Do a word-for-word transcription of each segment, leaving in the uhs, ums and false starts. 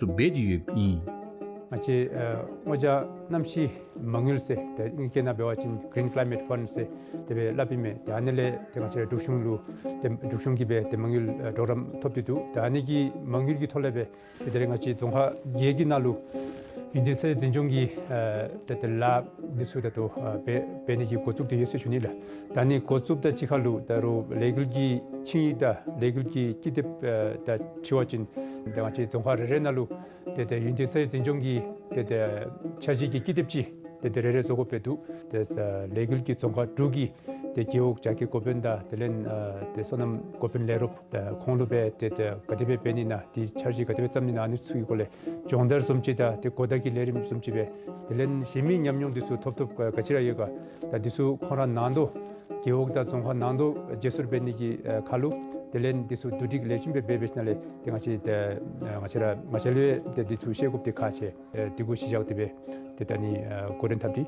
ཚུ་འབད་དེ་ཡོདཔ་ཨིན། ང་བཅས་ཨ་སྔོ་ལྗང་གནམ་གཤིས་མ་དངུལ་ཟེར་ཏེ་ཨིང་སྐད་ནང་འབད་བ་ཅིན་Green Climate Fund ཟེར་དེ་སྦེ་སླབ་ཨིན་མས། ཏེ་ཨ་ནི་ལས་ཏེ་ང་བཅས་འབྲུག་གཞུང་ལུ་ཏེ་འབྲུག་གཞུང་གིས་སྦེ་ཏེ་མ་དངུལ་ཨ་གྲོགས་རམ་ཐོབ་སྟེ་འདུག། ཏེ་ཨ་ནི་གི་མ་དངུལ་གྱི་ཐོག་ལས་སྦེ་ཏེ་དེ་ལས་ང་བཅས་རྫོང་ཁག་བརྒྱད་ཀྱི་ནང་ལུ་ཡུན་བརྟན་ས་ཆ་འཛིན་སྐྱོང་གི་ཨ་ཏེ་ཏེ་ལཱ་འདི་ཚུ་ད་ལྟོ་ཨ་འབད་འབད་ནི་གི་འགོ་བཙུགས་ཏེ་ཡོད་ཟེར་ཞུ་ནི་ལགས། ད་ཨ་ནི་འགོ་བཙུགསཔ་དང་གཅིག་ཁར་ལུ་ད་རུང་ལས་འགུལ་གྱི་ཆིངས་ཡིག་དང་ལས་འགུལ་གྱི་ཀི་དེབ་ཨ་དང་འཁྲིལ་བ་ཅིན་ཏེ་ང་བཅས་རྫོང་ཁག་རེ་རེ་ནང་ལུ་ཏེ་ཏེ་ཡུན་བརྟན་ས་ཆ་འཛིན་སྐྱོང་གི་ཏེ་ཏེ་འཆར་གཞི་གི་ཀི་དེབ་ཅིག་ཏེ་ཏེ་རེ་རེ་བཟོ་དགོཔ་སྦེ་འདུག། ཏེ་ས་ལས་འགུལ་གྱི་རྫོང་ཁག་དྲུག་གི་ཏེ་རྒེད་འོག་བྱ་དགའི་འགོ་དཔོན་དང་དེ་ལས་ཨ་ཏེ་སོ་ནམ་འགོ་དཔོན་ལས་རོགསཔ་དང་ཁོང་ལུ་སྦེ་ཏེ་ཏེ་ག་དེ་སྦེ་འབད་ནི་ཨིན་ན་ཏེ་འཆར་གཞི་ག་དེ་སྦེ་བརྩམ་ནི་ཨིན་ན་ཨ་ནི་ཚུ་གི་སྐོར་ལས་སྦྱོང་བརྡར་བཟུམ་ཅིག་དང་ཏེ་གོ་བརྡ་གི་ལས་རིམ་བཟུམ་ཅིག་སྦེ་དེ་ལས་གཞན་མི་ཉམས་མྱོང་འདི་ཚུ་ཐོབ་ཐོབ་ག་ག་ཅི་ར་ཡོད་ག་ད་འདི་ཚུ་ཁོང་ར་ནང་དོག་རྒེད་འོག་དང་རྫོང་ཁག་ནང་དོག་བརྗེ་སོར་འབད་ནི་གི་ཨ་ཁར་ལུ་དེ་ལས་འདི་ཚུ་བསྡུ་སྒྲིག་ལེགས་ཤོམ་སྦེ་འབད་འབད་ཞིནམ་ལས་ཏེ་ང་བཅས་ཏེ་ཨ་ང་བཅས་ར་ང་བཅས་ལུ་ཏེ་འདི་ཚུ་ཤེས་དགོཔ་འདི་ཁག་ཆེ། ཨེ་འདི་གུ་གཞི་བཞག་སྟེ་སྦེ་ཏེ་ད་ཨ་ནི་ཨ་འགོ་འདྲེན་འཐབ་སྟེ།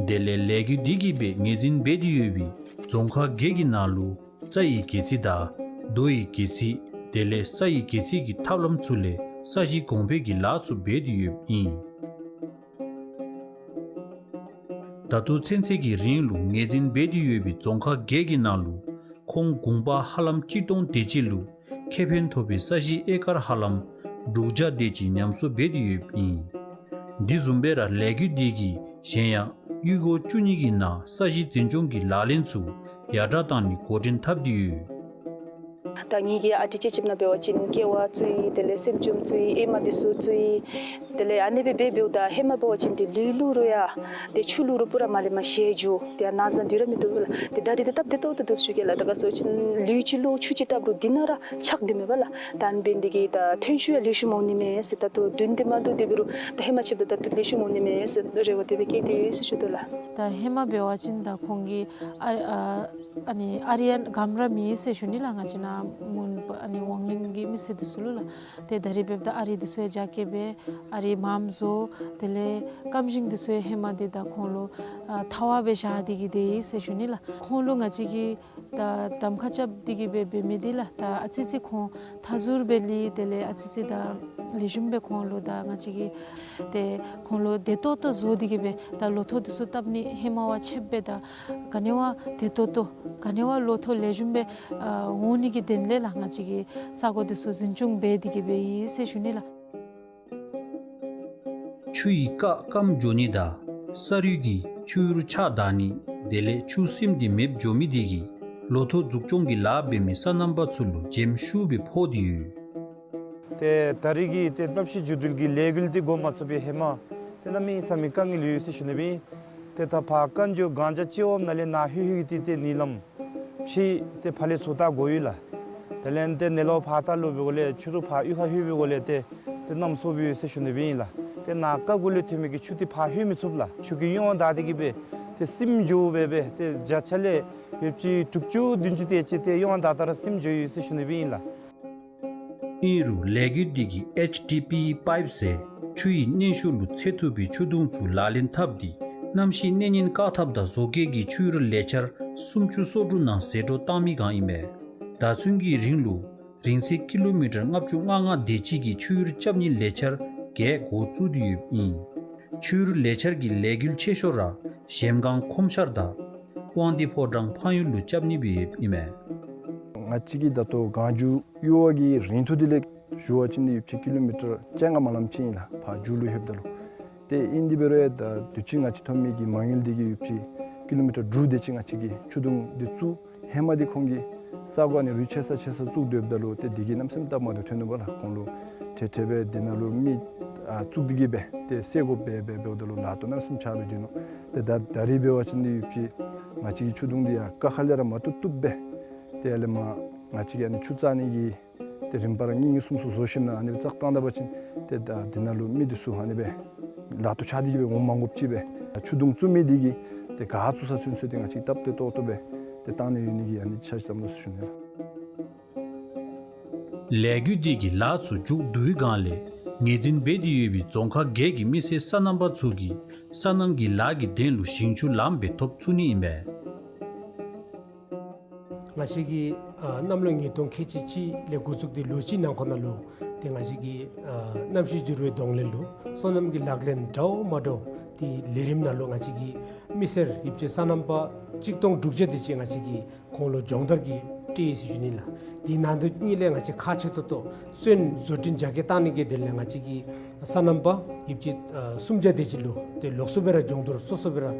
དེ་ལས་ལས་འགུལ་འདི་གིས་སྦེ་ངོས་འཛིན་འབད་དེ་ཡོད་པའི་རྫོང་ཁག་བརྒྱད་ཀྱི་ནང་ལུ་རྩྭ་ཡི་སྒལ་ཚིགས་དང་རྡོ་ཡི་སྒལ་ཚིགས་དེ་ལས་ས་ཡི་སྒལ་ཚིགས་ཀྱི་ཐབས་ལམ་ཚུ་ལས་ས་གཞི་གོང་འཕེལ་གྱི་ལཱ་ཚུ་འབད་དེ་ཡོདཔ་ཨིན། ད་ལྟོ་ཚུན་ཚོད་ཀྱི་རིང་ལུ་ངོས་འཛིན་འབད་དེ་ཡོད་པའི་རྫོང་ཁག་བརྒྱད་ཀྱི་ནང་ལུ་ཁོང་གུང་པ་ཧ་ལམ་གཅིག་སྟོང་དེ་ཅིག་ལུ་ཁེ་ཕན་ཐོབ་པའི་ས་གཞི་ཨེ་ཀར་ཧ་ལམ་དྲུག་བརྒྱ་དེ་ཅིག་ཉམས་གསོ་འབད་དེ་ཡོདཔ་ཨིན། འདི་བཟུམ་སྦེ་ར་ལས་འགུལ་འདི་གིས་གཞན་ཡང་གཡུས་སྒོ་བཅུ་གཉིས་ཀྱི་ནང་ས་གཞི་འཛིན་སྐྱོང་གི་ལག་ལེན་ཚུ་ཡར་དྲག་བཏང་ནི་འགོ་འདྲེན་འཐབ་སྟེ་ཡོད། ད་ངེ་གི་ཨ་ཏི་ཅིག་ཅིག་ནང་འབད་བ་ཅིན་ཀེ་བ་བཙུགས་ཡི། དེ་ལས་སེམ་ཅུམ་བཙུགས་ཡི། ཨེ་མ་འདི་ཚུ་བཙུགས་ཡི། དེ་ལས་ཨ་ནི་སྦེ་འབད་འབདཝ་ད་ཧེ་མ་འབད་བ་ཅིན་ཏེ་ལུད་བླུག་རུང་ཡང་ཏེ་ཆུ་བླུག་རུང་པུ་ར་མར་ལས་མར་བཤལ་འགྱོ། ཏེ་ཨ་ནཱ་བཟའ་དུས་ར་མིན་འདུག་ལགས། ཏེ་ད་རིས་ཏེ་སྟབས་བདེ་ཏོག་ཏོ་འདུག་ཟེར་ཞུ་གེ་ལགས། ད་ག་ཟེར་བ་ཅིན་ལུད་ཅིག་བླུག་ཆུ་ཅིག་བཏབ་རུང་འདི་ནང་ར་ཆག་སྡོད་མས་པ་ལགས། ད་ཨ་ནི་འབད་ནི་འདི་གིས་ད་ཐོན་ཤུགས་ཡང་ལེགས་ཤོམ་འོང་ནི་མས་ཟེར། ད་ལྟོ་བདུན་དེ་མ་བདུན་དེ་འབད་རུང་ད་ཧེ་མ་ཕྱདཔ་ད་ད་ལྟོ་ལེགས་ཤོམ་འོང་ནི་མས་ཟེར་རེ་བ་དེ་སྦེ་བསྐྱེད་དེ་ཟེར་ཞུ་དོ་ལགས། ད་ཧེ་མ་འབད་བ་ཅིན་ད་ཁོང་གིས་ཨ་ཨ་ཨ་ནི་ཨ་རི་ཡང་གམ་ར་མེད་ཟེར་ཞུ་ནི་ལགས། ང་བཅས་ནཱ་མོན་ཨ་ནི་ཝང་ལིང་གི་མི་སེར་འདི་ཚུ་ལུ་ལགས། ཏེ་ད་རིས་འབདཝ་ད་ཨ་རི་འདི་ཚུ་ཡང་རྒྱ་སྐྱེད་སྦེ་ཨ་རི་མངམ་བཟོ། དེ་ལས་སྐམ་ཞིང་འདི་ཚུ་ཡང་ཧེ་མ་འདི་ད་ཁོང་ལུ་ཨ་ཐ་བ་སྦེ་བཞག་སྟེ་གིས་སྡོད་ཡི་ཟེར་ཞུ་ནི་ལགས། ཁོང་ལུ་ང་བཅས་ཀྱིས་ད་གདམ་ཁ་རྐྱབ་སྟེ་གིས་སྦེ་འབད་མི་འདི་ལགས། ད་ཨ་ཙི་ཙི་ཁོང་མཐའ་ཟུར་སྦེ་ལུས། དེ་ལས་ཨ་ཙི་ཙི་ད་ལེགས་ཤོམ་སྦེ་ཁོང་ལུ་ད་ང་བཅས་ཀྱིས་ཏེ་ཁོང་ལུ་བདེ་ཏོག་ཏོ་བཟོ་སྟེ་གིས་སྦེ་ད་ལོ་ཐོག་འདི་ཚུ་བཏབ་ནི་ཧེ་མ་བ་ཆེ་སྦེ་ད་ག་ནི་བ་བདེ་ཏོག་ཏོ་ག་ནི་བ་ལོ་ཐོག་ལེགས་ཤོམ་སྦེ་ཨ་འོང་ནི་གི་དོན་ལས་ལགས། ང་བཅས་ཀྱིས་ས་གོ་འདི་ཚུ་འཛིན་སྐྱོང་འབད་དེ་གིས་སྦེ་ཡོད་ཟེར་ཞུ་ནི་ལགས། ཆུ་ཡི་རྐ་སྐམ་འགྱོ་ནི་དང་ས་རུད་ཀྱིས་ཆུ་ཡུར་ཆག་ད་ནི་དེ་ལས་ཆུ་སིམ་སྟེ་མེདཔ་འགྱོ་མི་འདི་གིས་ལོ་ཐོག་འཛུགས་སྐྱོང་གི་ལཱ་འབད་མི་སོ་ནམ་པ་ཚུ་ལུ་འཇེམ་ཤུགས་སྦེ་ཕོག་སྟེ་ཡོད། ཏེ་ད་རིས་ཀྱི་ཏེ་གནམ་གཤིས་འགྱུར་ལྡོག་གི་ལས་འགུལ་འདི་འགོ་མ་བཙུགས་པའི་ཧེ་མ་ཏེ་གནམ་མེད་ས་མེད་དཀའ་ངལ་ཡོད་ཟེར་ཞུ་ནི་སྦེ་ཨིན། ཏེ་ད་ཕར་རྐང་མགྱོགས་གངས་ལྗོངས་སྤྱི་འོགམ་ནང་ལས་ནཱ་ལྷོད་ལྷོད་ཀྱི་ཏེ་ཏེ་གཉིད་ལམ་ཕྱི་ཏེ་ཕར་ལས་ཚུར་ལྟ་དགོ་ཡོད་ལགས། དེ་ལས་ཏེ་ནེ་ལོ་ཕར་ལྟ་ལུ་འབད་དགོ་ལས་ཆུ་རུད་ཕར་གཡུས་ཁར་ལྷོད་འབད་དགོ་ལས་ཏེ་ཏེ་གནམ་སྲོ་སྦེ་ཡོད་ཟེར་ཞུ་ནི་སྦེ་ཨིན་ལགས། ཏེ་ནཱ་རྐ་གུ་ལས་ཐོན་མི་གི་ཆུ་འདི་ཕར་ལྷོད་མི་ཚུགས་ལགས། ཆུ་གི་གཡུར་བ་དང་འདི་གིས་སྦེ་ཏེ་སིམ་འགྱོ་སྦེ་སྦེ་ཏེ་བརྒྱ་ཆ་ལས་ཡོདཔ་ཅིག་དྲུག་ཅུ་བདུན་ཅུ་དེ་ཅིག་ཏེ་གཡུར་བ་དང་ད་ར་སིམ་འགྱོ་ཡོད་ཟེར་ཞུ་ནི་སྦེ་ཨིན་ལགས། ཨིན་རུང་ལས་འགུལ་འདི་གིས་ཨེཆ་ཌི་པི་ཨི་པའིཔ་ཟེར་ཆུ་ཡི་གནོན་ཤུགས་ལུ་འཚེར་ཐུབ་པའི་ཆུ་དུང་ཚུ་ལག་ལེན་འཐབ་སྟེ་གནམ་གཤིས་གནོད་ཉེན་བཀག་ཐབས་དང་བཟོ་བཀོད་ཀྱི་ཆུ་ཡུར་ལས་འཆར་སུམ་ཅུ་སོ་དྲུག་ནང་ཟད་འགྲོ་བཏང་མི་སྒང་ཨིན་མས། ད་ཚུན་གྱི་རིང་ལུ་རིང་ཚད་ཀི་ལོ་མི་ཊར་ལྔ་བཅུ་ང་ལྔ་དེ་ཅིག་གི་ཆུ་ཡུར་རྐྱབ་ནིའི་ལས་འཆར་བརྒྱད་འགོ་བཙུགས་ཏེ་ཡོདཔ་ཨིན། ཆུ་ཡུར་ལས་འཆར་གྱི་ལས་འགུལ་ཆེ་ཤོས་ར་གཞལམ་སྒང་ཁོམ་ཤར་དང་དབང་འདུས་ཕོ་བྲང་ཕངས་ཡུལ་ལུ་རྐྱབ་ནི་སྦེ་ཡོདཔ་ཨིན་མས། ང་བཅས་ཀྱི་ད་ལྟོ་གངས་རྒྱུག་གཡུར་བ་གི་རིང་ཐུང་འདི་ལས་ཞུ་བ་ཅིན་ཡོདཔ་ཅིག་ཀི་ལོ་མི་ཊར་བཅོ་ལྔ་མ་ལངམ་ཅིག་ཨིན་ལགས། ཕར་མཇུག་ལུ་ལྷོདཔ་ད་ལུ། ཏེ་ཨིན་དེ་འབད་རུང་ཡང་ད་དུས་ཅི་ང་བཅས་ཐོབ་མི་གི་མ་དངུལ་འདི་གིས་ཡོདཔ་ཅིག་ཀི་ལོ་མི་ཊར་དྲུག་དེ་ཅིག་ང་བཅས་ཀྱིས་ཆུ་དུང་འདི་བཙུགས། ཧེ་མ་འདི་ཁོང་གིས་ས་གོ་ཨ་ནི་རུད་ཆེ་ས་ཆེ་ས་བཙུགས་སྡོདཔ་ད་ལུ་ཏེ་འདི་གིས་གནམ་མེད་ས་མེད་སྟབས་མ་བདེཝ་ཐོན་ནུག་པ་ལགས། ཁོང་ལུ་ཁྲལ་ཁྲལ་སྦེ་འདི་ནང་ལུ་མི་ཨ་བཙུགས་ཏེ་གིས་སྦེ་ཏེ་སེལ་དགོཔ་སྦེ་སྦེ་འབདཝ་ད་ལུ་ལཱ་ལྟོ་གནམ་མེད་ས་མེད་ཆགས་སྦེ་སྡོད་ནུག། ཏེ་ད་ད་རིས་འབད་བ་ཅིན་འདི་ཡོདཔ་ཅིག་ང་བཅས་ཀྱི་ཆུ་དུང་འདི་ཡང་རྐ་ཁ་ལས་ར་མར་བཏོག་བཏོགཔ་སྦེ་ཏེ་ཡར་ལས་མར་ང་བཅས་ཀྱིས་ཨ་ནི་ཆུ་བཙག་ནི་གི་ཏེ་རིམ་པ་ར་གཉིས་གཉིས་གསུམ་གསུམ་བཟོ་ཞིནམ་ལས་ཨ་ནི་སྦེ་བཙག་བཏང་ད་པ་ཅིན་ཏེ་ད་འདི་ནང་ལུ་མི་འདི་ཚུ་ཨ་ནི་སྦེ་ལཱ་ལྟོ་ཆགས་ཏེ་གིས་སྦེ་འོང་མ་དགོཔ་ཅིག་སྦེ་ཆུ་དུང་བཙུགས་མི་འདི་གིས་ཏེ་ག་བཙུགས་ས་ཚུན་ཚོད་ཏེ་ང་བཅས་སྟབས་བདེ་ཏོག་ཏོ་སྦེ་ཏེ་བཏང་ནི་ཡོད་ནི་གི་ཨ་ནི་འཆར་གཞི་བརྩམ་དོ་ཟེར་ཞུ་ནི་ལགས། ལས་འགུལ་འདི་གི་ལཱ་ཚུ་མཇུག་བསྡུ་བའི་སྒང་ལས་ངོས་འཛིན་འབད་དེ་ཡོད་པའི་རྫོང་ཁག་བརྒྱད་ཀྱི་མི་སེར་སོ་ནམ་པ་ཚུ་གིས་སོ་ནམ་གྱི་ལཱ་གི་དོན་ལུ་ཞིང་ཆུ་ལངམ་སྦེ་ཐོབ་ཚུགས་ནི་ཨིན་པས། ང་བཅས་ཀྱིས་ཨ་གནམ་ལོ་ཉིས་སྟོང་ཁལ་གཅིག་གཅིག་ལས་འགོ་བཙུགས་ཏེ་ལོ་གཅིག་ནང་འཁོད་ནང་ལུ་ ཏེ་ང་བཅས་ཀྱི་ཨ་གནམ་གཤིས་འགྱུར་བའི་གདོང་ལེན་ལུ་སོ་ནམ་གྱི་ལག་ལེན་འདྲཝ་མ་འདྲཝ་དེ་ལས་རིམ་ནང་ལུ་ང་བཅས་ཀྱི་མི་སེར་ཡོདཔ་ཅིག་སོ་ནམ་པ་གཅིག་སྟོང་དྲུག་བརྒྱ་དེ་ཅིག་ང་བཅས་ཀྱིས་ཁོང་ལུ་སྦྱོང་བརྡར་གྱི་སྤྲོད་ཡི་ཟེར་ཞུ་ནི་ལགས། དེ་ནང་དོན་གཉིས་ལས་ང་བཅས་ཁག་ཆེ་ཏོག་ཏོ་སོན་བཟོ་སྐྲུན་རྒྱ་སྐྱེད་བཏང་ནི་གི་དོན་ལས་ང་བཅས་ཀྱི་སོ་ནམ་པ་ཡོདཔ་ཅིག་ཨ་སུམ་བརྒྱ་དེ་ཅིག་ལུ་ཏེ་ལོགས་སུ་སྦེ་ར་སྦྱོང་བརྡར་སོ་སོ་སྦེ་ར་ང་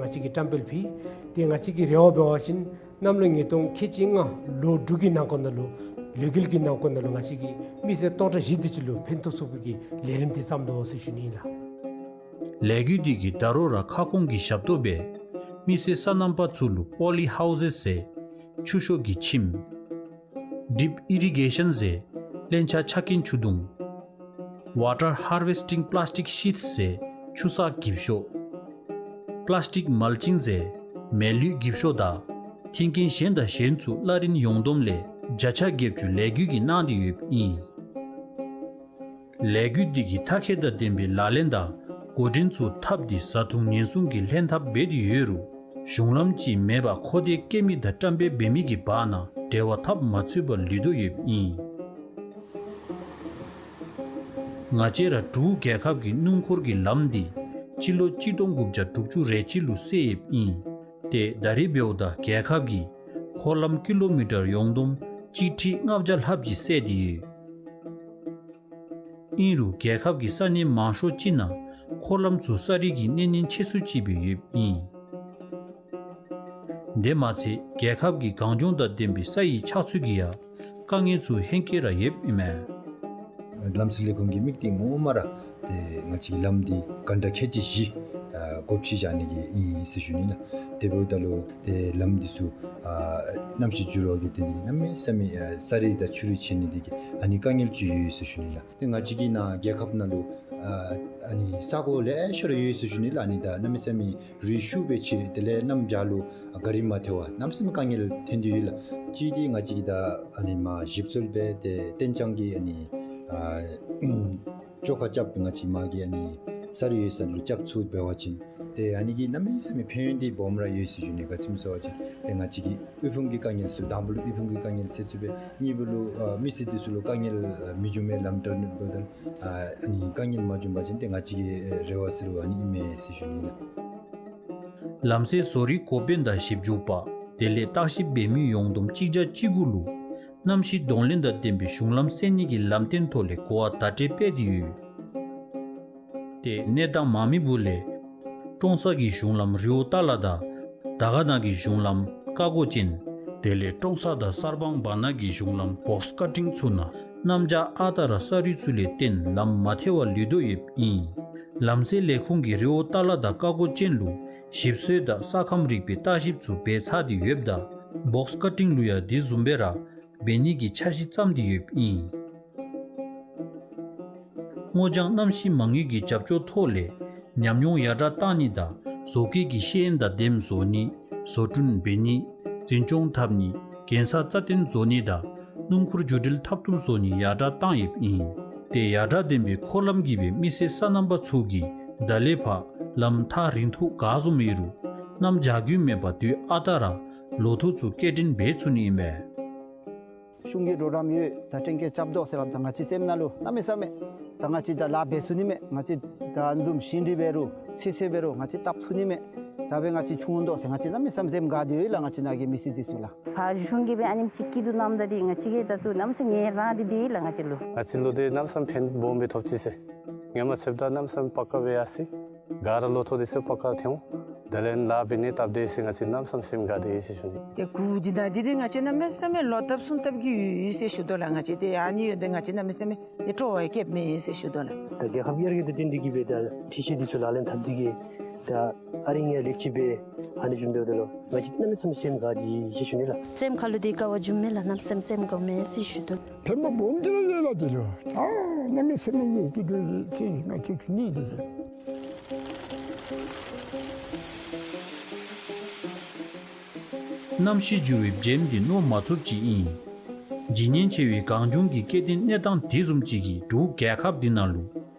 བཅས་ཀྱིས་བཀྲམ་སྤེལ་ཕུལ། ཏེ་ང་བཅས་ཀྱི་རེ་བ་འབད་བ་ཅིན་གནམ་ལོ་ཉིས་སྟོང་ཁལ་གཅིག་ལྔ་ལོ་དྲུག་གི་ནང་འཁོད་ནང་ལུ་ལས་འགུལ་གྱི་ནང་འཁོད་ནང་ལུ་ང་བཅས་ཀྱིས་མི་སེར་སྟོང་ཕྲག་བཞི་དེ་ཅིག་ལུ་ཕན་ཐོགས་ཚུགས་པའི་གི་ལས་རིམ་དེ་བརྩམས་དོ་ཟེར་ཞུ་ནི་ཨིན་ལགས། ལས་འགུལ་འདི་གིས་ད་རུང་ར་ཁ་སྐོང་གི་ཞབས་ཏོག་སྦེ་མི་སེར་སོ་ནམ་པ་ཚུ་ལུ་པོ་ལི་ཧའུ་ཟེས་ཟེར་ཆུ་ཤོག་གི་ཁྱིམ། ཌིབ་ཨི་རི་གེ་ཤཱན་ཟེར་བརླན་ཆ་ཆ་རྐྱེན་ཆུ་དུང་། ཝ་ཊར་ཧར་ཝེསི་ཊིང་པ་ལཱསི་ཊིག་ཤིཊསི་ཟེར་ཆུ་གསོག་འགྱིབ་ཤོག། པ་ལཱསི་ཊིག་མལ་ཅིང་ཟེར་མེ་ལུད་འགྱིབ་ཤོག་དང་ཐོན་སྐྱེད་གཞན་དང་གཞན་ཚུ་གླ་རིན་ཡོངས་བསྡོམས་ལས་བརྒྱ་ཆ་བརྒྱད་ཅུ་ལས་འགུལ་གྱིས་གནང་སྟེ་ཡོདཔ་ཨིན། ལས་འགུལ་འདི་གིས་མཐར་འཁྱོལ་དང་ལྡན་པའི་ལག་ལེན་དང་འགོ་འདྲེན་ཚུ་འཐབ་སྟེ་བཟའ་འཐུང་ཉེན་སྲུང་གི་ལྷན་ཐབས་འབད་དེ་ཡོད་རུང་གཞུང་ལམ་ཅིག་མེད་པར་ཁོ་ཐེ་བཀལ་མི་དང་བཀྲམ་སྤེལ་འབད་མི་གི་བར་ན་འབྲེལ་བ་འཐབ་མ་ཚུགས་པར་ལུས་དོ་ཡོདཔ་ཨིན། ང་བཅས་ར་འབྲུག་རྒྱལ་ཁབ་ཀྱི་སྣུམ་འཁོར་གྱི་ལམ་འདི་སྤྱི་ལོ་གཅིག་སྟོང་དགུ་བརྒྱ་དྲུག་ཅུ་རེ་གཅིག་ལུ་བསལ་ཡོདཔ་ཨིན། ཏེ་ད་རེས་འབདཝ་ད་རྒྱལ་ཁབ་ཀྱིས་འཁོར་ལམ་ཀི་ལོ་མི་ཊར་ཡོངས་བསྡོམས་གཅིག་ཁྲི་ལྔ་བརྒྱ་ལྷགཔ་ཅིག་བསལ་ཏེ་ཡོད། ཨིན་རུང་རྒྱལ་ཁབ་ཀྱི་ས་གནས་མང་ཤོས་ཅིག་ནང་འཁོར་ལམ་ཚུ་ས་རུད་ཀྱི་གནས་ཉེན་ཆེ་སུ་ཅིག་སྦེ་ཡོདཔ་ཨིན། དེ་མ་ཚད་རྒྱལ་ཁབ་ཀྱི་གངས་ལྗོངས་དང་ལྡན་པའི་ས་ཡི་ཆགས་ཚུལ་གྱི་ཡང་དཀའ་ངལ་ཚུ་ཧེང་སྐལ་ར་ཡོདཔ་ཨིན་མས། ལམ་སེལ་ལས་ཁུངས་ཀྱི་དམིགས་གཏད་ངོ་མ་ར་ཏེ་ང་བཅས་ལམ་འདི་ག་འདྲ་ཁལ་གཅིག་བཞི་ཨ་སྒོ་ཕྱེ་བཞག་ནི་གི་ཨིན་ཟེར་ཞུ་ནི་ལགས། དེ་འབདཝ་ད་ལུ་ཏེ་ལམ་འདི་ཚུ་ཨ་གནམ་གཤིས་འགྱུར་བ་གི་དོན་གྱིས་གནམ་མེད་ས་མེད་ཨ་ས་རུད་དང་ཆུ་རུད་ཆགས་ནི་འདི་གིས་ཨ་ནི་དཀའ་ངལ་ཅིག་ཡོད་ཟེར་ཞུ་ནི་ལགས། ཏེ་ང་བཅས་ཀྱི་ནཱ་རྒྱལ་ཁབ་ནང་ལུ་ཨ་ཨ་ནི་ས་གོ་ལེ་ཤ་ར་ཡོད་ཟེར་ཞུ་ནི་ལགས། ཨ་ནི་ད་གནམ་མེད་ས་མེད་རུད་ཤུགས་སྦེ་ཆད་དེ་ལས་གནམ་བྱཱར་ལུ་ཨ་གཱ་རི་མ་ཐལ་བར་གནམ་མེད་ས་མེད་དཀའ་ངལ་ཐོན་ཏེ་ཡོད་ལགས། གཅིག་འདི་ང་བཅས་ཀྱིས་ད་ཨ་ནི་མར་ཞིབ་འཚོལ་འབད་དེ་ཏེན་ཅང་གི་ཨ་ནི་ཨ་བཅོ་ཁ་རྐྱབ་ང་བཅས་མ་གི་ཨ་ནི་ས་རུད་ཡོད་ས་ལུ་རྐྱབ་ཚུགས་འབད་བ་ཅིན་ཏེ་ཨ་ནི་གིས་གནམ་མེད་ས་མེད་ཕན་ཡོན་འདི་སྦོམ་ར་ཡོད་ཟེར་ཞུ་ནི། ག་ཅི་སྨོ་ཟེར་བ་ཅིན་ཏེ་ང་བཅས་ཀྱི་དབུལ་ཕོངས་ཀྱི་དཀའ་ངལ་ཚུ་དང་པ་ལུ་དབུལ་ཕོངས་ཀྱི་དཀའ་ངལ་སེལ་ཚུགས་པས། གཉིས་པ་ལུ་ཨ་མི་སེར་འདི་ཚུ་ལུ་དཀའ་ངལ་ཨ་མི་འབྱུང་མས། ལམ་འདྲ་འབདཝ་ད་ལུ་ཨ་ཨ་ནི་དཀའ་ངལ་མ་འབྱུང་པ་ཅིན་ཏེ་ང་བཅས་ཀྱི་རེ་བ་ཟེར་རུང་ཨ་ནི་ཨིན་མས་ཟེར་ཞུ་ནི་ལགས། ལམ་སེལ་བཟོ་རིག་འགོ་དཔོན་དང་ཞིབ་འཇུག་པ་དེ་ལས་བརྟག་ཞིབ་འབད་མི་ཡོངས་བསྡོམས་གཅིག་བརྒྱ་བཅུ་དགུ་ལུ་གནམ་གཤིས་གདོང་ལེན་དང་ལྡན་པའི་གཞུང་ལམ་སེལ་ནི་གི་ལམ་སྟོན་ཐོག་ལས་གོ་བ་བརྡ་སྤྲོད་འབད་དེ་ཡོད། ཏེ་གནས་སྟངས་མ་མི་བུ་ལས་ཀྲོང་གསར་གྱི་གཞུང་ལམ་རི་བོ་ཏ་ལ་དང་དར་དཀར་ནང་གི་གཞུང་ལམ་ཀ་ཀོ་ཅན། དེ་ལས་ཀྲོང་གསར་དང་གསར་སྤང་བར་ན་གི་གཞུང་ལམ་བོགས་ཀ་ཊིང་ཚུ་ནང་གནམ་བྱཱར་ཨ་རྟག་ར་ས་རུད་ཚུ་ལས་བརྟེན་ལམ་མ་ཐལ་བར་ལུས་དོ་ཡོདཔ་ཨིན། ལམ་སེལ་ལས་ཁུངས་ཀྱིས་རི་བོ་ཏ་ལ་དང་ཀ་ཀོ་ཅན་ལུ་ཞིབ་འཚོལ་དང་ས་ཁམས་རིག་པའི་བརྟག་ཞིབ་ཚུ་འབད་ཚར་ཏེ་ཡོདཔ་ད་བོགས་ཀ་ཊིང་ལུ་ཡང་དེ་བཟུམ་སྦེ་ར་འབད་ནི་གི་འཆར་གཞི་བརྩམས་ཏེ་ཡོདཔ་ཨིན། སྔོ་ལྗང་གནམ་གཤིས་མ་དངུལ་གྱི་རྒྱབ་སྐྱོར་ཐོག་ལས་ཉམས་མྱོང་ཡར་དྲག་གཏང་ནི་དང་བཟོ་བཀོད་ཀྱི་ཤེས་ཡོན་དང་ལྡནམ་བཟོ་ནི། བཟོ་སྐྲུན་འབད་ནི། འཛིན་སྐྱོང་འཐབ་ནི། གྱེན་ས་རྩ་བརྟན་བཟོ་ནི་དང་སྣུམ་འཁོར་རྒྱུ་འགྲུལ་འཐབ་འཐུ་བཟོ་ནི་ཡར་དྲག་བཏང་ཡོདཔ་ཨིན། ཏེ་ཡར་དྲག་ལྡན་པའི་འཁོར་ལམ་གྱིས་སྦེ་མི་སེར་སོ་ནམ་པ་ཚུ་གིས་ད་ལས་ཕར་ལམ་ཐག་རིང་ཐུང་ག་བཟུམ་ཡོད་རུང་གནམ་བྱཱར་རྒྱུན་མེད་པར་དུས་ཨ་རྟག་ར་ལོ་ཐོག་ཚུ་སྐྱེལ་འདྲེན་འབད་ཚུགས་ནི་ཨིན་པས། གཞུང་གི་གྲོགས་རམ་ཡོད། ད་ཀྲིན་ཀེ་རྐྱབ་དོ་ཟེར་སླབ་ད་ང་བཅས་སེམས་ནང་ལུ་གནམ་མེད་ས་མེད་ད་ང་བཅས་ད་ལཱ་འབད་ཚུགས་ནི་མས། ང་བཅས་ད་འཛུམ་ཤིང་འབྲས་འབད་རུང་ཚོད་བསྲེ་འབད་རུང་ང་བཅས་བཏབ་ཚུགས་ནི་མས། ད་འབད་ང་བཅས་ཆུང་དོ་ཟེར་ང་བཅས་གནམ་མེད་ས་མེད་སེམས་དགའ་སྟེ་ཡོད་ལགས། ང་བཅས་ནཱ་གི་མི་སེར་འདི་ཚུ་ལགས། ཕར་གཞུང་གིས་སྦེ་ཨ་ནེམ་ཅིག་སྐྱིད་སྡུག་གནངམ་ད་འདི་ང་བཅས་ཀྱིས་ད་ལྟོ་གནམ་མེད་ས་མེད་ངལ་རངས་ཏེ་སྡོད་ཡི་ལགས་ང་བཅས་ལུ། ང་བཅས་ལུ་ཏེ་གནམ་མེད་ས་མེད་ཕན་སྦོམ་སྦེ་ཐོབ་ཅི་ཟེར། ངལ་མ་འཚོཝ་ད་གནམ་མེད་ས་མེད་པ་ཀ་སྦེ་ཡར་སོ་ཡི། ག་ར་ལོ་ཐོག་འདི་ཚུ་པ་ཀ་ཐོན་འོང་། དེ་ལས་ལཱ་འབད་ནི་སྟབས་བདེ་ཡི་ཟེར་ང་བཅས་གནམ་མེད་ས་མེད་སེམས་དགའ་སྟེ་ཡོད་ཟེར་ཞུ་ནི། ཏེ་གུ་འདི་ནང་འདི་འདི་ང་བཅས་གནམ་མེད་ས་མེད་ལོ་བཏབ་སུན་བཏབ་ཀྱི་ཡོད་ཟེར་ཞུ་དོ་ལགས། ང་བཅས་ཏེ་ཨ་ནི་ཡོད་དེ་ང་བཅས་གནམ་མེད་ས་མེད་ཏེ་སྤྲོ་བ་སྐྱེཝ་མས་ཟེར་ཞུ་དོ་ལགས། ད་རྒྱལ་ཁབ་དབྱར་ཁའི་དུས་སྟོན་འདི་གིས་སྦེ་ད་འཕྲུལ་ཆས་འདི་ཚུ་ལག་ལེན་འཐབ་འདི་གིས་ད་ཨ་རིང་ཡང་ལེགས་ཅིག་སྦེ་ཨ་ནི་བྱུང་དོ་ད་ལུ་ང་བཅས་གནམ་མེད་ས་མེད་སེམས་དགའ་སྟེ་ཡོད་ཟེར་ཞུ་ནི་ལགས། སེམས་ཁ་ལུ་ཏེ་དགའ་བ་བྱུངམ་མས་ལགས། གནམ་མེད་ས་མེད་སེམས་དགའཝ་མས་ཟེར་ཞུ་དོ། ཕན་པ་སྦོམ་ཅིག་ར་ཡོད་ལགས་དེ་ལུ། ད་གནམ་མེད་ས་མེད་ཡིད་སྐྱིད་འདུག་ཟེར་ང་བཅས་ཀྱིས་ནི་དེ་ལས། གནམ་གཤིས་འགྱུར་བའི་བྱེམ་འདི་མནོ་མ་ཚུགསཔ་ཅིག་ཨིན། ལྗིད་ཉེན་ཆེ་བའི་གངས་ལྗོངས་ཀྱི་སྐྱེ་ལྡན་གནས་སྟངས་དེ་བཟུམ་ཅིག་གིས་འབྲུག་རྒྱལ་ཁབ་འདི་ནང་ལུ་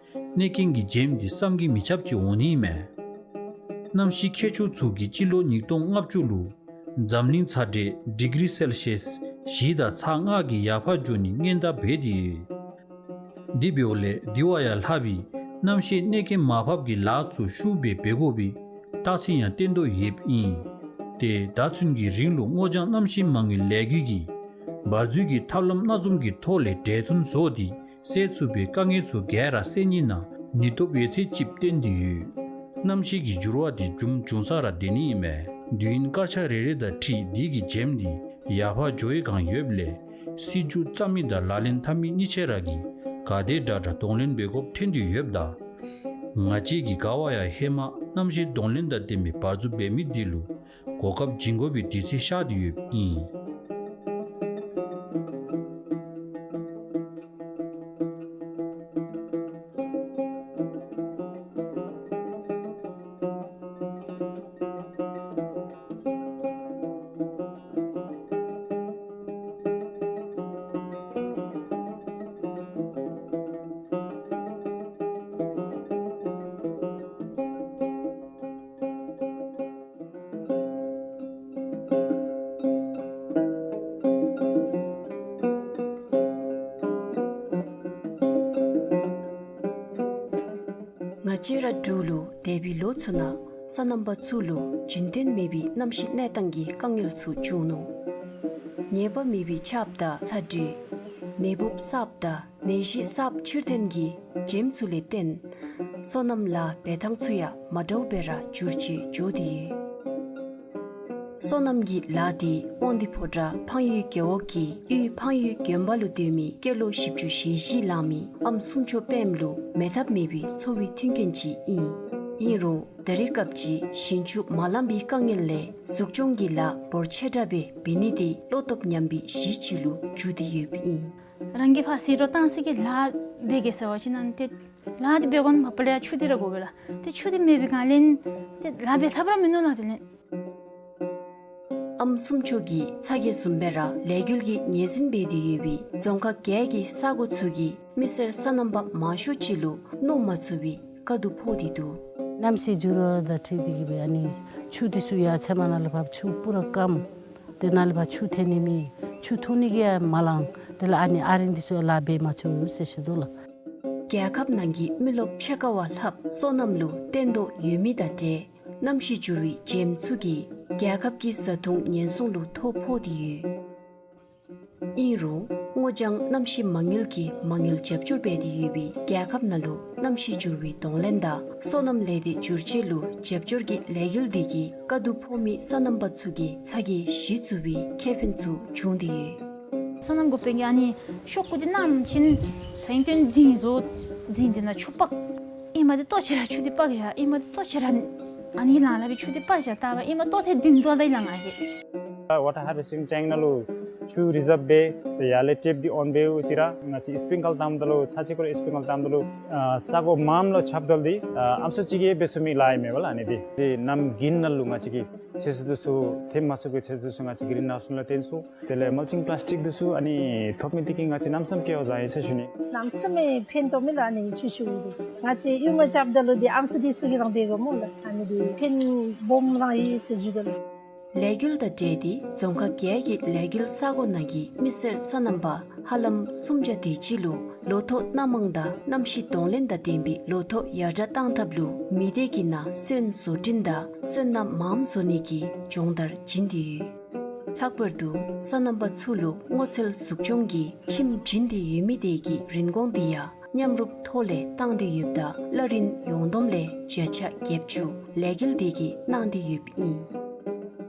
གནོད་སྐྱོན་གྱི་བྱེམ་འདི་བསམ་གྱིས་མི་ཁྱབ་ཅིག་འོང་ནི་མས། གནམ་གཤིས་མཁས་མཆོག་ཚུ་གིས་སྤྱི་ལོ་ཉིས་སྟོང་ལྔ་བཅུ་ལུ་འཛམ་གླིང་ཚ་དྲོད་ཌིག་རི་སེལ་ཤེས་བཞི་དང་ཚག་ལྔ་གི་ཡར་འཕར་འགྱོ་ནི་སྔོན་བརྡ་འབད་དེ་ཡོད། དེ་འབདཝ་ལས་དེ་བ་ཡང་ལྷག་པའི་རྣམ་ཤེས་གནད་འགག་མར་ཕབ་ཀྱི་ལཱ་ཚུ་ཤུགས་སྦེ་འབད་དགོ་པའི་རྟགས་མཚན་ཡང་བསྟན་དོ་ཡོདཔ་ཨིན། ཏེ་ད་ཚུན་གྱི་རིང་ལུ་སྔོ་ལྗང་གནམ་གཤིས་མ་དངུལ་ལས་འགུལ་གྱིས་འབར་འཛུལ་གྱི་ཐབས་ལམ་སྣ་འཛོམས་ཀྱི་ཐོག་ལས་འབྲས་ཐོན་བཟོ་སྟེ་སེལ་ཚུགས་པའི་དཀའ་ངལ་ཚུ་ག་ར་སེལ་ནི་ནང་ནུས་སྟོབས་ཡོད་ཚད་ཅིག་བཏོན་ཏེ་ཡོད། གནམ་གཤིས་ཀྱི་འགྱུར་བ་དེ་འབྱུང་འབྱུང་ས་ར་དེ་ནི་ཨིན་མས། དུས་ཡུན་སྐར་ཆ་རེ་རེ་དང་འཁྲིལ་དེ་གི་འཇེམས་དེ་ཡར་འཕར་འགྱོ་བའི་སྒང་ཡོདཔ་ལས་སྲིད་བྱུས་བརྩམ་མི་དང་ལག་ལེན་འཐབ་མི་གཉིས་ཆ་ར་གིས་ག་དེ་དྲག་དྲག་གདོང་ལེན་འབད་དགོཔ་ཐོན་ཏེ་ཡོདཔ་ད། ང་བཅས་ཀྱིས་ག་བ་ཡང་ཧེ་མ་གནམ་གཤིས་གདོང་ལེན་དང་ལྡན་པའི་འབར་འཛུལ་འབད་མི་དེ་ལུ་གོ་སྐབས་བྱིན་དགོ་པའི་དུས་ཚོད་ཤར་ཏེ་ཡོདཔ་ཨིན། ང་བཅས་ར་འབྲུག་ལུ་འདས་པའི་ལོ་ཚུ་ནང་སོ་ནམ་པ་ཚུ་ལུ་རྒྱུན་ལྡན་མེད་པའི་གནམ་གཤིས་གནས་སྟངས་ཀྱི་དཀའ་ངལ་ཚུ་བྱུང་ནུག། ངེས་པ་མེད་པའི་ཆརཔ་དང་ཚ་དྲོད། ནད་འབུཔ་གསརཔ་དང་ནད་གཞི་གསརཔ་ཕྱིར་ཐོན་གྱི་འཇེམས་ཚུ་ལས་བརྟེན་སོ་ནམ་ལཱ་འབད་ཐངས་ཚུ་ཡང་མ་འདྲཝ་སྦེ་ར་འགྱུར་བཅོས་འགྱོ་སྟེ་ཡོད། སོ་ནམ་གྱི་ལཱ་དེ་དབང་འདུས་ཕོ་བྲང་འཕང་ཡུལ་རྒེད་འོག་གི་དབུས་འཕང་ཡུལ་དགོན་པ་ལུ་སྡོད་མི་སྐྱེས་ལོ་བཞི་བཅུ་ཞེ་བཞི་ལང་མི་ཨམ་སུམ་ཅུ་སྤེནམ་ལུ་མེད་ཐབས་མེད་པའི་འཚོ་བའི་མཐུན་རྐྱེན་ཅིག་ཨིན། ཨིན་རུང་ད་རེས་སྐབས་ཀྱི་ཞིང་ཆུ་མ་ལང་པའི་དཀའ་ངལ་ལས་གཟུགས་སྐྱོང་གི་ལཱ་འབོར་ཆེ་དྲགས་སྦེ་འབད་ནི་དེ་བློ་སྟོབས་ཉམས་པའི་གཞི་ཅིག་ལུ་འགྱུར་ཏེ་ཡོདཔ་ཨིན། རང་གིས་ཕར་ཟད་འགྲོ་བཏང་ས་གི་ལཱ་འབད་གེ་ཟེར་བ་ཅིན་ཨ་ནི་ཏེ་ལཱ་འདི་འབད་དགོ་ན་མ་པ་ལས་ཡང་ཆུ་འདི་ར་དགོ་པས་ལགས། ཏེ་ཆུ་འདི་མེད་པའི་སྒང་ལས་ཏེ་ལཱ་འབད་ཐབས་ར་མིན་ནུག་ལགས། དེ་ལས་ཨམ་སུམ་ཅུ་གིས་ཚ་གྱང་བཟུམ་སྦེ་ར་ལས་འགུལ་གྱི་ངོས་འཛིན་འབད་དེ་ཡོད་པའི་རྫོང་ཁག་བརྒྱད་ཀྱི་ས་གོ་ཚུ་གི་མི་སེར་སོ་ནམ་པ་མང་ཤོས་ཅིག་ལུ་མནོ་མ་ཚུགས་པའི་དཀའ་སྡུག་ཕོག་སྟེ་འདུག། གནམ་གཤིས་འགྱུར་བ་དང་འཁྲིལ་ཏེ་གིས་སྦེ་ཨ་ནི་ཆུ་འདི་ཚུ་ཡང་ཚལ་མ་ནང་ལས་ཕར་ཆུ་པུ་ར་སྐམ། དེ་ནང་ལས་ཕར་ཆུ་ཐོན་ནི་མེད། ཆུ་འཐུང་ནི་གི་ཡང་མ་ལང་། དེ་ལས་ཨ་ནི་ཨ་རིང་འདི་ཚུ་ལཱ་འབད་མ་ཚུགས་ཟེར་ཞུ་དོ་ལགས། རྒྱལ་ཁབ་ནང་གི་མི་རློབས་ཕྱེད་ཀ་བ་ལྷགཔ་སོ་ནམ་ལུ་བརྟེན་དོ་ཡོད་མི་དང་འབྲེལ་གནམ་གཤིས་འགྱུར་བའི་འཇེམས་ཚུ་གིས་རྒྱལ་ཁབ་ཀྱི་བཟའ་འཐུང་ཉེན་སྲུང་ལུ་ཐོ་ཕོག་སྟེ་ཡོད། ཨིན་རུང་སྔོ་ལྗང་གནམ་གཤིས་མ་དངུལ་གྱིས་མ་དངུལ་རྒྱབ་སྐྱོར་འབད་དེ་ཡོད་པའི་རྒྱལ་ཁབ་ནང་ལུ་གནམ་གཤིས་འགྱུར་བའི་གདོང་ལེན་དང་སོ་ནམ་ལས་སྡེ་བསྒྱུར་བཅོས་ལུ་རྒྱབ་སྐྱོར་གྱི་ལས་འགུལ་འདི་གིས་དཀའ་སྡུག་ཕོག་མི་སོ་ནམ་པ་ཚུ་གི་ཚ་གྱང་ཞི་ཚུགས་པའི་ཁེ་ཕན་ཚུ་བྱུང་སྟེ་ཡོད། སོ་ནམ་འགོ་དཔོན་གྱིས་ཨ་ནི་ཤོག་ཀུ་འདི་བསྣམས་ཞིནམ་ད་ཨིན་ཏེ་འཛིང་བཟོ་འཛིང་འདི་ནང་ཆུ་དཔག། ཨིན་མ་འདི་ལྟོ་ཆེ་ར་ཆུ་འདི་དཔག་བཞག། ཨིན་མ་འདི་ལྟོ་ཆེ་ར་ཨ་ནི་ལང་ལ་སྦེ་ཆུ་འདི་དཔག་བཞག། ད་བ་ཨིན་མ་ལྟོ་ཐེངས་བདུན་བཟོ་ད་ལང་ང་གི། Water harvesting tank ནང་ལུ་ཆུ་རི་ཛརབ་འབད་དེ་ཡར་ལས་ཊེབ་འདི་ཨོན་འབདཝ་ཅིག་ར་ང་བཅས་སི་པིང་ཀལ་བཏངམ་ད་ལུ་ཚར་གཅིག་ཁོ་ར་སི་པིང་ཀལ་བཏངམ་ད་ལུ་ཨ་ས་གོ་མངམ་ལུ་ཁྱབ་དོ་ལགས། འདི་ཨ་ཨམ་སྲུ་གཅིག་གིས་འབད་ཚུགས་མི་ལཱ་ཨིན་མས་པ་ལགས། ཨ་ནི་འདི་འདི་གནམ་དགུན་ནང་ལུ་ང་བཅས་ཀྱིས་ཚེ་སྲོག་འདི་ཚུ་ཐེབས་མ་ཚུགས་པའི་ཚེ་སྲོག་འདི་ཚུ་ང་བཅས་གི་རིན་ནང་སུ་ལུ་བཏོན་ཚུགས། དེ་ལས་མལ་ཅིང་པ་ལཱསི་ཊིག་འདི་ཚུ་ཨ་ནི་ཐོབ་མི་འདི་གིས་ང་བཅས་གནམ་མེད་ས་མེད་སྐལ་བ་བཟང་ཡི་ཟེར་ཞུ་ནི། གནམ་མེད་ས་མེད་ཕན་ཐོགས་མི་ལགས། ཨ་ནི་ཆུ་ཤུགས་འདི་ང་བཅས་ཡུར་མ་རྐྱབ་ད་ལུ་འདི་ཨམ་སྲུ་འདི་ཚུ་གིས་རང་འབད་དགོ་སྨོ་ལགས། ཨ་ནི་འདི་ཕན་སྦོམ་རང་ཡོད་ཟེར་ཞུ་དོ་ལགས། ལས་འགུལ་དང་འབྲེལ་ཏེ་རྫོང་ཁག་བརྒྱད་ཀྱི་ལས་འགུལ་ས་གོ་ནང་གི་མི་སེར་སོ་ནམ་པ་ཧ་ལམ་སུམ་བརྒྱ་དེ་ཅིག་ལུ་ལོ་ཐོག་སྣ་མང་དང་གནམ་གཤིས་གདོང་ལེན་དང་ལྡན་པའི་ལོ་ཐོག་ཡར་དྲག་གཏང་ཐབས་ལུ་མི་སྡེ་གི་ནང་སོན་བཟོ་སྐྲུན་དང་སོན་རྣམས་མངམ་བཟོ་ནི་གི་སྦྱོང་བརྡར་བྱིན་ཏེ་ཡོད། ལྷག་པར་དུ་སོ་ནམ་པ་ཚུ་ལུ་སྔོ་ཚལ་གཟུགས་སྐྱོང་གི་ཁྱིམ་བྱིན་ཏེ་ཡོད་མི་དེ་གི་རིན་གོང་འདི་ཡང་མཉམ་རུབ་ཐོག་ལས་བཏང་སྟེ་ཡོདཔ་ད་གླ་རིན་ཡོངས་བསྡོམས་ལས་བརྒྱ་ཆ་བརྒྱད་ཅུ་ལས་འགུལ་འདི་གིས་གནང་སྟེ་ཡོདཔ་ཨིན།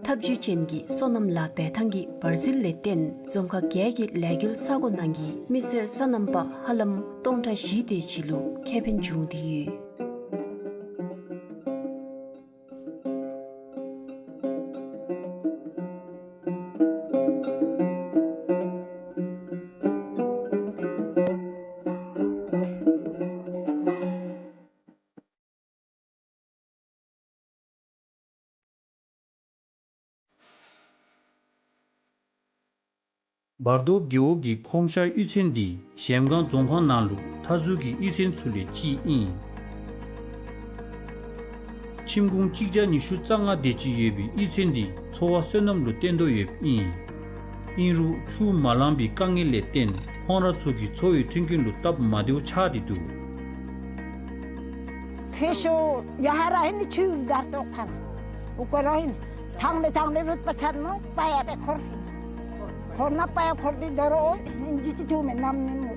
ཐབས་ཇུས་ཅན་གྱི་སོ་ནམ་ལཱ་འབད་ཐངས་ཀྱི་བར་ཟིལ་ལས་བརྟེན་རྫོང་ཁག་བརྒྱད་ཀྱི་ལས་འགུལ་ས་གོ་ནང་གི་མི་སེར་སོ་ནམ་པ་ཧ་ལམ་སྟོང་ཕྲག་བཞི་དེ་ཅིག་ལུ་ཁེ་ཕན་བྱུང་སྟེ་ཡོད། འབར་རྡོ་རྒེད་འོག་གི་ཁོང་ཤ་གཡུས་ཚན་འདི་གཞལམ་སྒང་རྫོང་ཁག་ནང་ལུ་མཐའ་ཟུར་གྱི་གཡུས་ཚན་ཚུ་ལས་གཅིག་ཨིན། ཁྱིམ་ཁུངས་གཅིག་བརྒྱ་ཉི་ཤུ་རྩ་ལྔ་དེ་ཅིག་ཡོད་པའི་གཡུས་ཚན་འདི་འཚོ་བ་སོ་ནམ་ལུ་བརྟེན་དོ་ཡོདཔ་ཨིན། ཨིན་རུང་ཆུ་མ་ལང་པའི་དཀའ་ངལ་ལས་བརྟེན་ཁོང་ར་ཚུ་གི་འཚོ་བའི་མཐུན་རྐྱེན་ལུ་སྟབས་མ་བདེཝ་ཆགས་ཏེ་འདུག། ཁྱེད་ཤོག་ཡ་ཧ་ར་ཧེ་ནི་ཆུ་རུ་དར་ཏོག་ཁར་ཨུ་ཀ་ར་ཧེ་ནི་ཐང་ལེ་ཐང་ལེ་རུད་པ་ཆད་ནོ་པ་ཡ་པེ་འཁོར་ཧེ་ནི་འཁོར་ན་པ་ཡ་འཁོར་ཏེ་དོ་རུང་ཨིན་ཇི་ཅི་ཐུག་མེད་ནམ་ནི་མོ།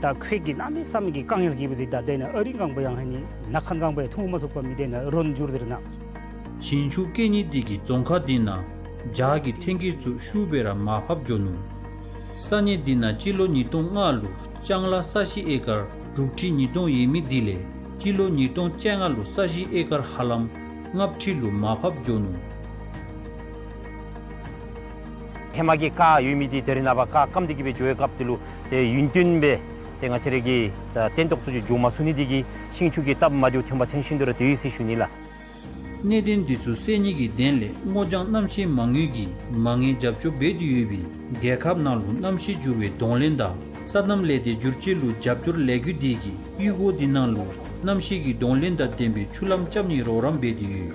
ད་ཁོ་གིས་གནམ་མེད་ས་མེད་ཀྱི་དཀའ་ངལ་གྱིས་སྦེ་ཟེར། ད་དེ་ནང་ཨ་རི་གང་པོ་ཡང་ཧེ་ནི་ནག་ཁན་གང་པོ་ཡང་འཐུང་མ་ཚུགས་པར་མི་དེ་ནང་རོ་འགྱུར་ཏེ་ར་ན། ཞིང་ཆུ་སྐྱེ་ནི་འདི་གིས་རྫོང་ཁག་འདི་ནང་བྱག་གི་ཐོན་སྐྱེད་ཚུ་ཤུགས་སྦེ་ར་མར་ཕབ་འགྱོ་ནུག། ས་གནས་འདི་ནང་སྤྱི་ལོ་ཉིས་སྟོང་ལྔ་ལུ་ལྕང་ལཱ་ས་གཞི་ཨེ་ཀར་དྲུག་ཁྲི་ཉིས་སྟོང་ཡོད་མི་འདི་ལས་སྤྱི་ལོ་ཉིས་སྟོང་བཅོ་ལྔ་ལུ་ས་གཞི་ཨེ་ཀར་ཧ་ལམ་ལྔ་བཅུ་ལུ་མར་ཕབ་འགྱོ་ནུག། ཧེ་མ་གི་ཀ་ཡོད་མི་འདི་ད་རེས་ནངས་པ་ཀ་སྐམ་སྟེ་གི་སྦེ་འགྱོ་བའི་སྐབས་འདི་ལུ་ཏེ་ཡུན་བརྟན་སྦེ་ཏེ་ང་བཅས་ར་གི་ད་སྟོན་ཐོག་ཏུ་ཅིག་འགྱོ་མ་ཚུགས་ནི་འདི་གིས་ཤིང་ཆུ་གི་སྟབས་མ་བདེཝ་ཐོན་པ་ཐོན་བཞིན་དུ་ར་སྡོད་ཡི་ཟེར་ཞུ་ནི་ལགས། གནད་དོན་འདི་ཚུ་སེལ་ནི་གི་དོན་ལས་སྔོ་ལྗང་གནམ་གཤིས་མ་དངུལ་གྱིས་མ་དངུལ་རྒྱབ་སྐྱོར་འབད་དེ་ཡོད་པའི་རྒྱལ་ཁབ་ནང་ལུ་གནམ་གཤིས་འགྱུར་བའི་གདོང་ལེན་དང་སོ་ནམ་ལས་སྡེ་བསྒྱུར་བཅོས་ལུ་རྒྱབ་སྐྱོར་ལས་འགུལ་འདི་གིས་གཡུས་སྒོ་འདི་ནང་ལུ་གནམ་གཤིས་ཀྱི་གདོང་ལེན་དང་ལྡན་པའི་ཆུ་ལམ་རྐྱབ་ནིའི་རོགས་རམ་འབད་དེ་ཡོད།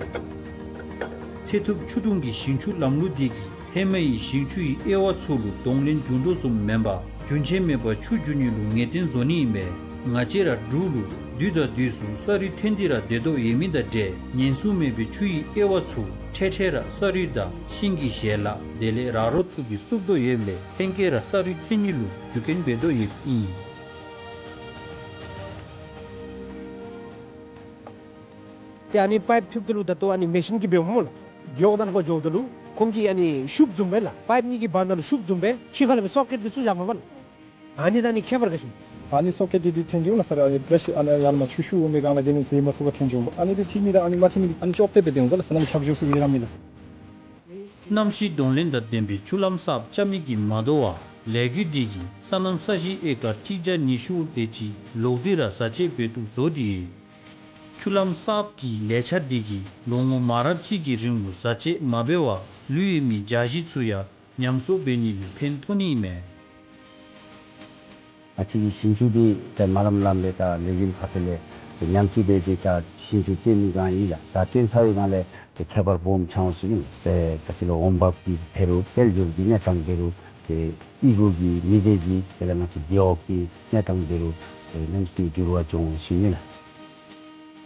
ཚེ་ཐུབ་ཆུ་དུང་གི་ཞིང་ཆུ་ལམ་ལུགས་འདི་གིས་ཧེ་མའི་ཞིང་ཆུའི་དབྱེ་བ་ཚུ་ལུ་གདོང་ལེན་འབྱུང་དོ་བཟུམ་མེན་པར་རྒྱུན་ཆད་མེད་པར་ཆུ་འགྱུར་ནི་ལུ་ངེས་གཏན་བཟོ་ནི་ཨིན་པས། ང་བཅས་ར་འབྲུག་ལུ་དུས་དང་དུས་སུ་ས་རུད་ཐོན་ཏེ་ར་སྡོད་དོ་ཡོད་མི་དང་འདྲ་ཉེན་སྲུང་མེད་པའི་ཆུའི་དབྱེ་བ་ཚུ་འཕྲལ་འཕྲལ་ར་ས་རུད་དང་ཤིང་གི་ཞལ་ལག་དེ་ལས་ར་རོ་ཚུ་གིས་བསུབ་དོ་ཡོདཔ་ལས་ལྷན་སྐྱེས་ར་ས་རུད་ཐོན་ནི་ལུ་རྒྱུ་རྐྱེན་འབད་དོ་ཡོདཔ་ཨིན། ཏེ་ཨ་ནི་པའིཔ་འཐུཝ་ད་ལུ་ད་ལྟོ་ཨ་ནི་མེ་ཤིན་གྱིས་འབདཝ་སྨོ་ལགས། མགྱོགས་དང་ཁོ་འགྱོཝ་ད་ལུ་ཁོང་གིས་ཨ་ནི་ཤུབ་བཟུམ་སྦེ་ལགས་པའིཔ་གཉིས་ཀྱི་བར་ན་ལུ་ཤུབ་བཟུམ་སྦེ་ཕྱི་ཁ་ལས་སྦེ་སོ་ཀེཊ་སྦེ་བཙུགས་བཞགཔ་མས་ལགས། ཨ་ནི་དང་ཨ་ནི་ཁྱད་པར་ག་ཅི་སྨོ། ཨ་ནི་སོ་ཀེཊ་འདི་འདི་འཐེན་འགྱོཝ་ལགས་སོ་ར་ཨ་ནི་པེ་རེ་ཤར་ཨ་ནི་ཡར་མར་ཆུ་ཤུགས་འོང་པའི་སྒང་ལས་འདི་ནི་བཟོད་མ་ཚུགས་པར་འཐེན་འགྱོཝ་ཨ་ནི་འདི་འཐེན་མི་དང་ཨ་ནི་མ་འཐེན་མི་འདི་ཨ་ནི་ཅོག་འཐདཔ་སྦེ་འཐེནམ་ད་ལགས་སོ་ཨ་ནི་ཆག་ཆག་སུ་ཡི་ར་མེད་ལགས་སོ། གནམ་གཤིས་གདོང་ལེན་དང་ལྡན་པའི་ཆུ་ལམ་གསརཔ་རྐྱབ་ནི་གིས་མ་དོ་བར་ལས་འགུལ་འདི་གིས་སོ་ནམ་ས་གཞི་ཨེ་ཀར་ཁྲི་བརྒྱ་ཉི་ཤུ་དེ་ཅིག་ལོག་སྟེ་ར་བཟའ་སྤྱོད་འབད་བཏུབ་བཟོ་སྟེ་ཡོད། ཆུ་ལམ་གསརཔ་གི་ལས་འཆར་འདི་གིས་ལོ་ངོ་མང་རབས་ཅིག་གི་རིང་ལུ་བཟའ་སྤྱོད་མ་འབད་བར་ལུས་ཡོད་མི་རྒྱ་གཞིས་ཚུ་ཡང་ཉམས་གསོ་འབད་ནི་ལུ་ཕན་ཐོགས་ནི་ཨིན་མས། ང་བཅས་ཀྱི་ཞིང་ཆུ་འདི་ཏེ་མ་ལམ་ལམ་སྦེ་ད་ལས་འགུལ་ཁ་ཐུག་ལས་ཏེ་ཉམས་བཅོས་འབད་དེ་ད་ཞིང་ཆུ་བཏོན་ནི་སྒང་ཨིན་ལགས། ད་བཏོན་ཚར་བའི་སྒང་ལས་ཏེ་ཁྱད་པར་སྦོམ་ཆགས་འོང་ཟེར་ཨིན། ཏེ་ད་ཅི་ལོ་འོང་འབབ་ཀྱི་འཕེལ་རུང་དཔལ་འབྱོར་གྱི་གནས་སྟངས་འབད་རུང་ཏེ་གཡུས་སྒོ་གི་མི་སྡེ་གི་དེ་ལས་ང་བཅས་རྒེད་འོག་གི་གནས་སྟངས་འབད་རུང་ཏེ་གནམ་གཤིས་འགྱུར་བ་འབྱུང་འོང་ཟེར་ཨིན་ལགས།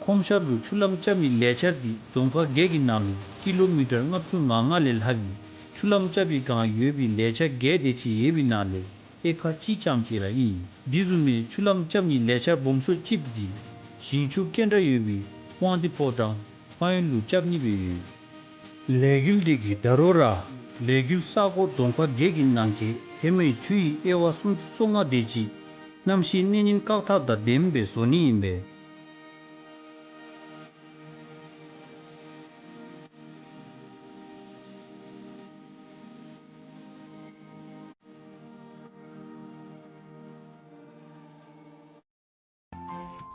ཁོམ་ཤར་ལུ་ཆུ་ལམ་རྐྱབ་ནིའི་ལས་འཆར་འདི་རྫོང་ཁག་བརྒྱད་ཀྱི་ནང་ལུ་ཀི་ལོ་མི་ཊར་ལྔ་བཅུ་ང་ལྔ་ལས་ལྷག་གི་ཆུ་ལམ་རྐྱབ་པའི་སྒང་ཡོད་པའི་ལས་འཆར་བརྒྱད་དེ་ཅིག་ཡོད་པའི་ནང་ལས་ཨེ་ཀར་གཅིག་ཙམ་ཅིག་ར་ཨིན། དེ་བཟུམ་མའི་ཆུ་ལམ་རྐྱབ་ནིའི་ལས་འཆར་སྦོམ་ཤོས་ཅིག་འདི་ཞིང་ཆུ་སྐྱེལ་འདྲ་ཡོད་པའི་དབང་འདུས་ཕོ་བྲང་ཕངས་ཡུལ་ལུ་རྐྱབ་ནི་སྦེ་ཡོད། ལས་འགུལ་འདི་གིས་ད་རུང་ར་ལས་འགུལ་ས་གོ་རྫོང་ཁག་བརྒྱད་ཀྱི་ནང་གི་ཧེ་མའི་ཆུའི་དབྱེ་བ་སུམ་ཅུ་སོ་ལྔ་དེ་ཅིག་གནམ་གཤིས་གནོད་ཉེན་བཀག་ཐབས་དང་ལྡནམ་སྦེ་བཟོ་ནི་ཨིན་པས།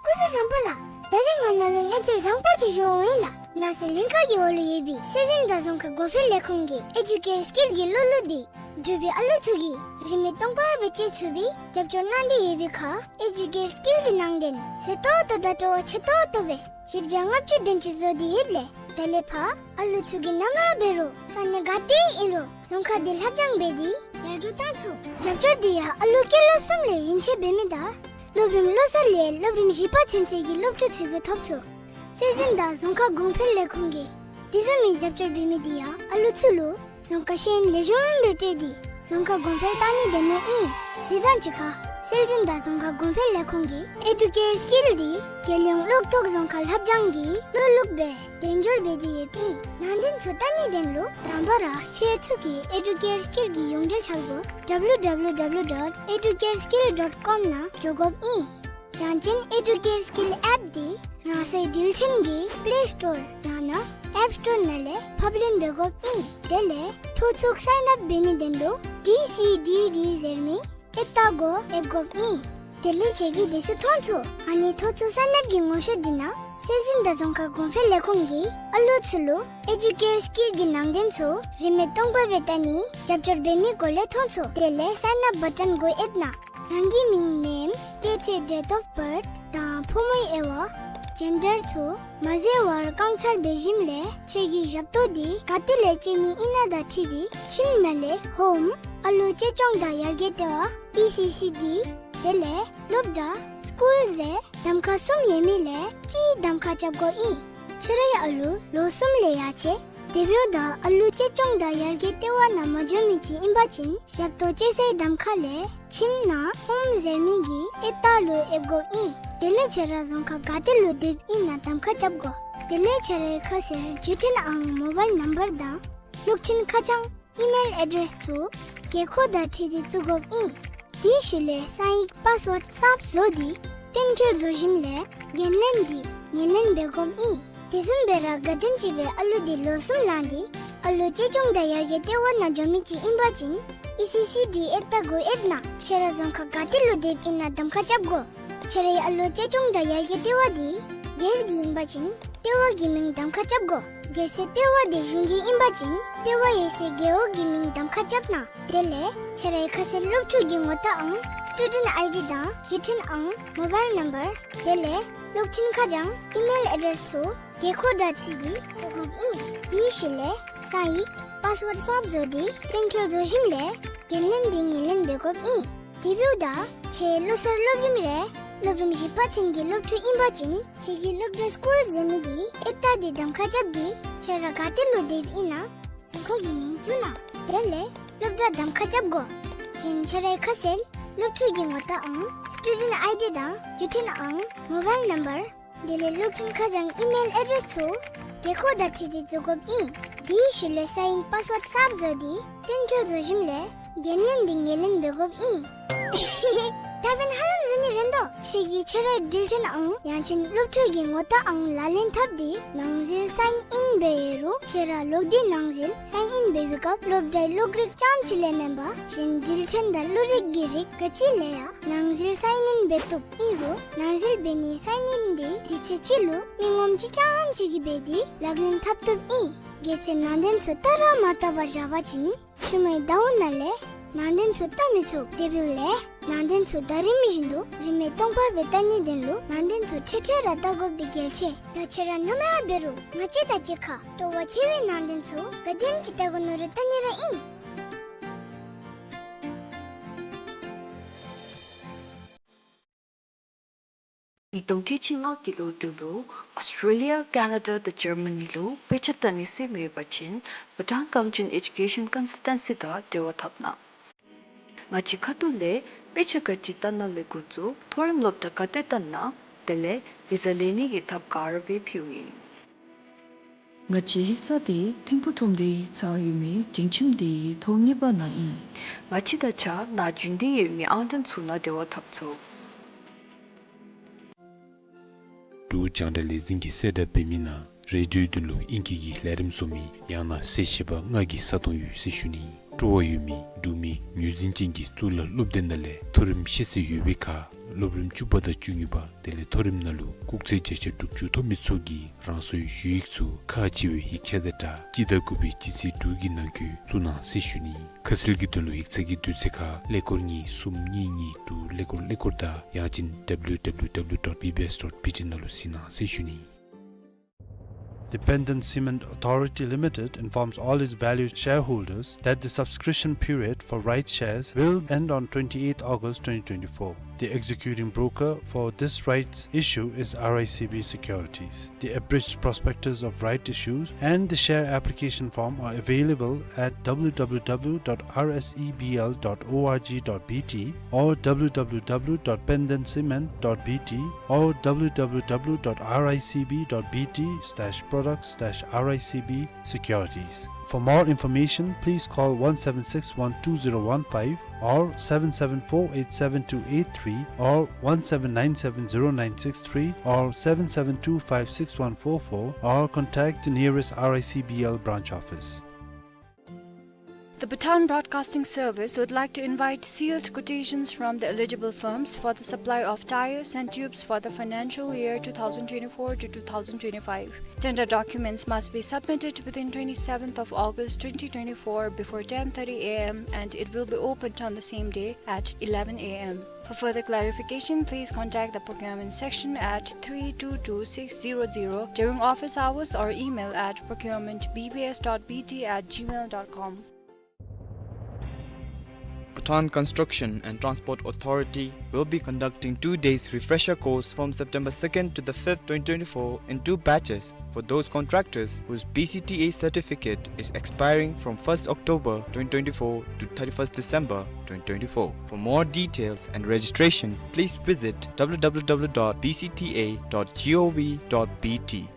སྐུ་གཟུགས་བཟང་པོ་ལགས། ད་རིས་ང་ནཱ་ལུ་གནས་ཚུལ་བཟང་པོ་ཅིག་ཞུ་འོང་ཡི་ལགས། ནགས་ཚལ་ལྷན་ཁག་གི་འོག་ལུ་ཡོད་པའི་སྲོལ་འཛིན་དང་རྫོང་ཁ་གོང་འཕེལ་ལས་ཁུངས་ཀྱི་ཨེ་ཌུ་ཀེར་སི་ཀིལ་གྱི་གློག་ལུད་འདི་འབྲུག་པའི་ཨ་ལུ་ཚུ་གིས་རིན་མེད་སྟོང་པ་སྦེ་སྤྱོད་ཚུགས་པའི་རྒྱབ་སྐྱོར་གནང་སྟེ་ཡོད་པའི་ཁར་ཨེ་ཌུ་ཀེར་སི་ཀིལ་གྱི་ནང་དོན་ཟད་ཏོག་ཏོ་དང་སྤྲོ་བ་ཆེ་ཏོག་ཏོ་སྦེ་བཞི་བརྒྱ་ལྔ་བཅུ་དོན་གཅིག་བཟོ་སྟེ་ཡོདཔ་ལས་ད་ལས་ཕར་ཨ་ལུ་ཚུ་གིས་ནམ་ར་འབད་རུང་ས་གནས་ག་ཏེ་ཨིན་རུང་རྫོང་ཁ་འདི་ལྷབ་སྦྱང་འབད་དེ་ཡར་རྒྱས་བཏང་ཚུགས། རྒྱབ་སྐྱོར་འདི་ཡང་ཨ་ལུ་སྐྱེས་ལོ་གསུམ་ལས་ཡན་ཆད་འབད་མི་དང་སློབ་རིམ་བློ་གསར་ལས་སློབ་རིམ་བཞི་པ་ཚུན་ཚོད་ཀྱི་སློབ་ཕྲུག་ཚུ་གིས་ཐོབ་ཚུགས། སྲོལ་འཛིན་དང་རྫོང་ཁ་གོང་འཕེལ་ལས་ཁུངས་ཀྱིས་དེ་བཟུམ་མའི་རྒྱབ་སྐྱོར་འབད་མི་འདི་ཡང་ཨ་ལུ་ཚུ་ལུ་རྫོང་ཁ་ཤེས་ཡོན་ལེགས་ཤོམ་སྦེ་སྤྲོད་དེ་རྫོང་ཁ་གོང་འཕེལ་གཏང་ནི་དེ་ནོ་ཨིན། དེ་དང་གཅིག་ཁར་སྲོལ་འཛིན་དང་རྫོང་ཁ་གོང་འཕེལ་ལས་ཁུངས་ཀྱིས་ཨེ་ཌུ་ཀེར་སི་ཀིལ་འདི་རྒྱལ་ཡོངས་གློག་ཐོག་རྫོང་ཁ་ལྷབ་སྦྱང་གི་གློག་ལུད་སྦེ་དལ་འབྱོར་འབད་དེ་ཡོདཔ་ཨིན། ནང་དོན་ཚུ་བལྟ་ནིའི་དོན་ལུ་དང་པ་ར་ཁྱེད་ཚུ་གིས་ཨེ་ཌུ་ཀེར་སི་ཀིལ་གྱི་ཡོངས་འབྲེལ་ཚགས་པར་ཌབ་ལུ་ཌབ་ལུ་ཌབ་ལུ་ཌོཊ་ཨེ་ཌུ་ཀེར་སི་ཀིལ་ཌོཊ་ཀོམ་ནང་འགྱོ་དགོཔ་ཨིན། ཡང་ཅིན་ཨེ་ཌུ་ཀེར་སི་ཀིལ་ཨེཔ་འདི་རང་སོའི་འགྲུལ་འཕྲིན་གྱི་པླེ་སི་ཊོར་ཡང་ན་ཨེཔ་སི་ཊོར་ནང་ལས་ཕབ་ལེན་འབད་དགོཔ་ཨིན། དེ་ལས་ཐོ་ཚུགས་སའིན་ཨཔ་འབད་ནིའི་དོན་ལུ་ཌི་སི་ཌི་ཌི་ཟེར་མི་ཨེཔ་ལྟ་གོ་ཨེཔ་དགོཔ་ཨིན། དེ་ལས་ཁྱེད་ཀྱིས་དེ་ཚུ་མཐོང་ཚུགས། ཨ་ནི་ཐོ་ཚུགས་སའིན་ཨཔ་ཀྱི་ངོ་ཤེས་འདི་ནང་སྲོལ་འཛིན་དང་རྫོང་ཁ་གོང་འཕེལ་ལས་ཁུངས་ཀྱིས་ཨ་ལུ་ཚུ་ལུ་ཨེ་ཌུ་ཀེར་སི་ཀིལ་གྱི་ནང་དོན་ཚུ་རིན་མེད་སྟོང་པ་སྦེ་བལྟ་ནི་རྒྱབ་སྐྱོར་འབད་མི་སྐོར་ལས་མཐོང་ཚུགས། དེ་ལས་སའིན་ཨཔ་བ་ཊོན་གུ་ཨེཔ་ནང་རང་གི་མིང་ནེམ་སྐྱེས་ཚེས་ཌེཊ་ཨོཕ་བཱརཐ་དང་ཕོ་མོའི་དབྱེ་བ་ཇེན་ཌར་ཚུ་མ་ཟེར་བར་བཀང་ཚར་བའི་ཞིནམ་ལས་ཁྱེད་ཀྱི་ཞབས་ཏོག་འདི་ག་ཏེ་ལས་སྤྱོད་ནི་ཨིན་ན་དང་འཁྲིལ་ཏེ་ཁྱིམ་ནང་ལས་ཧོམ་ ཨ་ལོ་གཅེས་སྐྱོང་དང་ཡར་རྒྱས་ལྟེ་བ་ཨི་སི་སི་ཌི། དེ་ལས་སློབ་གྲྭ་སི་ཀུལ་ཟེར་གདམ་ཁ་གསུམ་ཡོད་མི་ལས་གཅིག་གདམ་ཁ་རྐྱབ་དགོཔ་ཨིན། ཁྱེད་རའི་ཨ་ལོ་ལོ་གསུམ་ལས་ཡར་ཆེ། དེ་འབདཝ་ད་ཨ་ལོ་གཅེས་སྐྱོང་དང་ཡར་རྒྱས་ལྟེ་བ་ནང་མ་འགྱོ་མི་ཅིག་ཨིན་པ་ཅིན་ཞབས་ཏོག་ཅོ་སའི་གདམ་ཁ་ལས་ཁྱིམ་ནང་ཧོམ་ཟེར་མི་གི་ཨེབ་སྟེགས་ལུ་ཨེབ་དགོཔ་ཨིན། དེ་ལས་ཁྱེད་ར་རྫོང་ཁག་ག་ཏེ་ལུ་སྡོདཔ་ཨིན་ན་གདམ་ཁ་རྐྱབ་དགོ། དེ་ལས་ཁྱེད་རའི་ཁ་གསལ་བརྒྱུད་འཕྲིན་ཨང་མོ་བཱའིལ་ནམ་བར་དང་གློག་འཕྲིན་ཁ་བྱང་ཨི་མེལ་ཨེ་ཌེསི་ཚུ་དགོས་མཁོ་དང་འཁྲིལ་ཏེ་བཙུགས་དགོཔ་ཨིན། དེའི་ཤུལ་ལས་གསང་ཡིག་པཱསི་ཝརཌ་གསརཔ་བཟོ་སྟེ་གཏན་འཁེལ་བཟོ་ཞིནམ་ལས་འགན་ལེན་འདི་ངོས་ལེན་འབད་དགོཔ་ཨིན། དེ་བཟུམ་སྦེ་ར་ག་དེམ་ཅིག་སྦེ་ཨ་ལོ་འདི་ལོ་གསུམ་ལང་སྟེ་ཨ་ལོ་གཅེས་སྐྱོང་དང་ཡར་རྒྱས་ལྟེ་བ་ནང་འགྱོ་མི་ཅིག་ཨིན་པ་ཅིན་ཨི་སི་སི་ཌི་ཨེབ་སྟེགས་གུ་ཨེབ་གནང་། ཁྱེད་ར་རྫོང་ཁག་ག་ཏེ་ལུ་སྡོདཔ་ཨིན་ན་གདམ་ཁ་རྐྱབ་དགོ། ཁྱེད་རའི་ཨ་ལོ་གཅེས་སྐྱོང་དང་ཡར་རྒྱས་ལྟེ་བ་འདི་སྒེར་གྱི་ཨིན་པ་ཅིན་ལྟེ་བ་གི་མིང་གདམ་ཁ་རྐྱབ་དགོ། གལ་སྲིད་ལྟེ་བ་འདི་གཞུང་གི་ཨིན་པ་ཅིན་ལྟེ་བ་ཡོད་སའི་རྒེད་འོག་གི་མིང་གདམ་ཁ་རྐྱབ་གནང་། དེ་ལས་ཁྱེད་རའི་ཁ་གསལ་སློབ་ཕྲུག་གི་ངོ་རྟགས་ཨང་སི་ཊུ་ཌེནཊ་ཨའི་ཌི་དང་བརྒྱུད་འཕྲིན་ཨང་མོ་བཱའིལ་ནམ་བར་དེ་ལས་གློག་འཕྲིན་ཁ་བྱང་ཨི་མེལ་ཨེ་ཌེསི་ཚུ་དགོས་མཁོ་དང་འཁྲིལ་ཏེ་བཙུགས་དགོཔ་ཨིན། དེའི་ཤུལ་ལས་གསང་ཡིག་པཱསི་ཝརཌ་གསརཔ་བཟོ་སྟེ་གཏན་འཁེལ་བཟོ་ཞིནམ་ལས་འགན་ལེན་འདི་ངོས་ལེན་འབད་དགོཔ་ཨིན། དེ་འབདཝ་ད་ཁྱེད་ལོ་གསར་སློབ་རིམ་རེ་སློབ་རིམ་བཞི་པ་ཚུན་གྱི་སློབ་ཕྲུག་ཨིན་པ་ཅིན་ཁྱེད་ཀྱི་སློབ་གྲྭ་སི་ཀུལ་ཟེར་མི་འདི་ཨེབ་སྟེགས་འདི་གདམ་ཁ་རྐྱབ་སྟེ་ཁྱེད་ར་ག་ཏེ་ལུ་སྡོདཔ་ཨིན་ན་རྫོང་ཁག་གི་མིང་བཙུགས་གནང་། དེ་ལས་སློབ་གྲྭ་གདམ་ཁ་རྐྱབ་དགོ། གཞན་ཁྱེད་རའི་ཁ་གསལ་སློབ་ཕྲུག་གི་ངོ་རྟགས་ཨང་སི་ཊུ་ཌེནཊ་ཨའི་ཌི་དང་བརྒྱུད་འཕྲིན་ཨང་མོ་བཱའིལ་ནམ་བར་དེ་ལས་གློག་འཕྲིན་ཁ་བྱང་ཨི་མེལ་ཨེ་ཌེསི་ཚུ་དགོས་མཁོ་དང་འཁྲིལ་ཏེ་བཙུགས་དགོཔ་ཨིན། དེའི་ཤུལ་ལས་གསང་ཡིག་པཱསི་ཝརཌ་གསརཔ་བཟོ་སྟེ་གཏན་འཁེལ་བཟོ་ཞིནམ་ལས་འགན་ལེན་འདི་ངོས་ལེན་འབད་དགོཔ་ཨིན། ད་འབདན་ཧ་ལམ་བཟོ་ནི་རན་དོ། ཁྱེད་ཀྱིས་ཁྱེད་རའི་འགྲུལ་འཕྲིན་ཨང་ཡང་ཅིན་སློབ་ཕྲུག་གི་ངོ་རྟགས་ཨང་ལག་ལེན་འཐབ་སྟེ་ནང་འཛུལ་སའིན་ཨིན་འབད་ཡོད་རུང་ཁྱེད་ར་ལོག་སྟེ་ནང་འཛུལ་སའིན་ཨིན་འབད་བའི་སྐབས་སློབ་གྲྭའི་གློག་རིག་རྐྱངམ་ཅིག་ལས་མེན་པར་གཞན་འགྲུལ་འཕྲིན་དང་གློག་རིག་གི་རིགས་ག་ཅི་ལས་ཡང་ནང་འཛུལ་སའིན་ཨིན་འབད་བཏུབ་ཨིན་རུང་ནང་འཛུལ་འབད་ནིའི་སའིན་ཨིན་འདི་དུས་ཚོད་ཅིག་ལུ་མི་ངོམ་ཅིག་རྐྱངམ་ཅིག་གིས་འབད་དེ་ལག་ལེན་འཐབ་བཏུབ་ཨིན། གལ་སྲིད་ནང་དོན་ཚུ་བལྟ་ར་མ་བལྟ་བར་བཞག་པ་ཅིན་ཤུལ་མའི་ཟླཝ་ནང་ལས་ནང་དོན་ཚུ་བལྟ་མི་ཚུགས། དེ་འབདཝ་ལས་ནང་དོན་ཚུ་ད་རིས་མི་བཞིན་དུ་རིན་མེད་སྟོང་པ་སྦེ་བལྟ་ནིའི་དོན་ལུ་ནང་དོན་ཚུ་འཕྲལ་འཕྲལ་ར་བལྟ་དགོཔ་འདི་གལ་ཆེ། ད་ཁྱེད་ར་ནམ་ར་འབད་རུང་ང་བཅས་དང་གཅིག་ཁར་སྤྲོ་བ་ཆེ་བའི་ནང་དོན་ཚུ་ག་དེམ་ཅིག་བལྟ་དགོ་མནོ་རུང་བལྟ་ནི་ར་ཨིན། ཉིས་སྟོང་ཁལ་གཅིག་ལྔ་གི་ལོ་འདི་ལུ་ཨོསི་ཊེ་ལི་ཡ་ཀེ་ན་ཌ་དང་ཇར་མ་ནི་ལུ་དཔེ་ཆ་བལྟ་ནི་ཟེར་མི་ཡོད་པ་ཅིན་བྷུ་ཊཱན་གངས་ཅན་ཨེ་ཌུ་ཀེ་ཤཱན་ཀོན་སཱལ་ཊན་སི་དང་འབྲེལ་བ་འཐབ་གནང་། ང་བཅས་ཁ་ཐུག་ལས་དཔེ་ཆ་ག་ཅི་བལྟ་ན་ལེགས་དགོ་ཚུ་མཐོ་རིམ་སློབ་གྲྭ་ག་ཏེ་བལྟ་ན་དེ་ལས་བི་ཟ་ལེན་ནི་གི་ཐབས་ག་ར་སྦེ་ཕུལཝ་ཨིན། ང་བཅས་ཡིག་ཚང་འདི་ཐིམ་ཕུག་ཁྲོམ་སྡེའི་ཡིག་ཚང་ཡོད་མི་སྒྲིང་ཁྱིམ་སྡེའི་ཐོག་གཉིས་པ་ནང་ཨིན། ང་བཅས་དང་གཅིག་ཁར་རྒྱུན་ལྡན་ཡོད་མི་ཨང་གྲངས་ཚུ་ནང་འབྲེལ་བ་འཐབ་ཚུགས། འབྲུག་རྒྱང་བསྒྲགས་ལས་འཛིན་གྱིས་གསལ་བསྒྲགས་འབད་མི་ནང་རེ་ཌིའོའི་དོན་ལུ་ཨིང་སྐད་ཀྱི་ལས་རིམ་བཟོ་མི་ཡང་ན་གསལ་བཤད་པ་ལྔ་གི་ས་སྟོང་ཡོད་ཟེར་ཞུ་ནི། སྤྲོ་བ་ཡོད་མི་འབྲུག་མི་ངོས་འཛིན་ཅན་གྱི་གཙུག་ལག་སློབ་སྡེ་ནང་ལས་མཐོ་རིམ་ཤེས་ཚད་ཡོད་པའི་ཁར་སློབ་རིམ་བཅུ་པ་དང་བཅུ་གཉིས་པ་དེ་ལས་མཐོ་རིམ་ནང་ལུ་སྐུགས་ཚད་བརྒྱ་ཆ་དྲུག་ཅུ་ཐོབ་མི་ཚུ་གིས་རང་སོའི་ཞུ་ཡིག་ཚུ་ཁག་ཆེ་བའི་ཡིག་ཆ་དང་སྦྲགས་སྤྱི་ཟླ་དགུ་པའི་སྤྱི་ཚེས་དྲུག་གི་ནང་འཁོད་བཙུགས་གནང་ཟེར་ཞུ་ནི། ཁ་གསལ་གྱི་དོན་ལུ་ཡིག་ཚང་གི་དུས་ཚོད་ཁར་ཀླད་ཀོར་གཉིས་གསུམ་གཉིས་གཉིས་དྲུག་ཀླད་ཀོར་ཀླད་ཀོར་དང་ཡང་ཅིན་W W W dot B B S dot B T ནང་ལུ་གཟིགས་གནང་ཟེར་ཞུ་ནི། The Penden Cement Authority Limited informs all its valued shareholders that the subscription period for rights shares will end on twenty-eighth August twenty twenty-four. The executing broker for this rights issue is R I C B Securities. The abridged prospectus of right issues and the share application form are available at W W W dot R S E B L dot org dot B T or W W W dot penden cement dot B T or W W W dot R I C B dot B T slash products slash R I C B securities. For more information, please call one seven six one two zero one five or seven seven four eight seven two eight three or one seven nine seven zero nine six three or seven seven two five six one four four or contact the nearest R I C B L branch office. The Bhutan Broadcasting Service would like to invite sealed quotations from the eligible firms for the supply of tyres and tubes for the financial year two thousand twenty-four to two thousand twenty-five. Tender documents must be submitted within twenty-seventh of August twenty twenty-four before ten thirty A M and it will be opened on the same day at eleven A M. For further clarification, please contact the procurement section at three two two six zero zero during office hours or email at procurement B B S dot B T at gmail dot com. Bhutan Construction and Transport Authority will be conducting two days refresher course from September second to the fifth, twenty twenty-four in two batches for those contractors whose B C T A certificate is expiring from first October twenty twenty-four to thirty-first December twenty twenty-four. For more details and registration, please visit W W W dot B C T A dot gov dot B T.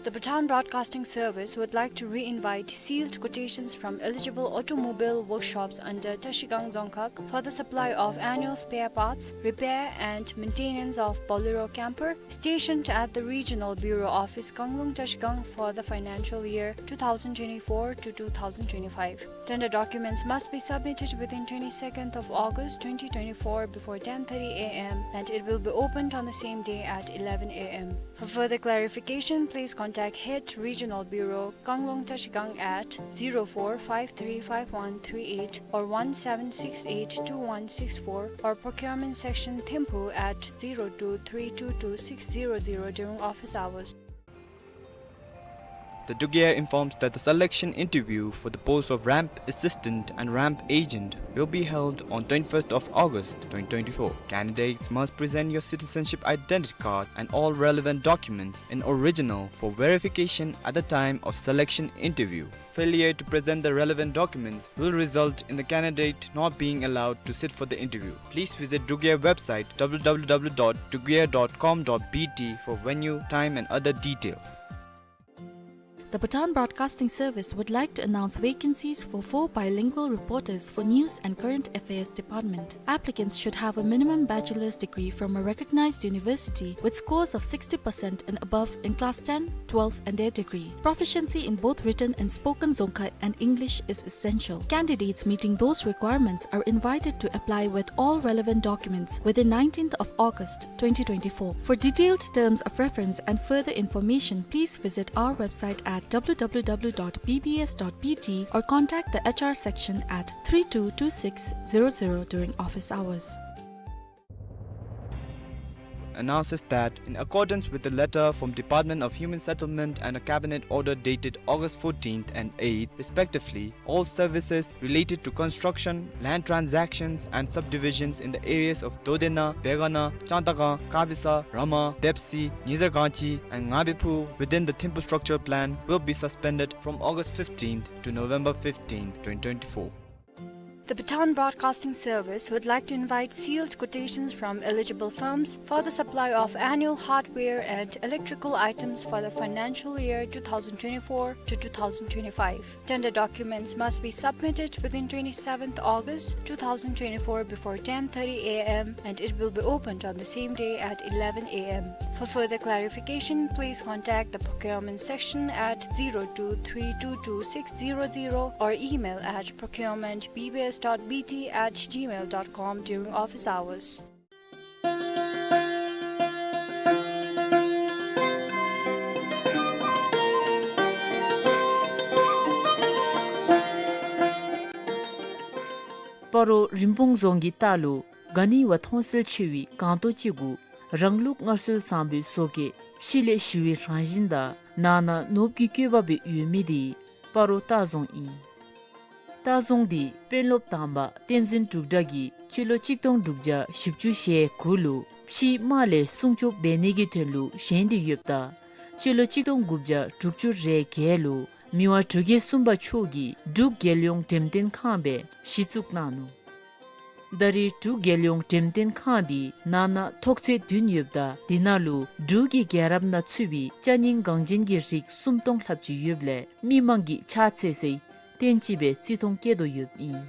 The Bhutan Broadcasting Service would like to re-invite sealed quotations from eligible automobile workshops under Trashigang Dzongkhag for the supply of annual spare parts, repair and maintenance of Bolero camper stationed at the Regional Bureau Office, Kanglung, Trashigang for the financial year two thousand twenty-four to two thousand twenty-five. Tender documents must be submitted within twenty-second of August twenty twenty-four before ten thirty A M and it will be opened on the same day at eleven A M. For further clarification, please contact Head Regional Bureau, Kanglung, Trashigang at zero four five three five one three eight or one seven six eight two one six four or Procurement Section, Thimphu at zero two three two two six zero zero during office hours. The Druk Yar informs that the selection interview for the post of ramp assistant and ramp agent will be held on twenty-first of August twenty twenty-four. Candidates must present your citizenship identity card and all relevant documents in original for verification at the time of selection interview. Failure to present the relevant documents will result in the candidate not being allowed to sit for the interview. Please visit Druk Yar website W W W dot druk yar dot com dot B T for venue, time and other details. The Bhutan Broadcasting Service would like to announce vacancies for four bilingual reporters for News and Current Affairs Department. Applicants should have a minimum bachelor's degree from a recognized university with scores of sixty percent and above in class ten, twelve and their degree. Proficiency in both written and spoken Dzongkha and English is essential. Candidates meeting those requirements are invited to apply with all relevant documents within nineteenth of August twenty twenty-four. For detailed terms of reference and further information, please visit our website at W W W dot B B S dot B T or contact the H R section at three two two six zero zero during office hours. Announces that, in accordance with the letter from Department of Human Settlement and a cabinet order dated August fourteenth and eighth, respectively, all services related to construction, land transactions, and subdivisions in the areas of Dodena, Begana, Changtakang, Kabisa, Rama, Depsi, Ngizargangchi, and Ngabiphu within the Thimphu Structure Plan will be suspended from August fifteenth to November fifteenth, twenty twenty-four. The Bhutan Broadcasting Service would like to invite sealed quotations from eligible firms for the supply of annual hardware and electrical items for the financial year two thousand twenty-four to two thousand twenty-five. Tender documents must be submitted within twenty-seventh August two thousand twenty-four before ten thirty A M and it will be opened on the same day at eleven A M. For further clarification, please contact the procurement section at zero two three two two six zero zero or email at procurement B B S dot B T at gmail dot com during office hours. སྤ་རོ་རིན་སྤུངས་རྫོང་གི་ལྟག་ལུ་ག་ནི་བ་མཐོང་གསལ་ཆེ་བའི་སྒང་ཏོག་ཅིག་གུ་རང་ལུགས་སྔར་སྲོལ་བཟང་པོའི་བཟོ་བཀོད་ཕྱི་ལས་ཞི་བའི་རང་བཞིན་དང་ནང་ན་ནོར་བུ་གི་བཀོད་པ་སྦེ་ཡོད་མི་དེ་སྤ་རོ་ལྟ་རྫོང་ཨིན། ལྟ་རྫོང་འདི་དཔོན་སློབ་དང་པ་བསྟན་འཛིན་འབྲུག་སྒྲ་གིས་སྤྱི་ལོ་གཅིག་སྟོང་དྲུག་བརྒྱ་བཞི་བཅུ་ཞེ་དགུ་ལུ་ཕྱིའི་དམག་ལས་སྲུང་སྐྱོབ་འབད་ནི་གི་དོན་ལུ་བཞེངས་ཏེ་ཡོདཔ་ད་སྤྱི་ལོ་གཅིག་སྟོང་དགུ་བརྒྱ་དྲུག་ཅུ་རེ་བརྒྱད་ལུ་མི་དབང་འབྲུག་རྒྱལ་གསུམ་པ་མཆོག་གིས་འབྲུག་རྒྱལ་ཡོངས་འགྲེམས་སྟོན་ཁང་སྦེ་གཞི་བཙུགས་གནང་ནུག། ད་རེས་འབྲུག་རྒྱལ་ཡོངས་འགྲེམས་སྟོན་ཁང་འདི་ནང་ན་ཐོག་ཚད་བདུན་ཡོདཔ་ད་དེ་ནང་ལུ་འབྲུག་གི་རྒྱལ་རབས་ནང་ཚུད་པའི་ཅ་རྙིང་འགངས་ཅན་གྱི་རིགས་སུམ་སྟོང་ལྷགཔ་ཅིག་ཡོདཔ་ལས་མི་མང་གིས་ཕྱག་འཚལ་སའི་རྟེན་ཅིག་སྦེ་བརྩི་མཐོང་བསྐྱེད་དོ་ཡོདཔ་ཨིན།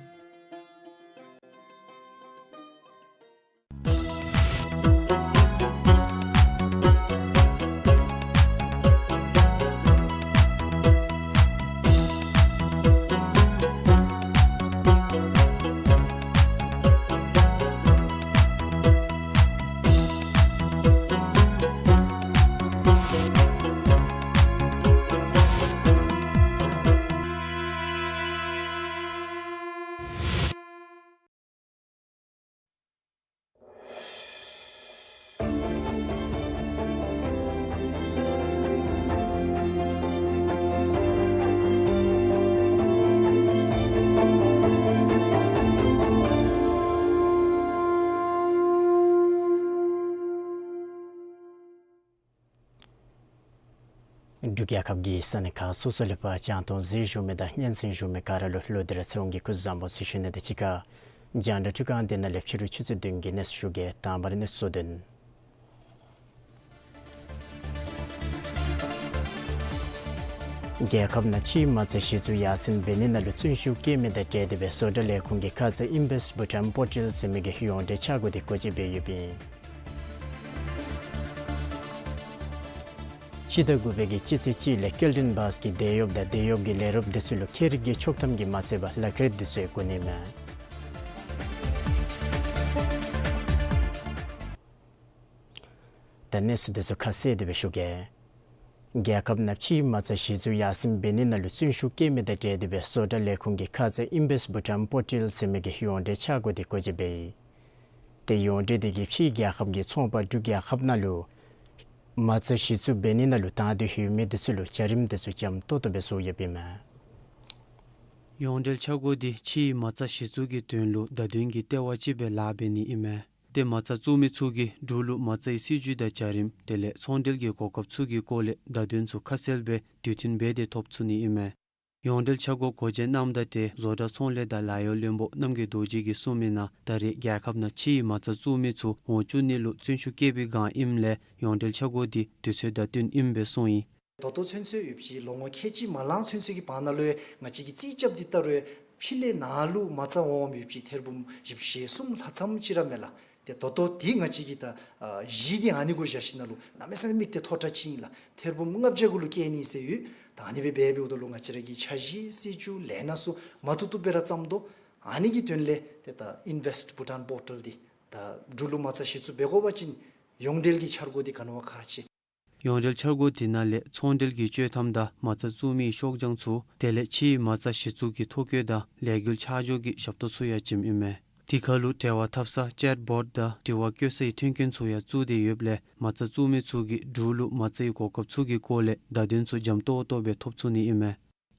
འབྲུག་རྒྱལ་ཁབ་ཀྱི་ས་གནས་ཁག་སོ་སོ་ལས་ཕར་རྒྱང་མཐོང་གཟིགས་བཞུགས་མི་དང་སྙན་གསན་བཞུགས་མི་ག་ར་ལུ་ལོག་སྟེ་ར་ཚེ་དབང་གིས་སྐུ་གཟུགས་བཟང་པོ་ཟེར་ཞུ་ནི་དང་གཅིག་ཁར་རྒྱང་བསྒྲགས་འཕྲུལ་ཁང་འདི་ནང་ལས་ཕྱི་རུ་ཆུ་ཚོད་བདུན་གྱི་གནས་ཚུལ་ཞུ་གེ། དང་པ་ར་གནས་ཚུལ་གཙོ་དོན། རྒྱལ་ཁབ་ནང་ཕྱིའི་མ་རྩ་གཞི་བཙུགས་ཡར་སེང་འབད་ནི་ནང་ལུ་བརྩོན་ཤུགས་བསྐྱེད་མི་དང་འབྲེལ་ཏེ་སྦེ་བཟོ་གྲྭ་ལས་ཁུངས་ཀྱིས་ཁ་ཙ་Invest Bhutan Portal ཟེར་མི་གི་ཡོངས་འབྲེལ་འཆར་སྒོ་འདི་སྒོ་འབྱེད་འབད་ཡོདཔ་ཨིན། སྤྱི་ཟླ་དགུ་པའི་གི་སྤྱི་ཚེས་གཅིག་ལས་སྐྱེལ་འདྲེན་བཱས་ཀྱིས་དེད་གཡོགཔ་དང་དེད་གཡོགཔ་གི་ལས་རོགསཔ་འདི་ཚུ་ལུ་ཁེ་རིག་གི་ཆོག་ཐམ་གྱིས་མ་ཚད་པར་ལཱ་ཁག་འདི་ཚུ་ཡང་བཀོད་ནི་མས། ད་གནས་ཚུལ་འདི་ཚུ་ཁ་གསལ་ཏེ་སྦེ་ཞུ་གེ། རྒྱལ་ཁབ་ནང་ཕྱིའི་མ་རྩ་གཞི་བཙུགས་ཡར་སེང་འབད་ནི་ནང་ལུ་བརྩོན་ཤུགས་བསྐྱེད་མི་དང་འབྲེལ་ཏེ་སྦེ་བཟོ་གྲྭ་ལས་ཁུངས་ཀྱིས་ཁ་ཙ་Invest Bhutan Portal ཟེར་མི་གི་ཡོངས་འབྲེལ་འཆར་སྒོ་འདི་སྒོ་འབྱེད་འབད་ཡི། ཏེ་ཡོངས་འབྲེལ་འདི་གིས་ཕྱིའི་རྒྱལ་ཁབ་ཀྱི་ཚོང་པ་འབྲུག་རྒྱལ་ཁབ་ནང་ལུ་མ་རྩ་གཞི་བཙུགས་འབད་ནི་ནང་ལུ་དང་འདོད་ཡོད་མི་འདི་ཚུ་ལུ་བྱ་རིམ་འདི་ཚུ་འཇམ་ཏོག་ཏོ་སྦེ་བཟོ་ཡོདཔ་ཨིན་མས། ཡོངས་འབྲེལ་འཆར་སྒོ་འདི་ཕྱིའི་མ་རྩ་གཞི་བཙུགས་ཀྱི་དོན་ལུ་བརྡ་དོན་གྱི་ལྟེ་བ་ཅིག་སྦེ་ལཱ་འབད་ནི་ཨིན་མས། ཏེ་མ་རྩ་བཙུགས་མི་ཚུ་གིས་འབྲུག་ལུ་མ་རྩའི་སྲིད་བྱུས་དང་བྱ་རིམ་དེ་ལས་ཚོང་འབྲེལ་གྱི་གོ་སྐབས་ཚུ་གི་སྐོར་ལས་བརྡ་དོན་ཚུ་ཁ་གསལ་སྦེ་དུས་མཐུན་འབད་དེ་ཐོབ་ཚུགས་ནི་ཨིན་མས། ཡོངས་འབྲེལ་འཆར་སྒོ་སྒོ་འབྱེད་གནངམ་ད་ཏེ་བཟོ་གྲྭ་ཚོང་ལས་དང་ལཱ་གཡོག་བློན་པོ་རྣམ་རྒྱལ་རྡོ་རྗེ་གིས་གསུངས་མི་ནང་ད་རེས་རྒྱལ་ཁབ་ནང་ཕྱིའི་མ་རྩ་བཙུགས་མི་ཚུ་འོང་བཅུག་ནི་ལུ་བརྩོན་ཤུགས་བསྐྱེད་པའི་སྒང་ཨིནམ་ལས་ཡོངས་འབྲེལ་འཆར་སྒོ་འདི་དུས་ཚོད་དང་བསྟུན་ཨིནམ་སྦེ་གསུངས་ཡི། ད་ལྟོ་ཚུན་ཚོད་ཡོད་པ་ཅིན་ལོ་ངོ་ཁལ་གཅིག་མ་ལང་ཚུན་ཚོད་ཀྱི་བར་ན་ལུ་ཡང་ང་བཅས་ཀྱིས་རྩིས་རྐྱབ་སྟེ་བལྟ་རུང་ཕྱི་ལས་ནང་ལུ་མ་རྩ་འོངམ་ཡོད་པ་ཅིན་ཐེར་འབུམ་བཞི་བཅུ་ཞེ་གསུམ་ལྷག་ཙམ་ཅིག་ར་མས་ལགས། ཏེ་ད་ལྟོ་འདི་ང་བཅས་ཀྱིས་ད་ཨ་གཞི་འདི་ཨ་ནི་གུ་བཞག་ཞིནམ་ལས་གནམ་མེད་ས་མེད་དམིགས་གཏད་མཐོ་དྲགས་ཅིག་ཨིན་ལགས། ཐེར་འབུམ་ལྔ་བརྒྱ་གུ་ལུ་བསྐྱལ་ནི་ཟེར་ཡོད། ད་ཨ་ནི་སྦེ་འབད་འབདཝ་ད་ལུ་ང་བཅས་ར་གི་འཆར་གཞི་སྲིད་བྱུས་ལས་སྣ་ཚུ་མ་ཐུབ་ཐུབ་སྦེ་ར་བརྩམ་དོ། ཨ་ནི་གི་དོན་ལས་ཏེ་ད་Invest Bhutan Portal འདི་ད་འབྲུག་ལུ་མ་རྩ་གཞི་བཙུགས་འབད་དགོ་པ་ཅིན་ཡོངས་འབྲེལ་གྱི་འཆར་སྒོ་འདི་ག་ནི་བ་ཁག་ཆེ། ཡོངས་འབྲེལ་འཆར་སྒོ་འདི་ནང་ལས་ཚོང་འབྲེལ་གྱི་བཅོས་ཐམ་དང་མ་རྩ་བཙུགས་མིའི་ཤོག་བྱང་ཚུ་དེ་ལས་ཕྱིའི་མ་རྩ་གཞི་བཙུགས་ཀྱི་ཐོ་བཀོད་དང་ལས་འགུལ་ཆ་འཇོག་གི་ཞབས་ཏོག་ཚུ་ཡང་བྱིནམ་ཨིན་མས། དེ་ཁར་ལུ་འབྲེལ་བ་འཐབ་ས་ཅེཊ་བོཊ་དང་དྲི་བ་བཀོད་སའི་མཐུན་རྐྱེན་ཚུ་ཡང་བཙུགས་ཏེ་ཡོདཔ་ལས་མ་རྩ་བཙུགས་མི་ཚུ་གིས་འབྲུག་ལུ་མ་རྩའི་གོ་སྐབས་ཚུ་གི་སྐོར་ལས་བརྡ་དོན་ཚུ་འཇམ་ཏོག་ཏོ་སྦེ་ཐོབ་ཚུགས་ནི་ཨིན་མས།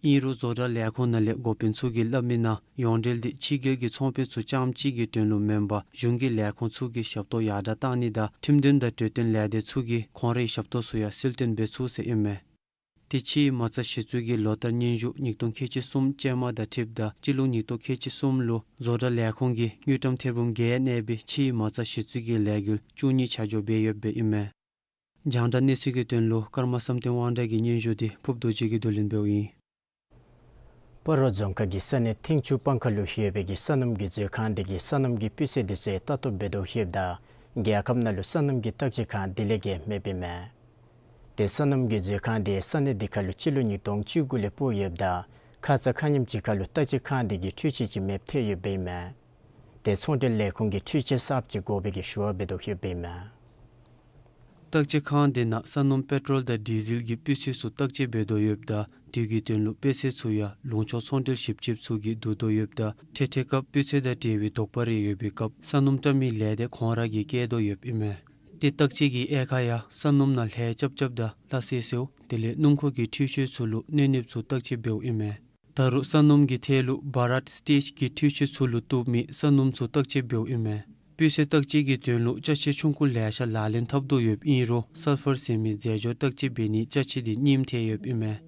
ཨིན་རུང་བཟོ་གྲྭ་ལས་ཁུངས་ནང་ལས་འགོ་དཔོན་ཚུ་གིས་སླབ་མི་ནང་ཡོངས་འབྲེལ་འདི་ཕྱི་རྒྱལ་གྱི་ཚོང་དཔོན་ཚུ་རྐྱངམ་གཅིག་གི་དོན་ལུ་མེན་པར་གཞུང་གི་ལས་ཁུངས་ཚུ་གི་ཞབས་ཏོག་ཡར་དྲགས་གཏང་ནི་དང་ཁྲིམས་དོན་དང་གྲོས་དོན་ལས་སྡེ་ཚུ་གིས་ཁོང་རའི་ཞབས་ཏོག་ཚུ་ཡང་གསལ་སྟོན་འབད་ཚུགས་ཟེར་ཨིན་མས། དེ་ཕྱིའི་མ་རྩ་གཞི་བཙུགས་ཀྱི་ལོ་བསྟར་སྙན་ཞུ་ཉིས་སྟོང་ཁལ་གཅིག་གསུམ་ཅན་མ་དང་འཁྲིལཝ་ད་སྤྱི་ལོ་ཉིས་སྟོང་ཁལ་གཅིག་གསུམ་ལུ་བཟོ་གྲྭ་ལས་ཁུངས་ཀྱིས་དངུལ་ཀྲམ་ཐེར་འབུམ་བརྒྱད་གནས་པའི་ཕྱིའི་མ་རྩ་གཞི་བཙུགས་ཀྱི་ལས་འགུལ་བཅུ་གཉིས་ཆ་འཇོག་འབད་ཡོདཔ་ཨིན་མས། རྒྱང་བསྒྲགས་གནས་ཚུལ་གྱི་དོན་ལུ་ཀརྨ་བསམ་གཏན་དབང་གྲགས་ཀྱི་སྙན་ཞུ་འདི་ཕུརཔ་རྡོ་རྗེ་གིས་བསྡུ་ལེན་འབདཝ་ཨིན། སྤ་རོ་རྫོང་ཁག་གི་ས་གནས་ཐེང་ཆུ་སྤང་ཁ་ལུ་ཡོད་པའི་གི་སོ་ནམ་གྱི་མཛོད་ཁང་འདི་གིས་སོ་ནམ་གྱི་སྤུས་ཚད་འདི་ཚུ་ལྟ་རྟོག་འབད་དོ་ཡོདཔ་ད་རྒྱལ་ཁབ་ནང་ལུ་སོ་ནམ་གྱི་བརྟག་དཔྱད་ཁང་འདི་ལས་བརྒལ་མེདཔ་ཨིན་མས། ཏེ་སོ་ནམ་གྱི་མཛོད་ཁང་འདི་ས་གནས་འདི་ཁར་ལུ་སྤྱི་ལོ་ཉིས་སྟོང་བཅུ་དགུ་ལས་སྤོ་ཡོདཔ་ད་ཁ་ཙ་ཁ་ཉིནམ་ཅིག་ཁར་ལུ་བརྟག་དཔྱད་ཁང་འདི་གིས་འཕྲུལ་ཆས་ཅིག་མེདཔ་ཐལ་ཡོདཔ་ཨིན་མས། ཏེ་ཚོང་འབྲེལ་ལས་ཁུངས་ཀྱིས་འཕྲུལ་ཆས་གསརཔ་ཅིག་དགོ་པའི་གི་ཞུ་བ་འབད་དོ་ཡོདཔ་ཨིན་མས། བརྟག་དཔྱད་ཁང་འདི་ནང་སོ་ནམ་པེ་ཊོལ་དང་ཌི་ཟེལ་གྱི་སྤུས་ཚད་ཚུ་བརྟག་དཔྱད་འབད་དོ་ཡོདཔ་ད་དེ་གི་དོན་ལུ་དཔེ་ཚད་ཚུ་ཡང་ལུང་ཕྱོགས་ཚོང་འབྲེལ་ཞིབ་དཔྱད་ཚུ་གིས་བསྡུ་དོ་ཡོདཔ་ད་འཕྲལ་འཕྲལ་སྐབས་སྤུས་ཚད་དང་འབྲེལ་བའི་དོགས་པ་རེ་ཡོད་པའི་སྐབས་སོ་ནམ་བཀྲམ་མི་ལས་སྡེ་ཁོང་ར་གིས་བཀལ་དོ་ཡོདཔ་ཨིན་མས། ཏེ་བརྟག་དཔྱད་ཀྱི་དབྱེ་ཁག་ཡང་སོ་ནམ་ནང་ལྷད་རྐྱབ་རྐྱབ་དང་སླ་བསྲེ་བསྲེཝ་དེ་ལས་སྣུམ་འཁོར་གྱི་འཕྲུལ་ཆས་ཚུ་ལུ་གནོད་གནོདཔ་ཚུ་བརྟག་དཔྱད་འབདཝ་ཨིན་མས། ད་རུང་སོ་ནམ་གྱི་ཐད་ལུ་བྷ་རཊ་སི་ཊེཇ་གྱི་འཕྲུལ་ཆས་ཚུ་ལུ་བཏུབ་མི་སོ་ནམ་ཚུ་བརྟག་དཔྱད་འབདཝ་ཨིན་མས། སྤུས་ཚད་བརྟག་དཔྱད་ཀྱི་དོན་ལུ་ཅ་ཆས་ཆུང་ཀུ་ལེ་ཤ་ལག་ལེན་འཐབ་དོ་ཡོདཔ་ཨིན་རུང་སཱལ་ཕར་ཟེར་མི་རྫས་སྦྱོར་བརྟག་དཔྱད་འབད་ནིའི་ཅ་ཆས་འདི་རྙིངམ་ཐལ་ཡོདཔ་ཨིན་མས།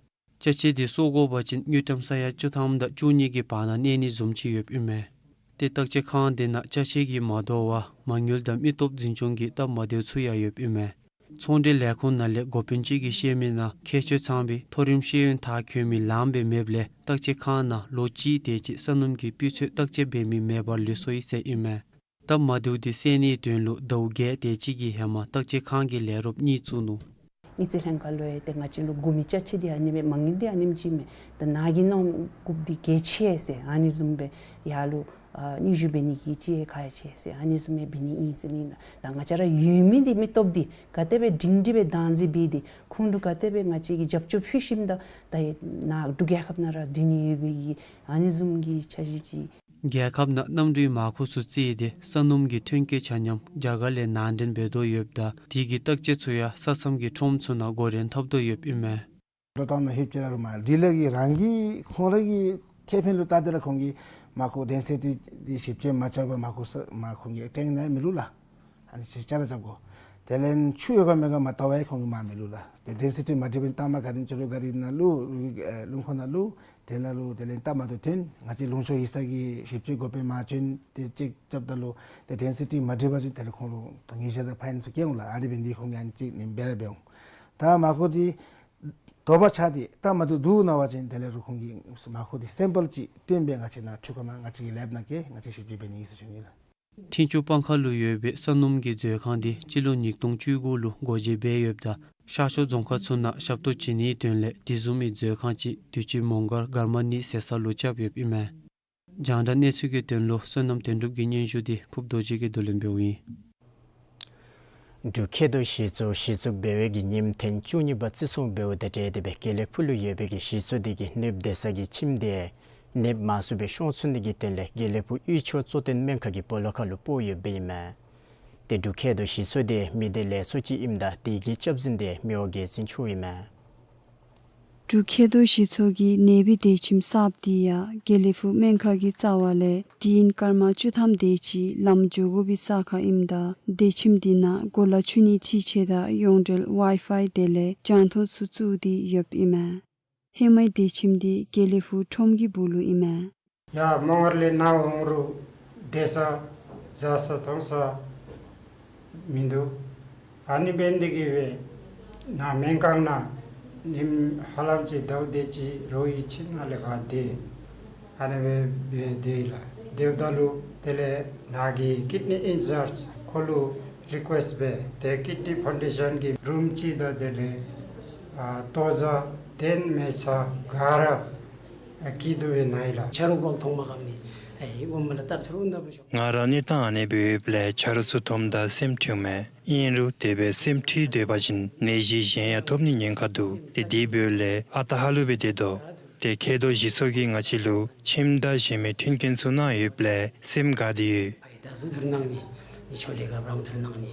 ཅ་ཆས་འདི་གསོ་དགོ་པ་ཅིན་དངུལ་ཀྲམ་ས་ཡ་བཅུ་ཐམ་དང་བཅུ་གཉིས་ཀྱི་བར་ན་གནས་ནི་བཟུམ་ཅིག་ཡོདཔ་ཨིན་མས། ཏེ་བརྟག་དཔྱད་ཁང་འདི་ནང་ཅ་ཆས་ཀྱིས་མ་དོ་བར་མ་དངུལ་དང་མི་སྟོབས་འཛིན་སྐྱོང་གི་སྟབས་མ་བདེཝ་ཚུ་ཡང་ཡོདཔ་ཨིན་མས། ཚོང་འབྲེལ་ལས་ཁུངས་ནང་ལས་འགོ་དཔོན་ཅིག་གིས་བཤད་མི་ནང་ཁྱད་ཆོས་ཚང་བའི་མཐོ་རིམ་ཤེས་ཡོན་མཐར་འཁྱོལ་མི་ལངམ་སྦེ་མེདཔ་ལས་བརྟག་དཔྱད་ཁང་ནང་ལོ་གཅིག་དེ་ཅིག་སོ་ནམ་གྱི་སྤུས་ཚད་བརྟག་དཔྱད་འབད་མི་མེད་པར་ལུས་སོ་ཡི་ཟེར་ཨིན་མས། སྟབས་མ་བདེཝ་འདི་སེལ་ནིའི་དོན་ལུ་ཟླཝ་བརྒྱད་དེ་ཅིག་གི་ཧེ་མ་བརྟག་དཔྱད་ཁང་གི་ལས་རོགསཔ་གཉིས་བཙུགས་ནུག། དངུལ་རྩིས་ལྷན་ཁག་ལུ་ཡང་ཏེ་ང་བཅས་ལུ་དགོ་མི་ཅ་ཆས་འདི་ཨ་ནི་སྦེ་མ་དངུལ་འདི་ཨ་ནེམ་ཅིག་མས། ད་ནཱ་གིས་གནང་དགོཔ་འདི་གལ་ཆེ་ཟེར་ཨ་ནི་བཟུམ་སྦེ་ཡར་ལུ་ཨ་སྙན་ཞུ་འབད་ནི་གི་ཅིག་ཡང་ཁག་ཡང་ཆེ་ཟེར་ཨ་ནི་བཟུམ་སྦེ་འབད་ནི་ཨིན་ཟེར་ཨིན་ལགས། ད་ང་བཅས་ར་ཡོད་མི་འདི་མི་སྟོབས་འདི་ག་དེ་སྦེ་སྒྲིང་སྒྲི་སྦེ་བདག་འཛིན་འབད་དེ་ཁོང་ལུ་ག་དེ་སྦེ་ང་བཅས་ཀྱིས་རྒྱབ་སྐྱོར་ཕུལ་ཞིནམ་ད་ད་ནཱ་འབྲུག་རྒྱལ་ཁབ་ནང་ར་སྡོད་ནི་ཡོད་པའི་གི་ཨ་ནི་བཟུམ་གྱི་འཆར་གཞི་ཅིག། རྒྱལ་ཁབ་ནང་གནམ་གྲུའི་མར་ཁུ་ཚུ་བརྩིས་ཏེ་སོ་ནམ་གྱི་ཐོན་སྐྱེད་ཆ་མཉམ་རྒྱ་གར་ལས་ནང་འདྲེན་འབད་དོ་ཡོདཔ་ད་དེ་གི་བརྟག་དཔྱད་ཚུ་ཡང་ས་མཚམས་ཀྱི་ཁྲོམ་ཚུ་ནང་འགོ་འདྲེན་འཐབ་དོ་ཡོདཔ་ཨིན་མས། ལོ་གྲངས་ནང་ལྷོདཔ་ཅིག་ར་རུང་མ་འདི་ལས་ཀྱི་རང་གི་ཁོང་ར་གི་ཁེ་ཕན་ལུ་བལྟ་སྟེ་ར་ཁོང་གིས་མར་ཁུ་འདྲེན་ས་འདི་ཞིབ་དཔྱད་མ་རྐྱབ་པར་མར་ཁུ་ས་མར་ཁུ་གི་སྟེང་ནང་མི་བླུག་ལགས། ཨ་ནི་ཅིག་ཅ་ལ་རྐྱབ་དགོ། དེ་ལས་ཆུ་ཡོད་ག་མེད་ག་མ་བལྟ་བར་ཁོང་གིས་མར་མེ་བླུགས་ལགས། ཏེ་ཌེན་སི་ཊི་མ་འགྲིག་པ་ཅིན་ལྟ་མ་ག་དེམ་ཅིག་རུང་གཱ་རི་ནང་བླུགས་ཨེ་རླུང་འཁོར་ནང་བླུགས། དེ་ནང་ལུ་དེ་ལས་སྟབས་མ་བདེཝ་ཐོན། ང་བཅས་ལུང་ཕྱོགས་ཡིག་ཚང་གིས་ཞིབ་དཔྱད་འགོ་དཔོན་མར་བྱོན་ཏེ་ཅེཀ་རྐྱབ་ད་ལུ་ཏེ་ཌེན་སི་ཊི་མ་འགྲིག་པ་ཅིན་དེ་ལས་ཁོང་ལུ་ད་ཉེས་བྱ་དང་ཕའིན་ཚུ་བཀལ་འོང་ལགས། ཨ་ནི་འབད་ནི་འདི་ཁོང་གིས་ཨ་ནི་ཅིག་ནི་འབད་ར་འབད་འོང་། ད་མར་ཁུ་འདི་དོགས་པ་ཆགས་ཏེ་སྟབས་མ་བདེཝ་འདུག་མནོ་བ་ཅིན་དེ་ལས་རུང་ཁོང་གིས་མར་ཁུ་འདི་སེམ་པཱལ་ཅིག་བཏོན་སྦེ་ང་བཅས་ནཱ་འཕྲུལ་ཁང་ནང་ང་བཅས་ཀྱི་ལེབ་ནང་བསྐྱལ་ང་བཅས་ཞིབ་དཔྱད་འབད་ནི་ཨིན་ཟེར་ཞུ་ནི་ལགས། ཐིང་ཆུ་སྤང་ཁ་ལུ་ཡོད་པའི་སོ་ནམ་གྱི་མཛོད་ཁང་འདི་སྤྱི་ལོ་ཉིས་སྟོང་བཅུ་དགུ་ལུ་སྒོ་འབྱེད་འབད་ཡོདཔ་ད་ཤར་ཕྱོགས་རྫོང་ཁག་ཚུ་ནང་ཞབས་ཏོག་བྱིན་ནིའི་དོན་ལས་དེ་བཟུམ་མའི་མཛོད་ཁང་ཅིག་དུས་ཅི་མོང་སྒར་མགར་མ་གཉིས་ཟེར་ས་ལུ་རྐྱབ་ཡོདཔ་ཨིན་མས། རྒྱང་བསྒྲགས་གནས་ཚུལ་གྱི་དོན་ལུ་བསོད་ནམས་དོན་གྲུབ་ཀྱི་སྙན་ཞུ་འདི་ཕུབ་རྡོ་རྗེ་གིས་བསྡུ་ལེན་འབདཝ་ཨིན། འབྲུག་མཁལ་རྡོག་གཞི་ཚོགས་གཞི་བཙུགས་འབད་བའི་གི་ཉིནམ་ཐེངས་བཅུ་གཉིས་པ་བརྩི་སྲུང་འབདཝ་དང་འབྲེལ་ཏེ་སྦེ་དགེ་ལེགས་ཕུག་ལུ་ཡོད་པའི་གི་གཞི་ཚོགས་འདི་གིས་ནདཔ་སྡོད་ས་གི་ཁྱིམ་དེ་ནདཔ་མ་ཚུད་པའི་ཤོང་ཚུགས་ནི་གི་དོན་ལས་དགེ་ལེགས་ཕུག་དབུས་ཕྱོགས་གཙོ་བསྟེན་སྨན་ཁང་གི་སྦོ་ལོགས་ཁ་ལུ་སྤོ་ཡོདཔ་ཨིན་མས། ཏེ་འབྲུག་མཁལ་རྡོག་གཞི་ཚོགས་འདི་མི་སྡེ་ལས་ཚོགས་ཅིག་ཨིནམ་ད་དེ་གི་སྐྱབས་འཛིན་འདི་མི་དབང་རྒྱལ་བཙུན་མཆོག་ཨིན་མས། འབྲུག་མཁལ་རྡོག་གཞི་ཚོགས་ཀྱིས་ནདཔ་གི་སྡོད་ཁྱིམ་གསརཔ་འདི་ཡང་དགེ་ལེགས་ཕུག་སྨན་ཁང་གི་རྩ་བ་ལས་ཏིན་སྐར་མ་བཅུ་ཐམ་དེ་ཅིག་ལམ་འགྱོ་དགོ་པའི་ས་ཁར་ཨིནམ་ད་སྡོད་ཁྱིམ་འདི་ནང་གོ་ལ་ཆུ་ནི་འཐུང་ཆས་དང་ཡོངས་འབྲེལ་ཝའི་ཕའི་དེ་ལས་རྒྱང་མཐོང་ཚུ་བཙུགས་ཏེ་ཡོདཔ་ཨིན་མས། ཧེ་མའི་སྡོད་ཁྱིམ་འདི་དགེ་ལེགས་ཕུག་ཁྲོམ་གྱི་སྦུག་ལུ་ཨིན་མས། ཡར་མོང་སྒར་ལས་ནཱ་འོང་རུང་སྡོད་ས་བཟའ་ས་འཐུང་ས་མིན་འདུག། ཨ་ནི་འབད་ནི་དེ་གིས་སྦེ་ནཱ་སྨན་ཁང་ནང་ཉིནམ་ཧ་ལམ་ཅིག་ཟླཝ་དེ་ཅིག་རོགས་ཀྱི་ཁྱིམ་ནང་ལས་ཕར་སྡོད། ཨ་ནི་སྦེ་སྦེ་སྡོད་ཡི་ལགས། སྡོདཔ་ད་ལུ་དེ་ལས་ནཱ་གི་ཀིཌ་ནི་ཨིན་ཅཱརཇ་ཁོ་ལུ་རི་ཀུ་ཨེསཊ་འབད་ཏེ་ཀིཌ་ནི་ཕའུན་ཌེ་ཤཱན་གྱི་རུམ་ཅིག་དང་དེ་ལས་ཨ་ལྟོ་བཟའ་ཏེ་མལ་ཆ་ག་ར་ཨ་སྐྱིད་སྡུག་སྦེ་གནང་ཡི་ལགས། ཆ་རོགས་འབག་མཐོང་མ་ཁམས་ནི་ཨེ་ཨོ་མ་ལ་སྟབས་ཐུར་འོང་ད་བུ་ཤོ། ང་ར་ནི་ད་ཨ་ནེ་སྦེ་ཡོདཔ་ལས་ཆ་རོགས་ཚུ་མཐོངམ་ད་སེམས་འཁྲུལ་མས། ཨིན་རུང་དེ་སྦེ་སེམས་འཁྲུལ་སྡོད་པ་ཅིན་ནད་གཞི་གཞན་ཡང་ཐོབ་ནི་ཉེན་ཁ་འདུག། ཏེ་དེ་འབདཝ་ལས་ཨ་རྟག་ཧ་ལུགས་སྦེ་སྡོད་དོ། ཏེ་མཁལ་རྡོག་གཞི་ཚོགས་ཀྱིས་ང་བཅས་ལུ་ཁྱིམ་དང་གཞན་མི་མཐུན་རྐྱེན་ཚུ་གནང་ཡོདཔ་ལས་སེམས་དགའ་སྟེ་ཡོད། ཕའི་ད་ཟུ་ཐུར་གནང་ནི་ནི་ཆོ་ལེ་ག་བྲང་ཐུར་གནང་ནི།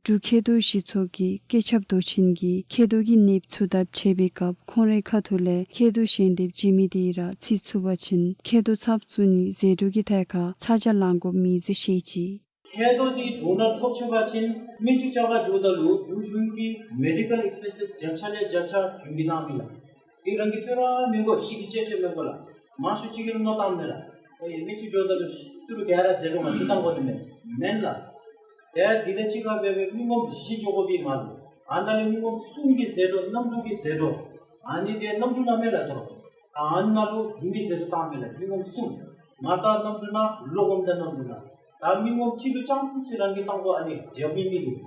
འབྲུག་མཁལ་རྡོག་གཞི་ཚོགས་ཀྱི་སྐུ་ཚབ་མདོ་ཆེན་གྱིས་མཁལ་རྡོག་གི་ནདཔ་ཚུ་དང་ཕྱད་པའི་སྐབས་ཁོང་རའི་ཁ་ཐུག་ལས་མཁལ་རྡོག་ཞལ་འདེབས་བྱིན་མི་དེ་ར་འཚོལ་ཚུགས་པ་ཅིན་མཁལ་རྡོག་ཚབ་བཙུགས་ནི་ཟད་འགྲོ་གི་ཐད་ཁར་ཚ་གྱང་ལང་དགོཔ་མེད་ཟེར་བཤད་ཅི། མཁལ་རྡོག་འདི་དོན་དག་ཐོབ་ཚུགས་པ་ཅིན་མི་ཚུ་ཆ་ཁར་འགྱོཝ་ད་ལུ་དུས་རྒྱུན་གྱི་མེ་ཌི་ཀལ་ཨེགསི་པེན་སེས་བརྒྱ་ཆ་ལས་བརྒྱ་ཆ་བྱིན་གྱིས་བཏང་མི་ལགས། འདི་རང་གི་ཚོད་ར་མི་དགོ། ཤི་གི་ཅེ་ཅེ་མི་དགོ་ལགས། མང་ཤོས་ཅིག་གིས་མནོ་བཏང་མས་ལགས། ཨོ་ཡ་མི་ཚུ་འགྱོཝ་ད་ལུ་ཏི་རུ་ག་ར་ཟད་འགྲོ་མ་ཅིག་བཏང་དགོ་ནི་མས། མེན་ལགས། ཏེ་འདི་དང་གཅིག་ཁར་འབད་བའི་མི་ངོམ་བཞི་འགྱོ་དགོ་པའི་མ་ལུ། ཨ་ནཱ་ལས་མི་ངོམ་གསུམ་གྱི་ཟད་འགྲོ་གནམ་གྲུ་གི་ཟད་འགྲོ། ཨ་ནི་འདི་གནམ་གྲུ་ནང་མས་ལགས་ཏོ། ཨ་ནཱ་ལུ་རྒྱུན་གྱི་ཟད་འགྲོ་བཏང་མས་ལགས། མི་ངོམ་གསུམ། མར་ད་གནམ་གྲུ་ནང་ལོག་འོངམ་ད་གནམ་གྲུ་ནང་། ད་མི་ངོམ་གཅིག་ལུ་རྐྱངམ་ཅིག་རང་གིས་བཏང་དགོ། ཨ་ནི་རྒྱབ་མི་མི་འདུག།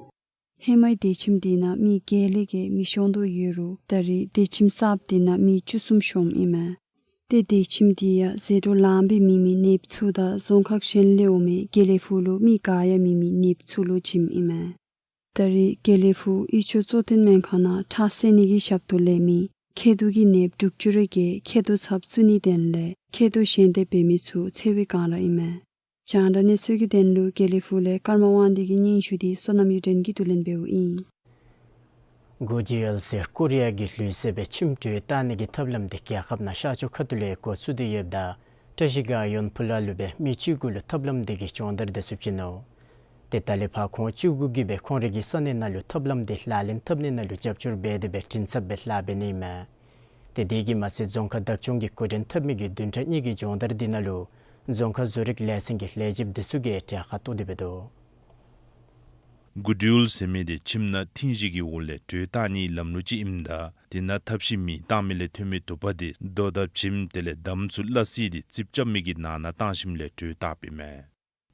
ཧེ་མའི་སྡོད་ཁྱིམ་དེ་ནང་མི་བརྒྱད་ལས་བརྒལ་མི་ཤོང་དོ་ཡོད་རུང་ད་རེས་སྡོད་ཁྱིམ་གསརཔ་དེ་ནང་མི་བཅུ་གསུམ་ཤོངམ་ཨིན་མས། ཏེ་སྡོད་ཁྱིམ་དེ་ཡང་ཟད་འགྲོ་ལངམ་སྦེ་མེད་མི་ནདཔ་ཚུ་དང་རྫོང་ཁག་གཞན་ལས་འོང་མི་དགེ་ལེགས་ཕུག་ལུ་མི་ག་ཡང་མེད་མི་ནདཔ་ཚུ་ལུ་བྱིནམ་ཨིན་མས། ད་རེས་དགེ་ལེགས་ཕུག་དབུས་ཕྱོགས་གཙོ་བསྟེན་སྨན་ཁང་ནང་ཁྲག་བསལ་ནི་གི་ཞབས་ཏོག་ལེན་མི་མཁལ་རྡོག་གི་ནདཔ་དྲུག་ཅུ་རེ་བརྒྱད་མཁལ་རྡོག་ཚབ་བཙུགས་ནིའི་དོན་ལས་མཁལ་རྡོག་ཞལ་འདེབས་འབད་མི་ཚུ་ཚེ་བའི་སྒང་ར་ཨིན་མས། རྒྱང་བསྒྲགས་གནས་ཚུལ་གྱི་དོན་ལུ་དགེ་ལེགས་ཕུག་ལས་ཀརྨ་དབང་འདུས་ཀྱི་སྙན་ཞུ་འདི་བསོད་ནམས་གཡུ་སྒྲོན་གྱིས་བསྡུ་ལེན་འབདཝ་ཨིན། གུ་ཌི་ཝིལ་ཟེར་ཀོ་རི་ཡ་གི་ལུས་རྩལ་སྦེ་ཁྱིམ་དྲོད་བཏང་ནི་གི་ཐབས་ལམ་འདི་རྒྱལ་ཁབ་ནང་ཤར་ཕྱོགས་ཁ་ཐུག་ལས་འགོ་བཙུགས་ཏེ་ཡོདཔ་ད་བཀྲ་ཤིས་སྒང་ཡོན་ཕུ་ལ་ལུ་སྦེ་མི་བཅུ་དགུ་ལུ་ཐབས་ལམ་འདི་གི་སྦྱོང་བརྡར་འདི་ཚུ་བྱིན་ནུག། ཏེ་ད་ལས་ཕར་ཁོང་བཅུ་དགུ་གིས་སྦེ་ཁོང་རའི་གི་ས་གནས་ནང་ལུ་ཐབས་ལམ་འདི་ལག་ལེན་འཐབ་ནི་ནང་ལུ་རྒྱབ་སྐྱོར་འབད་དེ་སྦེ་མགྲིན་ཚབ་སྦེ་ལཱ་འབད་ནི་ཨིན་མས། ཏེ་དེ་གིས་མ་ཚད་རྫོང་ཁག་བདག་སྐྱོང་གི་འགོ་འདྲེན་འཐབ་མི་གི་བདུན་ཕྲག་གཉིས་ཀྱི་སྦྱོང་བརྡར་འདི་ནང་ལུ་རྫོང་ཁག་བཟོ་རིག་ལས་ཚན་གྱི་ལས་བྱེདཔ་འདི་ཚུ་གིས་གྲལ་ཁར་གཏོགས་ཏེ་སྦེ་འདུག། གུ་ཌི་ཝིལ་ཟེར་མི་འདི་ཁྱིམ་ནང་ཐིང་གཞི་གི་འོག་ལས་དྲོད་བཏང་ནིའི་ལམ་ལུགས་ཅིག་ཨིནམ་ད་དེ་ནང་ཐབ་ཤིག་མེ་བཏང་མི་ལས་ཐོན་མི་དུ་པ་འདི་རྡོ་དང་བྱེམ་དེ་ལས་འདམ་ཚུ་སླ་བསྲེ་སྟེ་རྩིགཔ་རྐྱབ་མི་གི་ནང་ན་བཏང་ཞིནམ་ལས་དྲོད་བཏངམ་ཨིན་མས།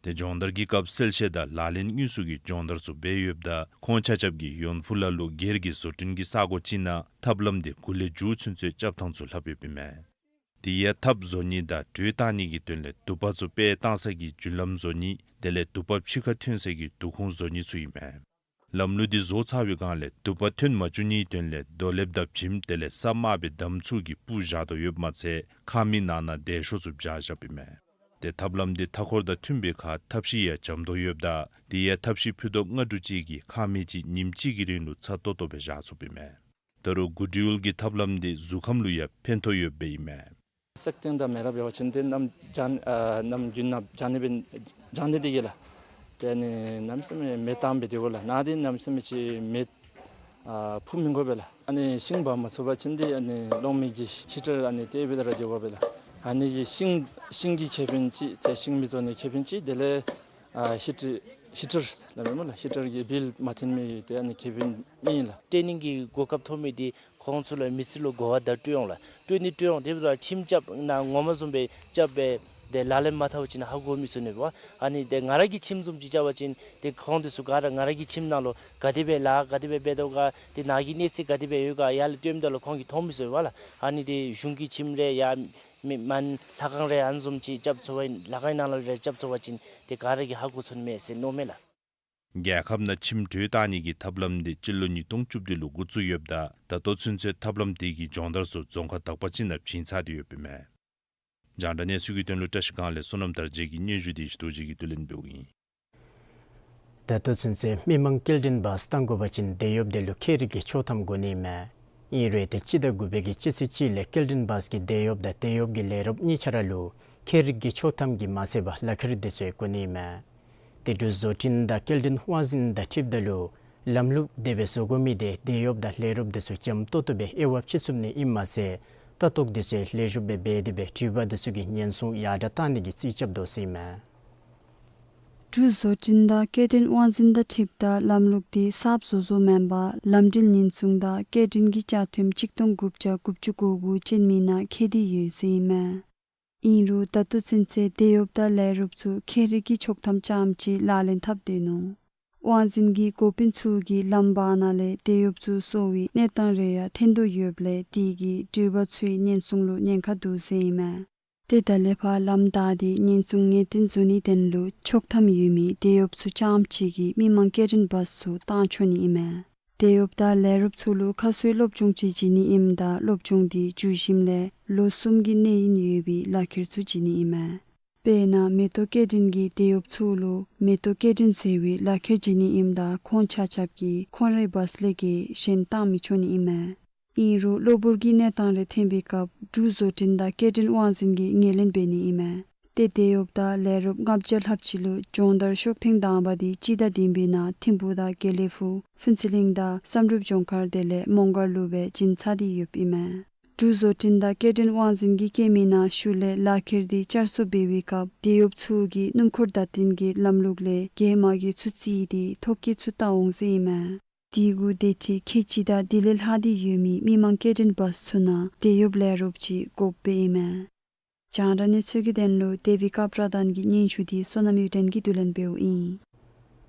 ཏེ་སྦྱོང་བརྡར་གྱི་སྐབས་གསལ་བཤད་དང་ལག་ལེན་དངོས་སུ་གི་སྦྱོང་བརྡར་ཚུ་འབད་ཡོདཔ་ད་ཁོང་ཆ་ཁྱབ་ཀྱིས་ཡོན་ཕུ་ལ་ལུ་སྒེར་གྱི་བཟོ་སྐྲུན་གྱི་ས་གོ་ཅིག་ནང་ཐབས་ལམ་འདི་དགུ་ལས་མཇུག་ཚུན་ཚོད་རྐྱབ་ཐངས་ཚུ་ལྷབ་ཡོདཔ་ཨིན་མས། དེ་ཡང་ཐབ་བཟོ་ནི་དང་དྲོད་བཏང་ནི་གི་དོན་ལས་དུ་པ་ཚུ་དཔེ་བཏང་ས་གི་རྒྱུན་ལམ་བཟོ་ནི་དེ་ལས་དུ་པ་ཕྱི་ཁར་ཐོན་ས་གི་དུ་ཁུང་བཟོ་ནི་ཚུ་ཨིན་མས། ལམ་ལུགས་འདི་བཟོ་ཚར་བའི་སྒང་ལས་དུ་པ་ཐོན་མ་བཅུག་ནིའི་དོན་ལས་རྡོ་ལེབ་དང་བྱེམ་དེ་ལས་ས་དམར་བའི་འདམ་ཚུ་གིས་སྤུར་བཞག་དོ་ཡོདཔ་མ་ཚད་ཁང་མིག་ནང་ན་འདས་ཤོག་ཚུ་བཞག་བཞགཔ་ཨིན་མས། ཏེ་ཐབས་ལམ་འདི་མཐའ་འཁོར་དང་མཐུན་པའི་ཁར་ཐབ་ཤིག་ཡང་འཇམ་ཏོང་ཡོདཔ་ད་དེ་ཡང་ཐབ་ཤིག་ཕུད་རྡོག་ལྔ་དྲུག་ཅིག་གིས་ཁང་མིག་ཅིག་ཉིནམ་གཅིག་གི་རིང་ལུ་ཚ་ཏོག་ཏོ་སྦེ་བཞག་ཚུགསཔ་ཨིན་མས། ད་རུང་གུ་ཌི་ཝིལ་གྱི་ཐབས་ལམ་འདི་གཟུགས་ཁམས་ལུ་ཡང་ཕན་ཐོགས་ཡོདཔ་ཨིན་མས། སེག་སྟེང་དང་མེ་ར་འབད་བ་ཅིན་ཏེ་གནམ་བྱཱར་ཨ་གནམ་དགུན་ནང་བྱཱར་ནི་འབད་བྱཱར་ནི་འདི་གིས་ལགས། ཏེ་ཨ་ནི་གནམ་མེད་ས་མེད་མེ་བཏང་སྦེ་སྡོད་དགོ་ལགས། ནཱ་འདི་གནམ་མེད་ས་མེད་ཅིག་མེ་ཨ་ཕུ་མི་དགོ་པས་ལགས། ཨ་ནི་ཤིང་འབག་མ་ཚུགས་པ་ཅིན་འདི་ཨ་ནི་གློག་མེ་གི་ཧི་ཊར་ཨ་ནི་དེ་སྦེ་ར་སྡོད་དགོ་པས་ལགས། ཨ་ནི་གི་ཤིང་ཤིང་གི་ཁེ་ཕན་ཅིག་ཏེ་ཤིང་མེ་བཙོ་ནི་ཁེ་ཕན་ཅིག་དེ་ལས་ཨ་ཧི་ཊར་ཧི་ཊར་སླབ་མས་སྨོ་ལགས། ཧི་ཊར་གྱི་བིལ་མ་འཐེན་མི་དེ་ཨ་ནི་ཁེ་ཕན་ཨིན་ལགས། ཊེ་ནིང་གི་གོ་སྐབས་ཐོབ་མི་འདི་ཁོང་ཚུ་ལུ་མི་སེར་ལུ་གོ་བ་བརྡ་སྤྲོད་འོང་ལགས། སྤྲོད་ནི་སྤྲོད་འོང་། དེ་འབདཝ་ད་ཁྱིམ་རྐྱབ་ནཱ་ངོ་མ་བཟུམ་སྦེ་རྐྱབ་སྦེ་ཏེ་ལག་ལེན་མ་འཐབ་པ་ཅིན་ཧ་གོ་མི་ཚུགས་ནི་པ། ཨ་ནི་ཏེ་ང་ར་གི་ཁྱིམ་བཟུམ་ཅིག་རྐྱབ་པ་ཅིན་ཏེ་ཁོང་དེ་ཚུ་ག་ར་ང་ར་གི་ཁྱིམ་ནང་ལུ་ག་དེ་སྦེ་ལཱ་ག་དེ་སྦེ་འབད་དོ་ག་ཏེ་ནཱ་གི་གནས་ཚད་ག་དེ་སྦེ་ཡོད་ག་ཡར་ལས་སྟོནམ་ད་ལུ་ཁོང་གིས་མཐོང་མི་ཚུགས་པས་ལགས། ཨ་ནི་ཏེ་གཞུང་གི་ཁྱིམ་རེ་ཡ་མི་མན་ལྷ་ཁང་རེ་ཨ་ནི་བཟུམ་ཅིག་རྐྱབ་ཚུགས་པ་ཨིན། ལྷ་ཁང་ནང་ལུ་རེ་རྐྱབ་ཚུགས་པ་ཅིན་ཏེ་ག་ར་གིས་ཧ་གོ་ཚུགས་ནི་མས་ཟེར་མནོཝ་མས་ལགས། རྒྱལ་ཁབ་ནང་ཁྱིམ་སྤྲོད་བཏང་ནི་གི་ཐབས་ལམ་འདི་སྤྱི་ལོ་ཉིས་སྟོང་བཅུ་བདུན་ལུ་འགོ་བཙུགས་ཡོདཔ་ད་ད་ལྟོ་ཚུན་ཚོད་ཐབས་ལམ་དེ་གི་སྦྱོང་བརྡར་ཚུ་རྫོང་ཁག་དག་པ་ཅིག་ནང་བྱིན་ཚར་ཏེ་ཡོདཔ་ཨིན་མས། རྒྱང་བསྒྲགས་གནས་ཚུལ་གྱི་དོན་ལུ་བཀྲ་ཤིས་སྒང་ལས་བསོད་ནམས་དར་རྒྱས་ཀྱི་སྙན་ཞུ་དེ་ཞུ་དོ་ཅིག་གིས་བསྡུ་ལེན་འབདཝ་ཨིན། ད་ལྟོ་ཚུན་ཚོད་མི་མང་སྐྱེལ་འདྲེན་བཱས་བཏང་དགོ་པ་ཅིན་དེད་གཡོགཔ་དེ་ལུ་ཁྱད་རིག་གི་ཆོག་ཐམ་དགོ་ནི་མས། ཨིན་རུང་ཏེ་སྤྱི་ཟླ་དགུ་པའི་གི་སྤྱི་ཚེས་གཅིག་ལས་སྐྱེལ་འདྲེན་བཱས་ཀྱི་དེད་གཡོགཔ་དང་དེད་གཡོགཔ་གི་ལས་རོགསཔ་གཉིས་ཆ་ར་ལུ་ཁྱད་རིག་གི་ཆོག་ཐམ་གྱིས་མ་ཚད་པར་ལག་ཁྱེར་དེ་ཚུ་དགོ་ནི་མས། ཏེ་འབྲུག་བཟོ་སྐྲུན་དང་སྐྱེལ་འདྲེན་དབང་འཛིན་དང་འཁྲིལཝ་ད་ལུ་ལམ་ལུགས་དེ་སྦེ་བཟོ་དགོ་མི་དེ་དེད་གཡོགཔ་དང་ལས་རོགསཔ་དེ་ཚུ་འཇམ་ཏོག་ཏོ་སྦེ་དབྱེ་བ་ཕྱེ་ཚུགས་ནི་ཨིནམ་མ་ཚད་ལྟ་རྟོག་དེ་ཚུ་ལེགས་ཤོམ་སྦེ་འབད་དེ་སྦེ་འགྲུལ་པ་དེ་ཚུ་གི་ཉེན་སྲུང་ཡར་དྲག་བཏང་ནི་གི་རྩིས་རྐྱབ་དོ་ཟེར་ཨིན་མས། འབྲུག་བཟོ་སྐྲུན་དང་སྐྱེལ་འདྲེན་དབང་འཛིན་དང་འཁྲིལཝ་ད་ལམ་ལུགས་དེ་གསརཔ་བཟོ་བཟོཝ་མེན་པར་ལམ་འགྲུལ་ཉེན་སྲུང་དང་སྐྱེལ་འདྲེན་གྱི་བཅའ་ཁྲིམས་གཅིག་སྟོང་དགུ་བརྒྱ་དགུ་བཅུ་གོ་དགུ་ཅན་མའི་ནང་འཁོད་དེ་ཡོད་ཟེར་ཨིན་མས། ཨིན་རུང་ད་ལྟོ་ཚུན་ཚོད་དེད་གཡོགཔ་དང་ལས་རོགསཔ་ཚུ་ཁྱད་རིག་གི་ཆོག་ཐམ་རྐྱངམ་ཅིག་ལག་ལེན་འཐབ་སྡོད་ནུག། དབང་འཛིན་གྱི་འགོ་དཔོན་ཚུ་གིས་ལམ་བར་ན་ལས་དེད་གཡོགཔ་ཚུ་གསོ་བའི་གནས་སྟངས་རེ་ཡང་ཐོན་དོ་ཡོདཔ་ལས་དེ་གིས་འགྲུལ་པ་ཚུའི་ཉེན་སྲུང་ལུ་ཉེན་ཁ་འདུག་ཟེར་ཨིན་མས། ཏེ་ད་ལས་ཕར་ལམ་བདའ་སྟེ་ཉེན་སྲུང་ངེས་གཏན་བཟོ་ནིའི་དོན་ལུ་ཆོག་ཐམ་ཡོད་མི་དེད་གཡོགཔ་ཚུ་རྐྱངམ་ཅིག་གིས་མི་མང་སྐྱེལ་འདྲེན་བཱས་ཚུ་བཏང་ཆོག་ནི་ཨིན་མས། དེད་གཡོགཔ་དང་ལས་རོགསཔ་ཚུ་ལུ་ཁ་གསོའི་སློབ་སྦྱོང་ཅིག་བྱིན་ནི་ཨིནམ་ད་སློབ་སྦྱོང་དེ་བརྒྱུད་ཞིནམ་ལས་ལོ་གསུམ་གྱི་གནས་ཡུན་ཡོད་པའི་ལག་ཁྱེར་ཚུ་བྱིན་ནི་ཨིན་མས། དཔེར་ན་མེ་ཏོག་སྐྱེལ་འདྲེན་གྱི་དེད་གཡོགཔ་ཚུ་ལུ་མེ་ཏོག་སྐྱེལ་འདྲེན་ཟེར་བའི་ལག་ཁྱེར་བྱིན་ནི་ཨིནམ་ད་ཁོང་ཆ་ཁྱབ་ཀྱིས་ཁོང་རའི་བཱས་ལས་བརྒལ་གཞན་བཏང་མི་ཆོག་ནི་ཨིན་མས། ཨིན་རུང་གློ་བུར་གྱི་གནས་སྟངས་རེ་ཐོན་པའི་སྐབས་འབྲུག་བཟོ་སྐྲུན་དང་སྐྱེལ་འདྲེན་དབང་འཛིན་གྱིས་ངོས་ལེན་འབད་ནི་ཨིན་མས། ཏེ་དེད་གཡོགཔ་དང་ལས་རོགསཔ་ལྔ་བརྒྱ་ལྷགཔ་ཅིག་ལུ་སྦྱོང་བརྡར་ཤོག་ཐེངས་དང་པ་དེ་སྤྱི་ཟླ་བདུན་པའི་ནང་ཐིམ་ཕུག་དང་དགེ་ལེགས་ཕུག་ཕུན་ཚོགས་གླིང་དང་བསམ་གྲུབ་ལྗོངས་མཁར་དེ་ལས་མོང་སྒར་ལུ་སྦེ་བྱིན་ཚར་ཏེ་ཡོདཔ་ཨིན་མས། འབྲུག་བཟོ་སྐྲུན་དང་སྐྱེལ་འདྲེན་དབང་འཛིན་གྱིས་བཀོད་མིའི་ནང་ཤུལ་ལས་ལག་ཁྱེར་དེ་བསྐྱར་གསོ་འབད་བའི་སྐབས་དེད་གཡོགཔ་ཚུ་གིས་སྣུམ་འཁོར་བརྡ་སྟོན་གྱི་ལམ་ལུགས་ལས་བརྒལ་མ་བརྒལ་ཚུ་བརྩིས་ཏེ་ཐོ་བཀོད་ཚུ་བལྟ་འོང་ཟེར་ཨིན་མས། དེ་གུ་དེ་ཁྲིམས་ཁེ་ཅིག་དང་དེ་ལས་ལྷག་སྟེ་ཡོད་མི་མི་མང་སྐྱེལ་འདྲེན་བཱས་ཚུ་ནང་དེད་གཡོགཔ་ལས་རོགསཔ་ཅིག་དགོཔ་ཨིན་མས། རྒྱང་བསྒྲགས་གནས་ཚུལ་གྱི་དོན་ལུ་དེ་བི་ཀ་པྲ་དཱན་གྱི་སྙན་ཞུ་དེ་བསོད་ནམས་གཡུ་སྒྲོན་གྱིས་བསྡུ་ལེན་འབདཝ་ཨིན།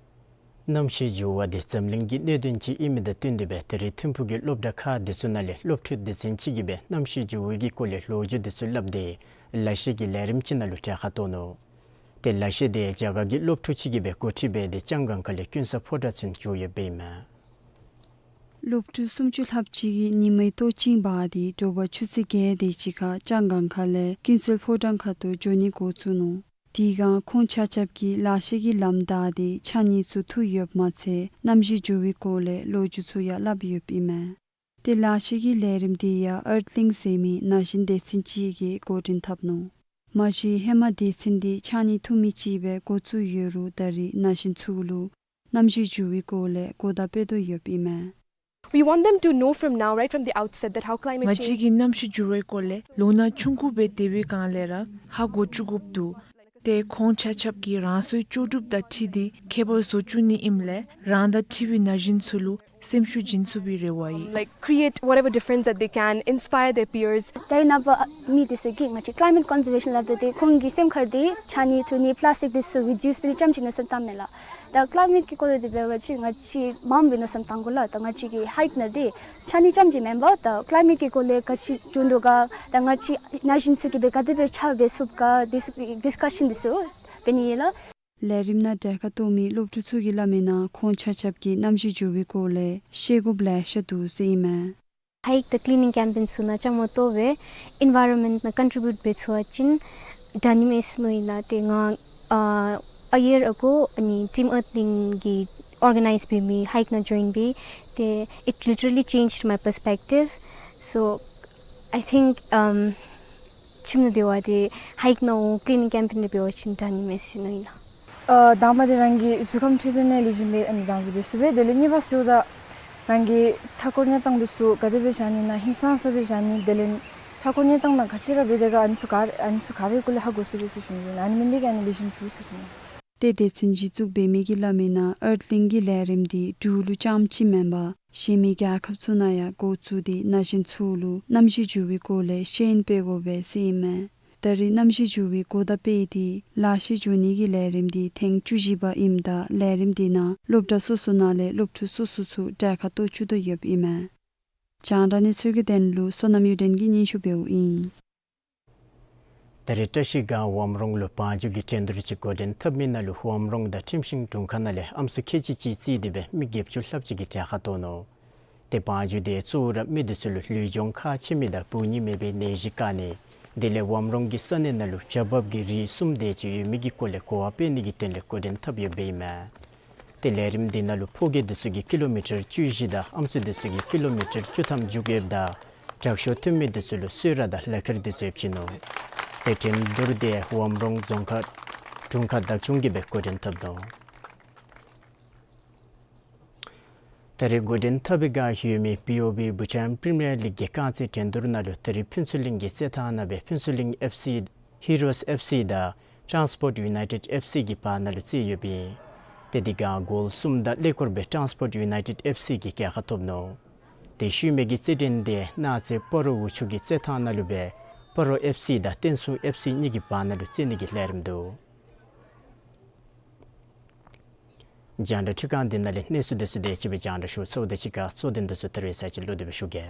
གནམ་གཤིས་འགྱུར་བ་དེ་འཛམ་གླིང་གི་གནད་དོན་ཅིག་ཨིན་མི་དང་བསྟུན་ཏེ་སྦེ་ད་རེས་ཐིམ་ཕུག་གི་སློབ་གྲྭ་ཁག་དེ་ཚུ་ནང་ལས་སློབ་ཕྲུག་སྡེ་ཚན་ཅིག་གིས་སྦེ་གནམ་གཤིས་འགྱུར་བའི་གི་སྐོར་ལས་ལོ་རྒྱུས་དེ་ཚུ་སླབ་སྟེ་ལག་ཤེས་ཀྱི་ལས་རིམ་ཅིག་ནང་ལུ་གྲལ་ཁར་གཏོགས་ནུག། ཏེ་ལག་ཤེས་དེ་རྒྱ་གར་གྱི་སློབ་ཕྲུག་ཅིག་གིས་སྦེ་འགོ་ཁྲིད་འབད་དེ་ལྕང་སྒང་ཁ་ལས་ཀུན་བཟང་ཕོ་བྲང་ཚུན་འགྱོ་ཡོདཔ་ཨིན་མས། སློབ་ཕྲུག་སུམ་ཅུ་ལྷགཔ་ཅིག་གིས་ཉིན་མའི་ལྟོ་བྱིན་འབག་སྟེ་དྲོ་པ་ཆུ་ཚོད་བརྒྱད་དེ་ཅིག་ཁར་ལྕང་སྒང་ཁ་ལས་ཀུན་གསལ་ཕོ་བྲང་ཁ་ཐུག་འགྱོ་ནི་འགོ་བཙུགས་ནུག། དེ་སྒང་ཁོང་ཆ་ཁྱབ་ཀྱིས་ལག་ཤེས་ཀྱི་ལམ་བདའ་སྟེ་ཕྱགས་སྙིགས་ཚུ་འཐུ་ཡོདཔ་མ་ཚད་གནམ་གཤིས་འགྱུར་བའི་སྐོར་ལས་ལོ་རྒྱུས་ཚུ་ཡང་སླབ་ཡོདཔ་ཨིན་མས། ཏེ་ལག་ཤེས་ཀྱི་ལས་རིམ་དེ་ཡང་ཨརཐ་ལིང་ཟེར་མི་ན་གཞོན་སྡེ་ཚན་ཅིག་གིས་འགོ་འདྲེན་འཐབ་ནུག། མ་གཞི་ཧེ་མ་སྡེ་ཚན་དེ་ཕྱགས་སྙིགས་འཐུ་མི་ཅིག་སྦེ་འགོ་བཙུགས་ཡོད་རུང་ད་རེས་ན་གཞོན་ཚུ་ལུ་གནམ་གཤིས་འགྱུར་བའི་སྐོར་ལས་གོ་བརྡ་སྤྲོད་དོ་ཡོདཔ་ཨིན་མས། We want them to know from now, right from the outset, that how climate change ང་བཅས་ཀྱིས་གནམ་གཤིས་འགྱུར་བའི་སྐོར་ལས་ལོ་ན་ཆུང་ཀུ་སྦེ་སྡོད་པའི་སྒང་ལས་ར་ཧ་གོ་བཅུག་དགོཔ་འདུག། ཏེ་ཁོང་ཆ་ཁྱབ་ཀྱིས་རང་སོའི་ལྕོགས་གྲུབ་དང་འཁྲིལ་ཏེ་ཁྱད་པར་བཟོ་བཅུག་ནི་ཨིནམ་ལས་རང་དང་འཁྲིལ་བའི་ན་གཞོན་ཚུ་ལུ་སེམས་ཤུགས་སྦྱིན་ཚུགས་པའི་རེ་བ་ཡོད། Like, create whatever difference that they can, inspire their peers. ད་རེས་ནངས་པ་མི་དེ་ཚུ་གིས་ང་བཅས་climate conservation སླབ་ད་དེ་ཁོང་གི་སེམས་ཁར་དེ་ཕྱགས་སྙིགས་འཐུ་ནི་པ་ལཱསི་ཊིག་དེ་ཚུ་རི་ཌིའུསི་འབད་ནི་རྐྱངམ་ཅིག་མནོ་བསམ་བཏངམ་མས་ལགས། ད་ཀ་ལའི་མེཊ་ཀྱི་སྐོར་ལས་དེ་འབད་བ་ཅིན་ང་བཅས་མངམ་སྦེ་མནོ་བསམ་བཏང་དགོ་ལགས། ད་ང་བཅས་ཀྱི་ཧའིཀ་ནང་དེ་ཕྱགས་སྙིགས་རྐྱངམ་ཅིག་མེན་པར་ད་ཀ་ལའི་མེཊ་ཀྱི་སྐོར་ལས་ག་ཅི་འབྱུང་དོ་ག་ད་ང་བཅས་ན་གཞོན་ཚུ་གིས་སྦེ་ག་དེ་སྦེ་ཕྱག་འབད་ཚུགས་ག་དེ་ཚུ་ཌིསི་ཀ་ཤཱན་དེ་ཚུ་འབད་ནི་ཨིན་ལགས། ལས་རིམ་ནང་གྲལ་ཁར་གཏོགས་མི་སློབ་ཕྲུག་ཚུ་གིས་སླབ་མིའི་ནང་ཁོང་ཆ་ཁྱབ་ཀྱིས་གནམ་གཤིས་འགྱུར་བའི་སྐོར་ལས་ཤེས་དགོཔ་ལེ་ཤ་འདུག་ཟེར་ཨིན་མས། ཧའིཀ་དང་ཀི་ལི་ནིང་ཀེམ་པེན་ཚུ་ནང་བཅའ་མར་གཏོགས་སྦེ་ཨེན་ཝའི་རོན་མེནཊ་ནང་ཀོན་ཊི་བིའུཊ་འབད་ཚུགས་པ་ཅིན་དྲག་ནི་མས་ཟེར་མནོ་ཡི་ལགས། ཏེ་ང་ཨ་ཨ་ཡར་ཨ་གོ་ཨ་ནི་ཊིམ་ཨརཐ་ལིང་གིས་ཨོར་ག་ནའིཛ་འབད་མི་ཧའིཀ་ནང་ཇོའིན་འབད་དེ་it literally changed my perspective. So I think, um, ཁྱིམ་ནང་སྡོད་པ་དེ་ཧའིཀ་ནང་འོང་ཀི་ལི་ནིང་ཀེམ་པེན་རེ་འབད་བ་ཅིན་དྲག་ནི་མས་ཟེར་མནོ་ཡི་ལགས། ཨ་དང་པ་འདི་རང་གི་གཟུགས་ཁམས་འཕྲོད་བསྟེན་ལས་ལེགས་ཤོམ་སྦེ་ཨ་ནི་དྭངས་གསལ་སྦེ་ཚུད་པས། དེ་ལས་གཉིས་པ་ཟེརཝ་ད་རང་གི་མཐའ་འཁོར་གནས་སྟངས་འདི་ཚུ་ག་དེ་སྦེ་བཞག་ནི་ན་ཧིང་སངས་ས་སྦེ་བཞག་ནི། དེ་ལས་མཐའ་འཁོར་གནས་སྟངས་ནང་ག་ཅི་ར་འབད་དེ་ག་ཨ་ནི་ཚུ་ག་ཨ་ནི་ཚུ་ག་རའི་སྐོར་ལས་ཧ་གོ་ཚུགས་པས་ཟེར་ཞུ་ནི། ཨ་ནི་མེན་དེ་ག་ཨ་ནི་ལེགས་ཤོམ་འགྱོ་ཟེར་ཞུ་ནི། ཏེ་སྡེ་ཚན་གཞི་བཙུགས་འབད་མི་གི་སླབ་མི་ནང་ཨརཐ་ལིང་གི་ལས་རིམ་འདི་འབྲུག་ལུ་རྐྱངམ་ཅིག་མེན་པར་གཞན་མི་རྒྱལ་ཁབ་ཚུ་ནང་ཡང་འགོ་བཙུགས་ཏེ་ན་གཞོན་ཚུ་ལུ་གནམ་གཤིས་འགྱུར་བའི་སྐོར་ལས་ཤེས་ཡོན་སྤེལ་དགོ་པས་ཟེར་ཨིན་མས། ད་རེས་གནམ་གཤིས་འགྱུར་བའི་འགོ་ཟླ་པའི་འདི་ལག་ཤེས་སྦྱོང་ནི་གི་ལས་རིམ་འདི་ཐེངས་བཅུ་བཞི་པ་ཨིནམ་ད་ལས་རིམ་འདི་ནང་སློབ་གྲྭ་སོ་སོ་ནང་ལས་སློབ་ཕྲུག་སོ་སོ་ཚུ་གྲལ་ཁར་གཏོགས་བཅུག་དོ་ཡོདཔ་ཨིན་མས། རྒྱང་བསྒྲགས་གནས་ཚུལ་གྱི་དོན་ལུ་བསོད་ནམས་གཡུ་སྒྲོན་གྱིས་སྙན་ཞུ་འབདཝ་ཨིན། ད་རེས་བཀྲ་ཤིས་སྒང་ཝམ་རོང་ལུ་བང་རྒྱུག་གི་འགྲན་བསྡུར་ཅིག་འགོ་འདྲེན་འཐབ་མི་ནང་ལུ་ཝམ་རོང་དང་ཁྲིམས་ཤིང་དྲུང་ཁག་ནང་ལས་ཨམ་སྲུ་ཁལ་གཅིག་གཅིག་རྩིས་ཏེ་སྦེ་མི་བརྒྱད་ཅུ་ལྷགཔ་ཅིག་གིས་གྲལ་ཁར་གཏོགས་ནུག། ཏེ་བང་རྒྱུག་འདི་གཙོ་བོ་ར་མི་འདི་ཚུ་ལུ་ལུས་སྦྱོང་ཁག་ཆེ་མི་དང་བུ་གཉིས་མེད་པའི་ནད་གཞི་བཀག་ནི། དེ་ལས་ཝམ་རོང་གི་ས་གནས་ནང་ལུ་བྱ་འབབ་ཀྱི་རིགས་གསུམ་དེ་ཅིག་ཡོད་མི་གི་སྐོར་ལས་གོ་བ་སྤེལ་ནི་གི་དོན་ལས་འགོ་འདྲེན་འཐབ་ཡོདཔ་ཨིན་མས། ཏེ་ལས་རིམ་འདི་ནང་ལུ་ཕོ་སྐྱེས་འདི་ཚུ་གིས་ཀི་ལོ་མི་ཊར་བཅུ་བཞི་དང་ཨམ་སྲུ་འདི་ཚུ་གིས་ཀི་ལོ་མི་ཊར་བཅུ་ཐམ་རྒྱུག་ཡོདཔ་ད་དྲག་ཤོས་ཐོན་མི་འདི་ཚུ་ལུ་གསོལ་རས་དང་ལག་ཁྱེར་འདི་ཚུ་ཡང་བྱིན་ནུག། ཏེ་འགྲན་བསྡུར་འདི་ཝམ་རོང་རྫོང་ཁག་དྲུང་ཁག་བདག་སྐྱོང་གིས་སྦེ་འགོ་འདྲེན་འཐབ་ནུག། ད་རེས་འགོ་འདྲེན་འཐབ་པའི་སྒང་ཡོད་མི་བི་ཨོ་བི་བྷུ་ཊཱན་པི་རི་མི་ཡར་ལིག་གི་རྐང་རྩེད་འགྲན་བསྡུར་ནང་ལུ་ད་རེས་ཕུན་ཚོགས་གླིང་གི་རྩེད་ཐང་ནང་སྦེ་ཕུན་ཚོགས་གླིང་ཨེཕ་སི་ཧི་རོས་ཨེཕ་སི་དང་ཊཱན་སི་པོརཊ་ཡུ་ནའི་ཊེཌ་ཨེཕ་སི་གི་བར་ན་ལུ་རྩེད་ཡོདཔ་ཨིན། ཏེ་དེ་སྒང་གོལ་གསུམ་དང་ཀླད་ཀོར་སྦེ་ཊཱན་སི་པོརཊ་ཡུ་ནའི་ཊེཌ་ཨེཕ་སི་གིས་རྒྱལ་ཁ་ཐོབ་ནུག། ཏེ་ཤུལ་མའི་གི་རྩེད་འགྲན་འདི་གནངས་ཚེ་སྤ་རོ་འུ་ཆུ་གི་རྩེད་ཐང་ནང་ལུ་སྦེ་སྤ་རོ་ཨེཕ་སི་དང་བསྟན་སྲུང་ཨེཕ་སི་གཉིས་ཀྱི་བར་ན་ལུ་རྩེད་ནི་གི་ལས་རིམ་འདུག། རྒྱང་བསྒྲགས་འཕྲུལ་ཁང་འདི་ནང་ལས་གནས་ཚུལ་འདི་ཚུ་དེ་ཅིག་སྦེ་རྒྱང་བསྒྲགས་ཞུ་ཚརཝ་ད་གཅིག་ཁར་གཙོ་དོན་འདི་ཚུ་ད་རེས་ཚར་གཅིག་ལོག་སྟེ་སྦེ་ཞུ་གེ།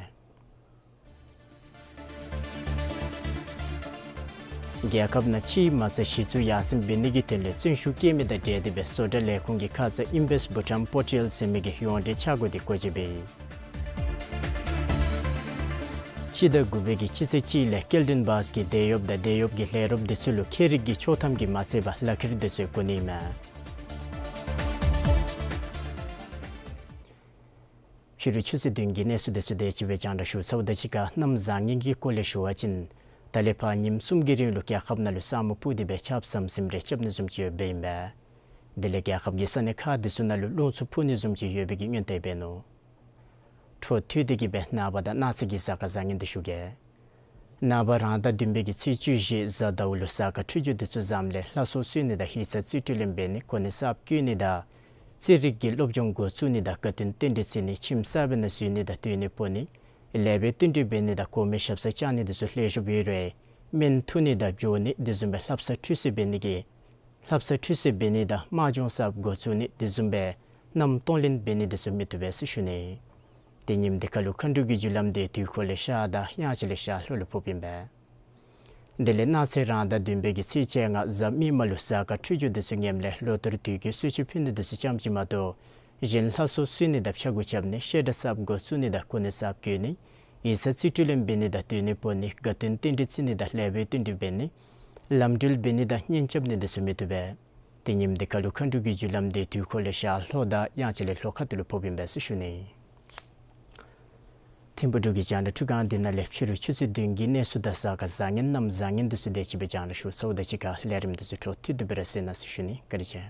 རྒྱལ་ཁབ་ནང་ཕྱིའི་མ་རྩ་གཞི་བཙུགས་ཡར་སེང་འབད་ནི་གི་དོན་ལས་བརྩོན་ཤུགས་བསྐྱེད་མི་དང་འབྲེལ་ཏེ་སྦེ་བཟོ་གྲྭ་ལས་ཁུངས་ཀྱི་ཁ་ཙ་ཨིན་བེསཊ་བྷུ་ཊཱན་པོར་ཊལ་ཟེར་མི་གི་ཡོངས་འབྲེལ་འཆར་སྒོ་འདི་སྒོ་འབྱེད་འབད་ཡི། སྤྱི་ཟླ་དགུ་པའི་གི་སྤྱི་ཚེས་གཅིག་ལས་སྐྱེལ་འདྲེན་བཱས་ཀྱིས་དེད་གཡོགཔ་དང་དེད་གཡོགཔ་གི་ལས་རོགསཔ་འདི་ཚུ་ལུ་ཁྱད་རིག་གི་ཆོག་ཐམ་གྱིས་མ་ཚད་པར་ལག་ཁྱེར་འདི་ཚུ་ཡང་དགོ་ནི་ཨིན་མས། ཕྱི་རུ་ཆུ་ཚོད་བདུན་གྱི་གནས་ཚུལ་འདི་ཚུ་དེ་ཅིག་སྦེ་རྒྱང་བསྒྲགས་ཞུ་ཚརཝ་ད་གཅིག་ཁར་གནམ་བཟང་ངན་གྱི་སྐོར་ལས་ཞུ་བ་ཅིན་ད་ལས་ཕར་ཉིནམ་གསུམ་གྱི་རིང་ལུ་རྒྱལ་ཁབ་ནང་ལུ་ས་སྨུག་སྤུབས་ཏེ་སྦེ་ཆརཔ་ཟམ་ཟིམ་རེ་རྐྱབ་ནི་བཟུམ་ཅིག་ཡོདཔ་ཨིན་པས། དེ་ལས་རྒྱལ་ཁབ་ཀྱི་ས་གནས་ཁག་འདི་ཚུ་ནང་ལུ་རླུང་འཚུབ་འཕུ་ནི་བཟུམ་ཅིག་ཡོད་པའི་གི་སྔོན་བརྡ་འབད་ནུག། འཕྲོ་མཐུད་དེ་གི་སྦེ་ནངས་པ་དང་གནངས་ཚེ་གི་གཟའ་སྐར་བཟང་ངན་འདི་ཞུ་གེ། ནངས་པ་རང་ཟླ་བདུན་པའི་གི་ཚེས་བཅུ་བཞི་གཟའ་ཟླཝ་ལུ་གཟའ་སྐར་འཕྲོད་སྦྱོར་འདི་ཚུ་བཟངམ་ལས་ལྷ་གསོལ་གསོལ་ནི་དང་ཡིག་ཚང་རྩིས་སྤྲོད་ལེན་འབད་ནི་གོ་གནས་གསརཔ་བསྐོ་ནི་དང་རྩེད་རིགས་ཀྱི་སློབ་སྦྱོང་འགོ་བཙུགས་ནི་དང་དགའ་སྟོན་རྟེན་འབྲེལ་བརྩི་ནི་ཁྱིམ་གསར་པའི་ནང་འཛུལ་ནི་དང་སྡོད་གནས་སྤོ་ནི་ལེགས་པའི་བསྟུན་གྲོས་འབད་ནི་དང་གོང་མའི་ཞབས་སར་བཅར་ནི་འདི་ཚུ་ལེགས་ཤོམ་ཡོད་རུང་སྨན་འཐུ་ནི་དང་འགྱོ་ནི་དེ་བཟུམ་སྦེ་ལྷ་བསང་ཁྲུས་གསོལ་འབད་ནི་གི་ལྷ་བསང་ཁྲུས་གསོལ་འབད་ནི་དང་དམག་སྦྱོང་གསརཔ་འགོ་བཙུགས་ནི་དེ་བཟུམ་སྦེ་རྣམ་གཏོང་ལེན་འབད་ནི་འདི་ཚུ་མི་བཏུབ་པས་ཟེར་ཞུ་ནི། ཏེ་ཉིནམ་འདི་ཁར་ལུ་མཁའ་འགྲོ་གི་རྒྱུ་ལམ་འདི་དུས་འཁོར་ལས་ཤར་དང་དབྱངས་ཅན་ལས་ཤར་ལྷོ་ལུ་ཕོགཔ་ཨིན་པས། དེ་ལས་གནངས་ཚེ་རང་ཟླ་བདུན་པའི་གི་ཚེས་བཅོ་ལྔ་གཟའ་མིག་དམར་ལུ་གཟའ་སྐར་འཕྲོད་སྦྱོར་འདི་ཚུ་ངནམ་ལས་ལོ་ལྟར་དུས་ཀྱི་གསོལ་མཆོད་ཕུལ་ནི་འདི་ཚུ་ཙམ་ཅིག་མ་གཏོགས་གཞན་ལྷ་གསོལ་གསོལ་ནི་དང་ཕྱྭ་འགུགས་རྐྱབ་ནི་བཤད་གྲྭ་གསརཔ་འགོ་བཙུགས་ནི་དང་གོ་གནས་གསརཔ་བསྐོ་ནི་ཡིག་ཚང་རྩིས་སྤྲོད་ལེན་འབད་ནི་དང་སྡོད་གནས་སྤོ་ནི་དགའ་སྟོན་རྟེན་འབྲེལ་བརྩི་ནི་དང་ལེགས་པའི་བསྟུན་གྲོས་འབད་ནི་ལམ་འགྲུལ་འབད་ནི་དང་གཉེན་རྐྱབ་ནི་འདི་ཚུ་མི་བཏུབ་པས། ཏེ་ཉིནམ་འདི་ཁར་ལུ་མཁའ་འགྲོ་གི་རྒྱུ་ལམ་འདི་དུས་འཁོར་ལས་ཤར་ལྷོ་དང་དབྱངས་ཅན་ལས་ལྷོ་ཁ་ཐུག་ལུ་ཕོགཔ་ཨིན་པས་ཟེར་ཞུ་ནི། ཐིམ་ཕུག་འབྲུག་གི་རྒྱང་བསྒྲགས་འཕྲུལ་ཁང་འདི་ནང་ལས་ཕྱི་རུ་ཆུ་ཚོད་བདུན་གྱི་གནས་ཚུལ་དང་གཟའ་སྐར་བཟང་ངན་གནམ་བཟང་ངན་འདི་ཚུ་དེ་ཅིག་སྦེ་རྒྱང་བསྒྲགས་ཞུ་ཚརཝ་ད་གཅིག་ཁར་ལས་རིམ་འདི་ཚུ་འཕྲོ་མཐུད་དེ་སྦེ་ར་གསན་གནང་ཟེར་ཞུ་ནི། བཀའ་དྲིན་ཆེ།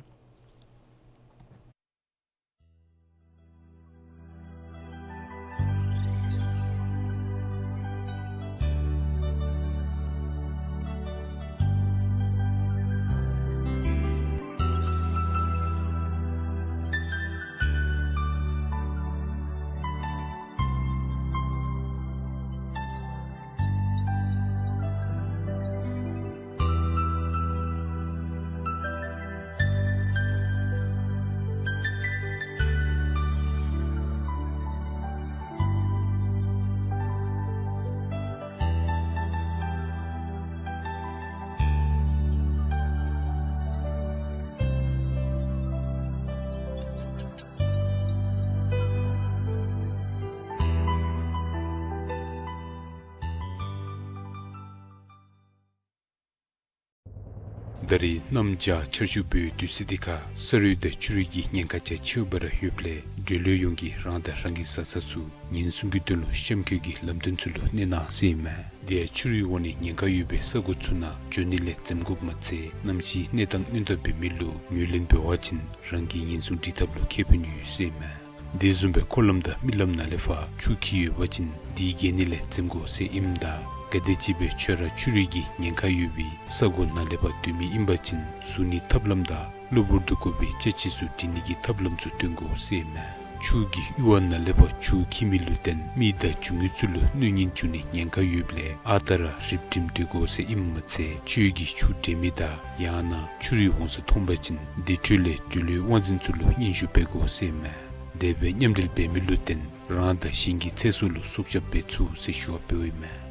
ད་རེས་གནམ་བྱཱར་ཆར་ཆུ་འབབ་བའི་དུས་ཚོད་འདི་ཁར་ས་རུད་དང་ཆུ་རུད་ཀྱི་ཉེན་ཁ་རྒྱ་ཆེཝ་སྦེ་ར་ཡོདཔ་ལས་འབྲེལ་ཡོད་ཡོངས་ཀྱིས་རང་དང་རང་གི་བཟའ་ཚང་ཚུ་ཉེན་སྲུང་གི་དོན་ལུ་གཤམ་འཁོད་ཀྱི་ལམ་སྟོན་ཚུ་ལུ་གནས་གནང་ཟེར་ཨིན་མས། དེ་ཡང་ཆུ་རུད་འོང་ནི་ཉེན་ཁ་ཡོད་པའི་ས་གོ་ཚུ་ནང་འགྱོ་ནི་ལས་འཛེམ་དགོཔ་མ་ཚད་གནམ་གཤིས་གནས་སྟངས་སྔོན་བརྡ་འབད་མི་ལུ་ངོས་ལེན་འབད་བ་ཅིན་རང་གི་ཉེན་སྲུང་སྒྲིག་ཐབས་ལུ་ཁེ་ཕན་ཡོད་ཟེར་ཨིན་མས། དེ་བཟུམ་སྦེ་འཁོར་ལམ་དང་རྨི་ལམ་ནང་ལས་ཕར་ཆུ་འཁྱིལ་ཡོད་པ་ཅིན་དེ་བརྒལ་ནི་ལས་འཛེམ་དགོ་ཟེར་ཨིནམ་ད་ག་དེམ་ཅིག་སྦེ་ཁྱོད་ར་ཆུ་རུད་ཀྱི་ཉེན་ཁ་ཡོད་པའི་ས་གོ་ནང་ལས་ཕར་སྡོད་མི་ཨིན་པ་ཅིན་ཟུར་ནི་ཐབས་ལམ་དང་གློ་བུར་དུ་དགོ་པའི་ཅ་ཆས་ཚུ་སྒྲིག་ནི་གི་ཐབས་ལམ་ཚུ་སྟོན་དགོ་ཟེར་ཨིན་མས། ཆུ་གི་གཡུར་བ་ནང་ལས་ཕར་ཆུ་འཁྱིལ་མི་ལུ་བརྟེན་མི་དང་རྒྱུ་དངོས་ཚུ་ལུ་གནོད་ཉེན་འབྱུང་ནི་ཉེན་ཁ་ཡོདཔ་ལས་ཨ་རྟག་ར་རིབ་འགྲིམ་སྡོད་དགོ་ཟེར་ཨིནམ་མ་ཚད་ཁྱོད་ཀྱིས་ཆུ་འདྲེན་མི་དང་ཡང་ན་ཆུ་རུད་འོང་ས་མཐོང་པ་ཅིན་དེ་འཕྲོ་ལས་འབྲེལ་ཡོད་དབང་འཛིན་ཚུ་ལུ་སྙན་ཞུ་འབད་དགོ་ཟེར་ཨིན་མས། དེ་སྦེ་མཉམ་འབྲེལ་འབད་མི་ལུ་བརྟེན་རང་དང་གཞན་གྱི་ཚེ་སྲོག་ལུ་སྲོག་སྐྱབས་འབད་ཚུགས་ཟེར་ཞུ་བ་འབདཝ་ཨིན་མས།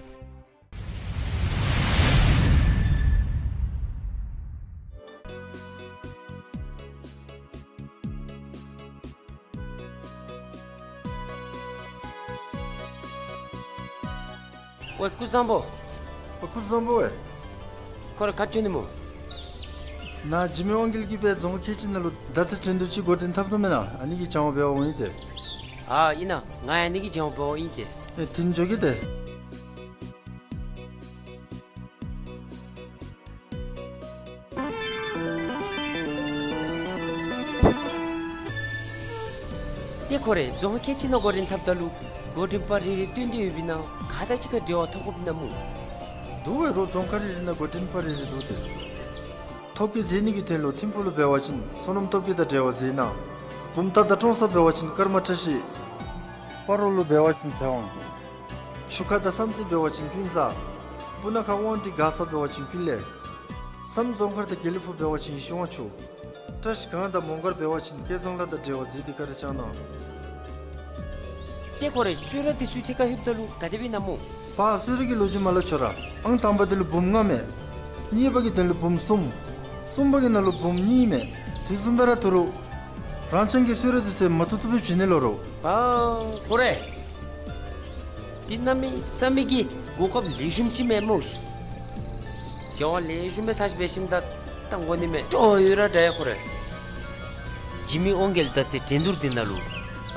ཝའེ་སྐུ་གཟུགས་བཟང་པོ། ཨོ་སྐུ་གཟུགས་བཟང་པོ་ཝའེ། ཁོ་ར་ག་ཅི་འབྱོན་ནི་སྨོ། ནཱ་འཇིགས་མེད་དབང་རྒྱལ་གྱིས་སྦེ་རྫོང་ཁ་ཁལ་གཅིག་ནང་ལུ་མདའ་རྩེད་འགྲན་བསྡུར་ཅིག་འགོ་འདྲེན་འཐབ་དོ་མེན་ན། ཨ་ནི་གི་བྱོན་འབད་བར་འོང་ཡི་ཏེ། ཨ་ཨིན་ན། ང་ཡང་ཨ་ནི་གི་བྱོན་འབད་བར་འོང་ཡི་ཏེ། ཨེ་དེ་ནི་འགྱོ་གེ་ཏེ། ཏེ་ཁོ་ར་རྫོང་ཁ་ཁལ་གཅིག་ནང་འགོ་འདྲེན་འཐབ་ད་ལུ་འགོ་འདྲེན་པ་རེ་རེ་བཏོན་ཏེ་ཡོདཔ་ཨིན་ན། ག་དང་གཅིག་ཁར་འབྲེལ་བ་འཐབ་དགོཔ་ཨིན་ན་སྨོ། འདུག་ཝའེ་རོགས། རྫོང་ཁག་རེ་རེ་ནང་འགོ་འདྲེན་པ་རེ་རེ་འདུག་ཏེ། ཐོ་བཀོད་མཛད་ནི་གི་དོན་ལུ་ཐིམ་ཕུག་ལུ་འབད་བ་ཅིན་བསོད་ནམས་སྟོབས་རྒྱས་དང་འབྲེལ་བ་མཛད་གནང་། བུམ་ཐང་དང་ཀྲོང་གསར་འབད་བ་ཅིན་ཀརྨ་བཀྲ་ཤིས། སྤ་རོ་ལུ་འབད་བ་ཅིན་ཚེ་དབང་། ཆུ་ཁ་དང་བསམ་རྩེ་འབད་བ་ཅིན་ཀུན་བཟང་། སྤུ་ན་ཁ་དབང་འདུས་མགར་ས་འབད་བ་ཅིན་ཀུན་ལེགས། བསམ་རྫོང་མཁར་དང་དགེ་ལེགས་ཕུག་འབད་བ་ཅིན་ཡེ་ཤེས་དབང་ཕྱུག། བཀྲ་ཤིས་སྒང་དང་མོང་སྒར་འབད་བ་ཅིན་སྐལ་བཟང་ལགས་དང་འབྲེལ་བ་མཛད་དེ་བཀའ་དྲིན་བསྐྱང་གནང་། ཏེ་ཁོ་ར་གསོལ་རས་འདི་ཚུ་ཐད་ཁར་ལྷོདཔ་ད་ལུ་ག་དེ་སྦེ་ཨིན་ན་སྨོ། པ་གསོལ་རས་ཀྱི་ལོ་རྒྱུས་མ་སླབ་ཆོག་ར། ཨང་དང་པ་འདི་ལུ་འབུམ་ལྔ་མས། གཉིས་པ་གི་དོན་ལུ་འབུམ་གསུམ། གསུམ་པ་གི་ནང་ལུ་འབུམ་གཉིས་མས། དེ་བཟུམ་སྦེ་ར་འདུག་རུང་རང་རྐྱང་གི་གསོལ་རས་འདི་ཚུ་མ་བཏུབ་བཏུབ་སྦེ་བྱིན་ནི་ལོ་རུང་། ཨ་ཁོ་ར་འདི་གནམ་མེད་ས་མེད་ཀྱི་གོ་སྐབས་ལེགས་ཤོམ་ཅིག་མས་སྨོ། བྱ་བ་ལེགས་ཤོམ་སྦེ་ཚར་ཅིག་འབད་ཞིནམ་ད་ད་འགོ་ནི་མས། སྤྲོ་ཡོད་ར་འདྲ་ཡ་ཁོ་ར། འཇིགས་མེད་དབང་རྒྱལ་མདའ་རྩེད་འགྲན་བསྡུར་འདི་ནང་ལུ་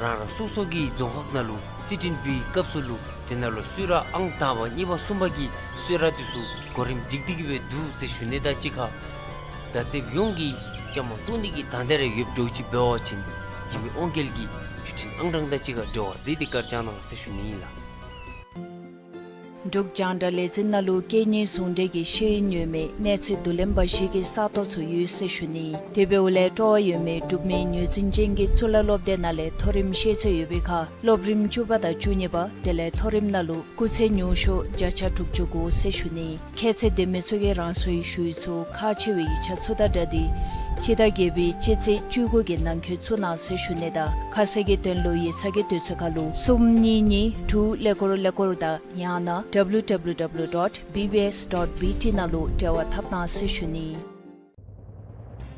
རང་རང་སོ་སོ་གི་རྫོང་ཁག་ནང་ལུ་རྩེད་འགྲན་འབུལ་བའི་སྐབས་སུ་ལུ་དེ་ནང་ལུ་གསོལ་རས་ཨང་དང་པ་གཉིས་པ་གསུམ་པ་གི་གསོལ་རས་འདི་ཚུ་གོ་རིམ་སྒྲིག་སྟེ་གི་སྦེ་འདུག་ཟེར་ཞུ་ནི་དང་གཅིག་ཁར་མདའ་རྩེདཔ་ཡོངས་ཀྱིས་བཅའ་མར་གཏོགས་ནི་གི་དང་འདོད་རེ་ཡོདཔ་འདྲཝ་ཅིག་འབད་བ་ཅིན་འཇིགས་མེད་དབང་རྒྱལ་གྱི་བརྒྱུད་འཕྲིན་ཨང་གྲངས་དང་གཅིག་ཁར་འབྲེལ་བ་མཛད་དེ་བཀའ་དྲིན་བསྐྱང་གནང་ཟེར་ཞུ་ནི་ཨིན་ལགས། འབྲུག་རྒྱང་བསྒྲགས་ལས་འཛིན་ནང་ལུ་རྐྱེན་ངན་ཟུང་འབྲེལ་གྱི་ཤེས་ཡོན་ཡོད་མེད་གནས་ཚད་བསྡུ་ལེན་པ་ཞིག་གི་ས་སྟོང་ཚུ་ཡོད་ཟེར་ཞུ་ནི། དེ་འབདཝ་ལས་སྤྲོ་བ་ཡོད་མི་འབྲུག་མི་ངོས་འཛིན་ཅན་གྱི་གཙུག་ལག་སློབ་སྡེ་ནང་ལས་མཐོ་རིམ་ཤེས་ཚད་ཡོད་པའི་ཁར་སློབ་རིམ་བཅུ་པ་དང་བཅུ་གཉིས་པ་དེ་ལས་མཐོ་རིམ་ནང་ལུ་སྐུགས་ཚད་ཉུང་ཤོས་བརྒྱ་ཆ་དྲུག་ཅུ་དགུ་ཟེར་ཞུ་ནི། ཁྱད་ཚད་ལྡན་མི་ཚུ་གིས་རང་སོའི་ཞུ་ཡིག་ཚུ་ཁག་ཆེ་བའི་ཡིག་ཆ་ཚུ་དང་སྦྲགས་ཏེ་སྤྱི་ཟླ་བརྒྱད་པའི་སྤྱི་ཚེས་བཅུ་དགུ་གི་ནང་འཁོད་བཙུགས་གནང་ཟེར་ཞུ་ནི་དང་ཁ་གསལ་གྱི་དོན་ལུ་ཡིག་ཚང་གི་དུས་ཚོད་ཁར་ལུ་གསུམ་གཉིས་གཉིས་དྲུག་ཀླད་ཀོར་ཀླད་ཀོར་དང་ཡང་ན་W W W dot B B S dot B T ནང་ལུ་འབྲེལ་བ་འཐབ་གནང་ཟེར་ཞུ་ནི།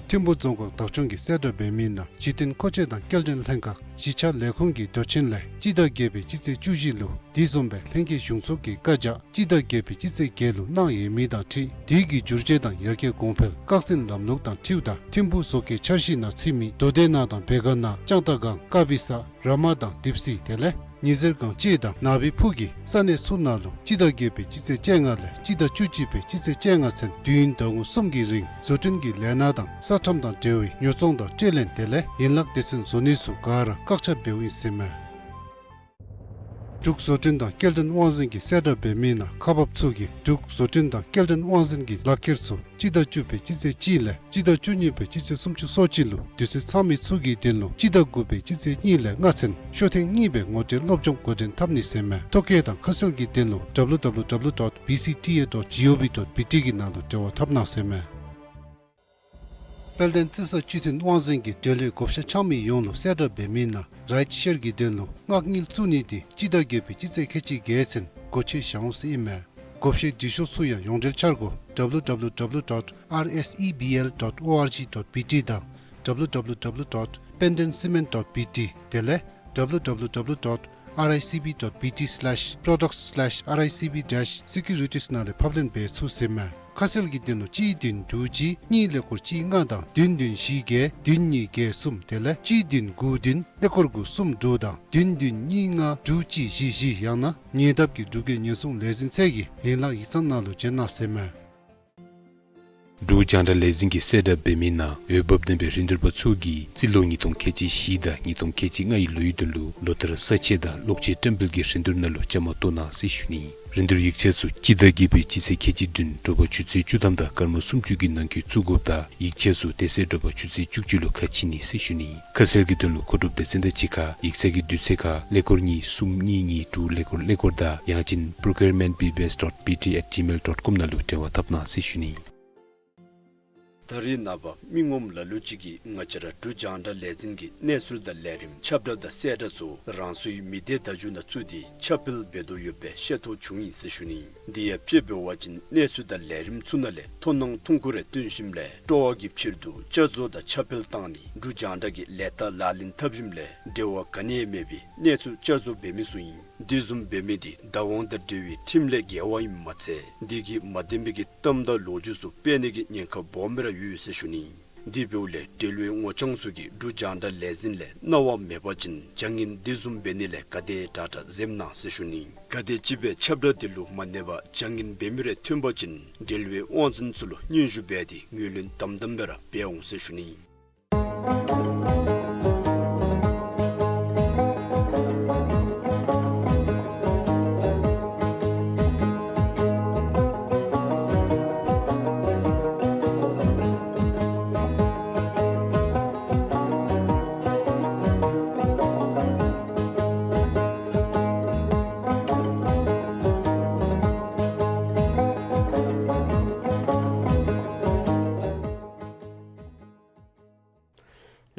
ཐིམ་ཕུ་རྫོང་ཁག་བདག་སྐྱོང་གིས་གསལ་བསྒྲགས་འབད་མི་ནང་གཞི་རྟེན་མཁོ་ཆས་དང་སྐྱེལ་འདྲེན་ལྷན་ཁག་གཞིས་ཆགས་ལས་ཁུངས་ཀྱི་དུས་ཆེན་ལས་སྤྱི་ཟླ་བརྒྱད་པའི་སྤྱི་ཚེས་བཅུ་བཞི་ལུ་དེ་བཟུམ་སྦེ་ལྷན་རྒྱས་གཞུང་ཚོགས་ཀྱི་བཀའ་རྒྱ་སྤྱི་ཟླ་བརྒྱད་པའི་སྤྱི་ཚེས་བརྒྱད་ལུ་གནང་ཡོད་མི་དང་འཁྲིལ་དུས་ཀྱི་བསྒྱུར་བཅོས་དང་ཡར་རྒྱས་གོང་འཕེལ་བཀག་འཛིན་ལམ་ལུགས་དང་འཁྲིལཝ་ད་ཐིམ་ཕུ་བཟོ་བཀོད་འཆར་གཞི་ནང་ཚུད་མི་མདོ་སྡེ་ན་དང་བེ་ག་ན་ལྕང་རྟ་སྒང་ཀ་པི་ས་ར་མ་དང་དིབ་སི་དེ་ལས་ཉི་ཟེར་སྒང་བཅས་དང་ནགས་སྦིས་ཕུ་གི་ས་གནས་ཚུ་ནང་ལུ་སྤྱི་ཟླ་བརྒྱད་པའི་སྤྱི་ཚེས་བཅོ་ལྔ་ལས་སྤྱི་ཟླ་བཅུ་གཅིག་པའི་སྤྱི་ཚེས་བཅོ་ལྔ་ཚུན་དུས་ཡུན་ཟླ་ངོ་གསུམ་གྱི་རིང་བཟོ་སྐྲུན་གྱི་ལས་སྣ་དང་ས་ཁྲོམ་དང་འབྲེལ་བའི་ཉོ་ཚོང་དང་སྤྲོད་ལེན་དེ་ལས་ཡན་ལག་སྡེ་ཚན་བཟོ་ནི་ཚུ་ག་ར་བཀག་ཆ་འབདཝ་ཨིན་ཟེར་མས། འབྲུག་བཟོ་སྐྲུན་དང་སྐྱེལ་འདྲེན་དབང་འཛིན་གྱིས་གསལ་བསྒྲགས་འབད་མི་ནང་ཁག་འབགཔ་ཚུ་གིས་འབྲུག་བཟོ་སྐྲུན་དང་སྐྱེལ་འདྲེན་དབང་འཛིན་གྱི་ལག་ཁྱེར་ཚུ་སྤྱི་ཟླ་བཅུ་པའི་སྤྱི་ཚེས་གཅིག་ལས་སྤྱི་ཟླ་བཅུ་གཉིས་པའི་སྤྱི་ཚེས་སུམ་ཅུ་སོ་གཅིག་ལུ་དུས་ཚོད་ཚང་མི་ཚུ་གི་དོན་ལུ་སྤྱི་ཟླ་དགུ་པའི་སྤྱི་ཚེས་གཉིས་ལས་ལྔ་ཚུན་ཤོག་ཐེངས་གཉིས་སྦེ་ངོ་སྤྲོད་སློབ་སྦྱོང་འགོ་འདྲེན་འཐབ་ནི་ཟེར་མས། ཐོ་བཀོད་དང་ཁ་གསལ་གྱི་དོན་ལུ་W W W dot B C T A dot G O V dot B T གི་ནང་ལུ་འབྲེལ་བ་འཐབ་གནང་ཟེར་མས། དཔལ་ལྡན་རྩི་ས་སྤྱི་མཐུན་དབང་འཛིན་གྱིས་འབྲེལ་ཡོད་བགོ་བཤའ་འཆང་མི་ཡོངས་ལུ་གསལ་བསྒྲགས་འབད་མི་ནང་རའིཊ་ཤེར་གྱི་དོན་ལུ་མངགས་དངུལ་བཙུགས་ནི་དེ་སྤྱི་ཟླ་བརྒྱད་པའི་སྤྱི་ཚེས་ཁལ་གཅིག་བརྒྱད་ཚུན་སྒོ་ཕྱེ་བཞག་འོང་ཟེར་ཨིན་མས། བགོ་བཤའི་འབྲི་ཤོག་ཚུ་ཡང་ཡོངས་འབྲེལ་འཆར་སྒོ་W W W dot R S E B L dot O R G dot B T དང་W W W dot Penden Cement dot B T དེ་ལས་W W W dot R I C B dot B T slash products slash R I C B dash securities ནང་ལས་ཕབ་ལེན་འབད་ཚུགས་ཟེར་མས། ཁ་གསལ་གྱི་དོན་ལུ་གཅིག་བདུན་དྲུག་གཅིག་གཉིས་ཀླད་ཀོར་གཅིག་ལྔ་དང་བདུན་བདུན་བཞི་བརྒྱད་བདུན་གཉིས་བརྒྱད་གསུམ། དེ་ལས་གཅིག་བདུན་དགུ་བདུན་ཀླད་ཀོར་དགུ་གསུམ་དྲུག་དང་བདུན་བདུན་གཉིས་ལྔ་དྲུག་གཅིག་བཞི་བཞི། ཡང་ན་ཉེ་འདབས་ཀྱི་འབྲུག་རྒྱལ་ཉེན་སྲུང་ལས་འཛིན་ཚད་ཀྱི་ཡན་ལག་ཡིག་ཚང་ནང་ལུ་བྱོན་གནང་ཟེར་མས། འབྲུག་རྒྱང་བསྒྲགས་ལས་འཛིན་གྱིས་གསལ་བསྒྲགས་འབད་མི་ནང་འོས་འབབ་ལྡན་པའི་རིན་བསྡུར་པ་ཚུ་གིས་རྩིས་ལོ་ཉིས་སྟོང་ཁལ་གཅིག་བཞི་དང་ཉིས་སྟོང་ཁལ་གཅིག་ལྔ་ཡི་ལོའི་དོན་ལུ་ལོ་ལྟར་ས་དཔྱད་དང་གློག་ཆས་བཀྲམ་སྤེལ་གྱི་རིན་བསྡུར་ནང་ལུ་བཅའ་མར་གཏོགས་གནང་ཟེར་ཞུ་ནི། རིན་བསྡུར་ཡིག་ཆ་ཚུ་སྤྱི་ཟླ་བརྒྱད་པའི་སྤྱི་ཚེས་ཁལ་གཅིག་བདུན་དྲོ་པ་ཆུ་ཚོད་བཅུ་ཐམ་དང་སྐར་མ་སུམ་ཅུ་གི་ནང་འཁོད་བཙུགས་དགོཔ་དང་ཡིག་ཆ་ཚུ་དེ་ཚེ་དྲོ་པ་ཆུ་ཚོད་བཅུ་གཅིག་ལུ་ཁ་ཕྱེ་ནི་ཟེར་ཞུ་ནི། ཁ་གསལ་གྱི་དོན་ལུ་མཁོ་སྒྲུབ་སྡེ་ཚན་དང་གཅིག་ཁར་ཡིག་ཚང་གི་དུས་ཚོད་ཁར་ཀླད་ཀོར་གཉིས་གསུམ་གཉིས་གཉིས་དྲུག་ཀླད་ཀོར་ཀླད་ཀོར་དང་ཡང་ཅིན་procurement B B S dot B T at gmail dot com ནང་ལུ་འབྲེལ་བ་འཐབ་གནང་ཟེར་ཞུ་ནི། ད་རེས་ནངས་པ་མི་ངོམ་ལ་ལུ་ཅིག་གིས་ང་བཅས་ར་འབྲུག་རྒྱང་བསྒྲགས་ལས་འཛིན་གྱི་གནས་ཚུལ་དང་ལས་རིམ་ཁྱབ་བསྒྲགས་དང་གསལ་བསྒྲགས་ཚུ་རང་སོའི་མི་སྡེ་བརྡ་བརྒྱུད་ནང་བཙུགས་ཏེ་ཁྱབ་སྤེལ་འབད་དོ་ཡོདཔ་སྦེ་ཤེས་རྟོགས་བྱུང་ཡི་ཟེར་ཞུ་ནི། དེ་ཡང་དཔྱེ་འབད་བ་ཅིན་གནས་ཚུལ་དང་ལས་རིམ་ཚུ་ནང་ལས་མཐོང་སྣང་ཐུང་ཀུ་རེ་བཏོན་ཞིནམ་ལས་སྤྲོ་བ་གི་ཕྱིར་དུ་བསྐྱར་བཟོ་དང་ཁྱབ་སྤེལ་བཏང་ནི་འབྲུག་རྒྱང་བསྒྲགས་ཀྱི་ལས་རྟགས་ལག་ལེན་འཐབ་ཞིནམ་ལས་འབྲེལ་བ་ག་ནི་ཡང་མེད་པའི་གནས་ཚུལ་བསྐྱར་བཟོ་འབད་མི་ཚུ་ཨིན། དེ་བཟུམ་འབད་མི་དེ་བདག་དབང་དང་འབྲེལ་བའི་ཁྲིམས་ལས་འགལ་བ་ཨིནམ་མ་ཚད་དེ་གིས་མ་བདེན་པའི་གི་གཏམ་དང་ལོ་རྒྱུས་ཚུ་སྤེལ་ནི་གི་ཉེན་ཁ་སྦོམ་སྦེ་ར་ཡོད་ཟེར་ཞུ་ནི། དེ་འབདཝ་ལས་འབྲེལ་བའི་ངོ་རྐྱང་ཚུ་གིས་འབྲུག་རྒྱང་བསྒྲགས་ལས་འཛིན་ལས་གནང་བ་མེད་པ་ཅིན་བྱ་ངན་དེ་བཟུམ་འབད་ནི་ལས་ག་དེ་དྲག་དྲག་འཛེམ་གནང་ཟེར་ཞུ་ནི། གལ་ཏེ་ཅིག་སྦེ་ཁྱབ་བསྒྲགས་དེ་ལུ་མ་གནས་པར་བྱ་ངན་འབད་མི་རེ་ཐོན་པ་ཅིན་འབྲེལ་བའི་དབང་འཛིན་ཚུ་ལུ་སྙན་ཞུ་འབད་དེ་ངོས་ལེན་དམ་དམ་སྦེ་ར་འབད་འོང་ཟེར་ཞུ་ནི།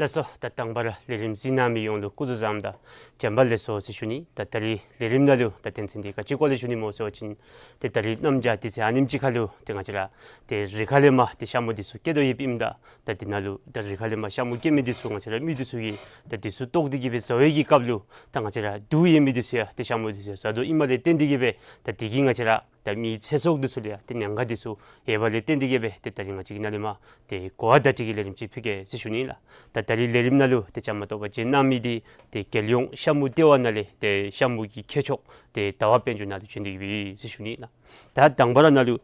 ལགས་སོ། ད་དང་པ་ར་ལས་རིམ་གཟིགས་གནང་མི་ཡོངས་ལུ་སྐུ་གཟུགས་བཟང་དང་བྱོན་པ་ལེགས་སོ་ཟེར་ཞུ་ནི། ད་ད་རིས་ལས་རིམ་ནང་ལུ་ད་དོན་ཚན་འདི་ག་ཅི་སྐོར་ལས་ཞུ་ནི་སྨོ་ཟེར་བ་ཅིན་ཏེ་ད་རིས་གནམ་བྱཱར་དུས་ཚོད་ཨ་ནེམ་ཅིག་ཁར་ལུ་ཏེ་ང་བཅས་ར་ཏེ་རི་ཁ་ལས་མར་ཏེ་ཤ་མུ་འདི་ཚུ་སྐྱེ་དོ་ཡོདཔ་ཨིནམ་ད་ད་འདི་ནང་ལུ་ད་རི་ཁ་ལས་མར་ཤ་མུ་སྐྱེ་མི་འདི་ཚུ་ང་བཅས་ར་མི་འདི་ཚུ་གིས་ད་འདི་ཚུ་བཏོག་སྟེ་གི་སྦེ་བཟའ་བའི་གི་སྐབས་ལུ་ད་ང་བཅས་ར་དུག་ཡོད་མི་འདི་ཚུ་ཡང་ཏེ་ཤ་མུ་འདི་ཚུ་ཡང་བཟའ་དོ་ཨིནམ་ལས་བརྟེན་ཏེ་གི་སྦེ་ད་འདི་གིས་ང་བཅས་ར་ད་མིའི་ཚེ་སྲོག་འདི་ཚུ་ལུ་ཡང་ཏེ་ཉེན་ཁ་འདི་ཚུ་ཡོདཔ་ལས་བརྟེན་ཏེ་གི་སྦེ་ཏེ་ད་རིས་ང་བཅས་ཀྱིས་ནཱ་ལས་མར་ཏེ་གོ་བ་བརྡ་སྤྲོད་ཀྱི་ལས་རིམ་ཅིག་ཕུལ་གེ་ཟེར་ཞུ་ནི་ལགས། ད་ད་རིས་ལས་རིམ་ནང་ལུ་ཏེ་བཅའ་མར་གཏོགས་པར་བྱོན་གནང་མི་འདི་ཏེ་རྒྱལ་ཡོངས་ཤ་མུ་ལྟེ་བ་ནང་ལས་ཏེ་ཤ་མུ་གི་མཁས་མཆོག་ཏེ་ཟླ་བ་དཔལ་འབྱོར་ནཱ་ལུ་བྱོན་ཏེ་གི་སྦེ་ཟེར་ཞུ་ནི་ལགས། ད་དང་པ་ར་ནཱ་ལུ་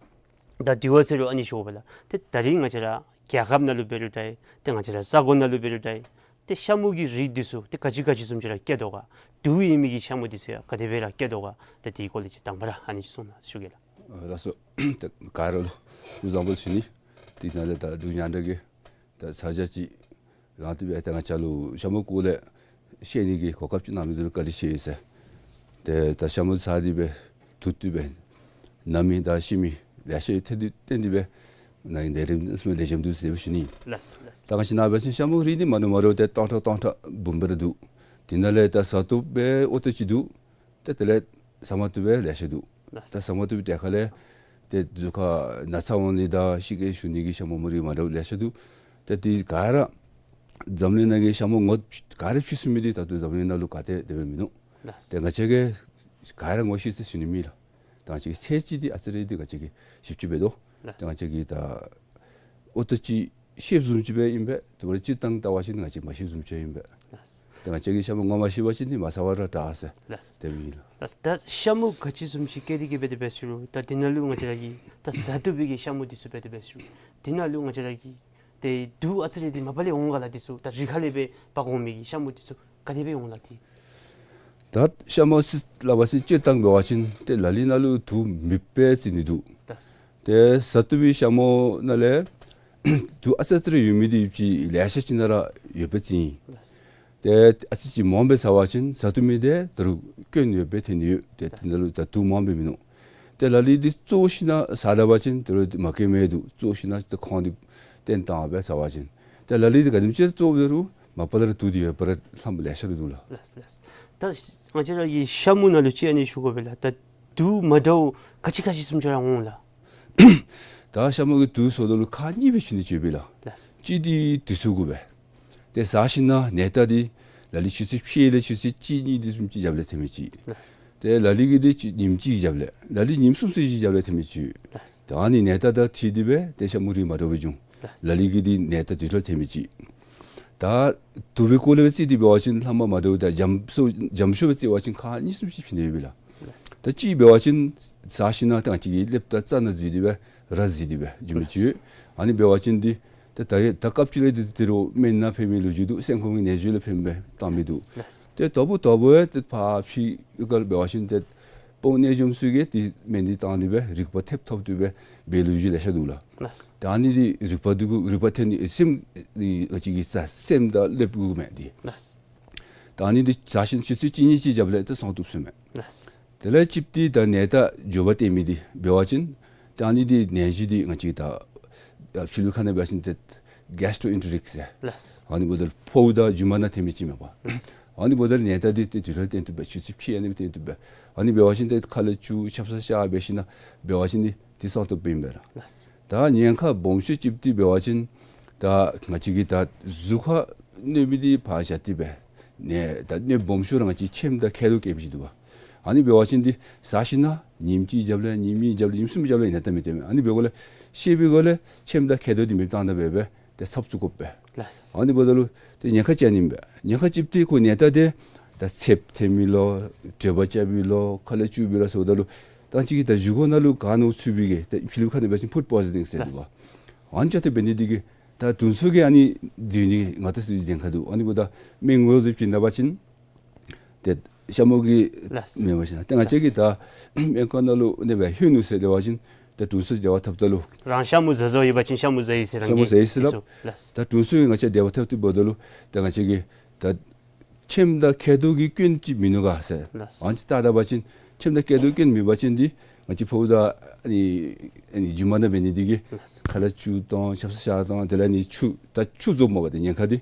ད་དྲི་བ་ཟེར་རུང་ཨ་ནི་ཞུ་དགོ་པས་ལགས། ཏེ་ད་རིས་ང་བཅས་ར་རྒྱལ་ཁབ་ནང་ལུ་འབད་རུང་འདྲ་ཏེ་ང་བཅས་ར་ས་གོ་ནང་ལུ་འབད་རུང་འདྲ་ཏེ་ཤ་མུ་གི་རིགས་འདི་ཚུ་ཏེ་ག་ཅི་ག་ཅི་བཟུམ་ཅིག་ར་སྐྱེ་དོ་ག། དུག་ཡོད་མི་གི་ཤ་མུ་འདི་ཚུ་ཡང་ག་དེ་སྦེ་ར་སྐྱེ་དོ་ག། ད་དེའི་སྐོར་ལས་ཅིག་དང་པ་ར་ཨ་ནི་ཅིག་གསུང་གནང་ཞུ་གེ་ལགས། ཨ་ལགས་སོ། ད་ག་ར་ལུ་སྐུ་གཟུགས་བཟང་པོ་ཟེར་ཞུ་ནི། དེ་ནང་ལས་ད་འབྲུག་རྒྱང་བསྒྲགས་ཀྱིས་ད་ཚར་གཅིག་རང་ཏེ་སྦེ་ད་ང་བཅས་ལུ་ཤ་མུ་སྐོར་ལས་ཤེས་ནི་གི་གོ་སྐབས་ཅིག་གནང་མི་འདི་ལུ་བཀའ་དྲིན་ཆེ་ཟེར། ཏེ་ད་ཤ་མུ་བཟའ་སྟེ་སྦེ་དུག་བཏོག་སྦེ་ན་མི་དང་ཤི་མི་ལེ་ཤ་ཡོད། ཏེ་དེ་བརྟེན་ཏེ་སྦེ་ནཱ་གི་ལས་རིམ་འདི་ཚུ་ལེགས་ཤོམ་འདུག་ཟེར་སྦེ་ཞུ་ནི། ལགས་སོ་ལགས་སོ། ད་ང་བཅས་ནཱ་འབད་བ་ཅིན་ཤ་མུ་རིགས་འདི་མ་འདྲཝ་མ་འདྲཝ་ཏེ་སྟོང་ཕྲག་སྟོང་ཕྲག་འབུམ་སྦེ་ར་འདུག། དེ་ནང་ལས་ད་བཟའ་བཏུབ་སྦེ་ཨོ་ཏོ་ཅིག་འདུག། ཏེ་དེ་ལས་བཟའ་མ་བཏུབ་སྦེ་ལེ་ཤ་འདུག། ལགས་སོ། ད་བཟའ་མ་བཏུབ་པའི་གྲས་ཁ་ལས་ཏེ་གཟུགས་ཁར་ན་ཚ་འོང་ནི་དང་ཤི་སྐྱེ་ཞུ་ནི་གི་ཤ་མུ་མུ་རིགས་མ་འདྲཝ་ལེ་ཤ་འདུག། ཏེ་དེ་ག་ར་འཛམ་གླིང་ནང་གི་ཤ་མུ་ངོ་ག་ར་ཕྱེ་ཚུགས་མི་འདི་ད་ལྟོ་འཛམ་གླིང་ནང་ལུ་ག་ཏེ་དེ་སྦེ་མིན་ནུག། ལགས་སོ། ཏེ་ང་བཅས་ཀྱིས་ག་ར་ངོ་ཤེས་ཟེར་ཞུ་ནི་མེད་ལགས། ད་ང་བཅས་ཀྱི་ཚད་ཅིག་འདི་ཨ་ཙི་རེ་འདི་ང་བཅས་ཀྱིས་ཞིབ་ཅིག་འབད་དོ། ལགས་སོ། ཏེ་ང་བཅས་ཀྱིས་ད་ཨོ་ཏོ་ཅིག་ཤེསཔ་བཟུམ་ཅིག་སྦེ་ཨིན་པས། དེ་འབདཝ་ད་སྤྱིར་བཏང་བལྟ་བ་ཅིན་ང་བཅས་མ་ཤེསཔ་བཟུམ་ཅིག་ཨིན་པས། ལགས་སོ། ཏེ་ང་བཅས་ཀྱིས་ཤ་མུ་ངོ་མ་ཤེས་པ་ཅིན་འདི་མ་བཟའ་བ་ར་དྲག་ཟེར། ལགས་སོ། དེ་སྦེ་ཨིན་ལགས། ལགས་སོ། ད་ཤ་མུ་ག་ཅི་བཟུམ་ཅིག་སྐྱེ་སྟེ་གི་སྦེ་དེ་སྦེ་ཞུ་རུང་ད་དེ་ནང་ལུ་ང་བཅས་ར་གི་ད་བཟའ་བཏུབ་པའི་གི་ཤ་མུ་འདི་ཚུ་སྦེ་དེ་སྦེ་ཞུ་རུང་དེ་ནང་ལུ་ང་བཅས་ར་གི་ཏེ་དུག་ཨ་ཙི་རེ་འདི་མ་པ་ལས་འོང་ག་ལགས། འདི་ཚུ་ད་རི་ཁ་ལས་སྦེ་འབག་འོང་མི་གི་ཤ་མུ་འདི་ཚུ་ག་དེ་སྦེ་འོང་ལགས་ཏེ། ད་ཤ་མུ་ཟེར་སླབ་པ་ཅིན་སྤྱིར་བཏང་འབད་བ་ཅིན་ཏེ་ལ་ལུ་ནང་ལུ་དུག་མེདཔ་སྦེ་བརྩི་ནི་འདུག། ལགས་སོ། ཏེ་བཟའ་བཏུབ་པའི་ཤ་མུ་ནང་ལས་དུག་ཨ་ཙི་ཨ་ཙི་རེ་ཡོད་མི་འདི་ཅིག་ལེ་ཤ་ཅིག་ནང་ར་ཡོདཔ་སྦེ་བརྩི་ཡི། ལགས་སོ། ཏེ་ཨ་ཙི་ཅིག་མངམ་སྦེ་བཟའ་བ་ཅིན་བཟའ་བཏུབ་མི་འདི་ད་རུང་སྐྱོན་ཡོདཔ་སྦེ་ཐོན་ནི་ཡོད། ཏེ་དེ་ནང་ལུ་ད་དུག་མངམ་སྦེ་མིན་ནུག། ཏེ་ལ་ལུ་འདི་བཙོ་ཞིན་ན་བཟའ་ད་པ་ཅིན་ད་རུང་མ་སྐྱེ་མི་འདུག། བཙོ་ཞིན་ན་ཏེ་ཁོང་འདི་བཏོན་བཏང་སྦེ་བཟའ་བ་ཅིན། ཏེ་ལ་ལུ་འདི་ག་དེམ་ཅིག་བཙོ་འབད་རུང་མ་པ་ལས་ར་དུག་འདི་ཡོད་པ་ར་ལྷམ་ལེ་ཤ་ར་འདུག་ལགས། ལགས་ལགས། ད་ང་བཅས་ར་གི་ཤ་མུ་ནང་ལུ་ཅིག་ཨ་ནི་ཞུ་དགོ་པས་ལགས། ད་དུག་མ་འདྲཝ་ག་ཅི་ག་ཅི་བཟུམ་ཅིག་ར་འོང་ལགས། ད་ཤ་མུ་གི་དུག་བཟོ་དོ་ལུ་ཁག་གཉིས་སྦེ་བྱིན་ནི་ཅིག་ཡོད་པས་ལགས། ལགས། གཅིག་འདི་དུས་ཚོད་དགོ་པས། ཏེ་བཟའ་ཞིན་ན་ནད་རྟགས་འདི་ལ་ལུ་ཆུ་ཚོད་ཕྱེད་ལས་ཆུ་ཚོད་གཅིག་གཉིས་འདི་བཟུམ་ཅིག་རྒྱབ་ལས་ཐོན་མི་ཅིག། ལགས། ཏེ་ལ་ལུ་གིས་འདི་ཅིག་ཉིནམ་གཅིག་རྒྱབ་ལས་ལ་ལུ་ཉིནམ་གསུམ་ཚུ་ཅིག་རྒྱབ་ལས་ཐོན་མི་ཅིག་ཡོད། ལགས། ད་ཨ་ནི་ནད་རྟགས་དང་འཁྲིལ་ཏེ་སྦེ་ཏེ་ཤ་མུ་རིགས་མ་འདྲཝ་སྦེ་འབྱུང་། ལགས། ལ་ལུ་གིས་འདི་ནད་རྟགས་དུས་ཐོག་ཐོན་མི་ཅིག། ད་དུག་སྦེ་བཀོ་ལས་སྦེ་བཙིར་ཏེ་འབད་བ་ཅིན་ལྷག་མ་མ་འདྲཝ་ད་འཇམ་སོ་འཇམ་ཤོས་སྦེ་བཙིར་བ་ཅིན་ཁག་གཉིས་གསུམ་ཅིག་ཕྱེ་ནི་ཡོད་པས་ལགས། ད་གཅིག་འབད་བ་ཅིན་ཟ་ཞིནམ་ད་ང་བཅས་ཀྱི་ཀླདཔ་དང་རྩ་ནང་འཛུལ་ཏེ་སྦེ་ར་འཛུལ་ཏེ་སྦེ་འབྱུང་མི་ཅིག་ཡོད། ཨ་ནི་འབད་བ་ཅིན་འདི་ད་ད་རེས་ད་སྐབས་ཅིག་ལས་འདི་དེ་རུ་སྨན་ནང་ཕན་མི་ལོ་རྒྱུས་འདུག། སེམས་ཁོང་གི་ནད་གཞི་ལུ་ཕན་པའི་བཏང་མི་འདུག། ལགས། ཏེ་དོ་བུ་དོ་བུ་ཡང་ཏེ་ཕར་ཕྱི་ག་ལུ་འབད་བ་ཅིན་ཏེ་དཔོན་གནས་འཇོམས་ཚུ་གིས་ཏེ་སྨན་འདི་བཏང་སྟེ་སྦེ་རིག་པ་ཐེབས་ཐོབ་སྟེ་སྦེ་འབད་ལོ་རྒྱུས་ལེ་ཤ་འདུག་ལགས། ལགས། ད་ཨ་ནི་འདི་རིག་པ་འདི་གུ་རིག་པ་ཐོན་ནི་སེམས་འདི་ང་བཅས་ཀྱི་རྩ་སེམས་དང་ཀླདཔ་གུ་མས་འདི། ལགས། ད་ཨ་ནི་འདི་ཟ་ཞིནམ་ཆུ་ཚོད་གཅིག་གཉིས་ཅིག་རྒྱབ་ལས་ཏེ་སངས་བཏུབ་ཟེར་མས། ལགས། དེ་ལས་གཅིག་འདི་ད་ནད་རྟགས་མགྱོགས་པ་སྟོན་མི་འདི་འབད་བ་ཅིན་ད་ཨ་ནི་འདི་ནད་གཞི་འདི་ང་བཅས་ད་ཕྱི་ལུ་ཁ་ནང་འབད་བ་ཅིན་ཏེ་གེས་ཊོ་ཨེན་ཊེ་རིག་ཟེར། ལགས། ཨ་ནི་འབདཝ་ད་ཕོཝ་དང་རྒྱུ་མ་ནང་ཐོན་མི་ཅིག་མས་པ། ལགས། ཨ་ནི་འབདཝ་ད་ནད་རྟགས་འདི་ཏེ་དུས་ཐོག་སྟོན་བཏུབ་པས། ཆུ་ཚོད་ཕྱེད་ཨ་ནི་སྦེ་སྟོན་བཏུབ་པས། ཨ་ནི་འབད་བ་ཅིན་ཏེ་ཁ་ལས་ཆུ་ཆབ་གསང་བཞག་འབད་ཞིནམ་འབད་བ་ཅིན་འདི་ཏེ་སངས་བཏུབ་ཨིན་པས་ལགས། ལགས། ད་ཉེན་ཁ་སྦོམ་ཤོས་ཅིག་འདི་འབད་བ་ཅིན་ད་ང་བཅས་ཀྱི་ད་གཟུགས་ཁར་གནོད་མི་འདི་ཕར་བཞག་སྟེ་སྦེ་ནད་ད་གནོད་སྦོམ་ཤོས་ར་ང་བཅས་ཁྱེམ་དང་མཁལ་རྡོག་སྐྱེ་མི་ཅིག་འདུག་པ། ཨ་ནི་འབད་བ་ཅིན་འདི་ཟ་ཞིནམ་ཉིནམ་གཅིག་རྒྱབ་ལས་ཉིནམ་གཉིས་རྒྱབ་ལས་ཉིནམ་གསུམ་རྒྱབ་ལས་ནད་རྟགས་མི་སྟོན་མས། ཨ་ནི་འབདཝ་ལས་ཤེས་པའི་སྒོ་ལས་ཁྱེམ་དང་མཁལ་རྡོག་འདི་མེདཔ་བཏང་ད་འབད་སྦེ་ཏེ་ཚབ་བཙུགས་དགོ་པས། ལགས། ཨ་ནི་འབདཝ་ད་ལུ་ཏེ་ཉེན་ཁ་ཅིག་ཨ་ནི་ཨིན་པས། ཉེན་ཁ་གཅིག་འདི་ཁོ་ནད་རྟགས་འདི་ད་ཚདཔ་ཐོན་མི་ལོ་དྲོད་འབར་རྐྱབ་པའི་ལོ་ཁ་ལས་ཆུ་འབུད་ལོ་ཟེརཝ་ད་ལུ་ད་ང་བཅས་ཀྱི་ད་བཞེས་སྒོ་ནང་ལུ་ག་ནོར་ཚུད་པའི་གི་ད་ཕྱི་ལུ་ཁ་ནང་འབད་བ་ཅིན་ཕུཌ་པོའི་ཛ་ནིང་ཟེར་འདུག་པ། ལགས། ཨ་ནི་ཅིག་ཏེ་འབད་ནི་འདི་གིས་ད་དྲུང་འཚོ་གིས་ཨ་ནི་འཛུལ་ནི་ང་བཅས་ཚུ་ཉེན་ཁ་འདུག། ཨ་ནི་འབདཝ་ད་སྨན་ངོས་བཟུང་བྱིན་ད་པ་ཅིན་ཏེ་ཤ་མུ་གི་ལགས། མེན་པ་ཅིན་ཏེ་ང་བཅས་ཀྱིས་ད་སྨན་ཁང་ནང་ལུ་ཨ་ནི་སྦེ་ལྷོད་ནུག་ཟེར་སླབ་པ་ཅིན་ད་དྲུང་འཚོ་འབྲེལ་བ་འཐབ་ད་ལུ་རང་ཤ་མུ་ཟ་ཟ་ཡོད་པ་ཅིན་ཤ་མུ་ཟ་ཡི་ཟེར་ཤ་མུ་ཟ་ཡི་ཟེར་སླབ། ལགས། ད་དྲུང་འཚོ་གིས་ང་བཅས་འབྲེལ་བ་འཐབ་སྟེ་འབདཝ་ད་ལུ་ད་ང་བཅས་ཀྱིས་ད་ཁྱེམ་དང་མཁལ་རྡོག་གི་སྐྱོན་ཅིག་མིན་ནུག་ག་ཟེར། ལགས། ཨ་ནི་ཅིག་བལྟ་ད་པ་ཅིན་ཁྱེམ་དང་མཁལ་རྡོག་སྐྱོན་མེད་པ་ཅིན་འདི་ང་བཅས་ཕོཝ་དང་ཨ་ནི་ཨ་ནི་རྒྱུ་མ་ནང་འབད་ནི་འདི་གིས་ལགས། ཁ་ལས་ཆུ་བཏང་ཆབ་གསང་བཞག་བཏང་དེ་ལས་ཨ་ནི་ཆུ་ད་ཆུ་རྫོགས་མས་པ། ཏེ་ཉེན་ཁ་འདི་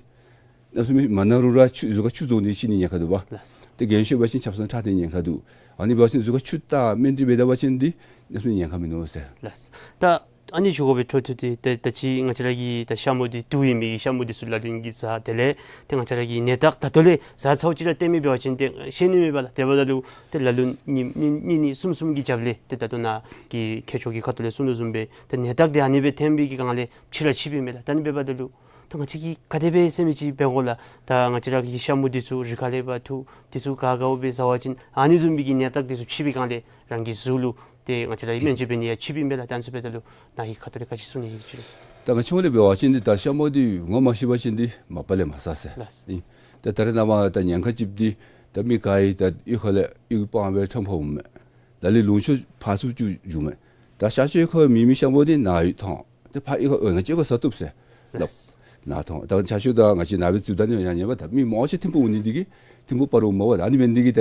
གནམ་མེད་ས་མེད་མ་ན་རུང་ར་ཆུ་གཟུགས་ཁར་ཆུ་རྫོགས་ནི་ཤི་ནི་ཉེན་ཁ་འདུག་པ། ལགས། ཏེ་རྒན་ཤོས་འབད་བ་ཅིན་ཆབ་གསང་ཁྲག་འཐེན་ཉེན་ཁ་འདུག། ཨ་ནི་འབད་བ་ཅིན་གཟུགས་ཁར་ཆུ་བཏགས་སྨན་དེ་འབད་ད་པ་ཅིན་འདི་གནམ་མེད་ས་མེད་ཉེན་ཁ་མིན་ནུག་ཟེར། ལགས། ད་ཨ་ནི་ཞུ་དགོ་པའི་འཕྲོ་མཐུད་དེ་ད་ད་ཅི་ང་བཅས་ར་གི་ད་ཤ་མུ་འདི་དུག་ཡོད་མི་གི་ཤ་མུ་འདི་ཚུ་ལ་ལུ་གིས་ཟ་དེ་ལས་ཏེ་ང་བཅས་ར་གི་ནད་རྟགས་ད་ལྟོ་ལས་ཟ་ཚརཝ་ཅིག་ར་སྟོན་མི་འབད་བ་ཅིན་ཏེ་ཤེས་ནི་མེད་པས་ལགས། དེ་འབདཝ་ད་ལུ་ཏེ་ལ་ལུ་ཉིནམ་གཉིས་གཉིས་གཉིས་གསུམ་གསུམ་གྱི་རྒྱབ་ལས་ཏེ་ད་ལྟོ་ནཱ་གི་མཁས་མཆོག་གི་ཁ་ཐུག་ལས་གསུང་དོ་བཟུམ་སྦེ་ཏེ་ནད་རྟགས་འདི་ཨ་ནི་སྦེ་ཐོན་པའི་གི་སྒང་ལས་ཕྱི་ར་ཕྱི་པའི་མས་ལགས། ད་ཨ་ནི་འབདཝ་ད་ལུ་ད་ང་བཅས་ཀྱིས་ག་དེ་སྦེ་ཟེར་མི་ཅིག་འབད་དགོ་ལགས། ད་ང་བཅས་ར་གི་ཤ་མུ་འདི་ཚུ་རི་ཁ་ལས་འབག་འཐུ་འདི་ཚུ་ག་ག་འོ་སྦེ་ཟ་བ་ཅིན་ཨ་ནི་བཟུམ་མའི་གི་ནད་རྟགས་འདི་ཚུ་ཕྱི་པའི་སྒང་ལས་རང་གི་གཟུགས་ལུ་ཏེ་ང་བཅས་ར་སྨན་བཅོས་འབད་ནི་ཡང་ཕྱི་པའི་མས་ལགས། ད་ཨ་ནི་ཚུ་འབདཝ་ད་ལུ་ནཱ་གི་ཁ་ཐུག་ལས་ག་ཅི་གསུང་ནི་ཡོད་ཅི། ད་ང་བཅས་ལས་འབད་བ་ཅིན་འདི་ད་ཤ་མུ་འདི་ངོ་མ་ཤེས་པ་ཅིན་འདི་མ་པ་ལས་མ་ཟ་ཟེར། ལགས། ཨིན། ད་ད་རེས་ནངས་པ་ད་ཉེན་ཁ་ཅིག་འདི་ད་མི་ག་ཡང་ད་གཡུས་ཁ་ལས་གཡུས་སྤང་སྦེ་ཁྲོམ་ཁར་འོངམ་མས། ད་ལས་ལུང་ཕྱོགས་ཕར་ཚུར་ཅིག་འགྱོཝ་མས། ད་ཤར་ཕྱོགས་ཁར་མེད་མི་ཤ་མུ་འདི་ནཱ་ཡང་མཐོང་། ཏེ་ཕར་གཡུས་ཁར་ཨོ་ང་བཅས་ཁར་ཟ་བཏུབ་ཟེར་སླབ། ལགས། ནཱ་མཐོང་། ད་ཤར་ཕྱོགས་ད་ང་བཅས་ནཱ་སྦེ་འཛུལ་ད་ནི་ཡང་ཉན་པ་ད་མི་མང་ཆེ་ཐིམ་ཕུག་འོང་ནི་འདི་གིས་ཐིམ་ཕུག་ཕར་འོངམ་མས་པ། ད་ཨ་ནི་འབད་ནི་འདི་གིས་ད་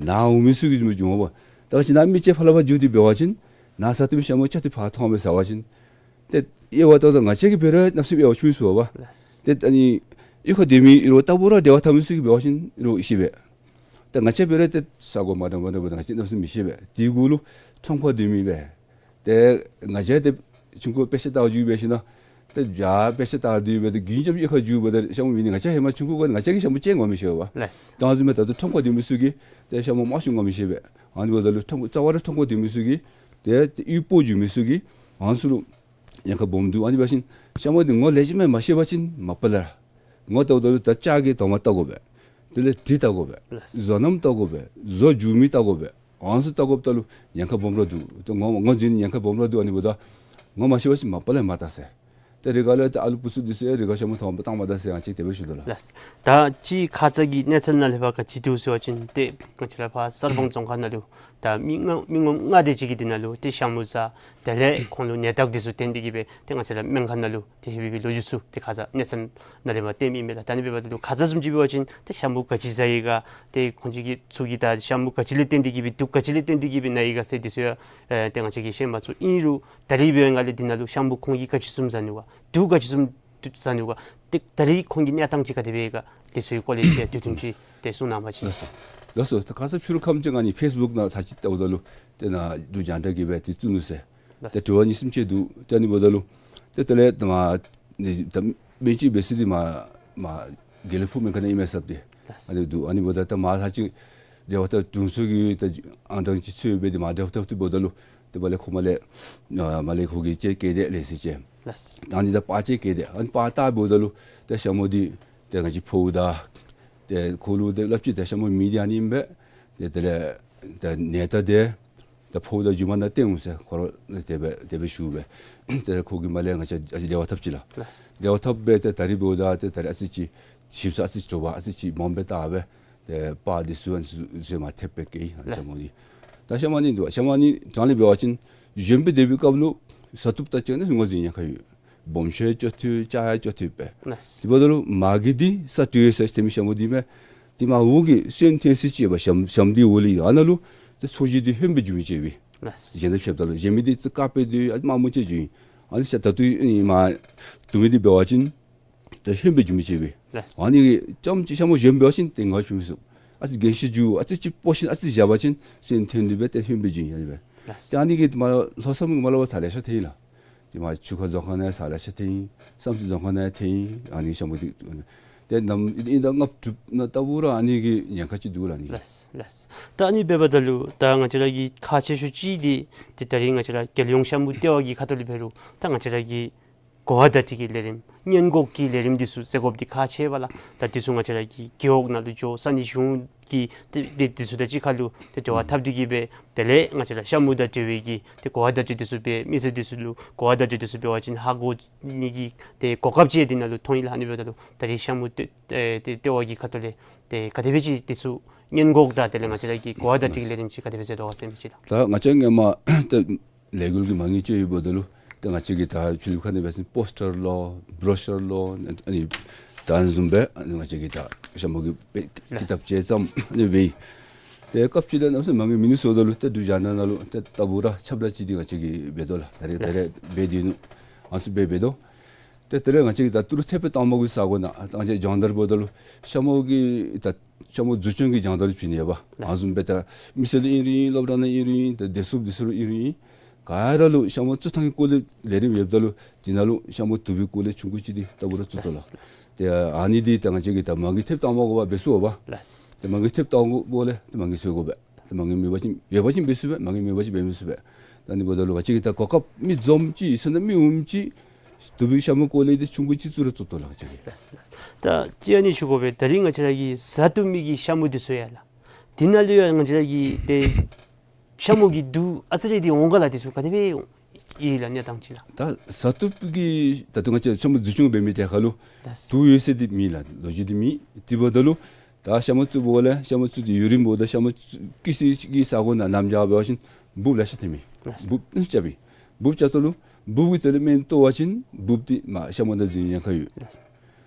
ནཱ་འོང་མི་ཚུ་གིས་འཛུལ་འོང་པ། ད་ང་བཅས་ནཱ་མི་ཅིག་ཕར་ལས་ཕར་འགྱོ་སྟེ་འབད་བ་ཅིན་ནཱ་ཟ་བཏུབ་མི་ཤ་མུ་ཅིག་ཏེ་ཕར་མཐོངམ་སྦེ་ཟ་བ་ཅིན་ཏེ་དབྱེ་བ་ད་ལྟོ་ང་བཅས་ཀྱིས་འབད་རུང་གནམ་མེད་ས་མེད་དབྱེ་བ་ཕྱེ་མི་ཚུགས་པ། ལགས། ཏེ་ཨ་ནི་གཡུས་ཁར་སྡོད་མི་རོགས་ལྟ་བུ་ར་འབྲེལ་བ་འཐབ་མི་ཚུ་གིས་འབད་བ་ཅིན་རོགས་ཤེས་པས། ད་ང་བཅས་འབད་རུང་ཏེ་ས་གོ་མ་འདྲཝ་མ་འདྲཝ་འབདཝ་ད་ང་བཅས་གནམ་མེད་ས་མེད་མི་ཤེས་པས། དེ་གུ་ལུ་ཁྲོམ་ཁར་སྡོད་མི་སྦེ་ཏེ་ང་བཅས་ཏེ་ཆུང་ཀུ་དཔེ་ཆ་ལྟ་བར་འགྱོ་སྦེ་ཞིནམ་ཏེ་ཡར་དཔེ་ཆ་ལྟ་སྡོད་སྦེ་ཏེ་རྒྱུན་འབྱམས་གཡུས་ཁར་འགྱོ་སྦེ་ཏེ་ཤ་མུ་མེད་ནི་ང་བཅས་ཧེ་མ་ཆུང་ཀུ་གུ་ང་བཅས་ཀྱིས་ཤ་མུ་ཅིག་ངོ་མི་ཤེས་པས། ལགས། ད་ཨ་ནི་བཟུམ་སྦེ་ད་ལྟོ་ཁྲོམ་ཁར་སྡོད་མི་ཚུ་གིས་ཏེ་ཤ་མུ་མང་ཤོས་ངོ་མི་ཤེས་པས། ཨ་ནི་འབདཝ་ད་ལུ་ཁྲོམ་རྩ་བ་ར་ཁྲོམ་ཁར་སྡོད་མི་ཚུ་གིས་ཏེ་ཏེ་གཡུས་སྤོ་འགྱོ་མི་ཚུ་གིས་ཨ་ནི་ཚུ་ལུ་ཉེན་ཁ་སྦོམ་འདུག། ཨ་ནི་འབད་བ་ཅིན་ཤ་མུ་འདི་ངོ་ལེགས་ཤོམ་སྦེ་མ་ཤེས་པ་ཅིན་མ་པ་ལས་ངོ་བལྟཝ་ད་ལུ་ད་ལྕགས་ཀྱི་དོང་པ་བལྟ་དགོ་པས། དེ་ལས་གྲི་བལྟ་དགོ་པས། ལགས། བཟོ་རྣམ་བལྟ་དགོ་པས། བཟོ་རྒྱུ་མི་བལྟ་དགོ་པས། ཨ་ནི་ཚུ་བལྟ་དགོཔ་ད་ལུ་ཉེན་ཁ་སྦོམ་ར་འདུག། ཏེ་ངོ་ངོ་འཛིན་ཉེན་ཁ་སྦོམ་ར་འདུག། ཨ་ནི་འབདཝ་ད་ངོ་མ་ཤེས་པ་ཅིན་མ་པ་ལས་མ་བལྟ་ཟེར། ཏེ་རི་ཁ་ལས་ཏེ་ཨ་ལུ་བུཚ་འདི་ཚུ་ཡང་རི་ཁ་ཤ་མུ་མཐོངམ་བཏངམ་ད་ཟེར་ཡང་ཅིག་དེ་སྦེ་ཞུ་དོ་ལགས། ལགས། ད་ཅི་ཁ་ཙ་གི་གནས་ཚུལ་ནང་ལས་ཕར་ག་ཅི་འདུག་ཟེར་བ་ཅིན་ཏེ་ང་བཅས་ར་ཕར་གསར་སྤང་རྫོང་ཁག་ནང་ལུ་ད་མི་ལྔ་མི་ངོམ་ལྔ་དེ་ཅིག་གིས་འདི་ནང་ལུ་ཏེ་ཤ་མུ་ཟ་དེ་ལས་ཁོང་ལུ་ནད་རྟགས་འདི་ཚུ་བརྟེན་ཏེ་གིས་སྦེ་ཏེ་ང་བཅས་ར་སྨན་ཁང་ནང་ལུ་ཏེ་ལྷོད་པའི་གི་ལོ་རྒྱུས་ཚུ་ཏེ་ཁ་ཙ་གནས་ཚུལ་ནང་ལས་མར་བཏོན་མི་མས་ལགས། ད་ཨ་ནི་འབདཝ་ད་ལུ་ཁ་ཙ་བཟུམ་ཅིག་འབད་བ་ཅིན་ཏེ་ཤ་མུ་ག་ཅི་ཟ་ཡི་ག་ཏེ་ཁོང་ཅིག་གི་ཚུ་གིས་ད་ཤ་མུ་ག་ཅི་ལས་བརྟེན་ཏེ་གིས་སྦེ་དུག་ག་ཅི་ལས་བརྟེན་ཏེ་གིས་སྦེ་ན་ཡི་ག་ཟེར་འདི་ཚུ་ཡང་ཨེ་ཏེ་ང་བཅས་ཀྱིས་ཤེས་མ་ཚུགས། ཨིན་རུང་ད་རིས་འབད་བའི་སྒང་ལས་འདི་ནང་ལུ་ཤ་མུ་ཁོང་གིས་ག་ཅི་བཟུམ་ཟ་ནུག་ག་དུག་ག་ཅི་བཟུམ་ཟ་ནུག་ག་ཏེ་ད་རིས་ཁོང་གི་གནས་སྟངས་ཅིག་ག་དེ་སྦེ་ཡོད་ག་དེ་ཚུ་གི་སྐོར་ལས་ཅིག་དུས་ཐུང་ཅིག་ཏེ་གསུང་གནང་བ་ཅིན། ལགས་སོ། ལགས་སོ། ད་ཁ་ཙ་ཕྱི་རུ་ཁམས་ཅིག་ཨ་ནི་ཕེསི་བུཀ་ནང་ཚར་ཅིག་བལྟཝ་ད་ལུ་ཏེ་ནཱ་འབྲུག་རྒྱང་བསྒྲགས་ཀྱིས་སྦེ་ཏེ་བཙུགས་ནུག་ཟེར། ལགས། ཏེ་དྲི་བ་གཉིས་གསུམ་ཅིག་འདུག། ཏེ་ཨ་ནི་འབདཝ་ད་ལུ་ཏེ་དེ་ལས་ད་མར་ནི་ད་སྨན་བཅོས་འབད་ས་འདི་མར་མར་དགེ་ལེགས་ཕུག་སྨན་ཁང་ནང་ཨིན་མས་ཟེར་ཏེ། ལགས། ཨ་ནི་འདུག། ཨ་ནི་འབདཝ་ད་ད་མར་ཚར་ཅིག་ འབྲེལ་བ་འཐབ་དྲུང་འཚོ་གི་ད་ཨ་ནི་ཅིག་འཚོལ་སྦེ་དེ་མ་འབྲེལ་བ་འཐབ་སྟེ་འབདཝ་ད་ལུ་དེ་འབདཝ་ལས་ཁོ་མར་ལས་ཨ་མར་ལས་ཁོ་གིས་ཅིག་བཀལ་ཏེ་ལས་ཟེར་ཅིག། ལགས། ཨ་ནི་ད་པར་ཅིག་བཀལ་ཏེ་ཨ་ནི་པར་བལྟ་འབདཝ་ད་ལུ་ཏེ་ཤ་མོ་འདི་ཏེ་ང་བཅས་ཕོཝ་དང་ཏེ་ཁོ་ལུ་ཏེ་སླབ་ཅི། ཏེ་ཤ་མོ་མི་འདི་ཨ་ནི་ཨིན་པས། ཏེ་དེ་ལས་ཏེ་ནད་རྟགས་འདི་ད་ཕོཝ་དང་རྒྱུ་མ་ནང་སྟོན་འོང་ཟེར་ཁོ་ར་དེ་སྦེ་དེ་སྦེ་ཞུ་སྦེ། ཏེ་ཁོ་གིས་མར་ལས་ང་བཅས་ཨ་ཙི་འབྲེལ་བ་འཐབ་ཅི་ལགས། ལགས། འབྲེལ་བ་འཐབ་སྦེ་ཏེ་ད་རིས་འབདཝ་ད་ཏེ་ད་རིས་ཨ་ཙི་ཅིག་ཞིབ་ས་ཨ་ཙི་ཅིག་དྲོ་པ་ཨ་ཙི་ཅིག་མངམ་སྦེ་བལྟ་སྦེ་ཏེ་པར་འདི་ཚུ་ཨ་ནི་ཚུ་ཚུ་མར་ཐེབས་སྦེ་བཀལ་ཡི། ལགས། ཤ་མོ་འདི་ད་ཤ་མོ་ཨ་ནི་འདུག། ཤ་མོ་ཨ་ནི་ད་ལས་འབད་བ་ཅིན་གཞོནམ་སྦེ་སྡོད་པའི་སྐབས་ལུ་བཟའ་བཏུབ་ད་ཅིག་ནི་ངོས་འཛིན་ཉེན་ཁ་ཡོད། སྦོམ་ཤོས་ཡང་ལྕོགས་ཏོག་ཏོ་ཅོག་ཡང་ལྕོགས་ཏོག་ཏོ་སྦེ། ལགས། དེ་འབདཝ་ད་ལུ་མ་གི་འདི་ས་བྲུ་ཡོད་ས་ཅིག་ཐོན་མི་ཤ་མོ་འདི་མས། དེ་མར་འོག་གི་སོན་འཐོན་ས་ཅིག་ཡོདཔ་ཤམ་ཤམ་འདི་འོག་ལས་ཨ་ནཱ་ལུ་ཏེ་ཚོས་གཞི་འདི་ཧོནམ་སྦེ་འགྱོ་མི་ཅིག་ཡོད་པས། ལགས། གཞན་དང་ཕྱདཔ་ད་ལུ་གཞན་མི་འདི་ཏེ་དཀརཔོ་སྦེ་སྡོད་ཨ་མ་མུ་ཅིག་འགྱོ་ཡི། ཨ་ནི་ཤ་ད་ལྟོ་ཨ་ནི་མ་བཏུབ་མི་འདི་འབད་བ་ཅིན་ཏེ་ཧོནམ་སྦེ་འགྱོ་མི་ཅིག་ཡོད་པས། ལགས། ཨ་ནི་གིས་རྐྱངམ་ཅིག་ཤ་མོ་གཞོནམ་འབད་བ་ཅིན་ཏེ་ངལ་བ་འཕྱོག་མི་ཚུགས། ཨ་ཙི་རྒན་ཤོས་འགྱོ་ཨ་ཙི་ཅིག་སྤོ་ཞིནམ་ཨ་ཙི་བཞག་པ་ཅིན་སོན་འཐོན་ཏེ་སྦེ་ཏེ་ཧོནམ་སྦེ་འགྱོ་ཡི་ཨ་ནི་སྦེ། ལགས། ཏེ་ཨ་ནི་གིས་མར་ལྷོ་མཚམས་མར་ལུ་ཚར་ལེ་ཤ་ཐོན་ཡི་ལགས། ཏེ་མར་ཆུ་ཁ་རྫོང་ཁག་ནང་ཚར་ལེ་ཤ་ཐོན་ཡི། བསམ་རྩེ་རྫོང་ཁག་ནང་ཐོན་ཡི། ཨ་ནི་ཤ་མོ་འདི་ཏེ་ནམ་ཨིན་ད་ལྔ་བཅུ་ནང་ལྟ་བུ་ར་ཨ་ནི་གི་ཉེན་ཁ་ཅིག་འདུག་ལགས་ཨ་ནི་གི། ལགས་ལགས། ད་ཨ་ནི་འབདཝ་ད་ལུ་ད་ང་བཅས་ར་གི་ཁག་ཆེ་ཤོས་ཅིག་འདི་ཏེ་ད་རིས་ང་བཅས་ར་རྒྱལ་ཡོངས་ཤ་མུ་ལྟེ་བ་གི་ཁ་ཐུག་ལས་འབད་རུང་ད་ང་བཅས་ར་གི་གོ་བ་བརྡ་སྤྲོད་ཀྱི་ལས་རིམ་སྔོན་འགོག་གི་ལས་རིམ་འདི་ཚུ་བཙུགས་དགོཔ་འདི་ཁག་ཆེ་བས་ལགས། ད་འདི་ཚུ་ང་བཅས་ར་གི་རྒེད་འོག་ནང་ལུ་འགྱོ་ས་གནས་གཞུང་གི་ཏེ་ཏེ་འདི་ཚུ་དང་གཅིག་ཁར་ལུ་ཏེ་འབྲེལ་བ་འཐབ་སྟེ་གིས་སྦེ་དེ་ལས་ང་བཅས་ར་ཤ་མུ་དང་འབྲེལ་བའི་གི་ཏེ་གོ་བ་བརྡ་སྤྲོད་འདི་ཚུ་འབད་མི་སེར་འདི་ཚུ་ལུ་གོ་བ་བརྡ་སྤྲོད་འདི་ཚུ་འབད་བ་ཅིན་ཧ་གོ་ནི་གི་ཏེ་གོ་སྐབས་ཅིག་འདི་ནང་ལུ་མཐོང་ཡི་ལགས། ཨ་ནི་འབདཝ་ད་ལུ་ད་རིས་ཤ་མུ་ལྟེ་ཨེ་ཏེ་ལྟེ་བ་གི་ཁ་ཐུག་ལས་ཏེ་ག་དེ་སྦེ་ཅིག་འདི་ཚུ་སྔོན་འགོག་དང་དེ་ལས་ང་བཅས་ར་གི་གོ་བ་བརྡ་སྤྲོད་ཀྱི་ལས་རིམ་ཅིག་ག་དེ་སྦེ་མཛད་དོ་ག་ཟེར་མི་ཅིག་ལགས། ད་ང་བཅས་སྔོན་མ་ཏེ་ལས་འགུལ་གྱི་མ་དངུལ་ཅིག་ཡོདཔ་ད་ལུ་ཏེ་ང་བཅས་ཀྱིས་ད་ཕྱི་གླིངཔ་ཁ་ནང་འབད་བ་ཅིན་པོསི་ཊར་ལོ་བྲོ་ཤར་ལོ་ཨ་ནི་ད་ཨ་ནི་བཟུམ་སྦེ་ཨ་ནི་ང་བཅས་ཀྱིས་ད་ཤ་མུ་གི་དཔེ་ཀི་ཏབ་ཅིག་བརྩམས་ཨ་ནི་འབད་ཡི། ཏེ་སྐབས་ཅིག་ལས་གནམ་མེད་ས་མེད་མ་དངུལ་མིན་ནུག་ཟེརཝ་ད་ལུ་ཏེ་འབྲུག་རྒྱང་བསྒྲགས་ནང་ལུ་ཏེ་ལྟ་བུ་ར་ཁྱབ་བསྒྲགས་ཅིག་འདི་ང་བཅས་ཀྱིས་འབད་དོ་ལགས། ད་རེས་ད་རེས་འབད་དེ་ནུག། ཨ་ནི་ཚུ་འབད་འབད་དོ། ཏེ་དེ་ལས་ང་བཅས་ཀྱིས་ད་ཏི་རུ་ཐེབས་དཔེ་བཏང་མི་གི་ས་གོ་ནང་ད་ང་བཅས་སྦྱོང་བརྡར་འབདཝ་ད་ལུ་ཤ་མུ་གི་ད་ཤ་མུ་འཛུགས་སྐྱོང་གི་སྦྱོང་བརྡར་བྱིན་ནི་ཡོདཔ། ཨ་ནི་བཟུམ་སྦེ་ད་མི་སེར་ལུ་ཨིན་རུང་ཨིན། སློབ་གྲྭ་ནང་ཨིན་རུང་ཨིན། ད་བདེ་སྲུངཔ་འདི་ཚུ་ལུ་ཨིན་རུང་ཨིན། ག་ར་ལུ་ཤ་མུ་བཙུགས་ཐངས་ཀྱི་སྐོར་ལས་ལས་རིམ་ཡོདཔ་ད་ལུ་དེ་ནང་ལུ་ཤ་མུ་བསྡུ་བའི་སྐོར་ལས་ཆུང་ཀུ་ཅིག་འདི་ལྟ་བུ་ར་བཙུགས་དོ་ལགས། ལགས། ཏེ་ཨ་ནི་འདི་ད་ང་བཅས་ཀྱིས་ད་མ་དངུལ་ཐེབས་བཏང་མ་དགོ་པར་འབད་ཚུགས་པས། ལགས། ཏེ་མ་དངུལ་ཐེབས་བཏང་དགོཔ་ལས་ཏེ་མ་དངུལ་འཚོལ་དགོ་པས། ཏེ་མ་དངུལ་མེད་པ་ཅིན་ཡོད་པ་ཅིན་འབད་ཚུགས་པས། མ་དངུལ་མེད་པ་ཅིན་འབད་མི་ཚུགས་པས། ད་ཨ་ནི་འབདཝ་ད་ལུ་ང་བཅས་ཀྱིས་ད་གོ་སྐབས་མི་འཛོམས་ཅིག་ཟེར་ན་མི་འོངམ་ཅིག་བསྡུ་བའི་ཤ་མུ་སྐོར་ལས་འདི་ཆུང་ཀུ་ཅིག་བཙུགས་ར་བཙུགས་དོ་ལགས་ང་བཅས་ཀྱིས། ད་ཅི་ཨ་ནི་ཞུ་དགོ་པས། ད་རིས་ང་བཅས་ར་གི་བཟའ་བཏུབ་མི་གི་ཤ་མུ་འདི་ཚུ་ཡོད་ལགས། དེ་ནང་ལུ་ཡང་ང་བཅས་ར་གི་ཏེ་ཤ་མུ་གི་དུག་ཨ་ཙི་རེ་འདི་འོང་ག་ལགས། འདི་ཚུ་ག་དེ་སྦེ་ཡོད་ལགས་གནས་སྟངས་ཅིག་ལགས། ད་བཟའ་བཏུབ་ཀྱི་ད་ལྟོ་ང་བཅས་ཤ་མུ་འཛུགས་སྐྱོང་འབད་མི་དེ་ཁར་ལུ་ལགས། དུག་ཡོད་ཟེར་འདི་མེད་ལགས། ལོ་རྒྱུས་འདི་མེད། དེ་འབདཝ་ད་ལུ་ད་ཤ་མུ་བཙུགས་པ་ལས་ཤ་མུ་བཙུགས་ཏེ་ཡུན་རིངམོ་ད་ཤ་མུ་བཙུགས་ཀྱི་ས་གི་ས་གོ་ནང་གནམ་དབྱར་འབད་བ་ཅིན་འབུཔ་ལེ་ཤ་ཐོན་མས། ལགས། འབུཔ་ཨ་ནི་རྐྱབ་པས། འབུཔ་རྐྱབ་ད་ལུ་འབུཔ་གི་དེ་ལས་སྨན་གཏོར་བ་ཅིན་འབུཔ་འདི་མར་ཤ་མུ་དང་འཛིང་ཉེན་ཁ་ཡོད། ལགས།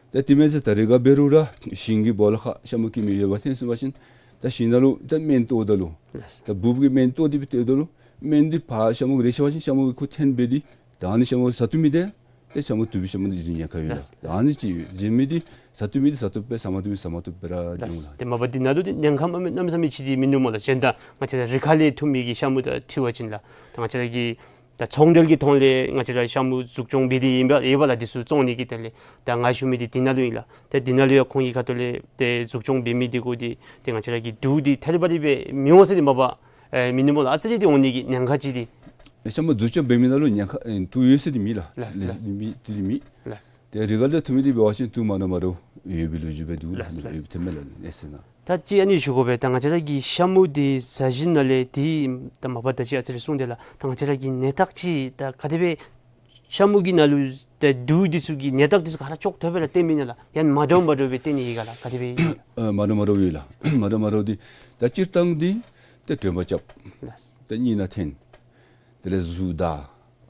ད་དེ་མེན་ཟེར་ད་རེས་ཁར་འབད་རུང་ར་ཞིང་གི་སྦོ་ལོགས་ཁར་ཤ་མུ་སྐྱེ་མི་ཡོདཔ་ཐོན་སོང་པ་ཅིན་ད་ཞིང་ནང་ལུ་ད་སྨན་གཏོརཝ་ད་ལུ་ལགས། ད་འབུཔ་གིས་སྨན་གཏོར་ཏེ་སྦེ་གཏོརཝ་ད་ལུ་སྨན་འདི་ཕར་ཤ་མུ་གི་རེག་ཤོར་བ་ཅིན་ཤ་མུ་གིས་ཁོ་འཐོན་འབད་དེ་ད་ཨ་ནི་ཤ་མུ་བཟའ་བཏུབ་མི་འདི་ཏེ་ཤ་མུ་བསྡུ་བའི་ཤ་མུ་འདི་འཛིང་ཉེན་ཁ་ཡོད་ལགས། ལགས། ད་ཨ་ནི་ཅིག་ཡོད། འཛིང་མི་འདི་བཟའ་བཏུབ་མི་འདི་བཟའ་བཏུབ་སྦེ་བཟའ་མ་བཏུབ་མི་བཟའ་མ་བཏུབ་སྦེ་ར་ལགས། འགྱོ་འོང་ལགས། ཏེ་མ་པ་འདི་ནང་ལུ་འདི་ཉེན་ཁ་མ་མེད་གནམ་མེད་ས་མེད་ཅིག་འདི་མིན་ནུག་སྨོ་ལགས། གཞན་དང་ང་བཅས་ར་རི་ཁ་ལས་འཐུ་མི་གི་ཤ་མུ་དང་འཁྲིལ་བ་ཅིན་ལགས། ད་ང་བཅས་ར་གི་ད་ཚོང་འབྲེལ་གྱི་ཐོག་ལས་ང་བཅས་ར་ཤ་མུ་འཛུགས་སྐྱོང་འབད་དེ་ཨིན་པས་ལགས། དེ་ཚུ་བཙོང་ནི་གི་དོན་ལས་ད་ང་ཞུ་མི་འདི་འདི་ནང་ལུ་ཨིན་ལགས། ཏེ་འདི་ནང་ལུ་ཡང་ཁོང་གི་ཁ་ཐུག་ལས་ཏེ་འཛུགས་སྐྱོང་འབད་མི་འདི་གུ་འདི་ཏེ་ང་བཅས་ར་གི་དུག་འདི་ཐད་རི་བ་རི་སྦེ་མི་འོང་ཟེར་འདི་མ་པ་ཨེ་མིན་ནུག་སྨོ་ལགས། ཨ་ཙི་རེ་འདི་འོང་ནི་གི་ཉེན་ཁ་ཅིག་འདི། ཤ་མུ་འཛུགས་སྐྱོང་འབད་མི་ནང་ལུ་ཉེན་ཁ་ཨེ་དུག་ཡོད་ཟེར་འདི་མེད་ལགས། ལགས་ལགས། མེད་འདི་མེད། ལགས། ཏེ་རི་ཁ་ལས་འཐུ་མི་འདི་འབད་བ་ཅིན་དུག་མ་འདྲཝ་མ་འདྲཝ་ཡོད་པའི་ལོ་རྒྱུས་སྦེ་འདུག་ལགས། ལགས་ལགས། ཡོད་པའི་ཐོན་མས་ལགས་ཨེ་ཟེར་ན། ད་ཅི་ཨ་ནི་ཞུ་དགོ་པས། ད་ང་བཅས་ར་གི་ཤ་མུ་འདི་བཟའ་བཞིན་ནང་ལས་འདི་ད་མ་པ་ད་ཅི་ཨ་ཙི་རེ་གསུངས་ཏེ་ལགས། ད་ང་བཅས་ར་གི་ནད་རྟགས་ཅིག་ད་ག་དེ་སྦེ་ཤ་མུ་གི་ནང་ལུ་ད་དུག་འདི་ཚུ་གི་ནད་རྟགས་འདི་ཚུ་ག་ར་ཅོག་འཐདཔ་སྦེ་ར་སྟོན་མི་ཨིན་ན་ལགས། ཡང་མ་འདྲཝ་མ་འདྲཝ་སྦེ་སྟོན་ནི་ཨིན་ག་ལགས། ག་དེ་སྦེ་ཨིན་ན། ཨ་མ་འདྲཝ་མ་འདྲཝ་ཡོད་ལགས། མ་འདྲཝ་མ་འདྲཝ་འདི་ད་སྤྱིར་བཏང་འདི་ད་དྲོད་འབར་རྐྱབ། ལགས། ད་གཉིད་ནང་འཐོན། དེ་ལས་གཟུགས་འདར།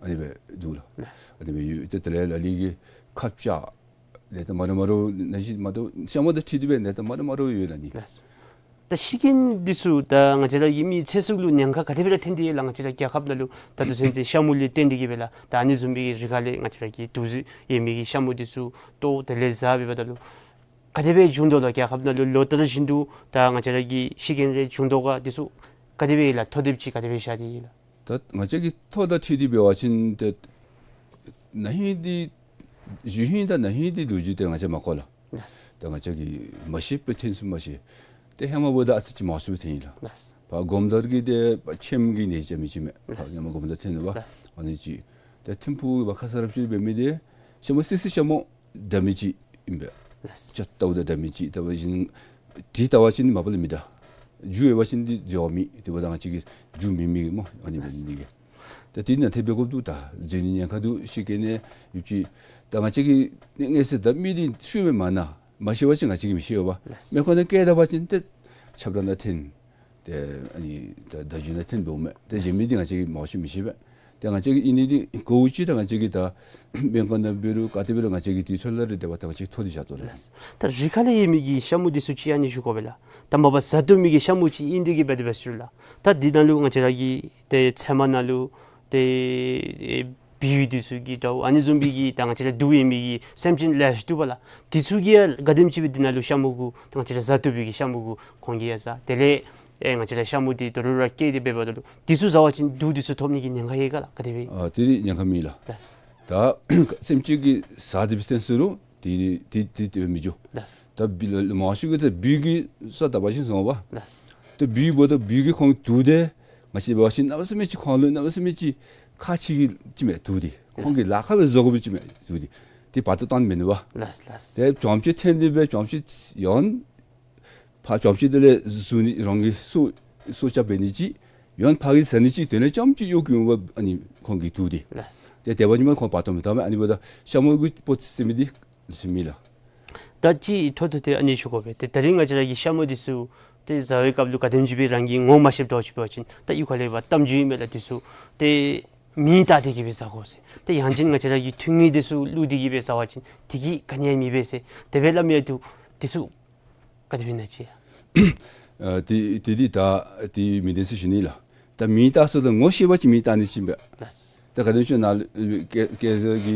ཨ་ནི་སྦེ་འདུག་ལགས། ལགས། ཨ་ནི་སྦེ་ཡོད། ཏེ་དེ་ལས་ལ་ལུ་གིས་ཁ་བྱ། ནད་རྟགས་མ་འདྲཝ་མ་འདྲཝ་ནད་གཞི་མ་འདྲཝ་ཤ་མུ་དང་འཁྲིལ་ཏེ་སྦེ་ནད་རྟགས་མ་འདྲཝ་མ་འདྲཝ་ཡོད་ལགས་ཨ་ནི། ལགས། ད་ཤི་རྐྱེན་འདི་ཚུ་ད་ང་བཅས་ར་གི་མི་ཚེ་སྲོག་ལུ་ཉེན་ཁ་ག་དེ་སྦེ་ར་ཐོན་ཏེ་ཡོད་ལགས། ང་བཅས་ར་རྒྱལ་ཁབ་ནང་ལུ་ད་ལྟོ་ཚུན་ཚོད་ཤ་མུ་ལས་བརྟེན་ཏེ་གིས་སྦེ་ལགས། ད་ཨ་ནི་བཟུམ་མའི་རི་ཁ་ལས་ང་བཅས་ར་གི་དུག་རྫས་ཡོད་མི་གི་ཤ་མུ་འདི་ཚུ་གཏོར་དེ་ལས་བཟའ་འབདཝ་ད་ལུ་ག་དེ་སྦེ་བྱུང་དོ་ལགས། རྒྱལ་ཁབ་ནང་ལུ་ལོ་ལྟར་བཞིན་དུ་ད་ང་བཅས་ར་གི་ཤི་རྐྱེན་རེ་བྱུང་དོ་ག། འདི་ཚུ་ག་དེ་སྦེ་ལགས། ཐོ་དེབ་ཅིག་ག་དེ་སྦེ་བཞག་སྟེ་ཡོད་ལགས། ད་ང་བཅས་ཀྱི་ཐོ་དང་འཁྲིལ་ཏེ་འབད་བ་ཅིན་ཏེ་ན་ཧིང་འདི་གཞེས་ཧིང་དང་ན་ཧིང་འདི་ལོ་རྒྱུས་འདི་ང་བཅས་མ་གོ་ལགས། ལགས། ད་ང་བཅས་ཀྱིས་མ་ཤེས་པའི་ཐོན་ཚུལ་མ་ཤེས། ཏེ་ཧེ་མ་འབདཝ་ད་ཨ་ཙི་ཅིག་མང་སུ་སྦེ་ཐོན་ཡི་ལགས། ལགས། ཕར་སྒོམ་ད་གི་ཏེ་ཕར་ཁྱེམ་གྱི་ནད་ཅིག་མི་ཅིག་མས། ལགས། ཧེ་མ་སྒོམ་ད་ཐོན་ནུག་པ། ལགས། ཨ་ནི་ཅིག། ཏེ་ཐིམ་ཕུག་ཕར་ཁ་ས་ར་ཕྱི་འབད་མི་འདི་ཤ་མུ་སི་སི་ཤ་མུ་འདྲ་མི་ཅིག་ཨིན་པས། ལགས། ཅ་ཏའུ་དང་འདྲ་མི་ཅིག། ད་འབད་བ་ཅིན་དྲི་བལྟ་བ་ཅིན་མ་པ་ལས་མི་འདྲ། རྒྱུ་ཡོད་པ་ཅིན་འདི་འགྱོ་མི་དེ་འབདཝ་ད་ང་བཅས་ཀྱིས་རྒྱུ་མེད་མི་གི་སྨོ། ཨ་ནི་འབད་ནི་གི། ད་དེ་ནང་ཏེ་འབད་དགོཔ་འདུག། ད་འཛོལ་ནི་ཉེན་ཁ་འདུག། ཤི་རྐྱེན་ནི་ཡོད་ཅི། ད་ང་བཅས་ཀྱིས་ངེས་ཟེར་ད་མི་འདི་ཤུལ་མ་མ་ན་མ་ཤེས་པ་ཅིན་ང་བཅས་ཀྱིས་མི་ཤེས་པས། ལགས། མེ་འཁོར་ནང་བཀལ་ད་པ་ཅིན་ཏེ་ཆབ་ར་ནང་འཐོན། ཏེ་ཨ་ནི་ད་བརྡ་བརྒྱུད་ནང་འཐོན་འོང་མས། ཏེ་གཞན་མི་འདི་ང་བཅས་ཀྱིས་མང་ཤོས་མི་ཤེས་པས། ཏེ་ང་བཅས་ཀྱིས་ཨིན་ནི་འདི་གོ་ཅི། ད་ང་བཅས་ཀྱིས་ད་སྨན་ཁང་ནང་འབད་རུང་ག་ཏེ་འབད་རུང་ང་བཅས་ཀྱིས་དུས་ཚོད་ལ་རེ་འདེབས་ད་ང་བཅས་ཀྱིས་ཐོབ་སྟེ་བཞག་དོ་ལགས། ལགས། ད་རི་ཁ་ལས་ཡོད་མི་གི་ཤ་མུ་འདི་ཚུ་ཅིག་ཨ་ནི་ཞུ་དགོ་པས་ལགས། ད་མ་པ་བཟའ་བཏུབ་མི་གི་ཤ་མུ་ཅིག་ཨིན་ཏེ་གི་འབད་དེ་འབད་ཟེར་ལགས། ད་འདི་ནང་ལུ་ང་བཅས་ར་གི་ཏེ་ཚལ་མ་ནང་ལུ་ཏེ་ཨེ་བི་འདི་ཚུ་གི་དྲཝ་ཨ་ནི་བཟུམ་མའི་གི་ད་ང་བཅས་ར་དུག་ཡོད་མི་གི་སེམས་ཅན་ལེ་ཤ་འདུག་པ་ལགས། འདི་ཚུ་གིས་ཡང་ག་དེམ་ཅིག་སྦེ་འདི་ནང་ལུ་ཤ་མུ་གུ་ད་ང་བཅས་ར་བཟའ་བཏུབ་པའི་གི་ཤ་མུ་གུ་ཁོང་གིས་ཡང་བཟའ། དེ་ལས་ཨེ་ང་བཅས་ར་ཤ་མུ་འདི་དོ་རུང་ར་བཀལ་ཏེ་འབདཝ་ད་ལུ་འདི་ཚུ་བཟའ་བ་ཅིན་དུག་འདི་ཚུ་ཐོབ་ནི་གི་ཉེན་ཁ་ཡོད་ག་ལགས། ག་དེ་སྦེ། ཨ་དེ་འདི་ཉེན་ཁ་མེད་ལགས། ལགས། ད་སེམས་ཅན་གྱིས་བཟའ་སྟེ་འབད་ཐོན་ཟེར་རུང་དེ་དེ་དེ་དེ་སྦེ་མི་འགྱོ། ལགས། ད་བི་ལ་མང་ཤོས་ཀྱིས་ད་བི་གི་ས་ད་འབད་ཞིནམ་སོང་པ། ལགས། ད་བི་འབདཝ་ད་བི་གིས་ཁོང་དུག་དེ་ང་བཅས་འབད་བ་ཅིན་གནམ་མེད་ས་མེད་ཅིག་ཁོང་ལུ་གནམ་མེད་ས་མེད་ཅིག་ཁག་ཆེ་གི་ཅིག་མས། དུག་འདི་ཁོང་གིས་ལཱ་ཁག་སྦེ་བཟོ་དགོ་པའི་ཅིག་མས། དུག་འདི་དེ་བར་དུ་བཏང་མི་ནུས་པ། ལགས་ལགས། དེ་གྱོང་ཅིག་ཐོན་ཏེ་སྦེ་གྱོང་ཅིག་ཡང་ཕར་གྱོང་ཅིག་དེ་ལས་བཟུང་ནི་རང་གི་སྲོག་སྲོག་སྐྱབས་འབད་ནི་ཅིག། ཡང་ཕར་གྱི་བཟའ་ནི་ཅིག་དེ་ལས་རྐྱངམ་ཅིག་གཡོག་གི་འོང་པ། ཨ་ནི་ཁོང་གི་དུག་འདི། ལགས། དེ་དེ་འབདཝ་ཉིནམ་ཁོང་བར་དུ་མི་བཏང་མས། ཨ་ནི་འབདཝ་ད་ཤ་མུ་གི་སྤོ་ཟེར་མི་འདི་ཟེར་མི་ལགས། ད་ཅི་འཕྲོ་མཐུད་དེ་ཨ་ནི་ཞུ་དགོ་པས། ཏེ་ད་རིས་ང་བཅས་ར་གི་ཤ་མུ་འདི་ཚུ་ཏེ་བཟའ་བའི་སྐབས་ལུ་ག་དེམ་ཅིག་སྦེ་རང་གིས་ངོ་མ་ཤེསཔ་འདྲཝ་ཅིག་འབད་བ་ཅིན་ད་གཡུས་ཁ་ལས་ཕར་གཏམ་རྒྱུད་ཨིན་མས་ལགས། འདི་ཚུ་ཏེ་མེ་བཏང་སྟེ་གི་སྦེ་བཟའ་དགོ་ཟེར། ཏེ་ཡང་ཅིན་ང་བཅས་ར་གི་ཐུང་ངུ་འདི་ཚུ་བླུགས་ཏེ་གི་སྦེ་བཟའ་བ་ཅིན་དེ་གིས་ག་ནི་ཡང་མི་འབད་ཟེར་དེ་སྦེ་སླབ་མི་ཡང་འདུག། འདི་ཚུ་ག་དེ་སྦེ་ཨིན་ན་ཅིག། ཨ་དེ་དེ་འདི་ད་དེ་མི་བདེན་ཟེར་ཞུ་ནི་ལགས། ད་མེ་བཏང་ཟེརཝ་ད་ངོ་ཤེས་པ་ཅིན་མེ་བཏང་ནི་ཅིག་ཨིན་པས། ལགས། ད་ག་དེམ་ཅིག་ནཱ་ལུ་ཀེ་ཀེ་ཟར་གྱི་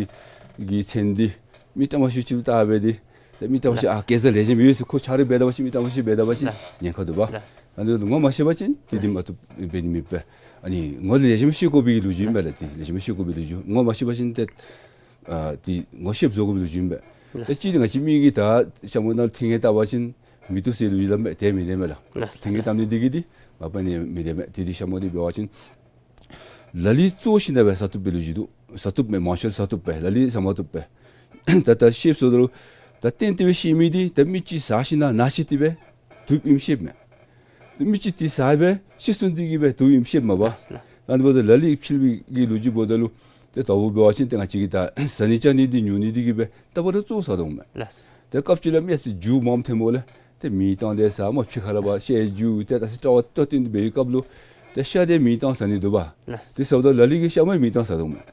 གི་ཚན་འདི་མི་ཏ་མ་ཤུ་ཅིག་བཏང་སྦེ་འདི་ད་མི་ཏ་མ་ཤུ། ལགས། ཨ་ཀེ་ཟར་ལེགས་ཤོམ་ཡོད་ཟེར་ཁོ་ཆ་རོགས་འབད་ད་པ་ཅིན་མི་ཏ་མ་ཤུ་འབད་ད་པ་ཅིན། ལགས། ཉེན་ཁ་འདུག་པ། ལགས། ཨ་ནི་ངོ་མ་ཤེས་པ་ཅིན་དེ་འདི་མ་བཏུབ་འབད་ནི་མེད་པས། ཨ་ནི་ངོ་ལེགས་ཤོམ་ཤེས་དགོ་པའི་ལོ་རྒྱུས་ཨིན་པས་ལགས། དེ་ལེགས་ཤོམ་ཤེས་དགོ་པའི་ལོ་རྒྱུས། ངོ་མ་ཤེས་པ་ཅིན་ཏེ་ཨ་དེ་ངོ་ཤེསཔ་བཟོ་དགོ་པའི་ལོ་རྒྱུས་ཨིན་པས། ལགས། ད་ཅི་ང་བཅས་མི་གིས་ད་ཤ་མུ་ནང་ལུ་ཐིང་ངེ་བཏབ་པ་ཅིན་མི་བཏུབ་ཟེར་ལོ་རྒྱུས་སླབ་མས། དེ་མི་བདེན་མས་ལགས། ལགས། ཐིང་ངེ་བཏབ་ནི་འདི་གིས་འདི་མ་པ་ནི་མི་བདེན་མས། དེ་འདི་ཤ་མུ་འདི་འབད་བ་ཅིན་ལ་ལུ་བཙོ་ཞིནམ་ལས་སྦེ་བཟའ་བཏུབ་པའི་ལོ་རྒྱུས་འདུག། བཟའ་བཏུབ་མས། མང་ཤོས་བཟའ་བཏུབ་པས། ལ་ལུ་བཟའ་མ་བཏུབ་པས། ད་ད་ཤེསཔ་ཟེརཝ་ད་ལུ་ད་གཏན་དུ་སྦེ་ཤེས་མི་འདི་ད་མི་ཅིག་བཟའ་ཞིནམ་ལས་ན་ཤི་སྟེ་སྦེ་དུག་ཨིནམ་ཤེསཔ་མས། ཏེ་མི་ཅིག་འདི་བཟའ་སྦེ་ཤི་སོང་སྟེ་གི་སྦེ་དུག་ཨིནམ་ཤེསཔ་མས་པ། ལགས་ལགས། ཨ་ནི་འབདཝ་ད་ལ་ལུ་ཕྱི་གི་ལོ་རྒྱུས་འབདཝ་ད་ལུ་ཏེ་ད་འབད་བ་ཅིན་ཏེ་ང་བཅས་ཀྱིས་ད་བཟའ་ནི་བཅའ་ནི་འདི་ཉོ་ནི་འདི་གིས་སྦེ་ད་བར་དུ་བཙོ་བཟའ་དོ་མས། ལགས། ཏེ་སྐབས་ཅིག་ལས་མི་ཚུ་རྒྱུ་མངམ་ཐོནམ་ལས་ཏེ་མེ་བཏང་སྟེ་བཟའ་མས། ཕྱི་ཁ་ལས་ཕར་ལགས། ཤ་རྒྱུ་ཏེ་ད་ས་ཏྲ་བ་ཏོ་ཏིང་འདི་འབད་བའི་སྐབས་ལུ་ཏེ་ཤ་འདི་མེ་བཏང་བཟའ་ནི་འདུག་པ། ལགས། དེ་ཟེརཝ་ད་ལ་ལུ་གིས་ཤ་མུ་མེ་བཏང་བཟའ་དོ་མས།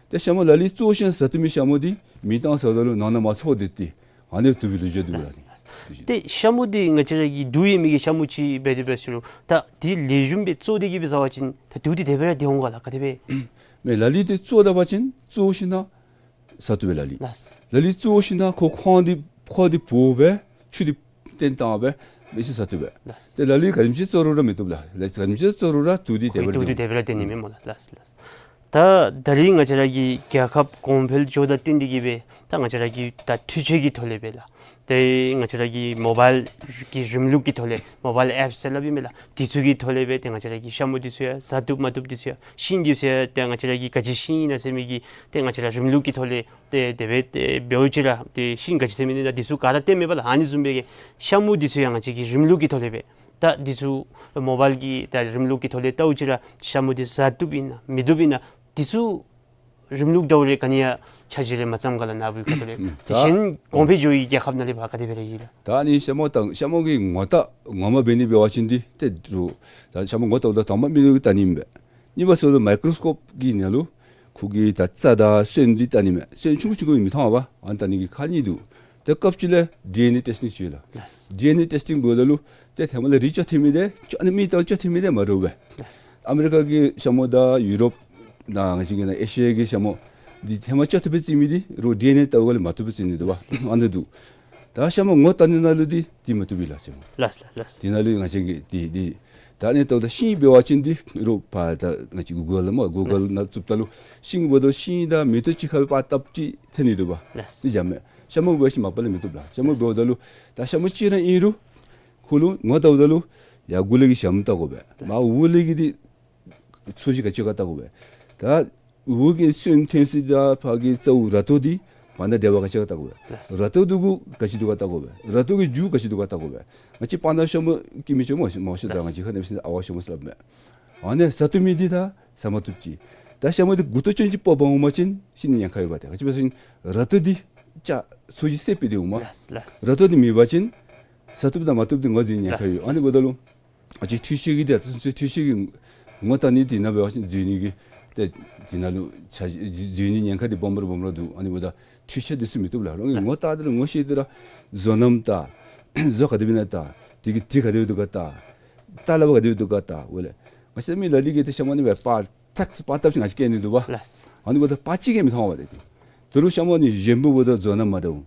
ཏེ་ཤ་མུ་ལ་ལུ་བཙོ་ཞིནམ་ལས་བཟའ་བཏུབ་མི་ཤ་མུ་འདི་མེ་བཏང་བཟའཝ་ད་ལུ་ནང་ན་མར་ཚོགས་ཏེ་ཏེ་ཨ་ནི་དུག་པའི་ལོ་རྒྱུས་འདུག་ལགས། ལགས། ཏེ་ཤ་མུ་འདི་ང་བཅས་ར་གི་དུག་ཡོད་མི་གི་ཤ་མུ་ཅིག་འབད་དེ་འབད་ཟེར་རུང་ད་འདི་ལེགས་ཤོམ་སྦེ་བཙོ་སྟེ་གི་སྦེ་བཟའ་བ་ཅིན་ད་དུག་འདི་དེ་སྦེ་ར་འདི་འོང་ག་ལགས། ག་དེ་སྦེ། མེན། ལ་ལུ་འདི་བཙོ་ད་པ་ཅིན་བཙོ་ཞིནམ་ལས་བཟའ་བཏུབ་པས་ལ་ལུ། ལགས། ལ་ལུ་བཙོ་ཞིནམ་ལས་ཁོ་ཁོང་འདི་ཁོ་འདི་བོ་སྦེ་ཆུ་འདི་བཏོན་བཏང་སྦེ་མི་ཅིག་བཟའ་བཏུབ་པས། ལགས། ཏེ་ལ་ལུ་ག་དེམ་ཅིག་བཙོ་རུང་ར་མི་བཏུབ་ལགས། ལ་ལུ་ག་དེམ་ཅིག་བཙོ་རུང་ར་དུག་འདི་དེ་སྦེ་ར་དུག་འདི་འདི་དེ་སྦེ་ར་འདི་ནི་མེན་སྨོ་ལགས། ལགས་ལགས། ད་ད་རིས་ང་བཅས་ར་གི་རྒྱལ་ཁབ་གོང་འཕེལ་འགྱོཝ་དང་བསྟུན་ཏེ་གི་སྦེ་ད་ང་བཅས་ར་གི་ད་འཕྲུལ་ཆས་ཀྱི་ཐོག་ལས་སྦེ་ལགས། ཏེ་ང་བཅས་ར་གི་མོ་བཱའིལ་གྱི་རིམ་ལུགས་ཀྱི་ཐོག་ལས་མོ་བཱའིལ་ཨེཔསི་ཟེར་སླབ་ཨིན་མས་ལགས། འདི་ཚུ་གི་ཐོག་ལས་སྦེ་ཏེ་ང་བཅས་ར་གི་ཤ་མུ་འདི་ཚུ་ཡང་བཟའ་བཏུབ་མ་བཏུབ་འདི་ཚུ་ཡང་ཤིང་འདི་ཚུ་ཡང་ཏེ་ང་བཅས་ར་གི་ག་ཅི་ཤིང་ཨིན་ན་ཟེར་མི་གི་ཏེ་ང་བཅས་ར་རིམ་ལུགས་ཀྱི་ཐོག་ལས་ཏེ་དེ་སྦེ་ཏེ་འབདཝ་ཅིག་ར་ཏེ་ཤིང་ག་ཅི་ཟེར་མི་ཨིན་ན་འདི་ཚུ་ག་ར་སྟོནམ་མས་པ་ལགས། ཨ་ནི་བཟུམ་སྦེ་གི་ཤ་མུ་འདི་ཚུ་ཡང་ང་བཅས་ཀྱིས་རིམ་ལུགས་ཀྱི་ཐོག་ལས་སྦེ་ད་འདི་ཚུ་མོ་བཱའིལ་གྱི་ད་རིམ་ལུགས་ཀྱི་ཐོག་ལས་བལྟཝ་ཅིག་ར་ཤ་མུ་འདི་བཟའ་བཏུབ་ཨིན་ན་མི་བཏུབ་ཨིན་ན་འདི་ཚུ་རིམ་ལུགས་འདྲཝ་རེ་ག་ནི་ཡང་ཆ་ཤས་རེ་མ་ཚངམ་ག་ལགས། ནཱ་བུའི་ཁ་ཐུག་ལས། ཨུམ། དེ་བཞིན་གོང་འཕེལ་འགྱོ་བའི་རྒྱལ་ཁབ་ནང་ལས་ཕར་ག་དེ་སྦེ་ར་ཡོད་ལགས། ད་ཨ་ནི་ཤ་མུ་དང་ཤ་མུ་གི་ངོ་རྟགས་ངོ་མ་འབད་ནི་འབད་བ་ཅིན་འདི་ཏེ་རུ་ད་ཤ་མུ་ངོ་བལྟཝ་ད་དང་པ་མི་ལུ་བལྟ་ནི་ཨིན་པས། གཉིས་པ་ཟེརཝ་ད་མའི་ཀྲོ་སི་ཀོབ་ཀྱི་ནང་ལུ་ཁོ་གི་ད་རྩ་དང་སོན་འདི་བལྟ་ནི་མས། སོན་ཆུང་ཀུ་ཆུང་ཀུ་མི་མཐོང་བ། ཨ་ནི་བལྟ་ནི་གི་ཁག་གཉིས་འདུག། ཏེ་སྐབས་ཅིག་ལས་ཌི་ཨེན་ཨེ་ཊེསི་ཊིང་ཅིག་ཡོད་ལགས། ལགས། ཌི་ཨེན་ཨེ་ཊེསི་ཊིང་འབདཝ་ད་ལུ་ཏེ་ཧེ་མ་ལས་རིགས་ཅ་ཐོན་མི་འདི་ཅ་ཨ་ནི་མི་དང་ཅ་ཐོན་མི་འདི་མ་འདྲཝ་སྦེ། ལགས། ཨ་མི་རི་ཀ་གི་ཤ་མུ་དང་ཡུ་རོབ་ནང་ང་བཅས་ཀྱི་ནང་ཨེ་ཤི་ཡ་གི་ཤ་མུ་འདི་ཧེ་མ་ཅ་ཐོབ་སྦེ་བརྩི་མི་འདི་རོགས་ཌི་ཨེན་ཨེ་བལྟཝ་ལས་མ་བཏུབ་པར་བརྩི་ནི་འདུག་པ། ལགས་ལགས། ཨ་ནི་འདུག། ད་ཤ་མུ་ངོ་བལྟ་ནི་ནང་ལུ་འདི་འདི་མ་བཏུབ་པས་ལགས་ཤ་མུ། ལགས་ལགས་ལགས། དེ་ནང་ལུ་ང་བཅས་ཀྱིས་འདི་འདི་ད་ཨ་ནི་བལྟཝ་ད་ཤིང་འབད་བ་ཅིན་འདི་རོགས་ཕར་ད་ང་བཅས་གུ་གལ་ལུ་སྨོ་གུ་གལ་ནང་བཙུགསཔ་ད་ལུ་ཤིང་འབདཝ་ད་ཤིང་དང་མེ་ཏོག་གཅིག་ཁར་སྦེ་པར་བཏབ་ཅིག་ཐོན་ནི་འདུག་པ། ལགས། འདི་འཇམ་མས། ཤ་མུ་འབད་བ་ཅིན་མ་པ་ལས་མི་བཏུབ་ལགས། ཤ་མུ་འབདཝ་ད་ལུ་ད་ཤ་མུ་གཅིག་ར་ཨིན་རུང་ ཁོ་ལུ་ངོ་བལྟཝ་ད་ལུ་ཡར་མགུ་ལས་ཀྱི་ཞྭམོ་བལྟ་དགོ་པས། མར་འོག་ལས་ཀྱི་འདི་ཚོས་གཞི་ག་ཅི་ག་བལྟ་དགོ་པས། ད་འོག་གི་སོན་ཐོན་ས་དང་ཕར་གྱི་རྩ་བོ་ར་ཏོ་འདི་བར་ན་འབྲེལ་བ་ག་ཅི་ག་བལྟ་དགོ་པས། ལགས། ར་ཏོ་འདི་གུ་ག་ཅི་འདུག་ག་བལྟ་དགོ་པས། ར་ཏོ་གི་རྒྱུ་ག་ཅི་འདུག་ག་བལྟ་དགོ་པས། ང་བཅས་སྤང་ཐང་ཤྭ་མོ་སྐྱེ་མི་ཅིག་མང་ཤོས་མང་ཤོས་ད་ལགས། ང་བཅས་ཁ་ནང་ཕྱིན་ཨ་ཝ་ཤྭ་མོ་ཟེར་སླབ་མས། ཨ་ནི་ཟ་བཏུབ་མི་འདི་ད་ཟ་མ་བཏུབ་ཅི། ད་ཤྭ་མོ་འདི་མགུ་ཏོ་ཅན་ཅིག་སྤོ་བར་འོང་པ་ཅིན་ཤི་ནི་ཉེན་ཁ་ཡོད་པ་ཏེ། ག་ཅི་སྦེ་ཟེར་བ་ཅིན་ར་ཏོ་འདི་ཅ་ཚོས་གཞི་སེར་པོ་འདི་འོང་མས། ལགས་ལགས། ར་ཏོ་འདི་མེད་པ་ཅིན་ཟ་བཏུབ་དང་མ་བཏུབ་འདི་ངོ་འཛོལ་ནི་ཉེན་ཁ་ཡོད། ལགས་ལགས། ཨ་ནི་འབདཝ་ད་ལུ་ཨ་ཙི་འཕྲུལ་ཆས་ཀྱི་འདི་ཨ་ཙི་འཕྲུལ་ཆས་ཀྱི་ངོ་བལྟ་ནི་འདི་ནང་འབད་བ་ཅིན་འཛོལ་ནི་གི་ཏེ་འདི་ནང་ལུ་ཆ་འཛོལ་ནི་ཉེན་ཁ་འདི་སྦོམ་ར་སྦོམ་ར་འདུག། ཨ་ནི་འབདཝ་ད་འཕྲུལ་ཆས་འདི་ཚུ་མི་བཏུབ་ལགས། རང་གིས་ངོ་བལྟ་སྟེ་ར་ངོ་ཤེས་ཏེ་ར་བཟོ་རྣམ་བལྟ། བཟོ་ག་དེ་སྦེ་ཨིན་ན་བལྟ། དེ་གི་དྲི་ག་དེ་སྦེ་འདུག་ག་བལྟ། ད་ལ་བ་ག་དེ་སྦེ་འདུག་ག་བལྟ། འོ་ལགས། ང་བཅས་མི་ལ་ལུ་གིས་ཏེ་ཤྭ་མོ་ནི་སྦེ་པར་ཐག་པར་བཏབ་ཅིན་ང་བཅས་སྐྱེལ་ནི་འདུག་པ། ལགས། ཨ་ནི་འབདཝ་ད་པར་ཅིག་ཡང་མི་མཐོང་བས་ཏེ། ད་རུང་ཤྭ་མོ་ནི་གཞོན་པོ་འབདཝ་ད་བཟོ་རྣམ་མ་འདྲཝ།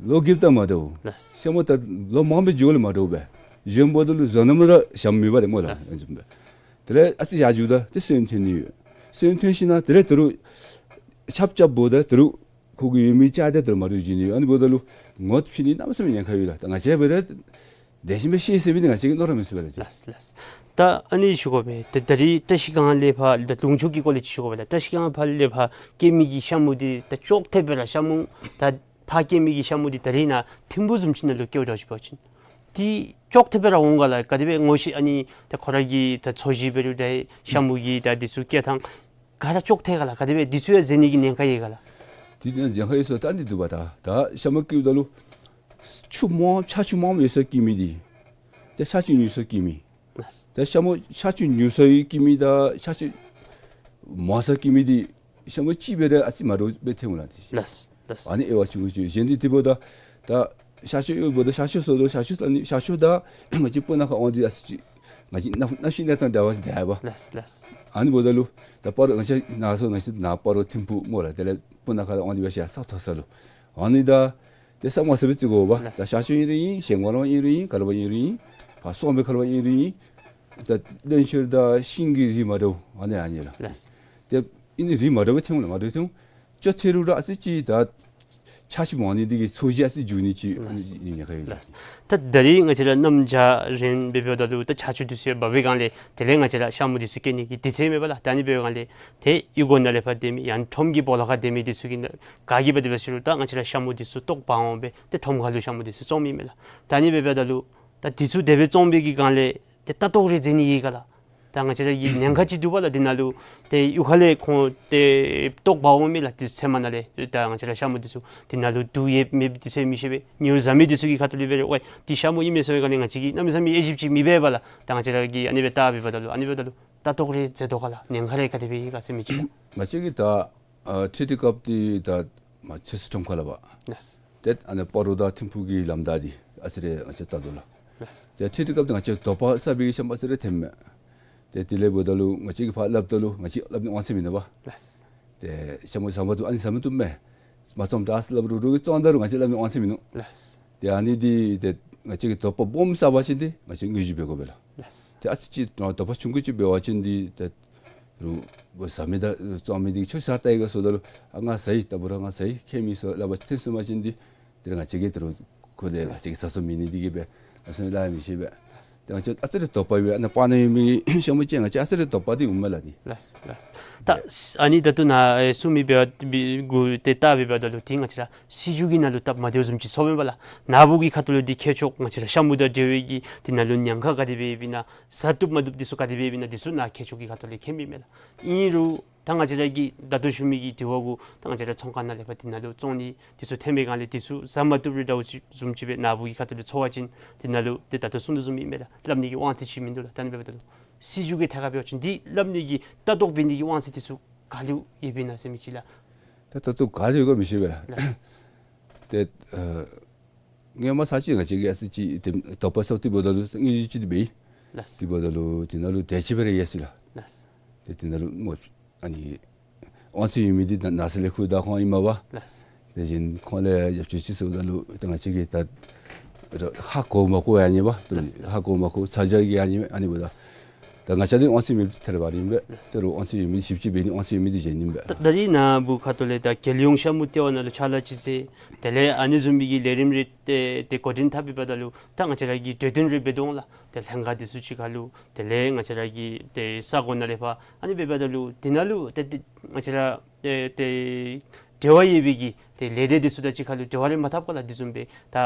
ལོ་རྒསཔ་ད་མ་འདྲཝ། ལགས། ཤྭ་མོ་ད་ལོ་མང་པོའི་རྒྱུན་ལས་མ་འདྲཝ་སྦེ། གཞོན་པོ་འདི་ལུ་བཟོ་རྣམ་ར་ཞྭམོ་མེད་པ་ཏེ་སྨོ་ལགས། ལགས། དེ་ལས་ཨ་ཙི་ཡར་འགྱོཝ་ད་ཏེ་སོན་ཐོན་ནི་ཡོད། སོན་ཐོན་ཞིན་ན་དེ་ལས་ད་རུང་ཆརཔ་རྐྱབ་འབདཝ་ད་ད་རུང་ཁོ་གི་ཡོད་མི་ཅིག་ད་ད་རུང་མ་འདྲཝ་འགྱོ་ནི་ཡོད། ཨ་ནི་འབདཝ་ད་ལུ་ངོ་ཕྱེ་ནི་གནམ་མེད་ས་མེད་ཉེན་ཁ་ཡོད་ལགས། ད་ང་བཅས་འབད་རུང་དེ་བཞིན་སྦེ་ཤེས་ཟེར་མི་འདི་ང་བཅས་ཀྱིས་མནོ་ར་མི་ཚུགས་པས་ལགས། ལགས་ལགས། ད་ཨ་ནི་ཞུ་དགོ་པས། ད་ད་རིས་བཀྲ་ཤིས་སྒང་ལས་ཕར་ད་ལུང་ཕྱོགས་ཀྱི་སྐོར་ལས་ཅིག་ཞུ་དགོ་པས་ལགས། བཀྲ་ཤིས་སྒང་ཕར་ལས་ཕར་སྐྱེ་མི་གི་ཤྭ་མོ་འདི་ད་ཅོག་འཐདཔ་སྦེ་ར་ཤྭ་མོ་ད་ཕར་སྐྱེ་མི་གི་ཤྭ་མོ་འདི་ད་རིས་ནཱ་ཐིམ་ཕུག་བཟུམ་ཅིག་ནང་ལུ་སྐྱེཝ་འདྲཝ་ཅིག་འབད་བ་ཅིན་འདི་ཅོག་འཐདཔ་སྦེ་ར་འོང་ག་ལགས། ག་དེ་སྦེ་ངོ་ཤེས་ཨ་ནི་ད་ཁོ་ར་གི་ད་ཚོས་གཞི་འབད་རུང་ད་ཤྭ་མོ་གི་ད་འདི་ཚུ་སྐྱེ་ཐངས་ག་ར་ཅོག་འཐད་ག་ལགས། ག་དེ་སྦེ་འདི་ཚུ་ཡང་འཛོལ་ནི་གི་ཉེན་ཁ་ཡོད་ག་ལགས། དེ་ནང་ཉེན་ཁ་ཡོད་ཟེར་ད་འདི་འདུག་པ། ད་ད་ཤྭ་མོ་སྐྱེཝ་ད་ལུ་ཆུ་མང་ཆར་ཆུ་མངམ་ཡོད་སར་སྐྱེ་མི་འདི་ད་ཆར་ཆུ་ཉུང་སར་སྐྱེ་མི། ལགས། ད་ཤྭ་མོ་ཆར་ཆུ་ཉུང་སར་སྐྱེ་མི་དང་ཆར་ཆུ་མང་སར་སྐྱེ་མི་འདི་ཤྭ་མོ་གཅིག་འབད་རུང་ཨ་ཙི་མ་འདྲཝ་སྦེ་ཐོན་འོང་ལགས། ལགས་ལགས། ཨ་ནི་དབྱེ་བ་ཆུང་ཀུ་ཅིག་གཞན་འདི་དེ་འབདཝ་ད་ད་ཤར་ཕྱོགས་ཡོདཔ་ད་ཤར་ཕྱོགས་ཟེརཝ་ད་ཤར་ཕྱོགས་ད་ནི་ཤར་ཕྱོགས་ད་ང་བཅས་སྤུ་ན་ཁ་འོང་འདི་ཨ་ཙི་ཅིག་ང་བཅས་གནམ་གནམ་གཤིས་གནས་སྟངས་འདྲ་བ་འདྲ་བ། ལགས་ལགས། ཨ་ནི་འབདཝ་ད་ལུ་ད་སྤ་རོ་ང་བཅས་ནཱ་སོང་ང་བཅས་ནཱ་སྤ་རོ་ཐིམ་ཕུག་སྨོ་ལགས། དེ་ལས་སྤུ་ན་ཁ་ལུ་འོང་འདི་སྦེ་ཤར་ས་མཐོ་ས་ལུ་ཨ་ནི་ད་ཏེ་ས་མ་ས་སྦེ་བརྩི་དགོ་པ། ལགས། ད་ཤར་ཕྱོགས་ཨིན་རུང་ཨིན། བཞེངས་སྒོ་ལུ་ཨིན་རུང་ཨིན། ག་ལུ་ཨིན་རུང་ཨིན། ཕར་སོང་སྦེ་ག་ལུ་ཨིན་རུང་ཨིན། ད་བློན་ཤོད་དང་ཤིང་གི་རིགས་མ་འདྲཝ་ཨ་ནི་ཨ་ནི་ལགས། ལགས། ཏེ་ཨ་ནི་རིགས་མ་འདྲཝ་སྦེ་ཐོན་འོང་ལགས། མ་འདྲཝ་སྦེ་ཐོན་འོང་། ཅོག་འཐད་རུང་ར་ཨ་ཙི་ཅིག་ད་ཆར་ཆུ་མང་ནི་འདི་གིས་ཚོས་གཞི་ཨ་ཙི་འགྱུར་ནི་ཅིག་ཨ་ནི་ལགས། ཉེན་ཁ་ཡོད། ལགས། ད་ད་རིས་ང་བཅས་ར་གནམ་བྱཱར་རན་སྦེ་འབདཝ་ད་ལུ་ད་ཆར་ཆུ་འདི་ཚུ་ཡང་འབབ་པའི་སྒང་ལས་དེ་ལས་ང་བཅས་ར་ཤྭ་མོ་འདི་ཚུ་སྐྱེ་ནི་གི་དུས་ཚོད་མེད་པ་ལགས། ད་ཨ་ནི་འབདཝ་སྒང་ལས་ཏེ་གཡུས་སྒོ་ནང་ལས་ཕར་སྡོད་མི་ཡང་ཁྲོམ་གྱི་སྦོ་ལོགས་ཁར་སྡོད་མི་འདི་ཚུ་གིས་ནཱ་ག་གིས་འབད་དེ་འབད་ཟེར་རུང་ད་ང་བཅས་ར་ཤྭ་མོ་འདི་ཚུ་བཏོག་འབག་འོང་སྦེ་ཏེ་ཁྲོམ་ཁ་ལུ་ཤྭ་མོ་འདི་ཚུ་བཙོང་མི་མས་ལགས། ད་ཨ་ནི་འབདཝ་ད་ལུ་ད་འདི་ཚུ་དེ་སྦེ་བཙོང་པའི་གི་སྒང་ལས་ཏེ་ལྟ་རྟོག་རེ་མཛད་ནི་ཡོད་ག་ལགས། ད་ང་བཅས་ར་གི་ཉེན་ཁ་ཅིག་འདུག་པ་ལགས། འདི་ནང་ལུ་ཏེ་གཡུས་ཁ་ལས་ཁོང་ཏེ་བཏོག་འབག་འོང་མི་ལགས། ཏེ་ཚལ་མ་ནང་ལས་ད་ང་བཅས་ར་ཤྭ་མོ་འདི་ཚུ་འདི་ནང་ལུ་དུག་ཡོད་མེད་འདི་ཚུ་མི་ཤེས་པས། ཉེཝ་བཟའ་མི་འདི་ཚུ་གི་ཁ་ཐུག་ལས་འབད་རུང་ཝའི་འདི་ཤྭ་མོ་ཨིན་མས་ཟེར་བའི་སྒང་ལས་ང་བཅས་ཀྱིས་གནམ་མེད་ས་མེད་དབྱེ་ཞིབ་ཅིག་མི་འབད་པས་ལགས། ད་ང་བཅས་ར་གིས་ཨ་ནི་སྦེ་བལྟ་འབདཝ་ད་ལུ་ཨ་ནི་འབདཝ་ད་ལུ་ལྟ་རྟོག་རེ་མཛད་དོ་ག་ལགས། ཉེན་ཁ་རེ་ག་དེ་སྦེ་ཡོད་ག་ཟེར་མི་ཅིག་ལགས། ང་བཅས་ཀྱིས་ད་ཨ་འཕྲུལ་དུས་སྐབས་འདི་ད་མ་ཚོད་ཚོད་ཁྲོམ་ཁ་ལུ་བ། ལགས། ཏེ་ཨ་ནི་སྤ་རོ་དང་ཐིམ་ཕུག་གི་ལམ་བདའ་འདི་ཨ་ཙི་རེ་ང་བཅས་བལྟ་དོ་ལགས། ལགས། ཏེ་འཕྲུལ་དུས་སྐབས་འདི་ང་བཅས་དོགས་པ་ཟ་བའི་ཤམ་ཨ་ཙི་རེ་ཐོནམ་མས། ཏེ་དེ་ལས་འབདཝ་ད་ལུ་ང་བཅས་ཀྱིས་ཕར་སླབ་ད་ལུ་ང་བཅས་སླབ་ནི་དབང་ཚད་མིན་འདུག་པ། ལགས། ཏེ་ཤམ་ཟ་མ་བཏུབ་ཨ་ནི་ཟ་མ་བཏུབ་མས། མ་བཙོངམ་དྲག་ཟེར་སླབ་རུང་རུང་གིས་བཙོང་ད་རུང་ང་བཅས་སླབ་ནི་དབང་ཚད་མིན་འདུག། ལགས། ཏེ་ཨ་ནི་འདི་ཏེ་ང་བཅས་ཀྱིས་དོགས་པ་སྦོམ་ཟ་བ་ཅིན་ཏེ་ང་བཅས་དངོས་གཞི་འབད་དགོ་པས་ལགས། ལགས། ཏེ་ཨ་ཙི་ཅིག་དོགས་པ་ཆུང་ཀུ་ཅིག་འབད་བ་ཅིན་འདི་ཏེ་རུང་ཟ་མི་དང་བཙོང་མི་འདི་ཁྱོད་ཟ་བལྟ་ཡི་ག་ཟེརཝ་ད་ལུ་ཨ་ང་ཟ་ཡི། ད་འབད་རུང་ང་ཟ་ཡི། ཁྱད་མེད་ཟེར་སླབ་པ་ཐོན་སོང་པ་ཅིན་འདི་ཏེ་ང་བཅས་ཀྱིས་ད་རུང་ཁོ་ལས་ང་བཅས་ཀྱིས་ཟ་ཚུགས་མེད་ནི་འདི་གིས་སྦེ་ཨ་ཙི་སླབ་མི་ཤེས་པས། ཏེ་ང་བཅས་ཨ་ཙི་རེ་དོགས་པ་ཡོད་པས། ཨ་ནཱ་སྤང་ནང་ཡོད་མི་ཤམ་ཅིག་ང་བཅས་ཨ་ཙི་རེ་དོགས་པ་འདི་འོང་མས་ལགས་ནི། ལགས་ལགས། ད་ཨ་ནི་ད་ལྟོ་ནཱ་ཨེ་གསུང་མི་འབདཝ་གུ་ཏེ་བལྟ་འབདཝ་ད་ལུ་ཏེ་ང་བཅས་ར་སྲིད་བྱུས་ཀྱི་ནང་ལུ་སྟབས་མ་བདེཝ་བཟུམ་ཅིག་ཚོརཝ་མས་པ་ལགས། ནཱ་བུ་གི་ཁ་ཐུག་ལུ་འདི་ཁྱད་ཆོས་ང་བཅས་ར་ཤམ་དང་འབྲེལ་བའི་གི་འདི་ནང་ལུ་ཉེན་ཁ་ག་དེ་སྦེ་ཡོདཔ་ཨིན་ན་ཟ་བཏུབ་མ་བཏུབ་འདི་ཚུ་ག་དེ་སྦེ་ཡོདཔ་ཨིན་ན་འདི་ཚུ་ནཱ་ཁྱད་ཆོས་ཀྱི་ཁ་ཐུག་ལས་མཁྱེན་མི་མས་ལགས། ཨིན་རུང་ད་ང་བཅས་ར་གིས་ད་ལྟོ་ཞུ་མི་གི་དྲི་བ་གུ་ད་ང་བཅས་ར་ཚོང་ཁང་ནང་ལས་ཕར་འདི་ནང་ལུ་བཙོང་ནི་འདི་ཚུ་ཐོན་པའི་སྒང་ལས་འདི་ཚུ་ཟ་མ་བཏུབ་རུང་འདྲཝ་ཅིག་བཟུམ་ཅིག་སྦེ་ནཱ་བུ་གི་ཁ་ཐུག་ལུ་ཚོར་བ་ཅིན་འདི་ནང་ལུ་ཏེ་ད་ལྟོ་གསུང་དོ་བཟུམ་ཨིན་མས་ལགས། སླབ་ནི་གི་དབང་ཚད་ཅིག་མིན་འདུག་ལགས། ད་ཨ་ནི་འབདཝ་ད་ལུ་སྲིད་བྱུས་ཀྱི་ཐད་ཁར་འབད་བ་ཅིན་འདི་སླབ་ནི་གི་ལྟ་རྟོག་འབད་ནི་གི་དབང་ཚད་འདི་ཚུ་ག་ལུ་ཡོདཔ་ཨིན་ན་ཟེར་མི་ཅིག་ལགས། ད་ལྟ་ལྟོ་ག་ལུ་ཡོད་ག་མི་ཤེས་པས་ལགས། ལགས། ཏེ་ཨ་སྔོན་མ་ཚར་ཅིག་ང་བཅས་ཀྱིས་ཨ་ཙི་ཅིག་ཏེ་དོགས་པ་ཟ་སྟེ་འབདཝ་ད་ལུ་དངོས་གཞི་ཅིག་འདི་འབད་ཡི། ལགས། དེ་འབདཝ་ད་ལུ་དེ་ནང་ལུ་དེ་ཅིག་སྦེ་ར་ཡོད་ཟེར་ལགས། ལགས། ཏེ་དེ་ནང་ལུ་སྨོ་ཨ་ནི་དབང་ཚད་ཡོད་མི་འདི་ནང་ནང་ས་ལས་ཁུར་ད་ཁོང་ཨིན་མས་པ། ལགས། དེ་བཞིན་ཁོང་ལས་ཡབ་ཆུ་ཅིག་ཟེརཝ་ད་ལུ་ཏེ་ང་བཅས་ཀྱིས་ད་ཧ་གོ་མ་གོ་ཡང་ཨ་ནི་པ། ལགས། ཧ་གོ་མ་གོ་ཚ་གྱང་གིས་ཨ་ནི་ཨ་ནི་འབདཝ་ད། ད་ང་བཅས་འདི་དབང་ཚད་མེདཔ་འདི་ཐད་རི་བ་རི་ཨིན་པས། ལགས། དེ་རུ་དབང་ཚད་ཡོད་མི་འདི་ཞིབ་དཔྱད་འབད་ནི་དབང་ཚད་ཡོད་མི་འདི་གཞན་ཨིན་པས། ད་ད་རིས་ནཱ་བུ་ཁ་ཐུག་ལས་ད་རྒྱལ་ཡོངས་ཤ་མུ་ལྟེ་བ་ནང་ལུ་ཕྱག་ལཱ་ཅིག་མཛད། དེ་ལས་ཨ་ནི་བཟུམ་མའི་གི་ལས་རིམ་རེ་ཏེ་ཏེ་འགོ་འདྲེན་འཐབ་པའི་བར་ན་ལུ་ད་ང་བཅས་ར་གི་གྲོས་བསྟུན་རེ་འབད་དོ་འོང་ལགས། ཏེ་ལྷན་ཁག་འདི་ཚུ་གཅིག་ཁར་ལུ་དེ་ལས་ང་བཅས་ར་གི་ཏེ་ས་གོ་ནང་ལས་ཕར་ཨ་ནི་འབད་བའི་བར་ན་ལུ་འདི་ནང་ལུ་ཏེ་ཏེ་ང་བཅས་ར་ཏེ་ཏེ་འབྲེལ་བ་ཡོད་པའི་གི་ཏེ་ལས་སྡེ་འདི་ཚུ་དང་གཅིག་ཁར་ལུ་འབྲེལ་བ་རེ་མ་འཐབ་ག་ལགས། འདི་བཟུམ་སྦེ་ད་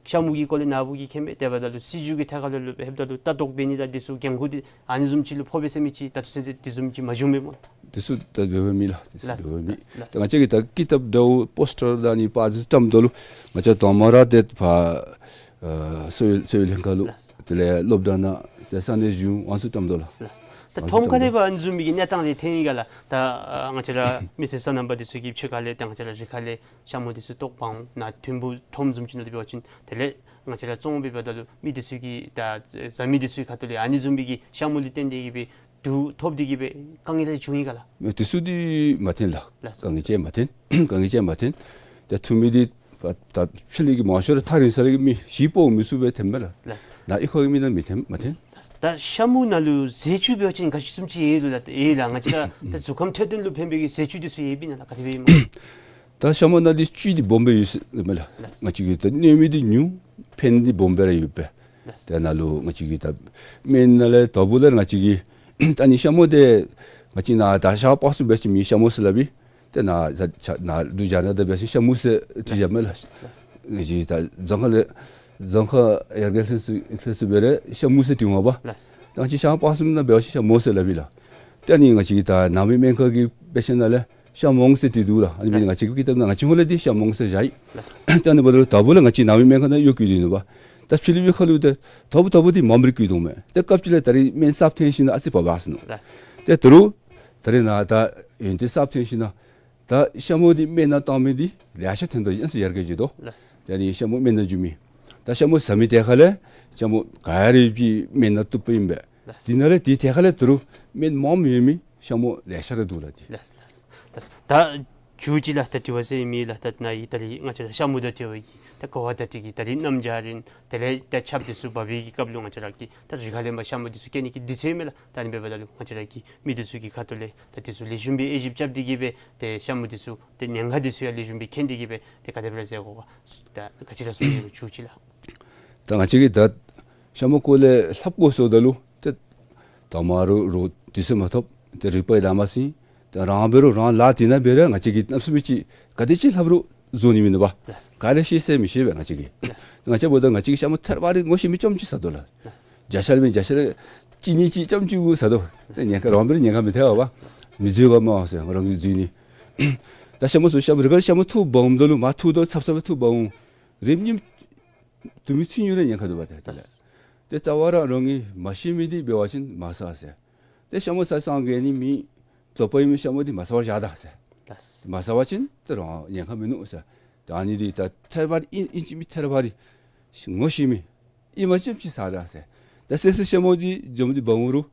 ཤ་མུ་གི་སྐོར་ལས་ནཱ་བུ་གིས་མཁྱེན་མས། དེ་འབདཝ་ད་ལུ་སྲིད་བྱུས་ཀྱི་ཐད་ཁར་ལུ་ལུ་ལྷོདཔ་ད་ལུ་ལྟ་རྟོག་འབད་ནི་དང་འདི་ཚུ་འགན་ཁུར་འདི་ཨ་ནི་བཟུམ་ཅིག་ལུ་ཕོག་པས་ཟེར་མི་ཅིག་ད་ལྟོ་ཚུན་ཚོད་འདི་བཟུམ་ཅིག་མ་བྱུང་མས་སྨོ། འདི་ཚུ་ད་འབད་བའི་མི་ལགས། འདི་ཚུ་ལགས། འབད་བའི་མི། ལགས། ད་ང་བཅས་ཀྱིས་ད་ཀི་ཏབ་འདྲཝ་པོསི་ཊར་དང་ཨ་ནི་པར་འདི་ཚུ་བཀྲམ་དོ་ལུ་ང་བཅས་དང་མ་ར་ཏེ་ཕར་ཨ་གསོ་བའི་གསོ་བའི་ལྷན་ཁག་ལུ། ལགས། དེ་ལས་སློབ་གྲྭ་ནང་ཏེ་ས་གནས་གཞུང་ཨ་ནི་ཚུ་བཀྲམ་དོ་ལགས། ལགས། ད་ཨ་ནི་ཚུ་ཁྲོམ་ཁ་ལས་ཕར་ཨ་ནི་བཟུམ་མའི་གི་གནས་སྟངས་རེ་ཐོན་ཡི་ག་ལགས། ད་ཨ་ང་བཅས་ར་མི་སེར་སོ་ནམ་པ་འདི་ཚུ་གིས་ཕྱི་ཁ་ལས་ད་ང་བཅས་ར་རི་ཁ་ལས་ཤ་མུ་འདི་ཚུ་བཏོག་འབག་འོང་། ནཱ་ཐིམ་ཕུག་ཁྲོམ་བཟུམ་ཅིག་ནང་འདི་འབད་བ་ཅིན་དེ་ལས་ང་བཅས་ར་བཙོང་འབད་བའི་བར་ན་ལུ་མི་འདི་ཚུ་གིས་ད་བཟའ་མི་འདི་ཚུ་གི་ཁ་ཐུག་ལས་ཨ་ནི་བཟུམ་མའི་གི་ཤ་མུ་ལུ་བརྟེན་ཏེ་གིས་སྦེ་དུག་ཐོབ་སྟེ་གིས་སྦེ་དཀའ་ངལ་རེ་བྱུང་ཡི་ག་ལགས། འདི་ཚུ་འདི་མ་ཐོན་ལགས། ལགས་སོ། དཀའ་ངལ་ཅིག་མ་ཐོན། དཀའ་ངལ་ཅིག་མ་ཐོན། ཏེ་ཐོན་མི་འདི་ད་ཕྱི་ལས་ཀྱི་མང་ཤོས་ར་ཐག་རིང་ས་ལས་ཀྱི་མི་གཞི་སྤོ་མི་ཚུགས་པས་ཐོནམ་མས་ལགས། ལགས་སོ། ནཱ་གཡུས་ཁ་གི་མི་ནང་མི་ཐོན་མ་ཐོན། ད་ཤ་མུ་ནང་ལུ་ཟས་བཅུད་འབད་བ་ཅིན་ག་ཅི་བཟུམ་ཅིག་ཡོད་ལགས། ཡོད་ལགས། ང་བཅས་ར་ད་གཟུགས་ཁམས་འཕྲོད་བསྟེན་ལུ་ཕན་པའི་གི་ཟས་བཅུད་འདི་ཚུ་ཡོདཔ་ཨིན་ན་ལགས། ག་དེ་སྦེ་ཨིན་སྨོ། ད་ཤ་མུ་ནང་འདི་བཅུད་འདི་སྦོམ་སྦེ་ཡོད་ཟེར་མས་ལགས། ལགས། ང་བཅས་ཀྱི་ད་གནོད་མི་འདི་ཉུང་ཕན་འདི་སྦོམ་སྦེ་ར་ཡོད་པས། ལགས། ད་ནཱ་ལུ་ང་བཅས་ཀྱི་ད་སྨན་ནང་ལས་དོ་པོ་ལས་ང་བཅས་ཀྱི་ད་ཨ་ནི་ཤ་མུ་འདི་ང་བཅས་ནཱ་ད་ཤར་པ་སངས་འབད་བ་ཅིན་མི་ཤ་མུ་ཟེར་སླབ་ཨིན། ཏེ་ནཱ་ད་ཆ་ནཱ་འབྲུག་རྒྱ་ནག་དང་འབད་བ་ཅིན་ཤ་མུ་ཟེར་བྲིས་བཞག་མས་ལགས། ལགས། ང་བཅས་ད་རྫོང་ཁ་ལས་རྫོང་ཁ་ཡར་རྒྱས་ལྷན་ཚོགས་ལྷན་ཚོགས་འབད་རུང་ཤ་མུ་ཟེར་བྲིས་འོང་པ། ལགས། ད་ང་བཅས་ཤར་པ་སངས་ནང་འབད་བ་ཅིན་ཤ་མུ་ཟེར་སླབ་ཨིན་ལགས། ཏེ་ཨ་ནི་ང་བཅས་ཀྱི་ད་ནང་མི་སྨན་ཁང་གི་དཔེ་ཆ་ནང་ལས་ཤ་མོང་ཟེར་བྲིས་འདུག་ལགས། ཨ་ནི་འབད་ནི་ལགས། ང་བཅས་ཀྱི་ཀི་ཏབ་ནང་ང་བཅས་ཧོང་ལས་འདི་ཤ་མོང་ཟེར་བཞག་ཡི། ལགས། ཏེ་ཨ་ནི་འབདཝ་ད་ལུ་དོ་པོ་ལས་ང་བཅས་ནང་མི་སྨན་ཁང་ནང་གཡོག་བཀོལ་ཏེ་ཨིན་པ། ད་ཕྱི་གླིང་པའི་ཁ་ལུ་ཏེ་དོ་པོ་དོ་པོ་འདི་མངམ་ར་བཀོལ་དོ་མས། ཏེ་སྐབས་ཅིག་ལས་ད་རིས་སྨན་གསརཔ་ཐོན་ཞིནམ་ལས་ཨ་ཙི་བབས་སོ་ནུག། ལགས། ཏེ་ད་རུང་ད་རིས་ནཱ་ད་ཡོན་ཏན་གསརཔ་ཐོན་ཞིནམ་ལས་ད་ཤ་མུ་འདི་སྨན་ནང་བཏང་མི་འདི་ལེ་ཤ་ཐོན་དོ། ཡང་སྲིད་ཡར་རྒྱས་འགྱོ་དོ། ལགས། ད་ཨ་ནི་ཤ་མུ་སྨན་ནང་འགྱོ་མི་ད་ཤ་མུ་ཟ་མི་དེ་ཁ་ལས་ཤ་མུ་ག་ར་ཅིག་སྨན་ནང་བཏུབ་པ་ཨིན་པས། ལགས། དེ་ནང་ལས་དེ་དེ་ཁ་ལས་ད་རུང་སྨན་མངམ་ཡོད་མི་ཤ་མུ་ལེ་ཤ་ར་འདུག་ལགས། ཏེ་ལགས། ལགས། ལགས། ད་མཇུག་ཅིག་ལགས། ད་དྲི་བ་ཟེར་མི་ལགས། ད་ནཱ་ཡི་ད་རིས་ང་བཅས་ར་ཤ་མུ་དང་འབྲེལ་བའི་གི་ད་གོ་བ་ད་འདི་གི་ད་རིས་གནམ་བྱཱར་ཨིན། དེ་ལས་ད་ཆརཔ་འདི་ཚུ་འབབ་པའི་གི་སྐབས་ལུ་ང་བཅས་ར་གི་ད་རི་ཁ་ལས་མར་ཤ་མུ་འདི་ཚུ་སྐྱེ་ནི་གི་དུས་ཚོད་མས་ལགས། ད་ཨ་ནི་འབདཝ་ད་ལུ་ང་བཅས་ར་གི་མི་འདི་ཚུ་གི་ཁ་ཐུག་ལས་ད་འདི་ཚུ་ལེགས་ཤོམ་སྦེ་དབྱེ་ཞིབ་རྐྱབ་སྟེ་གིས་སྦེ་ཏེ་ཤ་མུ་འདི་ཚུ་ཏེ་ཉེན་ཁ་འདི་ཚུ་ཡང་ལེགས་ཤོམ་སྦེ་མཁྱེན་ཏེ་གིས་སྦེ་ཏེ་ག་དེ་སྦེ་ར་མཛད་དགོ་ག། ད་ག་ཅི་ར་གསུང་ནི་ཡོད་མཇུག་ཅིག་ལགས། ད་ང་བཅས་ཀྱིས་ད་ཤ་མུ་སྐོར་ལས་ལྷབ་དགོ་ཟེརཝ་ད་ལུ་ཏེ་དང་པ་ར་རོགས་དུས་ཚོད་མ་ཐོབ། ཏེ་རིག་པ་ཡང་ལང་མ་ཟིན། ཏེ་རང་འབད་རུང་རང་ལཱ་འདི་ནང་འབད་རུང་ང་བཅས་ཀྱིས་གནམ་མེད་ས་མེད་ཅིག་ག་དེ་ཅིག་ལྷབ་རུང་བཟོ་ནི་མིན་འདུག་པ། ལགས། ག་ར་ཤེས་ཟེར་མི་ཤེས་པས་ང་བཅས་ཀྱིས། ལགས། ང་བཅས་འབདཝ་ད་ང་བཅས་ཀྱིས་ཤ་མུ་ཐད་རི་བ་རི་ངོ་ཤེས་མི་རྐྱངམ་ཅིག་ཟ་དོ་ལགས། ལགས། བརྒྱ་ཆ་ལས་བརྒྱ་ཆ་ལས་གཅིག་གཉིས་ཅིག་རྐྱངམ་ཅིག་གུ་ཟ་དོ། ཏེ་ཉེན་ཁ་རང་འབད་རུང་ཉེན་ཁ་མི་ཐེག་པ། མི་འཛུལ་ག་སྨོ་ཟེར་རང་གིས་འཛུལ་ནི། ད་ཤ་མུ་ཚུ་ཤ་མུ་རི་ཁ་ལས་ཤ་མུ་འཐུ་འབག་འོངམ་ད་ལུ་མར་འཐུཝ་ད་ཚབ་ཚབ་སྦེ་འཐུ་འབག་འོང་། རིམ་གཉིསམ་འཐུ་མི་ཚུན་ཉིནམ་ར་ཉེན་ཁ་འདུག་པ། ཏེ་དེ་ལས། ལགས། ཏེ་རྩ་བ་ར་རང་གིས་མ་ཤེས་མི་འདི་འབད་བ་ཅིན་མ་ཟ་ཟེར། ཏེ་ཤ་མུ་ཟ་སངས་རྒྱས་ནི་མེད། དོགས་པ་ཡོད་མི་ཤ་མུ་འདི་མ་ཟ་བར་བཞག་ད་ཟེར། ལགས། མ་ཟ་བ་ཅིན་ཏེ་རང་ཉེན་ཁ་མིན་ནུག་ཟེར། ཏེ་ཨ་ནི་འདི་ད་ཐད་རི་བ་རི་ཨིན་ཨིན་ཅི་མིན་ཐད་རི་བ་རི་ངོ་ཤེས་མི་ཨིནམ་ཅིག་ཅིག་ཟ་ད་ཟེར། ད་བསད་བསདཔ་ཤ་མུ་འདི་འཛོམས་ཏེ་འབག་འོང་རུང་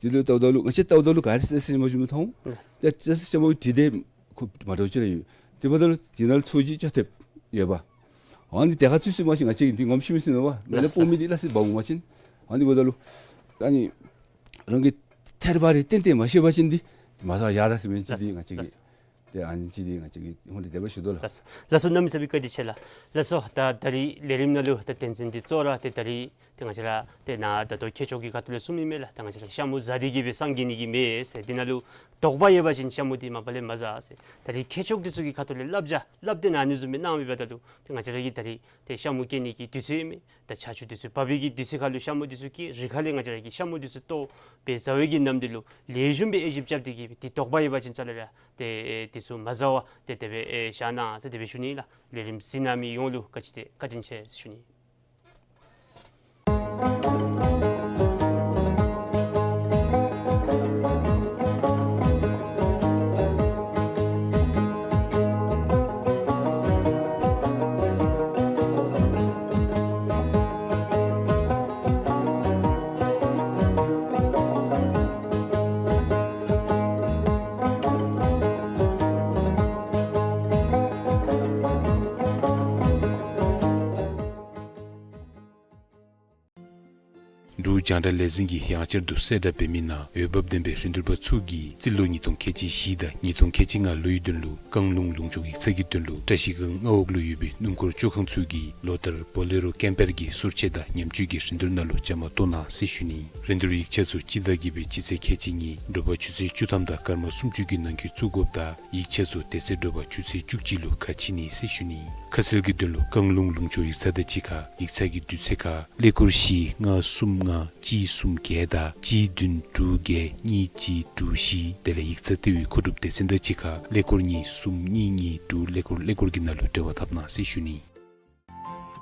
དེ་ལུ་བལྟཝ་ད་ལུ་ང་བཅས་བལྟཝ་ད་ལུ་ག་ར་བསད་བསདཔ་ཤ་མུ་བཟུམ་མཐོང་། ལགས། ད་བསད་བསདཔ་ཤ་མུ་འདི་དེ་ཁོ་མ་འདྲཝ་ཅིག་ར་ཡོད། དེ་འབདཝ་ད་ལུ་དེ་ནང་ལུ་ཚོས་གཞི་རྐྱབ་སྟེ་ཡོདཔ། ཨ་ནི་དེ་ཁར་ཚུད་སོང་པ་ཅིན་ང་བཅས་ཀྱིས་འདི་ངོམ་ཤེས་མི་ཤེས་ནུག་པ། མེན་ན་ལགས། སྤོ་མི་འདི་སླ་བསྲེ་འབག་འོང་པ་ཅིན། ཨ་ནི་འབདཝ་ད་ལུ་ཨ་ནི་རང་གིས་ཐད་རི་བ་རི་ཏན་ཏན་མ་ཤེས་པ་ཅིན་འདི་མ་ཟ་བར་བཞག་ད་ཟེར་མི་ཅིག་འདི་ལགས། ང་བཅས་ཀྱིས། ལགས། ཏེ་ཨ་ནི་ཅིག་འདི་ང་བཅས་ཀྱིས་ཧོང་ཏེ་དེ་སྦེ་ཞུ་དོ་ལགས། ལགས་སོ། ལགས་སོ། གནམ་མེད་ས་མེད་བཀའ་དྲིན་ཆེ་ལགས། ལགས་སོ། ད་ད་རིས་ལས་རིམ་ནང་ལུ་ད་དོན་ཚན་འདི་གཙོ་བོ་ར་ཏེ་ད་རིས་ཏེ་ང་བཅས་ར་ཏེ་ནཱ་ད་ལྟོ་མཁས་མཆོག་གི་ཁ་ཐུག་ལས་གསུང་མི་མས་ལགས། ད་ང་བཅས་ར་ཤ་མུ་ཟ་སྟེ་གིས་སྦེ་སངས་རྒྱས་ནི་གི་མེད་ཟེར། འདི་ནང་ལུ་དོགས་པ་ཡོད་པ་ཅིན་ཤ་མུ་འདི་མ་པ་ལས་མ་ཟ་ཟེར། ད་རིས་མཁས་མཆོག་འདི་ཚུ་གི་ཁ་ཐུག་ལས་བསླབ་བྱ་བསླབ་སྟེ་ནཱ་ཨ་ནི་བཟུམ་སྦེ་གནང་མི་འབདཝ་ད་ལུ་ཏེ་ང་བཅས་ར་གིས་ད་རིས་ཏེ་ཤ་མུ་སྐྱེ་ནི་གི་དུས་ཚོད་ཨིན་མས། ད་ཆར་ཆུ་འདི་ཚུ་འབབ་པའི་གི་དུས་ཚོད་ཁར་ལུ་ཤ་མུ་འདི་ཚུ་སྐྱེ། རི་ཁ་ལས་ང་བཅས་ར་གིས་ཤ་མུ་འདི་ཚུ་བཏོག་སྦེ་ཟ་བའི་གི་ནམ་འདི་ལུ་ལེགས་ཤོམ་སྦེ་དབྱེ་ཞིབ་རྐྱབ་སྟེ་གིས་སྦེ་ཏེ་དོགས་པ་ཡོད་པ་ཅིན་རྩ་ལས་ར་ཏེ་འདི་ཚུ་མ་ཟ་བར་ཏེ་དེ་སྦེ་ཨེ་བཞག་གནང་ཟེར་དེ་སྦེ་ཞུ་ནི་ལགས། ལས་རིམ་གཟིགས་གནང་མི་ཡོངས་ལུ་བཀའ་དྲིན་ཆེ་བཀའ་དྲིན་ཆེ་ཟེར་ཞུ་ནི། རྒྱང་བསྒྲགས་ལས་འཛིན་གྱིས་ཡང་བསྐྱར་དུ་གསལ་བསྒྲགས་འབད་མི་ནང་འོས་འབབ་ལྡན་པའི་རིན་བསྡུར་པ་ཚུ་གིས་རྩིས་ལོ་ཉིས་སྟོང་ཁལ་གཅིག་བཞི་དང་ཉིས་སྟོང་ཁལ་གཅིག་ལྔ་ལོའི་དོན་ལུ་བཀང་ལུང་ལུང་ཕྱོགས་ཡིག་ཚང་གི་དོན་ལུ་བཀྲ་ཤིས་སྒང་མངའ་འོག་ལུ་ཡོད་པའི་སྣུམ་འཁོར་བཅོ་ཁང་ཚུ་གིས་ལོ་ལྟར་བོ་ལེ་རོ་ཀེམ་པར་གྱི་སོར་ཆས་དང་ཉམས་བཅོས་ཀྱི་རིན་བསྡུར་ནང་ལུ་བཅའ་མར་གཏོགས་གནང་ཟེར་ཞུ་ནི། རིན་བསྡུར་ཡིག་ཆ་ཚུ་སྤྱི་ཟླ་བརྒྱད་པའི་སྤྱི་ཚེས་ཁལ་གཅིག་ཉིན་དྲོ་པ་ཆུ་ཚོད་བཅུ་ཐམ་དང་སྐར་མ་སུམ་ཅུ་གི་ནང་འཁོད་བཙུགས་དགོཔ་དང་ཡིག་ཆ་ཚུ་དེ་ཚེ་དྲོ་པ་ཆུ་ཚོད་བཅུ་གཅིག་ལུ་ཁ་ཕྱེ་ནི་ཟེར་ཞུ་ནི། ཁ་གསལ་གྱི་དོན་ལུ་བཀང་ལུང་ལུང་ཕྱོགས་ཡིག་ཚང་དང་གཅིག་ཁར་ཡིག་ཚང་གི་དུས་ཚོད་ཁར་ཀླད་ཀོར་བཞི་ལྔ་གསུམ་ལྔ་གཅིག་གསུམ་བརྒྱད་དང་གཅིག་བདུན་དྲུག་བརྒྱད་གཉིས་གཅིག་དྲུག་བཞི། དེ་ལས་ཡིག་ཚང་ལྟེ་བའི་མཁོ་སྒྲུབ་སྡེ་ཚན་དང་གཅིག་ཁར་ཀླད་ཀོར་གཉིས་གསུམ་གཉིས་གཉིས་དྲུག་ཀླད་ཀོར་ཀླད་ཀོར་གྱི་ནང་ལུ་འབྲེལ་བ་འཐབ་གནང་ཟེར་ཞུ་ནི།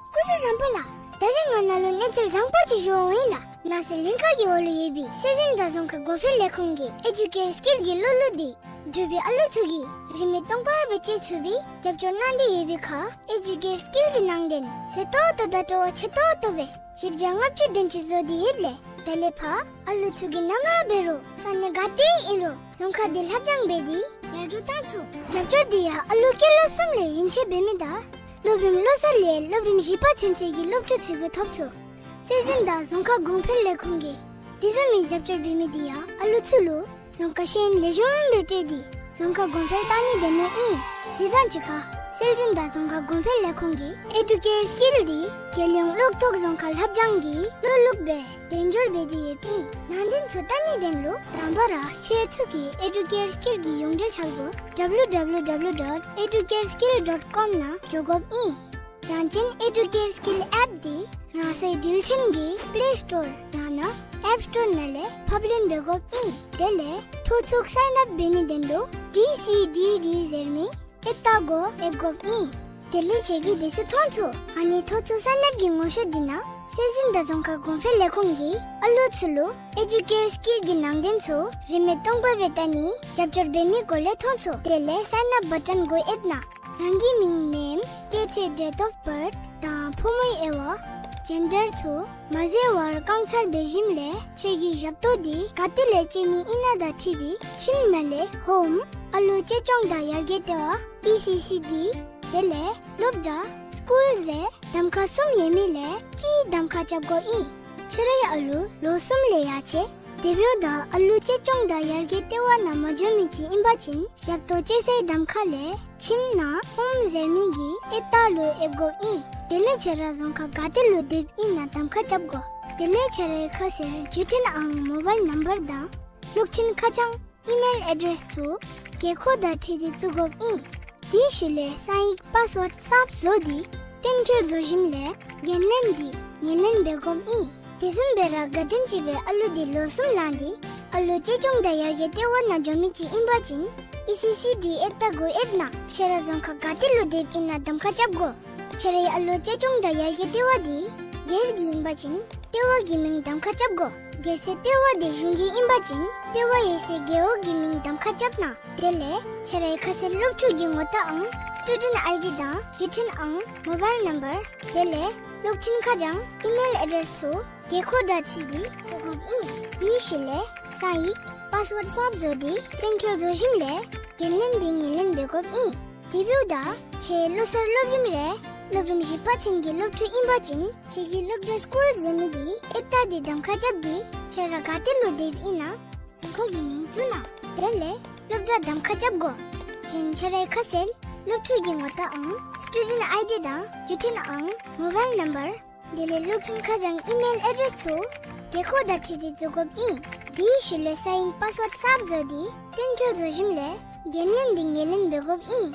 སྐུ་གཟུགས་བཟང་པོ་ལགས། ད་རིས་ང་ནཱ་ལུ་གནས་ཚུལ་བཟང་པོ་ཅིག་ཞུ་འོང་ཡི་ལགས། ནགས་གསེབ་གླིང་ཁ་གི་འོག་ལུ་ཡོད་པའི་སྲོལ་འཛིན་དང་རྫོང་ཁ་གོང་འཕེལ་ལས་ཁུངས་ཀྱི་ཨེ་ཇུ་ཀེར་སི་ཀིལ་གྱི་སློབ་གླིང་འདི་འབྲུག་པའི་ཨ་ལུ་ཚུ་གིས་རིན་མེད་སྟོང་པ་སྦེ་སྤྱོད་ཚུགས་པའི་རྒྱབ་སྐྱོར་གནང་སྟེ་ཡོད་པའི་ཁར་ཨེ་ཇུ་ཀེར་སི་ཀིལ་གྱི་ནང་དོན་མཛེས་ཏོག་ཏོ་དང་སྤྲོ་བ་ཆེ་ཏོག་ཏོ་སྦེ་བཞི་བརྒྱ་ལྔ་བཅུ་དེམ་ཅིག་བཟོ་སྟེ་ཡོདཔ་ལས་ད་ལས་ཕར་ཨ་ལུ་ཚུ་གིས་ནམ་ར་འབད་རུང་ས་གནས་ག་ཏེ་ཨིན་རུང་རྫོང་ཁ་འདི་ལྷབ་སྦྱང་འབད་དེ་ཡར་རྒྱས་བཏང་ཚུགས། རྒྱབ་སྐྱོར་འདི་ཡང་ཨ་ལུ་སྐྱེས་ལོ་གསུམ་ལས་ཡན་ཆད་འབད་མི་དང་སློབ་རིམ་ལོ་གསར་ལས་སློབ་རིམ་བཞི་པ་ཚུན་ཚོད་ཀྱི་སློབ་ཕྲུག་ཚུ་གིས་ཐོབ་ཚུགས། སྲོལ་འཛིན་དང་རྫོང་ཁ་གོང་འཕེལ་ལས་ཁུངས་ཀྱིས་དེ་བཟུམ་མའི་རྒྱབ་སྐྱོར་འབད་མི་འདི་ཡང་ཨ་ལུ་ཚུ་ལུ་རྫོང་ཁ་ཤེས་ཡོན་ལེགས་ཤོམ་སྦེ་སྤྲོད་དེ་རྫོང་ཁ་གོང་འཕེལ་གཏང་ནི་དེ་ནོ་ཨིན། དེ་དང་གཅིག་ཁར་སྲོལ་འཛིན་དང་རྫོང་ཁ་གོང་འཕེལ་ལས་ཁུངས་ཀྱིས་ཨེ་ཌུ་ཀེར་སི་ཀིལ་འདི་རྒྱལ་ཡོངས་གློག་ཐོག་རྫོང་ཁ་ལྷབ་སྦྱང་གི་གློག་ལུག་སྦེ་གདན་འཇོག་འབད་དེ་ཡོདཔ་ཨིན། ནང་དོན་ཚུ་བལྟ་ནིའི་དོན་ལུ་དང་པ་ར་ཁྱེད་ཚུ་གིས་ཨེ་ཌུ་ཀེར་སི་ཀིལ་གྱི་ཡོངས་འབྲེལ་འཆར་སྒོ་ཌབ་ལུ་ཌབ་ལུ་ཌབ་ལུ་ཌོཊ་ཨེ་ཌུ་ཀེར་སི་ཀིལ་ཌོཊ་ཀོམ་ནང་འགྱོ་དགོཔ་ཨིན། ཡང་ཅིན་ཨེ་ཌུ་ཀེར་སི་ཀིལ་ཨེཔ་འདི་རང་སོའི་འགྲུལ་འཕྲིན་གྱི་པླེ་སི་ཊོར་ཡང་ན་ཨེཔ་སི་ཊོར་ནང་ལས་ཕབ་ལེན་འབད་དགོཔ་ཨིན། དེ་ལས་ཐོ་ཚུགས་སའིན་ཨཔ་འབད་ནིའི་དོན་ལུ་ཌི་སི་ཌི་ཌི་ཟེར་མི་ཨེཔ་རྟགས་གུ་ཨེབ་དགོཔ་ཨིན། དེ་ལས་ཁྱེད་ཀྱིས་དེ་ཚུ་མཐོང་ཚུགས། ཨ་ནི་ཐོ་ཚུགས་སའིན་ཨཔ་གི་ངོ་ཤེས་འདི་ནང་སྲོལ་འཛིན་དང་རྫོང་ཁ་གོང་འཕེལ་ལས་ཁུངས་ཀྱིས་ཨ་ལུ་ཚུ་ལུ་ཨེ་ཌུ་ཀེར་སི་ཀིལ་གྱི་ནང་དོན་ཚུ་རིན་མེད་སྟོང་པ་སྦེ་བལྟ་ནིའི་རྒྱབ་སྐྱོར་འབད་མི་སྐོར་ལས་མཐོང་ཚུགས། དེ་ལས་སའིན་ཨཔ་བ་ཊོན་གུ་ཨེབ་ན་རང་གི་མིང་ནེམ་སྐྱེས་ཚེས་ཌེཊ་ཨོཕ་བཱརཐ་དང་ཕོ་མོའི་དབྱེ་བ་ཇེན་ཌར་ཚུ་མ་བཟོ་བར་བཀང་ཚར་བའི་ཞིནམ་ལས་ཁྱེད་ཀྱི་ཞབས་ཏོག་འདི་ག་ཏེ་ལས་སྤྱོད་ནི་ཨིན་ན་དང་འཁྲིལ་ཏེ་ཁྱིམ་ནང་ལས་ཧོམ་ཨ་ལུ་གཅེས་སྐྱོང་དང་ཡར་རྒྱས་ལྟེ་བ་ཨི་སི་སི་ཌི་དེ་ལས་སློབ་གྲྭ་སི་ཀུལ་ཟེར་གདམ་ཁ་གསུམ་ཡོད་མི་ལས་གཅིག་གདམ་ཁ་རྐྱབ་དགོཔ་ཨིན། ཁྱེད་རའི་ཨ་ལུ་ལོ་གསུམ་ལས་ཡར་ཆེ་དེ་འབདཝ་ད་ཨ་ལུ་གཅེས་སྐྱོང་དང་ཡར་རྒྱས་ལྟེ་བ་ནང་མ་འགྱོ་མི་ཅིག་ཨིན་པ་ཅིན་ཞབས་ཏོག་སྤྱོད་སའི་གདམ་ཁ་ལས་ཁྱིམ་ནང་ཧོམ་ཟེར་མི་གི་ཨེཔ་རྟགས་ལུ་ཨེབ་དགོཔ་ཨིན། དེ་ལས་ཁྱེད་ར་རྫོང་ཁ་ག་ཏེ་ལུ་སྡོདཔ་ཨིན་ན་གདམ་ཁ་རྐྱབ་དགོ། དེ་ལས་ཁྱེད་རའི་ཁ་གསལ་བརྒྱུད་འཕྲིན་ཨང་མོ་བཱའིལ་ནམ་བར་དང་གློག་འཕྲིན་ཁ་བྱང་ཨི་མེལ་ཨེ་ཌེསི་ཚུ་དགོས་མཁོ་དང་འཁྲིལ་ཏེ་བཙུགས་དགོཔ་ཨིན། དེའི་ཤུལ་ལས་གསང་ཡིག་པཱསི་ཝཱརཌ་གསརཔ་བཟོ་སྟེ་གཏན་འཁེལ་བཟོ་ཞིནམ་ལས་འགན་ལེན་འདི་ངོས་ལེན་འབད་དགོཔ་ཨིན། དེ་བཟུམ་སྦེ་ར་ག་དེམ་ཅིག་སྦེ་ཨ་ལུ་འདི་ལོ་གསུམ་ལང་སྟེ་ཨ་ལུ་གཅེས་སྐྱོང་དང་ཡར་རྒྱས་ལྟེ་བ་ནང་འགྱོ་མི་ཅིག་ཨིན་པ་ཅིན་ཨི་སི་སི་ཌི་ཨེཔ་རྟགས་གུ་ཨེབ་ན་ཁྱེད་ར་རྫོང་ཁ་ག་ཏེ་ལུ་སྡོདཔ་ཨིན་ན་གདམ་ཁ་རྐྱབ་དགོ། ཁྱེད་རའི་ཨ་ལུ་གཅེས་སྐྱོང་དང་ཡར་རྒྱས་ལྟེ་བ་འདི་སྒེར་གྱི་ཨིན་པ་ཅིན་ལྟེ་བ་གི་མིང་གདམ་ཁ་རྐྱབ་དགོ། གལ་སྲིད་ལྟེ་བ་འདི་གཞུང་གི་ཨིན་པ་ཅིན་ལྟེ་བ་ཡོད་སའི་རྒེད་འོག་གི་མིང་གདམ་ཁ་རྐྱབ་གནང་། དེ་ལས་ཁྱེད་རའི་ཁ་གསལ་སློབ་ཕྲུག་གི་ངོ་རྟགས་ཨང་སི་ཊུ་ཌེནཊ་ཨའི་ཌི་དང་བརྒྱུད་འཕྲིན་ཨང་མོ་བཱའིལ་ནམ་བར་དེ་ལས་གློག་འཕྲིན་ཁ་བྱང་ཨི་མེལ་ཨེ་ཌེསི་ཚུ་དགོས་མཁོ་དང་འཁྲིལ་ཏེ་བཙུགས་དགོཔ་ཨིན། དེའི་ཤུལ་ལས་གསང་ཡིག་པཱསི་ཝཱརཌ་གསརཔ་བཟོ་སྟེ་གཏན་འཁེལ་བཟོ་ཞིནམ་ལས་འགན་ལེན་འདི་ངོས་ལེན་འབད་དགོཔ་ཨིན། དེ་འབདཝ་ད་ཁྱེད་ལོ་གསར་སློབ་རིམ་རེ་སློབ་རིམ་བཞི་པ་ཚུན་གྱི་སློབ་ཕྲུག་ཨིན་པ་ཅིན་ཁྱེད་ཀྱི་སློབ་གྲྭ་སི་ཀུལ་ཟེར་མི་འདི་ཨེཔ་རྟགས་འདི་གདམ་ཁ་རྐྱབ་སྟེ་ཁྱེད་ར་ག་ཏེ་ལུ་སྡོདཔ་ཨིན་ན་རྫོང་ཁ་གི་མིང་བཙུགས་གནང་། དེ་ལས་སློབ་གྲྭ་གདམ་ཁ་རྐྱབ་དགོ། གཞན་ཁྱེད་རའི་ཁ་གསལ་སློབ་ཕྲུག་གི་ངོ་རྟགས་ཨང་སི་ཊུ་ཌེནཊ་ཨའི་ཌི་དང་བརྒྱུད་འཕྲིན་ཨང་མོ་བཱའིལ་ནམ་བར་དེ་ལས་གློག་འཕྲིན་ཁ་བྱང་ཨི་མེལ་ཨེ་ཌེསི་ཚུ་དགོས་མཁོ་དང་འཁྲིལ་ཏེ་བཙུགས་དགོཔ་ཨིན། དེའི་ཤུལ་ལས་གསང་ཡིག་པཱསི་ཝཱརཌ་གསརཔ་བཟོ་སྟེ་གཏན་འཁེལ་བཟོ་ཞིནམ་ལས་འགན་ལེན་འདི་ངོས་ལེན་འབད་དགོཔ་ཨིན།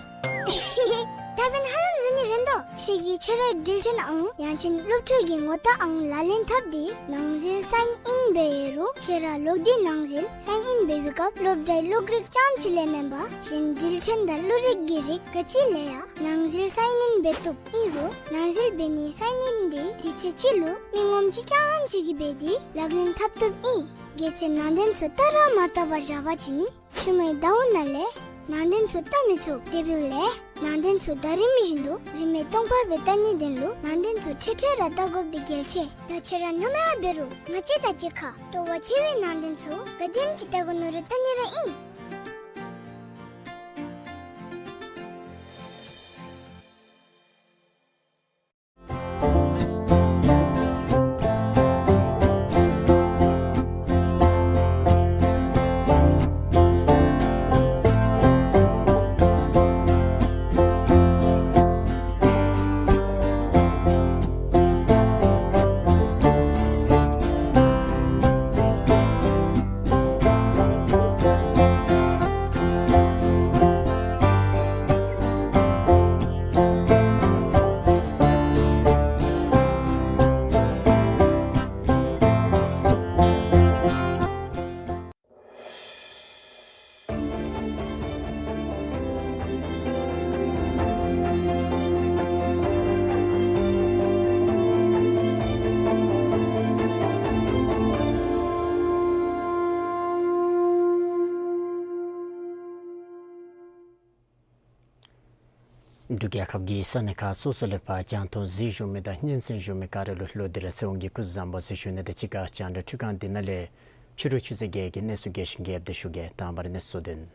ད་འབདན་ཧ་ལམ་བཟོ་ནི་རན་དོ། ཁྱེད་ཀྱིས་ཁྱེད་རའི་འགྲུལ་འཕྲིན་ཨང་ཡང་ཅིན་སློབ་ཕྲུག་གི་ངོ་རྟགས་ཨང་ལག་ལེན་འཐབ་སྟེ་ནང་འཛུལ་སའིན་ཨིན་འབད་ཡོད་རུང་ཁྱེད་ར་ལོག་སྟེ་ནང་འཛུལ་སའིན་ཨིན་འབད་བའི་སྐབས་སློབ་གྲྭའི་གློག་རིག་རྐྱངམ་ཅིག་ལས་མེན་པར་གཞན་འགྲུལ་འཕྲིན་དང་གློག་རིག་གི་རིགས་ག་ཅི་ལས་ཡང་ནང་འཛུལ་སའིན་ཨིན་འབད་བཏུབ། ཨིན་རུང་ནང་འཛུལ་འབད་ནིའི་སའིན་ཨིན་འདི་དུས་ཚོད་ཅིག་ལུ་མི་ངོམ་ཅིག་རྐྱངམ་ཅིག་གིས་འབད་དེ་ལག་ལེན་འཐབ་བཏུབ་ཨིན། གལ་སྲིད་ནང་དོན་ཚུ་བལྟ་ར་མ་བལྟ་བར་བཞག་པ་ཅིན་ཤུལ་མའི་ཟླཝ་ནང་ལས་ནང་དོན་ཚུ་བལྟ་མི་ཚུགས། དེ་འབདཝ་ལས་ནང་དོན་ཚུ་ཟླ་རིམ་བཞིན་དུ་རིན་མེད་སྟོང་པ་སྦེ་བལྟ་ནིའི་དོན་ལུ་ནང་དོན་ཚུ་འཕྲལ་འཕྲལ་ར་བལྟ་དགོཔ་འདི་གལ་ཆེ། ད་ཁྱེད་ར་ནམ་ར་འབད་རུང་ང་བཅས་དང་གཅིག་ཁར་སྤྲོ་བ་ཆེ་བའི་ནང་དོན་ཚུ་ག་དེམ་ཅིག་བལྟ་དགོ་མནོ་རུང་བལྟ་ནི་ར་ཨིན། འབྲུག་རྒྱལ་ཁབ་ཀྱི་ས་གནས་ཁག་སོ་སོ་ལས་ཕར་རྒྱང་མཐོང་གཟིགས་བཞུགས་མི་དང་སྙན་གསན་བཞུགས་མི་ག་ར་ལུ་ལོག་སྟེ་ར་ཚེ་དབང་གིས་སྐུ་གཟུགས་བཟང་པོ་ཟེར་ཞུ་ནི་དང་གཅིག་ཁར་རྒྱང་བསྒྲགས་འཕྲུལ་ཁང་འདི་ནང་ལས་ཕྱི་རུ་ཆུ་ཚོད་བརྒྱད་ཀྱི་གནས་ཚུལ་རྒྱས་ཤིང་རྒྱསཔ་དེ་ཞུ་གེ། དང་པ་ར་གནས་ཚུལ་བསྡུ་ནི།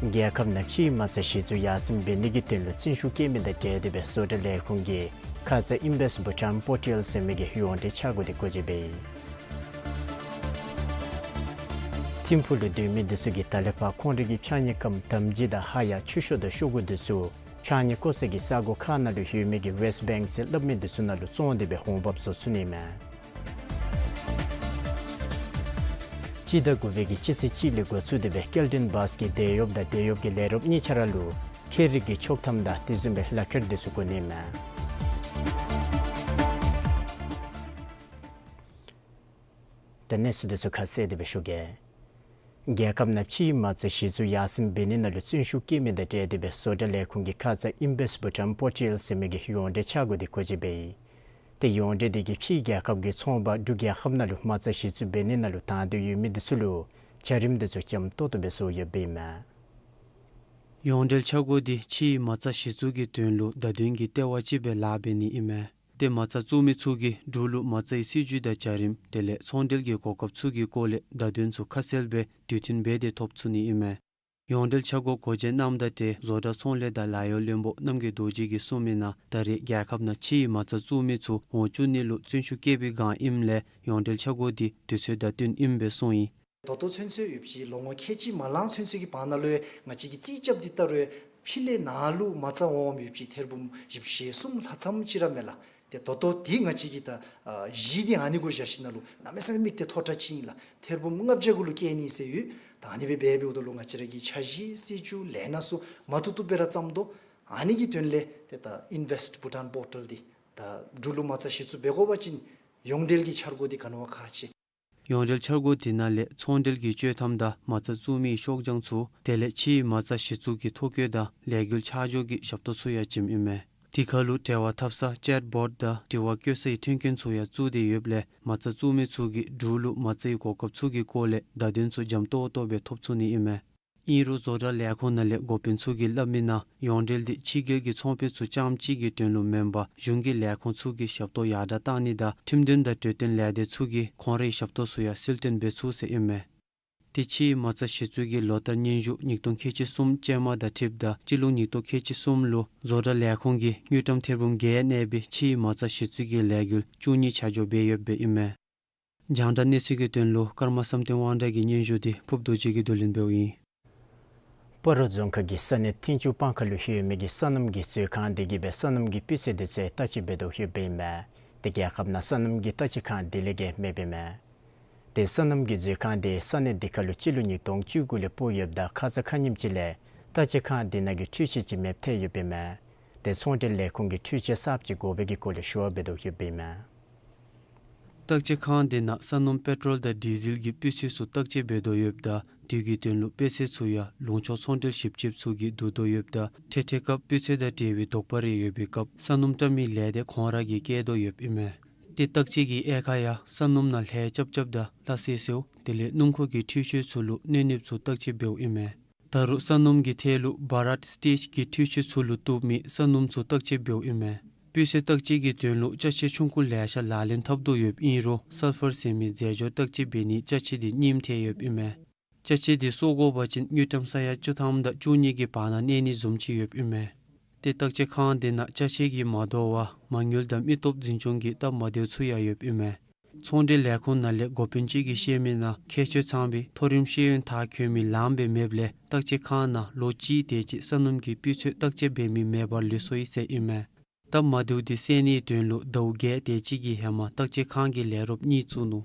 རྒྱལ་ཁབ་ནང་ཕྱིའི་མ་རྩ་གཞི་བཙུགས་ཡར་སེང་འབད་ནི་གི་དོན་ལུ་བརྩོན་ཤུགས་བསྐྱེད་མི་དང་འབྲེལ་ཏེ་སྦེ་བཟོ་གྲྭ་ལས་ཁུངས་ཀྱིས་ཁ་ཙ་Invest Bhutan Portal ཟེར་མི་གི་ཡོངས་འབྲེལ་འཆར་སྒོ་དེ་འགོ་འབྱེད་འབད་ཡི། ཐིམ་ཕུག་ལུ་སྡོད་མི་འདི་ཚུ་གིས་ད་ལས་ཕར་ཁོང་རའི་གི་ཕྱགས་སྙིགས་ཀམ་དམ་སྦྱིས་དང་ཧ་ཡང་ཆུ་ཤོག་དང་ཤོག་གུ་འདི་ཚུ་ཕྱགས་སྙིགས་བཀོ་ས་གི་ས་གོ་ཁག་ནང་ལུ་ཡོད་མི་གི་Waste Bank ཟེར་སླབ་མི་འདི་ཚུ་ནང་ལུ་བཙོང་སྟེ་སྦེ་འོང་འབབ་བཟོ་ཚུགས་ནི་མས། སྤྱི་ཟླ་དགུ་པའི་གི་སྤྱི་ཚེས་གཅིག་ལས་འགོ་བཙུགས་ཏེ་སྦེ་སྐྱེལ་འདྲེན་བཱས་ཀྱི་དེད་གཡོགཔ་དང་དེད་གཡོགཔ་གི་ལས་རོགསཔ་གཉིས་ཆ་ར་ལུ་ཁྱད་རིག་གི་ཆོག་ཐམ་དང་དེ་བཟུམ་སྦེ་ལག་ཁྱེར་འདི་ཚུ་དགོ་ནི་མས། ད་གནས་ཚུལ་འདི་ཚུ་ཁ་གསལ་ཏེ་སྦེ་ཞུ་གེ། རྒྱལ་ཁབ་ནང་ཕྱིའི་མ་རྩ་གཞི་བཙུགས་ཡར་སེང་འབད་ནི་ནང་ལུ་བརྩོན་ཤུགས་བསྐྱེད་མི་དང་འབྲེལ་ཏེ་སྦེ་བཟོ་གྲྭ་ལས་ཁུངས་ཀྱིས་ཁ་ཙ་Invest Bhutan Portal ཟེར་མི་གི་ཡོངས་འབྲེལ་འཆར་སྒོ་དེ་འགོ་འབྱེད་འབད་ཡི། དེ་ཡོངས་འབྲེལ་དེ་གིས་ཕྱིའི་རྒྱལ་ཁབ་ཀྱི་ཚོང་པ་འབྲུག་རྒྱལ་ཁབ་ནང་ལུ་མ་རྩ་གཞི་བཙུགས་འབད་ནི་ནང་ལུ་དང་འདོད་ཡོད་མི་འདི་ཚུ་ལུ་བྱ་རིམ་འདི་ཚུ་འཇམ་ཏོག་ཏོ་སྦེ་བཟོ་ཡོདཔ་ཨིན་མས། ཡོངས་འབྲེལ་འཆར་སྒོ་འདི་ཕྱིའི་མ་རྩ་གཞི་བཙུགས་ཀྱི་དོན་ལུ་བརྡ་དོན་གྱི་ལྟེ་བ་ཅིག་སྦེ་ལཱ་འབད་ནི་ཨིན་མས། ཏེ་མ་རྩ་བཙུགས་མི་ཚུ་གིས་འབྲུག་ལུ་མ་རྩའི་སྲིད་བྱུས་དང་བྱ་རིམ་དེ་ལས་ཚོང་འབྲེལ་གྱི་གོ་སྐབས་ཚུ་གི་སྐོར་ལས་བརྡ་དོན་ཚུ་ཁ་གསལ་སྦེ་དུས་མཐུན་འབད་དེ་ཐོབ་ཚུགས་ནི་ཨིན་མས། ཡོངས་འབྲེལ་འཆར་སྒོ་འགོ་འབྱེད་གནངམ་ད་ཏེ་བཟོ་གྲྭ་ཚོང་ལས་དང་ལཱ་གཡོག་བློན་པོ་རྣམ་རྒྱལ་རྡོ་རྗེ་གིས་གསུངས་མི་ནང་ད་རེས་རྒྱལ་ཁབ་ནང་ཕྱིའི་མ་རྩ་བཙུགས་མི་ཚུ་འོང་བཅུག་ནི་ལུ་བརྩོན་ཤུགས་བསྐྱེད་པའི་སྒང་ཨིནམ་ལས་ཡོངས་འབྲེལ་འཆར་སྒོ་འདི་དུས་ཚོད་དང་བསྟུན་ཨིནམ་སྦེ་གསུངས་ཡི། ད་ལྟོ་ཚུན་ཚོད་ཡོད་པའི་ལོ་ངོ་ཁལ་གཅིག་མ་ལང་ཚུན་ཚོད་ཀྱི་བར་ན་ལུ་ང་བཅས་ཀྱིས་རྩིས་རྐྱབ་སྟེ་བལྟ་རུང་ཕྱི་ལས་ནང་ལུ་མ་རྩ་འོངམ་ཡོད་པའི་ཐེར་འབུམ་བཞི་བཅུ་ཞེ་གསུམ་ལྷག་ཙམ་ཅིག་ར་མས་ལགས། ཏེ་ད་ལྟོ་འདི་ང་བཅས་ཀྱིས་ད་ཨ་གཞི་འདི་ཨ་ནི་གུ་བཞག་ཞིནམ་ལས་གནམ་མེད་ས་མེད་དམིགས་གཏད་མཐོ་དྲགས་ཅིག་ཨིན་ལགས། ཐེར་འབུམ་ལྔ་བརྒྱ་གུ་ལུ་བསྐྱལ་ནི་ཟེར་ཡོད། ད་ཨ་ནི་སྦེ་འབད་འབདཝ་ད་ལུ་ང་བཅས་ར་གི་འཆར་གཞི་སྲིད་བྱུས་ལས་སྣ་ཚུ་མ་བཏུབ་བཏུབ་སྦེ་ར་བརྩམ་དོ། ཨ་ནི་གི་དོན་ལས་ཏེ་ད་Invest Bhutan Portal འདི་ད་འབྲུག་ལུ་མ་རྩ་གཞི་བཙུགས་འབད་དགོ་པ་ཅིན་ཡོངས་འབྲེལ་གྱི་འཆར་སྒོ་འདི་ག་ནི་བ་ཁག་ཆེ། ཡོངས་འབྲེལ་འཆར་སྒོ་འདི་ནང་ལས་ཚོང་འབྲེལ་གྱི་ཆོག་ཐམ་དང་མ་རྩ་བཙུགས་མིའི་ཤོག་བྱང་ཚུ་དེ་ལས་ཕྱིའི་མ་རྩ་གཞི་བཙུགས་ཀྱི་ཐོ་བཀོད་དང་ལས་འགུལ་ཆ་འཇོག་གི་ཞབས་ཏོག་ཚུ་ཡང་བྱིནམ་ཨིན་མས། དེ་ཁར་ལུ་འབྲེལ་བ་འཐབ་ས་ཅེཊ་བོཊ་དང་དྲི་བ་བཀོད་སའི་མཐུན་རྐྱེན་ཚུ་ཡང་བཙུགས་ཏེ་ཡོདཔ་ལས་མ་རྩ་བཙུགས་མི་ཚུ་གིས་འབྲུག་ལུ་མ་རྩའི་གོ་སྐབས་ཚུ་གི་སྐོར་ལས་བརྡ་དོན་ཚུ་འཇམ་ཏོག་ཏོ་སྦེ་ཐོབ་ཚུགས་ནི་ཨིན་མས། ཨིན་རུང་བཟོ་གྲྭ་ལས་ཁུངས་ནང་ལས་འགོ་དཔོན་ཚུ་གིས་སླབ་མི་ནང་ཡོངས་འབྲེལ་འདི་ཕྱི་རྒྱལ་གྱི་ཚོང་པའི་ཚུ་རྐྱངམ་གཅིག་གི་དོན་ལུ་མེན་པར་གཞུང་གི་ལས་ཁུངས་ཚུ་གི་ཞབས་ཏོག་ཡར་དྲག་བཏང་ནི་དང་ཁྲིམས་དོན་དང་འབྲེལ་ཏེ་ལས་སྡེ་ཚུ་གིས་ཁོང་རའི་ཞབས་ཏོག་ཚུ་ཡང་སྲིད་དོན་འབད་ཚུགས་ཟེར་ཨིན་མས། ཏེ་ཕྱིའི་མ་རྩ་གཞི་བཙུགས་ཀྱི་ལོ་ལྟར་སྙན་ཞུ་ཉིས་སྟོང་ཁལ་གཅིག་གསུམ་ཅན་མ་དང་འཁྲིལཝ་ད་སྤྱི་ལོ་ཉིས་སྟོང་ཁལ་གཅིག་གསུམ་ལུ་བཟོ་གྲྭ་ལས་ཁུངས་ཀྱིས་དངུལ་ཀྲམ་ཐེར་འབུམ་བརྒྱད་གནས་པའི་ཕྱིའི་མ་རྩ་གཞི་བཙུགས་ཀྱི་ལས་འགུལ་བཅུ་གཉིས་ཆ་འཇོག་འབད་ཡོདཔ་ཨིན་མས། རྒྱང་བསྒྲགས་གནས་ཚུལ་གྱི་དོན་ལུ་ཀརྨ་བསམ་གཏན་དབང་གྲགས་ཀྱི་སྙན་ཞུ་འདི་ཕུབ་རྡོ་རྗེ་གིས་བསྡུ་ལེན་འབདཝ་ཨིན། སྤ་རོ་རྫོང་ཁག་གི་ས་གནས་ཐེན་ཆུ་སྤང་ཁ་ལུ་ཡོད་མི་གི་སོ་ནམ་གྱི་མཛོད་ཁང་དེ་གིས་སྦེ་སོ་ནམ་གྱི་སྤུས་ཚད་དེ་ཚུ་བརྟག་དཔྱད་འབད་དོ་ཡོདཔ་ཨིན་མས། ཏེ་རྒྱལ་ཁབ་ནང་སོ་ནམ་གྱི་བརྟག་དཔྱད་ཁང་དེ་ལས་བརྒལ་མེདཔ་ཨིན་མས། ཏེ་སོ་ནམ་གྱི་མཛོད་ཁང་དེ་ས་གནས་དེ་ཁར་ལུ་སྤྱི་ལོ་ཉིས་སྟོང་བཅུ་དགུ་ལས་སྤོ་ཡོདཔ་ད་ཁ་ཙ་ཁ་ཉིནམ་ཅིག་ལས་བརྟག་དཔྱད་ཁང་དེ་ནང་གི་འཕྲུལ་ཆས་ཅིག་མེདཔ་ཐལ་ཡོདཔ་ཨིན་མས། ཏེ་ཚོང་འབྲེལ་ལས་ཁུངས་ཀྱིས་འཕྲུལ་ཆས་གསརཔ་ཅིག་དགོ་པའི་གི་སྐོར་ལས་ཞུ་བ་འབད་དོ་ཡོདཔ་ཨིན་མས། བརྟག་དཔྱད་ཁང་དེ་ནང་སོ་ནམ་པེ་ཊོལ་དང་ཌི་ཟེལ་གྱི་སྤུས་ཚད་ཚུ་བརྟག་དཔྱད་འབད་དོ་ཡོདཔ་ད་དེ་གི་དོན་ལུ་དཔེ་ཚད་ཚུ་ཡང་ལུང་ཕྱོགས་ཚོང་འབྲེལ་ཞིབ་དཔྱད་ཚུ་གིས་བསྡུ་དོ་ཡོདཔ་ད་འཕྲལ་འཕྲལ་སྐབས་སྤུས་ཚད་དང་འབྲེལ་བའི་དོགས་པ་རེ་ཡོད་པའི་སྐབས་སོ་ནམ་བཀྲམ་མི་ལས་སྡེ་ཁོང་ར་གིས་བཀལ་དོ་ཡོདཔ་ཨིན་མས། ཏེ་བརྟག་དཔྱད་ཀྱི་དབྱེ་ཁག་ཡང་སོ་ནམ་ནང་ལྷད་རྐྱབ་རྐྱབ་དང་སླ་བསྲེ་བསྲེཝ་དེ་ལས་སྣུམ་འཁོར་གྱི་འཕྲུལ་ཆས་ཚུ་ལུ་གནོད་གནོདཔ་ཚུ་བརྟག་དཔྱད་འབདཝ་ཨིན་མས། ད་རུང་སོ་ནམ་གྱི་ཐད་ལུ་བྷ་རཊ་སི་ཊེཇ་གྱི་འཕྲུལ་ཆས་ཚུ་ལུ་གཏུགས་མི་སོ་ནམ་ཚུ་བརྟག་དཔྱད་འབདཝ་ཨིན་མས། སྤུས་ཚད་བརྟག་དཔྱད་ཀྱི་དོན་ལུ་ཅ་ཆས་ཆུང་ཀུ་ལེ་ཤ་ལག་ལེན་འཐབ་དོ་ཡོདཔ་ཨིན་རུང་སཱལ་ཕར་ཟེར་མི་རྫས་སྦྱོར་བརྟག་དཔྱད་འབད་ནིའི་ཅ་ཆས་དེ་རྙིངམ་ཐལ་ཡོདཔ་ཨིན་མས། ཅ་ཆས་དེ་གསོ་དགོ་པ་ཅིན་དངུལ་ཀྲམ་ས་ཡ་བཅུ་ཐམ་དང་བཅུ་གཉིས་ཀྱི་བར་ན་གནས་ནི་བཟུམ་ཅིག་ཡོདཔ་ཨིན་མས། ཏེ་བརྟག་དཔྱད་ཁང་དེ་ནང་ཅ་ཆས་ཀྱིས་མ་དོ་བར་མ་དངུལ་དང་མི་སྟོབས་འཛིན་སྐྱོང་གི་སྟབས་མ་བདེཝ་ཚུ་ཡང་ཡོདཔ་ཨིན་མས། ཚོང་འབྲེལ་ལས་ཁུངས་ནང་ལས་འགོ་དཔོན་ཅིག་གིས་བཤད་མི་ནང་ཁྱད་ཆོས་ཚང་བའི་མཐོ་རིམ་ཤེས་ཡོན་མཐར་འཁྱོལ་མི་ལངམ་སྦེ་མེདཔ་ལས་བརྟག་དཔྱད་ཁང་ནང་ལོ་གཅིག་དེ་ཅིག་སོ་ནམ་གྱི་སྤུས་ཚད་བརྟག་དཔྱད་འབད་མི་མེད་པར་ལུས་སོ་ཡི་ཟེར་ཨིན་མས། སྟབས་མ་བདེཝ་དེ་སེལ་ནིའི་དོན་ལུ་ཟླཝ་བརྒྱད་དེ་ཅིག་གི་ཧེ་མ་བརྟག་དཔྱད་ཁང་གི་ལས་རོགསཔ་གཉིས་བཙུགས་ནུག།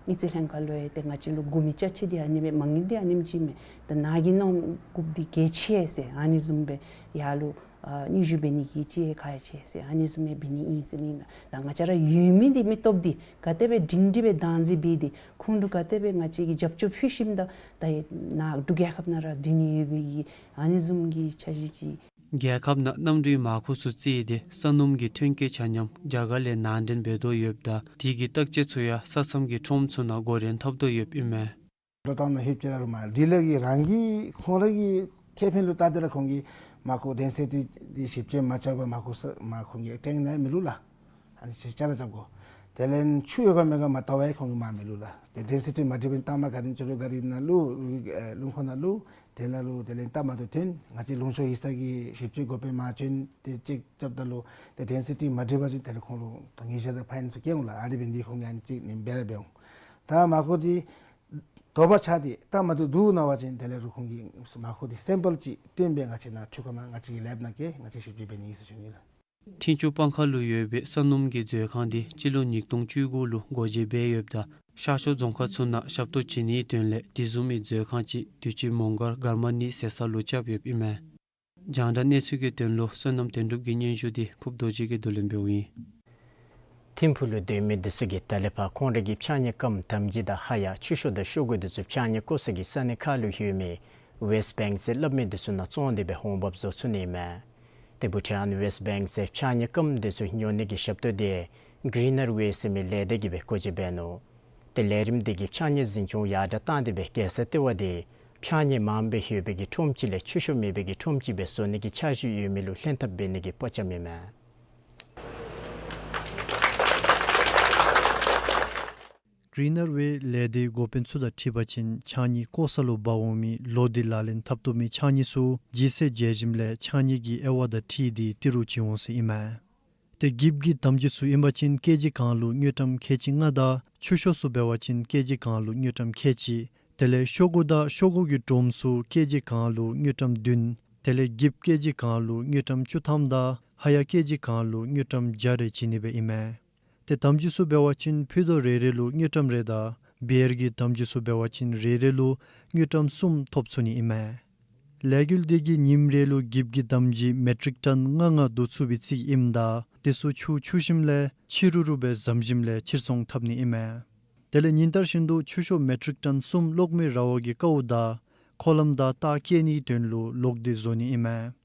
དངུལ་རྩིས་ལྷན་ཁག་ལུ་ཡང་ཏེ་ང་བཅས་ལུ་དགོ་མི་ཅ་ཆས་འདི་ཨ་ནེམ་མས། མ་དངུལ་འདི་ཨ་ནེམ་ཅིག་མས། ད་ནཱ་གི་གནང་དགོཔ་འདི་གལ་ཆེ་ཟེར་ཨ་ནི་བཟུམ་སྦེ་ཡར་ལུ་ཨ་སྙན་ཞུ་འབད་ནི་གི་ཅིག་ཁག་ཡང་ཆེ་ཟེར་ཨ་ནི་བཟུམ་སྦེ་འབད་ནི་ཨིན་ཟེར་ཨིན་མས། ད་ང་བཅས་ར་ཡོད་མི་འདི་མི་སྟོབས་འདི་ག་དེ་སྦེ་སྒྲིང་སྒྲི་སྦེ་བདག་འཛིན་འབད་དེ་ཁོང་ལུ་ག་དེ་སྦེ་ང་བཅས་ཀྱིས་རྒྱབ་སྐྱོར་ཕུལ་ཞིནམ་ད་ད་ནཱ་འབྲུག་རྒྱལ་ཁབ་ནང་ར་སྡོད་ནི་ཡོད་པའི་གི་ཨ་ནི་བཟུམ་གྱི་འཆར་གཞི་ཅིག། རྒྱལ་ཁབ་ནང་གནམ་གྲུའི་མར་ཁུ་ཚུ་བརྩིས་ཏེ་སོ་ནམ་གྱི་ཐོན་སྐྱེད་ཆ་མཉམ་རྒྱ་གར་ལས་ནང་འདྲེན་འབད་དོ་ཡོདཔ་ད་དེ་གི་བརྟག་དཔྱད་ཚུ་ཡང་ས་མཚམས་ཀྱི་ཁྲོམ་ཚུ་ནང་འགོ་འདྲེན་འཐབ་དོ་ཡོདཔ་ཨིན་མས། ལོག་ཌའུན་ནང་ལྷོདཔ་ཅིག་ར་རུང་མར་ཌི་ལི་གི་རང་གི་ཁོང་ར་གི་ཁེ་ཕན་ལུ་བལྟ་སྟེ་ར་ཁོང་གིས་མར་ཁུ་ཌེན་སི་ཊི་འདི་ཞིབ་དཔྱད་མ་རྐྱབ་པར་མར་ཁུ་ས་མར་ཁོང་གིས་སྟོན་ནི་མི་བླུག་ལགས། ཨ་ནི་ཅིག་ཅ་ལ་རྐྱབ་དགོ། དེ་ལས་ཆུ་ཡོད་ག་མེད་ག་མ་བལྟ་བར་ཁོང་གིས་མར་མི་བླུག་ལགས། ཏེ་ཌེན་སི་ཊི་མ་འགྲིག་པ་ཅིན་ལྟ་མ་ག་དེམ་ཅིག་རུང་གཱ་རི་ནང་བླུག་ཨེ་རླུང་འཁོར་ནང་བླུག། དེ་ནང་ལུ་དེ་ལས་ལྟ་མ་བཏུབ་ཐོན་ང་བཅས་ལུང་ཕྱོགས་ཡིག་ཚང་གི་ཞིབ་དཔྱད་འགོ་དཔོན་མར་བྱོན་ཏེ་ཅེཀ་རྐྱབ་ད་ལུ་ཏེ་ཌེན་སི་ཊི་མ་འགྲིག་པ་ཅིན་དེ་ལས་ཁོང་ལུ་ད་ཉེས་བྱ་དང་ཕའིན་ཚུ་བཀལ་འོང་ལགས། ཨ་ནི་འབད་ནི་འདི་ཁོང་གིས་ཨ་ནི་ཅིག་ནི་འབད་ར་འབད་འོང་། ད་མར་ཁུ་འདི་དོ་པ་ཆགས་ཏེ་ལྟ་མ་བཏུབ་འདུག་མནོ་བ་ཅིན་དེ་ལས་རུང་ཁོང་གིས་མར་ཁུ་འདི་སེམ་པཱལ་ཅིག་བཏོན་སྦེ་ང་བཅས་ནཱ་འཕྲུལ་ཁང་ནང་ང་བཅས་ཀྱི་ལེབ་ནང་བསྐྱལ་ང་བཅས་ཞིབ་དཔྱད་འབད་ནི་ཨིན་ཟེར་ཞུ་ནི་ལགས། ཐིང་ཆུ་སྤང་ཁ་ལུ་ཡོད་པའི་ས་སྣུམ་གྱི་མཛོད་ཁང་འདི་སྤྱི་ལོ་ཉིས་སྟོང་བཅུ་དགུ་ལུ་སྒོ་འབྱེད་འབད་ཡོདཔ་ད་ཤར་ཕྱོགས་རྫོང་ཁག་ཚུ་ནང་ཞབས་ཏོག་བྱིན་ནིའི་དོན་ལས་དེ་བཟུམ་མའི་མཛོད་ཁང་ཅིག་དུས་ཅི་མོང་སྒར་མགར་མ་གཉིས་ཟེར་ས་ལུ་རྐྱབ་ཡོདཔ་ཨིན་མས། རྒྱང་བསྒྲགས་གནས་ཚུལ་གྱི་དོན་ལུ་བསོད་ནམས་དོན་གྲུབ་ཀྱི་སྙན་ཞུ་འདི་ཕུབ་རྡོ་རྗེ་གིས་བསྡུ་ལེན་འབདཝ་ཨིན། ཐིམ་ཕུག་ལུ་སྡོད་མི་འདི་ཚུ་གིས་ད་ལས་ཕར་ཁོང་རའི་གི་ཕྱགས་སྙིགས་སྐམ་དམ་སྦྱིས་དང་ཧ་ཡང་ཆུ་ཤོག་དང་ཤོག་གུ་འདི་ཚུ་ཕྱགས་སྙིགས་བཀོ་ས་གི་ས་གནས་ཁག་ལུ་ཡོད་མི་ཝེསཊ་བེངཀ་ཟེར་སླབ་མི་འདི་ཚུ་ནང་བཙོང་སྟེ་སྦེ་འོང་འབབ་བཟོ་ཚུགས་ནི་ཨིན་མས། ཏེ་བྷུ་ཊཱན་ཝེསཊ་བེངཀ་ཟེར་ཕྱགས་སྙིགས་སྐམ་འདི་ཚུ་ཉོ་ནི་གི་ཞབས་ཏོག་འདི་གྷི་རི་ནར་ཝེ་ཟེར་མི་ལས་སྡེ་གིས་སྦེ་སྒོ་འབྱེད་འབད་ནུག། ཏེ་ལས་རིམ་འདི་གིས་ཕྱགས་སྙིགས་འཛིན་སྐྱོང་ཡར་དྲག་བཏང་སྟེ་སྦེ་རྒྱལ་ས་ལྟེ་བ་འདི་ཕྱགས་སྙིགས་མངམ་སྦེ་ཡོད་པའི་གི་ཁྲོམ་ཅིག་ལས་ཆུ་ཤོག་མེད་པའི་གི་ཁྲོམ་ཅིག་སྦེ་བཟོ་ནི་གི་འཆར་གཞི་ཡོད་མི་ལུ་ལྷན་ཐབས་འབད་ནི་གི་དཔའ་བཅམ་ཨིན་མས། གྷི་རི་ནར་ཝེ་ལས་སྡེའི་འགོ་དཔོན་ཚུ་དང་འཁྲིལ་བ་ཅིན་ཕྱགས་སྙིགས་བཀོ་ས་ལུ་འབག་འོང་མི་ལོ་དེ་ལག་ལེན་འཐབ་བཏུབ་མི་ཕྱགས་སྙིགས་ཚུ་ལྗིད་ཚད་འཇལ་ཞིནམ་ལས་ཕྱགས་སྙིགས་ཀྱི་དབྱེ་བ་དང་འཁྲིལ་ཏེ་ཏི་རུ་བྱིན་འོང་ཟེར་ཨིན་མས། ཏེ་འགྱིབ་ཀྱི་དམ་སྦྱིས་ཚུ་ཨིན་པ་ཅིན་ཀེ་ཇི་གང་ལུ་དངུལ་ཀྲམ་ཁལ་གཅིག་ལྔ་དང་ཆུ་ཤོག་ཚུ་འབད་བ་ཅིན་ཀེ་ཇི་གང་ལུ་དངུལ་ཀྲམ་ཁལ་གཅིག། དེ་ལས་ཤོག་གུ་དང་ཤོག་གུ་གི་སྒྲོམ་ཚུ་ཀེ་ཇི་གང་ལུ་དངུལ་ཀྲམ་བདུན། དེ་ལས་འགྱིབ་ཀེ་ཇི་གང་ལུ་དངུལ་ཀྲམ་བཅུ་ཐམ་དང་ཧ་ཡང་ཀེ་ཇི་གང་ལུ་དངུལ་ཀྲམ་བརྒྱ་རེ་བྱིན་ནི་སྦེ་ཨིན་མས། ཏེ་དམ་སྦྱིས་ཚུ་འབད་བ་ཅིན་ཕུད་རྡོག་རེ་རེ་ལུ་དངུལ་ཀྲམ་རེ་དང་བེར་གྱི་དམ་སྦྱིས་ཚུ་འབད་བ་ཅིན་རེ་རེ་ལུ་དངུལ་ཀྲམ་གསུམ་ཐོབ་ཚུགས་ནི་ཨིན་མས། ལས་འགུལ་འདི་གིས་ཉིནམ་རེ་ལུ་འགྱིབ་ཀྱི་དམ་སྦྱིས་མེ་ཊིག་ཊོན་ལྔ་ལྔ་བསྡུ་ཚུགས་པའི་རྩིས་ཨིནམ་ད་དེ་ཚུ་ཆུ་འཁྱུ་ཞིནམ་ལས་ཕྱི་རུ་རུ་སྦེ་བཟོ་ཞིནམ་ལས་ཕྱིར་ཚོང་འཐབ་ནི་ཨིན་མས། དེ་ལས་ཉིན་ལྟར་བཞིན་དུ་ཆུ་ཤོག་མེ་ཊིག་ཊོན་གསུམ་གློག་མེ་ར་བ་གི་ཀཝ་དང་ཁོ་ལམ་དང་རྟགས་བཀལ་ནིའི་དོན་ལུ་ལོག་སྟེ་བཟོ་ནི་ཨིན་མས།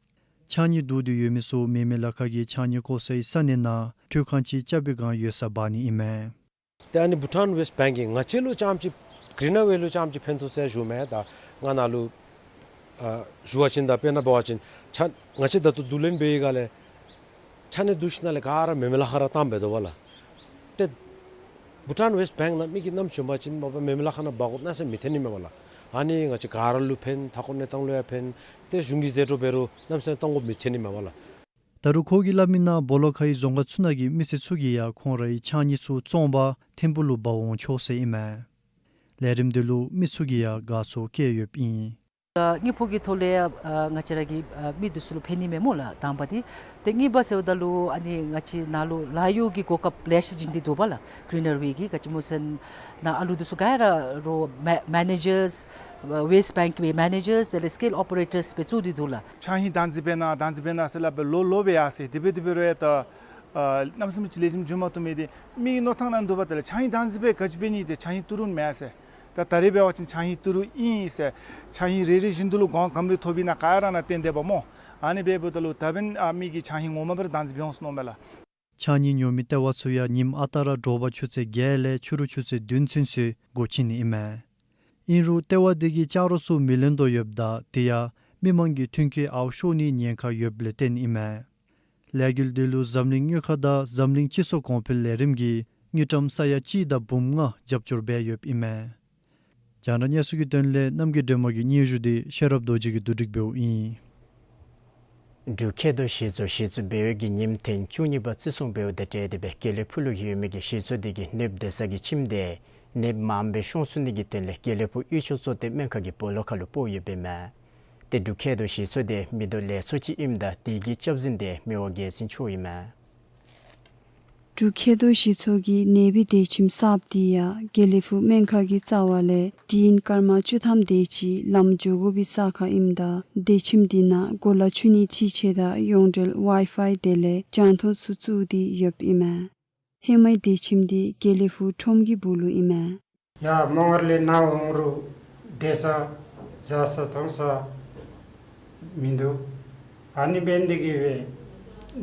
ཕྱགས་སྙིགས་བསྡུ་སྟེ་ཡོད་མི་ཚུ་མེ་མེ་ལ་ཁ་གི་ཕྱགས་སྙིགས་བཀོ་སའི་ས་གནས་ནང་འཕྲུལ་ཁང་ཅིག་རྐྱབ་པའི་སྒང་ཡོད་སར་འབག་ནི་ཨིན་མས། ཏེ་ཨ་ནི་བྷུ་ཊཱན་ཝེསཊ་བེངཀ་གིས་ང་བཅས་ལུ་རྐྱངམ་ཅིག་གྷི་རི་ནར་ཝེ་ལུ་རྐྱངམ་ཅིག་ཕན་ཐོགས་ཟེར་ཞུ་མི་ད་ང་ནཱ་ལུ་ཨ་ཞུ་བ་ཅིན་ད་དཔེར་ན་འབད་བ་ཅིན་ཕྱགས་ང་བཅས་ད་ལྟོ་བསྡུ་ལེན་འབད་བའི་སྒང་ལས་ཕྱགས་སྙིགས་བསྡུ་ཞིནམ་ལས་ག་ར་མེ་མེ་ལ་ཁ་ར་བཏངམ་འབད་དོ་བ་ལགས། ཏེ་བྷུ་ཊཱན་ཝེསཊ་བེངཀ་ནང་མི་གིས་བསྣམས་བྱོན་པ་ཅིན་མ་པ་མེ་མེ་ལ་ཁ་ནང་འབག་དགོཔ་གནམ་མེད་ས་མེད་མི་ཐོན་ནི་མས་པ་ལགས། ཨ་ནི་ང་བཅས་ག་ར་ལུ་ཕན་མཐའ་འཁོར་གནས་སྟངས་ལུ་ཡང་ཕན། ཏེ་གཞུང་གིས་ཟད་འགྲོ་འབད་རུང་གནམ་མེད་ས་མེད་གཏང་དགོཔ་མི་ཐོན་ནི་མས་པ་ལགས། ད་རུང་ཁོ་གིས་སླབ་མི་ནང་སྦོ་ལོགས་ཁའི་རྫོང་ཁག་ཚུ་ནང་གི་མི་སེར་ཚུ་གིས་ཡང་ཁོང་རའི་ཕྱགས་སྙིགས་ཚུ་བཙོང་པར་ཐིམ་ཕུག་ལུ་འབག་འོང་ཆོག་ཟེར་ཨིན་མས། ལས་རིམ་འདི་ལུ་མི་ཚུ་གིས་ཡང་དགའ་ཚོར་བསྐྱེད་ཡོདཔ་ཨིན། ཨ་དངུལ་ཕོགས་ཀྱི་ཐོག་ལས་ཨ་ང་བཅས་ར་གི་ཨ་མི་འདི་ཚུ་ལུ་ཕན་ནི་མས་སྨོ་ལགས་དང་པ་འདི། ཏེ་གཉིས་པ་ཟེརཝ་ད་ལུ་ཨ་ནི་ང་བཅས་ནཱ་ལུ་ལཱ་གཡོག་གི་གོ་སྐབས་ལེ་ཤ་བྱིན་ཏེ་འདུག་པ་ལགས། གྷི་རི་ནར་ཝེ་གིས་ག་ཅི་སྨོ་ཟེར་ན་ནཱ་ཨ་ལུ་འདི་ཚུ་ག་ར་རོགས་མེ་མེ་ནེ་ཇརསི་ཝེསཊ་བེངཀ་གི་མེ་ནེ་ཇརསི་དེ་ལས་སི་ཀིལ་ཨོ་པ་རེ་ཊརསི་སྦེ་བཙུགས་ཏེ་འདུག་ལགས། ཕྱགས་སྙིགས་བདག་འཛིན་འབད་གནང་བདག་འཛིན་འབད་གནང་ཟེར་སླབ་སྦེ་ལོ་ལོ་སྦེ་ཡར་སོ་ཡི། དེ་སྦེ་དེ་སྦེ་རུང་ཡང་ད་ཨ་གནམ་མེད་ས་མེད་ཅིག་ལེགས་ཤོམ་བྱུང་མ་བཏུབ་མི་འདི་མི་གི་མནོ་ཐངས་ནང་འདུག་པ། དེ་ལས་ཕྱགས་སྙིགས་བདག་འཛིན་འབད་ག་ཅི་འབད་ནི་ཏེ་ཕྱགས་སྙིགས་བཏུབ་རུང་མེད་ཟེར། ད་ད་རེས་འབད་བ་ཅིན་ཕྱགས་སྙིགས་བཏུབ་རུང་ཨིན་ཟེར། ཕྱགས་སྙིགས་རེ་རེ་བཞིན་དུ་ལུ་གོང་གམ་རེ་ཐོབ་པའི་ནང་ག་ར་ནང་བཏོན་དེས་པ་སྨོ། ཨ་ནི་སྦེ་འབདཝ་ད་ལུ་ད་འབདན་ཨ་མི་གིས་ཕྱགས་སྙིགས་ངོ་མ་སྦེ་ར་བདག་འཛིན་འབད་འོང་ཟེར་མནོཝ་མས་ལགས། ཕྱགས་སྙིགས་ཉོ་མི་ལྟེ་བ་ཚུ་ཡང་ཉིནམ་ཨ་རྟག་ར་དྲོ་པ་ཆུ་ཚོད་བརྒྱད་ལས་ཕྱི་རུ་ཆུ་ཚོད་བདུན་ཚུན་ཚོད་སྒོ་ཕྱེ་ནི་ཨིན་མས། ཨིན་རུང་ལྟེ་བ་འདི་གིས་ལྕགས་རོ་ཚུ་མི་ལེན་དོ་ཡོདཔ་ད་དེ་ཡང་མི་མང་གི་མཐུན་རྐྱེན་ཨརཝ་ཤོར་ནིའི་ཉེན་ཁ་ཡོདཔ་ལས་བརྟེན་ཨིན་མས། ལས་འགུལ་འདི་ལུ་འཛམ་གླིང་དངུལ་ཁང་དང་འཛམ་གླིང་སྤྱི་ཚོགས་གོང་འཕེལ་ལས་རིམ་གྱིས་དངུལ་ཀྲམ་ས་ཡ་གཅིག་དང་འབུམ་ལྔ་རྒྱབ་སྐྱོར་འབད་ཡོདཔ་ཨིན་མས། རྒྱང་བསྒྲགས་གནས་ཚུལ་གྱི་དོན་ལས་རྣམ་རྒྱལ་སྒྲོལ་མ་གི་སྙན་ཞུ་འདི་ཤེས་རབ་རྡོ་རྗེ་གིས་བསྡུ་སྒྲིག་འབདཝ་ཨིན། འབྲུག་མཁལ་རྡོག་གཞི་བཙོག་གཞི་བཙུགས་འབད་བའི་གི་ཉིནམ་ཐེངས་བཅུ་གཉིས་པ་བརྩི་སྲུང་འབདཝ་དང་འབྲེལ་ཏེ་སྦེ་དགེ་ལེགས་ཕུག་ལུ་ཡོད་མི་གི་གཞི་བཙོག་འདི་གིས་ནདཔ་སྡོད་ས་གི་ཁྱིམ་དེ་ནདཔ་མངམ་སྦེ་ཤོང་ཚུགས་ནི་གི་དོན་ལས་དགེ་ལེགས་ཕུག་གཡུས་སྐྱོང་གཙོ་བསྟེན་སྨན་ཁང་གི་སྦོ་ལོགས་ཁར་ལུ་སྤོ་ཡོདཔ་ཨིན་མས། ཏེ་འབྲུག་མཁལ་རྡོག་གཞི་བཙོག་འདི་མི་རྡོག་ལེགས་ཤོམ་ཅིག་ཨིནམ་ད་དེ་གི་སྐྱབས་འཛིན་འདི་མི་དབང་རྒྱལ་བཙུན་མཆོག་ཨིན་མས། འབྲུག་མཁལ་རྡོག་གཞི་བཙོག་གི་ནད་པའི་སྡོད་ཁྱིམ་གསརཔ་འདི་ཡང་དགེ་ལེགས་ཕུག་སྨན་ཁང་གི་རྩ་བ་ལས་དུས་ཡུན་སྐར་མ་བཅུ་ཐམ་དེ་ཅིག་ལམ་འགྱོ་དགོ་པའི་ས་ཁར་ཨིནམ་ད་སྡོད་ཁྱིམ་འདི་ནང་གོ་ལ་འཁྱུ་ནིའི་འཕྲུལ་ཆས་དང་ཡོངས་འབྲེལ་ཝའི་ཕའི་དེ་ལས་རྒྱང་མཐོང་ཚུ་བཙུགས་ཏེ་ཡོདཔ་ཨིན་མས། ཧེ་མའི་སྡོད་ཁྱིམ་འདི་དགེ་ལེགས་ཕུག་ཁྲོམ་གྱི་སྦུག་ལུ་ཨིན་མས། ཡར་མོང་སྒར་ལས་ནཱ་འོང་རུང་སྡོད་ས་བཟའ་ས་འཐུང་ས་མིན་འདུག། ཨ་ནི་འབད་ནི་དེ་གིས་སྦེ་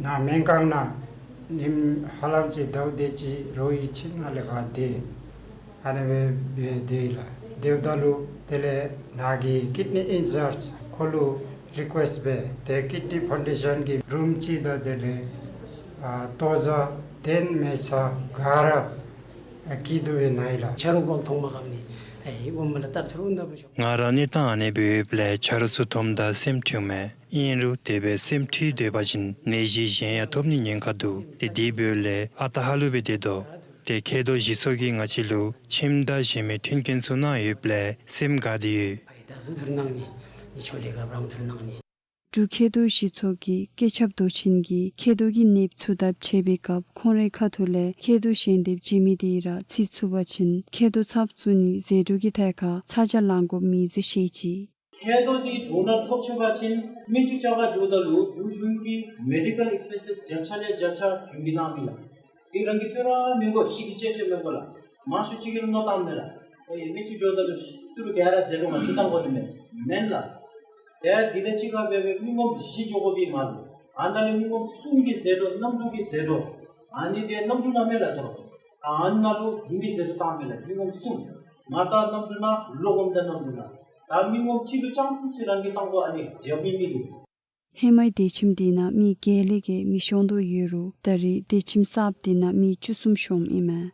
ནཱ་སྨན་ཁང་ནང་ཉིནམ་ཧ་ལམ་ཅིག་ཟླཝ་དེ་ཅིག་རོགས་ཀྱི་ཁྱིམ་ནང་ལས་ཕར་སྡོད། ཨ་ནི་སྦེ་སྦེ་སྡོད་ཡི་ལགས། དེ་འབདཝ་ད་ལུ་དེ་ལས་ནཱ་གི་ཀིཌ་ནི་ཨིན་ཅཱརཇ་ཁོ་ལུ་རི་ཀུ་ཨེསཊ་འབད། ཏེ་ཀིཌ་ནི་ཕའུན་ཌེ་ཤཱན་གྱི་རུམ་ཅིག་དང་དེ་ལས་ཨ་ལྟོ་བཟའ་གདན་མལ་ཆ་ག་ར་ཨ་སྐྱིད་སྡུག་སྦེ་གནང་ཡི་ལགས། ཆ་རོགས་འབག་མཐོང་མ་ཁམས་ནི་ཨེ་ཨོ་མ་ལ་ལྟར་ཐུར་འོང་ད་བུ་ཤོ། ང་ར་གནས་སྟངས་ཨ་ནེ་སྦེ་ཡོདཔ་ལས་ཆ་རོགས་ཚུ་མཐོངམ་ད་སེམས་འཁྲུལཝ་མས། ཨིན་རུང་དེ་སྦེ་སེམས་འཁྲུལ་སྡོད་པ་ཅིན་ནད་གཞི་གཞན་ཡང་ཐོབ་ནིའི་ཉེན་ཁ་འདུག། ཏེ་དེ་འབདཝ་ལས་ཨ་རྟག་ཧ་ལུགས་སྦེ་སྡོད་དོ། ཏེ་མཁལ་རྡོག་ཞི་ཚོགས་ཀྱིས་ང་བཅས་ལུ་ཁྱིམ་དང་གཞན་མི་མཐུན་རྐྱེན་ཚུ་གནང་ཡོདཔ་ལས་སེམས་དགའ་སྟེ་ཡོད། ཕའི་ད་ཟུ་ཐུར་གནང་ནི་ནི་ཆོ་ལེ་ག་བྲང་ཐུར་གནང་ནི། འབྲུག་མཁལ་རྡོག་ཞི་ཚོགས་ཀྱི་སྐུ་ཚབ་མདོ་ཆེན་གྱིས་མཁལ་རྡོག་གི་ནདཔ་ཚུ་དང་ཕྱད་པའི་སྐབས་ཁོང་རའི་ཁ་ཐུག་ལས་མཁལ་རྡོག་ཞལ་འདེབས་བྱིན་མི་དེ་ར་རྩིས་ཚུགས་པ་ཅིན་མཁལ་རྡོག་ཚབ་བཙུགས་ནིའི་ཟད་འགྲོ་གི་ཐད་ཁར་ཚ་གྱང་ལང་དགོཔ་མེད་ཟེར་བཤད་ཅི། མཁལ་རྡོག་འདི་དོན་དག་ཐོབ་ཆོག་པ་ཅིན་སྨན་བཅོས་རྐྱབ་པར་འགྱོཝ་ད་ལུ་འབྲུག་གཞུང་གིས་མེ་ཌི་ཀཱལ་ཨེགསི་པེན་སེསི་བརྒྱ་ཆ་ལས་བརྒྱ་ཆ་གཞུང་གིས་གནང་མི་ལགས། འདི་རང་གིས་འཚོལ་ར་མི་དགོ། ཤི་གི་ཅེས་འཚོལ་མི་དགོ་ལགས། མང་ཤོས་ཅིག་གིས་མནོ་བཏངམ་མས་ལགས། ཨེ་སྨན་བཅོས་འགྱོཝ་ད་ལུ་ཏི་རུ་ག་ར་ཟད་འགྲོ་མ་ཅིག་བཏང་དགོ་ནི་མས། མེན་ལགས། ཏེ་འདི་དང་གཅིག་ཁར་སྦེ་སྦེ་མི་ངོམ་བཞི་འགྱོ་དགོ་པས་མ་གཏོགས། ཨ་ནཱ་ལས་མི་ངོམ་གསུམ་གྱི་ཟད་འགྲོ་གནམ་གྲུ་གི་ཟད་འགྲོ་ཨ་ནི་འདི་གནམ་གྲུ་ནང་མས་ལགས། ཏི་རུ་ཨ་ནཱ་ལུ་གཞུང་གིས་ཟད་འགྲོ་བཏངམ་མས་ལགས། མི་ངོམ་གསུམ། མར་ད་གནམ་གྲུ་ནང་ལོག་འོངམ་ད་གནམ་གྲུ་ནང་། ད་མི་ངོམ་གཅིག་ལུ་རྐྱངམ་ཅིག་རང་གིས་བཏང་དགོ། ཨ་ནི་རྒྱབ་མི་མི་ལུ། ཧེ་མའི་སྡོད་ཁྱིམ་དེ་ནང་མི་བརྒྱད་ལས་བརྒལ་མི་ཤོང་དོ་ཡོད་རུང་ད་རེས་སྡོད་ཁྱིམ་གསརཔ་དེ་ནང་མི་བཅུ་གསུམ་ཤོངམ་ཨིན་མས།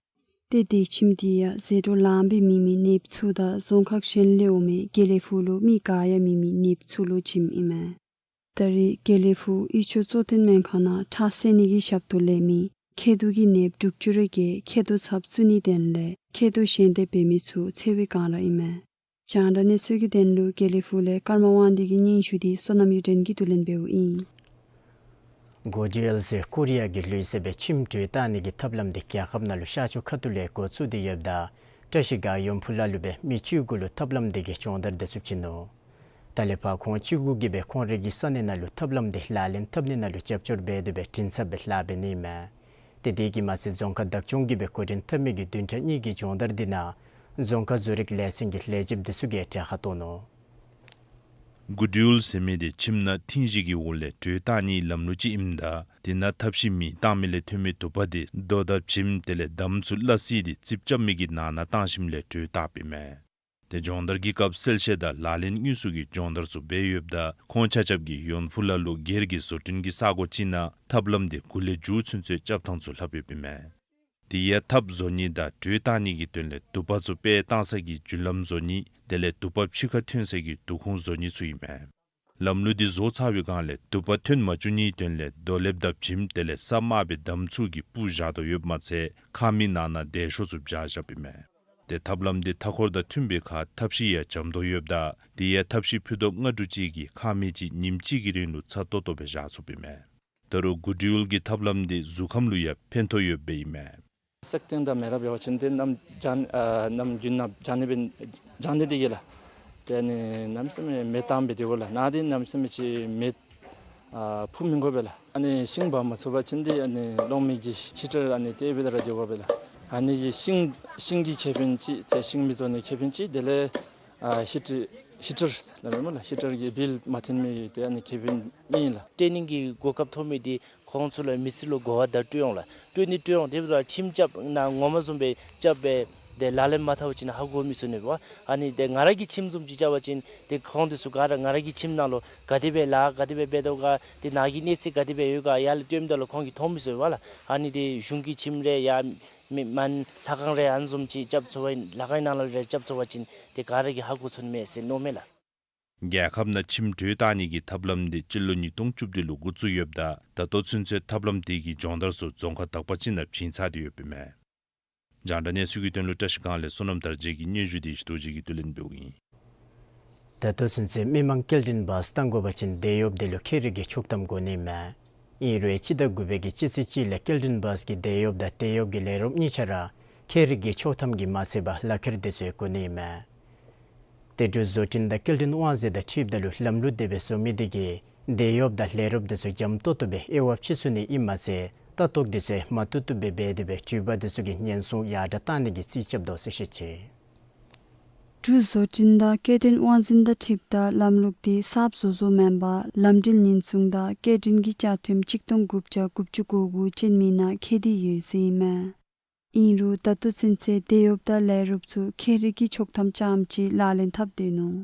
ཏེ་སྡོད་ཁྱིམ་དེ་ཡང་ཟད་འགྲོ་ལངམ་སྦེ་མེད་མི་ནདཔ་ཚུ་དང་རྫོང་ཁག་གཞན་ལས་འོང་མི་དགེ་ལེགས་ཕུག་ལུ་མི་ག་ཡང་མེད་མི་ནདཔ་ཚུ་ལུ་བྱིནམ་ཨིན་མས། ད་རེས་དགེ་ལེགས་ཕུག་ཡུལ་ཕྱོགས་གཙོ་བསྟེན་སྨན་ཁང་ནང་ཁྲག་བསལ་ནི་གི་ཞབས་ཏོག་ལེན་མི་མཁལ་རྡོག་གི་ནདཔ་དྲུག་ཅུ་རེ་བརྒལ་མཁལ་རྡོག་ཚབ་བཙུགས་ནིའི་དོན་ལས་མཁལ་རྡོག་ཞལ་འདེབས་འབད་མི་ཚུ་ཚེ་བའི་སྒང་ར་ཨིན་མས། རྒྱང་བསྒྲགས་གནས་ཚུལ་གྱི་དོན་ལུ་དགེ་ལེགས་ཕུག་ལས་ཀརྨ་དབང་འདུས་ཀྱི་སྙན་ཞུ་དེ་བསོད་ནམས་གཡུ་སྒྲོན་གྱིས་བསྡུ་ལེན་འབདཝ་ཨིན། གོ་ཌུ་ཝེལ་ཟེར་ཀོ་རི་ཡ་གི་ལུགས་སྲོལ་སྦེ་ཁྱིམ་དྲོད་བཏང་ནི་གི་ཐབས་ལམ་དེ་རྒྱལ་ཁབ་ནང་ལུ་ཤར་ཕྱོགས་ཁ་ཐུག་ལས་འགོ་བཙུགས་ཏེ་ཡོདཔ་ད་བཀྲ་ཤིས་སྒང་ཡོམ་ཕུ་ལ་ལུ་སྦེ་མི་བཅུ་དགུ་ལུ་ཐབས་ལམ་དེ་གི་སྦྱོང་བརྡར་དེ་ཚུ་བྱིན་ནུག། ད་ལས་ཕར་ཁོང་བཅུ་དགུ་གིས་སྦེ་ཁོང་རའི་གི་ས་གནས་ནང་ལུ་ཐབས་ལམ་དེ་ལག་ལེན་འཐབ་ནི་ནང་ལུ་རྒྱབ་སྐྱོར་འབད་དེ་སྦེ་མགྲིན་ཚབ་སྦེ་ལཱ་འབད་ནི་ཨིན་མས། ཏེ་དེ་གིས་མ་ཚད་རྫོང་ཁག་བདག་སྐྱོང་གིས་སྦེ་འགོ་འདྲེན་འཐབ་མི་གི་བདུན་ཕྲག་གཉིས་ཀྱི་སྦྱོང་བརྡར་དེ་ནང་རྫོང་ཁག་བཟོ་རིག་ལས་ཚན་གྱི་ལས་བྱེདཔ་དེ་ཚུ་གིས་གྲལ་ཁར་གཏོགས་ནུག། གོ་ཌུ་ཝེལ་ཟེར་མི་དེ་ཁྱིམ་ནང་ཐིང་གཞི་གི་འོག་ལས་དྲོད་བཏང་ནིའི་ལམ་ལུགས་ཅིག་ཨིནམ་ད་དེ་ནང་ཐབ་ཤིང་མེ་བཏང་མི་ལས་ཐོན་མི་དུ་པ་དེ་རྡོ་དང་བྱེམ་དེ་ལས་འདམ་ཚུ་སླ་བསྲེ་སྟེ་རྩིགཔ་རྐྱབ་མི་གི་ནང་ན་བཏང་ཞིནམ་ལས་དྲོད་བཏངམ་ཨིན་མས། ཏེ་སྦྱོང་བརྡར་གྱི་སྐབས་གསལ་བཤད་དང་ལག་ལེན་དངོས་སུ་གི་སྦྱོང་བརྡར་ཚུ་འབད་ཡོདཔ་ད་ཁོང་ཆ་ཁྱབ་ཀྱིས་ཡོམ་ཕུ་ལ་ལུ་སྒེར་གྱི་བཟོ་སྐྲུན་གྱི་ས་གོ་ཅིག་ནང་ཐབས་ལམ་དེ་འགོ་ལས་མཇུག་ཚུན་ཚོད་རྐྱབ་ཐངས་ཚུ་ལྷབ་ཡོདཔ་ཨིན་མས། དེ་ཡང་ཐབ་བཟོ་ནི་དང་དྲོད་བཏང་ནི་གི་དོན་ལས་དུ་པ་ཚུ་དཔེ་བཏང་ས་གི་རྒྱུན་ལམ་བཟོ་ནི་དེ་ལས་དུ་པ་ཕྱི་ཁར་ཐོན་ས་གི་དུ་ཁུང་བཟོ་ནི་ཚུ་ཨིན་མས། ལམ་ལུགས་འདི་བཟོ་ཚར་བའི་སྒང་ལས་དུ་པ་ཐོན་མ་བཅུག་ནིའི་དོན་ལས་རྡོ་ལེབ་དང་བྱེམ་དེ་ལས་ས་དམའ་བའི་འདམ་ཚུ་གིས་སྤུར་བཞག་དོ་ཡོདཔ་མ་ཚད་ཁང་མིག་ནང་ན་འདས་ཤོག་ཚུ་སྦྱར་བཞགཔ་ཨིན་མས། ཏེ་ཐབས་ལམ་འདི་མཐའ་འཁོར་དང་མཐུན་པའི་ཁར་ཐབ་ཤིང་ཡང་འཇམ་ཏོང་ཡོདཔ་ད་དེ་ཡང་ཐབ་ཤིང་ཕུད་རྡོག་ལྔ་དྲུག་ཅིག་གིས་ཁང་མིག་ཅིག་ཉིནམ་གཅིག་གི་རིང་ལུ་ཚ་ཏོག་ཏོ་སྦེ་བཞག་ཚུགསཔ་ཨིན་མས། ད་རུང་གོ་ཌུ་ཝེལ་གྱི་ཐབས་ལམ་འདི་གཟུགས་ཁམས་ལུ་ཡང་ཕན་ཐོགས་ཡོདཔ་ཨིན་མས། སེག་སྟེང་དང་མེ་ར་འབད་བ་ཅིན་ཏེ་གནམ་བྱཱར་ཨ་གནམ་དགུན་ནང་བྱཱར་ནི་སྦེ་བྱཱར་ནི་དེ་གིས་ལགས། ཏེ་ཨ་ནི་གནམ་མེད་ས་མེད་མེ་བཏངམ་སྦེ་དེ་གོ་ལགས། ནཱ་འདི་གནམ་མེད་ས་མེད་ཅིག་མེ་ཨ་ཕུ་མི་དགོ་པས་ལགས། ཨ་ནི་ཤིང་འབག་མ་ཚུགས་པ་ཅིན་ཏེ་ཨ་ནི་གློག་མེ་གི་ཧི་ཊར་ཨ་ནི་དེ་སྦེ་ར་དེ་གོ་པས་ལགས། ཨ་ནི་གི་ཤིང་ཤིང་གི་ཁེ་ཕན་ཅིག་ཏེ་ཤིང་མེ་བཟོ་ནི་ཁེ་ཕན་ཅིག་དེ་ལས་ཨ་ཧི་ཊར་ཧི་ཊར་སླབ་མས་སྨོ་ལགས། ཧི་ཊར་གྱི་བིལ་མ་ཐོན་མི་ཏེ་ཨ་ནི་ཁེ་ཕན་ཨིན་ལགས། ཊེ་ནིང་གི་གོ་སྐབས་ཐོབ་མི་འདི་ཁོང་ཚུ་ལུ་མི་སེར་ལུ་གོ་བ་བརྡ་སྤྲོད་འོང་ལགས། སྤྲོད་ནི་སྤྲོད་འོང་། དེ་འབདཝ་ད་ཁྱིམ་རྐྱབ་ནང་ངོ་མ་བཟུམ་སྦེ་རྐྱབ་སྦེ་ཏེ་ལག་ལེན་མ་འཐབ་པ་ཅིན་ཧ་གོ་མི་ཚུགས་ནི་པ། ཨ་ནི་ཏེ་ང་ར་གི་ཁྱིམ་བཟུམ་ཅིག་རྐྱབ་པ་ཅིན་ཏེ་ཁོང་དེ་ཚུ་ག་ར་ང་ར་གི་ཁྱིམ་ནང་ལུ་ག་དེ་སྦེ་ལཱ་ག་དེ་སྦེ་འབད་དོ་ག་ཏེ་ནཱ་གི་གནས་ཚད་ག་དེ་སྦེ་ཡོད་ག་ཡར་ལས་སྟོནམ་ད་ལུ་ཁོང་གིས་མཐོང་མི་ཚུགས་པས་ལགས། ཨ་ནི་ཏེ་གཞུང་གི་ཁྱིམ་རེ་ཡང་མི་མན་ལྷ་ཁང་རེ་ཨ་ནི་བཟུམ་ཅིག་རྐྱབ་ཚུགས་པ་ཨིན། ལྷ་ཁང་ནང་ལུ་རེ་རྐྱབ་ཚུགས་པ་ཅིན་ཏེ་ག་ར་གིས་ཧ་གོ་ཚུགས་ནི་མས་ཟེར་མནོཝ་མས་ལགས། རྒྱལ་ཁབ་ནང་ཁྱིམ་དྲོད་བཏང་ནི་གི་ཐབས་ལམ་འདི་སྤྱི་ལོ་ཉིས་སྟོང་བཅུ་བདུན་ལུ་འགོ་བཙུགས་ཡོདཔ་ད་ད་ལྟོ་ཚུན་ཚོད་ཐབས་ལམ་དེ་གི་སྦྱོང་བརྡར་ཚུ་རྫོང་ཁག་དག་པ་ཅིག་ནང་བྱིན་ཚར་ཏེ་ཡོདཔ་ཨིན་མས། རྒྱང་བསྒྲགས་གནས་ཚུལ་གྱི་དོན་ལུ་བཀྲ་ཤིས་སྒང་ལས་བསོད་ནམས་དར་རྒྱས་ཀྱི་སྙན་ཞུ་དེ་ཞུ་དོ་ཅིག་གིས་བསྡུ་ལེན་འབདཝ་ཨིན། ད་ལྟོ་ཚུན་ཚོད་མི་མང་སྐྱེལ་འདྲེན་བཱསི་བཏང་དགོ་པ་ཅིན་དེད་གཡོགཔ་དེ་ལུ་ཁྱད་རིག་གི་ཆོག་ཐམ་དགོ་ནི་མས། ཨིན་རུང་སྤྱི་ཟླ་དགུ་པའི་གི་སྤྱི་ཚེས་གཅིག་ལས་སྐྱེལ་འདྲེན་བཱསི་གི་དེད་གཡོགཔ་དང་དེད་གཡོགཔ་གི་ལས་རོགསཔ་གཉིས་ཆ་ར་ཁྱད་རིག་གི་ཆོག་ཐམ་གྱིས་མ་ཚད་པར་ལག་ཁྱེར་དེ་ཚུ་དགོ་ནི་མས། ཏེ་འབྲུག་བཟོ་སྐྲུན་དང་སྐྱེལ་འདྲེན་དབང་འཛིན་དང་འཁྲིལཝ་ད་ལུ་ལམ་ལུགས་དེ་སྦེ་བཟོ་མི་དེ་གིས་དེད་གཡོགཔ་དང་ལས་རོགསཔ་དེ་ཚུ་འཇམ་ཏོག་ཏོ་སྦེ་དབྱེ་བ་ཕྱེ་ཚུགས་ནི་ཨིནམ་མ་ཚད་ལྟ་རྟོག་དེ་ཚུ་མ་བཏུབ་བཏུབ་སྦེ་འབད་དེ་སྦེ་འགྲུལ་པ་དེ་ཚུ་གི་ཉེན་སྲུང་ཡར་དྲག་བཏང་ནི་གི་རྩིས་རྐྱབ་དོ་ཟེར་བཤད་ཅི། འབྲུག་བཟོ་སྐྲུན་དང་སྐྱེལ་འདྲེན་དབང་འཛིན་དང་འཁྲིལཝ་ད་ལམ་ལུགས་དེ་གསརཔ་བཟོ་བཟོཝ་མེན་པར་ལམ་འགྲུལ་ཉེན་སྲུང་དང་སྐྱེལ་འདྲེན་གྱི་བཅའ་ཁྲིམས་གཅིག་སྟོང་དགུ་བརྒྱ་དགུ་བཅུ་གོ་དགུ་ཅན་མའི་ནང་འཁོད་དེ་ཡོད་ཟེར་ཨིན་མས། ཨིན་རུང་ད་ལྟོ་ཚུན་ཚོད་དེད་གཡོགཔ་དང་ལས་རོགསཔ་ཚུ་ཁྱད་རིག་གི་ཆོག་ཐམ་རྐྱངམ་ཅིག་ལག་ལེན་འཐབ་སྡོད་ནུག།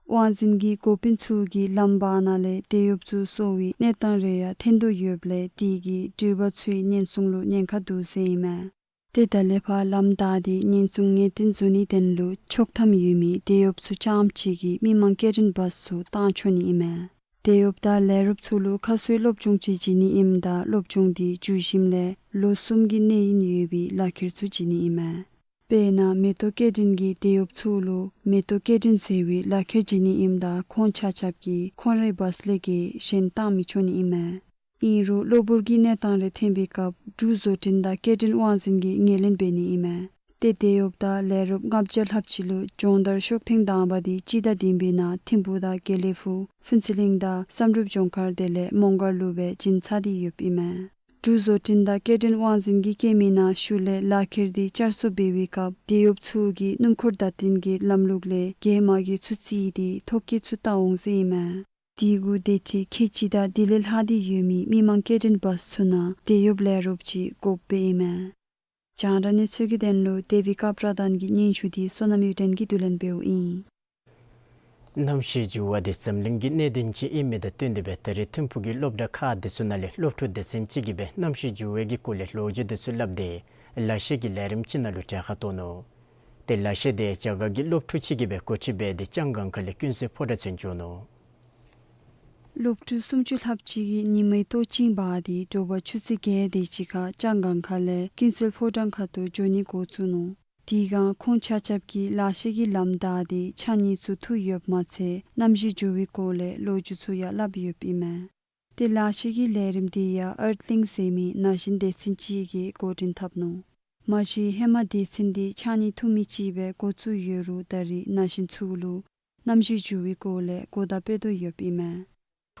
དབང་འཛིན་གྱི་འགོ་དཔོན་ཚུ་གིས་ལམ་བར་ན་ལས་དེད་གཡོགཔ་ཚུ་གསོ་བའི་གནས་སྟངས་རེ་ཡང་ཐོན་དོ་ཡོདཔ་ལས་དེ་གིས་འགྲུལ་པ་ཚུའི་ཉེན་སྲུང་ལུ་ཉེན་ཁ་འདུག་ཟེར་ཨིན་མས། ཏེ་ད་ལས་ཕར་ལམ་བདའ་སྟེ་ཉེན་སྲུང་ངེས་གཏན་བཟོ་ནིའི་དོན་ལུ་ཆོག་ཐམ་ཡོད་མི་དེད་གཡོགཔ་ཚུ་རྐྱངམ་ཅིག་གིས་མི་མང་སྐྱེལ་འདྲེན་བཱསི་ཚུ་བཏང་ཆོག་ནི་ཨིན་མས། དེད་གཡོགཔ་དང་ལས་རོགསཔ་ཚུ་ལུ་ཁ་གསོའི་སློབ་སྦྱོང་ཅིག་བྱིན་ནི་ཨིནམ་ད་སློབ་སྦྱོང་དེ་མཇུག་ཞིནམ་ལས་ལོ་གསུམ་གྱི་གནས་ཡུན་ཡོད་པའི་ལག་ཁྱེར་ཚུ་བྱིན་ནི་ཨིན་མས། དཔེར་ན་མེ་ཏོག་སྐྱེལ་འདྲེན་གྱི་དེད་གཡོགཔ་ཚུ་ལུ་མེ་ཏོག་སྐྱེལ་འདྲེན་ཟེར་བའི་ལག་ཁྱེར་བྱིན་ནི་ཨིནམ་ད་ཁོང་ཆ་ཁྱབ་ཀྱིས་ཁོང་རའི་བཱསི་ལས་བརྒལ་གཞན་བཏང་མི་ཆོག་ནི་ཨིན་མས། ཨིན་རུང་གློ་བུར་གྱི་གནས་སྟངས་རེ་ཐོན་པའི་སྐབས་འབྲུག་བཟོ་སྐྲུན་དང་སྐྱེལ་འདྲེན་དབང་འཛིན་གྱིས་ངོས་ལེན་འབད་ནི་ཨིན་མས། ཏེ་དེད་གཡོགཔ་དང་ལས་རོགསཔ་ལྔ་བརྒྱ་ལྷགཔ་ཅིག་ལུ་སྦྱོང་བརྡར་ཤོག་ཐེངས་དང་པ་དེ་སྤྱི་ཟླ་བདུན་པའི་ནང་ཐིམ་ཕུག་དང་དགེ་ལེགས་ཕུག་ཕུན་ཚོགས་གླིང་དང་བསམ་གྲུབ་ལྗོངས་མཁར་དེ་ལས་མོང་སྒར་ལུ་སྦེ་བྱིན་ཚར་ཏེ་ཡོདཔ་ཨིན་མས། འབྲུག་བཟོ་སྐྲུན་དང་སྐྱེལ་འདྲེན་དབང་འཛིན་གྱིས་བཀོད་མིའི་ནང་ཤུལ་ལས་ལག་ཁྱེར་དེ་བསྐྱར་གསོ་འབད་བའི་སྐབས་དེད་གཡོགཔ་ཚུ་གིས་སྣུམ་འཁོར་བརྡ་སྟོན་གྱི་ལམ་ལུགས་ལས་བརྒལ་མ་བརྒལ་ཚུ་རྩིས་ཏེ་ཐོ་བཀོད་ཚུ་བལྟ་འོང་ཟེར་ཨིན་མས། དེ་གུ་དེ་ཁྲིམས་ཁལ་གཅིག་དང་དེ་ལས་ལྷག་སྟེ་ཡོད་མི་མི་མང་སྐྱེལ་འདྲེན་བཱསི་ཚུ་ནང་དེད་གཡོགཔ་ལས་རོགསཔ་ཅིག་དགོཔ་སྦེ་ཨིན་མས། རྒྱང་བསྒྲགས་གནས་ཚུལ་གྱི་དོན་ལུ་དེ་བི་ཀ་པྲ་དཱན་གྱི་སྙན་ཞུ་དེ་བསོད་ནམས་གཡུ་སྒྲོན་གྱིས་བསྡུ་ལེན་འབདཝ་ཨིན། གནམ་གཤིས་འགྱུར་བ་དེ་འཛམ་གླིང་གི་གནད་དོན་ཅིག་ཨིན་མི་དང་བསྟུན་ཏེ་སྦེ་ད་རེས་ཐིམ་ཕུག་གི་སློབ་གྲྭ་ཁག་དེ་ཚུ་ནང་ལས་སློབ་ཕྲུག་སྡེ་ཚན་ཅིག་གིས་སྦེ་གནམ་གཤིས་འགྱུར་བའི་གི་སྐོར་ལས་ལོ་རྒྱུས་དེ་ཚུ་སླབ་སྟེ་ལག་ཤེས་ཀྱི་ལས་རིམ་ཅིག་ནང་ལུ་གྲལ་ཁར་གཏོགས་ནུག། ཏེ་ལག་ཤེས་དེ་རྒྱ་གར་གྱི་སློབ་ཕྲུག་ཅིག་གིས་སྦེ་འགོ་ཁྲིད་འབད་དེ་ལྕང་སྒང་ཁ་ལས་ཀུན་གསལ་ཕོ་བྲང་ཚུན་འགྱོ་ནུག། སློབ་ཕྲུག་སུམ་ཅུ་ལྷགཔ་ཅིག་གིས་ཉིན་མའི་ལྟོ་ཆིངས་འབག་སྟེ་དྲོ་པ་ཆུ་ཚོད་བརྒྱད་དེ་ཅིག་ཁར་ལྕང་སྒང་ཁ་ལས་ཀུན་གསལ་ཕོ་བྲང་ཁ་ཐུག་འགྱོ་ནི་འགོ་བཙུགས་ནུག། དེ་སྒང་ཁོང་ཆ་ཁྱབ་ཀྱིས་ལག་ཤེས་ཀྱི་ལམ་བདའ་སྟེ་ཕྱགས་སྙིགས་ཚུ་འཐུ་ཡོདཔ་མ་ཚད་གནམ་གཤིས་འགྱུར་བའི་སྐོར་ལས་ལོ་རྒྱུས་ཚུ་ཡང་སླབ་ཡོདཔ་ཨིན་མས། ཏེ་ལག་ཤེས་ཀྱི་ལས་རིམ་དེ་ཡང་ཨརཐ་ལིངཀ་ཟེར་མི་ན་གཞོན་སྡེ་ཚན་ཅིག་གིས་འགོ་འདྲེན་འཐབ་ནུག། མ་གཞི་ཧེ་མ་སྡེ་ཚན་དེ་ཕྱགས་སྙིགས་འཐུ་མི་ཅིག་སྦེ་འགོ་བཙུགས་ཡོད་རུང་ད་རེས་ན་གཞོན་ཚུ་ལུ་གནམ་གཤིས་འགྱུར་བའི་སྐོར་ལས་གོ་བརྡ་སྤྲོད་དོ་ཡོདཔ་ཨིན་མས།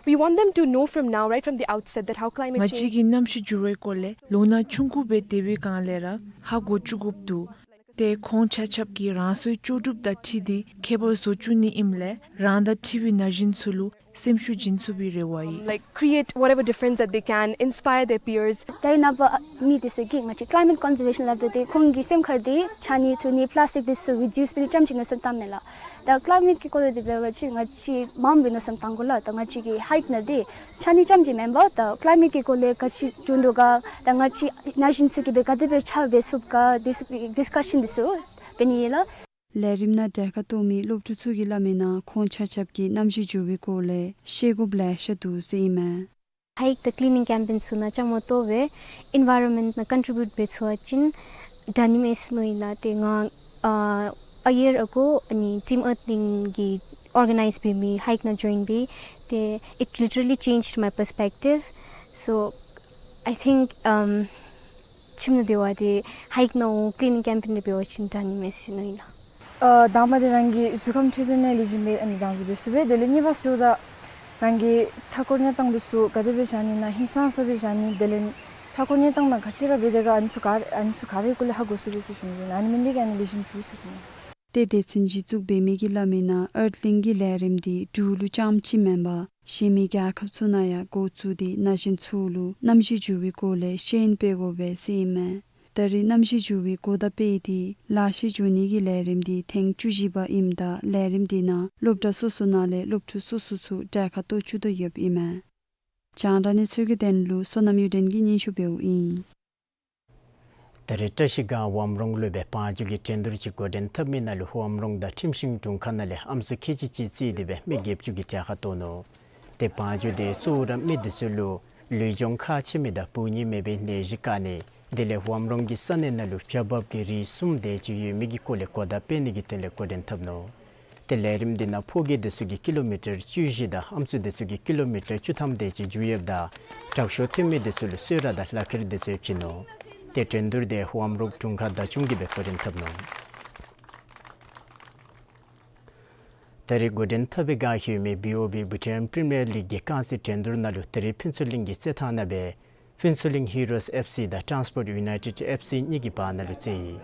We want them to know from now, right from the outset, that how climate change ང་བཅས་ཀྱིས་གནམ་གཤིས་འགྱུར་བའི་སྐོར་ལས་ལོ་ན་ཆུང་ཀུ་སྦེ་སྡོད་པའི་སྒང་ལས་ར་ཧ་གོ་བཅུག་དགོཔ་འདུག། ཏེ་ཁོང་ཆ་ཁྱབ་ཀྱིས་རང་སོའི་ལྕོགས་གྲུབ་དང་འཁྲིལ་ཏེ་ཁྱད་པར་བཟོ་བཅུག་ནི་ཨིནམ་ལས་རང་དང་འཁྲིལ་བའི་ན་གཞོན་ཚུ་ལུ་སེམས་ཤུགས་སྦྱིན་ཚུགས་པའི་རེ་བ་ཡོད། Like, create whatever difference that they can, inspire their peers. ད་རེས་ནངས་པ་མི་དེ་ཚུ་གིས་ང་བཅས་climate conservation སླབ་ད་དེ་ཁོང་གི་སེམས་ཁར་དེ་ཕྱགས་སྙིགས་འཐུ་ནི་པ་ལཱསི་ཊིཀ་དེ་ཚུ་རི་ཌིའུསི་འབད་ནི་རྐྱངམ་ཅིག་མནོ་བསམ་བཏངམ་མས་ལགས། ད་ཀླའི་མེཊ་ཀྱི་སྐོར་ལས་དེ་འབད་བ་ཅིན་ང་བཅས་མངམ་སྦེ་མནོ་བསམ་བཏང་དགོ་ལགས། ད་ང་བཅས་ཀྱི་ཧའིཀ་ནང་དེ་ཕྱགས་སྙིགས་རྐྱངམ་ཅིག་མེན་པར་ད་ཀླའི་མེཊ་ཀྱི་སྐོར་ལས་ག་ཅི་འབྱུང་དོ་ག་ད་ང་བཅས་ན་གཞོན་ཚུ་གིས་སྦེ་ག་དེ་སྦེ་ཕྱག་འབད་ཚུགས་ག་དེ་ཚུ་གི་ཌིསི་ཀ་ཤཱན་དེ་ཚུ་འབད་ནི་ཨིན་ལགས། ལས་རིམ་ནང་གྲལ་ཁར་གཏོགས་མི་སློབ་ཕྲུག་ཚུ་གིས་སླབ་མིའི་ནང་ཁོང་ཆ་ཁྱབ་ཀྱིས་གནམ་གཤིས་འགྱུར་བའི་སྐོར་ལས་ཤེས་དགོཔ་ལེ་ཤ་འདུག་ཟེར་ཨིན་མས། ཧའིཀ་དང་ཀི་ལིན་ནིང་ཀེམ་པེན་ཚུ་ནང་ཅ་མོ་ཏོ་སྦེ་ཨེན་ཝའི་རོན་མེནཊ་ནང་ཀོན་ཊི་བིའུཊ་འབད་ཚུགས་པ་ཅིན་དྲག་ནི་མས་ཟེར་མནོ་ཡི་ལགས། ཏེ་ང་ཨ་a year ago ཨ་ནི་ཊིམ་ཨརཐ་ལིངཀ་གིས་ཨོར་ག་ནའིཛ་འབད་མི་ཧའིཀ་ནང་ཇོའིན་འབད་དེ་it literally changed my perspective. So I think um ཁྱིམ་ནང་སྡོད་པ་དེ་ཧའིཀ་ནང་ཀི་ལིན་ནིང་ཀེམ་པེན་འདི་འབད་བ་ཅིན་དྲག་ནི་མས་ཟེར་མནོ་ཡི་ལགས། ཨ་དང་པ་དེ་རང་གི་གཟུགས་ཁམས་འཕྲོད་བསྟེན་ལེགས་ཤོམ་སྦེ་ཨ་ནི་དྭངས་གསལ་སྦེ་ཚུ་སྦེ་དེ་ལས་གཉིས་པ་ཟེརཝ་ད་རང་གི་མཐའ་འཁོར་གནས་སྟངས་དེ་ཚུ་ག་དེ་སྦེ་བཞག་ནི་ཨིན་ན་ཧིང་སངས་ས་སྦེ་བཞག་ནི་དེ་ལས་མཐའ་འཁོར་གནས་སྟངས་ནང་ག་ཅི་ར་འབད་དེ་ག་ཨ་ནི་ཚུ་ག་ཨ་ནི་ཚུ་ག་རའི་སྐོར་ལས་ཧ་གོ་ཚུགས་པས་ཟེར་ཞུ་ནི། ཨ་ནི་མེན་ཏེ་ག་ཨ་ནི་ལེགས་ཤོམ་འགྱོ་ཟེར་ཞུ་ནི། ཏེ་སྡེ་ཚན་གཞི་བཙུགས་འབད་མི་གིས་སླབ་མིའི་ནང་ཨརཐ་ལིངཀ་གི་ལས་རིམ་འདི་འབྲུག་ལུ་རྐྱངམ་ཅིག་མེན་པར་གཞན་མི་རྒྱལ་ཁབ་ཚུ་ནང་ཡང་འགོ་བཙུགས་ཏེ་ན་གཞོན་ཚུ་ལུ་གནམ་གཤིས་འགྱུར་བའི་སྐོར་ལས་ཤེས་ཡོན་སྤེལ་དགོ་པས་ཟེར་ཨིན་མས། ད་རེས་གནམ་གཤིས་འགྱུར་བའི་གོ་བརྡ་སྤེལ་ཏེ་ལག་ཤེས་སྦྱོང་ནི་གི་ལས་རིམ་འདི་ཐེངས་བཅུ་བཞི་པ་ཨིནམ་ད་ལས་རིམ་འདི་ནང་སློབ་གྲྭ་སོ་སོ་ནང་ལས་སློབ་ཕྲུག་སོ་སོ་ཚུ་གྲལ་ཁར་གཏོགས་བཅུག་དོ་ཡོདཔ་ཨིན་མས། རྒྱང་བསྒྲགས་གནས་ཚུལ་གྱི་དོན་ལུ་བསོད་ནམས་གཡུ་སྒྲོན་གྱིས་སྙན་ཞུ་འབདཝ་ཨིན། ད་རེས་བཀྲ་ཤིས་སྒང་ཝམ་རོང་ལུ་སྦེ་བང་རྒྱུག་གི་འགྲན་བསྡུར་ཅིག་འགོ་འདྲེན་འཐབ་མི་ནང་ལུ་ཝམ་རོང་དང་ཁྲིམས་ཤིང་དྲུང་ཁག་ནང་ལས་ཨམ་སྲུ་ཁལ་གཅིག་ཅིག་རྩིས་ཏེ་སྦེ་མི་བརྒྱད་ཅུ་གིས་གྲལ་ཁར་གཏོགས་ནུག། ཏེ་བང་རྒྱུག་དེ་གཙོ་བོ་ར་མི་དེ་ཚུ་ལུ་ལུས་སྦྱོང་ཁག་ཆེ་མི་དང་འབུ་ནི་མེད་པའི་ནད་གཞི་བཀག་ནི་དེ་ལས་ཝམ་རོང་གི་ས་གནས་ནང་ལུ་བྱ་འབབ་ཀྱི་རིགས་གསུམ་དེ་ཅིག་ཡོད་མི་གི་སྐོར་ལས་གོ་བརྡ་སྤེལ་ནི་གི་དོན་ལས་འགོ་འདྲེན་འཐབ་ནུག། ཏེ་ལས་རིམ་འདི་ནང་ཕོ་སྐྱེས་དེ་ཚུ་གིས་ཀི་ལོ་མི་ཊར་བཅུ་བཞི་དང་ཨམ་སྲུ་དེ་ཚུ་གིས་ཀི་ལོ་མི་ཊར་བཅུ་ཐམ་དེ་ཅིག་རྒྱུག་ཡོདཔ་ད་དྲག་ཤོས་ཐོན་མི་དེ་ཚུ་ལུ་གསོལ་རས་དང་ལག་ཁྱེར་དེ་ཚུ་ཡང་བྱིན་ནུག། ཏེ་འགྲན་བསྡུར་དེ་ཝམ་རོང་དྲུང་ཁག་བདག་སྐྱོང་གིས་སྦེ་འགོ་འདྲེན་འཐབ་ནུག། ད་རེས་འགོ་འདྲེན་འཐབ་པའི་བསྒང་ཡོད་མི་བི་ཨོ་བི་བྷུ་ཊཱན་པི་རི་མི་ཡར་ལིག་གི་རྐང་རྩེད་འགྲན་བསྡུར་ནང་ལུ་ད་རེས་ཕུན་ཚོགས་གླིང་གི་རྩེད་ཐང་ནང་སྦེ་ཕུན་ཚོགས་གླིང་ཧི་རོས་ཨེཕ་སི་དང་ཊཱན་སི་པོརཊ་ཡུ་ནའི་ཊེཌ་ཨེཕ་སི་གཉིས་ཀྱི་བར་ན་ལུ་རྩེད་ཡི།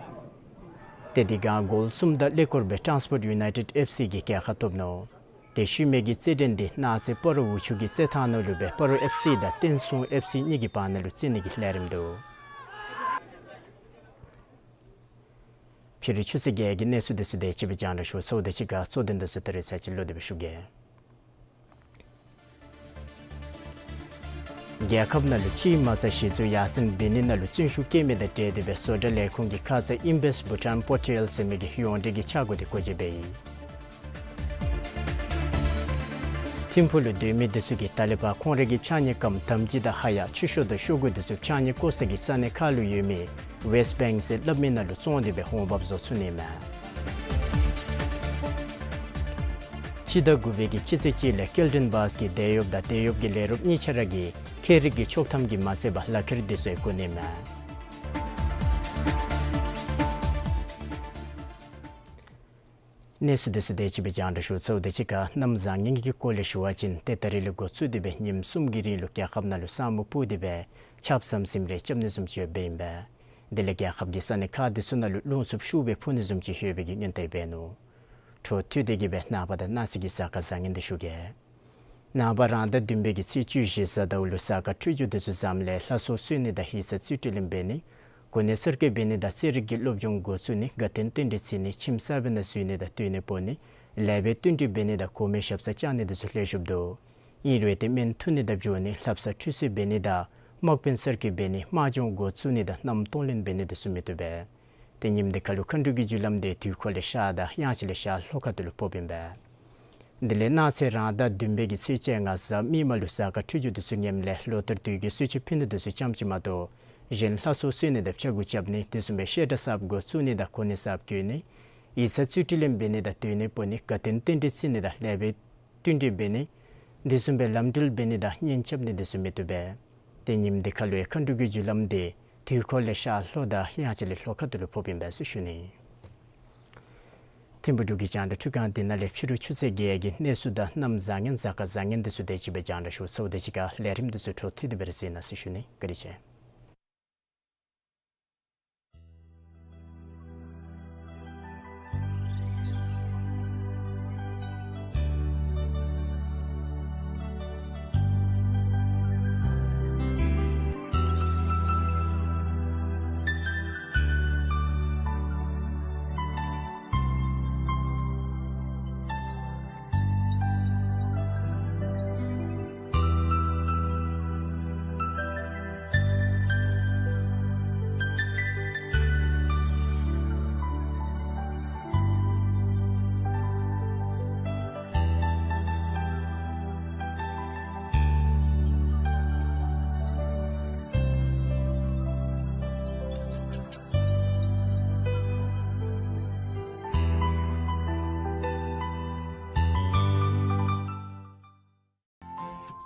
ཏེ་དེ་སྒང་གོལ་གསུམ་དང་ཀླད་ཀོར་སྦེ་ཊཱན་སི་པོརཊ་ཡུ་ནའི་ཊེཌ་ཨེཕ་སི་གིས་རྒྱལ་ཁ་ཐོབ་ནུག། ཏེ་ཤུལ་མའི་གི་རྩེད་འགྲན་འདི་གནག་རྩེ་སྤ་རོ་འོག་ཆུ་གི་རྩེད་ཐང་ནང་ལུ་སྦེ་སྤ་རོ་ཨེཕ་སི་དང་བསྟན་སྲུང་ཨེཕ་སི་གཉིས་ཀྱི་བར་ན་ལུ་རྩེད་ནི་གི་ལས་རིམ་འདུག། ཕྱི་རུ་ཆུ་ཚོད་བརྒྱད་ཀྱི་གནས་ཚུལ་འདི་ཚུ་དེ་ཅིག་སྦེ་རྒྱང་བསྒྲགས་ཞུ་ཚརཝ་དང་གཅིག་ཁར་གཙོ་དོན་འདི་ཚུ་ད་རིས་ཚར་གཅིག་ལོག་སྟེ་སྦེ་ཞུ་གེ། རྒྱལ་ཁབ་ནང་ལུ་གཅིག་མ་རྩ་གཞི་བཙུགས་ཡར་སེང་འབད་ནི་ནང་ལུ་བརྩོན་ཤུགས་བསྐྱེད་མི་དང་འབྲེལ་ཏེ་སྦེ་བཟོ་གྲྭ་ལས་ཁུངས་ཀྱི་ཁ་ཙ་ཨིན་བེསཊ་བྷུ་ཊཱན་པོར་ཊལ་ཟེར་མི་གི་ཡོངས་འབྲེལ་གྱི་འཆར་སྒོ་དེ་འགོ་འབྱེད་འབད་ཡི། ཐིམ་ཕུག་ལུ་སྡོད་མི་འདི་ཚུ་གིས་ཏ་ལི་བ་ཁོང་རའི་གི་ཕྱགས་སྙིགས་ཀམ་དམ་སྦྱིས་དང་ཧ་ཡ་ཆུ་ཤོག་དང་ཤོག་གུ་འདི་ཚུ་ཕྱགས་སྙིགས་བཀོ་ས་གི་ས་གནས་ཁར་ལུ་ཡོད་མི་ཝེསཊ་བེངཀ་ཟེར་སླབ་མི་ནང་ལུ་བཙོང་སྟེ་སྦེ་འོང་འབབ་བཟོ་ཚུགས་ནི་མས། སྤྱི་ཟླ་དགུ་པའི་གི་སྤྱི་ཚེས་གཅིག་ལས་སྐྱེལ་འདྲེན་བཱསི་གི་དེད་གཡོགཔ་དང་དེད་གཡོགཔ་གི་ལས་རོགསཔ་གཉིས་ཆ་ར་གིས་ཁྱད་རིག་གི་ཆོག་ཐམ་གྱིས་མ་ཚད་པར་ལག་ཁྱེར་འདི་ཚུ་ཡང་དགོ་ནི་མས། གནས་ཚུལ་འདི་ཚུ་དེ་ཅིག་སྦེ་རྒྱང་བསྒྲགས་ཞུ་ཚརཝ་དང་གཅིག་ཁར་གནམ་བཟང་ངན་གྱི་སྐོར་ལས་ཞུ་བ་ཅིན་ཏེ་ད་རིས་ལས་འགོ་བཙུགས་ཏེ་སྦེ་ཉིནམ་གསུམ་གྱི་རིང་ལུ་རྒྱལ་ཁབ་ནང་ལུ་ས་སྨུག་སྤུབས་ཏེ་སྦེ་ཆརཔ་ཟམ་ཟིམ་རེ་རྐྱབ་ནི་བཟུམ་ཅིག་ཡོདཔ་ཨིན་པས། དེ་ལས་རྒྱལ་ཁབ་ཀྱི་ས་གནས་ཁག་འདི་ཚུ་ནང་ལུ་རླུང་འཚུབ་ཤུགས་སྦེ་འཕུ་ནི་བཟུམ་ཅིག་ཡོད་པའི་གི་སྔོན་བརྡ་འབད་ནུག། འཕྲོ་མཐུད་དེ་གི་སྦེ་ནངས་པ་དང་གནངས་ཚེ་གི་གཟའ་སྐར་བཟང་ངན་འདི་ཞུ་གེ། ནངས་པ་རང་ཟླ་བདུན་པའི་གི་ཚེས་བཅུ་བཞི་གཟའ་ཟླཝ་ལུ་གཟའ་སྐར་འཕྲོད་སྦྱོར་འདི་ཚུ་བཟངམ་ལས་ལྷ་གསོལ་གསོལ་ནི་དང་ཡིག་ཚང་རྩིས་སྤྲོད་ལེན་འབད་ནི། གོ་གནས་གསར་བསྐོ་འབད་ནི་དང་རྩེད་རིགས་ཀྱི་སློབ་སྦྱོང་འགོ་བཙུགས་ནི། དགའ་སྟོན་རྟེན་འབྲེལ་བརྩི་ནི། ཁྱིམ་གསར་པའི་ནང་འཛུལ་ནི་དང་སྡོད་གནས་སྤོ་ནི། ལེགས་པའི་བསྟུན་གྲོས་འབད་ནི་དང་གོང་མའི་ཞབས་སར་བཅར་ནི་འདི་ཚུ་ལེགས་ཤོམ་འདུག། ཨིན་རུང་ཏེ་སྨན་འཐུ་ནི་དང་འབྱོར་ནི། ལྷ་བསང་ཁྲུས་གསོལ་འབད་ནི་དང་དམག་དཔོན་གསར་བསྐོ་འབད་ནི། དམག་སྦྱོང་འགོ་བཙུགས་ནི་དང་མནའམ་གཏོང་ལེན་འབད་ནི་འདི་ཚུ་མི་བཏུབ་པས། ཏེ་ཉིནམ་འདི་ཁར་ལུ་མཁའ་འགྲོ་གི་རྒྱུ་ལམ་འདི་དུས་འཁོར་ལས་ཤར་དང་དབྱངས་ཅན་ལས་ཤར་ལྷོ་ཁ་ཐུག་ལུ་ཕོགཔ་ཨིན་པས། དེ་ལས་གནངས་ཚེ་རང་ཟླ་བདུན་པའི་གི་ཚེས་བཅོ་ལྔ་གཟའ་མིག་དམར་ལུ་གཟའ་སྐར་འཕྲོད་སྦྱོར་འདི་ཚུ་ངནམ་ལས་ལོ་ལྟར་དུས་ཀྱི་གསོལ་མཆོད་ཕུལ་ནི་འདི་ཚུ་ཙམ་ཅིག་མ་གཏོགས་གཞན་ལྷ་གསོལ་གསོལ་ནི་དང་ཕྱག་འགུགས་རྐྱབ་ནི། དེ་བཟུམ་སྦེ་བཤད་གྲྭ་གསརཔ་འགོ་བཙུགས་ནི་དང་གོ་གནས་གསརཔ་བསྐོ་ནི། ཡིག་ཚང་རྩིས་སྤྲོད་ལེན་འབད་ནི་དང་སྡོད་གནས་སྤོ་ནི། དགའ་སྟོན་རྟེན་འབྲེལ་བརྩི་ནི་དང་ལེགས་པའི་བསྟུན་གྲོས་འབད་ནི། དེ་བཟུམ་སྦེ་ལམ་འགྲུལ་འབད་ནི་དང་གཉེན་རྐྱབ་ནི་འདི་ཚུ་མི་བཏུབ་པས། ཏེ་ཉིནམ་འདི་ཁར་ལུ་ཡང་མཁའ་འགྲོ་གི་རྒྱུ་ལམ་འདི་དུས་འཁོར་ལས་ཤར་ལྷོ་དང་དབྱངས་ཅན་ལས་ལྷོ་ཁ་ཐུག་ལུ་ཕོགཔ་ཨིན་པས་ཟེར་ཞུ་ནི། ཐིམ་ཕུག་འབྲུག་གི་རྒྱང་བསྒྲགས་ཁྲུས་ཁང་འདི་ནང་ལས་ཕྱི་རུ་ཆུ་ཚོད་བརྒྱད་ཀྱི་གནས་ཚུལ་དང་གནམ་བཟང་ངན་གཟའ་སྐར་བཟང་ངན་འདི་ཚུ་དེ་ཅིག་སྦེ་རྒྱང་བསྒྲགས་ཞུ་ཚརཝ་དང་གཅིག་ཁར་ལས་རིམ་འདི་ཚུ་འཕྲོ་མཐུད་དེ་སྦེ་ར་གཟིགས་གནང་ཟེར་ཞུ་ནི། བཀའ་དྲིན་ཆེ།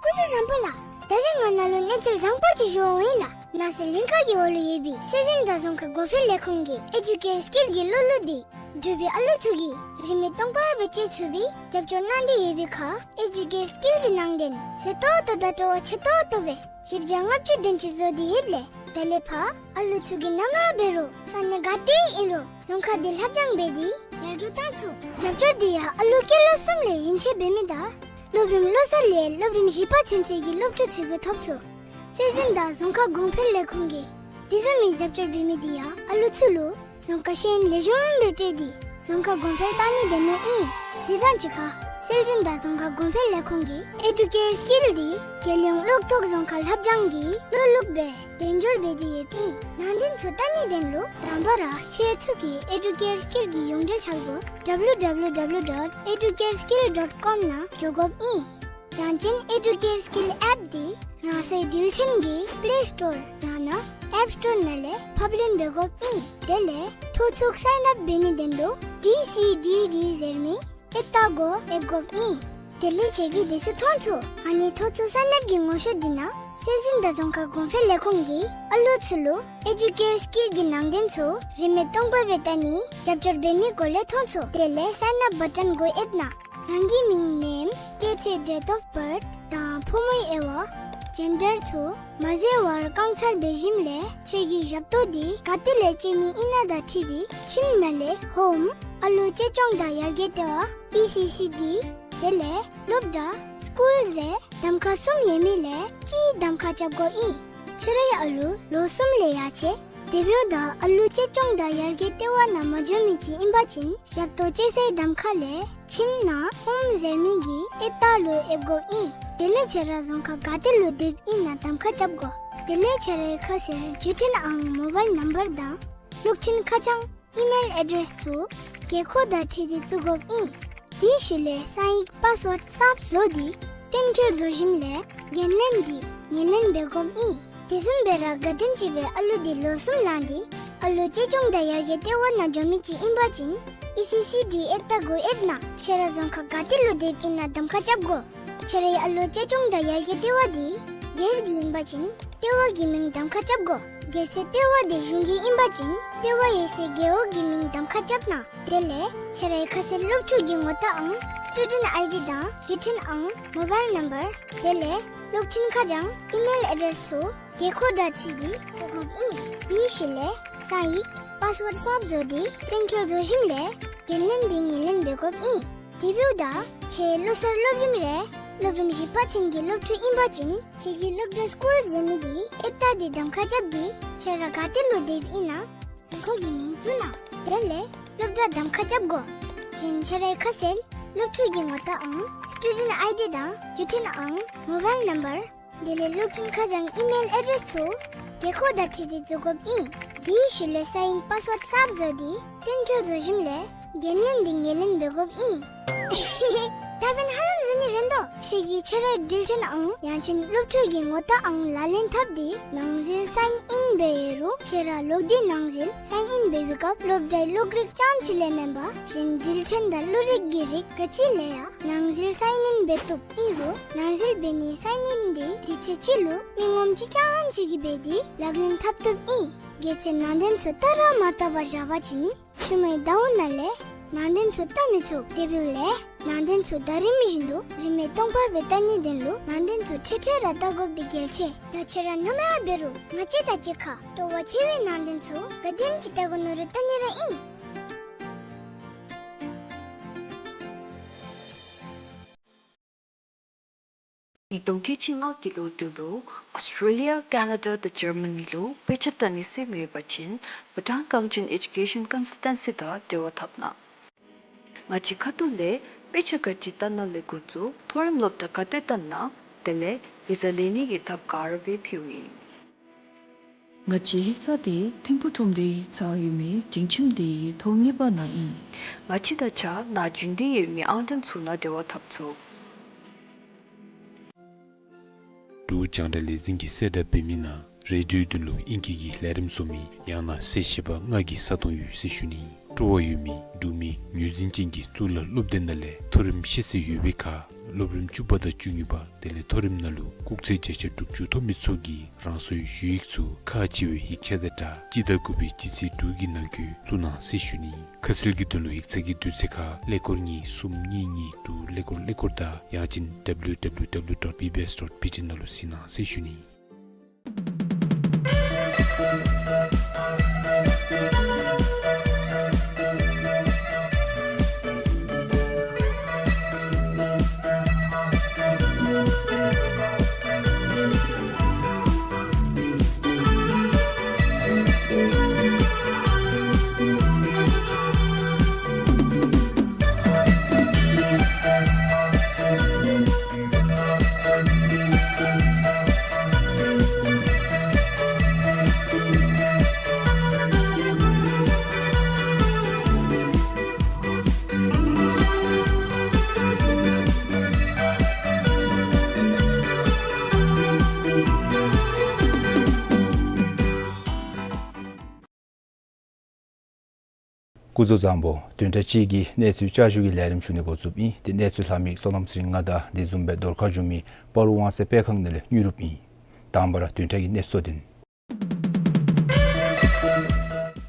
སྐུ་གཟུགས་བཟང་པོ་ལགས། ད་རིས་ང་ནཱ་ལུ་གནས་ཚུལ་བཟང་པོ་ཅིག་ཞུ་འོང་ཡི་ལགས། ནང་སྲིད་ལྷན་ཁག་གི་འོག་ལུ་ཡོད་པའི་སྲོལ་འཛིན་དང་རྫོང་ཁ་གོང་འཕེལ་ལས་ཁུངས་ཀྱིས་ཨེ་ཌུ་ཀེར་སི་ཀིལ་གྱི་སློབ་ལུགས་འདི་འབྲུག་པའི་ཨ་ལུ་ཚུ་གིས་རིན་མེད་སྟོང་པ་སྦེ་སྤྱོད་ཚུགས་པའི་རྒྱབ་སྐྱོར་གནང་སྟེ་ཡོད་པའི་ཁར་ཨེ་ཌུ་ཀེར་སི་ཀིལ་གྱི་ནང་དོན་ཟད་ཏོག་ཏོ་དང་སྤྲོ་བ་ཆེ་ཏོག་ཏོ་སྦེ་བཞི་བརྒྱ་ལྔ་བཅུ་དོན་ཅིག་བཟོ་སྟེ་ཡོདཔ་ལས་ད་ལས་ཕར་ཨ་ལུ་ཚུ་གིས་ནམ་ར་འབད་རུང་ས་གནས་ག་ཏེ་ཨིན་རུང་རྫོང་ཁ་འདི་ལྷབ་སྦྱང་འབད་དེ་ཡར་རྒྱས་གཏང་ཚུགས། རྒྱབ་སྐྱོར་འདི་ཡང་ཨ་ལུ་སྐྱེས་ལོ་གསུམ་ལས་ཡན་ཆད་འབད་མི་དང་སློབ་རིམ་བློ་གསར་ལས་སློབ་རིམ་བཞི་པ་ཚུན་ཚོད་ཀྱི་སློབ་ཕྲུག་ཚུ་གིས་ཐོབ་ཚུགས། སྲོལ་འཛིན་དང་རྫོང་ཁ་གོང་འཕེལ་ལས་ཁུངས་ཀྱིས་དེ་བཟུམ་མའི་རྒྱབ་སྐྱོར་འབད་མི་འདི་ཡང་ཨ་ལུ་ཚུ་ལུ་རྫོང་ཁ་ཤེས་ཡོན་ལེགས་ཤོམ་སྦེ་སྤྲོད་དེ་རྫོང་ཁ་གོང་འཕེལ་གཏང་ནི་དོན་ལུ་ཨིན། དེ་དང་གཅིག་ཁར་སྲོལ་འཛིན་དང་རྫོང་ཁ་གོང་འཕེལ་ལས་ཁུངས་ཀྱིས་ཨེ་ཌུ་ཀེར་སི་ཀིལ་འདི་རྒྱལ་ཡོངས་གློག་ཐོག་རྫོང་ཁ་ལྷབ་སྦྱང་གི་གློག་ལུགས་སྦེ་དན་འབྱོར་འབད་དེ་ཡོདཔ་ཨིན། ནང་དོན་ཚུ་བལྟ་ནི་དོན་ལུ་དང་པ་ར་ཁྱེད་ཚུ་གིས་ཨེ་ཌུ་ཀེར་སི་ཀིལ་གྱི་ཡོངས་འབྲེལ་འཆར་སྒོ་ཌབ་ལུ་ཌབ་ལུ་ཌབ་ལུ་ཌོཊ་ཨེ་ཌུ་ཀེར་སི་ཀིལ་ཌོཊ་ཀོམ་ནང་འགྱོ་དགོཔ་ཨིན། ཡང་ཅིན་ཨེ་ཌུ་ཀེར་སི་ཀིལ་ཨེཔ་འདི་རང་སོའི་འགྲུལ་འཕྲིན་གྱི་པི་ལེ་སི་ཊོར་ཡང་ན་ཨེཔ་སི་ཊོར་ནང་ལས་ཕབ་ལེན་འབད་དགོཔ་ཨིན། དེ་ལས་ཐོ་ཚུགས་སའིན་ཨཔ་འབད་ནི་དོན་ལུ་ཌི་སི་ཌི་ཌི་ཟེར་མི་ཨེཔ་ལྟ་སྒོ་ཨེབ་དགོཔ་ཨིན། དེ་ལས་ཁྱེད་ཀྱིས་དེ་ཚུ་མཐོང་ཚུགས། ཨ་ནི་ཐོ་ཚུགས་སའིན་ཨཔ་གི་ངོ་ཤེས་འདི་ནང་སྲོལ་འཛིན་དང་རྫོང་ཁ་གོང་འཕེལ་ལས་ཁུངས་ཀྱིས་ཨ་ལུ་ཚུ་ལུ་ཨེ་ཌུ་ཀེར་སི་ཀིལ་གྱི་ནང་དོན་ཚུ་རིན་མེད་སྟོང་པ་སྦེ་བལྟ་ནི་རྒྱབ་སྐྱོར་འབད་མི་སྐོར་ལས་མཐོང་ཚུགས། དེ་ལས་སའིན་ཨཔ་བ་ཊོན་སྒོ་ཨེབ་ནང་རང་གི་མིང་ནེམ་སྐྱེས་ཚེས་ཌེཊ་ཨོཕ་བཱརཐ་དང་ཕོ་མོའི་དབྱེ་བ་ཇེན་ཌར་ཚུ་མ་ཟད་པར་རྐང་ཚར་འབད་ཞིནམ་ལས་ཁྱེད་ཀྱི་ཞབས་ཏོག་འདི་ག་ཏེ་ལས་སྤྱོད་ནི་ཨིན་ན་དང་འཁྲིལ་ཏེ་ཁྱིམ་ནང་ལས་ཧོམ་ཨ་ལུ་གཅེས་སྐྱོང་དང་ཡར་རྒྱས་ལྟེ་བ་ཨི་སི་སི་ཌི་དེ་ལས་སློབ་གྲྭ་སི་ཀུལ་ཟེར་གདམ་ཁ་གསུམ་ཡོད་མི་ལས་གཅིག་གདམ་ཁ་རྐྱབ་དགོཔ་ཨིན། ཁྱེད་རའི་ཨ་ལུ་ལོ་གསུམ་ལས་ཡར་ཆེ་ དེ་འབདཝ་ད་ཨ་ལུ་གཅེས་སྐྱོང་དང་ཡར་རྒྱས་ལྟེ་བ་ནང་མ་འགྱོ་མི་ཅིག་ཨིན་པ་ཅིན་ཞབས་ཏོག་ཅེས་སའི་གདམ་ཁ་ལས་ཁྱིམ་ནང་ཧོམ་ཟེར་མི་གི་ཨེབ་རྟ་ལུ་ཨེབ་དགོཔ་ཨིན། དེ་ལས་ཁྱེད་ར་རྫོང་ཁག་ག་ཏེ་ལུ་སྡོདཔ་ཨིན་ན་གདམ་ཁ་རྐྱབ་དགོ། དེ་ལས་ཁྱེད་རའི་ཁ་གསལ་བརྒྱུད་འཕྲིན་ཨང་མོ་བཱའིལ་ནམ་བར་དང་གློག་འཕྲིན་ཁ་བྱང་ཨི་མེལ་ཨེ་ཌེསི་ཚུ་རྒས་འཁོགས་དང་འཁྲིལ་ཏེ་བཙུགས་དགོཔ་ཨིན། དེའི་ཤུལ་ལས་གསང་ཡིག་པཱསི་ཝརཌ་གསརཔ་བཟོ་སྟེ་གཏན་འཁེལ་བཟོ་ཞིནམ་ལས་འགན་ལེན་འདི་ངོས་ལེན་འབད་དགོཔ་ཨིན། དེ་བཟུམ་སྦེ་ར་ག་དེམ་ཅིག་སྦེ་ཨ་ལུ་འདི་ལོ་གསུམ་ལང་སྟེ་ཨ་ལུ་གཅེས་སྐྱོང་དང་ཡར་རྒྱས་ལྟེ་བ་ནང་འགྱོ་མི་ཅིག་ཨིན་པ་ཅིན་ཨི་སི་སི་ཌི་ཨེབ་རྟ་དགུ་ཨེབ་ནང་ཁྱེད་ར་རྫོང་ཁག་ག་ཏེ་ལུ་སྡོདཔ་ཨིན་ན་གདམ་ཁ་རྐྱབ་དགོ། ཁྱེད་རའི་ཨ་ལུ་གཅེས་སྐྱོང་དང་ཡར་རྒྱས་ལྟེ་བ་འདི་སྒེར་གྱི་ཨིན་པ་ཅིན་ལྟེ་བ་གི་མིང་གདམ་ཁ་རྐྱབ་དགོ། གལ་སྲིད་ལྟེ་བ་འདི་གཞུང་གི་ཨིན་པ་ཅིན་ལྟེ་བ་ཡོད་སའི་རྒེད་འོག་གི་མིང་གདམ་ཁ་རྐྱབ་གནང་། དེ་ལས་ཁྱེད་རའི་ཁ་གསལ་སློབ་ཕྲུག་གི་ངོ་རྟགས་ཨང་སི་ཊུ་ཌེནཊ་ཨའི་ཌི་དང་བརྒྱུད་འཕྲིན་ཨང་མོ་བཱའིལ་ནམ་བར་དེ་ལས་གློག་འཕྲིན་ཁ་བྱང་ཨི་མེལ་ཨེ་ཌེསི་ཚུ་རྒས་འཁོགས་དང་འཁྲིལ་ཏེ་བཙུགས་དགོཔ་ཨིན། དེའི་ཤུལ་ལས་གསང་ཡིག་པཱསི་ཝརཌ་གསརཔ་བཟོ་སྟེ་གཏན་འཁེལ་བཟོ་ཞིནམ་ལས་འགན་ལེན་འདི་ངོས་ལེན་འབད་དགོཔ་ཨིན། དེ་འབདཝ་ད་ཁྱེད་ལོ་གསར་སློབ་རིམ་རེ་སློབ་རིམ་བཞི་པ་ཚུན་གྱི་སློབ་ཕྲུག་ཨིན་པ་ཅིན་ཁྱེད་ཀྱི་སློབ་གྲྭ་སི་ཀུལ་ཟེར་མི་འདི་ཨེབ་རྟ་འདི་གདམ་ཁ་རྐྱབ་སྟེ་ཁྱེད་ར་ག་ཏེ་ལུ་སྡོདཔ་ཨིན་ན་རྫོང་ཁག་གི་མིང་བཙུགས་གནང་། དེ་ལས་སློབ་གྲྭ་གདམ་ཁ་རྐྱབ་དགོ། གཞན་ཁྱེད་རའི་ཁ་གསལ་སློབ་ཕྲུག་གི་ངོ་རྟགས་ཨང་སི་ཊུ་ཌེནཊ་ཨའི་ཌི་དང་བརྒྱུད་འཕྲིན་ཨང་མོ་བཱའིལ་ནམ་བར་དེ་ལས་གློག་འཕྲིན་ཁ་བྱང་ཨི་མེལ་ཨེ་ཌེསི་ཚུ་རྒས་འཁོགས་དང་འཁྲིལ་ཏེ་བཙུགས་དགོཔ་ཨིན། དེའི་ཤུལ་ལས་གསང་ཡིག་པཱསི་ཝརཌ་གསརཔ་བཟོ་སྟེ་གཏན་འཁེལ་བཟོ་ཞིནམ་ལས་འགན་ལེན་འདི་ངོས་ལེན་འབད་དགོཔ་ཨིན། ད་འབདན་ཧ་ལམ་བཟོ་ནི་རན་དོ། ཁྱེད་ཀྱིས་ཁྱེད་རའི་འགྲུལ་འཕྲིན་ཨང་ཡང་ཅིན་སློབ་ཕྲུག་གི་ངོ་རྟགས་ཨང་ལག་ལེན་འཐབ་སྟེ་ནང་འཛུལ་སའིན་ཨིན་འབད་ཡོད་རུང་ཁྱེད་ར་ལོག་སྟེ་ནང་འཛུལ་སའིན་ཨིན་འབད་བའི་སྐབས་སློབ་གྲྭའི་གློག་རིག་རྐྱངམ་ཅིག་ལས་མེན་པར་གཞན་འགྲུལ་འཕྲིན་དང་གློག་རིག་གི་རིགས་ག་ཅི་ལས་ཡང་ནང་འཛུལ་སའིན་ཨིན་འབད་བཏུབ་ཨིན་རུང་ནང་འཛུལ་འབད་ནིའི་སའིན་ཨིན་འདི་དུས་ཚོད་ཅིག་ལུ་མི་ངོམ་ཅིག་རྐྱངམ་ཅིག་གིས་འབད་དེ་ལག་ལེན་འཐབ་བཏུབ་ཨིན། གལ་ཏེ་ནང་རྟེན་ཚུ་བལྟ་ར་མ་བལྟ་བར་བཞག་པ་ཅིན་ཤུལ་མའི་ཟླཝ་ནང་ལས་ནང་རྟེན་ཚུ་བལྟ་མི་ཚུགས། དེ་འབདཝ་ལས་ནང་རྟེན་ཚུ་ཟླ་རིམ་བཞིན་དུ་རིན་མེད་སྟོང་པ་སྦེ་བལྟ་ནིའི་དོན་ལུ་ནང་རྟེན་ཚུ་ཁྲེ་ཁྲེ་ར་བལྟ་དགོཔ་འདི་གལ་ཆེ། ད་ཁྱེད་ར་ནམ་ར་འབད་རུང་ང་བཅས་དང་གཅིག་ཁར་སྤྲོ་བ་ཆེ་བའི་ནང་རྟེན་ཚུ་ག་དེམ་ཅིག་བལྟ་དགོ་མནོ་རུང་བལྟ་ནི་ར་ཨིན། ཉིས་སྟོང་ཁལ་གཅིག་ལྔ་གི་ལོ་འདི་ལུ་ཨོསི་ཊྲེ་ལི་ཡ་ཀེ་ན་ཌ་དང་ཇར་མ་ནི་ལུ་དཔེ་ཆ་བལྟ་ནི་སེམས་ཡོད་པ་ཅིན་བྷུ་ཊཱན་གངས་ཅན་ཨེ་ཌུ་ཀེ་ཤཱན་ཀོན་སཱལ་ཊན་སི་དང་འབྲེལ་བ་འཐབ་གནང་། ང་བཅས་ཁ་ཐུག་ལས་དཔེ་ཆ་ག་ཅི་བལྟ་ནི་ལས་འགོ་བཙུགས་མཐོ་རིམ་སློབ་གྲྭ་ག་ཏེ་བལྟ་ནི་དེ་ལས་ཡིག་ཚང་ལེན་ནི་གི་ཐབས་ག་ར་སྦེ་ཕུལཝ་ཨིན། ང་བཅས་ཡིག་ཚང་འདི་ཐིམ་ཕུག་ཁྲོམ་སྡེའི་ཡིག་ཚང་ཡོད་མི་སྒྲིང་ཁྱིམ་སྡེའི་ཐོག་གཉིས་པ་ནང་ཨིན། ང་བཅས་དང་གཅིག་ཁར་ནཱ་རྒྱུན་ལྡན་ཡོད་མི་ཨང་གྲངས་ཚུ་ནང་འབྲེལ་བ་འཐབ་ཚུགས། འབྲུག་རྒྱང་བསྒྲགས་ལས་འཛིན་གྱིས་གསལ་བསྒྲགས་འབད་མི་ནང་རེ་ཌི་ཡོའི་དོན་ལུ་ཨིང་སྐད་ཀྱི་ལས་རིམ་བཟོ་མི་ཡང་ན་གསལ་བཤད་པ་ལྔ་གི་ས་སྟོང་ཡོད་ཟེར་ཞུ་ནི། སྤྲོ་བ་ཡོད་མི་འབྲུག་མི་ངོས་འཛིན་ཅན་གྱི་གཙུག་ལག་སློབ་སྡེ་ནང་ལས་མཐོ་རིམ་ཤེས་ཚད་ཡོད་པའི་ཁར་སློབ་རིམ་བཅུ་པ་དང་བཅུ་གཉིས་པ་དེ་ལས་མཐོ་རིམ་ནང་ལུ་སྐུགས་ཚད་བརྒྱ་ཆ་དྲུག་ཅུ་ཐོབ་མི་ཚུ་གིས་རང་སོའི་ཞུ་ཡིག་ཚུ་ཁག་ཆེ་བའི་ཡིག་ཆ་དང་སྦྲགས་སྤྱི་ཟླ་དགུ་པའི་སྤྱི་ཚེས་དྲུག་གི་ནང་འཁོད་བཙུགས་གནང་ཟེར་ཞུ་ནི། ཁ་གསལ་གྱི་དོན་ལུ་ཡིག་ཚང་གི་དུས་ཚོད་ཁར་ཀླད་ཀོར་གཉིས་གསུམ་གཉིས་གཉིས་དྲུག་ཀླད་ཀོར་ཀླད་ཀོར་དང་ཡང་ཅིན་W W W dot B B S dot B T ནང་ལུ་གཟིགས་གནང་ཟེར་ཞུ་ནི། སྐུ་གཟུགས་བཟང་པོ། བདུན་ཕྲག་གཅིག་གི་གནས་ཚུལ་བསྐྱར་ཞུ་གི་ལས་རིམ་ཞུ་ནི་འགོ་བཙུགསཔ་ཨིན། ཏེ་གནས་ཚུལ་ལྷག་མི་བསོད་ནམས་ཚེ་རིང་ང་དང་དེ་བཟུམ་སྦེ་རྫོང་ཁ་བཞུགས་མི་སྤ་རོ་དབང་གསལ་དཔེ་ཁང་ནང་ལས་དངོས་གྲུབ་ཨིན། དང་པ་ར་བདུན་ཕྲག་གི་གནས་ཚུལ་དོན།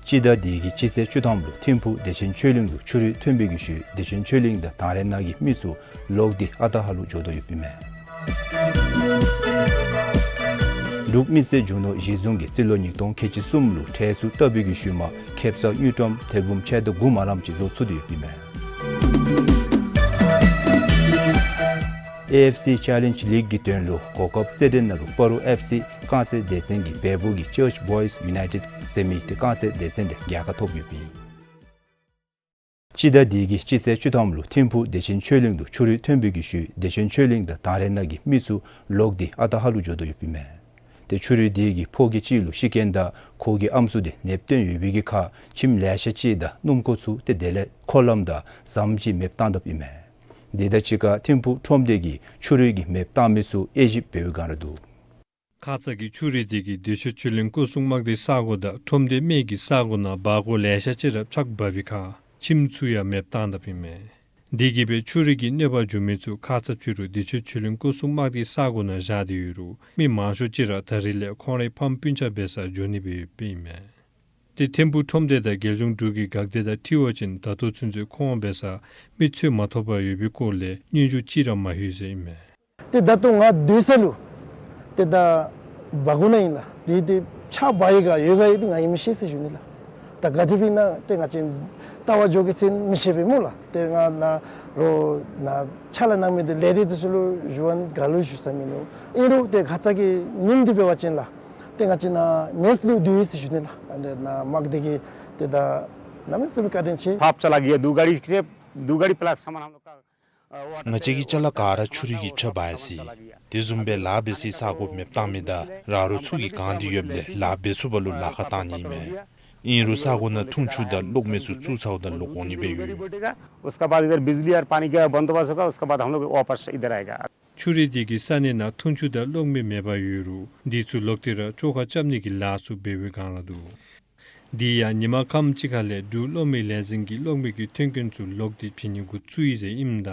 སྤྱི་ཟླ་འདི་གི་སྤྱི་ཚེས་བཅུ་ཐམ་ལུ་ཐིམ་ཕུག་བདེ་ཆེན་ཆོས་གླིང་ལུ་ཆུ་རུད་ཐོན་པའི་གི་ཤུལ་བདེ་ཆེན་ཆོས་གླིང་དང་དང་རེ་ནང་གི་མི་ཚུ་ལོག་སྟེ་ཨ་རྟག་ཧ་ལུ་འགྱོ་དོ་ཡོདཔ་ཨིན་མས། འབྲུག་མི་སེར་རྒྱུ་ནོར་གཞི་བཟུང་གིས་རྩིས་ལོ་ཉིས་སྟོང་ཁལ་གཅིག་གསུམ་ལུ་ཁྲལ་ཚུ་བཏབ་པའི་གི་ཤུལ་མ་ཁེབ་ས་དངུལ་ཀྲམ་ཐེར་འབུམ་ཕྱེད་དང་དགུ་མ་རམ་ཅིག་བཟོ་ཚུགས་ཏེ་ཡོདཔ་ཨིན་མས། ཨེ་ཨེཕ་སི་ཅེ་ལེནཇ་ལིག་གི་དོན་ལུ་གོ་སྐབས་རྩེད་འགྲན་ནང་ལུ་སྤ་རོ་ཨེཕ་སི་ རྐང་རྩེད་སྡེ་ཚན་གྱི་བལ་པོ་གི་Church Boys United ཟེར་མི་དེ་རྐང་རྩེད་སྡེ་ཚན་དེ་རྒྱལ་ཁ་ཐོབ་ཡོདཔ་ཨིན། སྤྱི་ཟླ་འདི་གི་སྤྱི་ཚེས་བཅུ་ཐམ་ལུ་ཐིམ་ཕུག་བདེ་ཆེན་ཆོས་གླིང་དུ་ཆུ་རུད་ཐོན་པའི་གི་ཤུལ་བདེ་ཆེན་ཆོས་གླིང་དང་དང་རེ་ནང་གི་མི་ཚུ་ལོག་སྟེ་ཨ་རྟག་ཧ་ལུ་འགྱོ་དོ་ཡོདཔ་ཨིན་མས། ཏེ་ཆུ་རུད་འདི་གིས་ཕོ་སྐྱེས་གཅིག་ལུ་ཤི་རྐྱེན་དང་ཁོ་གི་ཨམ་སྲུ་དེ་ནདཔ་བཏོན་ཡོད་པའི་གི་ཁར་ཁྱིམ་ལེ་ཤ་ཅིག་དང་སྣུམ་འཁོར་ཚུ་ཏེ་དེ་ལས་འཁོར་ལམ་དང་ཟམ་ཅིག་མེདཔ་བཏང་དཔ་ཨིན་མས། དེ་དང་གཅིག་ཁར་ཐིམ་ཕུག་ཁྲོམ་སྡེ་གིས་ཆུ་རུད་ཀྱི་མེདཔ་བཏང་མི་ཚུ་དབྱེ་ཞིབ་འབད་བའི་སྒང་ར་འདུག། ཁ་ཙ་གི་ཆུ་རུད་དེ་གིས་བདེ་ཆེན་ཆོས་གླིང་སྐོར་སྲུང་དམག་སྡེའི་ས་གོ་དང་ཁྲོམ་སྡེ་སྨད་ཀྱི་ས་གོ་ནང་སྦ་སྒོར་ལེ་ཤ་ཅིག་ར་ཕྱགས་འབག་པའི་ཁར་ཁྱིམ་ཚུ་ཡང་མེདཔ་བཏང་དཔ་ཨིན་མས། དེ་གིས་སྦེ་ཆུ་རུད་ཀྱི་གནོད་པ་བྱུང་མི་ཚུ་ཁ་ཙ་ཕྱི་རུ་བདེ་ཆེན་ཆོས་གླིང་སྐོར་སྲུང་དམག་སྡེའི་ས་གོ་ནང་བཞག་སྟེ་ཡོད་རུང་མི་མང་ཤོས་ཅིག་ར་ད་རེས་ལས་ཁོང་རའི་ཕམ་སྤུན་ཆ་འབད་སར་འགྱོ་ནི་སྦེ་ཡོདཔ་ཨིན་མས། ཏེ་ཐིམ་ཕུག་ཁྲོམ་སྡེ་དང་རྒྱལ་གཞུང་འབྲུག་གི་འགག་སྡེ་དང་འཁྲིལ་བ་ཅིན་ད་ལྟོ་ཚུན་ཚོད་ཁོང་འབད་སར་མི་འཚོལ་མ་ཐོབ་པར་ཡོད་པའི་སྐོར་ལས་སྙན་ཞུ་ཅིག་ར་མ་ལྷོད་ཟེར་ཨིན་མས། ཏེ་ད་ལྟོ་ང་སྡོད་ས་ལུ་ཏེ་ད་སྦ་སྒོར་ནང་ཨིན་ལགས། ཏེ་ཏེ་ཕྱགས་འབག་ཡི་ག་ཡོད་ག་ཡོད་དེ་ང་ཨིན་མི་ཤེས་ཟེར་ཞུ་ནི་ལགས། ད་ག་དེ་སྦེ་ཨིན་ན་ཏེ་ང་བཅས་ལྟ་བར་འགྱོ་གེ་ཟེར་མི་ཤེས་པས་སྨོ་ལགས། ཏེ་ང་ནཱ་རོགས་ནཱ་ཕྱག་ལཱ་གནང་མི་དེ་ལས་སྡེ་དེ་ཚུ་ལུ་ཞུ་བ་ག་ལུ་ཞུ་ས་མིན་ནུག། ཨིན་རུང་ཏེ་ཁ་ཙ་གི་ཉིནམ་དེ་འབད་བ་ཅིན་ལགས་ཏེ་ང་བཅས་ནཱ་མེས་ལུ་སྡོད་ཡི་ཟེར་ཞུ་ནི་ལགས། ཨ་ནཱ་དམག་སྡེ་གིས་ཏེ་ད་གནམ་མེད་ས་མེད་བཀའ་དྲིན་ཆེ། पाइप चला गया, दो गाड़ी से, दो गाड़ी प्लस सामान हम लोग का, अ, वाटर ང་བཅས་ཀྱི་ཅ་ལ་ག་ར་ཆུ་རུད་ཀྱིས་ཕྱགས་འབག་ཡི་ཟེར། དེ་བཟུམ་སྦེ་ལཱ་འབད་སའི་ས་གོ་མེདཔ་བཏང་མི་དང་ར་རོ་ཚུ་གིས་གང་སྟེ་ཡོདཔ་ལས་ལཱ་འབད་ཚུགས་པ་ལུ་ལཱ་ཁག་བཏང་ནི་ཨིན་མས། ཨིན་རུང་ས་གོ་ནང་འཐུང་ཆུ་དང་གློག་མེ་ཚུ་བཙུགས་ཚརཝ་ད་ལོག་འོང་ནི་སྦེ་ཡོད། उसका बाद इधर बिजली और पानी का बंदोबस्त होगा, उसके बाद हम लोग वापस इधर आएगा। ཆུ་རུད་དེ་གིས་ས་གནས་ནང་འཐུང་ཆུ་དང་གློག་མེ་མེདཔ་ཡོད་རུང་དེ་ཚུ་ལོག་སྟེ་ར་བཅོ་ཁ་རྐྱབ་ནི་གི་ལཱ་ཚུ་འབད་བའི་སྒང་ར་འདུག། དེ་ཡང་ཉིན་མ་ཁམས་ཅིག་ཁ་ལས་འབྲུག་གློག་མེ་ལས་འཛིན་གྱིས་གློག་མེ་གི་མཐུན་རྐྱེན་ཚུ་ལོག་སྟེ་བྱིན་ནི་འགོ་བཙུགས་ཡི་ཟེར་ཨིནམ་ད་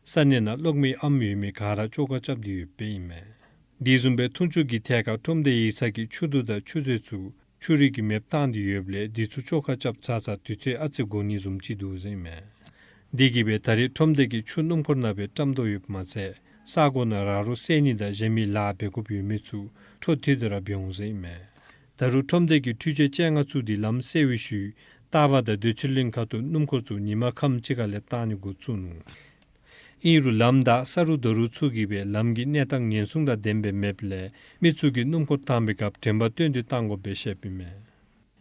ས་གནས་ནང་གློག་མེ་ཨམ་ཡོད་མི་ག་ར་བཅོ་ཁ་རྐྱབ་སྟེ་ཡོདཔ་ཨིན་མས། དེ་བཟུམ་སྦེ་འཐུང་ཆུ་གི་ཐད་ཁར་ཁྲོམ་སྡེ་ཡིག་ཚང་གིས་ཆུ་དུག་དང་ཆུ་མཛོད་ཚུ་ཆུ་རུད་ཀྱིས་མེདཔ་བཏང་སྟེ་ཡོདཔ་ལས་དེ་ཚུ་བཅོ་ཁ་རྐྱབ་ཚར་ཚར་དུས་ཚོད་ཨ་ཙི་འགོར་ནི་བཟུམ་ཅིག་འདུག་ཟེར་ཨིན་མས། དེ་གིས་སྦེ་ད་རེས་ཁྲོམ་སྡེ་གིས་ཆུ་སྣུམ་འཁོར་ནང་སྦེ་བཀྲམ་དོ་ཡོདཔ་མ་ཚད་ས་གོ་ནང་ར་རོ་བསལ་ནི་དང་གཞན་མི་ལཱ་འབད་དགོཔ་ཡོད་མི་ཚུ་འཕྲོ་མཐུད་དེ་ར་འབད་འོང་ཟེར་ཨིན་མས། ད་རུང་ཁྲོམ་སྡེ་གིས་འཕྲུལ་ཆས་ཅན་ལྔ་བཙུགས་ཏེ་ལམ་བསལ་བའི་ཤུལ་སྟག་པ་དང་བདེ་ཆེན་གླིང་ཁ་ཐུག་སྣུམ་འཁོར་ཚུ་ཉིན་མ་ཁམས་ཅིག་ཁ་ལས་བཏང་ནི་འགོ་བཙུགས་ནུག། ཨིན་རུང་ལམ་བདའ་ས་རུ་རྡོ་རུག་ཚུ་གིས་སྦེ་ལམ་གྱི་གནས་སྟངས་ཉེན་སྲུང་དང་ལྡནམ་སྦེ་མེདཔ་ལས་མི་ཚུ་གིས་སྣུམ་འཁོར་བཏང་པའི་སྐབས་དྲན་པ་བཏོན་ཏེ་བཏང་དགོཔ་སྦེ་བཤདཔ་ཨིན་མས།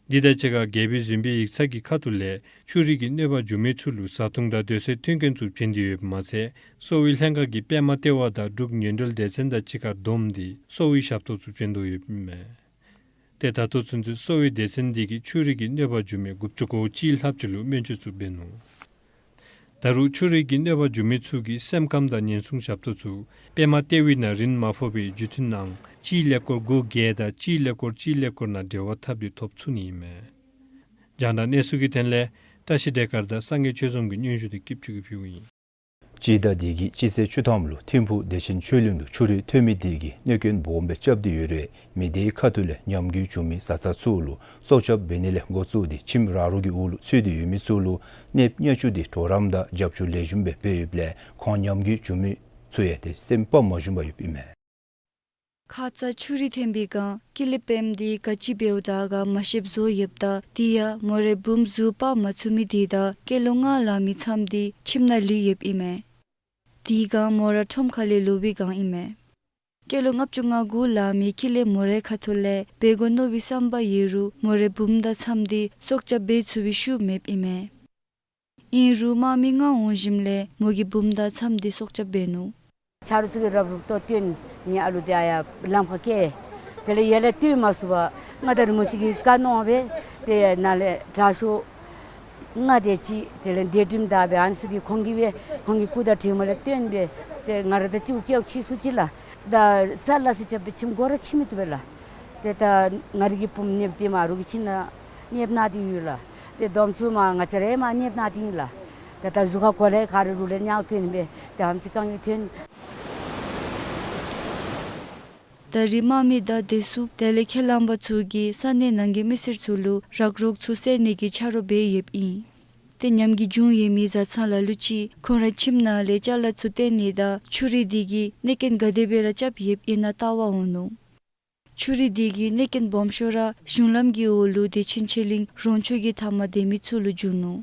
དེ་དང་གཅིག་ཁར་རྒྱལ་པོའི་གཟིམ་དཔོན་ཡིག་ཚང་གི་ཁ་ཐུག་ལས་ཆུ་རུད་ཀྱི་གནོད་པ་བྱུང་མི་ཚུ་ལུ་བཟའ་འཐུང་དང་སྡོད་སའི་མཐུན་རྐྱེན་ཚུ་བྱིན་ཏེ་ཡོདཔ་མ་ཚད་གསོ་བའི་ལྷན་ཁག་གིས་པདྨ་ལྟེ་བ་དང་འབྲུག་ཉེན་སྒྲོལ་སྡེ་ཚན་དང་གཅིག་ཁར་བསྡོམས་ཏེ་གསོ་བའི་ཞབས་ཏོག་ཚུ་བྱིན་དོ་ཡོདཔ་ཨིན་མས། ཏེ་ད་ལྟོ་ཚུན་ཚོད་གསོ་བའི་སྡེ་ཚན་དེ་གིས་ཆུ་རུད་ཀྱི་གནོད་པ་བྱུང་མི་དགུ་བཅུ་གོ་གཅིག་ལྷགཔ་ཅིག་ལུ་སྨན་བཅོས་ཚུ་འབད་ནུག། ད་རུང་ཆུ་རུད་ཀྱི་གནོད་པ་བྱུང་མི་ཚུ་གི་སེམས་ཁམས་དང་ཉེན་སྲུང་ཞབས་ཏོག་ཚུ་པདྨ་ལྟེ་བའི་ནང་རིན་མ་ཕོག་པའི་བརྒྱུད་འཕྲིན་ཨང་གཅིག་ཀླད་ཀོར་དགུ་བརྒྱད་དང་གཅིག་ཀླད་ཀོར་གཅིག་ཀླད་ཀོར་ནང་འབྲེལ་བ་འཐབ་སྟེ་ཐོབ་ཚུགས་ནི་ཨིན་མས། རྒྱང་བསྒྲགས་གནས་ཚུལ་གྱི་དོན་ལས་བཀྲ་ཤིས་བདེ་དཀར་དང་སངས་རྒྱས་ཆོས་འཛོམས་ཀྱི་སྙན་ཞུ་དེ་སྐྱིདཔ་ཆུ་གིས་ཕུལཝ་ཨིན། སྤྱི་ཟླ་འདི་གི་སྤྱི་ཚེས་བཅུ་ཐམ་ལུ་ཐིམ་ཕུག་བདེ་ཆེན་ཆོས་གླིང་དུ་ཆུ་རུད་ཐོན་མི་དེ་གིས་གནོད་སྐྱོན་སྦོམ་སྦེ་རྐྱབ་སྟེ་ཡོད་རུང་མི་དེའི་ཁ་ཐུག་ལས་ཉམས་རྒུད་བྱུང་མི་བཟའ་ཚང་ཚུ་ལུ་སྲོག་སྐྱབས་འབད་ནི་ལས་འགོ་བཙུགས་ཏེ་ཁྱིམ་ར་རོ་གི་འོག་ལུ་ཚུད་དེ་ཡོད་མི་ཚུ་ལུ་གནསཔ་གཉའ་ཆུ་དེ་གྲོགས་རམ་དང་རྒྱབ་སྐྱོར་ལེགས་ཤོམ་སྦེ་འབད་ཡོདཔ་ལས་ཁོང་ཉམས་རྒུད་བྱུང་མི་ཚུ་ཡང་ཏེ་སེམས་དཔའ་མ་ཞུམ་པར་ཡོདཔ་ཨིན་མས། ཁ་ཙ་ཆུ་རུད་ཐོན་པའི་སྒང་ཀི་ལི་པེམ་དེ་ག་ཅི་འབདཝ་དྲག་ག་མ་ཤེསཔ་བཟོ་ཡོདཔ་ད་དེ་ཡང་མོ་རའི་བུམོ་གཟུགས་སྤར་མ་ཚུགས་མི་དེ་དང་སྐྱེས་ལོ་ལྔ་ལང་མི་ཚངམ་དེ་ཁྱིམ་ནང་ལུས་ཡོདཔ་ཨིན་མས། དེའི་སྒང་མོ་ར་ཁྲོམ་ཁ་ལས་ལོག་པའི་སྒང་ཨིན་མས། སྐྱེས་ལོ་ལྔ་བཅུ་ང་དགུ་ལང་མི་ཀི་ལི་མོ་རའི་ཁ་ཐུག་ལས་འབད་དགོ་མནོ་བའི་བསམ་པ་ཡོད་རུང་མོ་རའི་བུམོ་དང་ཚངམ་དེ་སྲོག་སྐྱབས་འབད་ཚུགས་པའི་ཤུགས་མེདཔ་ཨིན་མས། ཨིན་རུང་དམག་མི་ལྔ་འོང་ཞིནམ་ལས་མོ་གི་བུམོ་དང་ཚངམ་དེ་སྲོག་སྐྱབས་འབད་ནུག། ཆ་རོགས་ཚུ་གིས་རབ་རུབ་ཏོ་བཏོན། ངེའི་ཨ་ལུ་དེ་ཨ་ཡར་ལམ་ཁར་བསྐྱལ། དེ་ལས་ཡར་ལས་བཏོན་མ་ཚུགས་པར་ང་དང་རི་མོ་ཅིག་གིས་བཀའ་གནང་སྦེ་དེ་ནཱ་ལས་དྲག་ཤོས་ལྔ་དེ་ཅིག་དེ་ལས་འདས་གྲོངས་ད་སྦེ་ཨ་ནི་ཚུ་གིས་ཁོང་གིས་སྦེ་ཁོང་གི་སྐུ་དང་གྲིབ་མ་ལས་བཏོན་སྦེ་ཏེ་ང་ར་དང་གཅིག་ཁར་སྐྱེལ་ཁྱིད་ཚུགས་ཅི་ལགས། ད་ས་ལ་སི་རྐྱབ་སྦེ་ཁྱིམ་སྒོ་ར་ཕྱེ་མི་བཏུབ་པས་ལགས། ཏེ་ད་ང་རའི་གི་བུམོ་གནསཔ་དེ་མོ་རོགས་ཀྱི་ཁྱིམ་ནང་གནསཔ་ནང་དེ་ཡོད་ལགས། ཏེ་སྡོམ་ཚུ་མར་ང་བཅས་ར་མར་གནསཔ་ནང་དེ་ཨིན་ལགས། ཏེ་ད་གཟུགས་ཁར་གོ་ལ་ག་ར་རུལ་ལས་ཉག་གྱོན་སྦེ་ཏེ་ཨ་ནི་ཅིག་དཀའ་ངལ་ཐོན། ད་རེས་དམག་མི་དང་བདེ་སྲུང་དེ་ལས་ཁས་བླངས་པ་ཚུ་གིས་ས་གནས་ནང་གི་མི་སེར་ཚུ་ལུ་རག་རོག་ཚུ་བསལ་ནི་གི་ཆ་རོགས་འབད་ཡོདཔ་ཨིན། ཏེ་ཉམས་རྒུད་བྱུང་ཡོད་མི་བཟའ་ཚང་ལ་ལུ་ཅིག་ཁོང་རའི་ཁྱིམ་ནང་ལས་ཅ་ལ་ཚུ་བཏོན་ནི་དང་ཆུ་རུད་དེ་གིས་གནོད་སྐྱོན་ག་དེ་སྦེ་ར་རྐྱབ་ཡོདཔ་ཨིན་ན་བལྟ་བར་འོང་ནུག། ཆུ་རུད་དེ་གིས་གནོད་སྐྱོན་སྦོམ་ཤོས་ར་གཞུང་ལམ་གྱི་འོག་ལུ་བདེ་ཆེན་ཆོས་གླིང་རོང་ཆུ་གི་མཐའ་མར་སྡོད་མི་ཚུ་ལུ་བྱུང་ནུག།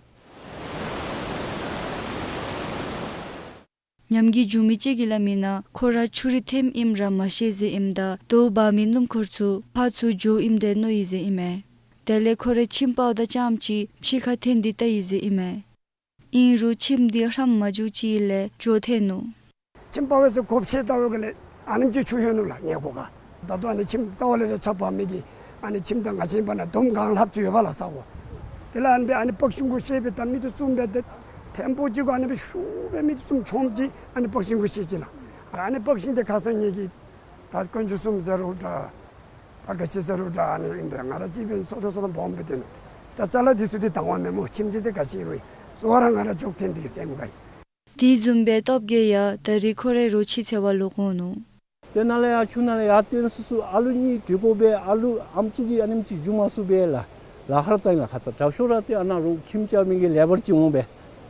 ཉམས་རྒུད་བྱུང་མི་ཅིག་གིས་སླབ་མིའི་ནང་ཁོ་ར་ཆུ་རུད་ཐོནམ་ཨིནམ་ར་མ་ཤེས་ཟེར་ཨིནམ་ད་དོ་འབག་མི་སྣུམ་འཁོར་ཚུ་ཕར་ཚུར་འགྱོཝ་ཨིནམ་འདྲས་མནོ་ཡི་ཟེར་ཨིན་མས། དེ་ལས་ཁོ་རའི་ཁྱིམ་དཔའ་བོ་དང་རྐྱངམ་ཅིག་ཕྱི་ཁར་འཐོན་ཏེ་བལྟ་ཡི་ཟེར་ཨིན་མས། ཨིན་རུང་ཁྱིམ་དེ་ཧྲམ་མ་འགྱོ་ཅིག་ལས་འགྱོ་ཐོན་ནུག། ཁྱིམ་དཔའ་བོ་ཚུ་གོ་ཤེས་ལྟ་བུ་གི་ལས་ཨ་ནེམ་ཅིག་ཆུ་ལྷོད་ནུག་ལགས། ངེའི་གོ་ཁར། ད་ལྟོ་ཨ་ནི་ཁྱིམ་རྩ་བ་ལས་ར་ཆརཔ་འབབ་མི་གིས་ཨ་ནི་ཁྱིམ་དང་ང་བཅས་བར་ན་འདོམ་གང་ལྷགཔ་ཅིག་ཡོདཔ་ལགས་ས་གོ། དེ་ལས་ཨ་ནི་སྦེ་ཨ་ནི་པག་ཤིང་གུ་བཤེད་སྦེ་ད་མི་དེ་བཙུམ་སྦེ་ཏེ་ཐེམ་པོ་ཅིག་གུ་ཨ་ནི་སྦེ་ཤུགས་སྦེ་མི་དེ་བཙུམ་ཆོམ་ཅིག་ཨ་ནི་པག་ཤིང་གུ་བཤེད་ཅི་ལགས། ཨ་ནི་པག་ཤིང་དེ་ཁ་ཙ་ངེ་གི་ད་དཀོན་མཆོག་གསུམ་ཟེར་རུང་འདྲ། ད་ག་ཅི་ཟེར་རུང་འདྲ། ཨ་ནི་ཨིན་པས། ང་ར་གཅིག་འབད་ནི་སོ་ཏོ་སོ་ཏོ་སྦོམ་སྦེ་སྡོད་ནུག། ད་ཅ་ལ་འདི་ཚུ་འདི་དང་བ་མེད་སྨོ། ཁྱིམ་འདི་ཏེ་ག་ཅི་རུང་གཙོ་བོ་ར་ང་ར་འགྱོ་ཐོན་ཏེ་གི་སེམས་དགའ་ཡི། དེ་བཟུམ་སྦེ་སྟོབས་རྒྱས་ཡང་ད་རིས་ཁོ་རའི་རོ་ཁྱི་འཚོལ་བར་ལོག་འོང་ནུག། དེ་ནང་ལས་ཡར་ཆུ་ནང་ལས་ཡར་བཏོན་སུ་སུ་ཨ་ལུ་གཉིས་འདྲུད་འགོ་སྦེ་ཨ་ལུ་ཨམ་སྲུ་གིས་ཨ་ནེམ་ཅིག་འགྱོ་མ་ཚུགས་པས་ལགས། ལཱ་ཁག་ར་བཏང་ཡི་ལགས། ཁ་ཙ་དྲག་ཤོས་ར་ཏེ་ཨ་ནཱ་རོགས་ཁྱིམ་རྐྱབ་མི་གི་ལེ་བར་ཅིག་འོང་སྦེ་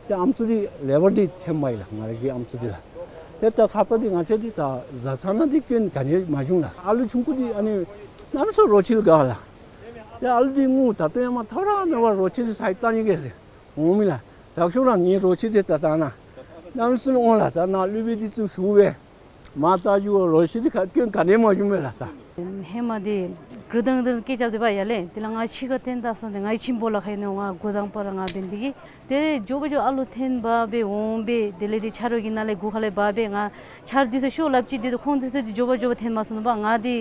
ཏེ་ཨམ་སྲུ་འདི་ལེ་བར་འདི་འཐེནམ་ཨིན་ལགས། ང་ར་གི་ཨམ་སྲུ་འདི་ལགས། ཏེ་ད་ཁ་ཙ་འདི་ང་བཅས་འདི་ད་བཟའ་ཚང་ནང་འདི་སྐྱོན་ག་ནི་མ་བྱུང་ལགས། ཨ་ལུ་ཆུང་ཀུ་འདི་ཨ་ནི་གནམ་མེད་ས་མེད་རོ་ཁྱི་ལུ་དགའ་ལགས། ཏེ་ཨ་ལུ་འདི་ངུ་ད་ལྟོ་ཡང་མ་ཐབས་ར་མེད་པར་རོ་ཁྱི་འདི་ཚུར་བཏང་ནི་གེ་ཟེར་འོང་མི་ལགས། དྲག་ཤོས་ར་ངེའི་རོ་ཁྱི་འདི་ད་ད་ནཱ་གནམ་མེད་ས་མེད་འོང་ལགས། ད་ནཱ་སློབ་དཔོན་འདི་ཚུ་ཞུ་སྦེ་མར་བལྟ་ཞུ་བ་རོ་ཁྱི་འདི་ཁ་སྐྱོན་ག་ནི་མ་བྱུང་མས་ལགས། ད་ཧེ་མ་འདི་གུར་དང་འདི་སྐད་རྐྱབ་སྟེ་འབག་ཡར་ལས་དེ་ལས་ང་ཕྱི་ཁར་འཐོན་ད་སོང་སྟེ་ངེའི་ཁྱིམ་ཕོ་ལ་ཁ་ཨིན་ནོ། ང་འགོ་དང་པ་ར་ང་འབད་ནི་དེ་གིས་ཏེ་མགྱོགས་པ་མགྱོགས་ཨ་ལུ་འཐེན་འབག་སྦེ་འོང་སྦེ་དེ་ལས་ཏེ་ཆ་རོགས་ཀྱིས་ནཱ་ལས་སྒོ་ཁ་ལས་འབག་སྦེ་ང་ཆརཔ་འདི་ཚུ་ཤོར་སླབ་ཅི། དེ་ཁོང་འདི་ཚུ་འདི་མགྱོགས་པ་མགྱོགས་པ་འཐེན་མ་ཚུགས་ནུག་པ། ང་འདི་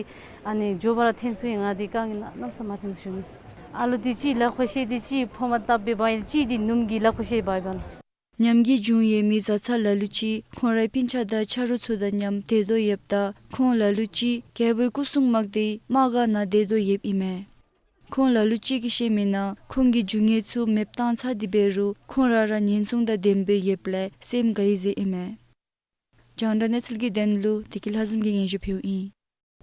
ཨ་ནི་མགྱོགས་པ་ར་འཐེན་ཚུགས་ཡི། ང་འདི་དཀའ་ངལ་གནམ་མེད་ས་མེད་མ་འཐོན་ཚུགས་ཞུ་ནི། ཨ་ལུ་འདི་གཅིག་ལག་པར་བཤེད། འདི་གཅིག་ཕོ་མ་བཏབ་སྦེ་འབག་ཡི། གཅིག་འདི་སྣུམ་གྱི་ལག་པར་བཤེད་འབག་ཡི་པ་ལགས། ཉམས་རྒུད་བྱུང་ཡོད་མི་བཟའ་ཚང་ལ་ལུ་ཅིག་ཁོང་རའི་སྤུན་ཆ་དང་ཆ་རོགས་ཚུ་དང་མཉམ་སྡོད་དོ་ཡོདཔ་ད་ཁོང་ལ་ལུ་ཅིག་རྒྱལ་པོའི་སྐུ་སྲུང་དམག་སྡེའི་དམག་སྒར་ནང་སྡོད་དོ་ཡོདཔ་ཨིན་མས། ཁོང་ལ་ལུ་ཅིག་གིས་བཤད་མིའི་ནང་ཁོང་གིས་རྒྱུ་དངོས་ཚུ་མེདཔ་བཏང་ཚར་ཏེ་འབད་རུང་ཁོང་ར་ར་ཉེན་སྲུང་དང་ལྡནམ་སྦེ་ཡོདཔ་ལས་སེམས་དགའ་ཡི་ཟེར་ཨིན་མས། རྒྱང་བསྒྲགས་གནས་ཚུལ་གྱི་དོན་ལུ་བདེ་སྐྱིད་ལྷ་འཛོམས་ཀྱིས་སྙན་ཞུ་ཕུལཝ་ཨིན།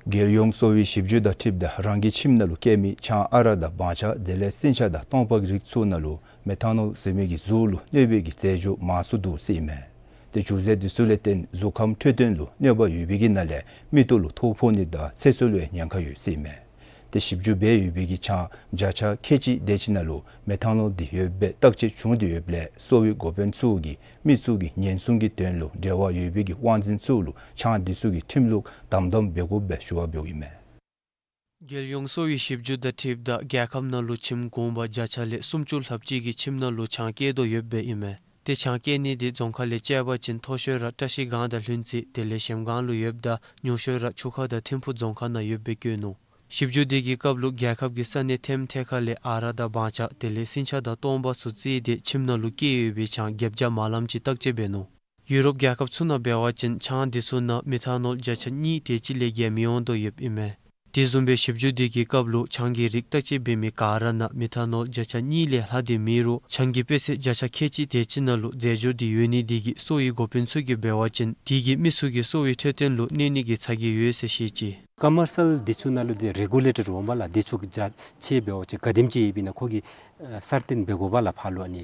རྒྱལ་ཡོངས་གསོ་བའི་ཞིབ་འཇུག་དང་འཁྲིལཝ་ད་རང་གི་ཁྱིམ་ནང་ལུ་སྐྱེ་མི་ཆང་ཨ་རག་དང་བང་ཆང་དེ་ལས་སྲིན་ཆང་དང་སྟོང་པ་རིགས་ཚུ་ནང་ལུ་མེ་ཐ་ནོལ་ཟེར་མི་གིས་གཟུགས་ལུ་གནོད་པའི་གི་རྫས་སྦྱོར་མང་སུ་འདུག་ཟེར་ཨིན་མས། ཏེ་བྱུག་རྫས་འདི་ཚུ་ལས་བརྟེན་གཟུགས་ཁམས་འཕྲོད་བསྟེན་ལུ་གནོད་པ་ཡོད་པའི་གི་ནང་ལས་མིག་ཏོ་ལུ་ཐོ་ཕོག་ནི་དང་ཚེ་སྲོག་ལུ་ཡང་ཉེན་ཁ་ཡོད་ཟེར་ཨིན་མས། ཏེ་ཞིབ་འཇུག་འབད་ཡོད་པའི་གི་ཆང་བརྒྱ་ཆ་ཁལ་གཅིག་དེ་ཅིག་ནང་ལུ་མེ་ཐ་ནོལ་འདི་ཡོདཔ་སྦེ་བརྟག་དཔྱད་བྱུང་སྟེ་ཡོདཔ་ལས་གསོ་བའི་འགོ་དཔོན་ཚུ་གིས་མི་ཚུ་གི་ཉེན་སྲུང་གི་དོན་ལུ་འབྲེལ་བ་ཡོད་པའི་གི་དབང་འཛིན་ཚུ་ལུ་ཆང་འདི་ཚུ་གི་ཁྲིམས་ལུགས་དམ་དམ་འབད་དགོཔ་སྦེ་ཞུ་བ་འབདཝ་ཨིན་མས། རྒྱལ་ཡོངས་གསོ་བའི་ཞིབ་འཇུག་དང་འཁྲིལཝ་ད་རྒྱལ་ཁབ་ནང་ལུ་ཁྱིམ་གུང་པ་བརྒྱ་ཆ་ལས་སུམ་ཅུ་ལྷགཔ་ཅིག་གི་ཁྱིམ་ནང་ལུ་ཆང་བསྐྱལ་དོ་ཡོདཔ་ཨིན་མས། ཏེ་ཆང་བསྐྱལ་ནི་འདི་རྫོང་ཁག་ལས་དཔྱད་པ་ཅིན་མཐོ་ཤོས་ར་བཀྲིས་སྒང་དང་ལྷུན་རྩེ་དེ་ལས་གཞལམ་སྒང་ལུ་ཡོདཔ་ད་ཉུང་ཤོས་ར་ཆུ་ཁ་དང་ཐིམ་ཕུག་རྫོང་ཁག་ནང་ཡོདཔ་སྦེ་བཀོད་ནུག། ཞིབ་འཇུག་འདི་གི་སྐབས་ལུ་རྒྱལ་ཁབ་ཀྱི་ས་གནས་ཐེམ་ཐེ་ཁ་ལས་ཨ་རག་དང་བང་ཆང་དེ་ལས་སྲིན་ཆང་དང་སྟོང་པ་ཚུ་བརྩིས་ཏེ་ཁྱིམ་ནང་ལུ་བསྐྱལ་ཡོད་པའི་ཆང་བརྒྱད་བརྒྱ་མ་ལམ་ཅིག་བརྟག་དཔྱད་འབད་ནུག། ཡུ་རོབ་རྒྱལ་ཁབ་ཚུ་ནང་འབད་བ་ཅིན་ཆང་འདི་ཚུ་ནང་མེ་ཐ་ནོལ་བརྒྱ་ཆ་གཉིས་དེ་ཅིག་ལས་བརྒལ་མི་འོང་དོ་ཡོདཔ་ཨིན་མས། དེ་བཟུམ་སྦེ་ཞིབ་འཇུག་འདི་གི་སྐབས་ལུ་ཆང་གི་རིགས་བརྟག་དཔྱད་འབད་མི་ག་ར་ནང་མེ་ཐ་ནོལ་བརྒྱ་ཆ་གཉིས་ལས་ལྷག་སྟེ་མེད་རུང་ཆང་གི་པེ་ཚེ་བརྒྱ་ཆ་ཁལ་གཅིག་དེ་ཅིག་ནང་ལུ་རྫས་སྦྱོར་འདི་ཡོད་ནི་འདི་གིས་གསོ་བའི་འགོ་དཔོན་ཚུ་གིས་འབད་བ་ཅིན་དེ་གིས་མི་ཚུ་གི་གསོ་བའི་འཕྲོད་བསྟེན་ལུ་གནོད་ནི་གི་ཚ་གྱང་ཡོད་ཟེར་བཤད་ཅི། ཀ་མར་སཱལ་འདི་ཚུ་ནང་ལུ་ཏེ་རེ་གུ་ལེ་ཊར་འོང་པ་ལགས། འདི་ཚུ་གི་རྒྱ་ཆེ་འབད་བ་ཅིན་ག་དེམ་ཅིག་ཡོདཔ་ཨིན་ན་ཁོ་གིས་ཨ་གསར་བཏོན་འབད་དགོ་པ་ལགས། ཕར་ལུ་ཨ་ནི་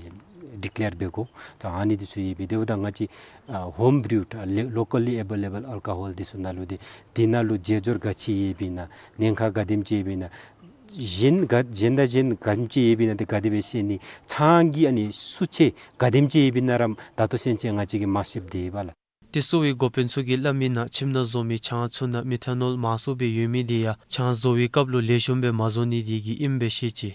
ཌི་ཀི་ལེར་འབད་དགོ། ད་ཨ་ནི་འདི་ཚུ་ཡོདཔ་ཨིན། དེ་འབདཝ་ད་ང་བཅས་ཨ་ཧོམ་བིརུཌ་ཨ་ལེ་ལོ་ཀལ་ལི་ཨེ་བེ་ལེ་བཱལ་ཨལ་ཀོ་ཧོལ་འདི་ཚུ་ནང་ལུ་ཏེ་འདི་ནང་ལུ་རྫས་སྦྱོར་ག་ཅི་ཡོདཔ་ཨིན་ན་ཉེན་ཁ་ག་དེམ་ཅིག་ཡོདཔ་ཨིན་ན་གཞན་ག་གཞན་དང་གཞན་ག་དེམ་ཅིག་ཡོདཔ་ཨིན་ན་ཏེ་ག་དེ་སྦེ་ཤེས་ནི། ཆང་གི་ཨ་ནི་སུ་ཆེ་ག་དེམ་ཅིག་ཡོདཔ་ཨིན་ན་ར་ད་ལྟོ་ཚུན་ཚོད་ང་བཅས་ཀྱིས་མ་ཤེསཔ་འདི་ཨིན་པ་ལགས། ཏེ་གསོ་བའི་འགོ་དཔོན་ཚུ་གིས་སླབ་མིའི་ནང་ཁྱིམ་ནང་བཟོ་མི་ཆང་ཚུ་ནང་མེ་ཐ་ནོལ་མང་སུ་སྦེ་ཡོད་མི་འདི་ཡང་ཆང་བཟོ་བའི་སྐབས་ལུ་ལེགས་ཤོམ་སྦེ་མ་བཟོ་ནི་འདི་གིས་ཨིནམ་སྦེ་བཤད་ཅི།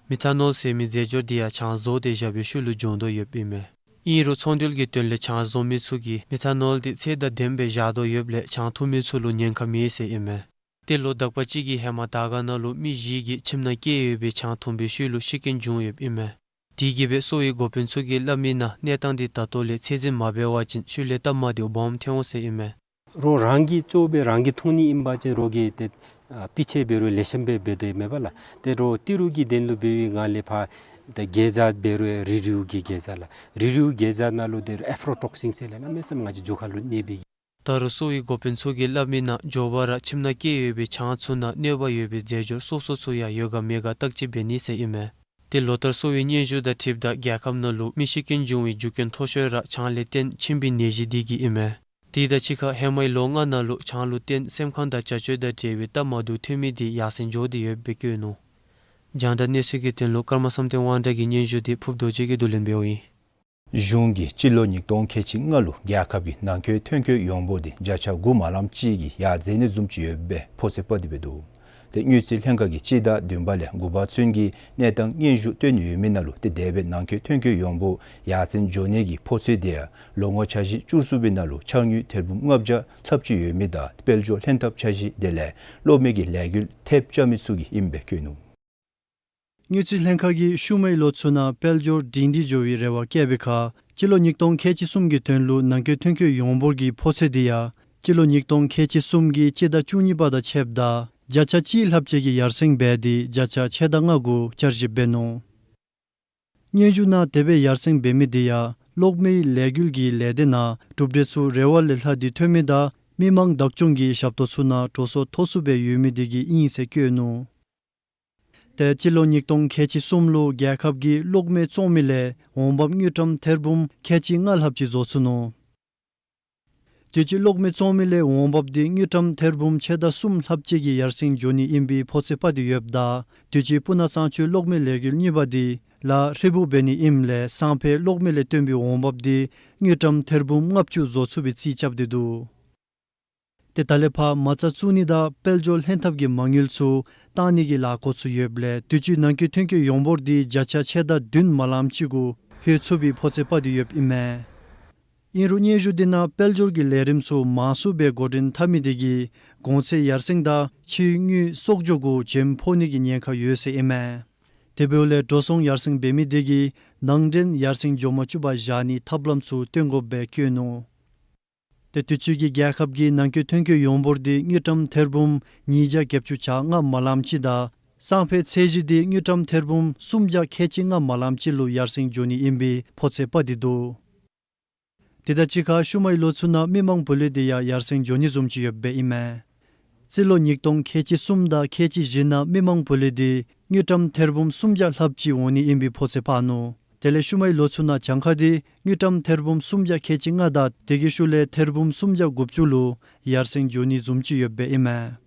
མེ་ཐ་ནོལ་ཟེར་མི་རྫས་སྦྱོར་འདི་ཡང་ཆང་བཟོ་སྟེ་བཞག་པའི་ཤུལ་ལུ་འབྱུང་དོ་ཡོདཔ་ཨིན་མས། ཨིན་རུང་ཚོང་འབྲེལ་གྱི་དོན་ལས་ཆང་བཟོ་མི་ཚུ་གིས་མེ་ཐ་ནོལ་འདི་ཚད་དང་ལྡནམ་སྦེ་བཞག་དོ་ཡོདཔ་ལས་ཆང་འཐུང་མི་ཚུ་ལུ་ཉེན་ཁ་མེད་ཟེར་ཨིན་མས། ཏེ་ལོ་དག་པ་ཅིག་གི་ཧེ་མ་དར་དཀར་ནང་ལུ་མི་བཞི་གིས་ཁྱིམ་ནང་བསྐྱལ་ཡོད་པའི་ཆང་འཐུང་པའི་ཤུལ་ལུ་ཤི་རྐྱེན་བྱུང་ཡོདཔ་ཨིན་མས། དེ་གིས་སྦེ་གསོ་བའི་འགོ་དཔོན་ཚུ་གིས་སླབ་མིའི་ནང་གནས་སྟངས་འདི་ད་ལྟོ་ལས་ཚད་འཛིན་མ་འབད་བ་ཅིན་ཤུལ་ལས་སྟབས་མ་བདེཝ་སྦོམ་ཐོན་འོང་ཟེར་ཨིན་མས། རོགས་རང་གིས་གཙོ་བོ་སྦེ་རང་གིས་འཐུང་ནི་ཨིན་པ་ཅིན་རོགས་ཀྱིས་ཏེ་ཨ་སྤུས་ཆེ་འབད་རུང་ལེགས་ཤོམ་སྦེ་འབད་དོ་མེན་པ་ལགས། ཏེ་རོགས་ཏི་རུ་གི་དོན་ལུ་འབད་བའི་སྒང་ལས་ཕར་ཏེ་གེ་ཛ་འབད་རུང་རི་རིའུ་གི་གེ་ཛ་ལགས། རི་རིའུ་གེ་ཛ་ནང་ལུ་ཏེ་ཨེཕ་ལོ་ཊོག་སིན་ཟེར་ལགས། གནམ་མེད་ས་མེད་ང་བཅས་རྒྱུ་ཁ་ལུ་གནོད་པའི། ད་རུང་གསོ་བའི་འགོ་དཔོན་ཚུ་གིས་སླབ་མིའི་ནང་མགྱོགས་པ་ར་ཁྱིམ་ནང་བསྐྱལ་ཡོད་པའི་ཆང་ཚུ་ནང་གནོད་པ་ཡོད་པའི་རྫས་སྦྱོར་སོ་སོ་ཚུ་ཡང་ཡོད་ག་མེད་ག་བརྟག་དཔྱད་འབད་ནི་ཟེར་ཨིན་མས། ཏེ་ལོ་ལྟར་གསོ་བའི་སྙན་ཞུ་དང་འཁྲིལཝ་ད་རྒྱལ་ཁབ་ནང་ལུ་མི་ཤི་རྐྱེན་བྱུང་བའི་རྒྱུ་རྐྱེན་མཐོ་ཤོས་ར་ཆང་ལས་བརྟེན་མཆིན་པའི་ནད་གཞི་འདི་གིས་ཨིན་མས། དེ་དང་གཅིག་ཁར་ཧེ་མའི་ལོ་ལྔ་ནང་ལུ་ཆང་ལུ་བརྟེན་སེམས་ཁམས་དང་བྱ་སྤྱོད་དང་འབྲེལ་བའི་སྟབས་མ་བདེཝ་ཐོན་མི་འདི་ཡར་སེང་འགྱོ་སྟེ་ཡོདཔ་སྦེ་བཀོད་ནུག། རྒྱང་བསྒྲགས་གནས་ཚུལ་གྱི་དོན་ལུ་ཀརྨ་བསམ་གཏན་དབང་གྲགས་ཀྱི་སྙན་ཞུ་འདི་ཕུབ་རྡོ་རྗེ་གིས་བསྡུ་ལེན་འབདཝ་ཨིན། གཞུང་གིས་སྤྱི་ལོ་ཉིས་སྟོང་ཁལ་གཅིག་ལྔ་ལུ་རྒྱལ་ཁབ་ཀྱི་ནང་འཁོད་ཐོན་སྐྱེད་ཡོངས་འབོར་དེ་བརྒྱ་ཆ་དགུ་མ་ལམ་ཅིག་གིས་ཡར་འཛེགས་ནི་བཟུམ་ཅིག་ཡོདཔ་སྦེ་ཕོ་ཚོད་དཔག་སྟེ་འབད་དོ། ཏེ་དངུལ་རྩིས་ལྷན་ཁག་གིས་སྤྱི་ཟླ་བདུན་པ་ལས་དགུ་པ་ཚུན་གྱི་གནས་སྟངས་སྙན་ཞུ་བཏོན་ཡོད་མི་ནང་ལུ་ཏེ་དེ་སྦེ་ནང་འཁོད་ཐོན་སྐྱེད་ཡོངས་འབོར་ཡར་སེང་འགྱོ་ནི་གི་ཕོ་ཚོད་དེ་ཡང་ལོ་ངོ་འཆར་གཞི་བཅུ་གསུམ་པའི་ནང་ལུ་ཕྱགས་སྙིགས་ཐེར་འབུམ་ལྔ་བརྒྱ་ལྷགཔ་ཅིག་ཡོད་མི་དང་དཔལ་འབྱོར་ལྷན་ཐབས་འཆར་གཞི་དེ་ལས་གློག་མེ་གི་ལས་འགུལ་ཐེབས་བཅའ་མི་ཚུ་གི་ཨིནམ་སྦེ་བཀོད་ནུག། དངུལ་རྩིས་ལྷན་ཁག་གིས་ཤུལ་མའི་ལོ་ཚུ་ནང་དཔལ་འབྱོར་སྒྲིང་སྒྲིང་འགྱོ་བའི་རེ་བ་བསྐྱེད་པའི་ཁར་སྤྱི་ལོ་ཉིས་སྟོང་ཁལ་གཅིག་གསུམ་གྱི་དོན་ལུ་ནང་འཁོད་ཐོན་སྐྱེད་ཡོངས་འབོར་གྱི་ཕོ་ཚོད་དེ་ཡང་སྤྱི་ལོ་ཉིས་སྟོང་ཁལ་གཅིག་གསུམ་གྱི་སྤྱི་ཟླ་བཅུ་གཉིས་པ་དང་ཕྱདཔ་ད་བརྒྱ་ཆ་གཅིག་ལྷགཔ་ཅིག་གིས་ཡར་སེང་འབད་དེ་བརྒྱ་ཆ་ཕྱེད་དང་ལྔ་དགུ་བསྐྱར་ཞིབ་འབད་ནུག། སྙན་ཞུ་ནང་དེ་སྦེ་ཡར་སེང་འབད་མི་དེ་ཡང་གློག་མེའི་ལས་འགུལ་གྱི་ལས་སྡེ་ནང་གྲུབ་འབྲས་ཚུ་རེ་བ་ལས་ལྷག་སྟེ་ཐོན་མི་དང་མི་མང་བདག་སྐྱོང་གི་ཞབས་ཏོག་ཚུ་ནང་འགྲོ་སོང་མཐོ་སུ་སྦེ་ཡོད་མི་དེ་གིས་ཨིན་ཟེར་བཀོད་ནུག། ཏེ་སྤྱི་ལོ་ཉིས་སྟོང་ཁལ་གཅིག་གསུམ་ལུ་རྒྱལ་ཁབ་ཀྱིས་གློག་མེ་བཙོང་མི་ལས་འོང་འབབ་དངུལ་ཀྲམ་ཐེར་འབུམ་ཁལ་གཅིག་ལྔ་ལྷགཔ་ཅིག་བཟོ་ཚུགས་ནུག། དུས་ཅི་གློག་མེ་བཙོང་མི་ལས་འོང་འབབ་དེ་དངུལ་ཀྲམ་ཐེར་འབུམ་ཕྱེད་དང་གསུམ་ལྷགཔ་ཅིག་གིས་ཡར་སེང་འགྱོ་ནི་ཨིན་པའི་ཕོ་ཚོད་དཔག་སྟེ་ཡོདཔ་ད་དུས་ཅི་སྤུ་ན་གཙང་ཆུའི་གློག་མེ་ལས་འགུལ་གཉིས་པ་དེ་ལཱ་ཧྲིལ་བུ་འབད་ནི་ཨིནམ་ལས་སང་ཕོད་གློག་མེ་ལས་བཏོན་པའི་འོང་འབབ་དེ་དངུལ་ཀྲམ་ཐེར་འབུམ་ལྔ་བཅུ་བཟོ་ཚུགས་པའི་རྩིས་རྐྱབ་སྟེ་འདུག། ཏེ་ད་ལས་ཕར་མ་རྩ་བཙུགས་ནི་དང་དཔལ་འབྱོར་ལྷན་ཐབས་ཀྱི་མ་དངུལ་ཚུ་བཏང་ནི་གི་ལཱ་འགོ་བཙུགས་ཡོདཔ་ལས་དུས་ཅི་ནང་འཁོད་ཐོན་སྐྱེད་ཡོངས་འབོར་དེ་བརྒྱ་ཆ་ཕྱེད་དང་བདུན་མ་ལམ་ཅིག་གུ་ལྷོད་ཚུགས་པའི་ཕོ་ཚོད་དཔག་སྟེ་ཡོདཔ་ཨིན་མས། ཨིན་རུང་སྙན་ཞུ་དེ་ནང་དཔལ་འབྱོར་གྱི་ལས་རིམ་ཚུ་མང་སུ་སྦེ་འགོ་འདྲེན་འཐབ་མི་དེ་གིས་གོང་ཚད་ཡར་སེང་དང་ཕྱིའི་དངུལ་གསོག་འཇོག་གུ་བྱེམ་ཕོག་ནི་གི་ཉེན་ཁ་ཡོད་ཟེར་ཨིན་མས། དེ་འབདཝ་ལས་འགྲོ་སོང་ཡར་སེང་འབད་མི་དེ་གིས་ནང་འདྲེན་ཡར་སེང་འགྱོ་མ་བཅུག་པར་བཞག་ནིའི་ཐབས་ལམ་ཚུ་སྟོན་དགོཔ་སྦེ་བཀོད་ནུག། ཏེ་དུས་ཅི་གི་རྒྱལ་ཁབ་ཀྱི་ནང་འཁོད་ཐོན་སྐྱེད་ཡོངས་འབོར་དེ་དངུལ་ཀྲམ་ཐེར་འབུམ་ཉིས་བརྒྱ་བརྒྱད་ཅུ་གྱ་ལྔ་མ་ལམ་ཅིག་དང་སང་ཕོད་ཚད་གཞི་དེ་དངུལ་ཀྲམ་ཐེར་འབུམ་སུམ་བརྒྱ་ཁལ་གཅིག་ལྔ་མ་ལམ་ཅིག་ལུ་ཡར་སེང་འགྱོ་ནི་ཨིན་པའི་ཕོ་ཚོད་དཔག་སྟེ་འདུག། དེ་དང་གཅིག་ཁར་ཤུལ་མའི་ལོ་ཚུ་ནང་མི་མང་བུ་ལོན་དེ་ཡང་ཡར་སེང་འགྱོ་ནི་བཟུམ་ཅིག་ཡོདཔ་ཨིན་མས། རྩིས་ལོ་ཉིས་སྟོང་ཁལ་གཅིག་གསུམ་དང་ཁལ་གཅིག་བཞི་ནང་མི་མང་བུ་ལོན་དེ་དངུལ་ཀྲམ་ཐེར་འབུམ་སུམ་བརྒྱ་ལྷགཔ་ཅིག་འོང་ནི་ཨིན་པའི་ཕོ་ཚོད་དཔག་ནུག། དེ་ལས་ཤུལ་མའི་ལོ་ཚུ་ནང་གྱངས་ཁ་དེ་དངུལ་ཀྲམ་ཐེར་འབུམ་སུམ་བརྒྱ་ཁལ་གཅིག་ལྔ་དང་དེ་གི་ཤུལ་ལས་ཐེར་འབུམ་སུམ་བརྒྱ་དགུ་བཅུ་ལུ་ཡར་སེང་འགྱོ་ནི་བཟུམ་ཅིག་ཡོདཔ་ཨིན་མས།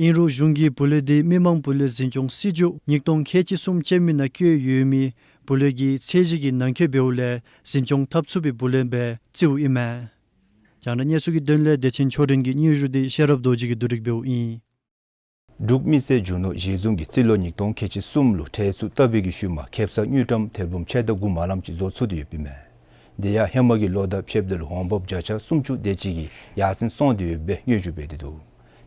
ཨིན་རུང་གཞུང་གིས་བུ་ལོན་དེ་མི་མང་བུ་ལོན་འཛིན་སྐྱོང་སྲིད་བྱུས་ཉིས་སྟོང་ཁལ་གཅིག་གསུམ་ཅན་མའི་ནང་བཀོད་ཡོད་མི་བུ་ལོན་གྱི་ཚད་གཞི་གི་ནང་འཁོད་འབདཝ་ལས་འཛིན་སྐྱོང་འཐབ་ཚུགས་པའི་བུ་ལོན་སྦེ་བརྩིཝ་ཨིན་མས། རྒྱང་བསྒྲགས་གནས་ཚུལ་གྱི་དོན་ལས་བདེ་ཆེན་ཆོས་སྒྲོན་གྱི་སྙན་ཞུ་དེ་ཤེས་རབ་རྡོ་རྗེ་གིས་བསྡུ་སྒྲིག་འབདཝ་ཨིན། འབྲུག་མི་སེར་རྒྱུ་ནོར་གཞི་བཟུང་གིས་རྩིས་ལོ་ཉིས་སྟོང་ཁལ་གཅིག་གསུམ་ལུ་ཁྲལ་ཚུ་བཏབ་པའི་གི་ཤུལ་མ་ཁེ་སང་དངུལ་ཀྲམ་ཐེར་འབུམ་ཕྱེད་དང་དགུ་མ་ལམ་ཅིག་བཟོ་ཚུགས་ཏེ་ཡོདཔ་ཨིན་མས། དེ་ཡང་ཧེ་མ་གི་ལོ་དང་ཕྱདཔ་ད་ལུ་འོང་འབབ་བརྒྱ་ཆ་སུམ་ཅུ་དེ་ཅིག་གིས་ཡར་སེང་སོང་སྟེ་ཡོདཔ་སྦེ་སྙན་ཞུ་འབད་དེ་འདུག།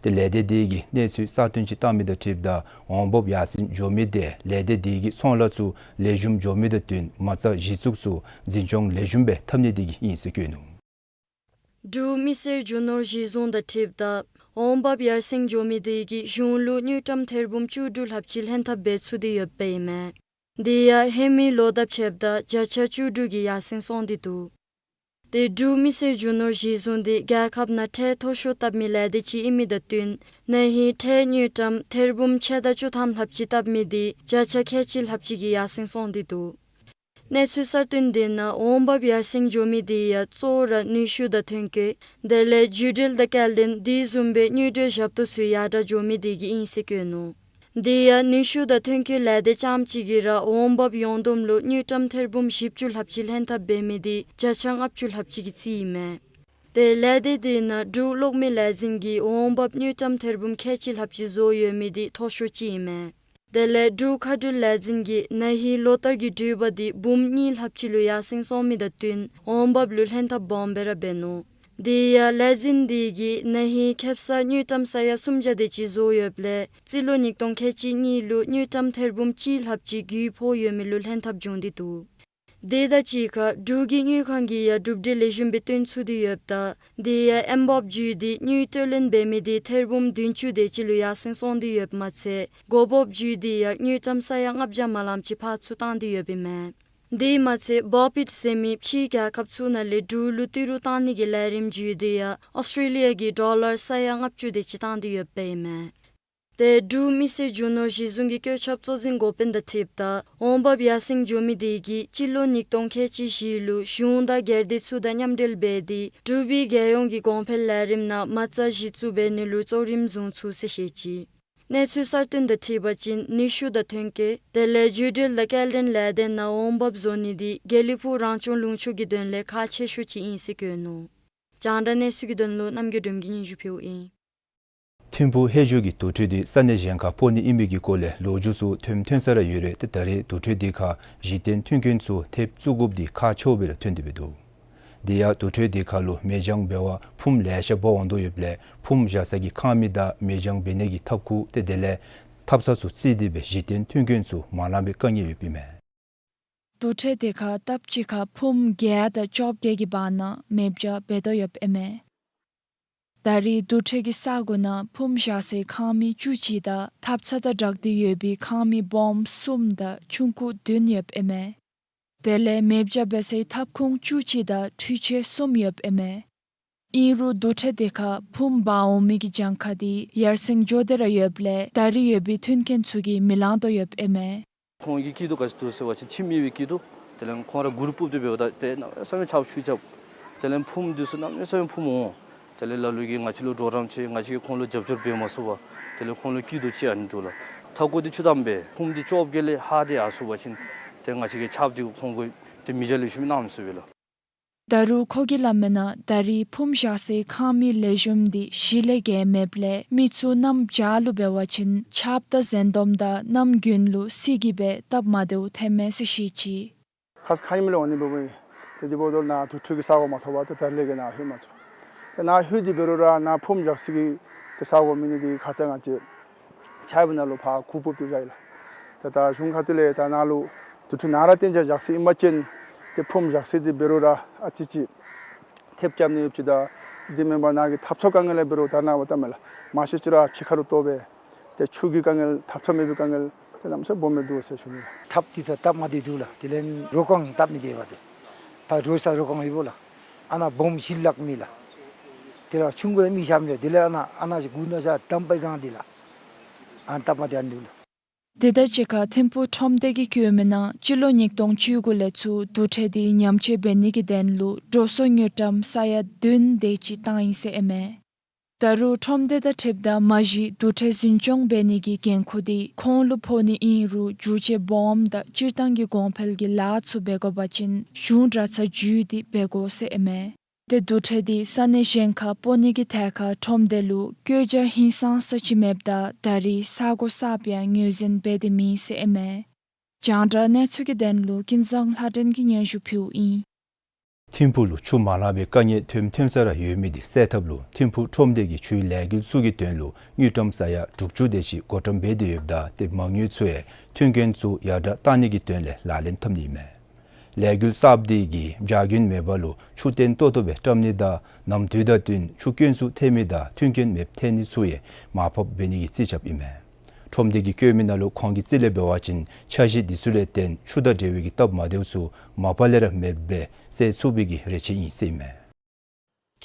ཏེ་ལས་སྡེ་དེ་གིས་གནས་ཚུལ་གསར་བཏོན་ཅིག་བཏང་མི་དང་འཁྲིལཝ་ད་འོང་འབབ་ཡར་སེང་འགྱོ་མི་དེ་ལས་སྡེ་དེ་གི་ཚོང་ལཱ་ཚུ་ལེགས་ཤོམ་འགྱོ་མི་དང་བསྟུན་མ་རྩ་གཞི་བཙུགས་ཚུ་འཛིན་སྐྱོང་ལེགས་ཤོམ་སྦེ་འཐབ་ནི་དེ་གིས་ཨིན་ཟེར་བཀོད་ནུག། འབྲུག་མི་སེར་རྒྱུ་ནོར་གཞི་བཟུང་དང་འཁྲིལཝ་ད་འོང་འབབ་ཡར་སེང་འགྱོ་མི་དེ་གིས་གཞུང་ལུ་དངུལ་ཀྲམ་ཐེར་འབུམ་བཅུ་དྲུག་ལྷགཔ་ཅིག་ལྷན་ཐབས་འབད་ཚུགས་ཏེ་ཡོདཔ་ཨིན་མས། དེ་ཡང་ཧེ་མའི་ལོ་དང་ཕྱདཔ་ད་བརྒྱ་ཆ་བཅུ་དྲུག་གིས་ཡར་སེང་སོང་སྟེ་འདུག། ཏེ་འབྲུག་མི་སེར་རྒྱུ་ནོར་གཞི་བཟུང་དེ་རྒྱལ་ཁབ་ནང་ཁྲལ་མཐོ་ཤོས་བཏབ་མི་ལས་སྡེ་ཅིག་ཨིན་མི་དང་བསྟུན་ན་ཧིང་ཁྲལ་དངུལ་ཀྲམ་ཐེར་འབུམ་ཕྱེད་དང་བཅུ་ཐམ་ལྷགཔ་ཅིག་བཏབ་མི་དེ་བརྒྱ་ཆ་ཁལ་གཅིག་ལྷགཔ་ཅིག་གིས་ཡར་སེང་སོང་སྟེ་འདུག། གནས་ཚུལ་གསར་བཏོན་དེ་ནང་འོང་འབབ་ཡར་སེང་འགྱོ་མི་དེ་ཡང་གཙོ་བོ་ར་ནུས་ཤུགས་དང་ཐོན་སྐྱེད་དེ་ལས་བརྒྱུད་འབྲེལ་དང་སྐྱེལ་འདྲེན་དེ་བཟུམ་སྦེ་དངུལ་འབྲེལ་ཞབས་ཏོག་ཚུ་ཡར་དྲག་འགྱོ་མི་དེ་གིས་ཨིན་ཟེར་བཀོད་ནུག། དེ་ཡང་ནུས་ཤུགས་དང་ཐོན་སྐྱེད་ལས་སྡེ་རྐྱངམ་གཅིག་གིས་ར་འོང་འབབ་ཡོངས་བསྡོམས་ལུ་དངུལ་ཀྲམ་ཐེར་འབུམ་བཞི་བཅུ་ལྷགཔ་ཅིག་ལྷན་ཐབས་འབད་མི་དེ་བརྒྱ་ཆ་ལྔ་བཅུ་ལྷགཔ་ཅིག་གི་རྩིས་ཨིན་མས། ཏེ་ལས་སྡེ་དེ་ནང་འབྲུག་གློག་མེ་ལས་འཛིན་གྱིས་འོང་འབབ་དངུལ་ཀྲམ་ཐེར་འབུམ་ཁལ་གཅིག་ལྷགཔ་ཅིག་བཟོ་ཡོད་མི་དེ་མཐོ་ཤོས་ཅིག་ཨིན་མས། དེ་ལས་འབྲུག་མཁའ་འགྲུལ་ལས་འཛིན་གྱིས་ན་ཧིང་ལོ་ལྟར་གྱི་འགྲུལ་པ་དེ་འབུམ་གཉིས་ལྷགཔ་ཅིག་ལུ་ཡར་སེང་སོང་མི་དང་བསྟུན་འོང་འབབ་ལུ་ལྷན་ཐབས་སྦོམ་སྦེ་ར་འབད་ནུག། དེ་ཡང་ལས་འཛིན་དེ་གིས་ན་ཧིང་ཁེ་སང་དངུལ་ཀྲམ་ས་ཡ་སུམ་བརྒྱ་དེ་ཅིག་བཟོ་ཡོདཔ་ལས་རྩིས་ལོ་ཉིས་སྟོང་ཁལ་གཅིག་གཉིས་ལུ་དངུལ་ཀྲམ་ཐེར་འབུམ་གཅིག་ལྷགཔ་ཅིག་རྒུད་ཕོག་ཡོད་མི་ལུ་ལྷན་ཐབས་བྱུང་སྟེ་འདུག། དེ་དང་གཅིག་ཁར་འབྲུག་གི་དངུལ་ཁང་གིས་ཡང་གྲུབ་འབྲས་ལེགས་ཤོམ་སྦེ་བཏོན་ཚུགས་ཏེ་ཡོདཔ་ད་དེ་ཡང་ཨེམ་བཱབ་བརྒྱུད་དེ་དངུལ་སྤྲོད་ལེན་འབད་མི་དེ་ཐེར་འབུམ་བདུན་ཅུ་དེ་ཅིག་ལུ་ཡར་སེང་སོང་སྟེ་ཡོདཔ་མ་ཚད་གོ་བོབ་བརྒྱུད་དེ་ཡང་དངུལ་ཀྲམ་ས་ཡ་ལྔ་བརྒྱ་མ་ལམ་ཅིག་ཕར་ཚུར་བཏང་སྟེ་ཡོདཔ་ཨིན་མས། དེ་མ་ཚད་བཱ་པིཊ་ཟེར་མི་ཕྱིའི་རྒྱལ་ཁབ་ཚུ་ནང་ལས་འབྲུག་ལུ་ཏི་རུ་བཏང་ནི་གི་ལས་རིམ་བརྒྱུད་དེ་ཡང་ཨོསི་ཊྲེ་ལི་ཡ་གི་ཌོ་ལར་ས་ཡ་ལྔ་བཅུ་དེ་ཅིག་བཏང་སྟེ་ཡོདཔ་ཨིན་མས། ཏེ་འབྲུག་མི་སེར་རྒྱུ་ནོར་གཞི་བཟུང་གི་བཀོད་ཁྱབ་གཙོ་འཛིན་འགོ་དཔོན་དང་འཁྲིལཝ་ད་འོང་འབབ་ཡར་སེང་འགྱོ་མི་དེ་གིས་སྤྱི་ལོ་ཉིས་སྟོང་ཁལ་གཅིག་བཞི་ལུ་གཞུང་དང་སྒེར་སྡེ་ཚུ་དང་མཉམ་འབྲེལ་འབད་དེ་འབྲུག་པའི་རྒྱལ་ཡོངས་ཀྱི་གོང་འཕེལ་ལས་རིམ་ནང་མ་རྩ་གཞི་བཙུགས་འབད་ནི་ལུ་གཙོ་རིམ་བཟུང་ཚུགས་ཟེར་བཤད་ཅི། གནས་ཚུལ་གསར་བཏོན་དང་འཁྲིལ་བ་ཅིན་ནུས་ཤུགས་དང་ཐོན་སྐྱེད་དེ་ལས་བརྒྱུད་འབྲེལ་དང་སྐྱེལ་འདྲེན་ལས་སྡེ་ནང་འོང་འབབ་བཟོ་ནི་འདི་དགེ་ལེགས་ཕུག་རང་སྐྱོང་ལུང་ཕྱོགས་ཀྱི་དོན་ལས་ཁག་ཆེ་ཤོས་ཅིག་ཨིན་ཟེར་བཀོད་ནུག། རྒྱང་བསྒྲགས་གནས་ཚུལ་གྱི་དོན་ལུ་རྣམ་རྒྱལ་སྒྲོལ་མ་གིས་སྙན་ཞུ་ཕུལཝ་ཨིན། ཐིམ་ཕུག་ཧེ་ཇུ་གི་དུར་ཁྲོད་འདི་ས་གནས་གཞན་ཁར་སྤོ་ནི་ཨིན་མི་གི་སྐོར་ལས་ལོ་རྒྱུས་ཚུ་ཐོནམ་ཐོན་ས་ར་ཡོད་རུང་ཏེ་ད་རེས་དུར་ཁྲོད་འདི་ཁར་གཞི་རྟེན་མཐུན་རྐྱེན་ཚུ་ཐེབས་བཙུགས་དགོཔ་འདི་ཁག་ཆེཝ་སྦེ་ར་ཐོན་ཏེ་འབད་དོ། དེ་ཡང་དུར་ཁྲོད་འདི་ཁར་ལུ་མེ་སྦྱང་འབད་བར་ཕུངམ་ལེ་ཤ་འབག་འོང་དོ་ཡོདཔ་ལས་ཕུངམ་བཞག་ས་གི་ཁང་མིག་དང་མེ་སྦྱང་འབད་ནི་གི་ཐབ་ཁུང་ཏེ་དེ་ལས་ཐབ་ཚང་ཚུ་བརྩིས་ཏེ་སྦེ་གཞི་རྟེན་མཐུན་རྐྱེན་ཚུ་མ་ལང་པའི་དཀའ་ངལ་ཡོདཔ་ཨིན་མས། དུར་ཁྲོད་འདི་ཁར་ལྟབ་གཅིག་ཁར་ཕུངམ་བརྒྱད་དང་བཅོ་བརྒྱད་ཀྱི་བར་ན་མེ་སྦྱང་འབད་དོ་ཡོདཔ་ཨིན་མས། ད་རེས་དུར་ཁྲོད་ཀྱི་ས་གོ་ནང་ཕུངམ་བཞག་སའི་ཁང་མིག་བཅུ་གཅིག་དང་ཐབ་ཚང་དང་སྦྲགས་ཏེ་ཡོད་པའི་ཁང་མིག་སྦོམ་གསུམ་དང་ཆུང་ཀུ་བདུན་ཡོདཔ་ཨིན་མས། དེ་ལས་མེ་སྦྱང་འབད་སའི་ཐབ་ཁུང་བཅུ་གཅིག་དང་འཕྲུལ་ཆས་གསུམ་ཡོདཔ་ཨིན་མས། ཨིན་རུང་དུར་ཁྲོད་འདི་ཁར་ཕུངམ་འབག་འོང་མི་གི་གྱངས་ཁ་འདི་ཡར་སེང་འགྱོ་སྟེ་ར་ཡོདཔ་ལས་ད་རེས་ཡོད་པའི་མཐུན་རྐྱེན་ཚུ་གིས་མི་ལང་དོ་ཡོདཔ་ཨིན་མས། ཁོང་གི་སྐྱིད་སྡུག་ག་ཅི་འདུག་ཟེར་བ་ཅིན་ཁྱིམ་ཡོད་པའི་སྐྱིད་སྡུག། དེ་ལས་ཁོང་ར་གུར་སྤུབ་སྟེ་འབདཝ་ད་ཏེ་གནམ་མེད་ས་མེད་ཆརཔ་ཆུ་རྐྱབ། དེ་ལས་ཕུངམ་འདི་ཚུ་གནམ་མེད་ས་མེད་ཕུངམ་འོང་། དེ་ལས་ལ་ལུ་གིས་ང་བཅས་ལུ་གྲོགས་རམ་ཆེ་ང་བཅས་ཀྱིས་ཁོང་ལུ་རྒྱབ་སྐྱོར་འབད་མ་ཚུགས་པར་དེ་ལས་ཁོང་ལུ་སྐྱིད་སྡུག་ཅིག་ཨ་ནི་འདུག་ལགས། ཐབ་ཁུང་འདི་ཆུ་བཏངམ་སྦེ་ཕུངམ་འདི་བཅོ་བརྒྱད་ལས་ལྷག་སྟེ་ཡར་སོང་པ་ཅིན་ཏེ་ང་བཅས་ཀྱིས་ཆརཔ་འདི་གུ་ཁོང་གུ་ཏེ་མེ་སྦྱང་ལེགས་ཤོམ་གནང་མི་ཚུགས་པས་ལགས། ད་རུང་ཁོ་གིས་སླབ་མིའི་ནང་ད་རེས་ཕུངམ་བཞག་སའི་ཁང་མིག་ལེགས་ཤོམ་འདི་གཞི་ལས་བརྒལ་མེདཔ་ལས་མི་ཚུ་གནམ་བྱཱར་ལུ་འབད་བ་ཅིན་ཆརཔ་དང་གཟན་དོམ་དང་གནམ་དགུན་ལུ་བསིལ་གྱིས་སྦེ་སྟབས་མ་བདེཝ་ཐོནམ་མས་ཟེར་བཤད་ཅི། ཁ་ཙ་ཁ་ཉིནམ་ལས་འོང་ནི་འབདཝ་ཨིན། ཏེ་དེ་འབདཝ་ད་ནཱ་དུར་ཁྲོད་ཀྱི་ས་གོ་མ་ཐོབ་པར་ཏེ་ད་རེས་ལས་ཀྱི་ནཱ་ལྷོད་མ་ཚུགས། ཏེ་ནཱ་ལྷོད་དེ་འབད་རུང་ར་ནཱ་ཕུངམ་བཞག་ས་གི་ཏེ་ས་གོ་མེད་ནི་འདི་ཁ་ཙ་ང་བཅས་ཆརཔ་ནང་ལུ་ཕར་གུར་སྤུབ་སྟེ་བཞག་ཡི་ལགས། ཏེ་ད་གཞུང་ཁ་ཐུག་ལས་ད་ནཱ་ལུ་དུར་ཁྲོད་ནང་ར་གཏན་འཇགས་བཞག་ས་ཨིན་པ་ཅིན་ཏེ་ཕུངམ་བཞག་ས་འདི་འབད་རུང་ར་ཨ་ཙི་ཅིག་ཐེབས་རྐྱབ་ནི་ཡོདཔ་ཅིག་དང་དེ་མེན་པར་ནཱ་གི་ཐབ་ཚང་དཀའ་ངལ་ལས་འབད་རུང་ད་ནཱ་འབདཝ་ད་མེན་ལགས། མང་ཤོས་ཅིག་ར་ཕྱི་ཁ་ལུ་གཏོར་སྦེ་ཏེ་ཆུ་གི་དཀའ་ངལ་ཐབ་ཚང་མེད་པའི་དཀའ་ངལ་ཏེ་གནམ་མེད་ས་མེད་སྦོམ་སྦེ་འདུག་ཟེར་ཞུ་ནི་ལགས། ཐབ་འདི་ད་སྟབས་མ་བདེ་འདུག་ལགས། དེ་ལས་རོ་ཁང་སྟབས་མི་བདེ་བ་ཏེ་ཕར་རོ་ས་རོ་ཁང་ཡོདཔ་ལགས། ཨ་ནཱ་སྦོམ་ཞི་ལྷག་མེད་ལགས། དེ་ལས་ཆུང་ཀུ་ལས་མི་ཤམ་ཡོད། དེ་ལས་ཨ་ནཱ་ཨ་ནཱ་ཅིག་གུར་ནང་ཅིག་དམ་པའི་སྒང་འདི་ལགས། ཨ་སྟབས་མ་བདེ་ཨ་ནི་འདུག་ལགས། དེ་དང་གཅིག་ཁར་ཐིམ་ཕུག་ཁྲོམ་སྡེ་གིས་བཀོད་མིའི་ནང་སྤྱི་ལོ་ཉིས་སྟོང་བཅུ་དགུ་ལས་ཚུར་དུར་ཁྲོད་འདི་ཉམས་བཅོས་འབད་ནི་གི་དོན་ལུ་འགྲོ་སོང་དངུལ་ཀྲམ་ས་ཡ་བདུན་དེ་ཅིག་བཏང་ཡི་ཟེར་ཨིན་མས། ད་རུང་ཁྲོམ་སྡེ་དང་འཁྲིལཝ་ད་མ་གཞི་དུར་ཁྲོད་འཛིན་སྐྱོང་འབད་ནི་གི་འགན་ཁུར་འདི་ཁོང་ལུ་ཕོག་ནི་ཨིན་རུང་འགྱུར་བཅོས་སྦོམ་དང་སྤྱིར་བཏང་གི་གོང་འཕེལ་གྱི་ལཱ་ཚུ་འབད་དགོ་པ་ཅིན་གཞུང་གྲྭ་ཚང་བརྒྱུད་དེ་འབད་དགོ་ཟེར་ཨིན་མས། ཏེ་དུར་ཁྲོད་འདི་ས་གནས་གཞན་ཁར་སྤོ་ནི་གི་ཐད་ཁར་ཁྲོམ་སྡེ་ལུ་བཀོད་རྒྱ་ཧིང་སངས་ས་ཅིག་མེདཔ་ད་ད་རེས་ས་གོ་གསརཔ་ཡང་ངོས་འཛིན་འབད་དེ་མེད་ཟེར་ཨིན་མས། རྒྱང་བསྒྲགས་གནས་ཚུལ་གྱི་དོན་ལུ་ཀུན་བཟང་ལྷ་སྒྲོན་གྱིས་སྙན་ཞུ་ཕུལཝ་ཨིན། ཐིམ་ཕུག་ལུ་ཆུ་མ་ལང་པའི་དཀའ་ངལ་ཐོནམ་ཐོན་ས་ར་ཡོད་མི་འདི་སེལ་ཐབས་ལུ་ཐིམ་ཕུག་ཁྲོམ་སྡེ་གིས་ཆུའི་ལས་འགུལ་ཚུ་གི་དོན་ལུ་དངུལ་ཀྲམ་ས་ཡ་དྲུག་ཅུ་དེ་ཅིག་བགོ་བཀྲམ་འབད་དེ་ཡོདཔ་ད་ཏེ་མ་དངུལ་ཚུ་ཡང་མཐུན་རྐྱེན་ཚུ་ཡར་དྲག་གཏང་ནི་གི་དོན་ལས་ལག་ལེན་འཐབ་ནི་ཨིན་མས། ལས་འགུལ་གསརཔ་འདི་གིས་བྱཱར་དགུན་མེད་པ་ལུ་ཆུ་བརྟན་ཏོག་ཏོ་སྦེ་བཀྲམ་ནི་དང་ནམ་དུས་དང་བསྟུན་ཆུ་དཀོན་སུ་ཐལ་མི་དང་མཐུན་རྐྱེན་མེདཔ་ཐལ་ནི་ཚུ་ཡང་མར་ཕབ་འབད་ནི་གི་རྩིས་རྐྱབ་ཨིན་མས། ཁྲོམ་སྡེ་གིས་བཀོད་མིའི་ནང་ལུ་ཁོང་གི་རྩིས་ལས་འབད་བ་ཅིན་འཆར་གཞི་འདི་ཚུ་ལས་བརྟེན་ཆུ་དང་འབྲེལ་བའི་གི་སྟབས་མ་བདེཝ་ཚུ་མ་པ་ལས་ར་མེདཔ་སྦེ་སེལ་ཚུགས་པའི་གི་རེ་ཆེ་ཨིན་ཟེར་ཨིན་མས།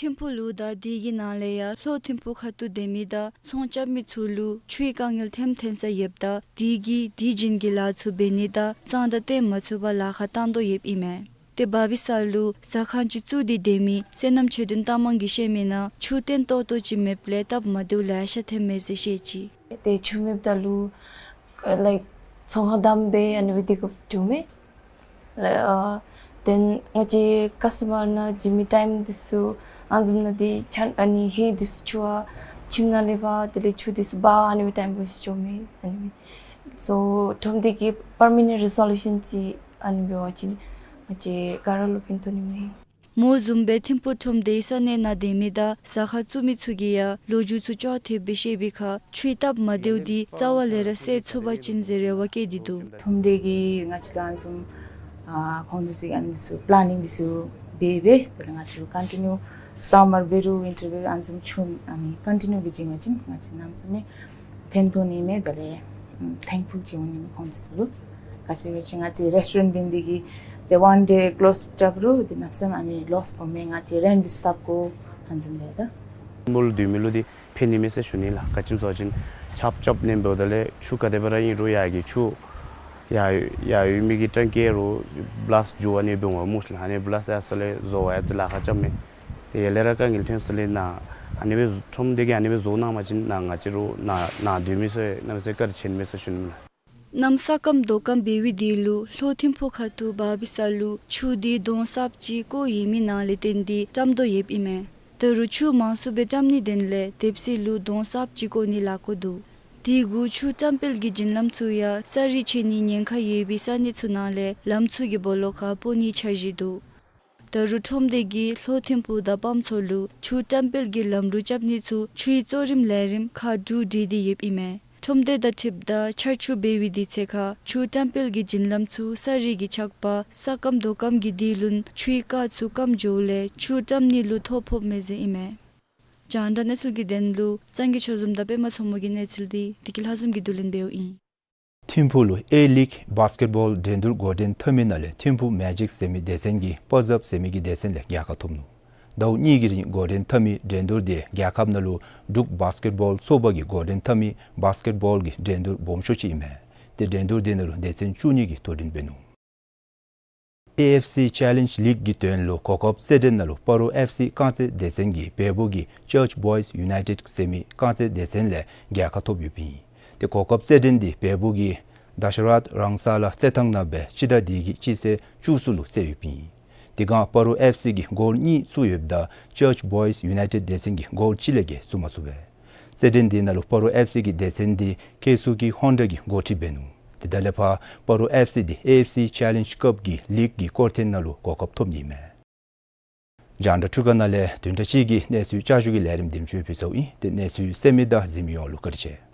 ཐིམ་ཕུག་ལུ་དང་དེ་གི་ནང་ལས་ཡང་ལྷོ་ཐིམ་ཕུག་ཁ་ཐུག་སྡོད་མི་དང་ཚོང་རྐྱབ་མི་ཚུ་ལུ་ཆུའི་དཀའ་ངལ་ཐོནམ་ཐོན་ས་ཡོདཔ་ད་དེ་གིས་དུས་རྒྱུན་གྱི་ལཱ་ཚུ་འབད་ནི་དང་གཙང་སྦྲ་བཏོན་མ་ཚུགས་པར་ལཱ་ཁག་བཏང་དོ་ཡོདཔ་ཨིན་མས། ཏེ་བར་པའི་ས་ལུ་ཟ་ཁང་ཅིག་བཙུགས་ཏེ་སྡོད་མི་བསོད་ནམས་ཆོས་སྒྲོན་རྟ་མང་གིས་བཤད་མིའི་ནང་ཆུ་བརྟན་ཏོག་ཏོ་ཅིག་མེདཔ་ལས་སྟབས་མ་བདེཝ་ལེ་ཤ་ཐོནམ་མས་ཟེར་བཤད་ཅི། ཏེ་ཆུ་མེདཔ་ད་ལུ་ལའིཀ་ཚོང་ཁང་བསྡམས་སྦེ་ཨ་ནི་སྦེ་སྡོད་དགོཔ་བྱུངམ་མས། ལ་ཨ་དེན་ང་བཅས་ཀཱསི་ཊོམར་ནང་འགྱོ་མི་ཊའིམ་འདི་ཚུ་ཨ་ནི་བཟུམ་ནང་འདི་ཆ་ཨ་ནི་ཧེ་འདི་ཚུ་ཆུ་ཨ་ཁྱིམ་ནང་ལས་འབག་དེ་ལས་ཆུ་འདི་ཚུ་འབག་ཨ་ནི་སྦེ་ཊའིམ་པཱས་བྱུངམ་མས། ཨ་ནི་སྦེ་སོ་ཁྲོམ་སྡེ་གི་པར་མ་ནེནཊ་རི་སོ་ལུ་ཤཱན་ཅིག་ཨ་ནི་འབད་བ་ཅིན་ང་བཅས་ག་ར་ལུ་ཕན་ཐོགས་ནི་མས། མོ་བཟུམ་སྦེ་ཐིམ་ཕུག་ཁྲོམ་སྡེའི་ས་གནས་ནང་སྡོད་མི་དང་ཟ་ཁང་བཙུགས་མི་ཚུ་གིས་ཡང་ལོ་རྒྱུས་ཚུ་ཅོག་འཐདཔ་སྦེ་བཤད་པའི་ཁར་ཆུའི་སྟབས་མ་བདེཝ་འདི་རྩ་བ་ལས་ར་སེལ་ཚུགས་པ་ཅིན་ཟེར་རེ་བ་བསྐྱེད་དེ་འདུག། ཁྲོམ་སྡེ་གིས་ང་བཅས་ལུ་ཨ་ནི་བཟུམ་ཨ་ཁོང་འདི་ཚུ་གིས་ཨ་ནི་ཚུ་པི་ལེ་ནིང་འདི་ཚུ་འབད་སྦེ་དེ་ལས་ང་བཅས་ལུ་ཀོན་ཊི་ནིའུ་སམ་མར་འབད་རུང་ཝིན་ཊར་འབད་རུང་ཨ་ནི་བཟུམ་ཆུ་ཨ་ནི་ཀོན་ཊི་ནིའུ་སྦེ་བྱིན་པ་ཅིན་ང་བཅས་གནམ་མེད་ས་མེད་ཕན་ཐོགས་ནི་མས། དེ་ལས་ཨམ་ཐེང་ཕུལ་ཅིག་འོང་ནི་མས་ཁོང་འདི་ཚུ་ལུ། ག་ཅི་སྦེ་ཅིན་ང་བཅས་རེསི་ཊོ་རེནཊ་འབད་ནི་འདི་གིས་ཏེ་ཝན་ཌེ་ཀི་ལོསི་རྐྱབ་རུང་ཏེ་གནམ་མེད་ས་མེད་ཨ་ནི་ལོསི་ཕོགཔ་མས། ང་བཅས་རེནཊ་འདི་ཚུ་བཏབ་དགོ་ཨ་ནི་བཟུམ་ལས་ད་མོ་ལུ་སྡོད་མི་ལུ་འདི་ཕན་ནི་མས་ཟེར་ཞུ་ནི་ལགས། ག་ཅི་སྨོ་ཟེར་བ་ཅིན་ཆརཔ་རྐྱབ་ནི་འབདཝ་ད་ལས་ཆུ་ག་དེ་སྦེ་ར་ཨིན་རུང་ཡར་གྱི་ཆུ་ཡར་ཡར་ཡོད་མི་གི་ཊེང་ཀི་རུ་བི་ལཱསི་འགྱོ་བ་ནི་འབད་འོང་སྨོ་ལགས། ཨ་ནི་བི་ལཱསི་ཡར་སོང་ལས་བཟོ་བར་ཡང་ཅིག་ལཱ་ཁག་རྐྱབ་མས། ཏེ་ཡར་ལས་ར་དཀའ་ངལ་ཐོན་ས་ལས་ནཱ་ ཨ་ནི་སྦེ་ཁྲོམ་སྡེ་གིས་ཨ་ནི་སྦེ་བཟོ་གནང་བ་ཅིན་ནཱ་ང་བཅས་ར་ནཱ་ནཱ་སྡོད་མི་ཚུ་གནམ་མེད་ས་མེད་བཀའ་དྲིན་ཆེ་ནི་མས་ཟེར་ཞུ་ནི་ལགས། གནམ་ས་སྐམ་རྡོ་སྐམ་འབད་བའི་དུས་ལུ་ལྷོ་ཐིམ་ཕུག་ཁ་ཐུག་འབབ་པའི་ས་ལུ་ཆུ་དེ་དོང་གསརཔ་ཅིག་བརྐོ་ཡོད་མི་ནང་ལས་བརྟེན་ཏེ་བཀྲམ་དོ་ཡོདཔ་ཨིན་མས། ད་རུང་ཆུ་མང་སུ་སྦེ་བཀྲམ་ནིའི་དོན་ལས་དེབ་སི་ལུ་དོང་གསརཔ་ཅིག་བརྐོ་ནི་ལཱ་འགོ་འདུག། དེ་གུ་ཆུ་བཀྲམ་སྤེལ་གྱི་བྱིན་ལམ་ཚུ་ཡང་ས་རུད་ཆད་ནིའི་ཉེན་ཁ་ཡོད་པའི་ས་གནས་ཚུ་ནང་ལས་ལམ་ཚུ་གི་སྦོ་ལོགས་ཁར་སྤོ་ནིའི་འཆར་གཞི་འདུག། ད་རུང་ཁྲོམ་སྡེ་གིས་ལྷོ་ཐིམ་ཕུག་དང་སྤམ་མཚོ་ལུ་ཆུ་བཀྲམ་སྤེལ་གྱི་ལམ་རུ་རྐྱབ་ནི་ཚུ་ཆུའི་གཙོ་རིམ་ལས་རིམ་ཁག་དྲུག་སྒྲིག་སྟེ་ཡོདཔ་ཨིན་མས། ཁྲོམ་སྡེ་དང་འཁྲིལཝ་ད་ཆར་ཆུ་འབབ་པའི་དུས་ཚོད་ཁར་ཆུ་བཀྲམ་སྤེལ་གྱི་བྱིན་ལམ་ཚུ་ས་རུད་ཀྱིས་ཆགས་པར་ས་སྐམ་རྡོ་སྐམ་གྱི་དུས་ལུ་ཆུའི་རྐ་ཚུ་སྐམ་འགྱོཝ་ལས་ཆུ་བཀྲམ་ནི་ལུ་ཐོ་ཕོགཔ་མས་ཟེར་ཨིན་མས། རྒྱང་བསྒྲགས་གནས་ཚུལ་གྱི་དོན་ལུ་སངས་རྒྱས་ཆོས་འཛོམས་དང་པདྨ་མཚོ་མོ་གི་གནས་ཚུལ་འདི་བདེ་སྐྱིད་ལྷ་འཛོམས་ཀྱིས་བསྡུ་ལེན་འབདཝ་ཨིན། ཐིམ་ཕུག་ལུ་ཨེ་ལིག་བཱསི་ཀེཊ་བཱོལ་འགྲན་བསྡུར་འགོ་འདྲེན་འཐབ་མི་ནང་ལས་ཐིམ་ཕུག་མེ་ཇིག་ཟེར་མི་སྡེ་ཚན་གྱིས་པ་ཟབ་ཟེར་མི་གི་སྡེ་ཚན་ལས་རྒྱལ་ཁ་ཐོབ་ནུག། ཟླཝ་གཉིས་ཀྱི་རིང་འགོ་འདྲེན་འཐབ་མི་འགྲན་བསྡུར་དེ་རྒྱལ་ཁབ་ནང་ལུ་འབྲུག་བཱསི་ཀེཊ་བཱོལ་ཚོགས་པ་གིས་འགོ་འདྲེན་འཐབ་མི་བཱསི་ཀེཊ་བཱོལ་གྱི་འགྲན་བསྡུར་སྦོམ་ཤོས་ཅིག་ཨིན་མས། ཏེ་འགྲན་བསྡུར་དེ་ནང་ལུ་སྡེ་ཚན་བཅུ་གཉིས་ཀྱིས་དོ་འགྲན་འབད་ནུག། ཨེ་ཨེཕ་སི་ཅེ་ལེནཇ་ལིག་གི་དོན་ལུ་གོ་སྐབས་རྩེད་འགྲན་ནང་ལུ་སྤ་རོ་ཨེཕ་སི་རྐང་རྩེད་སྡེ་ཚན་གྱིས་བལ་པོ་གི་ཅརཆ་བོའིསི་ཡུ་ནའི་ཊེཌ་ཟེར་མི་རྐང་རྩེད་སྡེ་ཚན་ལས་རྒྱལ་ཁ་ཐོབ་ཡོདཔ་ཨིན། ཏེ་གོ་སྐབས་རྩེད་འགྲན་འདི་བལ་པོ་གི་དཱ་ཤ་རཱཐ་རང་ས་ལ་རྩེད་ཐང་ནང་སྦེ་སྤྱི་ཟླ་འདི་གི་སྤྱི་ཚེས་བཅུ་གསུམ་ལུ་རྩེ་ཡོདཔ་ཨིན། དེ་སྒང་སྤ་རོ་ཨེཕ་སི་གིས་གོལ་གཉིས་བཙུགས་ཡོདཔ་ད་ཅརཆ་བོའིསི་ཡུ་ནའི་ཊེཌ་སྡེ་ཚན་གྱིས་གོལ་གཅིག་ལས་བརྒལ་བཙུགས་མ་ཚུགས་པས། རྩེད་འགྲན་འདི་ནང་ལུ་སྤ་རོ་ཨེཕ་སི་གི་སྡེ་ཚན་འདི་ཀེ་སུ་ཀི་ཧོན་ཌ་གིས་འགོ་ཁྲིད་འབད་ནུག། ཏེ་ད་ལས་ཕར་སྤ་རོ་ཨེཕ་སི་འདི་ཨེ་ཨེཕ་སི་ཅེ་ལེནཇ་ཀབ་ཀྱི་ལིག་གི་སྐོར་ཐེངས་ནང་ལུ་གོ་སྐབས་ཐོབ་ནི་མས། རྒྱང་བསྒྲགས་འཕྲུལ་ཁང་ནང་ལས་བདུན་ཕྲག་གཅིག་གི་གནས་ཚུལ་བསྐྱར་ཞུ་གི་ལས་རིམ་འདེམས་ཞུ་ཕུལ་ཚརཝ་ཨིན། ཏེ་གནས་ཚུལ་གསན་མི་དང་གཟིགས་མི་ཡོངས་ལུ་བཀའ་དྲིན་ཆེ།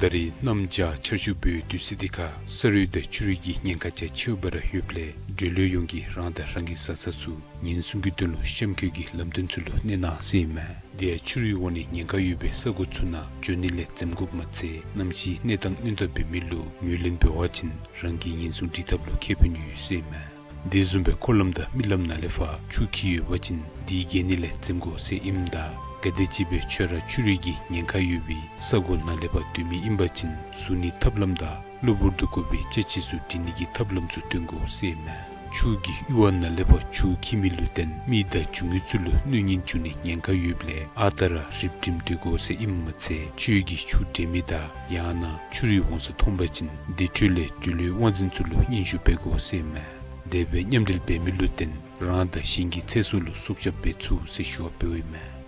ད་རེས་གནམ་བྱཱར་ཆར་ཆུ་འབབ་དུས་ཚོད་འདི་ཁར་ས་རུད་དང་ཆུ་རུད་ཀྱི་ཉེན་ཁ་རྒྱ་ཆེཝ་སྦེ་ར་ཡོདཔ་ལས་འབྲེལ་ཡོད་ཡོངས་ཀྱིས་རང་དང་རང་གི་བཟའ་ཚང་ཚུ་ཉེན་སྲུང་གི་དོན་ལུ་གཤམ་འཁོད་ཀྱི་ལམ་སྟོན་ཚུ་ལུ་གནས་གནང་ཟེར་ཨིན་མས། དེ་ཡང་ཆུ་རུད་འོང་ནི་ཉེན་ཁ་ཡོད་པའི་ས་གོ་ཚུ་ནང་འགྱོ་ནི་ལས་འཛེམ་དགོཔ་མ་ཚད་གནམ་གཤིས་གནས་སྟངས་སྔོན་བརྡ་འབད་མི་ལུ་ངོས་ལེན་འབད་བ་ཅིན་རང་གི་ཉེན་སྲུང་སྒྲིག་ཐབས་ལུ་ཁེ་ཕན་ཡོད་ཟེར་ཨིན་མས། དེ་བཟུམ་སྦེ་འཁོར་ལམ་དང་རྨི་ལམ་ནང་ལས་ཕར་ཆུ་འཁྱིལ་ཡོད་པ་ཅིན་དེ་བརྒལ་ནི་ལས་འཛེམ་དགོ་ཟེར་ཨིནམ་ད་གལ་ཏེ་ཅིག་སྦེ་ཁྱོད་ར་ཆུ་རུད་ཀྱི་ཉེན་ཁ་ཡོད་པའི་ས་གོ་ནང་ལས་ཕར་སྡོད་མི་ཨིན་པ་ཅིན་ཟུར་ནི་ཐབས་ལམ་དང་གློ་བུར་དུ་དགོ་པའི་ཅ་ཆས་ཚུ་སྒྲིག་ནི་གི་ཐབས་ལམ་ཚུ་སྟོན་དགོ་ཟེར་ཨིན་མས། ཆུ་གི་གཡུར་བ་ནང་ལས་ཕར་ཆུ་འཁྱིལ་མི་ལུ་བརྟེན་མི་དང་ཆུང་ངུ་ཚུ་ལུ་གནོད་ཉེན་འབྱུང་ནི་ཉེན་ཁ་ཡོདཔ་ལས་ཨ་རྟག་ར་རིབ་འགྲིམ་སྡོད་དགོ་ཟེར་ཨིནམ་མ་ཚད་ཁྱོད་ཀྱིས་ཆུ་འདྲེན་མི་དང་ཡང་ན་ཆུ་རུད་འོང་ས་མཐོང་པ་ཅིན་དེ་འཕྲོ་ལས་འབྲེལ་ཡོད་དབང་འཛིན་ཚུ་ལུ་སྙན་ཞུ་འབད་དགོ་ཟེར་ཨིན་མས། དེ་སྦེ་མཉམ་འབྲེལ་འབད་མི་ལུ་བརྟེན་རང་དང་གཞན་གྱི་ཚེ་སྲོག་ལུ་སྲོག་སྐྱབས་འབད་ཚུགས་ཟེར་ཞུ་བ་འབདཝ་ཨིན་མས།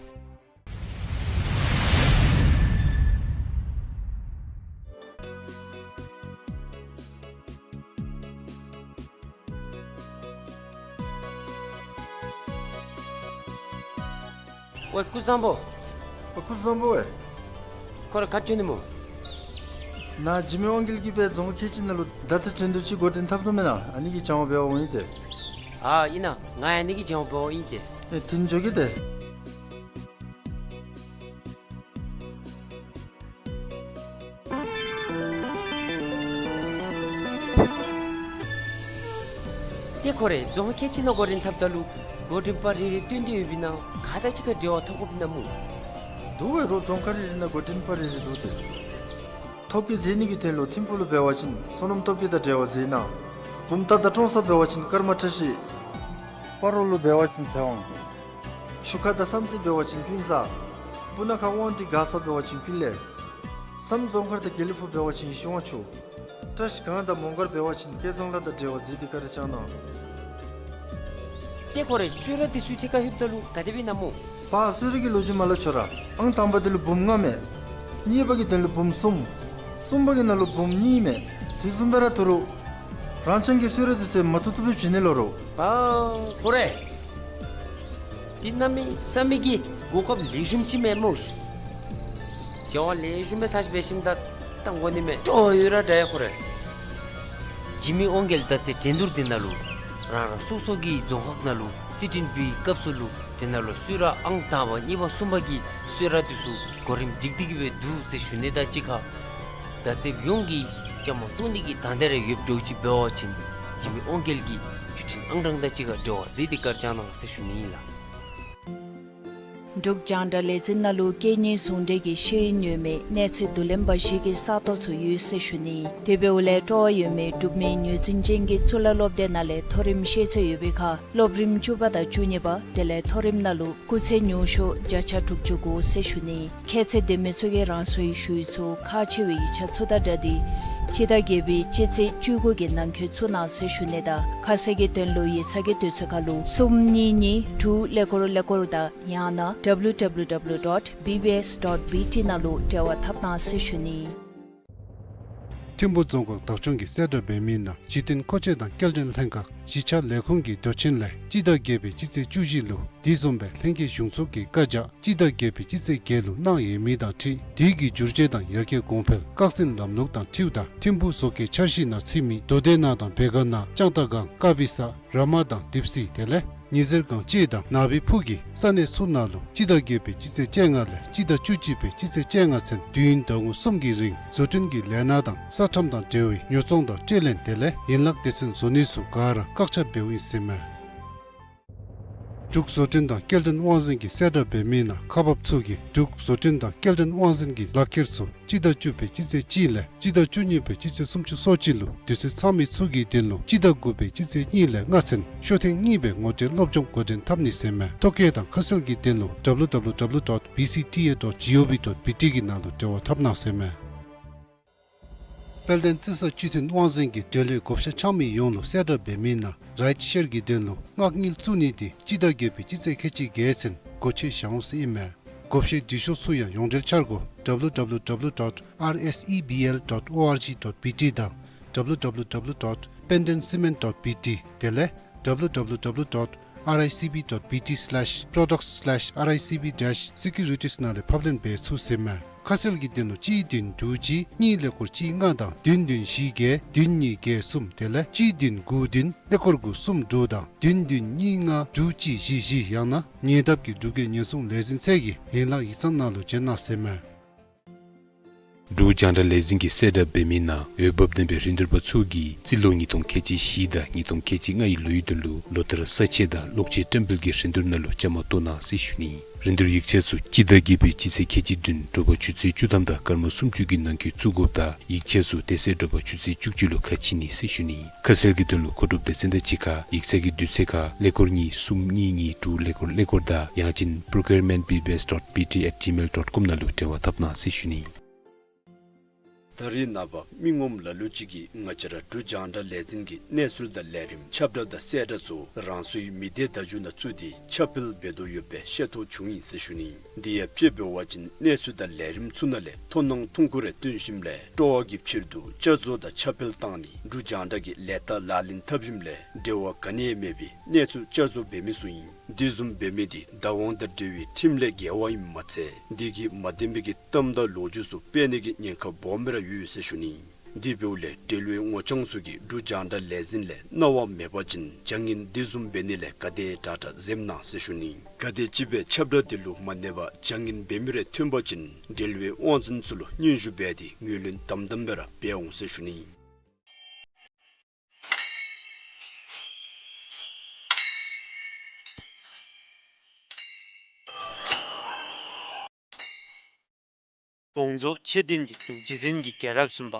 ཝའེ་སྐུ་གཟུགས་བཟང་པོ། ཨོ་སྐུ་གཟུགས་བཟང་པོ་ཝའེ། ཁོ་ར་ག་ཅི་འོང་ནི་སྨོ། ནཱ་འཇིགས་མེད་དབང་རྒྱལ་གྱིས་སྦེ་རྫོང་ཁལ་གཅིག་ནང་ལུ་མདའ་རྩེད་འགྲན་བསྡུར་ཅིག་འགོ་འདྲེན་འཐབ་དོ་མེན་ན། ཨ་ནི་གི་བྱོན་འབདཝ་ཨིན་ཏེ། ཨ་ཨིན་ན་ང་ཡང་ཨ་ནི་གི་བྱོན་འབདཝ་ཨིན་ཏེ། ཨེ་དེ་ནི་འགྱོ་གེ་ཏེ། ཏེ་ཁོ་རེ་རྫོང་ཁལ་གཅིག་ནང་འགོ་འདྲེན་འཐབ་ད་ལུ་འགོ་འདྲེན་པ་རེ་རེ་བཏོན་ཏེ་ཡོད་པའི་ནང་ཁ་ཐག་གཅིག་ཁར་འབྲེལ་བ་འཐབ་དགོཔ་ཨིན་ན་སྨོ། འདུག་པས་རོགས། རྫོང་ཁག་རེ་རེ་ནང་འགོ་འདྲེན་པ་རེ་རེ་འདུག་སྟེ། ཐོ་བཀོད་མཛད་ནི་གི་དོན་ལུ་ཐིམ་ཕུག་ལུ་འབད་བ་ཅིན་བསོད་ནམས་སྟོབས་རྒྱས་དང་འབྲེལ་བ་མཛད་གནང་། བུམ་ཐང་དང་ཀྲོང་གསར་འབད་བ་ཅིན་ཀརྨ་བཀྲ་ཤིས། སྤ་རོ་ལུ་འབད་བ་ཅིན་ཚེ་དབང་། ཆུ་ཁ་དང་བསམ་རྩེ་འབད་བ་ཅིན་ཀུན་བཟང་། སྤུ་ན་ཁ་དབང་འདུས་མགར་ས་འབད་བ་ཅིན་ཀུན་ལེགས། བསམ་རྫོང་མཁར་དང་དགེ་ལེགས་ཕུག་འབད་བ་ཅིན་ཡེ་ཤེས་དབང་ཕྱུག། བཀྲ་ཤིས་སྒང་དང་མོང་སྒར་འབད་བ་ཅིན་སྐལ་བཟང་ལགས་དང་འབྲེལ་བ་མཛད་དེ་བཀའ་དྲིན་བསྐྱང་གནང་། ཏེ་ཁོ་རེ་གསོལ་རས་འདི་ཚུ་ཐད་ཁར་ལྷོདཔ་ད་ལུ་ག་དེ་སྦེ་ཨིན་ན་སྨོ། པ་གསོལ་རས་ཀྱི་ལོ་རྒྱུས་མ་སླབ་ཆོག་ར། ཨང་དང་པ་འདི་ལུ་འབུམ་ལྔ་མས། གཉིས་པ་གི་དོན་ལུ་འབུམ་གསུམ། གསུམ་པ་གི་ནང་ལུ་འབུམ་གཉིས་མས། དེ་བཟུམ་སྦེ་ར་ཐོབ་རུང་ རང་ཅན་གྱི་གསོལ་རས་འདི་ཚུ་མ་བཏུབ་བཏུབ་སྦེ་བྱིན་ནི་ལོ་རོ། ཨ་ཁོ་རེ། འདི་གནམ་མེད་ས་མེད་ཀྱི་གོ་སྐབས་ལེགས་ཤོམ་ཅིག་མས་སྨོ། བྱ་བ་ལེགས་ཤོམ་སྦེ་ཚར་ཅིག་འབད་ཞིནམ་ད་ད་འགོ་ནི་མས། སྤྲོ་ཡོད་ར་འདྲ་ཡ་ཁོ་རེ། འཇིགས་མེད་དབང་རྒྱལ་མདའ་རྩེད་འགྲན་བསྡུར་འདི་ནང་ལུ་རང་རང་སོ་སོ་གི་རྫོང་ཁག་ནང་ལུ་རྩེད་འགྲན་འབུལ་བའི་སྐབས་སུ་ལུ་དེ་ནང་ལུ་གསོལ་རས་ཨང་དང་པ་གཉིས་པ་གསུམ་པ་གི་གསོལ་རས་འདི་ཚུ་གོ་རིམ་འགྲིག་སྟེ་གི་སྦེ་འདུག་ཟེར་ཞུ་ནི་དང་གཅིག་ཁར། མདའ་རྩེདཔ་ཡོངས་ཀྱིས་བཅའ་མར་གཏོགས་ནི་གི་དང་འདོད་རེ་ཡོདཔ་འདྲཝ་ཅིག་འབད་བ་ཅིན་འཇིགས་མེད་དབང་རྒྱལ་གྱི་བརྒྱུད་འཕྲིན་ཨང་གྲངས་དང་གཅིག་ཁར་འབྲེལ་བ་མཛད་དེ་བཀའ་རྒྱ་གནང་ཟེར་ཞུ་ནི་ཨིན་ལགས། འབྲུག་རྒྱང་བསྒྲགས་ལས་འཛིན་ནང་ལུ་སྐད་གཉིས་ཟུང་འབྲེལ་གྱི་ཤེས་ཡོན་ཡོད་མི་གནས་ཚད་བསྡུ་ལེན་པ་བཞི་གི་ས་སྟོང་ཚུ་ཡོད་ཟེར་ཞུ་ནི། དེ་འབདཝ་ལས་སྤྲོ་བ་ཡོད་མི་འབྲུག་མི་ངོས་འཛིན་ཅན་གྱི་གཙུག་ལག་སློབ་སྡེ་ནང་ལས་མཐོ་རིམ་ཤེས་ཚད་ཡོད་པའི་ཁར་སློབ་རིམ་བཅུ་པ་དང་བཅུ་གཉིས་པ་དེ་ལས་མཐོ་རིམ་ནང་ལུ་སྐུགས་ཚད་ཉུང་ཤོས་བརྒྱ་ཆ་དྲུག་ཅུ་དགུ་ཟེར་ཞུ་ནི། ཁྱད་ཚད་ལྡན་མི་ཚུ་གིས་རང་སོའི་ཞུ་ཡིག་ཚུ་ཁག་ཆེ་བའི་ཡིག་ཆ་ཚུ་དང་སྦྲགས་ཏེ་སྤྱི་ཟླ་བརྒྱད་པའི་སྤྱི་ཚེས་བཅུ་དགུ་གི་ནང་འཁོད་བཙུགས་གནང་ཟེར་ཞུ་ནི་དང་ཁ་གསལ་གྱི་དོན་ལུ་ཡིག་ཚང་གི་དུས་ཚོད་ཁར་ལུ་གསུམ་གཉིས་གཉིས་དྲུག་ཀླད་ཀོར་ཀླད་ཀོར་དང་ཡང་ན་W W W dot B B S dot B T ནང་ལུ་འབྲེལ་བ་འཐབ་གནང་ཟེར་ཞུ་ནི། ཐིམ་ཕུ་རྫོང་ཁག་བདག་སྐྱོང་གིས་གསལ་བསྒྲགས་འབད་མི་ནང་འཇིག་རྟེན་མཁོ་ཆས་དང་སྐྱེལ་འདྲེན་ལྷན་ཁག་གཞིས་ཆགས་ལས་ཁུངས་ཀྱི་དུས་ཆེན་ལས་སྤྱི་ཟླ་བརྒྱད་པའི་སྤྱི་ཚེས་བཅུ་བཞི་ལུ་དེ་བཟུམ་སྦེ་ལྷན་རྒྱས་གཞུང་ཚོགས་ཀྱི་བཀའ་རྒྱ་སྤྱི་ཟླ་བརྒྱད་པའི་སྤྱི་ཚེས་བརྒྱད་ལུ་གནང་ཡོད་མི་དང་འཁྲིལ་དུས་ཀྱི་འགྱུར་བཅོས་དང་ཡར་རྒྱས་གོང་འཕེལ་བཀག་འཛིན་ལམ་ལུགས་དང་འཁྲིལཝ་ད་ཐིམ་ཕུ་བཟོ་བཀོད་འཆར་གཞི་ནང་ཚུད་མི་མདོ་སྡེ་ནང་དང་བེ་ག་ནང་ལྕང་རྟ་སྒང་ཀ་པི་ས་ར་མ་དང་དིབ་སི་དེ་ལས་ཉི་ཟེར་སྒང་བཅས་དང་ནཱ་བི་ཕུ་གི་ས་གནས་ཚུ་ནང་ལུ་སྤྱི་ཟླ་བརྒྱད་པའི་སྤྱི་ཚེས་བཅོ་ལྔ་ལས་སྤྱི་ཟླ་བཅུ་གཅིག་པའི་སྤྱི་ཚེས་བཅོ་ལྔ་ཚུན་དུས་ཡུན་ཟླ་ངོ་གསུམ་གྱི་རིང་བཟོ་སྐྲུན་གྱི་ལས་སྣ་དང་ས་ཁྲམ་དང་འབྲེལ་བའི་ཉོ་ཚོང་དང་སྤྲོད་ལེན་དེ་ལས་ཡན་ལག་སྡེ་ཚན་བཟོ་ནི་ཚུ་ག་ར་བཀག་ཆ་འབདཝ་ཨིན་ཟེར་མས། འབྲུག་བཟོ་སྐྲུན་དང་སྐྱེལ་འདྲེན་དབང་འཛིན་གྱིས་གསལ་བསྒྲགས་འབད་མི་ནང་ཁག་འབགཔ་ཚུ་གིས་འབྲུག་བཟོ་སྐྲུན་དང་སྐྱེལ་འདྲེན་དབང་འཛིན་གྱི་ལག་ཁྱེར་ཚུ་སྤྱི་ཟླ་བཅུ་པའི་སྤྱི་ཚེས་གཅིག་ལས་སྤྱི་ཟླ་བཅུ་གཉིས་པའི་སྤྱི་ཚེས་སུམ་ཅུ་སོ་གཅིག་ལུ་དུས་ཚོད་ཚང་མི་ཚུ་གི་དོན་ལུ་སྤྱི་ཟླ་དགུ་པའི་སྤྱི་ཚེས་གཉིས་ལས་ལྔ་ཚུན་ཤོག་ཐེངས་གཉིས་པའི་ངོ་སྤྲོད་སློབ་སྦྱོང་འགོ་འདྲེན་འཐབ་ནི་ཟེར་མས། ཐོ་བཀོད་དང་ཁ་གསལ་གྱི་དོན་ལུ་W W W dot B C T A dot G O V dot B T གི་ནང་ལུ་འབྲེལ་བ་འཐབ་གནང་ཟེར་མས། དཔལ་ལྡན་རྩི་ས་སྤྱི་མཐུན་དབང་འཛིན་གྱིས་འབྲེལ་ཡོད་བགོ་བཤའ་འཆང་མི་ཡོངས་ལུ་གསལ་བསྒྲགས་འབད་མི་ནང་རའིཊ་ཤེར་གྱི་དོན་ལུ་མངགས་དངུལ་བཙུགས་ནི་དེ་སྤྱི་ཟླ་བརྒྱད་པའི་སྤྱི་ཚེས་ཁལ་གཅིག་བརྒྱད་ཚུན་སྒོ་ཕྱེ་བཞག་འོང་ཟེར་ཨིན་མས། བགོ་བཤའི་འབྲི་ཤོག་ཚུ་ཡང་ཡོངས་འབྲེལ་འཆར་སྒོ་W W W dot R S E B L dot O R G dot B T དང་W W W dot pendenscement dot B T དེ་ལས་W W W dot R I C B dot B T slash products slash R I C B dash securities ནང་ལས་ཕབ་ལེན་འབད་ཚུགས་ཟེར་མས། ཁ་གསལ་གྱི་དོན་ལུ་གཅིག་བདུན་དྲུག་གཅིག་གཉིས་ཀླད་ཀོར་གཅིག་ལྔ་དང་བདུན་བདུན་བཞི་བརྒྱད་བདུན་གཉིས་བརྒྱད་གསུམ་དེ་ལས་གཅིག་བདུན་དགུ་བདུན་ཀླད་ཀོར་དགུ་གསུམ་དྲུག་དང་བདུན་བདུན་གཉིས་ལྔ་དྲུག་གཅིག་བཞི་བཞི་ཡང་ན་ཉེ་འདབས་ཀྱི་འབྲུག་རྒྱལ་ཉེན་སྲུང་ལས་འཛིན་ཚད་ཀྱི་ཡན་ལག་ཡིག་ཚང་ནང་ལུ་བྱོན་གནང་ཟེར་མས། འབྲུག་རྒྱང་བསྒྲགས་ལས་འཛིན་གྱིས་གསལ་བསྒྲགས་འབད་མི་ནང་འོས་འབབ་ལྡན་པའི་རིན་བསྡུར་པ་ཚུ་གིས་རྩིས་ལོ་ཉིས་སྟོང་ཁལ་གཅིག་བཞི་དང་ཉིས་སྟོང་ཁལ་གཅིག་ལྔ་ཡི་ལོ་ཡི་དོན་ལུ་ལོ་བསྟར་ས་ཆ་དང་གློག་ཆས་བཀྲམ་སྤེལ་གྱི་རིན་བསྡུར་ནང་ལུ་བཅའ་མར་གཏོགས་གནང་ཟེར་ཞུ་ནི། རིན་བསྡུར་ཡིག་ཆ་ཚུ་སྤྱི་ཟླ་བརྒྱད་པའི་སྤྱི་ཚེས་ཁལ་གཅིག་བདུན་དྲོ་པ་ཆུ་ཚོད་བཅུ་ཐམ་དང་སྐར་མ་སུམ་ཅུ་གི་ནང་འཁོད་བཙུགས་དགོཔ་དང་ཡིག་ཆ་ཚུ་དེ་ཚེ་དྲོ་པ་ཆུ་ཚོད་བཅུ་གཅིག་ལུ་ཁ་ཕྱེ་ནི་ཟེར་ཞུ་ནི། ཁ་གསལ་གྱི་དོན་ལུ་མཁོ་སྒྲུབ་སྡེ་ཚན་དང་གཅིག་ཁར་ཡིག་ཚང་གི་དུས་ཚོད་ཁར་ཀླད་ཀོར་གཉིས་གསུམ་གཉིས་གཉིས་དྲུག་ཀླད་ཀོར་ཀླད་ཀོར་དང་ཡང་ཅིན་procurement B B S dot B T at gmail dot com ནང་ལུ་འབྲེལ་བ་འཐབ་གནང་ཟེར་ཞུ་ནི། ད་རེས་ནངས་པ་མི་ངོམ་ལ་ལུ་ཅིག་གིས་ང་བཅས་ར་འབྲུག་རྒྱང་བསྒྲགས་ལས་འཛིན་གྱི་གནས་ཚུལ་དང་ལས་རིམ་ཁྱབ་བསྒྲགས་དང་གསལ་བསྒྲགས་ཚུ་རང་སོའི་མི་སྡེ་བརྡ་བརྒྱུད་ནང་བཙུགས་ཏེ་ཁྱབ་སྤེལ་འབད་དོ་ཡོདཔ་སྦེ་ཤེས་རྟོགས་བྱུང་ཡི་ཟེར་ཞུ་ནི། དེ་ཡང་དཔྱེ་འབད་བ་ཅིན་གནས་ཚུལ་དང་ལས་རིམ་ཚུ་ནང་ལས་མཐོང་སྣང་ཐུང་ཀུ་རེ་བཏོན་ཞིནམ་ལས་སྤྲོ་བ་གི་ཕྱིར་དུ་བསྐྱར་བཟོ་དང་ཁྱབ་སྤེལ་བཏང་ནི་འབྲུག་རྒྱང་བསྒྲགས་ཀྱི་ལས་རྟགས་ལག་ལེན་འཐབ་ཞིནམ་ལས་འབྲེལ་བ་ག་ནི་ཡང་མེད་པའི་གནས་ཚུལ་བསྐྱར་བཟོ་འབད་མི་ཚུ་ཨིན། དེ་བཟུམ་འབད་མི་དེ་བདག་དབང་དང་འབྲེལ་བའི་ཁྲིམས་ལས་འགལ་བ་ཨིནམ་མ་ཚད་དེ་གིས་མ་བདེན་པའི་གི་གཏམ་དང་ལོ་རྒྱུས་ཚུ་སྤེལ་ནི་གི་ཉེན་ཁ་སྦོམ་སྦེ་ར་ཡོད་ཟེར་ཞུ་ནི། དེ་འབདཝ་ལས་འབྲེལ་བའི་ངོ་རྐྱང་ཚུ་གིས་འབྲུག་རྒྱང་བསྒྲགས་ལས་འཛིན་ལས་གནང་བ་མེད་པ་ཅིན་བྱ་ངན་དེ་བཟུམ་འབད་ནི་ལས་ག་དེ་དྲག་དྲག་འཛེམ་གནང་ཟེར་ཞུ་ནི། ག་དེམ་ཅིག་སྦེ་ཁྱབ་བསྒྲགས་དེ་ལུ་མ་གནས་པར་བྱ་ངན་འབད་མི་རེ་ཐོན་པ་ཅིན་འབྲེལ་བའི་དབང་འཛིན་ཚུ་ལུ་སྙན་ཞུ་འབད་དེ་ངོས་ལེན་དམ་དམ་སྦེ་ར་འབད་འོང་ཟེར་ཞུ་ནི། དགོངས་རྫོགས་མཆོད་རྟེན་འདི་འབྲུག་རྗེ་བཙུན་གྱི་རྒྱལ་རབས་གསུམ་པ་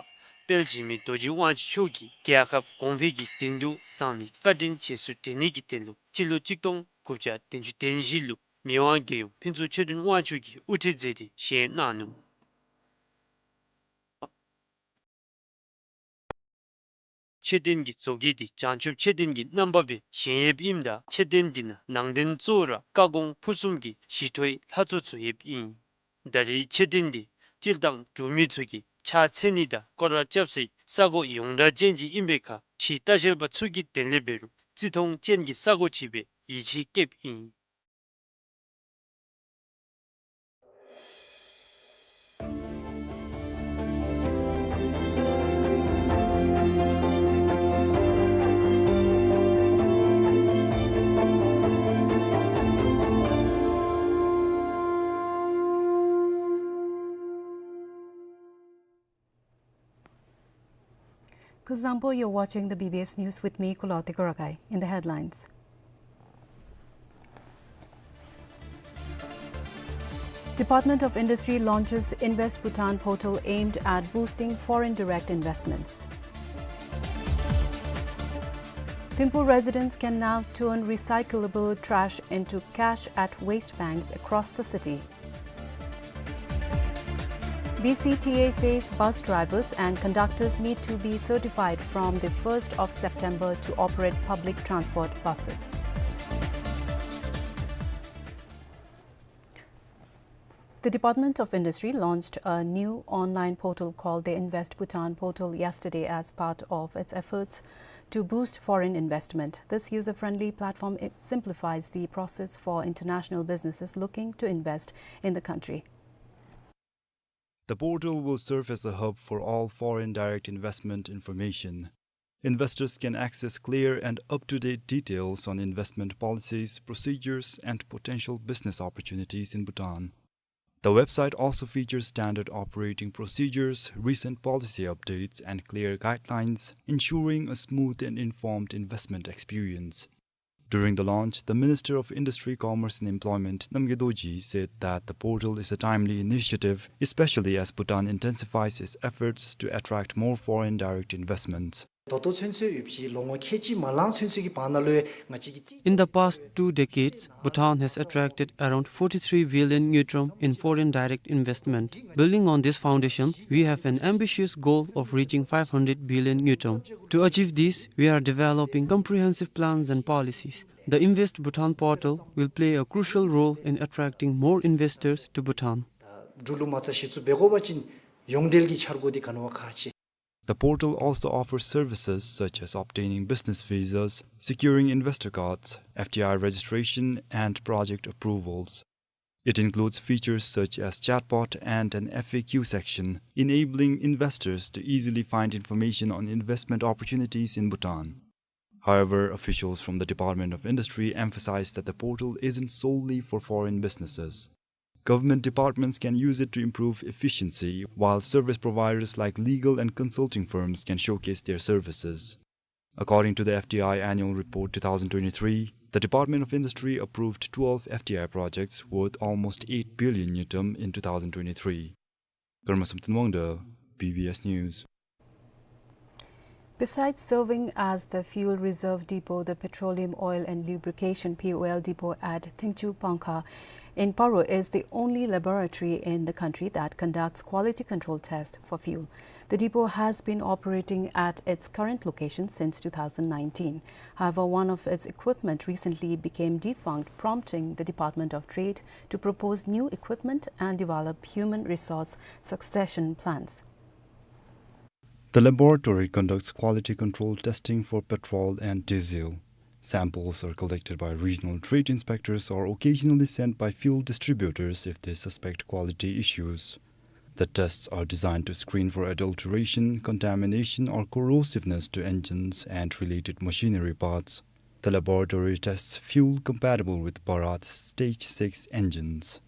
དཔལ་འཇིགས་མེད་རྡོ་རྗེ་དབང་ཕྱུག་མཆོག་གིས་རྒྱལ་ཁབ་གོང་འཕེལ་གྱི་དོན་དུ་གསང་བའི་བཀའ་དྲིན་རྗེས་སུ་དྲན་ནི་གི་དོན་ལུ་སྤྱི་ལོ་གཅིག་སྟོང་དགུ་བརྒྱ་བདུན་ཅུ་དོན་བཞི་ལུ་མི་དབང་རྒྱལ་ཡུམ་ཕུན་ཚོགས་ཆོས་སྒྲོན་དབང་ཕྱུག་གིས་དབུ་ཁྲིད་མཛད་དེ་བཞེངས་གནང་ནུག། མཆོད་རྟེན་གྱི་བཟོ་བཀོད་འདི་བྱང་ཆུབ་མཆོད་རྟེན་གྱི་རྣམ་པ་སྦེ་བཞེངས་ཡོདཔ་ཨིནམ་ད་མཆོད་རྟེན་འདི་ནང་ནང་རྟེན་གཙོ་བོ་ར་བཀའ་དགོངས་ཕུར་གསུམ་གྱི་ཞི་ཁྲོའི་ལྷ་ཚོགས་ཚུ་ཡོདཔ་ཨིན། ད་རེས་མཆོད་རྟེན་འདི་སྤྱིར་བཏང་འབྲུག་མི་ཚུ་གིས་ ཕྱག་འཚལ་ནི་དང་སྐོར་ར་རྐྱབ་སའི་ས་གོ་ཡོངས་གྲགས་ཅན་ཅིག་ཨིན་པའི་ཁར་ཕྱིའི་ལྟ་བཤལ་པ་ཚུ་གིས་དེ་ལས་འབད་རུང་བརྩི་མཐོང་ཅན་གྱི་ས་གོ་ཅིག་སྦེ་ཡིད་ཆེས་བསྐྱེདཔ་ཨིན། Kuzuzangpo, you're watching the B B S News with me, Kuloti Kuragai. In the headlines, Department of Industry launches Invest Bhutan portal aimed at boosting foreign direct investments. Thimphu residents can now turn recyclable trash into cash at waste banks across the city. B C T A says bus drivers and conductors need to be certified from the first of September to operate public transport buses. The Department of Industry launched a new online portal called the Invest Bhutan portal yesterday as part of its efforts to boost foreign investment. This user-friendly platform i-, simplifies the process for international businesses looking to invest in the country. The portal will serve as a hub for all foreign direct investment information. Investors can access clear and up-to-date details on investment policies, procedures, and potential business opportunities in Bhutan. The website also features standard operating procedures, recent policy updates, and clear guidelines, ensuring a smooth and informed investment experience. During the launch, the Minister of Industry, Commerce and Employment, Namgay Dorji, said that the portal is a timely initiative, especially as Bhutan intensifies its efforts to attract more foreign direct investments. ད་ལྟོ་ཚུན་ཚོད་ཡོད་པའི་ལོ་ངོ་ཁལ་གཅིག་མ་ལང་ཚུན་ཚོད་ཀྱི་བར་ན་ལུ་ང་བཅས་ཀྱི་རྩིས། In the past two decades, Bhutan has attracted around forty-three billion ngultrum in foreign direct investment. Building on this foundation, we have an ambitious goal of reaching five hundred billion ngultrum. To achieve this, we are developing comprehensive plans and policies. The Invest Bhutan portal will play a crucial role in attracting more investors to Bhutan. འགྲུལ་ལུ་མ་རྩ་གཞི་བཙུགས་འབད་དགོ་པ་ཅིན་ཡོངས་འབྲེལ་གྱི་འཆར་སྒོ་འདི་ག་ནི་བ་ཁག་ཆེ། The portal also offers services such as obtaining business visas, securing investor cards, F D I registration, and project approvals. It includes features such as chatbot and an F A Q section, enabling investors to easily find information on investment opportunities in Bhutan. However, officials from the Department of Industry emphasize that the portal isn't solely for foreign businesses. Government departments can use it to improve efficiency, while service providers like legal and consulting firms can showcase their services. According to the F D I Annual Report two thousand twenty-three, the Department of Industry approved twelve F D I projects worth almost eight billion ngultrum in two thousand twenty-three. Karma Samten Wangda, B B S News. Besides serving as the fuel reserve depot, the Petroleum Oil and Lubrication, P O L, depot at Thingchu Pangkha in Paro is the only laboratory in the country that conducts quality control tests for fuel. The depot has been operating at its current location since two thousand nineteen. However, one of its equipment recently became defunct, prompting the Department of Trade to propose new equipment and develop human resource succession plans. The laboratory conducts quality control testing for petrol and diesel. Samples are collected by regional trade inspectors or occasionally sent by fuel distributors if they suspect quality issues. The tests are designed to screen for adulteration, contamination, or corrosiveness to engines and related machinery parts. The laboratory tests fuel compatible with Bharat Stage six engines.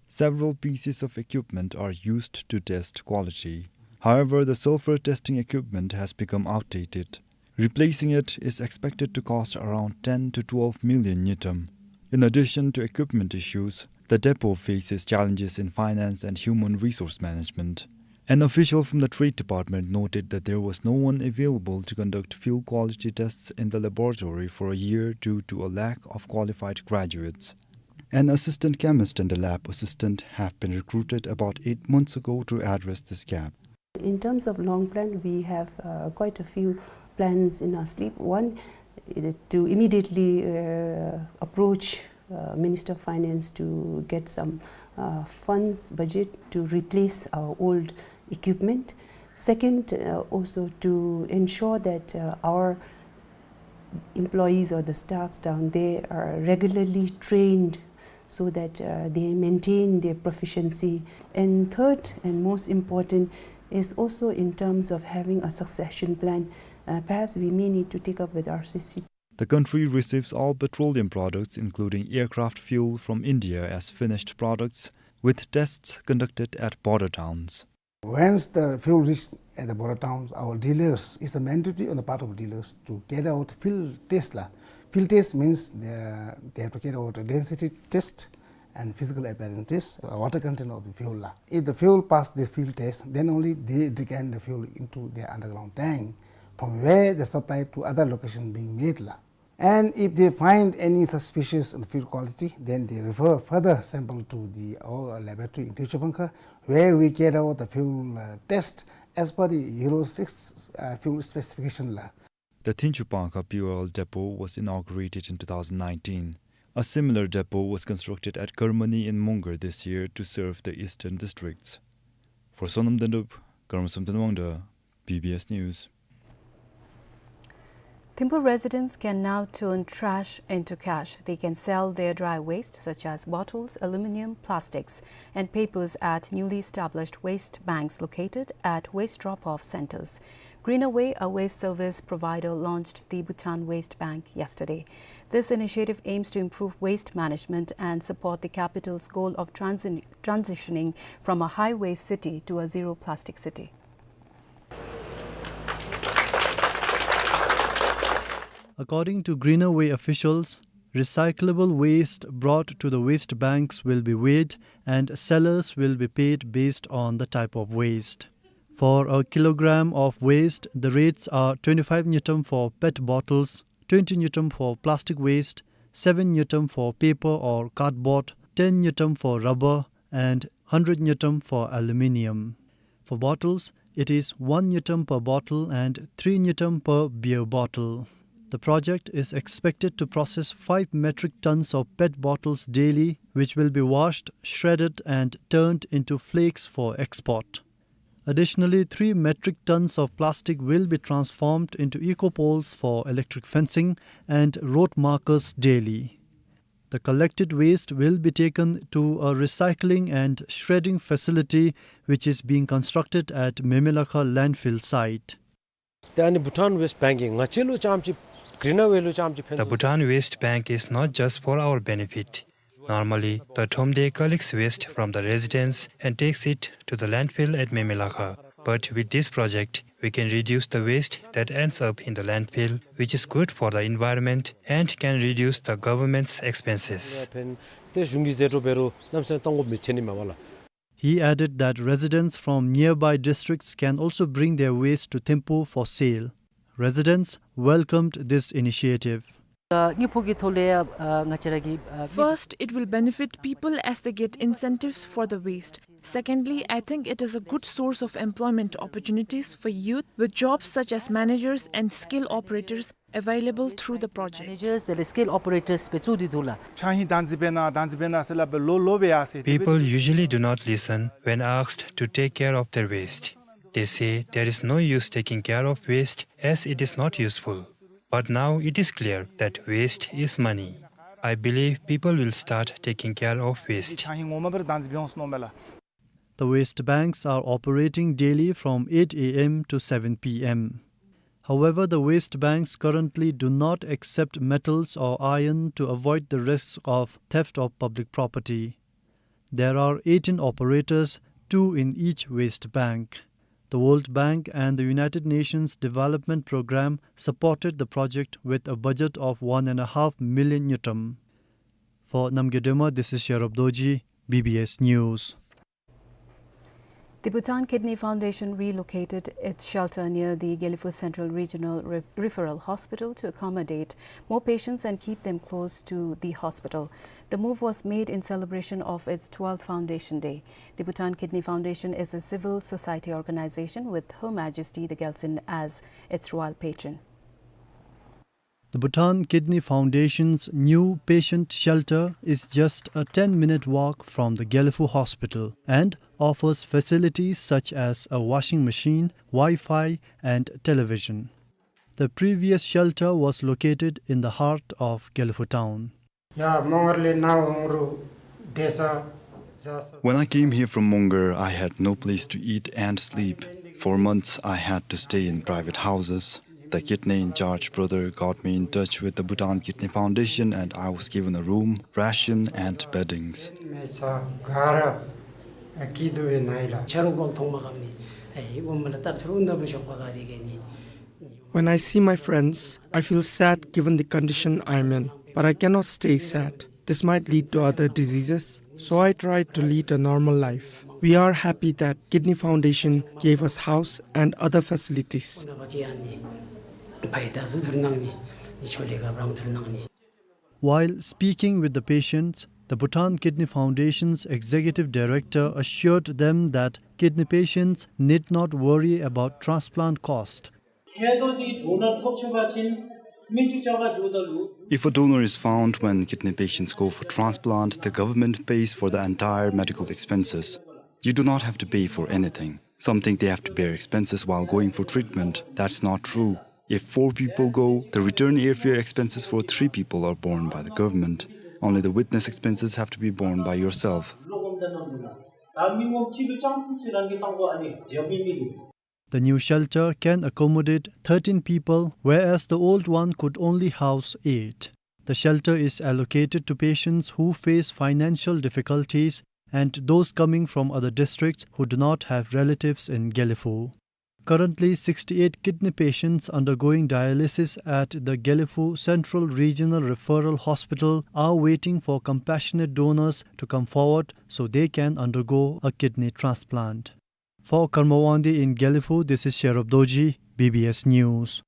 Several pieces of equipment are used to test quality. However, the sulfur testing equipment has become outdated. Replacing it is expected to cost around ten to twelve million ngultrum. In addition to equipment issues, the depot faces challenges in finance and human resource management. An official from the Trade Department noted that there was no one available to conduct fuel quality tests in the laboratory for a year due to a lack of qualified graduates. An assistant chemist and a lab assistant have been recruited about eight months ago to address this gap. In terms of long plan, we have, uh, quite a few plans in our sleeve. One, uh, to immediately, uh, approach, uh, Minister of Finance to get some, uh, funds, budget to replace our old equipment. Second, uh, also to ensure that, uh, our employees or the staffs down there are regularly trained so that, uh, they maintain their proficiency. And third, and most important, is also in terms of having a succession plan. Uh, perhaps we may need to take up with R C C. The country receives all petroleum products, including aircraft fuel, from India as finished products, with tests conducted at border towns. Once the fuel reach at the border towns, our dealers, it's the mandatory on the part of dealers to carry out field test la. Field test means they, they have to carry out a density test and physical appearance test, uh, water content of the fuel la. If the fuel pass the field test, then only they decant the fuel into their underground tank, from where the supply to other location being made la. And if they find any suspicious in fuel quality, then they refer further sample to the, our laboratory in Teochew Pangkha, where we carry out the fuel, uh, test as per the Euro six, uh, fuel specification la. The Teochew Pangkha P O L depot was inaugurated in two thousand nineteen. A similar depot was constructed at Karmani in Mongar this year to serve the eastern districts. For Sonam Dendrup, Karmasum Tanwangda, B B S News. Thimphu residents can now turn trash into cash. They can sell their dry waste, such as bottles, aluminum, plastics, and papers at newly established waste banks located at waste drop-off centers. Greenaway, a waste service provider, launched the Bhutan Waste Bank yesterday. This initiative aims to improve waste management and support the capital's goal of transi-, transitioning from a high waste city to a zero plastic city. According to Greenaway officials, recyclable waste brought to the waste banks will be weighed and sellers will be paid based on the type of waste. For a kilogram of waste, the rates are twenty-five ngultrum for pet bottles, twenty ngultrum for plastic waste, seven ngultrum for paper or cardboard, ten ngultrum for rubber, and hundred ngultrum for aluminium. For bottles, it is one ngultrum per bottle and three ngultrum per beer bottle. The project is expected to process five metric tons of pet bottles daily, which will be washed, shredded, and turned into flakes for export. Additionally, three metric tons of plastic will be transformed into eco-poles for electric fencing and road markers daily. The collected waste will be taken to a recycling and shredding facility which is being constructed at Memelakha landfill site. ཏེ་ཨ་ནི་Bhutan Waste Bank གིས་ང་བཅས་ལུ་རྐྱངམ་ཅིག་Greenaway ལུ་རྐྱངམ་ཅིག་ཕན་ཐོགས། The Bhutan Waste Bank is not just for our benefit. Normally, the Thomde collects waste from the residents and takes it to the landfill at Memelakha. But with this project, we can reduce the waste that ends up in the landfill, which is good for the environment and can reduce the government's expenses. ཕན་ཏེ་གཞུང་གིས་ཟད་འགྲོ་འབད་རུང་གནམ་མེད་ས་མེད་གཏང་དགོཔ་མི་འཚོལ་ནི་མས་པ་ལགས། He added that residents from nearby districts can also bring their waste to Thimphu for sale. Residents welcomed this initiative. ཨ་དངོས་པོ་གི་ཐོག་ལས་ཨ་ང་བཅས་ར་གི་ཨ། First, it will benefit people as they get incentives for the waste. Secondly, I think it is a good source of employment opportunities for youth, with jobs such as managers and scale operators available through the project. Managers དེ་ལས་scale operators སྦེ་བཙུགས་ཏེ་འདུག་ལགས། ཆང་ཧིང་བདག་འཛིན་འབད་གནང་བདག་འཛིན་འབད་གནང་ཟེར་སླབ་སྦེ་ལོ་ལོ་སྦེ་ཡར་སོ་ཡི། People usually do not listen when asked to take care of their waste. They say there is no use taking care of waste as it is not useful. But now it is clear that waste is money. I believe people will start taking care of waste. ཆང་ཧིང་ངོ་མ་སྦེ་ར་བདག་འཛིན་འབད་འོང་ཟེར་མནོཝ་མས་ལགས། The waste banks are operating daily from eight A M to seven P M. However, the waste banks currently do not accept metals or iron to avoid the risk of theft of public property. There are eighteen operators, two in each waste bank. The World Bank and the United Nations Development Programme supported the project with a budget of one and a half million ngultrum. For Namgay Dema, this is Sherab Dorji, B B S News. The Bhutan Kidney Foundation relocated its shelter near the Gelephu Central Regional Re-, Referral Hospital to accommodate more patients and keep them close to the hospital. The move was made in celebration of its twelfth Foundation Day. The Bhutan Kidney Foundation is a civil society organization with Her Majesty the Gyaltsuen as its royal patron. The Bhutan Kidney Foundation's new patient shelter is just a ten-minute walk from the Gelephu Hospital and offers facilities such as a washing machine, Wi-Fi, and television. The previous shelter was located in the heart of Gelephu town. ཡ་མོང་སྒར་ལས་ནཱ་འོང་རུང་བསྡད་ས་བཟའ་ས། When I came here from Mongar, I had no place to eat and sleep. For months, I had to stay in private houses. The kidney in charge brother got me in touch with the Bhutan Kidney Foundation, and I was given a room, ration, and beddings. མེད་ས་ག་ར་སྐྱིད་སྡུག་ཡོད་ནའི་ལགས། ཆ་རོགས་འབངས་མཐོང་མ་ཁམས་ནི་ཨེ་འོ་མ་ལ་སྟབས་ཐུར་འུ་ན་བུ་ཤོག་པ་ག་དེ་གེ་ནི། When I see my friends, I feel sad given the condition I'm in, but I cannot stay sad. This might lead to other diseases, so I try to lead a normal life. We are happy that Kidney Foundation gave us house and other facilities. While speaking with the patients, the Bhutan Kidney Foundation's executive director assured them that kidney patients need not worry about transplant cost. If a donor is found when kidney patients go for transplant, the government pays for the entire medical expenses. You do not have to pay for anything. Some think they have to bear expenses while going for treatment. That's not true. If four people go, the return airfare expenses for three people are borne by the government. Only the witness expenses have to be borne by yourself. The new shelter can accommodate thirteen people, whereas the old one could only house eight. The shelter is allocated to patients who face financial difficulties and those coming from other districts who do not have relatives in Gelephu. Currently, sixty-eight kidney patients undergoing dialysis at the Gelephu Central Regional Referral Hospital are waiting for compassionate donors to come forward so they can undergo a kidney transplant. For Karma Wangdi in Gelephu, this is Sherub Dorji, B B S News.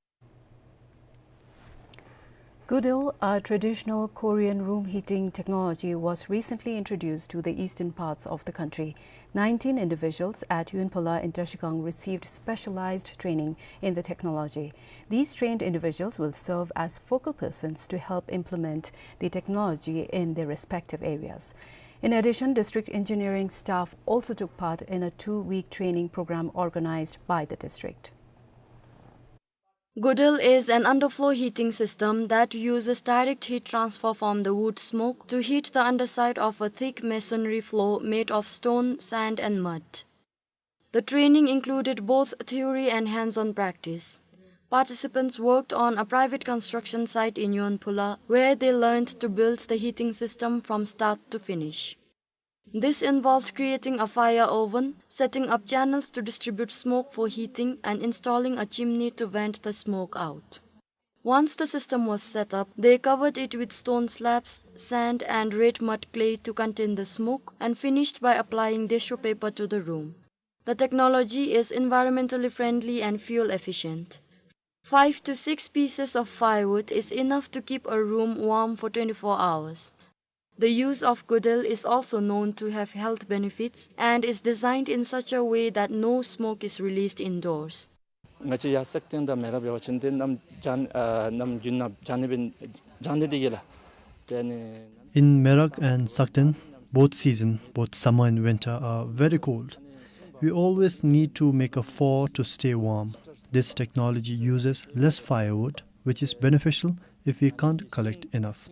Goodil, a traditional Korean room heating technology, was recently introduced to the eastern parts of the country. Nineteen individuals at Yunphola in Trashigang received specialized training in the technology. These trained individuals will serve as focal persons to help implement the technology in their respective areas. In addition, district engineering staff also took part in a two-week training program organized by the district. Goodil is an underfloor heating system that uses direct heat transfer from the wood smoke to heat the underside of a thick masonry floor made of stone, sand, and mud. The training included both theory and hands-on practice. Participants worked on a private construction site in Yunphola, where they learned to build the heating system from start to finish. This involved creating a fire oven, setting up channels to distribute smoke for heating, and installing a chimney to vent the smoke out. Once the system was set up, they covered it with stone slabs, sand, and red mud clay to contain the smoke, and finished by applying tissue paper to the room. The technology is environmentally friendly and fuel efficient. Five to six pieces of firewood is enough to keep a room warm for twenty-four hours. The use of Goodil is also known to have health benefits and is designed in such a way that no smoke is released indoors. ང་བཅས་ཡར་སག་སྟེང་དང་མེ་རག་འབད་བ་ཅིན་ཏེ་གནམ་བྱཱར་ཨ་གནམ་དགུན་གནམ་བྱཱར་ནི་འབད་བྱཱར་ནི་འདི་གིས་ལགས། ཏེ་ཨ་ནི། In Merak and Sakten, both season, both summer and winter, are very cold. We always need to make a fire to stay warm. This technology uses less firewood, which is beneficial if we can't collect enough.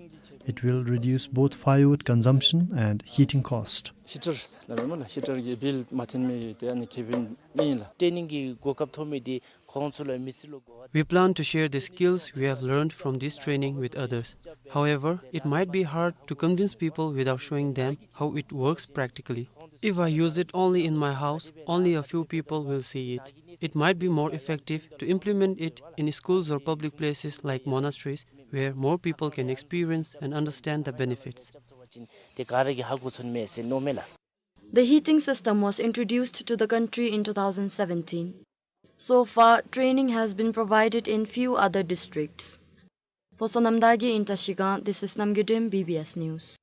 It will reduce both firewood consumption and heating cost. ཧི་ཊར་ལགས་མེན་ན་ལགས། ཧི་ཊར་གྱི་བིལ་མ་ཐོན་མི་ཏེ་ཨ་ནི་ཁེ་ཕན་ཨིན་ལགས། ཏེ་ཨ་ནི་གི་གོ་སྐབས་ཐོབ་མི་འདི་ཁོང་ཚུ་ལུ་མི་སེར་ལུ་གོ་བ། We plan to share the skills we have learned from this training with others. However, it might be hard to convince people without showing them how it works practically. If I use it only in my house, only a few people will see it. It might be more effective to implement it in schools or public places like monasteries, where more people can experience and understand the benefits. ཏེ་ག་ར་གིས་ཧ་གོ་ཚུགས་ནི་མས་ཟེར་མནོཝ་མས་ལགས། The heating system was introduced to the country in two thousand seventeen. So far, training has been provided in few other districts. For Sonam Dagi in Trashigang, this is Namgay Dem, B B S News.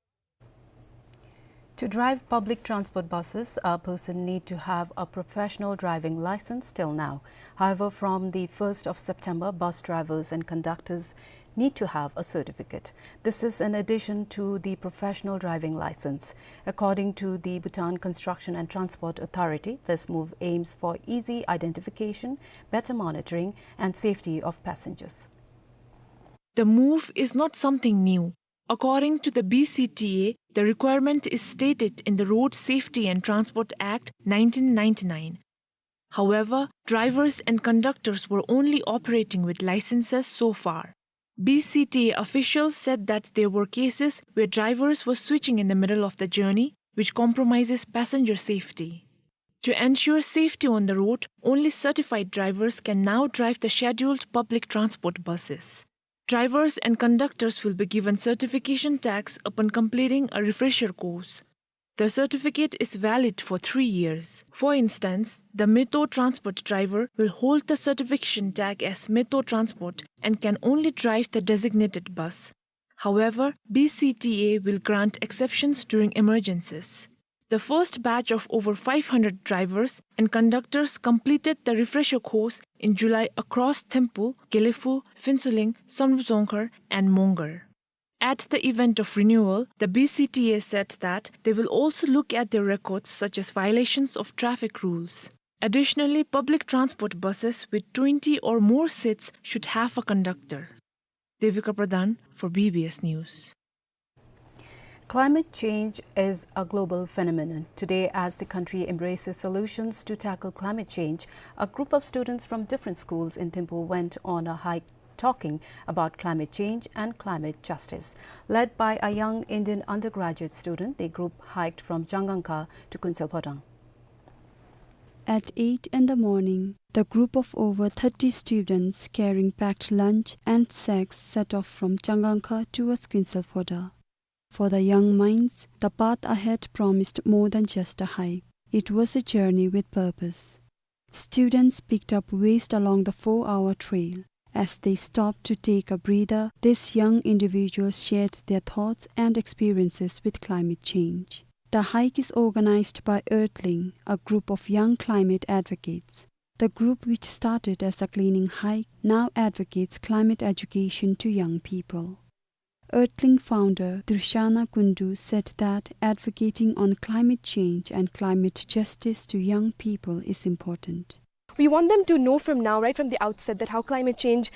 To drive public transport buses, a person need to have a professional driving license till now. However, from the first of September, bus drivers and conductors need to have a certificate. This is in addition to the professional driving license. According to the Bhutan Construction and Transport Authority, this move aims for easy identification, better monitoring, and safety of passengers. The move is not something new. According to the B C T A, the requirement is stated in the Road Safety and Transport Act nineteen ninety-nine. However, drivers and conductors were only operating with licenses so far. B C T A officials said that there were cases where drivers were switching in the middle of the journey, which compromises passenger safety. To ensure safety on the road, only certified drivers can now drive the scheduled public transport buses. Drivers and conductors will be given certification tags upon completing a refresher course. The certificate is valid for three years. For instance, the Meto Transport driver will hold the certification tag as Meto Transport and can only drive the designated bus. However, B C T A will grant exceptions during emergencies. The first batch of over five hundred drivers and conductors completed the refresher course in July across Thimphu, Gelephu, Phuentsholing, Sonphu Jongkhar, and Mongar. At the event of renewal, the B C T A said that they will also look at their records, such as violations of traffic rules. Additionally, public transport buses with twenty or more seats should have a conductor. Devika Pradhan for B B S News. Climate change is a global phenomenon. Today, as the country embraces solutions to tackle climate change, a group of students from different schools in Thimphu went on a hike talking about climate change and climate justice. Led by a young Indian undergraduate student, the group hiked from Changangkha to Kuensel Phodrang. At eight in the morning, the group of over thirty students carrying packed lunch and sacks set off from Changangkha towards Kuensel Phodrang. For the young minds, the path ahead promised more than just a hike. It was a journey with purpose. Students picked up waste along the four-hour trail. As they stopped to take a breather, these young individuals shared their thoughts and experiences with climate change. The hike is organized by Earthling, a group of young climate advocates. The group, which started as a cleaning hike, now advocates climate education to young people. Earthling founder Drishana Kundu said that advocating on climate change and climate justice to young people is important. We want them to know from now, right from the outset, that how climate change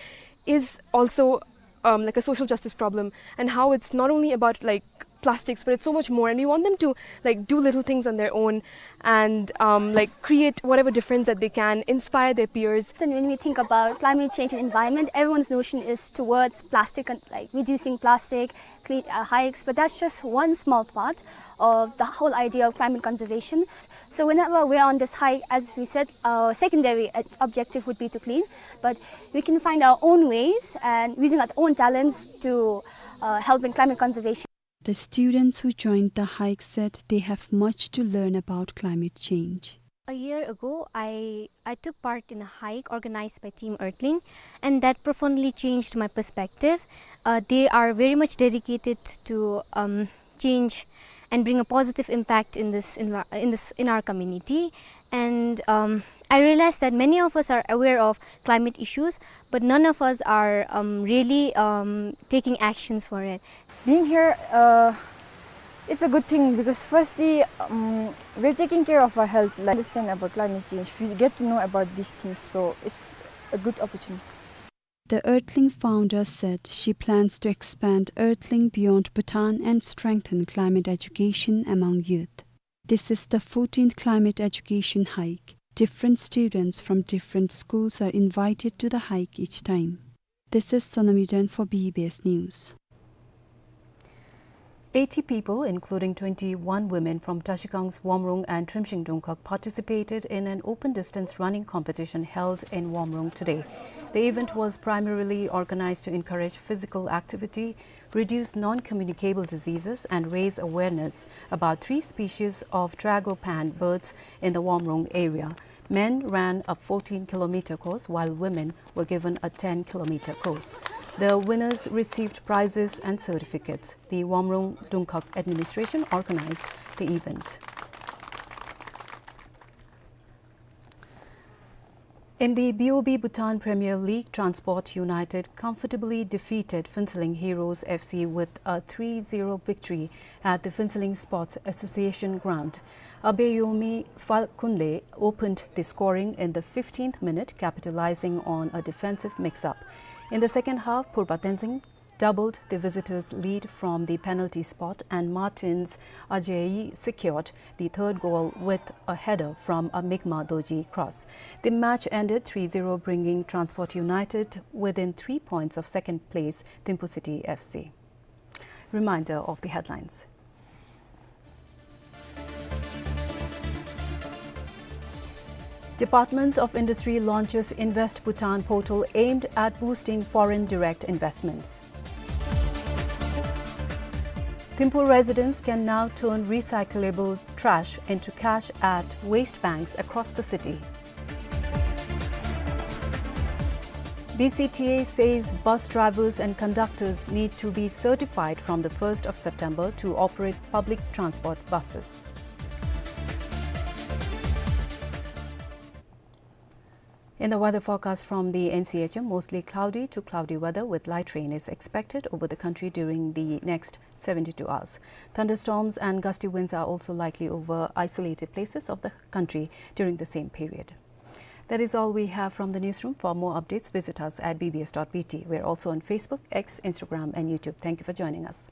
is also, um, like, a social justice problem, and how it's not only about, like, plastics, but it's so much more. And we want them to, like, do little things on their own and, um, like, create whatever difference that they can, inspire their peers. And when we think about climate change and environment, everyone's notion is towards plastic and, like, reducing plastic, clean, uh, hikes, but that's just one small part of the whole idea of climate conservation. So whenever we're on this hike, as we said, our secondary, uh, objective would be to clean, but we can find our own ways and using our own talents to, uh, help in climate conservation. The students who joined the hike said they have much to learn about climate change. A year ago, I, I took part in a hike organized by Team Earthling, and that profoundly changed my perspective. Uh, they are very much dedicated to, um, change and bring a positive impact in this envi-, in this, in our community. And, um, I realized that many of us are aware of climate issues, but none of us are, um, really, um, taking actions for it. Being here, uh, it's a good thing because firstly, um, we're taking care of our health, like, understand about climate change. We get to know about these things, so it's a good opportunity. The Earthling founder said she plans to expand Earthling beyond Bhutan and strengthen climate education among youth. This is the fourteenth climate education hike. Different students from different schools are invited to the hike each time. This is Sonam Yuden for B B S News. Eighty people, including twenty-one women from Trashikang's Womrung and Trimshing Dungkhak, participated in an open distance running competition held in Womrung today. The event was primarily organized to encourage physical activity, reduce non-communicable diseases, and raise awareness about three species of Tragopan birds in the Womrung area. Men ran a fourteen kilometer course, while women were given a ten kilometer course. The winners received prizes and certificates. The Womrung Dungkhak administration organized the event. In the B O B Bhutan Premier League, Transport United comfortably defeated Phuentsholing Heroes F C with a three zero victory at the Phuentsholing Sports Association ground. Abeyomi Falkunle opened the scoring in the fifteenth minute, capitalizing on a defensive mix-up. In the second half, Phurba Tenzing doubled the visitors' lead from the penalty spot, and Martins Ajayi secured the third goal with a header from a Mikma Dorji cross. The match ended three zero, bringing Transport United within three points of second place, Thimphu City F C. Reminder of the headlines. Department of Industry launches Invest Bhutan portal aimed at boosting foreign direct investments. Thimphu residents can now turn recyclable trash into cash at waste banks across the city. B C T A says bus drivers and conductors need to be certified from the first of September to operate public transport buses. In the weather forecast from the N C H M, mostly cloudy to cloudy weather with light rain is expected over the country during the next seventy-two hours. Thunderstorms and gusty winds are also likely over isolated places of the country during the same period. That is all we have from the newsroom. For more updates, visit us at B B S dot B T. We're also on Facebook, X, Instagram, and YouTube. Thank you for joining us.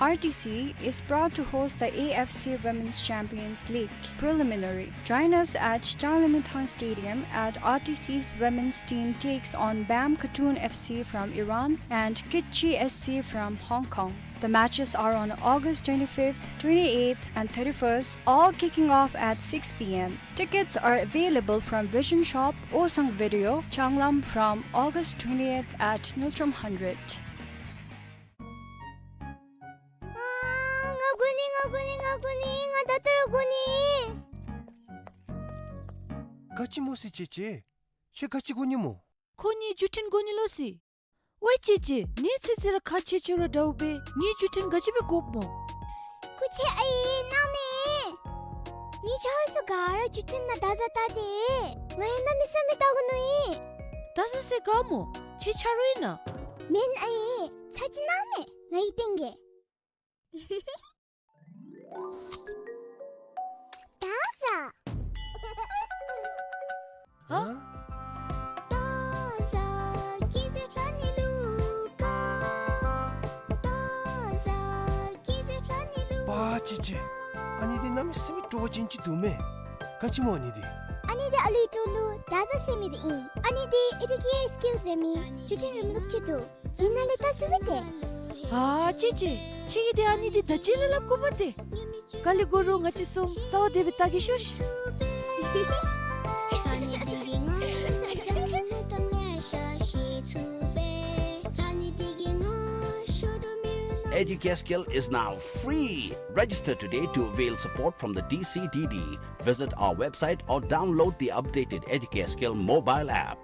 R T C is proud to host the A F C Women's Champions League preliminary. Join us at Changlimithang Stadium at R T C's women's team takes on Bam Khatun F C from Iran and Kitchi S C from Hong Kong. The matches are on August twenty-fifth, twenty-eighth, and thirty-first, all kicking off at six P M. Tickets are available from Vision Shop, Osang Video, Changlam from August twentieth at Nordstrom Hundred. ཨ་ང་དགོ་ནི། ང་དགོ་ནི། ང་དགོ་ནི། ང་ད་ལྟོ་ར་དགོ་ནི། ག་ཅི་སྨོ་ཟེར་ཅེ་ཅེ། ཁྱོད་ག་ཅི་དགོ་ནི་སྨོ། ཁོ་ངེའི་བརྒྱུད་འཕྲིན་དགོ་ནི་ལོ་ཟེར། ཝའི་ཅེ་ཅེ། ངེའི་ཚེ་ཚེ་ར་ཁག་ཆེ་ཆེ་ར་འདྲཝ་སྦེ་ངེའི་བརྒྱུད་འཕྲིན་ག་ཅི་སྦེ་དགོཔ་སྨོ། སྐུ་མཁྱེན་ཨའི་གནང་མས། ངེའི་ཆ་རོགས་ཚུ་ག་ར་བརྒྱུད་འཕྲིན་ནང་བརྡ་བཟའ་བལྟ་སྟེ། ང་ཡང་གནམ་མེད་ས་མེད་བལྟ་དགོ་མནོ་ཡི། བརྡ་བཟའ་ཟེར་ག་སྨོ། ཁྱེད་ཆ་རོགས་ཨིན་ན། མེན་ཨའི། ཚར་གཅིག་གནང་མས། ང་གིས་སྟོན་གེ། བརྡ་བཟའ། ཧ། པ་ཅི་ཅི། ཨ་ནི་འདི་གནམ་མེད་ས་མེད་སྤྲོ་བ་ཅན་ཅིག་འདུག་མས། ག་ཅི་སྨོ་ཨ་ནི་འདི། ཨ་ནི་འདི་ཨ་ལུའི་སྤྲོ་ལུ་བརྡ་བཟའ་ཟེར་མི་འདི་ཨིན། ཨ་ནི་འདི་ཨེ་ཌུ་ཀེ་ཡར་སི་ཀིལ་ཟེར་མི་བརྒྱུད་འཕྲིན་རིམ་ལུགས་ཅིག་འདུག། ཨིན་ན་ལས་བལྟ་ཚུགས་པས་ཏེ། ཨ་ཅི་ཅི། ཁྱེད་ཀྱིས་འདི་ཨ་ནི་འདི་ད་ཅི་ལས་སླབ་དགོ་པས་ཏེ། ག་ལས་དགོ་རུང་ང་བཅས་གསུམ་རྩ་བ་བདེ་སྦེ་བལྟ་གེ་ཤོག་ཤིག། Educare Skill is now free. Register today to avail support from the D C D D. Visit our website or download the updated Educare Skill mobile app.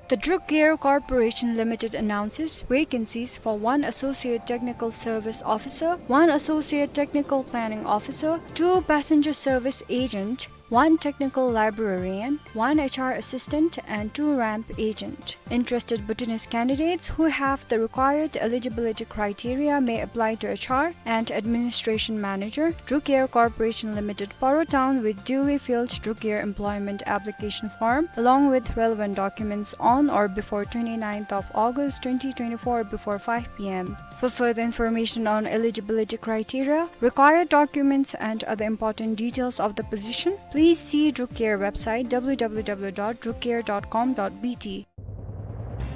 The Druk Gear Corporation Limited announces vacancies for one Associate Technical Service Officer, one Associate Technical Planning Officer, two Passenger Service Agent, one technical librarian, one H R assistant, and two ramp agent. Interested Bhutanese candidates who have the required eligibility criteria may apply to H R and Administration Manager, Druk Air Corporation Limited, Paro Town, with duly filled Druk Air employment application form along with relevant documents on or before twenty-ninth of August twenty twenty-four before five P M. For further information on eligibility criteria, required documents, and other important details of the position, please see Druk Air website, W W W dot druk air dot com dot B T.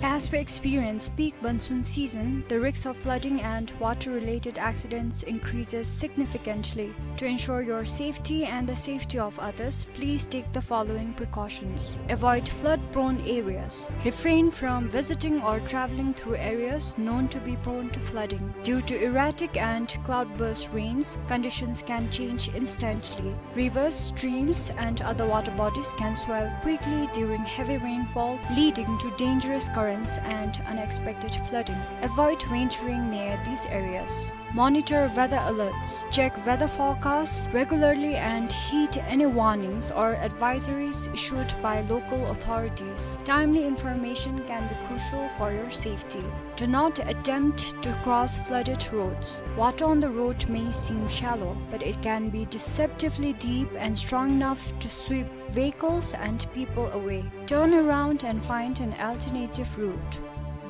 As we experience peak monsoon season, the risks of flooding and water-related accidents increases significantly. To ensure your safety and the safety of others, please take the following precautions. Avoid flood-prone areas. Refrain from visiting or traveling through areas known to be prone to flooding. Due to erratic and cloudburst rains, conditions can change instantly. Rivers, streams, and other water bodies can swell quickly during heavy rainfall, leading to dangerous currents and unexpected flooding. Avoid venturing near these areas. Monitor weather alerts. Check weather forecasts regularly and heed any warnings or advisories issued by local authorities. Timely information can be crucial for your safety. Do not attempt to cross flooded roads. Water on the road may seem shallow, but it can be deceptively deep and strong enough to sweep vehicles and people away. Turn around and find an alternative route.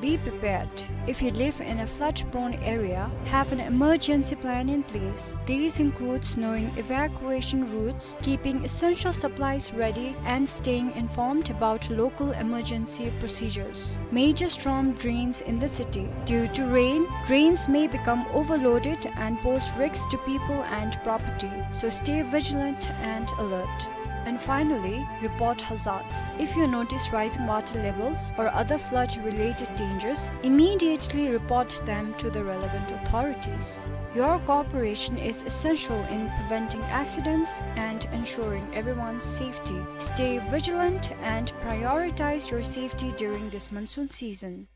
Be prepared. If you live in a flood-prone area, have an emergency plan in place. This includes knowing evacuation routes, keeping essential supplies ready, and staying informed about local emergency procedures. Major storm drains in the city. Due to rain, drains may become overloaded and pose risks to people and property. So stay vigilant and alert. And finally, report hazards. If you notice rising water levels or other flood-related dangers, immediately report them to the relevant authorities. Your cooperation is essential in preventing accidents and ensuring everyone's safety. Stay vigilant and prioritize your safety during this monsoon season.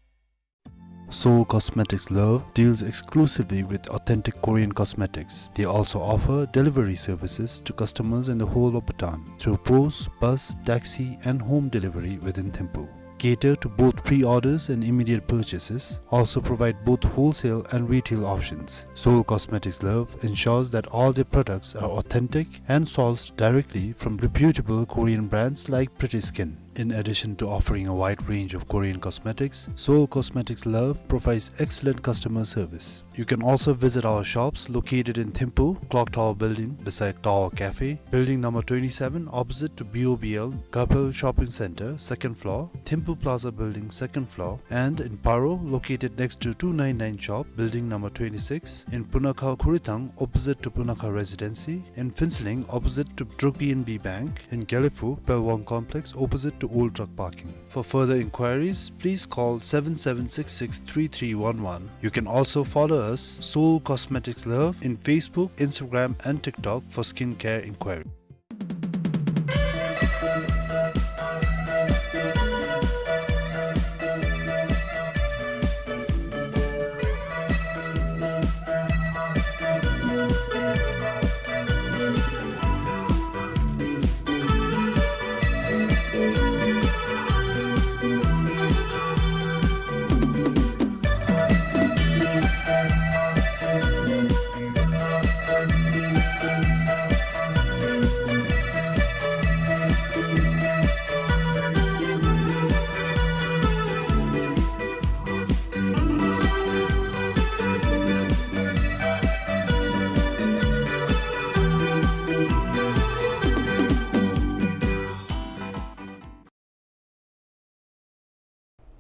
Seoul Cosmetics Love deals exclusively with authentic Korean cosmetics. They also offer delivery services to customers in the whole of Bhutan through post, bus, taxi, and home delivery within Thimphu. Cater to both pre-orders and immediate purchases. Also provide both wholesale and retail options. Seoul Cosmetics Love ensures that all their products are authentic and sourced directly from reputable Korean brands like Pretty Skin. In addition to offering a wide range of Korean cosmetics, Seoul Cosmetics Love provides excellent customer service. You can also visit our shops located in Thimphu, Clock Tower Building beside Tower Cafe, Building number twenty-seven opposite to B O B L, Kapil Shopping Center, second floor, Thimphu Plaza Building, second floor, and in Paro, located next to two nine nine shop, Building number twenty-six, in Punakha Khurithang, opposite to Punakha Residency, in Phuentsholing, opposite to Druk P N B Bank, in Gelephu, Pelwang Complex, opposite to old truck parking. For further inquiries, please call seven seven six six three three one one. You can also follow us, Seoul Cosmetics Love, in Facebook, Instagram, and TikTok for skincare inquiry.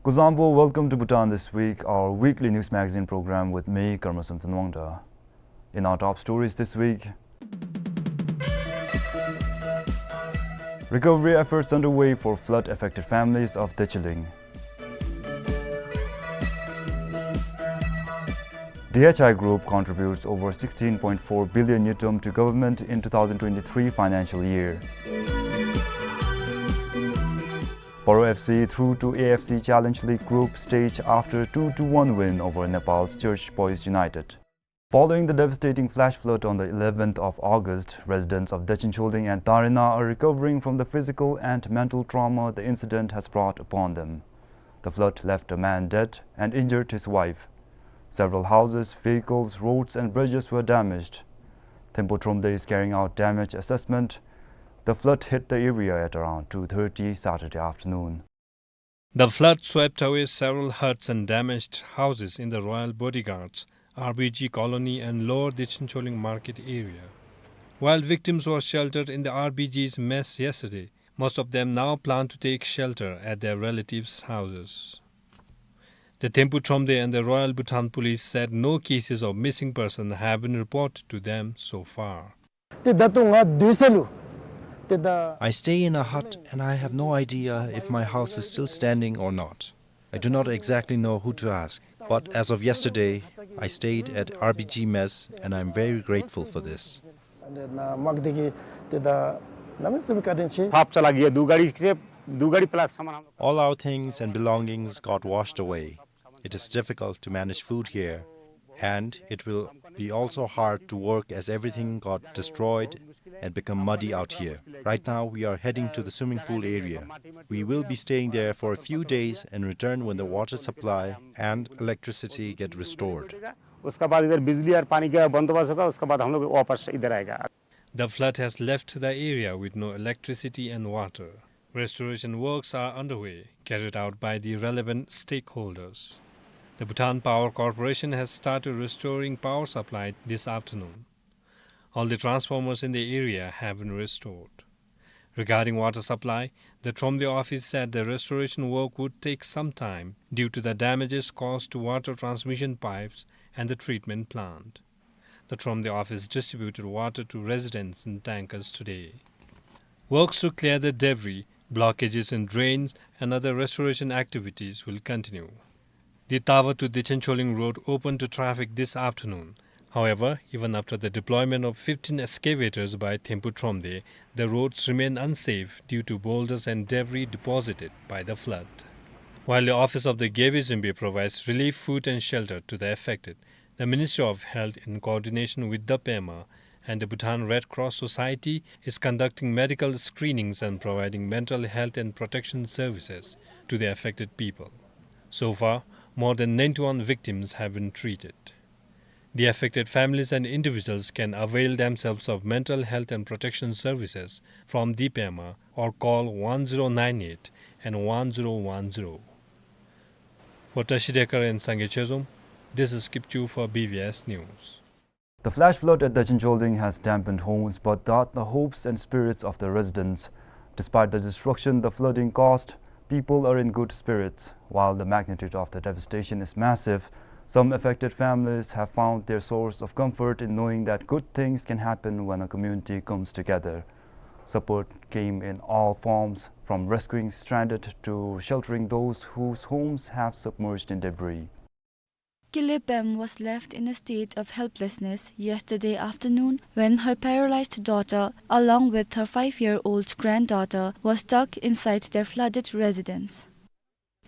Kuzuzangpo, welcome to Bhutan This Week, our weekly news magazine program with me, Karmasam Tanwangda. In our top stories this week, recovery efforts underway for flood-affected families of Decheling. D H I Group contributes over sixteen point four billion ngultrum to government in two thousand twenty-three financial year. Paro F C through to A F C Challenge League group stage after two to one win over Nepal's Church Boys United. Following the devastating flash flood on the eleventh of August, residents of Dechincholing and Tarina are recovering from the physical and mental trauma the incident has brought upon them. The flood left a man dead and injured his wife. Several houses, vehicles, roads, and bridges were damaged. Thempu Thromde is carrying out damage assessment. The flood hit the area at around two thirty Saturday afternoon. The flood swept away several huts and damaged houses in the Royal Bodyguards R B G colony and Lower Dechincholing Market area. While victims were sheltered in the R B G's mess yesterday, most of them now plan to take shelter at their relatives' houses. The Thempu Thromde and the Royal Bhutan Police said no cases of missing person have been reported to them so far. ཏེ་ད་ལྟོ་ང་སྡོད་ས་ལུ་ཏེ་ད། I stay in a hut and I have no idea if my house is still standing or not. I do not exactly know who to ask, but as of yesterday, I stayed at R B G mess and I am very grateful for this. ཨ་ནི་ནཱ་དམག་སྡེ་གིས་ཏེ་ད་གནམ་མེད་ས་མེད་བཀའ་དྲིན་ཆེ། सब चला गया, दो गाड़ी से, दो गाड़ी plus सामान हम लोग। All our things and belongings got washed away. It is difficult to manage food here, and it will be also hard to work as everything got destroyed and become muddy out here. Right now, we are heading to the swimming pool area. We will be staying there for a few days and return when the water supply and electricity get restored. उसका बाद इधर बिजली और पानी का बंदोबस्त होगा, उसके बाद हम लोग वापस इधर आएगा। The flood has left the area with no electricity and water. Restoration works are underway, carried out by the relevant stakeholders. The Bhutan Power Corporation has started restoring power supply this afternoon. All the transformers in the area have been restored. Regarding water supply, the Thromde office said the restoration work would take some time due to the damages caused to water transmission pipes and the treatment plant. The Thromde office distributed water to residents in tankers today. Works to clear the debris, blockages in drains, and other restoration activities will continue. The Tava to Dechincholing road opened to traffic this afternoon. However, even after the deployment of fifteen excavators by Thempu Thromde, the roads remain unsafe due to boulders and debris deposited by the flood. While the office of the Gyebe Zunbe provides relief, food, and shelter to the affected, the Ministry of Health, in coordination with the Pema and the Bhutan Red Cross Society, is conducting medical screenings and providing mental health and protection services to the affected people. So far, more than ninety-one victims have been treated. The affected families and individuals can avail themselves of mental health and protection services from the Pema or call one zero nine eight and one zero one zero. For Tashi Dekar and Sangay Chezom, this is Kipchu for B B S News. The flash flood at Dechincholing has dampened homes but not the hopes and spirits of the residents. Despite the destruction the flooding caused, people are in good spirits. While the magnitude of the devastation is massive, some affected families have found their source of comfort in knowing that good things can happen when a community comes together. Support came in all forms, from rescuing stranded to sheltering those whose homes have submerged in debris. Kile Pem was left in a state of helplessness yesterday afternoon when her paralyzed daughter, along with her five-year-old granddaughter, was stuck inside their flooded residence.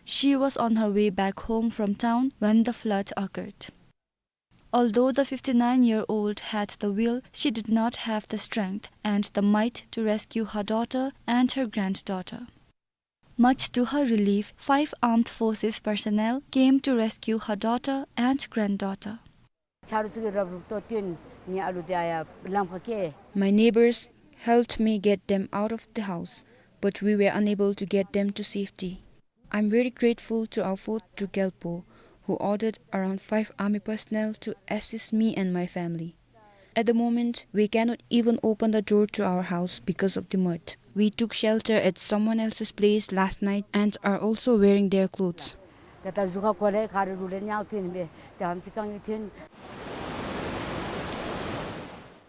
She was on her way back home from town when the flood occurred. Although the fifty-nine-year-old had the will, she did not have the strength and the might to rescue her daughter and her granddaughter. Much to her relief, five armed forces personnel came to rescue her daughter and granddaughter. My neighbors helped me get them out of the house, but we were unable to get them to safety. I'm very grateful to our fourth Druk Gyalpo, who ordered around five army personnel to assist me and my family. At the moment, we cannot even open the door to our house because of the mud. We took shelter at someone else's place last night and are also wearing their clothes.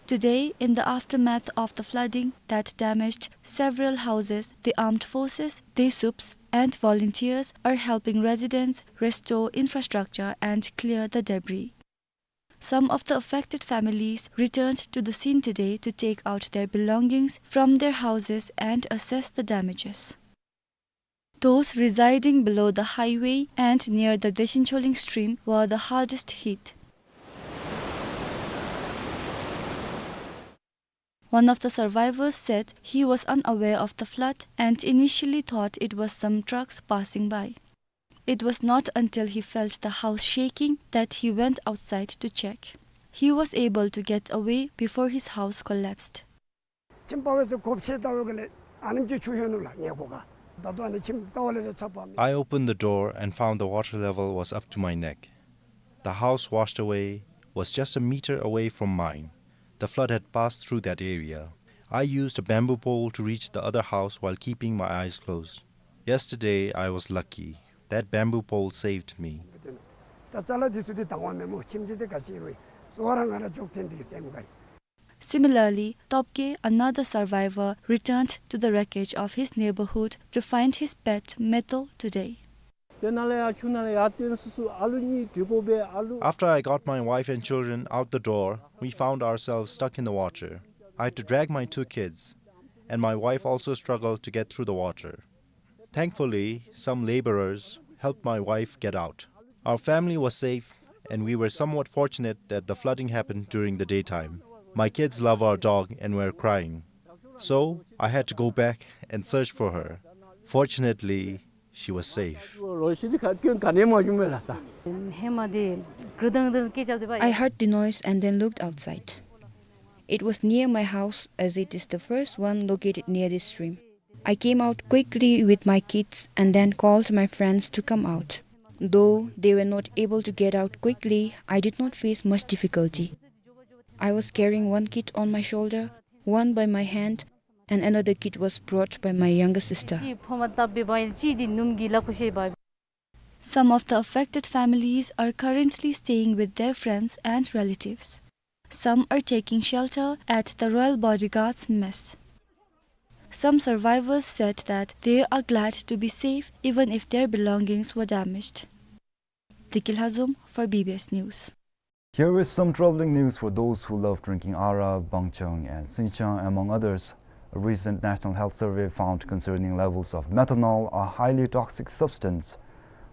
Today, in the aftermath of the flooding that damaged several houses, the armed forces, DESUPs, and volunteers are helping residents restore infrastructure and clear the debris. Some of the affected families returned to the scene today to take out their belongings from their houses and assess the damages. Those residing below the highway and near the Dechincholing stream were the hardest hit. One of the survivors said he was unaware of the flood and initially thought it was some trucks passing by. It was not until he felt the house shaking that he went outside to check. He was able to get away before his house collapsed. ཁྱིམ་སྤར་བའི་ཚེ་གོ་ཕྱེ་ལྟ་བུ་གི་ལས་ཨ་ནེམ་ཅིག་ཆུ་ཡོད་ནུག་ལགས། ངེའི་སྒོ་ཁར་ད་ལྟོ་ཨ་ནི་ཁྱིམ་རྩ་བ་ལས་ར་ཆག་པ་མེད། I opened the door and found the water level was up to my neck. The house washed away was just a meter away from mine. The flood had passed through that area. I used a bamboo pole to reach the other house while keeping my eyes closed. Yesterday, I was lucky. That bamboo pole saved me. ད་ཅ་ལ་འདི་ཚུ་འདི་དང་བ་མེན་སྨོ། ཁྱིམ་འདི་འདི་ག་ཅི་རུང་གཙོ་བོ་ར་ང་ར་འགྱོ་ཐེངས་འདི་གི་སེམས་དགའ་ཡི། Similarly, Topke, another survivor, returned to the wreckage of his neighborhood to find his pet Meto today. ཏེ་ནཱ་ལས་ཡར་ཆུ་ནང་ལས་ཡར་བཏོན་སུ་སུ་ཨ་ལུ་གཉིས་དྲིལ་བུ་སྦེ་ཨ་ལུ། After I got my wife and children out the door, we found ourselves stuck in the water. I had to drag my two kids, and my wife also struggled to get through the water. Thankfully, some laborers helped my wife get out. Our family was safe, and we were somewhat fortunate that the flooding happened during the daytime. My kids love our dog and were crying. So, I had to go back and search for her. Fortunately, she was safe. ལོ་ཤི་དི་ཁ་སྐྱོན་ག་ནི་མ་བྱུང་མས་ལགས་ད། ཧེ་མ་དེ་གྲི་དང་དེ་སྐད་རྐྱབ་སྟེ་འབད། I heard the noise and then looked outside. It was near my house, as it is the first one located near this stream. I came out quickly with my kids and then called my friends to come out. Though they were not able to get out quickly, I did not face much difficulty. I was carrying one kid on my shoulder, one by my hand, and another kid was brought by my younger sister. ཅིག་ཕོ་མ་བཏབ་སྦེ་འབག་ཡི། ཅིག་འདི་ནུམོ་གི་ལགཔ་ཁར་བཞེས་འབག་ཡི། Some of the affected families are currently staying with their friends and relatives. Some are taking shelter at the Royal Bodyguards mess. Some survivors said that they are glad to be safe even if their belongings were damaged. Deki Lhazom for B B S News. Here is some troubling news for those who love drinking arak, bangchang, and xinjiang, among others. A recent National Health Survey found concerning levels of methanol, a highly toxic substance.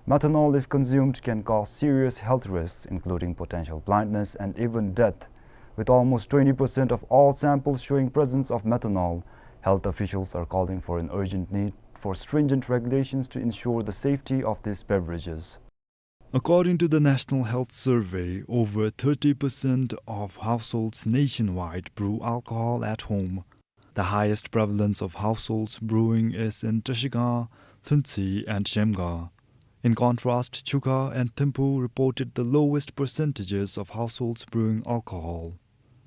Methanol, if consumed, can cause serious health risks, including potential blindness and even death. With almost twenty percent of all samples showing presence of methanol, health officials are calling for an urgent need for stringent regulations to ensure the safety of these beverages. According to the National Health Survey, over thirty percent of households nationwide brew alcohol at home. The highest prevalence of households brewing is in Trashigang, Lhuentse, and Zhemgang. In contrast, Chukha and Thimphu reported the lowest percentages of households brewing alcohol.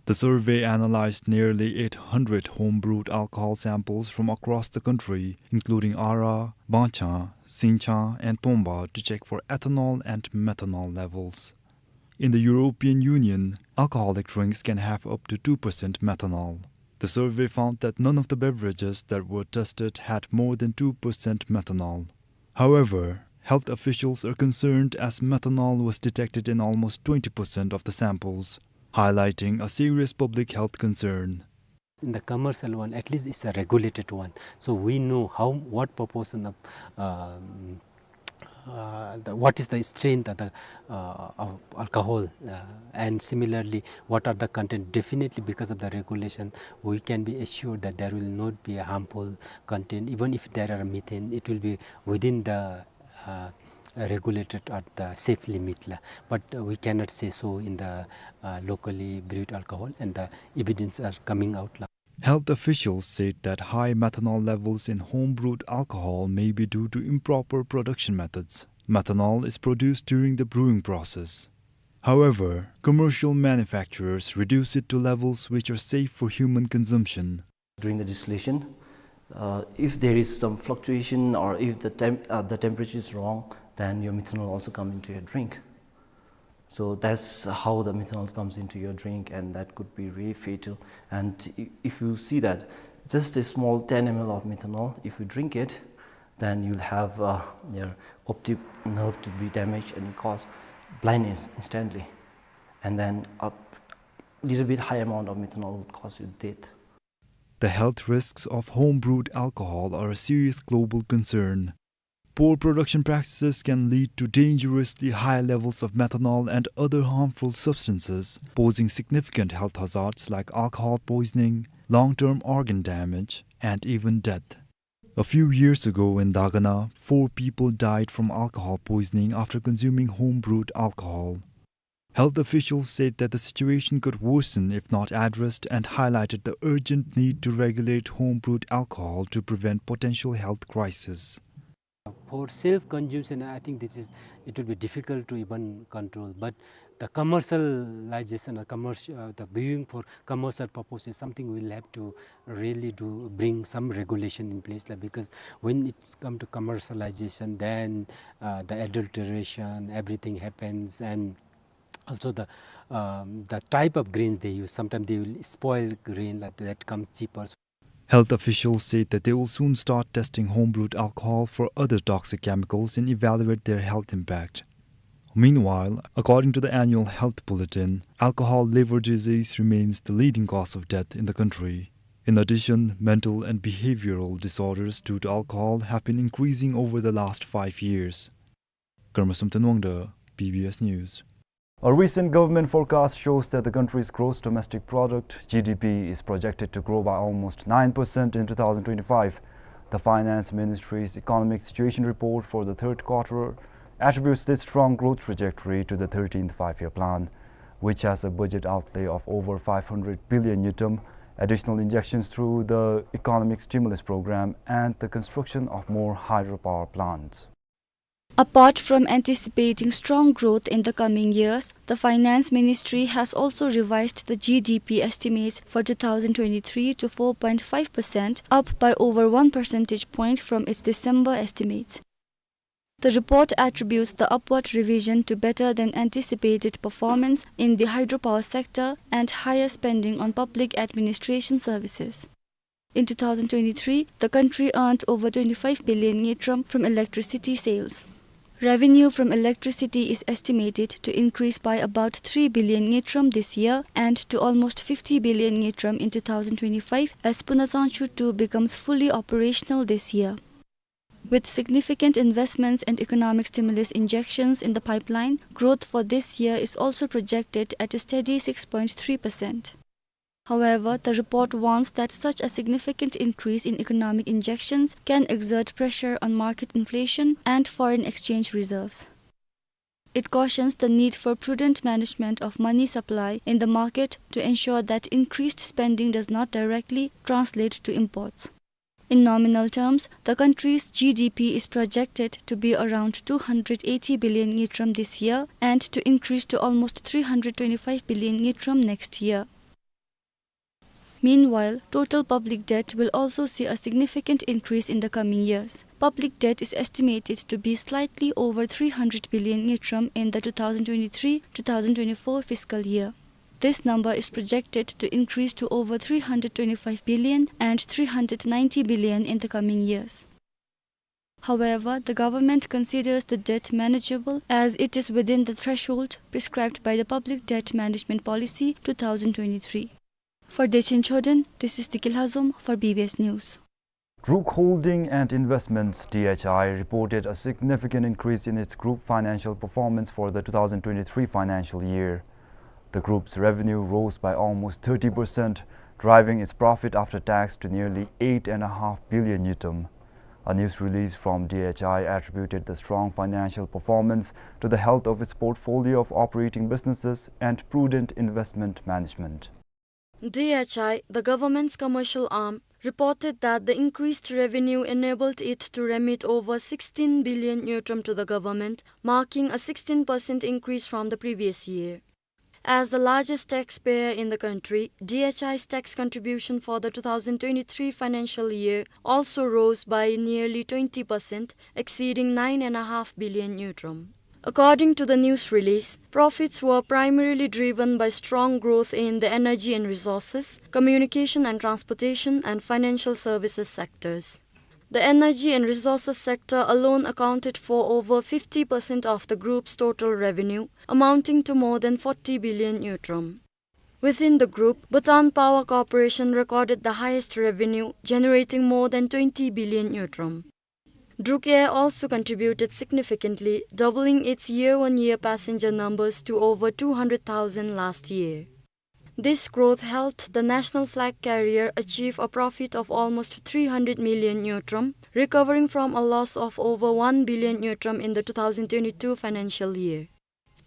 The survey analyzed nearly eight hundred home-brewed alcohol samples from across the country, including arak, bangchang, xinjiang, and tomba, to check for ethanol and methanol levels. In the European Union, alcoholic drinks can have up to two percent methanol. The survey found that none of the beverages that were tested had more than two percent methanol. However, health officials are concerned as methanol was detected in almost twenty percent of the samples, highlighting a serious public health concern. In the commercial one, at least it's a regulated one. So we know how, what proportion of, um, uh, the, what is the strength of the, uh, of alcohol, uh, and similarly, what are the content. Definitely, because of the regulation, we can be assured that there will not be a harmful content. Even if there are methane, it will be within the, uh, regulated at the safe limit la. But, uh, we cannot say so in the, uh, locally brewed alcohol, and the evidence are coming out la. Health officials said that high methanol levels in home-brewed alcohol may be due to improper production methods. Methanol is produced during the brewing process. However, commercial manufacturers reduce it to levels which are safe for human consumption. During the distillation, uh, if there is some fluctuation or if the temp-, uh, the temperature is wrong, then your methanol also come into your drink. So that's how the methanol comes into your drink, and that could be really fatal. And i-, if you see that just a small ten M L of methanol, if you drink it, then you'll have, uh, your optic nerve to be damaged and cause blindness instantly. And then a little bit high amount of methanol would cause you death. The health risks of home-brewed alcohol are a serious global concern. Poor production practices can lead to dangerously high levels of methanol and other harmful substances, posing significant health hazards like alcohol poisoning, long-term organ damage, and even death. A few years ago in Dagana, four people died from alcohol poisoning after consuming home-brewed alcohol. Health officials said that the situation could worsen if not addressed and highlighted the urgent need to regulate home-brewed alcohol to prevent potential health crisis. For self-consumption, I think this is, it will be difficult to even control. But the commercialization or commercial, uh, the brewing for commercial purpose is something we'll have to really do, bring some regulation in place, like, because when it's come to commercialization, then, uh, the adulteration, everything happens, and also the, um, the type of grains they use. Sometimes they will spoil grain, like, that comes cheaper. Health officials said that they will soon start testing homebrewed alcohol for other toxic chemicals and evaluate their health impact. Meanwhile, according to the annual health bulletin, alcohol liver disease remains the leading cause of death in the country. In addition, mental and behavioral disorders due to alcohol have been increasing over the last five years. Karmasum Tanwangda, B B S News. A recent government forecast shows that the country's gross domestic product, G D P, is projected to grow by almost nine percent in two thousand twenty-five. The Finance Ministry's economic situation report for the third quarter attributes this strong growth trajectory to the thirteenth Five-Year Plan, which has a budget outlay of over five hundred billion ngultrum, additional injections through the economic stimulus program, and the construction of more hydropower plants. Apart from anticipating strong growth in the coming years, the Finance Ministry has also revised the G D P estimates for two thousand twenty-three to four point five percent, up by over one percentage point from its December estimates. The report attributes the upward revision to better than anticipated performance in the hydropower sector and higher spending on public administration services. In two thousand twenty-three, the country earned over twenty-five billion ngultrum from electricity sales. Revenue from electricity is estimated to increase by about three billion ngultrum this year and to almost fifty billion ngultrum in two thousand twenty-five as Punasangchu two becomes fully operational this year. With significant investments and economic stimulus injections in the pipeline, growth for this year is also projected at a steady six point three percent. However, the report warns that such a significant increase in economic injections can exert pressure on market inflation and foreign exchange reserves. It cautions the need for prudent management of money supply in the market to ensure that increased spending does not directly translate to imports. In nominal terms, the country's G D P is projected to be around two hundred eighty billion ngultrum this year and to increase to almost three hundred twenty-five billion ngultrum next year. Meanwhile, total public debt will also see a significant increase in the coming years. Public debt is estimated to be slightly over three hundred billion ngultrum in the two thousand twenty-three two thousand twenty-four fiscal year. This number is projected to increase to over three hundred twenty-five billion and three hundred ninety billion in the coming years. However, the government considers the debt manageable as it is within the threshold prescribed by the Public Debt Management Policy two thousand twenty-three. For Dechen Choden, this is Diki Lhazom for B B S News. Druk Holding and Investments, D H I, reported a significant increase in its group financial performance for the two thousand twenty-three financial year. The group's revenue rose by almost thirty percent, driving its profit after tax to nearly eight and a half billion ngultrum. A news release from D H I attributed the strong financial performance to the health of its portfolio of operating businesses and prudent investment management. D H I, the government's commercial arm, reported that the increased revenue enabled it to remit over sixteen billion ngultrum to the government, marking a sixteen percent increase from the previous year. As the largest taxpayer in the country, D H I's tax contribution for the two thousand twenty-three financial year also rose by nearly twenty percent, exceeding nine and a half billion ngultrum. According to the news release, profits were primarily driven by strong growth in the energy and resources, communication and transportation, and financial services sectors. The energy and resources sector alone accounted for over fifty percent of the group's total revenue, amounting to more than forty billion ngultrum. Within the group, Bhutan Power Corporation recorded the highest revenue, generating more than twenty billion ngultrum. Druk Air also contributed significantly, doubling its year-on-year passenger numbers to over two hundred thousand last year. This growth helped the national flag carrier achieve a profit of almost three hundred million ngultrum, recovering from a loss of over one billion ngultrum in the two thousand twenty-two financial year.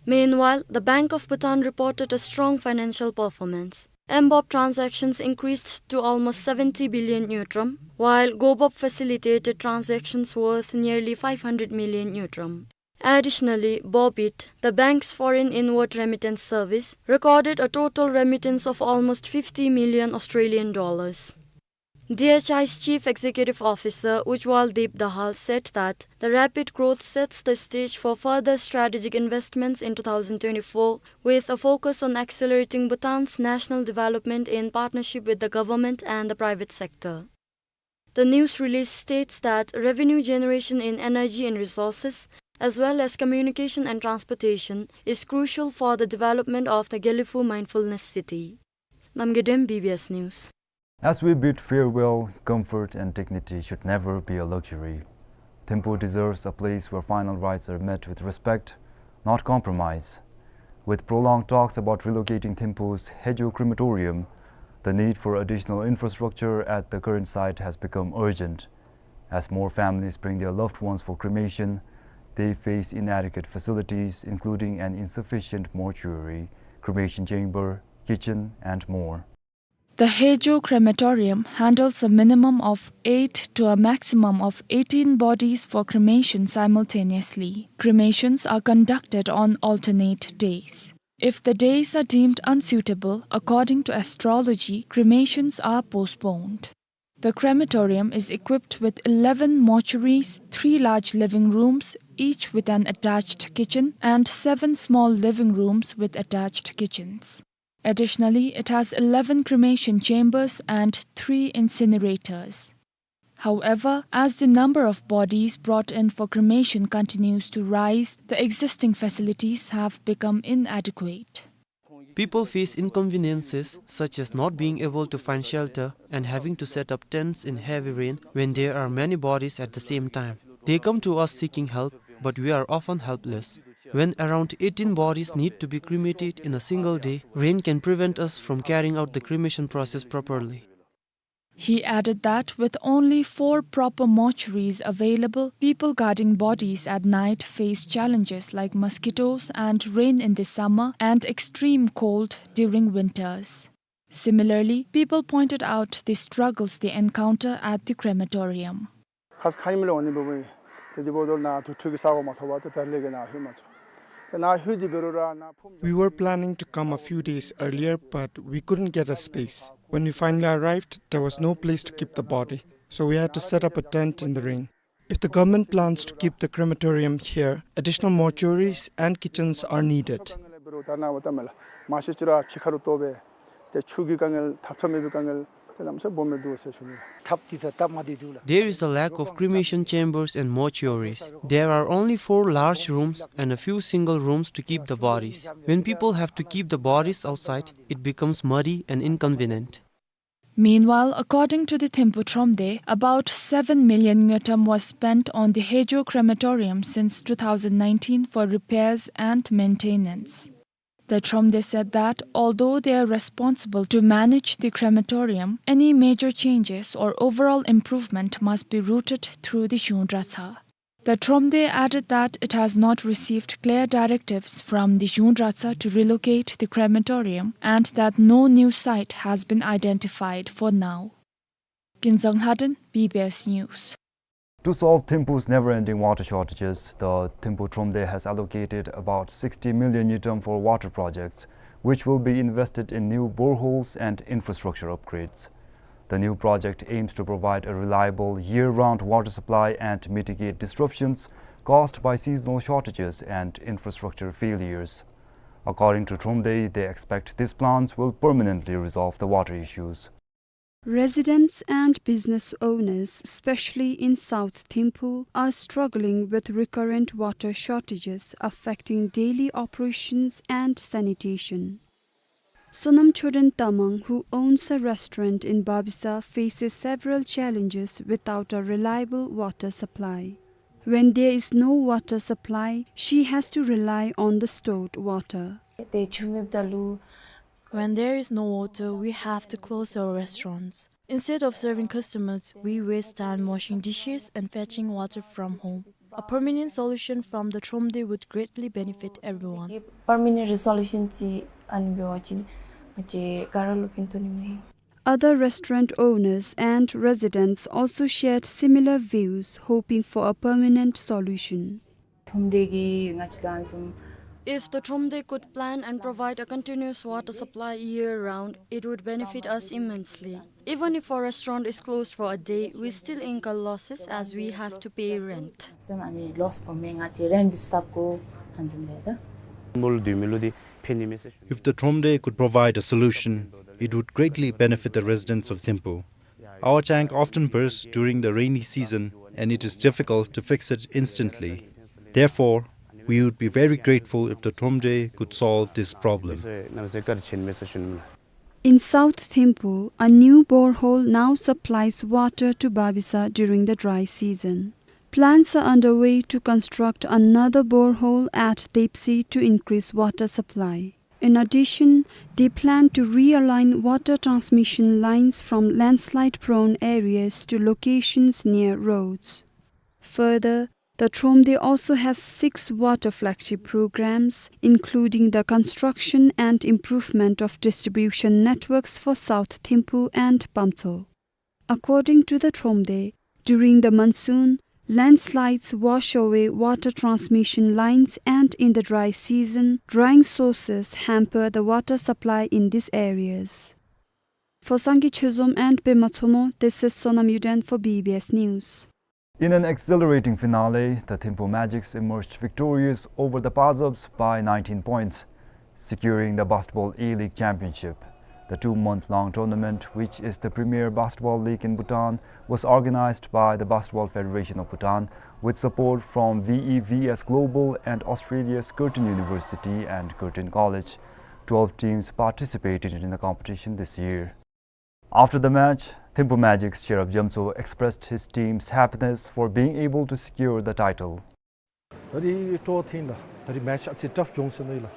Meanwhile, the Bank of Bhutan reported a strong financial performance. M BOB transactions increased to almost seventy billion ngultrum, while GoBOB facilitated transactions worth nearly five hundred million ngultrum. Additionally, BOBIT, the bank's foreign inward remittance service, recorded a total remittance of almost fifty million Australian dollars. D H I's Chief Executive Officer Ujjwal Deep Dahal said that the rapid growth sets the stage for further strategic investments in two thousand twenty-four, with a focus on accelerating Bhutan's national development in partnership with the government and the private sector. The news release states that revenue generation in energy and resources, as well as communication and transportation, is crucial for the development of the Gelephu Mindfulness City. Namgay Dem, B B S News. As we bid farewell, comfort and dignity should never be a luxury. Thimphu deserves a place where final rites are met with respect, not compromise. With prolonged talks about relocating Thimphu's Hejo crematorium, the need for additional infrastructure at the current site has become urgent. As more families bring their loved ones for cremation, they face inadequate facilities, including an insufficient mortuary, cremation chamber, kitchen, and more. The Hejo crematorium handles a minimum of eight to a maximum of eighteen bodies for cremation simultaneously. Cremations are conducted on alternate days. If the days are deemed unsuitable, according to astrology, cremations are postponed. The crematorium is equipped with eleven mortuaries, three large living rooms, each with an attached kitchen, and seven small living rooms with attached kitchens. Additionally, it has eleven cremation chambers and three incinerators. However, as the number of bodies brought in for cremation continues to rise, the existing facilities have become inadequate. People face inconveniences such as not being able to find shelter and having to set up tents in heavy rain when there are many bodies at the same time. They come to us seeking help, but we are often helpless. When around eighteen bodies need to be cremated in a single day, rain can prevent us from carrying out the cremation process properly. He added that with only four proper mortuaries available, people guarding bodies at night face challenges like mosquitoes and rain in the summer and extreme cold during winters. Similarly, people pointed out the struggles they encounter at the crematorium. ཁ་ཙ་ཁ་ཉིནམ་ལས་འོང་ནི་འབད་བས། ཏེ་དེ་འབདཝ་ད་ནཱ་དུར་ཁྲོད་ཀྱི་ས་གོ་མ་ཐོབ་པར་ཏེ་ད་རེས་ལས་ཀྱི་ནཱ་ལྷོད་མ་ཚུགས། ཏེ་ནཱ་ལྷོད་དེ་འབད་རུང་ར་ནཱ་ཕོཝ་We were planning to come a few days earlier, but we couldn't get a space. When we finally arrived, there was no place to keep the body, so we had to set up a tent in the rain. If the government plans to keep the crematorium here, additional mortuaries and kitchens are needed. ད་ནཱ་འབདཝ་ད་མེན་ལགས། མ་གཞི་ཅིག་ར་ཕྱི་ཁ་རུ་གཏོགས་པས། ཏེ་ཆུ་གི་དཀའ་ངལ་ཐབ་ཚང་མེད་པའི་དཀའ་ངལ་ཏེ་གནམ་མེད་ས་མེད་སྦོམ་སྦེ་འདུག་ཟེར་ཞུ་ནི། ཐབ་དེ་ད་སྟབས་མ་བདེ་འདུག་ལགས། There is a lack of cremation chambers and mortuaries. There are only four large rooms and a few single rooms to keep the bodies. When people have to keep the bodies outside, it becomes muddy and inconvenient. Meanwhile, according to the Thimphu Thromde, about seven million ngultrum was spent on the Hejo crematorium since two thousand nineteen for repairs and maintenance. The Thromde said that although they are responsible to manage the crematorium, any major changes or overall improvement must be routed through the Zhung Dratshar. The Thromde added that it has not received clear directives from the Zhung Dratshar to relocate the crematorium and that no new site has been identified for now. Kinzang Lhaden, B B S News. To solve Thimphu's never-ending water shortages, the Thimphu Thromde has allocated about sixty million ngultrum for water projects, which will be invested in new boreholes and infrastructure upgrades. The new project aims to provide a reliable year-round water supply and mitigate disruptions caused by seasonal shortages and infrastructure failures. According to Thromde, they expect these plans will permanently resolve the water issues. Residents and business owners, especially in South Thimphu, are struggling with recurrent water shortages affecting daily operations and sanitation. Sonam Choden Tamang, who owns a restaurant in Babisa, faces several challenges without a reliable water supply. When there is no water supply, she has to rely on the stored water. ཏེ་ཆུ་མེདཔ་ད་ལུ་ When there is no water, we have to close our restaurants. Instead of serving customers, we waste time washing dishes and fetching water from home. A permanent solution from the Thromde would greatly benefit everyone. Permanent resolution ཅིག་ཨ་ནི་འབད་བ་ཅིན་ང་བཅས་ག་ར་ལུ་ཕན་ཐོགས་ནི་མས། Other restaurant owners and residents also shared similar views, hoping for a permanent solution. ཁྲོམ་སྡེ་གིས་ང་བཅས་ལུ་ཨ་ནི་བཟུམ། If the Thromde could plan and provide a continuous water supply year-round, it would benefit us immensely. Even if our restaurant is closed for a day, we still incur losses as we have to pay rent. ཨ་ནི་ལོསི་འབད་མི་ང་བཅས་རེནཊ་འདི་ཚུ་བཏབ་དགོ་ཨ་ནི་བཟུམ་ལས་ད། མུལ་དུས་མི་ལུ་འདི་ཕན་ནི་མས་ཟེར་ཞུ། If the Thromde could provide a solution, it would greatly benefit the residents of Thimphu. Our tank often bursts during the rainy season, and it is difficult to fix it instantly. Therefore, we would be very grateful if the Thromde could solve this problem. In South Thimphu, a new borehole now supplies water to Babisa during the dry season. Plans are underway to construct another borehole at Depsi to increase water supply. In addition, they plan to realign water transmission lines from landslide-prone areas to locations near roads. Further, the Thromde also has six water flagship programs, including the construction and improvement of distribution networks for South Thimphu and Pamtso. According to the Thromde, during the monsoon, landslides wash away water transmission lines, and in the dry season, drying sources hamper the water supply in these areas. For Sangay Chezom and Pema Tsomo, this is Sonam Yuden for B B S News. In an exhilarating finale, the Thimphu Magics emerged victorious over the Pazobs by nineteen points, securing the Basketball A-League Championship. The two-month-long tournament, which is the premier basketball league in Bhutan, was organized by the Basketball Federation of Bhutan with support from V E V S Global and Australia's Curtin University and Curtin College. Twelve teams participated in the competition this year. After the match, Thimphu Magic's Cherub Jamtso expressed his team's happiness for being able to secure the title. ད་རིས་སྤྲོ་ཐེངས་ལགས། ད་རིས་མེཆ་ཨ་ཙི་ཊཕ་བྱུང་སོང་ནི་ལགས།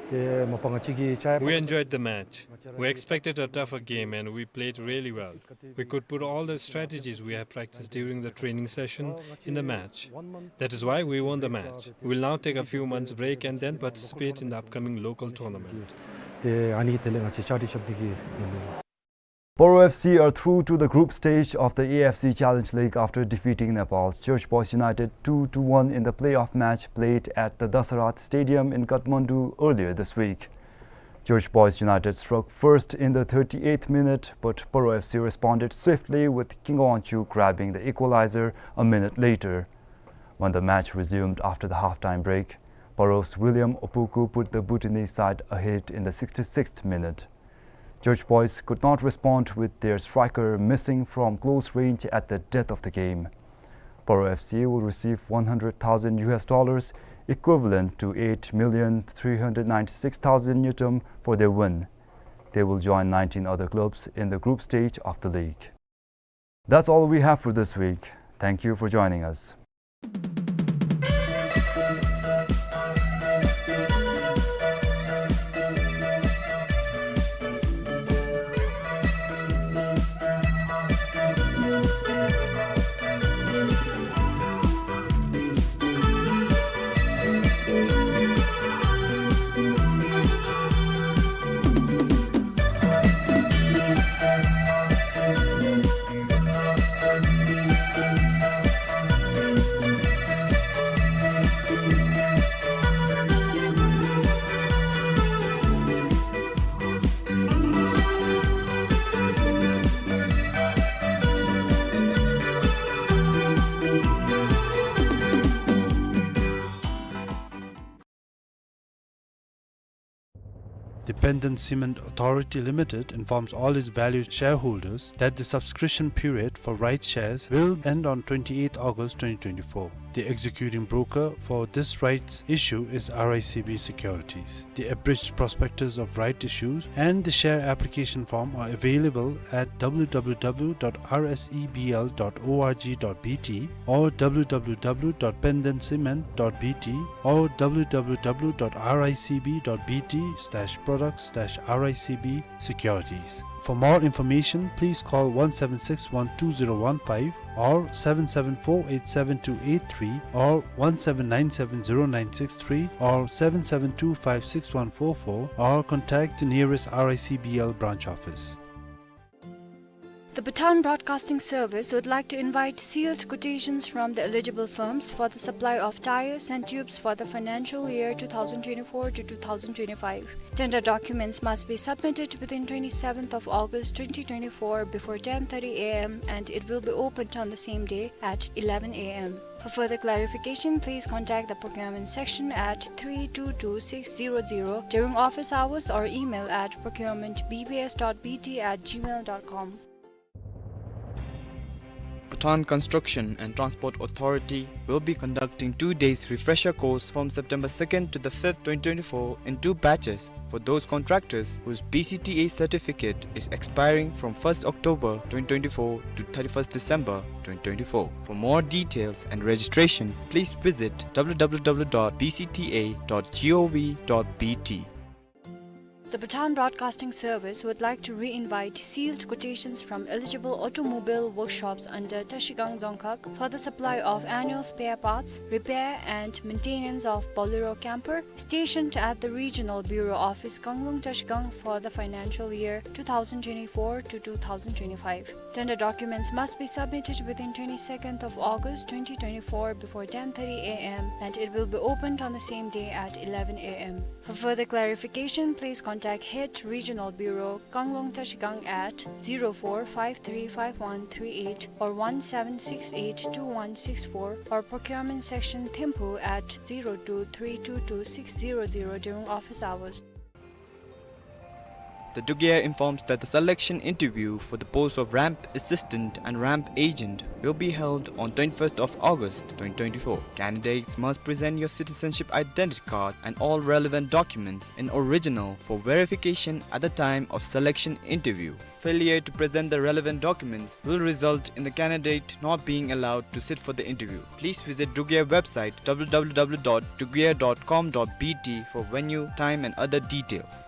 ཏེ་མ་པ་ང་བཅས་ཀྱིས་ཅ་We enjoyed the match. We expected a tougher game and we played really well. We could put all the strategies we have practiced during the training session in the match. That is why we won the match. We will now take a few months break and then participate in the upcoming local tournament. ཏེ་ཨ་ནི་དེ་ལས་ང་བཅས་ཅ་ཊི་རྐྱབ་ནི་གི་ཨིན་ལགས། Paro F C are through to the group stage of the A F C Challenge League after defeating Nepal's Church Boys United two to one in the playoff match played at the Dasarath Stadium in Kathmandu earlier this week. Church Boys United struck first in the thirty-eighth minute, but Paro F C responded swiftly, with Kinga Wangchuk grabbing the equalizer a minute later. When the match resumed after the halftime break, Paro's William Opoku put the Bhutanese side ahead in the sixty-sixth minute. Church Boys could not respond, with their striker missing from close range at the death of the game. Paro F C will receive one hundred thousand U S dollars, equivalent to eight million three hundred ninety-six thousand ngultrum, for their win. They will join nineteen other clubs in the group stage of the league. That's all we have for this week. Thank you for joining us. Dependent Cement Authority Limited informs all its valued shareholders that the subscription period for rights shares will end on twenty-eighth August twenty twenty-four. The executing broker for this rights issue is R I C B Securities. The abridged prospectus of right issues and the share application form are available at w w w dot r s e b l dot o r g dot b t or w w w dot pendencement dot b t or w w w dot r i c b dot b t slash products slash r i c b securities. For more information, please call one seven six one two zero one five or seven seven four eight seven two eight three or one seven nine seven zero nine six three or seven seven two five six one four four or contact the nearest R I C B L branch office. The Bhutan Broadcasting Service would like to invite sealed quotations from the eligible firms for the supply of tyres and tubes for the financial year two thousand twenty-four to two thousand twenty-five. Tender documents must be submitted within twenty-seventh of August twenty twenty-four before ten thirty a m and it will be opened on the same day at eleven a m. For further clarification, please contact the procurement section at three two two six zero zero during office hours or email at procurement b b s dot b t at gmail dot com. Bhutan Construction and Transport Authority will be conducting two days refresher course from September second to the fifth, twenty twenty-four in two batches for those contractors whose B C T A certificate is expiring from first October twenty twenty-four to thirty-first December twenty twenty-four. For more details and registration, please visit w w w dot b c t a dot gov dot b t. The Bhutan Broadcasting Service would like to re-invite sealed quotations from eligible automobile workshops under Trashigang Dzongkhag for the supply of annual spare parts, repair and maintenance of Bolero camper stationed at the Regional Bureau Office, Kanglung Trashigang for the financial year two thousand twenty-four to two thousand twenty-five. Tender documents must be submitted within twenty-second of August twenty twenty-four before ten thirty a m and it will be opened on the same day at eleven a m. For further clarification, please contact Head Regional Bureau, Kanglung Trashigang at zero four five three five one three eight or one seven six eight two one six four or Procurement Section, Thimphu at zero two three two two six zero zero during office hours. The Dugye informs that the selection interview for the post of ramp assistant and ramp agent will be held on twenty-first of August twenty twenty-four. Candidates must present your citizenship identity card and all relevant documents in original for verification at the time of selection interview. Failure to present the relevant documents will result in the candidate not being allowed to sit for the interview. Please visit Dugye website w w w dot dugye dot com dot b t for venue, time and other details.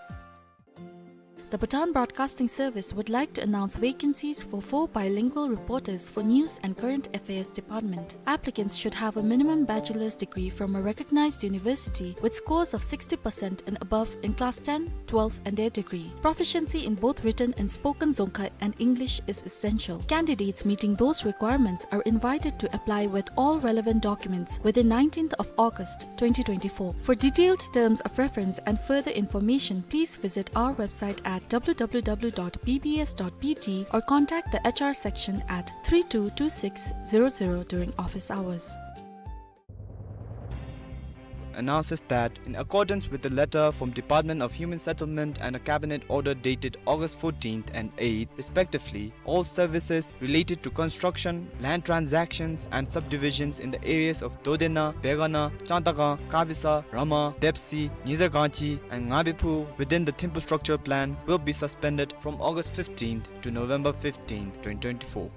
The Bhutan Broadcasting Service would like to announce vacancies for four bilingual reporters for News and Current Affairs Department. Applicants should have a minimum bachelor's degree from a recognized university with scores of sixty percent and above in class ten, twelve and their degree. Proficiency in both written and spoken Dzongkha and English is essential. Candidates meeting those requirements are invited to apply with all relevant documents within nineteenth of August twenty twenty-four. For detailed terms of reference and further information, please visit our website at w w w dot b b s dot b t or contact the H R section at three two two six zero zero during office hours. Announces that, in accordance with the letter from Department of Human Settlement and a cabinet order dated August fourteenth and eighth, respectively, all services related to construction, land transactions, and subdivisions in the areas of Dodena, Begana, Chantagang, Kabisa, Rama, Depsi, Nyizergangchi, and Ngabephu within the Thimphu Structural Plan will be suspended from August fifteenth to November fifteenth, twenty twenty-four.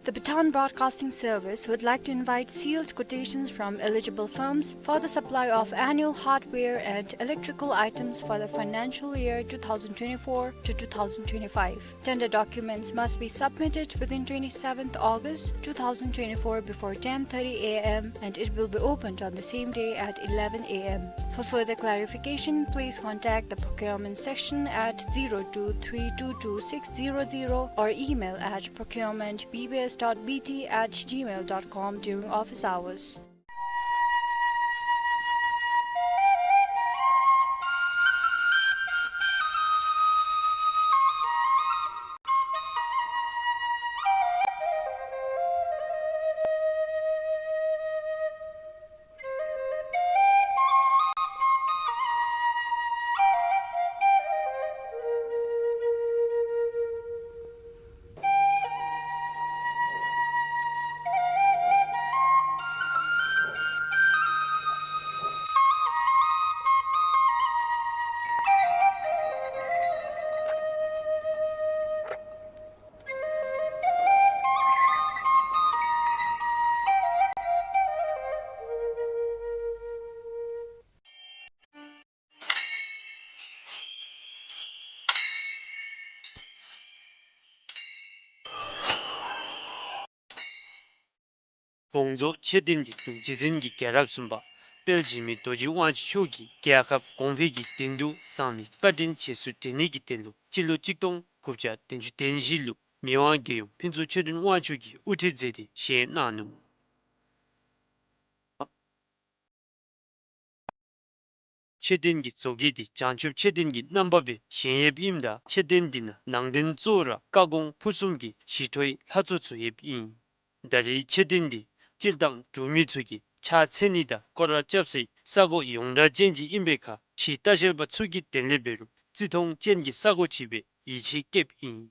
The Bhutan Broadcasting Service would like to invite sealed quotations from eligible firms for the supply of annual hardware and electrical items for the financial year two thousand twenty-four to two thousand twenty-five. Tender documents must be submitted within twenty-seventh August two thousand twenty-four before ten thirty a m and it will be opened on the same day at eleven a m. For further clarification, please contact the procurement section at zero two three two two six zero zero or email at procurement b b s dot b t at gmail dot com during office hours. དགོངས་རྫོགས་མཆོད་རྟེན་གྱི་རྒྱུན་རྗེ་བཙུན་གྱི་རྒྱལ་རབས་གསུམ་པ་དཔལ་འཇིགས་མེད་རྡོ་རྗེ་དབང་ཕྱུག་མཆོག་གིས་རྒྱལ་ཁབ་གོང་འཕེལ་གྱི་དོན་དུ་བསམ་པའི་བཀའ་དྲིན་རྗེས་སུ་དྲན་ནི་གི་དོན་ལུ་སྤྱི་ལོ་གཅིག་སྟོང་དགུ་བརྒྱ་བདུན་ཅུ་དོན་བཞི་ལུ་མི་དབང་རྒྱལ་ཡུམ་ཕུན་ཚོགས་ཆོས་སྒྲོན་དབང་ཕྱུག་གིས་དབུ་ཁྲིད་མཛད་དེ་བཞེངས་གནང་ནུག། མཆོད་རྟེན་གྱི་བཟོ་བཀོད་འདི་བྱང་ཆུབ་མཆོད་རྟེན་གྱི་རྣམ་པ་སྦེ་བཞེངས་ཡོདཔ་ཨིནམ་ད་མཆོད་རྟེན་འདི་ནང་ནང་རྟེན་གཙོ་བོ་ར་བཀའ་དགོངས་ཕུར་གསུམ་གྱི་ཞི་ཁྲོའི་ལྷ་ཚོགས་ཚུ་ཡོདཔ་ཨིན། ད་རེས་མཆོད་རྟེན་འདི་སྤྱིར་བཏང་འབྲུག་མི་ཚུ་གིས་ཕྱག་འཚལ་ནི་དང་སྐོར་ར་རྐྱབ་སའི་ས་གོ་ཡོངས་གྲགས་ཅན་ཅིག་ཨིན་པའི་ཁར་ཕྱིའི་ལྟ་བཤལ་པ་ཚུ་གིས་དེ་ལས་འབད་རུང་བརྩི་མཐོང་ཅན་གྱི་ས་གོ་ཅིག་སྦེ་ཡིད་ཆེས་བསྐྱེདཔ་ཨིན།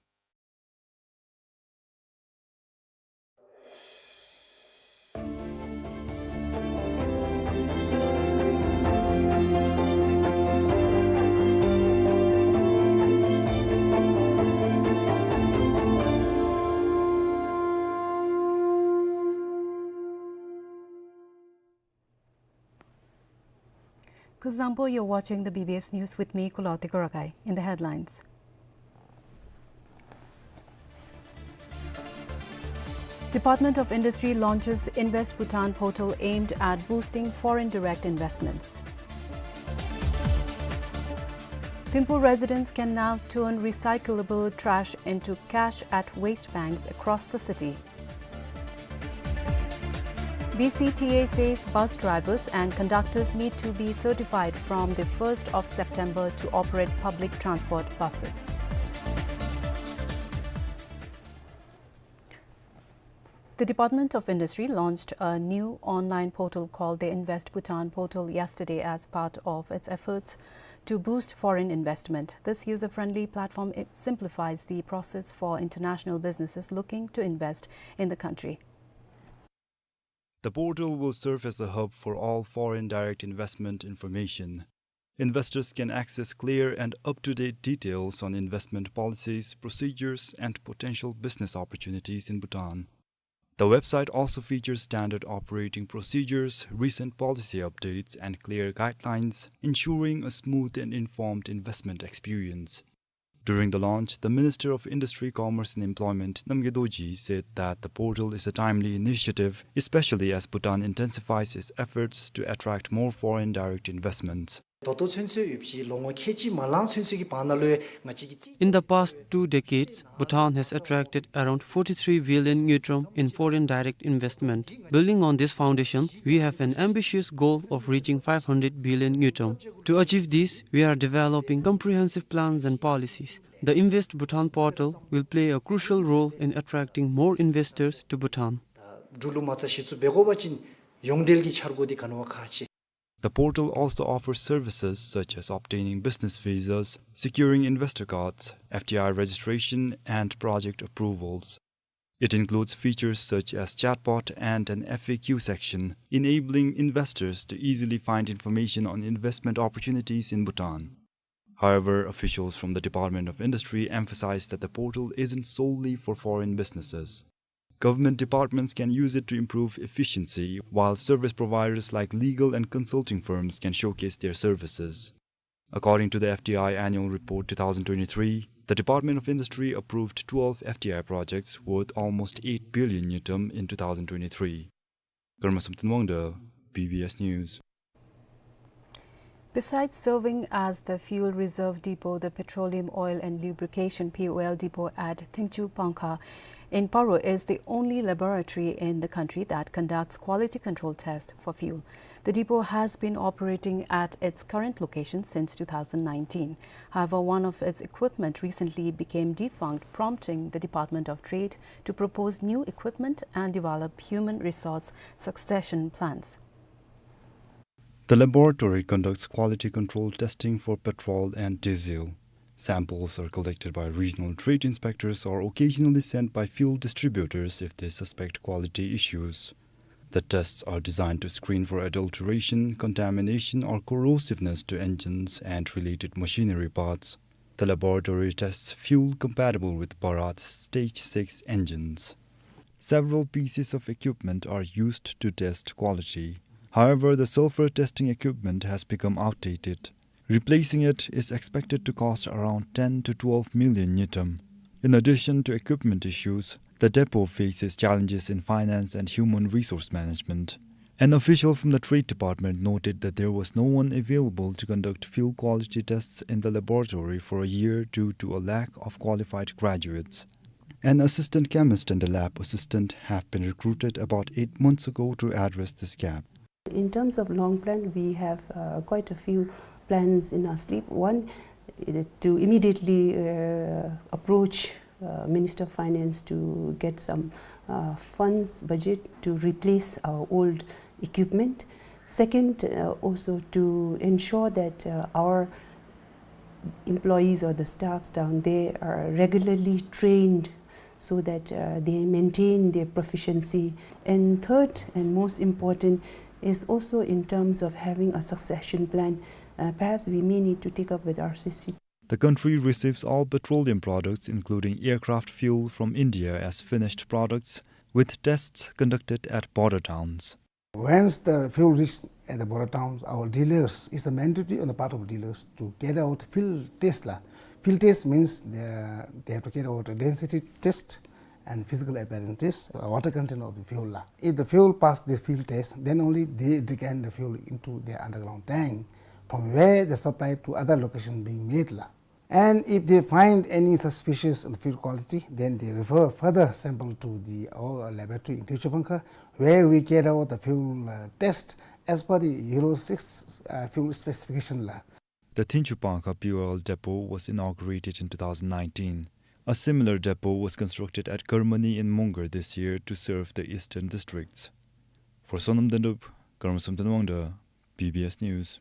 Kuzuzangpo, you're watching the B B S News with me, Kuloti Kurakai. In the headlines, Department of Industry launches Invest Bhutan portal aimed at boosting foreign direct investments. Thimphu residents can now turn recyclable trash into cash at waste banks across the city. B C T A says bus drivers and conductors need to be certified from the first of September to operate public transport buses. The Department of Industry launched a new online portal called the Invest Bhutan portal yesterday as part of its efforts to boost foreign investment. This user-friendly platform i-, simplifies the process for international businesses looking to invest in the country. The portal will serve as a hub for all foreign direct investment information. Investors can access clear and up-to-date details on investment policies, procedures, and potential business opportunities in Bhutan. The website also features standard operating procedures, recent policy updates, and clear guidelines, ensuring a smooth and informed investment experience. During the launch, the Minister of Industry, Commerce and Employment, Namgay Dorji, said that the portal is a timely initiative, especially as Bhutan intensifies its efforts to attract more foreign direct investments. ད་ལྟོ་ཚུན་ཚོད་ཡོད་པའི་ལོ་ངོ་ཁལ་གཅིག་མ་ལང་ཚུན་ཚོད་ཀྱི་བར་ན་ལུ་ང་བཅས་ཀྱིས་རྩིས། In the past two decades, Bhutan has attracted around forty-three billion ngultrum in foreign direct investment. Building on this foundation, we have an ambitious goal of reaching five hundred billion ngultrum. To achieve this, we are developing comprehensive plans and policies. The Invest Bhutan portal will play a crucial role in attracting more investors to Bhutan. འབྲུག་ལུ་མ་རྩ་གཞི་བཙུགས་འབད་དགོ་པ་ཅིན་ཡོངས་འབྲེལ་གྱི་འཆར་སྒོ་འདི་ག་ནི་བ་ཁག་ཆེ། The portal also offers services such as obtaining business visas, securing investor cards, F D I registration, and project approvals. It includes features such as chatbot and an F A Q section, enabling investors to easily find information on investment opportunities in Bhutan. However, officials from the Department of Industry emphasize that the portal isn't solely for foreign businesses. Government departments can use it to improve efficiency, while service providers like legal and consulting firms can showcase their services. According to the F D I Annual Report two thousand twenty-three, the Department of Industry approved twelve F D I projects worth almost eight billion ngultrum in two thousand twenty-three. Karma Samten Wangda, B B S News. Besides serving as the fuel reserve depot, the Petroleum Oil and Lubrication, P O L, depot at Thingchu Pangkha in Paro is the only laboratory in the country that conducts quality control tests for fuel. The depot has been operating at its current location since two thousand nineteen. However, one of its equipment recently became defunct, prompting the Department of Trade to propose new equipment and develop human resource succession plans. The laboratory conducts quality control testing for petrol and diesel. Samples are collected by regional trade inspectors or occasionally sent by fuel distributors if they suspect quality issues. The tests are designed to screen for adulteration, contamination, or corrosiveness to engines and related machinery parts. The laboratory tests fuel compatible with Bharat Stage six engines. Several pieces of equipment are used to test quality. However, the sulfur testing equipment has become outdated. Replacing it is expected to cost around ten to twelve million ngultrum. In addition to equipment issues, The depot faces challenges in finance and human resource management. An official from the Trade Department noted that there was no one available to conduct fuel quality tests in the laboratory for a year due to a lack of qualified graduates. An assistant chemist and a lab assistant have been recruited about eight months ago to address this gap. In terms of long plan, we have, uh, quite a few plans in our sleeve. One, uh, to immediately, uh, approach, uh, Minister of Finance to get some, uh, funds, budget to replace our old equipment. Second, uh, also to ensure that, uh, our employees or the staffs down there are regularly trained so that, uh, they maintain their proficiency. And third, and most important, is also in terms of having a succession plan. Uh, perhaps we may need to take up with R C C. The country receives all petroleum products, including aircraft fuel, from India as finished products, with tests conducted at border towns. Once the fuel reach at the border towns, our dealers, it's a mandatory on the part of dealers to carry out field test la. Field test means they, they have to carry out a density test and physical appearance test, uh, water content of the fuel la. If the fuel pass this field test, then only they decant the fuel into their underground tank, from where they supply to other location being made la. And if they find any suspicious in the fuel quality, then they refer further sample to the, our laboratory in Tinchupangkha, where we carry out the fuel, uh, test as per the Euro six, uh, fuel specification la. The Tinchupangkha P O L depot was inaugurated in two thousand nineteen. A similar depot was constructed at Karmani in Mongar this year to serve the eastern districts. For Sonam Dendup, Karma Samten Wangda, B B S News.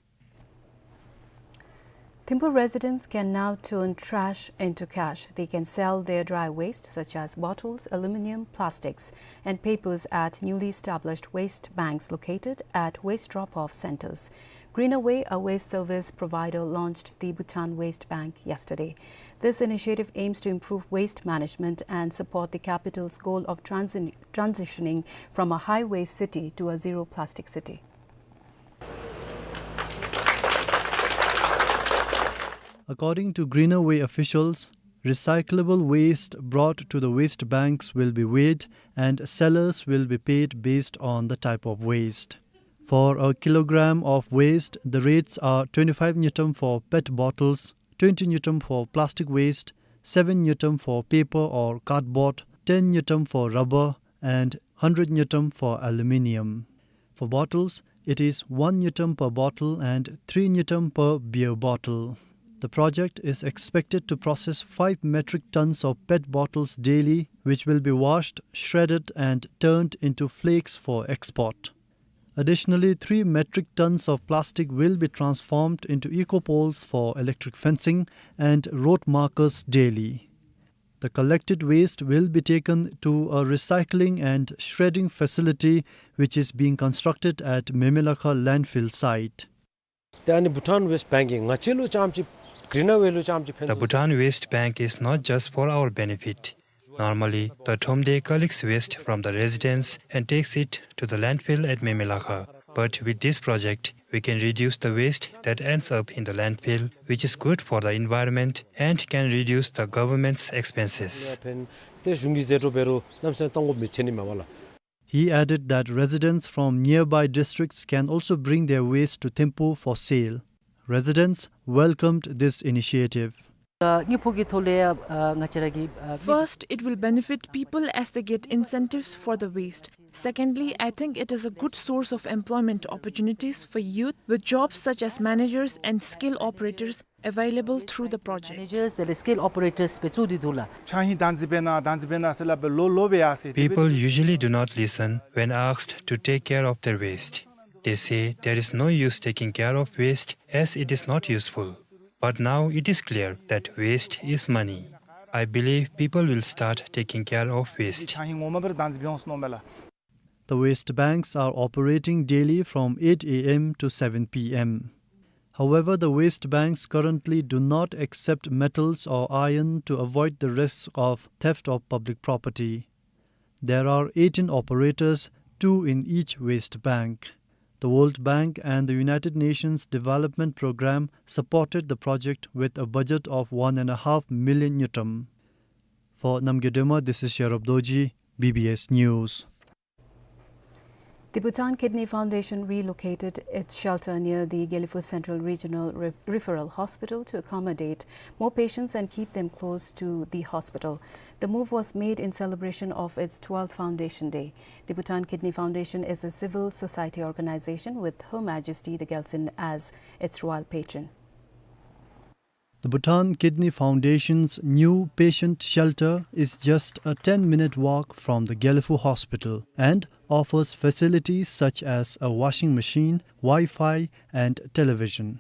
Thimphu residents can now turn trash into cash. They can sell their dry waste, such as bottles, aluminum, plastics, and papers, at newly established waste banks located at waste drop-off centers. Greenaway, a waste service provider, launched the Bhutan Waste Bank yesterday. This initiative aims to improve waste management and support the capital's goal of transi-, transitioning from a high waste city to a zero plastic city. According to Greenaway officials, recyclable waste brought to the waste banks will be weighed and sellers will be paid based on the type of waste. For a kilogram of waste, the rates are twenty-five ngultrum for pet bottles, twenty ngultrum for plastic waste, seven ngultrum for paper or cardboard, ten ngultrum for rubber, and hundred ngultrum for aluminium. For bottles, it is one ngultrum per bottle and three ngultrum per beer bottle. The project is expected to process five metric tons of pet bottles daily, which will be washed, shredded, and turned into flakes for export. Additionally, three metric tons of plastic will be transformed into eco-poles for electric fencing and road markers daily. The collected waste will be taken to a recycling and shredding facility which is being constructed at Memelakha landfill site. ཏེ་ཨ་ནི་བྷུ་ཊཱན་ཝེསཊ་བེངཀ་གིས་ང་བཅས་ལུ་རྐྱངམ་གཅིག་གྲུབ་ནི་ཝེ་ལུ་རྐྱངམ་གཅིག་ཕན་ཚུན། The Bhutan Waste Bank is not just for our benefit. Normally, the Thomde collects waste from the residents and takes it to the landfill at Memelakha. But with this project, we can reduce the waste that ends up in the landfill, which is good for the environment and can reduce the government's expenses. ཏེ་གཞུང་གི་ཟད་འགྲོ་འབད་རུང་གནམ་མེད་ས་མེད་གཏང་དགོཔ་མི་འཚོལ་ནི་མས་པ་ལགས། He added that residents from nearby districts can also bring their waste to Thimphu for sale. Residents welcomed this initiative. ཨ་དངོས་པོ་གི་ཐོག་ལས་ཨ་ང་བཅས་ར་གི་ཨ་First, it will benefit people as they get incentives for the waste. Secondly, I think it is a good source of employment opportunities for youth, with jobs such as managers and skill operators available through the project. Managers དེ་ལས་skill operators སྦེ་བཙུགས་ཏེ་འདུག་ལགས། ཆ་ཧིང་བདག་འཛིན་འབད་གནང་བདག་འཛིན་འབད་གནང་ཟེར་སླབ་སྦེ་ལོ་ལོ་སྦེ་ཡར་སོ་ཡི། People usually do not listen when asked to take care of their waste. They say there is no use taking care of waste as it is not useful. But now it is clear that waste is money. I believe people will start taking care of waste. ཆ་ཧིང་ངོ་མ་སྦེ་ར་བདག་འཛིན་འབད་འོང་ཟེར་མནོཝ་མས་ལགས། The waste banks are operating daily from eight A M to seven P M. However, the waste banks currently do not accept metals or iron to avoid the risk of theft of public property. There are eighteen operators, two in each waste bank. The World Bank and the United Nations Development Programme supported the project with a budget of one and a half million ngultrum. For Namgay Dema, this is Sherab Dorji, B B S News. The Bhutan Kidney Foundation relocated its shelter near the Gelephu Central Regional Re-, Referral Hospital to accommodate more patients and keep them close to the hospital. The move was made in celebration of its twelfth Foundation Day. The Bhutan Kidney Foundation is a civil society organization with Her Majesty the Gyaltsuen as its royal patron. The Bhutan Kidney Foundation's new patient shelter is just a ten-minute walk from the Gelephu Hospital and offers facilities such as a washing machine, Wi-Fi, and television.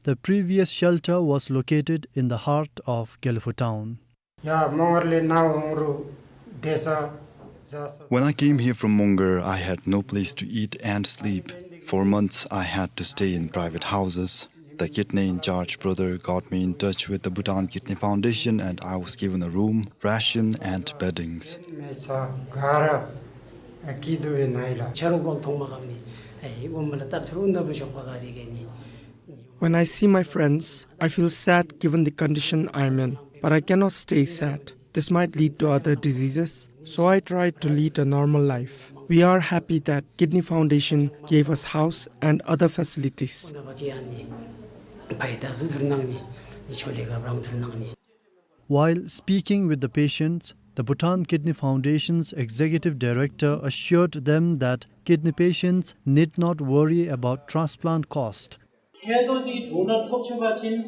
The previous shelter was located in the heart of Gelephu town. ཡ་མོང་སྒར་ལས་ནཱ་འོང་རུང་བསྡད་ས་བཟའ་ས། When I came here from Mongar, I had no place to eat and sleep. For months, I had to stay in private houses. The kidney in charge brother got me in touch with the Bhutan Kidney Foundation, and I was given a room, ration, and beddings. མེད་ས་ག་ར་སྐྱིད་སྡུག་ཡིན་ན་ཡིན་ལ། ཆ་རོགས་པ་མཐོང་མ་ཁམ་ནི་ཨེ་འོ་མ་ལ་སྟབས་ཐུར་འུ་ན་བུ་ཤོག་ག་ག་དེ་ག་ནི། When I see my friends, I feel sad given the condition I am in. But I cannot stay sad. This might lead to other diseases, so I try to lead a normal life. We are happy that Kidney Foundation gave us house and other facilities. འོ་ན་བ་ཀི་ཨ་ནི་ཕའི་ད་ཟུ་ཐུར་ནང་ནི་ནི་ཆོ་ལེ་ག་བྲང་ཐུར་ནང་ནི། While speaking with the patients, the Bhutan Kidney Foundation's executive director assured them that kidney patients need not worry about transplant cost. ཁེ་ཏོ་དེ་ཌོ་ནར་ཐོབ་ཆོག་པ་ཅིན་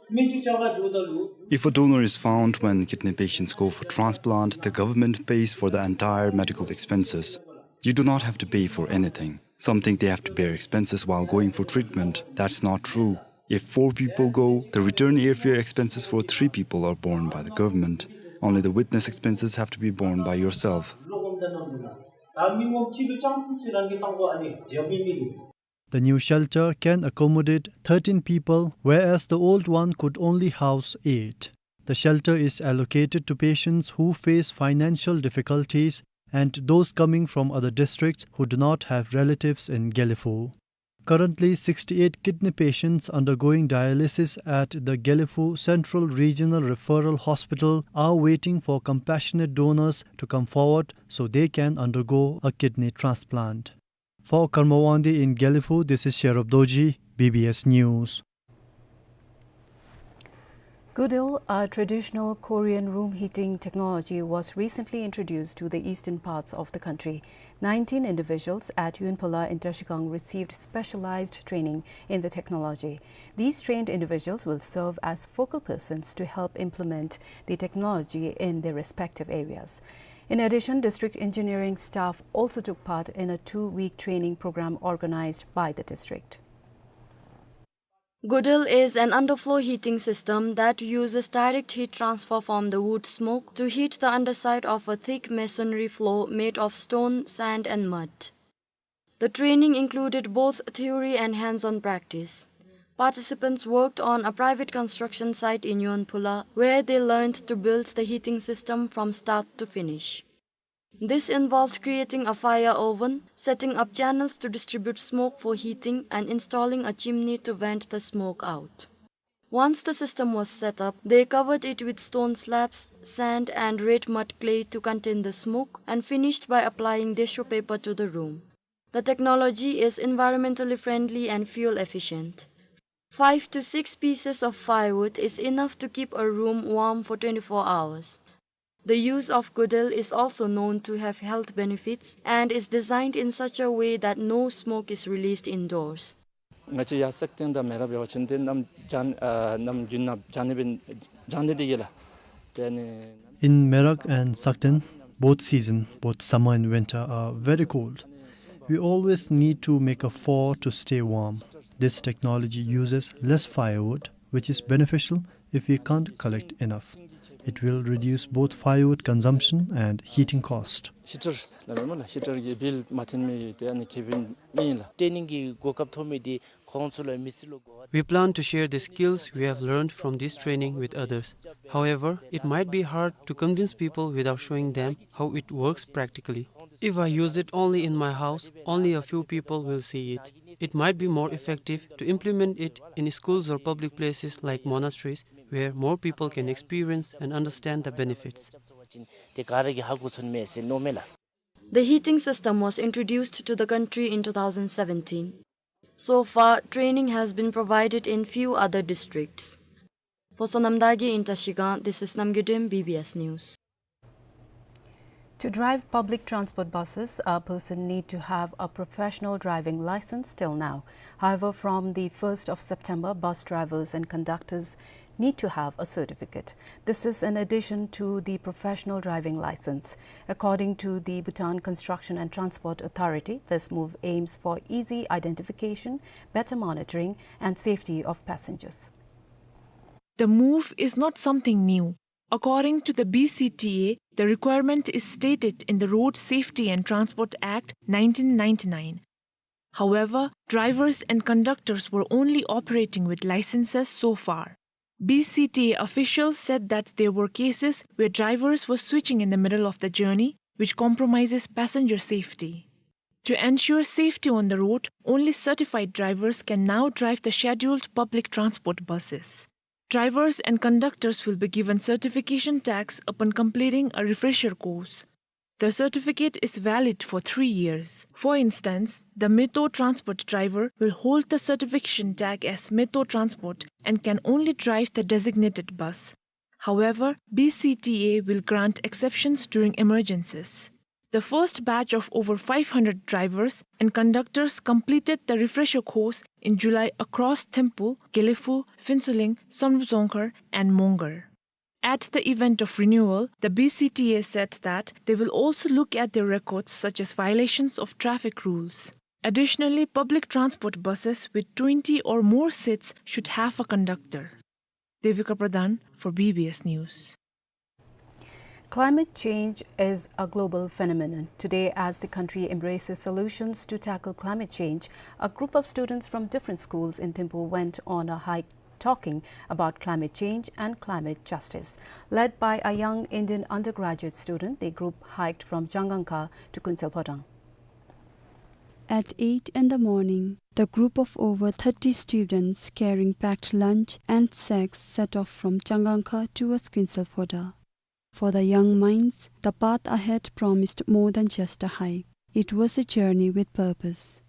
མི་ཅུ་ཅ་ག་ཇུ་ད་ལུ། If a donor is found when kidney patients go for transplant, the government pays for the entire medical expenses. You do not have to pay for anything. Some think they have to bear expenses while going for treatment. That's not true. If four people go, the return airfare expenses for three people are borne by the government. Only the witness expenses have to be borne by yourself. The new shelter can accommodate thirteen people, whereas the old one could only house eight. The shelter is allocated to patients who face financial difficulties and those coming from other districts who do not have relatives in Gelephu. Currently, sixty-eight kidney patients undergoing dialysis at the Gelephu Central Regional Referral Hospital are waiting for compassionate donors to come forward so they can undergo a kidney transplant. For Karma Wangdi in Gelephu, this is Sherab Dorji, B B S News. Goodil, a traditional Korean room heating technology, was recently introduced to the eastern parts of the country. Nineteen individuals at Yunpula in Trashigang received specialized training in the technology. These trained individuals will serve as focal persons to help implement the technology in their respective areas. In addition, district engineering staff also took part in a two-week training program organized by the district. Goodil is an underfloor heating system that uses direct heat transfer from the wood smoke to heat the underside of a thick masonry floor made of stone, sand, and mud. The training included both theory and hands-on practice. Participants worked on a private construction site in Yonpula, where they learned to build the heating system from start to finish. This involved creating a fire oven, setting up channels to distribute smoke for heating, and installing a chimney to vent the smoke out. Once the system was set up, they covered it with stone slabs, sand, and red mud clay to contain the smoke, and finished by applying tissue paper to the room. The technology is environmentally friendly and fuel efficient. Five to six pieces of firewood is enough to keep a room warm for twenty-four hours. The use of Goodil is also known to have health benefits and is designed in such a way that no smoke is released indoors. ང་བཅས་ཡར་སག་སྟེང་དང་མེ་རག་འབད་བ་ཅིན་ཏེ་གནམ་བྱཱར་ཨ་གནམ་དགུན་ནང་བྱཱར་ནི་འབད་བྱཱར་ནི་དེ་གིས་ལགས། ཏེ་ཨ་ནི། In Merak and Sakten, both season, both summer and winter, are very cold. We always need to make a fire to stay warm. This technology uses less firewood, which is beneficial if we can't collect enough. It will reduce both firewood consumption and heating cost. ཧི་ཊར་ལགས་མེན་ན་ལགས། ཧི་ཊར་གྱི་བིལ་མ་འཐེན་མི་ཏེ་ཨ་ནི་ཁེ་ཕན་ཨིན་ལགས། ཊེ་ནིང་གི་གོ་སྐབས་ཐོབ་མི་འདི་ཁོང་ཚུ་ལུ་མི་སེར་ལུ་གོ་བ། We plan to share the skills we have learned from this training with others. However, it might be hard to convince people without showing them how it works practically. If I use it only in my house, only a few people will see it. It might be more effective to implement it in schools or public places like monasteries, where more people can experience and understand the benefits. ཅིན་ཏེ་ག་ར་གིས་ཧ་གོ་ཚུགས་ནི་མས་ཟེར་མནོཝ་མས་ལགས། The heating system was introduced to the country in two thousand seventeen. So far, training has been provided in few other districts. For Sonam Dagi in Trashigang, this is Namgay Dem, B B S News. To drive public transport buses, a person need to have a professional driving license till now. However, from the first of September, bus drivers and conductors need to have a certificate. This is in addition to the professional driving license. According to the Bhutan Construction and Transport Authority, this move aims for easy identification, better monitoring, and safety of passengers. The move is not something new. According to the B C T A, the requirement is stated in the Road Safety and Transport Act nineteen ninety-nine. However, drivers and conductors were only operating with licenses so far. B C T A officials said that there were cases where drivers were switching in the middle of the journey, which compromises passenger safety. To ensure safety on the road, only certified drivers can now drive the scheduled public transport buses. Drivers and conductors will be given certification tags upon completing a refresher course. The certificate is valid for three years. For instance, the Meto transport driver will hold the certification tag as Meto transport and can only drive the designated bus. However, B C T A will grant exceptions during emergencies. The first batch of over five hundred drivers and conductors completed the refresher course in July across Thimphu, Gelephu, Phuentsholing, Sonphu Jongkhar, and Mongar. At the event of renewal, the B C T A said that they will also look at their records, such as violations of traffic rules. Additionally, public transport buses with twenty or more seats should have a conductor. Devika Pradhan for B B S News. Climate change is a global phenomenon. Today, as the country embraces solutions to tackle climate change, a group of students from different schools in Thimphu went on a hike talking about climate change and climate justice. Led by a young Indian undergraduate student, the group hiked from Changangkha to Kuensel Phodrang. At eight in the morning, the group of over thirty students carrying packed lunch and sacks set off from Changangkha towards Kuensel Phodrang. For the young minds, the path ahead promised more than just a hike. It was a journey with purpose.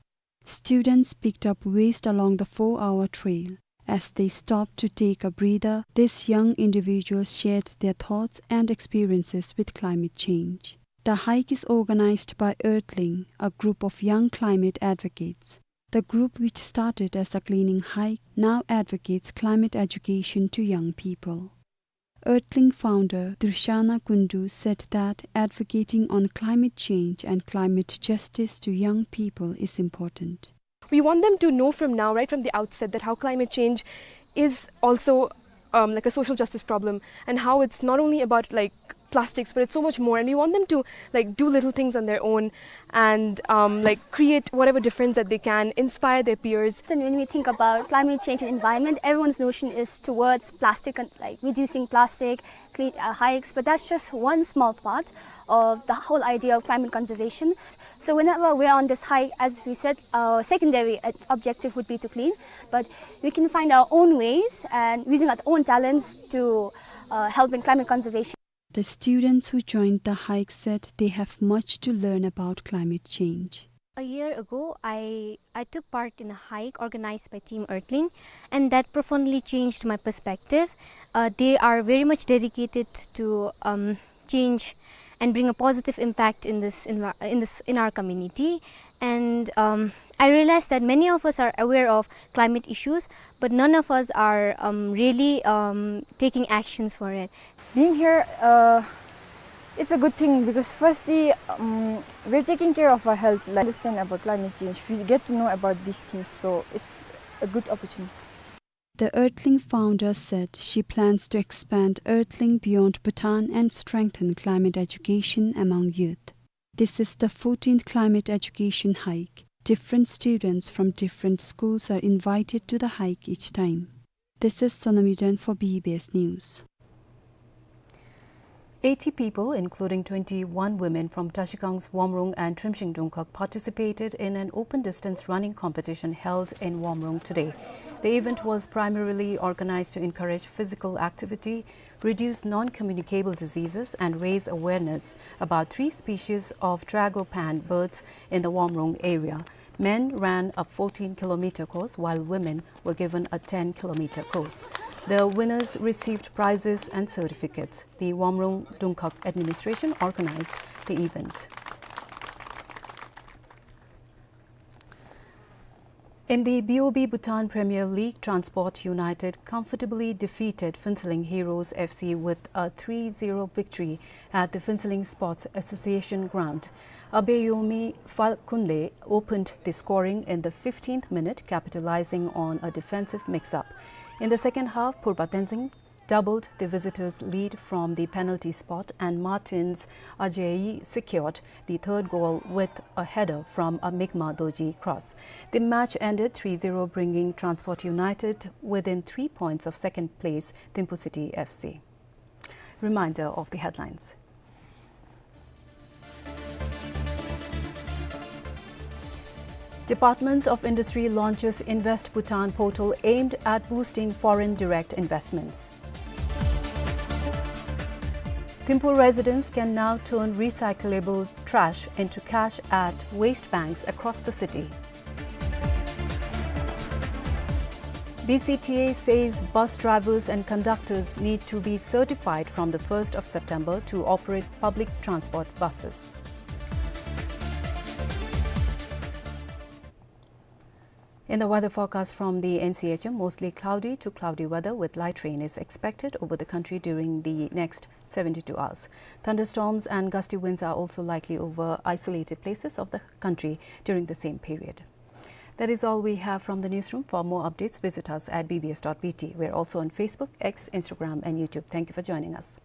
Students picked up waste along the four-hour trail. As they stopped to take a breather, these young individuals shared their thoughts and experiences with climate change. The hike is organized by Earthling, a group of young climate advocates. The group, which started as a cleaning hike, now advocates climate education to young people. Earthling founder Drishana Kundu said that advocating on climate change and climate justice to young people is important. We want them to know from now, right from the outset, that how climate change is also, um, like, a social justice problem, and how it's not only about, like, plastics, but it's so much more. And we want them to, like, do little things on their own and, um, like, create whatever difference that they can, inspire their peers. And when we think about climate change and environment, everyone's notion is towards plastic and, like, reducing plastic, clean, uh, hikes, but that's just one small part of the whole idea of climate conservation. So whenever we're on this hike, as we said, our secondary, uh, objective would be to clean, but we can find our own ways and using our own talents to, uh, help in climate conservation. The students who joined the hike said they have much to learn about climate change. A year ago, I, I took part in a hike organized by Team Earthling, and that profoundly changed my perspective. Uh, they are very much dedicated to, um, change and bring a positive impact in this envi-, in this, in our community. And, um, I realized that many of us are aware of climate issues, but none of us are, um, really, um, taking actions for it. Being here, uh, it's a good thing because firstly, um, we're taking care of our health, like, understand about climate change. We get to know about these things, so it's a good opportunity. The Earthling founder said she plans to expand Earthling beyond Bhutan and strengthen climate education among youth. This is the fourteenth climate education hike. Different students from different schools are invited to the hike each time. This is Sonam Yuden for B B S News. Eighty people, including twenty-one women from Trashigang's Wamrung and Trimshing Dungkhag, participated in an open distance running competition held in Wamrung today. The event was primarily organized to encourage physical activity, reduce non-communicable diseases, and raise awareness about three species of tragopan birds in the Wamrung area. Men ran a fourteen kilometer course, while women were given a ten kilometer course. The winners received prizes and certificates. The Wamrung Dungkhag administration organized the event. In the B O B Bhutan Premier League, Transport United comfortably defeated Phuentsholing Heroes F C with a three zero victory at the Phuentsholing Sports Association ground. Abeyomi Falkunle opened the scoring in the fifteenth minute, capitalizing on a defensive mix-up. In the second half, Phurba Tenzing doubled the visitors' lead from the penalty spot, and Martins Ajayi secured the third goal with a header from a Mikma Dorji cross. The match ended three zero, bringing Transport United within three points of second place, Thimphu City F C. Reminder of the headlines. Department of Industry launches Invest Bhutan portal aimed at boosting foreign direct investments. Thimphu residents can now turn recyclable trash into cash at waste banks across the city. B C T A says bus drivers and conductors need to be certified from the first of September to operate public transport buses. In the weather forecast from the N C H M, mostly cloudy to cloudy weather with light rain is expected over the country during the next seventy-two hours. Thunderstorms and gusty winds are also likely over isolated places of the country during the same period. That is all we have from the newsroom. For more updates, visit us at B B S dot B T. We're also on Facebook, X, Instagram, and YouTube. Thank you for joining us.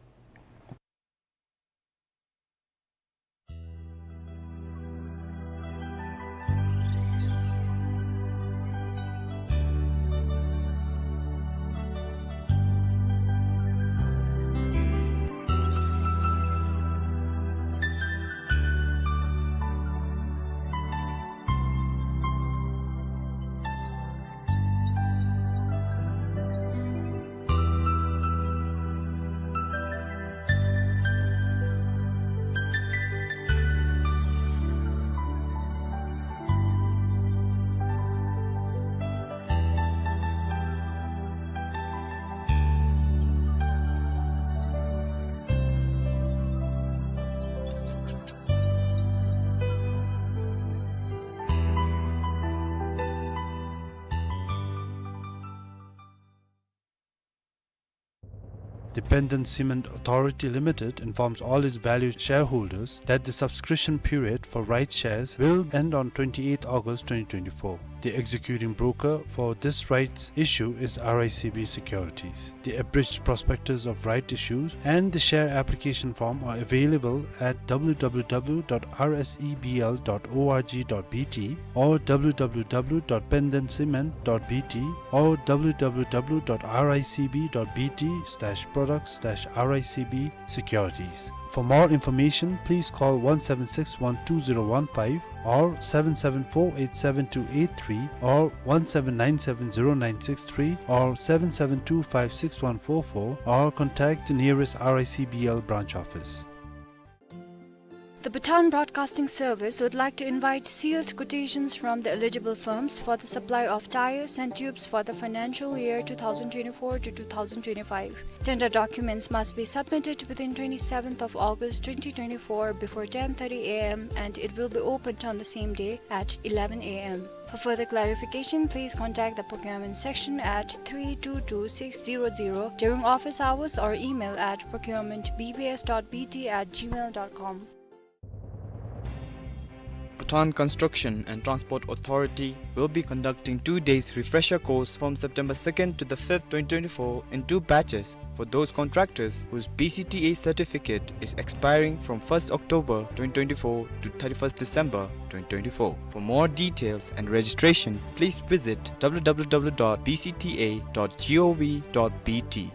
The Pendent Cement Authority Limited informs all its valued shareholders that the subscription period for rights shares will end on twenty-eighth August twenty twenty-four. The executing broker for this rights issue is R I C B Securities. The abridged prospectus of right issues and the share application form are available at W W W dot R S E B L dot O R G dot B T or W W W dot pendent cement dot B T or W W W dot R I C B dot B T slash products slash R I C B securities. For more information, please call one seven six one two zero one five or seven seven four eight seven two eight three or one seven nine seven zero nine six three or seven seven two five six one four four or contact the nearest R I C B L branch office. The Bhutan Broadcasting Service would like to invite sealed quotations from the eligible firms for the supply of tyres and tubes for the financial year two thousand twenty-four to two thousand twenty-five. Tender documents must be submitted within twenty-seventh of August twenty twenty-four before ten thirty A M, and it will be opened on the same day at eleven A M. For further clarification, please contact the procurement section at three two two six zero zero during office hours or email at procurement B B S dot B T at gmail dot com. Bhutan Construction and Transport Authority will be conducting two days refresher course from September second to the fifth, twenty twenty-four in two batches for those contractors whose B C T A certificate is expiring from first October twenty twenty-four to thirty-first December twenty twenty-four. For more details and registration, please visit W W W dot B C T A dot gov dot B T.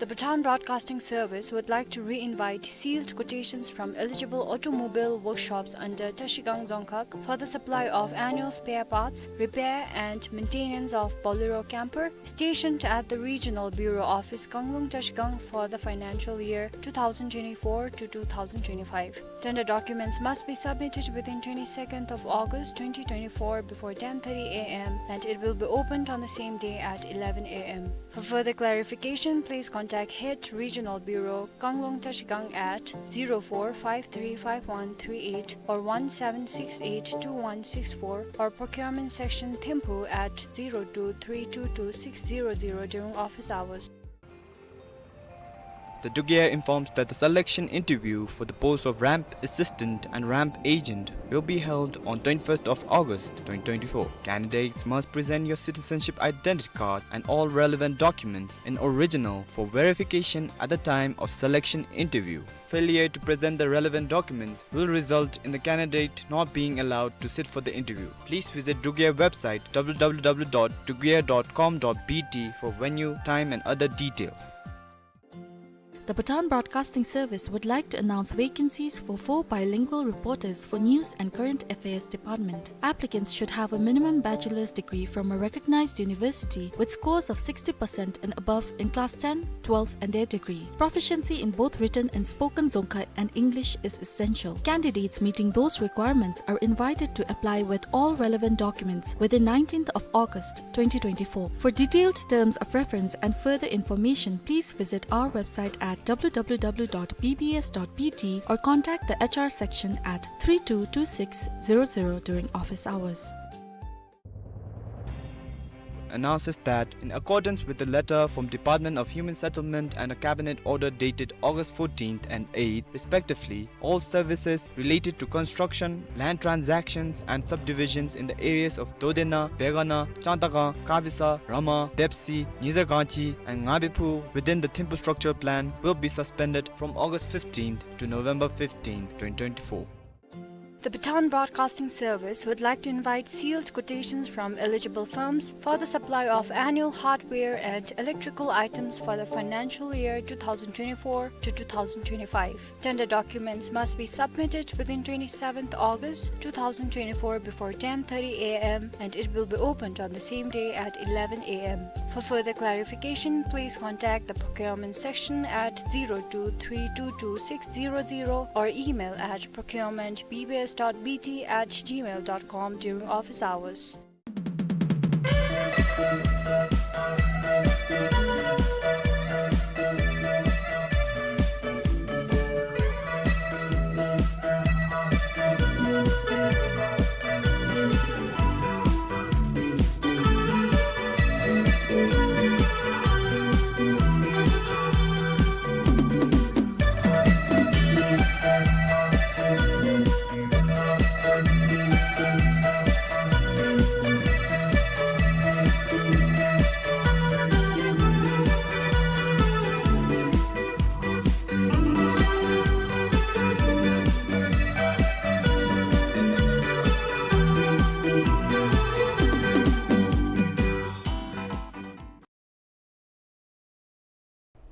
The Bhutan Broadcasting Service would like to re-invite sealed quotations from eligible automobile workshops under Trashigang Dzongkhag for the supply of annual spare parts, repair and maintenance of Bolero camper stationed at the Regional Bureau Office, Kanglung, Trashigang for the financial year two thousand twenty-four to two thousand twenty-five. Tender documents must be submitted within twenty-second of August twenty twenty-four before ten thirty A M and it will be opened on the same day at eleven A M. For further clarification, please contact Head Regional Bureau, Kanglung, Trashigang at zero four five three five one three eight or one seven six eight two one six four or Procurement Section, Thimphu at zero two three two two six zero zero during office hours. The Dugye informs that the selection interview for the post of ramp assistant and ramp agent will be held on twenty-first of August twenty twenty-four. Candidates must present your citizenship identity card and all relevant documents in original for verification at the time of selection interview. Failure to present the relevant documents will result in the candidate not being allowed to sit for the interview. Please visit Dugye website w w w dot dugye dot com dot b t for venue, time and other details. The Bhutan Broadcasting Service would like to announce vacancies for four bilingual reporters for News and Current Affairs Department. Applicants should have a minimum bachelor's degree from a recognized university with scores of sixty percent and above in class ten, twelve and their degree. Proficiency in both written and spoken Dzongkha and English is essential. Candidates meeting those requirements are invited to apply with all relevant documents within nineteenth of August twenty twenty-four. For detailed terms of reference and further information, please visit our website at w w w dot b b s dot b t or contact the H R section at three two two six zero zero during office hours. Announces that, in accordance with the letter from Department of Human Settlement and a cabinet order dated August fourteenth and eighth, respectively, all services related to construction, land transactions, and subdivisions in the areas of Dodena, Begana, Chantagang, Kabisa, Rama, Depsi, Nizargangchi, and Ngabiphu within the Thimphu Structure Plan will be suspended from August fifteenth to November fifteenth, twenty twenty-four. The Bhutan Broadcasting Service would like to invite sealed quotations from eligible firms for the supply of annual hardware and electrical items for the financial year two thousand twenty-four to two thousand twenty-five. Tender documents must be submitted within twenty-seventh August two thousand twenty-four before ten thirty A M and it will be opened on the same day at eleven A M. For further clarification, please contact the procurement section at zero two three two two six zero zero or email at procurement b b s dot b t at gmail dot com during office hours.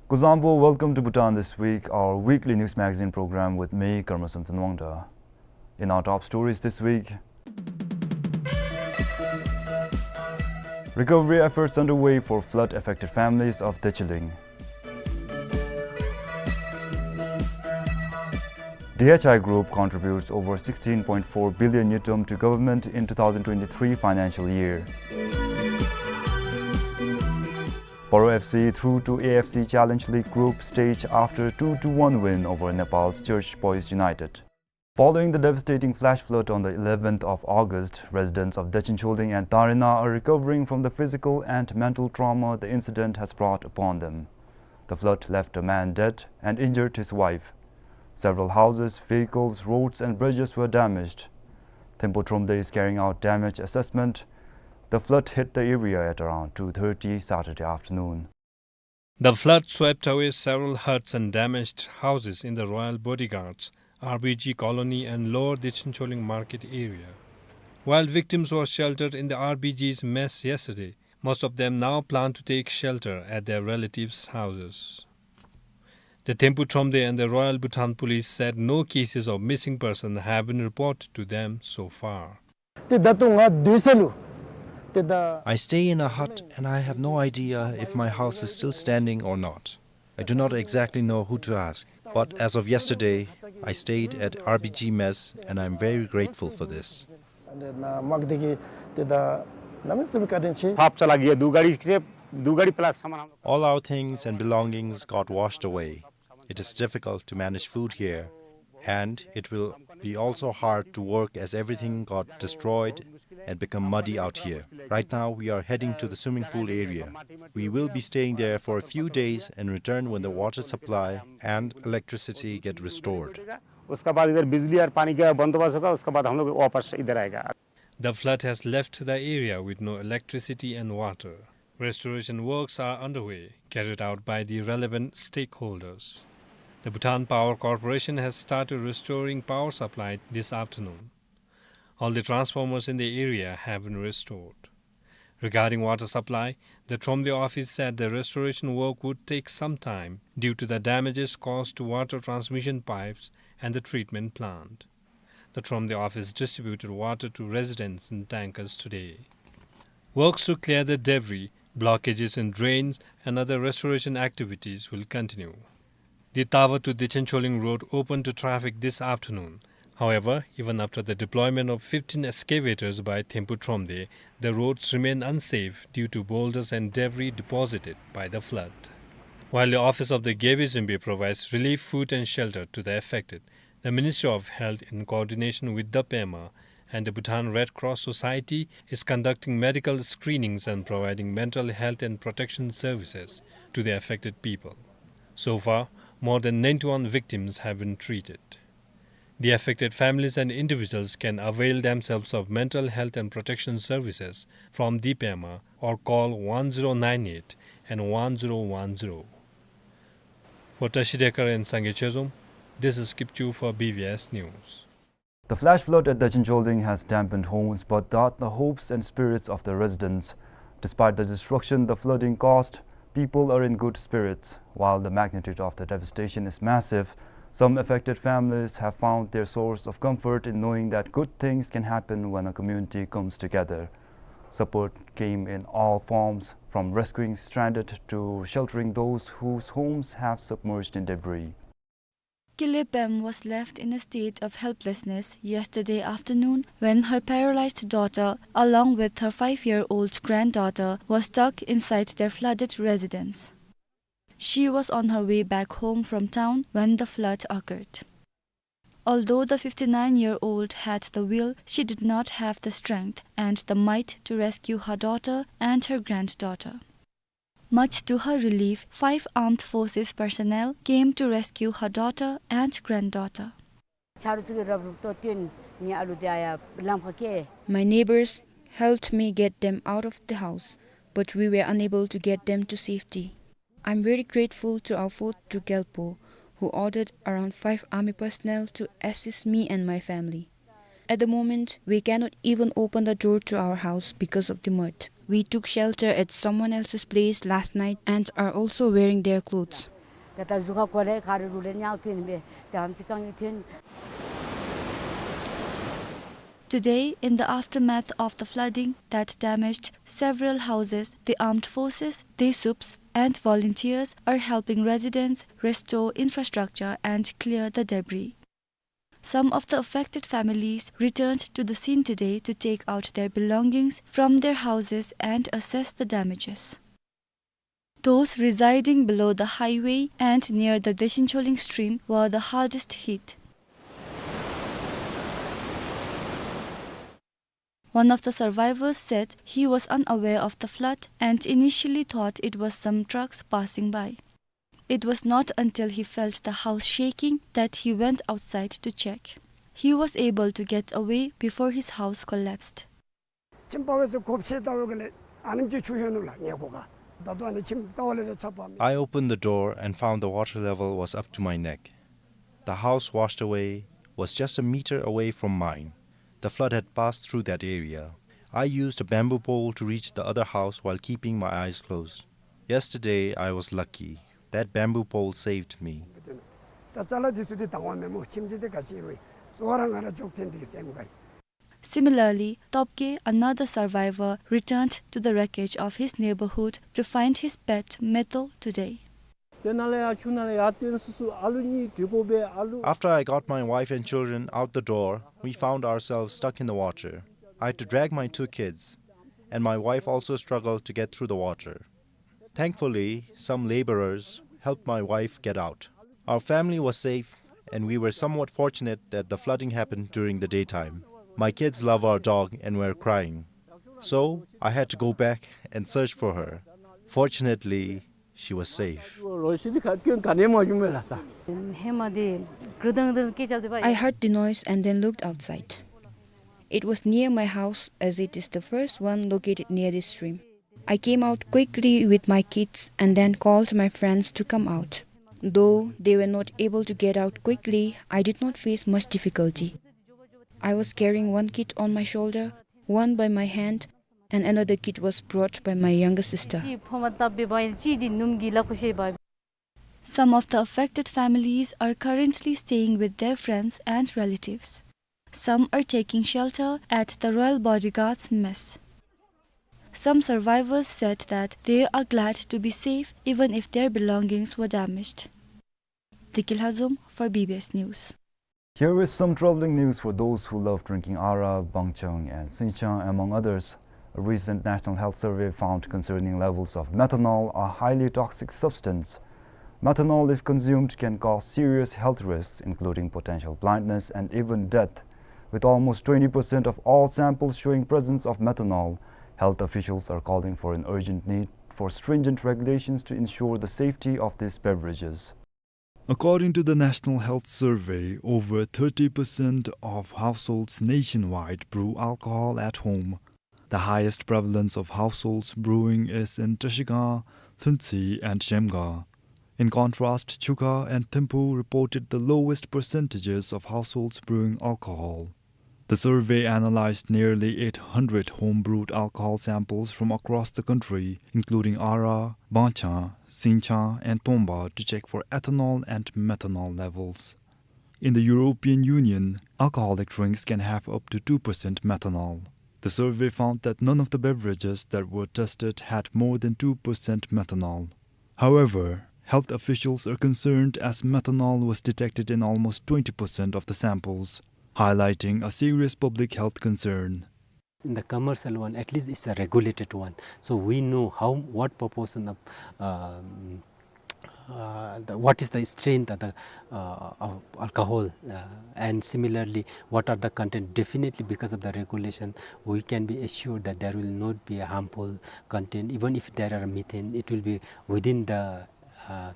Kuzuzangpo, welcome to Bhutan This Week, our weekly news magazine program with me, Karmasum Thanwangda. In our top stories this week, recovery efforts underway for flood-affected families of Dechiling. D H I Group contributes over sixteen point four billion ngultrum to government in two thousand twenty-three financial year. Paro F C through to A F C Challenge League group stage after two to one win over Nepal's Church Boys United. Following the devastating flash flood on the eleventh of August, residents of Dechen Choling and Tarina are recovering from the physical and mental trauma the incident has brought upon them. The flood left a man dead and injured his wife. Several houses, vehicles, roads and bridges were damaged. Thimphu Thromde is carrying out damage assessment. The flood hit the area at around two thirty Saturday afternoon. The flood swept away several huts and damaged houses in the Royal Bodyguards, R B G Colony and Lower Dechen Choling Market area. While victims were sheltered in the R B G's mess yesterday, most of them now plan to take shelter at their relatives' houses. The Thimphu Thromde and the Royal Bhutan Police said no cases of missing person have been reported to them so far. ཏེ་ད་ལྟོ་ང་སྡོད་ས་ལུ་ཏེ་ད། I stay in a hut and I have no idea if my house is still standing or not. I do not exactly know who to ask, but as of yesterday, I stayed at R B G mess and I'm very grateful for this. ཨ་ནི་ནཱ་དམག་སྡེ་གིས་ཏེ་ད་གནམ་མེད་ས་མེད་བཀའ་དྲིན་ཆེ། भाप चला गया, दो गाड़ी से, दो गाड़ी plus सामान हम लोग All our things and belongings got washed away. It is difficult to manage food here, and it will be also hard to work as everything got destroyed and become muddy out here. Right now, we are heading to the swimming pool area. We will be staying there for a few days and return when the water supply and electricity get restored. उसका बाद इधर बिजली और पानी का बंदोबस्त होगा, उसके बाद हम लोग वापस इधर आएगा। The flood has left the area with no electricity and water. Restoration works are underway, carried out by the relevant stakeholders. The Bhutan Power Corporation has started restoring power supply this afternoon. All the transformers in the area have been restored. Regarding water supply, the Thromde office said the restoration work would take some time due to the damages caused to water transmission pipes and the treatment plant. The Thromde office distributed water to residents in tankers today. Works to clear the debris, blockages in drains, and other restoration activities will continue. The Tava to Dechen Choling road opened to traffic this afternoon. However, even after the deployment of fifteen excavators by Thimphu Thromde, the roads remain unsafe due to boulders and debris deposited by the flood. While the office of the Gyebe Zunbe provides relief, food and shelter to the affected, the Ministry of Health, in coordination with the Pema and the Bhutan Red Cross Society, is conducting medical screenings and providing mental health and protection services to the affected people. So far, more than ninety-one victims have been treated. The affected families and individuals can avail themselves of mental health and protection services from the Pema or call one zero nine eight and one zero one zero. For Tashi Dekar and Sangay Chezom, this is Kipchu for B V S News. The flash flood at Dechen Choling has dampened homes but not the hopes and spirits of the residents. Despite the destruction the flooding caused, people are in good spirits. While the magnitude of the devastation is massive, some affected families have found their source of comfort in knowing that good things can happen when a community comes together. Support came in all forms, from rescuing stranded to sheltering those whose homes have submerged in debris. Kile Pem was left in a state of helplessness yesterday afternoon when her paralyzed daughter, along with her five-year-old granddaughter, was stuck inside their flooded residence. She was on her way back home from town when the flood occurred. Although the fifty-nine-year-old had the will, she did not have the strength and the might to rescue her daughter and her granddaughter. Much to her relief, five armed forces personnel came to rescue her daughter and granddaughter. ཆ་རུ་ཚུགས་རབ་རུབ་ཏོ་སྟོན་ནི་ཨ་ལུ་དེ་ཨ་ཡ་ལམ་ཁ་ཁེ། My neighbors helped me get them out of the house, but we were unable to get them to safety. I'm very grateful to our fourth Druk Gyalpo, who ordered around five army personnel to assist me and my family. At the moment, we cannot even open the door to our house because of the mud. We took shelter at someone else's place last night and are also wearing their clothes. ད་ད་གཟུགས་ཁར་གོ་ལེ་ག་རེ་རུ་ལེ་ཉག་ཁུན་མེ་ད་ཧམ་ཅི་གང་ཡི་ཐོན། Today, in the aftermath of the flooding that damaged several houses, the armed forces, DESUPs, and volunteers are helping residents restore infrastructure and clear the debris. Some of the affected families returned to the scene today to take out their belongings from their houses and assess the damages. Those residing below the highway and near the Dechen Choling stream were the hardest hit. One of the survivors said he was unaware of the flood and initially thought it was some trucks passing by. It was not until he felt the house shaking that he went outside to check. He was able to get away before his house collapsed. ཁྱིམ་པ་བས་སུ་གོ་ཕྱེ་ལྟ་བུ་གི་ལས་ཨ་ནེམ་ཅིག་ཆུ་ཡོད་ནུག་ལགས། ངེའི་སྒོ་ཁར་ད་ལྟོ་ཨ་ནི་ཁྱིམ་རྩ་བ་ལས་ར་ཆགས་པ་མེད། I opened the door and found the water level was up to my neck. The house washed away was just a meter away from mine. The flood had passed through that area. I used a bamboo pole to reach the other house while keeping my eyes closed. Yesterday, I was lucky. That bamboo pole saved me. ད་ཅ་ལ་འདི་ཚུ་འདི་དང་བ་མེན་སྨོ། ཁྱིམ་འདི་འདི་ག་ཅི་རུང་གཙོ་བོ་ར་ང་ར་འགྱོ་ཐེན་འདི་གི་སེམས་ཁར་ཡོད། Similarly, Topke, another survivor, returned to the wreckage of his neighborhood to find his pet Meto today. ཏེ་ནཱ་ལས་ཡར་ཆུ་ནང་ལས་ཡར་བཏོན་སུ་སུ་ཨ་ལུ་གཉིས་དྲིལ་བུ་སྦེ་ཨ་ལུ། After I got my wife and children out the door, we found ourselves stuck in the water. I had to drag my two kids, and my wife also struggled to get through the water. Thankfully, some laborers helped my wife get out. Our family was safe, and we were somewhat fortunate that the flooding happened during the daytime. My kids love our dog and were crying. So, I had to go back and search for her. Fortunately, she was safe. ལོ་ཤི་འདི་ཁ་སྐྱོན་ག་ནི་མ་བྱུང་མས་ལགས་ད། ཧེ་མ་འདི་གྲུ་དང་དང་སྐད་རྐྱབ་སྟེ་འབད། I heard the noise and then looked outside. It was near my house, as it is the first one located near this stream. I came out quickly with my kids and then called my friends to come out. Though they were not able to get out quickly, I did not face much difficulty. I was carrying one kid on my shoulder, one by my hand, and another kid was brought by my younger sister. ཅིག་ཕོ་མ་བཏབ་སྦེ་འབད་ཅིག་འདི་སྣུམ་གྱིས་ལག་པ་བཤལ་འབད། Some of the affected families are currently staying with their friends and relatives. Some are taking shelter at the Royal Bodyguard's mess. Some survivors said that they are glad to be safe even if their belongings were damaged. Deki Lhazom for B B S News. Here is some troubling news for those who love drinking Ara, Bangchang, and Singchang, among others. A recent National Health Survey found concerning levels of methanol, a highly toxic substance. Methanol, if consumed, can cause serious health risks, including potential blindness and even death. With almost twenty percent of all samples showing presence of methanol, health officials are calling for an urgent need for stringent regulations to ensure the safety of these beverages. According to the National Health Survey, over thirty percent of households nationwide brew alcohol at home. The highest prevalence of households brewing is in Trashigang, Lhuentse, and Zhemgang. In contrast, Chukha and Thimphu reported the lowest percentages of households brewing alcohol. The survey analyzed nearly eight hundred home-brewed alcohol samples from across the country, including Ara, Bangchang, Singchang, and Tomba, to check for ethanol and methanol levels. In the European Union, alcoholic drinks can have up to two percent methanol. The survey found that none of the beverages that were tested had more than two percent methanol. However, health officials are concerned as methanol was detected in almost twenty percent of the samples, highlighting a serious public health concern. In the commercial one, at least it's a regulated one. So we know how, what proportion of, um, uh, the, what is the strength of the, uh, of alcohol, uh, and similarly, what are the content. Definitely, because of the regulation, we can be assured that there will not be a harmful content. Even if there are methane, it will be within the, uh,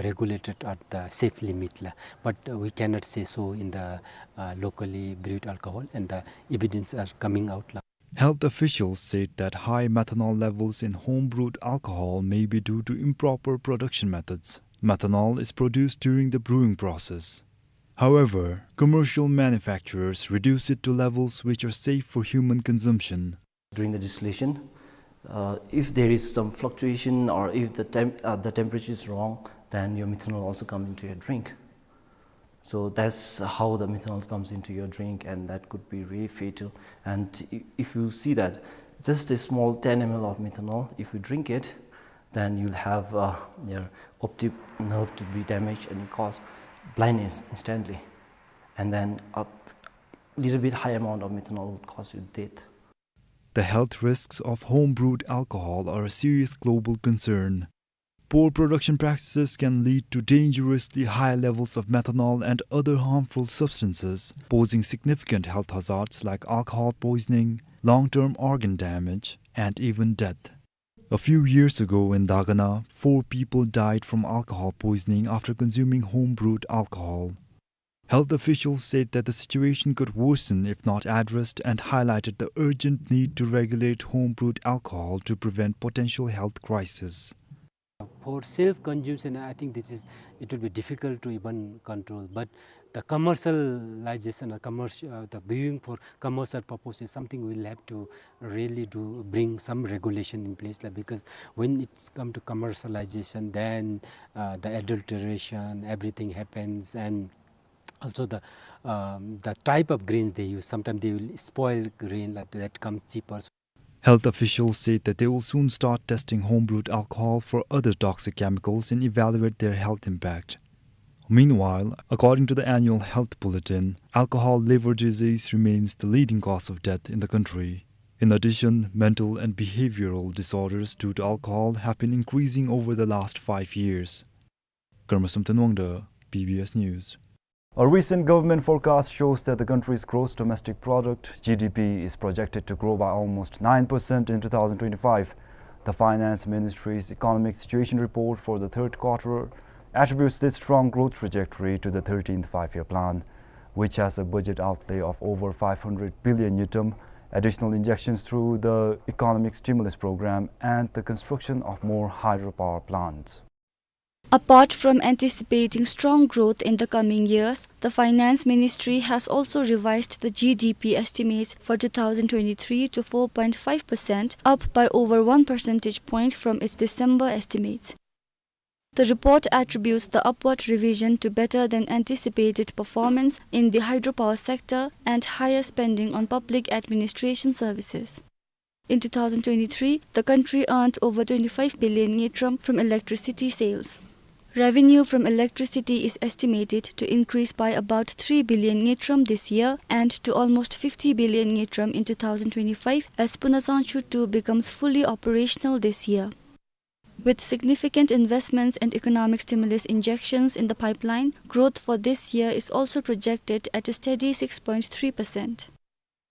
regulated at the safe limit la. But, uh, we cannot say so in the, uh, locally brewed alcohol, and the evidence are coming out la. Health officials said that high methanol levels in home-brewed alcohol may be due to improper production methods. Methanol is produced during the brewing process. However, commercial manufacturers reduce it to levels which are safe for human consumption. During the distillation, uh, if there is some fluctuation or if the temp-, uh, the temperature is wrong, then your methanol also come into your drink. So that's how the methanol comes into your drink, and that could be really fatal. And i-, if you see that just a small ten M L of methanol, if you drink it, then you'll have, uh, your optic nerve to be damaged and cause blindness instantly. And then a little bit high amount of methanol would cause you death. The health risks of home-brewed alcohol are a serious global concern. Poor production practices can lead to dangerously high levels of methanol and other harmful substances, posing significant health hazards like alcohol poisoning, long-term organ damage, and even death. A few years ago in Dagana, four people died from alcohol poisoning after consuming home-brewed alcohol. Health officials said that the situation could worsen if not addressed and highlighted the urgent need to regulate home-brewed alcohol to prevent potential health crisis. For self-consumption, I think this is, it will be difficult to even control. But the commercialization or commercial, uh, the viewing for commercial purpose is something we'll have to really do, bring some regulation in place, like, because when it's come to commercialization, then, uh, the adulteration, everything happens, and also the, um, the type of grains they use. Sometimes they will spoil grain, like, that comes cheaper. Health officials said that they will soon start testing homebrewed alcohol for other toxic chemicals and evaluate their health impact. Meanwhile, according to the annual health bulletin, alcohol liver disease remains the leading cause of death in the country. In addition, mental and behavioral disorders due to alcohol have been increasing over the last five years. Karma Samten Wangda, B B S News. A recent government forecast shows that the country's gross domestic product, G D P, is projected to grow by almost nine percent in two thousand twenty-five. The Finance Ministry's Economic Situation Report for the third quarter attributes this strong growth trajectory to the thirteenth Five-Year Plan, which has a budget outlay of over five hundred billion ngultrum, additional injections through the Economic Stimulus Program, and the construction of more hydropower plants. Apart from anticipating strong growth in the coming years, the Finance Ministry has also revised the G D P estimates for two thousand twenty-three to four point five percent, up by over one percentage point from its December estimates. The report attributes the upward revision to better than anticipated performance in the hydropower sector and higher spending on public administration services. In two thousand twenty-three, the country earned over twenty-five billion ngultrum from electricity sales. Revenue from electricity is estimated to increase by about three billion ngultrum this year and to almost fifty billion ngultrum in two thousand twenty-five, as Puna Zangcho two becomes fully operational this year. With significant investments and economic stimulus injections in the pipeline, growth for this year is also projected at a steady six point three percent.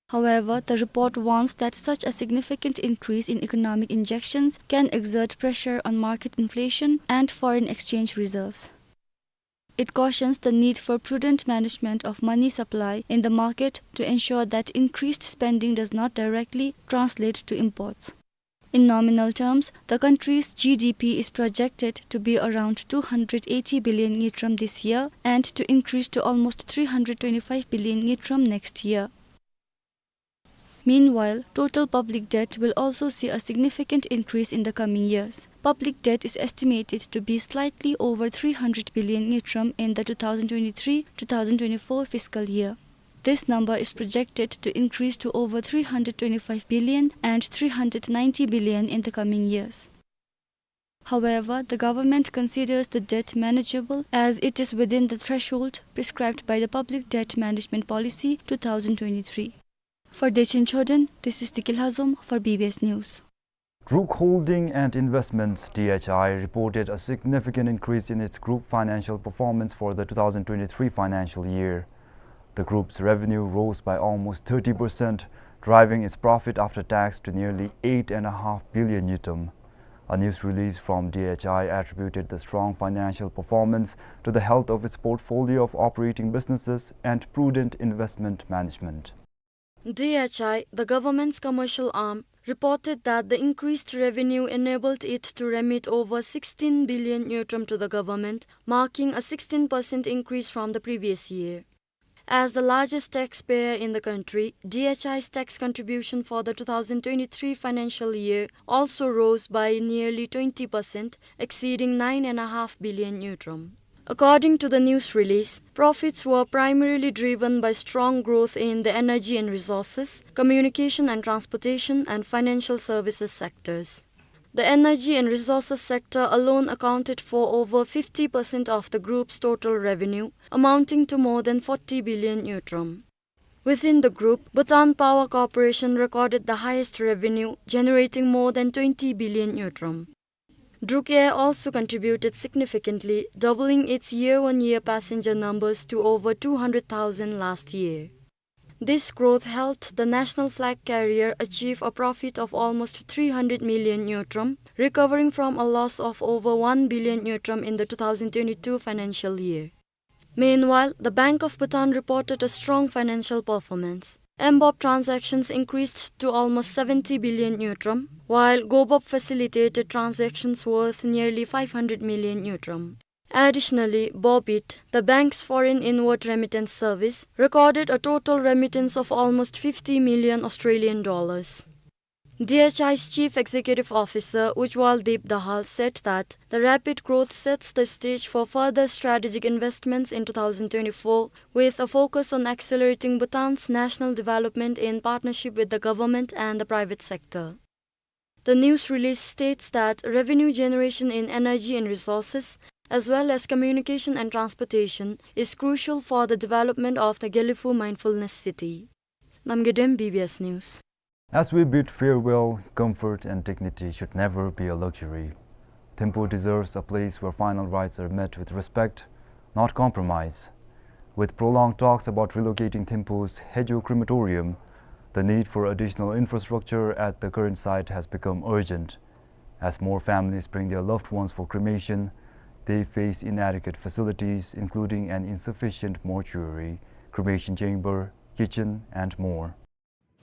However, the report warns that such a significant increase in economic injections can exert pressure on market inflation and foreign exchange reserves. It cautions the need for prudent management of money supply in the market to ensure that increased spending does not directly translate to imports. In nominal terms, the country's G D P is projected to be around two hundred eighty billion ngultrum this year and to increase to almost three hundred twenty-five billion ngultrum next year. Meanwhile, total public debt will also see a significant increase in the coming years. Public debt is estimated to be slightly over three hundred billion ngultrum in the two thousand twenty-three two thousand twenty-four fiscal year. This number is projected to increase to over three hundred twenty-five billion and three hundred ninety billion in the coming years. However, the government considers the debt manageable as it is within the threshold prescribed by the Public Debt Management Policy two thousand twenty-three. For Dechen Choden, this is Dikil Hazom for B B S News. Druk Holding and Investments, D H I, reported a significant increase in its group financial performance for the two thousand twenty-three financial year. The group's revenue rose by almost thirty percent, driving its profit after tax to nearly eight and a half billion ngultrum. A news release from D H I attributed the strong financial performance to the health of its portfolio of operating businesses and prudent investment management. D H I, the government's commercial arm, reported that the increased revenue enabled it to remit over sixteen billion ngultrum to the government, marking a sixteen percent increase from the previous year. As the largest taxpayer in the country, D H I's tax contribution for the two thousand twenty-three financial year also rose by nearly twenty percent, exceeding nine and a half billion ngultrum. According to the news release, profits were primarily driven by strong growth in the energy and resources, communication and transportation, and financial services sectors. The energy and resources sector alone accounted for over fifty percent of the group's total revenue, amounting to more than forty billion ngultrum. Within the group, Bhutan Power Corporation recorded the highest revenue, generating more than twenty billion ngultrum. Druk Air also contributed significantly, doubling its year-on-year passenger numbers to over two hundred thousand last year. This growth helped the national flag carrier achieve a profit of almost three hundred million ngultrum, recovering from a loss of over one billion ngultrum in the two thousand twenty-two financial year. Meanwhile, the Bank of Bhutan reported a strong financial performance. M BOP transactions increased to almost seventy billion ngultrum, while GoBOP facilitated transactions worth nearly five hundred million ngultrum. Additionally, BOBIT, the bank's foreign inward remittance service, recorded a total remittance of almost fifty million Australian dollars. D H I's Chief Executive Officer Ujjwal Deep Dahal said that the rapid growth sets the stage for further strategic investments in two thousand twenty-four, with a focus on accelerating Bhutan's national development in partnership with the government and the private sector. The news release states that revenue generation in energy and resources, as well as communication and transportation, is crucial for the development of the Gelephu Mindfulness City. Namgay Dem, B B S News. As we bid farewell, comfort and dignity should never be a luxury. Thimphu deserves a place where final rites are met with respect, not compromise. With prolonged talks about relocating Thimphu's Hejo crematorium, the need for additional infrastructure at the current site has become urgent. As more families bring their loved ones for cremation, they face inadequate facilities, including an insufficient mortuary, cremation chamber, kitchen, and more.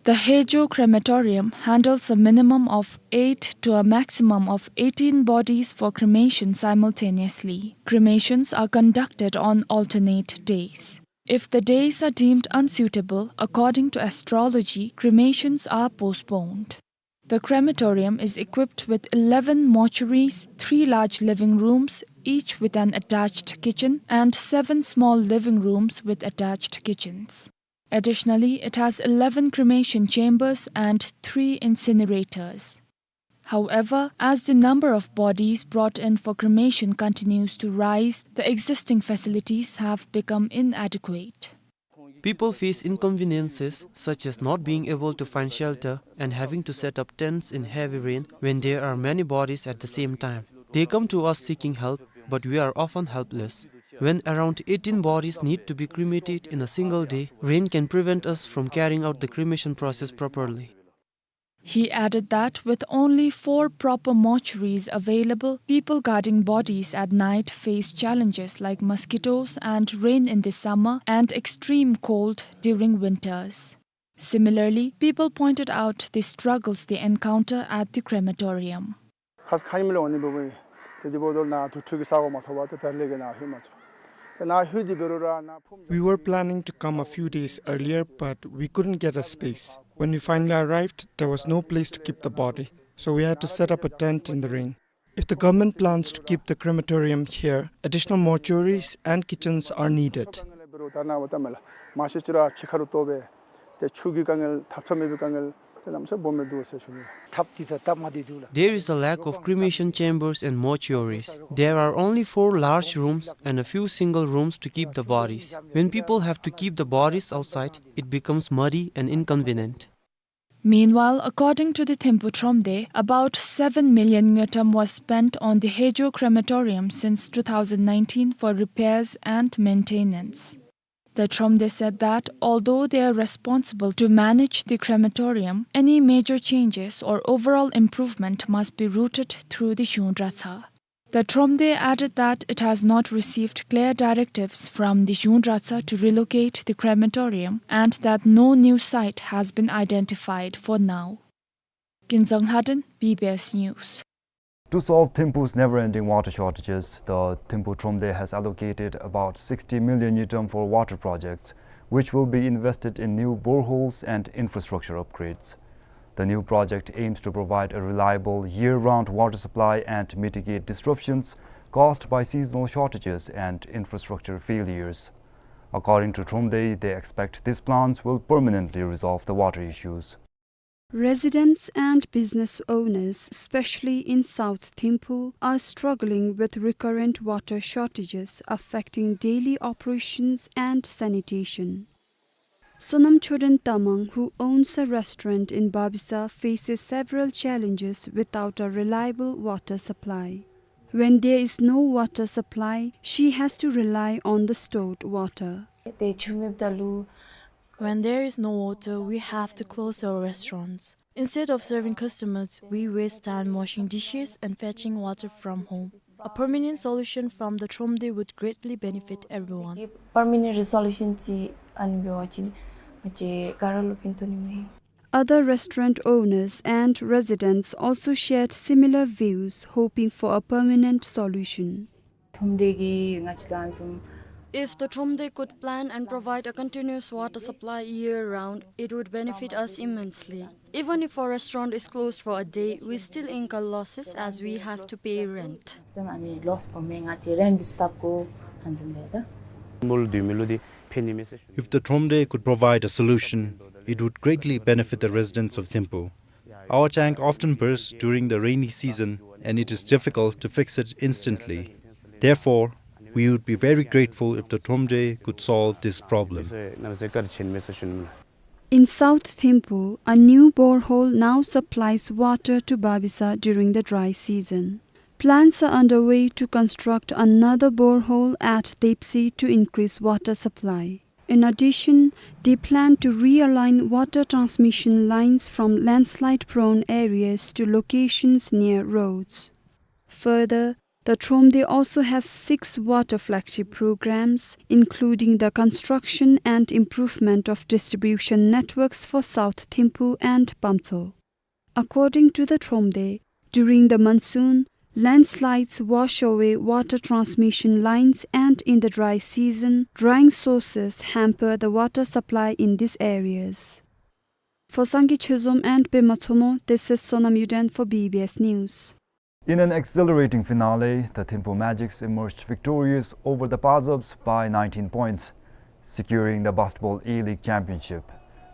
The Hejo crematorium handles a minimum of eight to a maximum of eighteen bodies for cremation simultaneously. Cremations are conducted on alternate days. If the days are deemed unsuitable, according to astrology, cremations are postponed. The crematorium is equipped with eleven mortuaries, three large living rooms, each with an attached kitchen, and seven small living rooms with attached kitchens. Additionally, it has eleven cremation chambers and three incinerators. However, as the number of bodies brought in for cremation continues to rise, the existing facilities have become inadequate. People face inconveniences such as not being able to find shelter and having to set up tents in heavy rain when there are many bodies at the same time. They come to us seeking help, but we are often helpless. When around eighteen bodies need to be cremated in a single day, rain can prevent us from carrying out the cremation process properly. He added that with only four proper mortuaries available, people guarding bodies at night face challenges like mosquitoes and rain in the summer and extreme cold during winters. Similarly, people pointed out the struggles they encounter at the crematorium. ཁ་ཙ་ཁ་ཉིནམ་ལས་འོང་ནི་འབདཝ་ད་དེ་འབདཝ་ད་ནཱ་དུར་ཁྲོད་ཀྱི་ས་གོ་མ་ཐོབ་པར་ཏེ་ད་རིས་ལས་ཀྱི་ནཱ་ལྷོད་མ་ཚུགས། ཏེ་ནཱ་ལྷོད་དེ་འབད་རུང་ར་ནཱ་ཕུམ། We were planning to come a few days earlier, but we couldn't get a space. When we finally arrived, there was no place to keep the body, so we had to set up a tent in the rain. If the government plans to keep the crematorium here, additional mortuaries and kitchens are needed. ད་ནཱ་འབདཝ་ད་མེན་ལགས། མ་གཞི་ཅིག་ར་ཕྱི་ཁར་ལུ་གཏོར་སྦེ་ཏེ་ཆུ་གི་དཀའ་ངལ་ཐབ་ཚང་མེད་པའི་དཀའ་ངལ་ཏེ་གནམ་མེད་ས་མེད་སྦོམ་སྦེ་འདུག་ཟེར་ཞུ་ནི། ཐབ་འདི་ད་སྟབས་མ་བདེ་འདུག་ལགས། There is a lack of cremation chambers and mortuaries. There are only four large rooms and a few single rooms to keep the bodies. When people have to keep the bodies outside, it becomes muddy and inconvenient. Meanwhile, according to the Thimphu Thromde, about seven million ngultrum was spent on the Hejo crematorium since two thousand nineteen for repairs and maintenance. The Thromde said that although they are responsible to manage the crematorium, any major changes or overall improvement must be routed through the Zhungdratsa. The Thromde added that it has not received clear directives from the Zhungdratsa to relocate the crematorium and that no new site has been identified for now. Kinzang Lhaden, B B S News. To solve Thimphu's never-ending water shortages, the Thimphu Thromde has allocated about sixty million ngultrum for water projects, which will be invested in new boreholes and infrastructure upgrades. The new project aims to provide a reliable, year-round water supply and mitigate disruptions caused by seasonal shortages and infrastructure failures. According to Thromde, they expect these plans will permanently resolve the water issues. Residents and business owners, especially in South Thimphu, are struggling with recurrent water shortages affecting daily operations and sanitation. Sonam Choden Tamang, who owns a restaurant in Babisa, faces several challenges without a reliable water supply. When there is no water supply, she has to rely on the stored water. ཏེ་ཆུ་མེདཔ་ད་ལུ། When there is no water, we have to close our restaurants. Instead of serving customers, we waste time washing dishes and fetching water from home. A permanent solution from the Thromde would greatly benefit everyone. Permanent resolution ཅིག་ཨ་ནི་འབད་བ་ཅིན་ང་བཅས་ག་ར་ལུ་ཕན་ཐོགས་ནི་མས། Other restaurant owners and residents also shared similar views, hoping for a permanent solution. ཁྲོམ་སྡེ་གིས་ང་བཅས་ལུ་ཨ་ནི་བཟུམ། If the Thromde could plan and provide a continuous water supply year-round, it would benefit us immensely. Even if our restaurant is closed for a day, we still incur losses as we have to pay rent. ཨ་ནི་ལོསི་འབད་མི་ང་བཅས་རེནཊ་འདི་ཚུ་བཏབ་དགོ་ཨ་ནི་བཟུམ་སྦེ་ད། མུལ་དུས་མི་ལུ་འདི་ཕན་ནི་མས་ཟེར་ཞུ། If the Thromde could provide a solution, it would greatly benefit the residents of Thimphu. Our tank often bursts during the rainy season and it is difficult to fix it instantly. Therefore, we would be very grateful if the Thromde could solve this problem. In South Thimphu, a new borehole now supplies water to Babisa during the dry season. Plans are underway to construct another borehole at Depsi to increase water supply. In addition, they plan to realign water transmission lines from landslide-prone areas to locations near roads. Further, the Thromde also has six water flagship programs, including the construction and improvement of distribution networks for South Thimphu and Pamtso. According to the Thromde, during the monsoon, landslides wash away water transmission lines, and in the dry season, drying sources hamper the water supply in these areas. For Sangay Chozom and Pema Chomo, this is Sonam Yuden for B B S News. In an exhilarating finale, the Thimphu Magics emerged victorious over the Pazobs by nineteen points, securing the Basketball A-League Championship.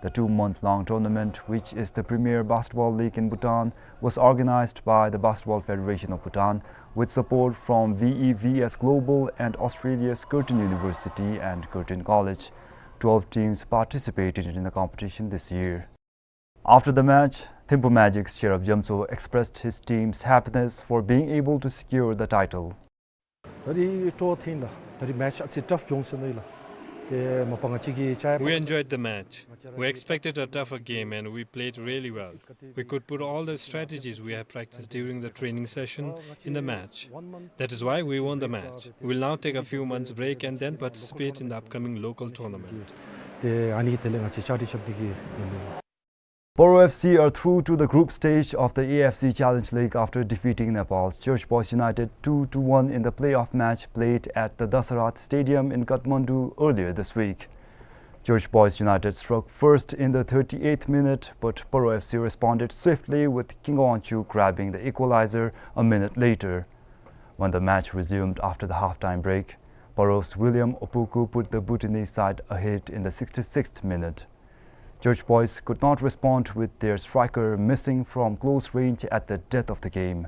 The two-month-long tournament, which is the premier basketball league in Bhutan, was organized by the Basketball Federation of Bhutan with support from V E V S Global and Australia's Curtin University and Curtin College. Twelve teams participated in the competition this year. After the match, Thimphu Magic's Cherub Jamtso expressed his team's happiness for being able to secure the title. ད་རིས་སྤྲོ་བ་ཐོན་ལགས། ད་རིས་མེཆ་ཨ་ཙི་ཊཕ་བྱུང་ཟེར་ནི་ལགས། ཏེ་མ་པ་ང་བཅས་ཀྱིས་ཅ་We enjoyed the match. We expected a tougher game and we played really well. We could put all the strategies we have practiced during the training session in the match. That is why we won the match. We will now take a few months break and then participate in the upcoming local tournament. ཏེ་ཨ་ནི་དེ་ལས་ང་བཅས་ཅ་ཊི་ཊཕ་འདི་གིས་ཡིན་ལགས། Paro F C are through to the group stage of the A F C Challenge League after defeating Nepal's Church Boys United two to one in the playoff match played at the Dasarath Stadium in Kathmandu earlier this week. Church Boys United struck first in the thirty-eighth minute, but Paro F C responded swiftly with Kingo Wangchuk grabbing the equalizer a minute later. When the match resumed after the halftime break, Paro's William Opoku put the Bhutanese side ahead in the sixty-sixth minute. Church Boys could not respond with their striker missing from close range at the death of the game.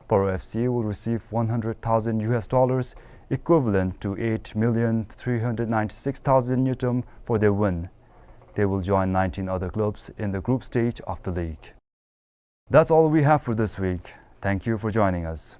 Paro F C will receive one hundred thousand U S dollars, equivalent to eight million three hundred ninety-six thousand ngultrum, for their win. They will join nineteen other clubs in the group stage of the league. That's all we have for this week. Thank you for joining us.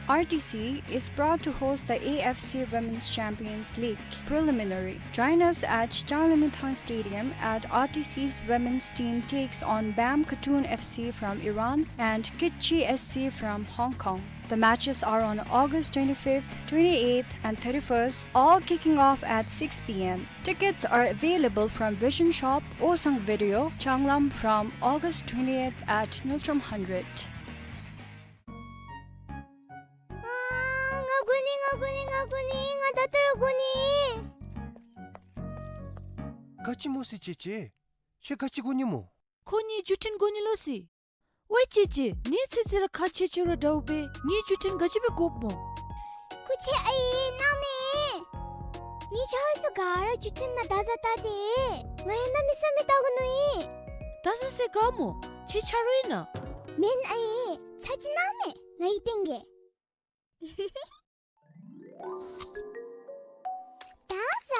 R T C is proud to host the A F C Women's Champions League preliminary. Join us at Changlimithang Stadium at R T C's women's team takes on Bam Khatun F C from Iran and Kitchi S C from Hong Kong. The matches are on August twenty-fifth, twenty-eighth, and thirty-first, all kicking off at six P M. Tickets are available from Vision Shop, Osang Video, Changlam from August twentieth at Nordstrom Hundred. ཨ་ང་དགོ་ནི་ང་དགོ་ནི་ང་དགོ་ནི་ང་ད་ལྟོ་ར་དགོ་ནི། ག་ཅི་སྨོ་སི་ཅེ་ཅེ། ཁྱོད་ག་ཅི་དགོ་ནི་སྨོ། ཁོ་ངེའི་བརྒྱུད་འཕྲིན་དགོ་ནི་ལོ་སི། ཝའེ་ཅེ་ཅེ། ངེའི་ཚེ་ཚེ་ར་ཁག་ཆེ་ཆེ་ར་འདྲཝ་སྦེ་ངེའི་བརྒྱུད་འཕྲིན་ག་ཅི་སྦེ་དགོཔ་སྨོ། སྐུ་མཁྱེན་ཨའི་གནམ་མེད། ངེའི་ཆ་རོགས་ཚུ་ག་ར་བརྒྱུད་འཕྲིན་ནང་བརྡ་ཟ་བལྟ་སྟེ། ང་ཡང་གནམ་མེད་ས་མེད་བལྟ་དགོ་མནོ་ཡི། བརྡ་ཟ་ས་ག་སྨོ། ཁྱོད་ཆ་རོགས་ཨིན་ན། མེན་ཨའི། ཚ་གྱང་གནང་མས། ང་གིས་སྟོན་གེ། ད་ཟ།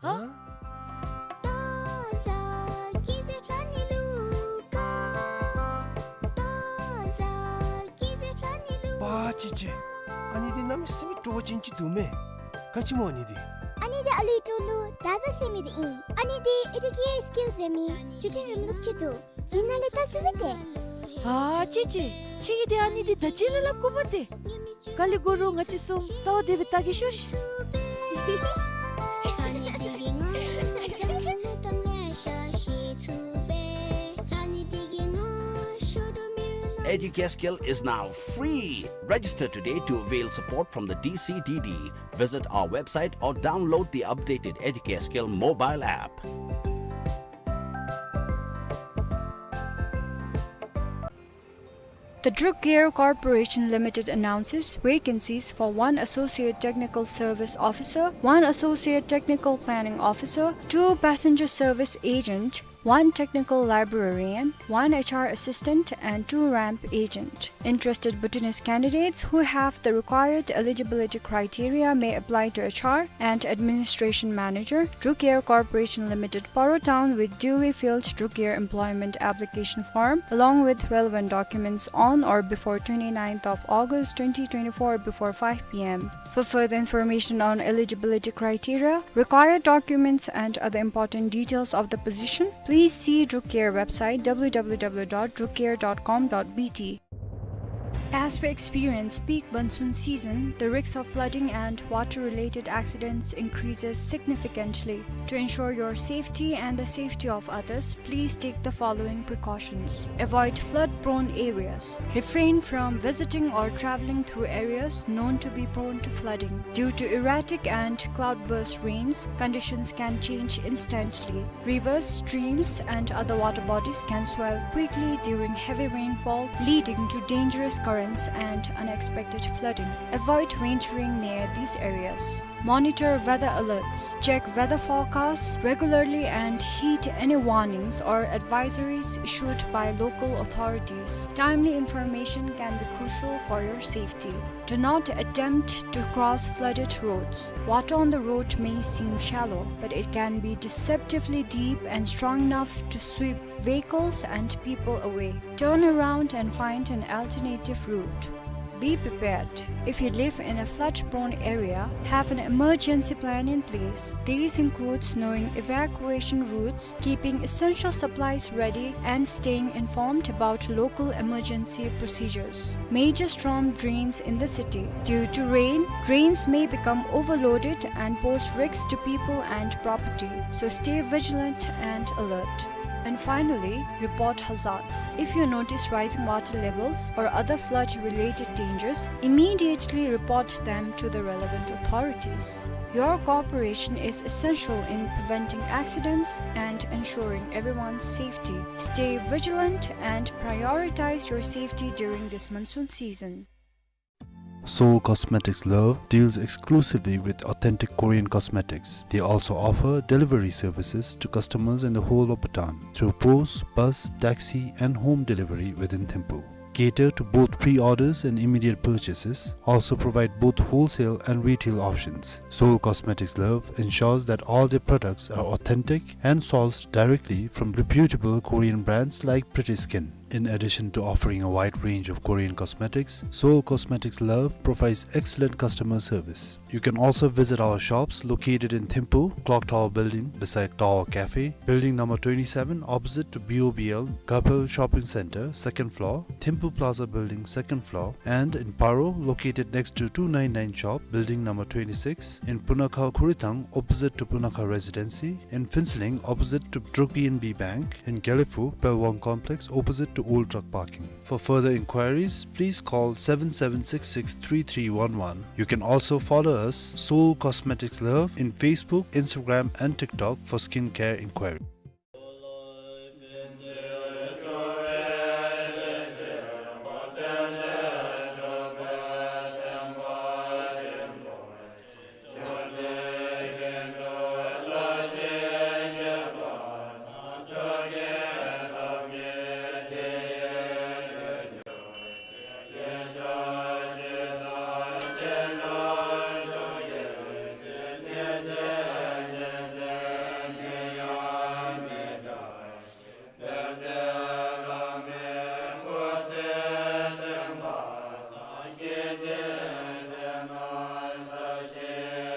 ཧ། པ་ཅི་ཅི། ཨ་ནི་འདི་གནམ་མེད་ས་མེད་སྤྲོ་བ་ཅན་ཅིག་འདུག་མས། ག་ཅི་སྨོ་ཨ་ནི་འདི། ཨ་ནི་འདི་ཨ་ལུའི་ཏོ་ལུ་ད་ཟ་ཟེར་མི་འདི་ཨིན། ཨ་ནི་འདི་ཨེ་ཌུ་ཀེར་སི་ཀིལ་ཟེར་མི་བརྒྱུད་འཕྲིན་རིམ་ལུགས་ཅིག་འདུག། འདི་ནང་ལས་ལྟ་ཚུགས་པས་ཏེ། ཨ་ཅི་ཅི། ཁྱོད་ཀྱིས་འདི་ཨ་ནི་འདི་ད་ཅི་ལས་སླབ་དགོ་པས་ཏེ། ག་ལས་དགོ་རུང་ང་བཅས་གསུམ་རྩ་བ་བདེ་སྦེ་ལྟ་གེ་ཤོག་ཤིག། Educare Skill is now free. Register today to avail support from the D C D D. Visit our website or download the updated Educare Skill mobile app. The Druk Gear Corporation Limited announces vacancies for one Associate Technical Service Officer, one Associate Technical Planning Officer, two Passenger Service Agent, one Technical Librarian, one H R Assistant, and two ramp agent. Interested Bhutanese candidates who have the required eligibility criteria may apply to H R and Administration Manager, Druk Gear Corporation Limited, Paro Town, with duly filled Druk Gear employment application form, along with relevant documents, on or before twenty-ninth of August twenty twenty-four before five P M. For further information on eligibility criteria, required documents, and other important details of the position, please see Druk Gear website, W W W dot druk gear dot com dot B T. As we experience peak monsoon season, the risk of flooding and water-related accidents increases significantly. To ensure your safety and the safety of others, please take the following precautions. Avoid flood-prone areas. Refrain from visiting or traveling through areas known to be prone to flooding. Due to erratic and cloudburst rains, conditions can change instantly. Rivers, streams, and other water bodies can swell quickly during heavy rainfall, leading to dangerous currents and unexpected flooding. Avoid venturing near these areas. Monitor weather alerts. Check weather forecasts regularly and heed any warnings or advisories issued by local authorities. Timely information can be crucial for your safety. Do not attempt to cross flooded roads. Water on the road may seem shallow, but it can be deceptively deep and strong enough to sweep vehicles and people away. Turn around and find an alternative route. Be prepared. If you live in a flood-prone area, have an emergency plan in place. This includes knowing evacuation routes, keeping essential supplies ready, and staying informed about local emergency procedures. Major storm drains in the city. Due to rain, drains may become overloaded and pose risks to people and property, so stay vigilant and alert. And finally, report hazards. If you notice rising water levels or other flood-related dangers, immediately report them to the relevant authorities. Your cooperation is essential in preventing accidents and ensuring everyone's safety. Stay vigilant and prioritize your safety during this monsoon season. Seoul Cosmetics Love deals exclusively with authentic Korean cosmetics. They also offer delivery services to customers in the whole of Bhutan through post, bus, taxi, and home delivery within Thimphu. Cater to both pre-orders and immediate purchases, also provide both wholesale and retail options. Seoul Cosmetics Love ensures that all their products are authentic and sourced directly from reputable Korean brands like Pretty Skin. In addition to offering a wide range of Korean cosmetics, Seoul Cosmetics Love provides excellent customer service. You can also visit our shops located in Thimphu, Clock Tower Building beside Tower Cafe, Building number twenty-seven opposite to B O B L, Kapil Shopping Center, second floor, Thimphu Plaza Building, second floor, and in Paro, located next to two nine nine shop, Building number twenty-six, in Punakha Khurithang, opposite to Punakha Residency, in Phuentsholing, opposite to Druk P N B Bank, in Gelephu, Pelwang Complex, opposite to Old Truck Parking. For further inquiries, please call seven seven six six three three one one. You can also follow us, Seoul Cosmetics Love, in Facebook, Instagram, and TikTok for skincare inquiry.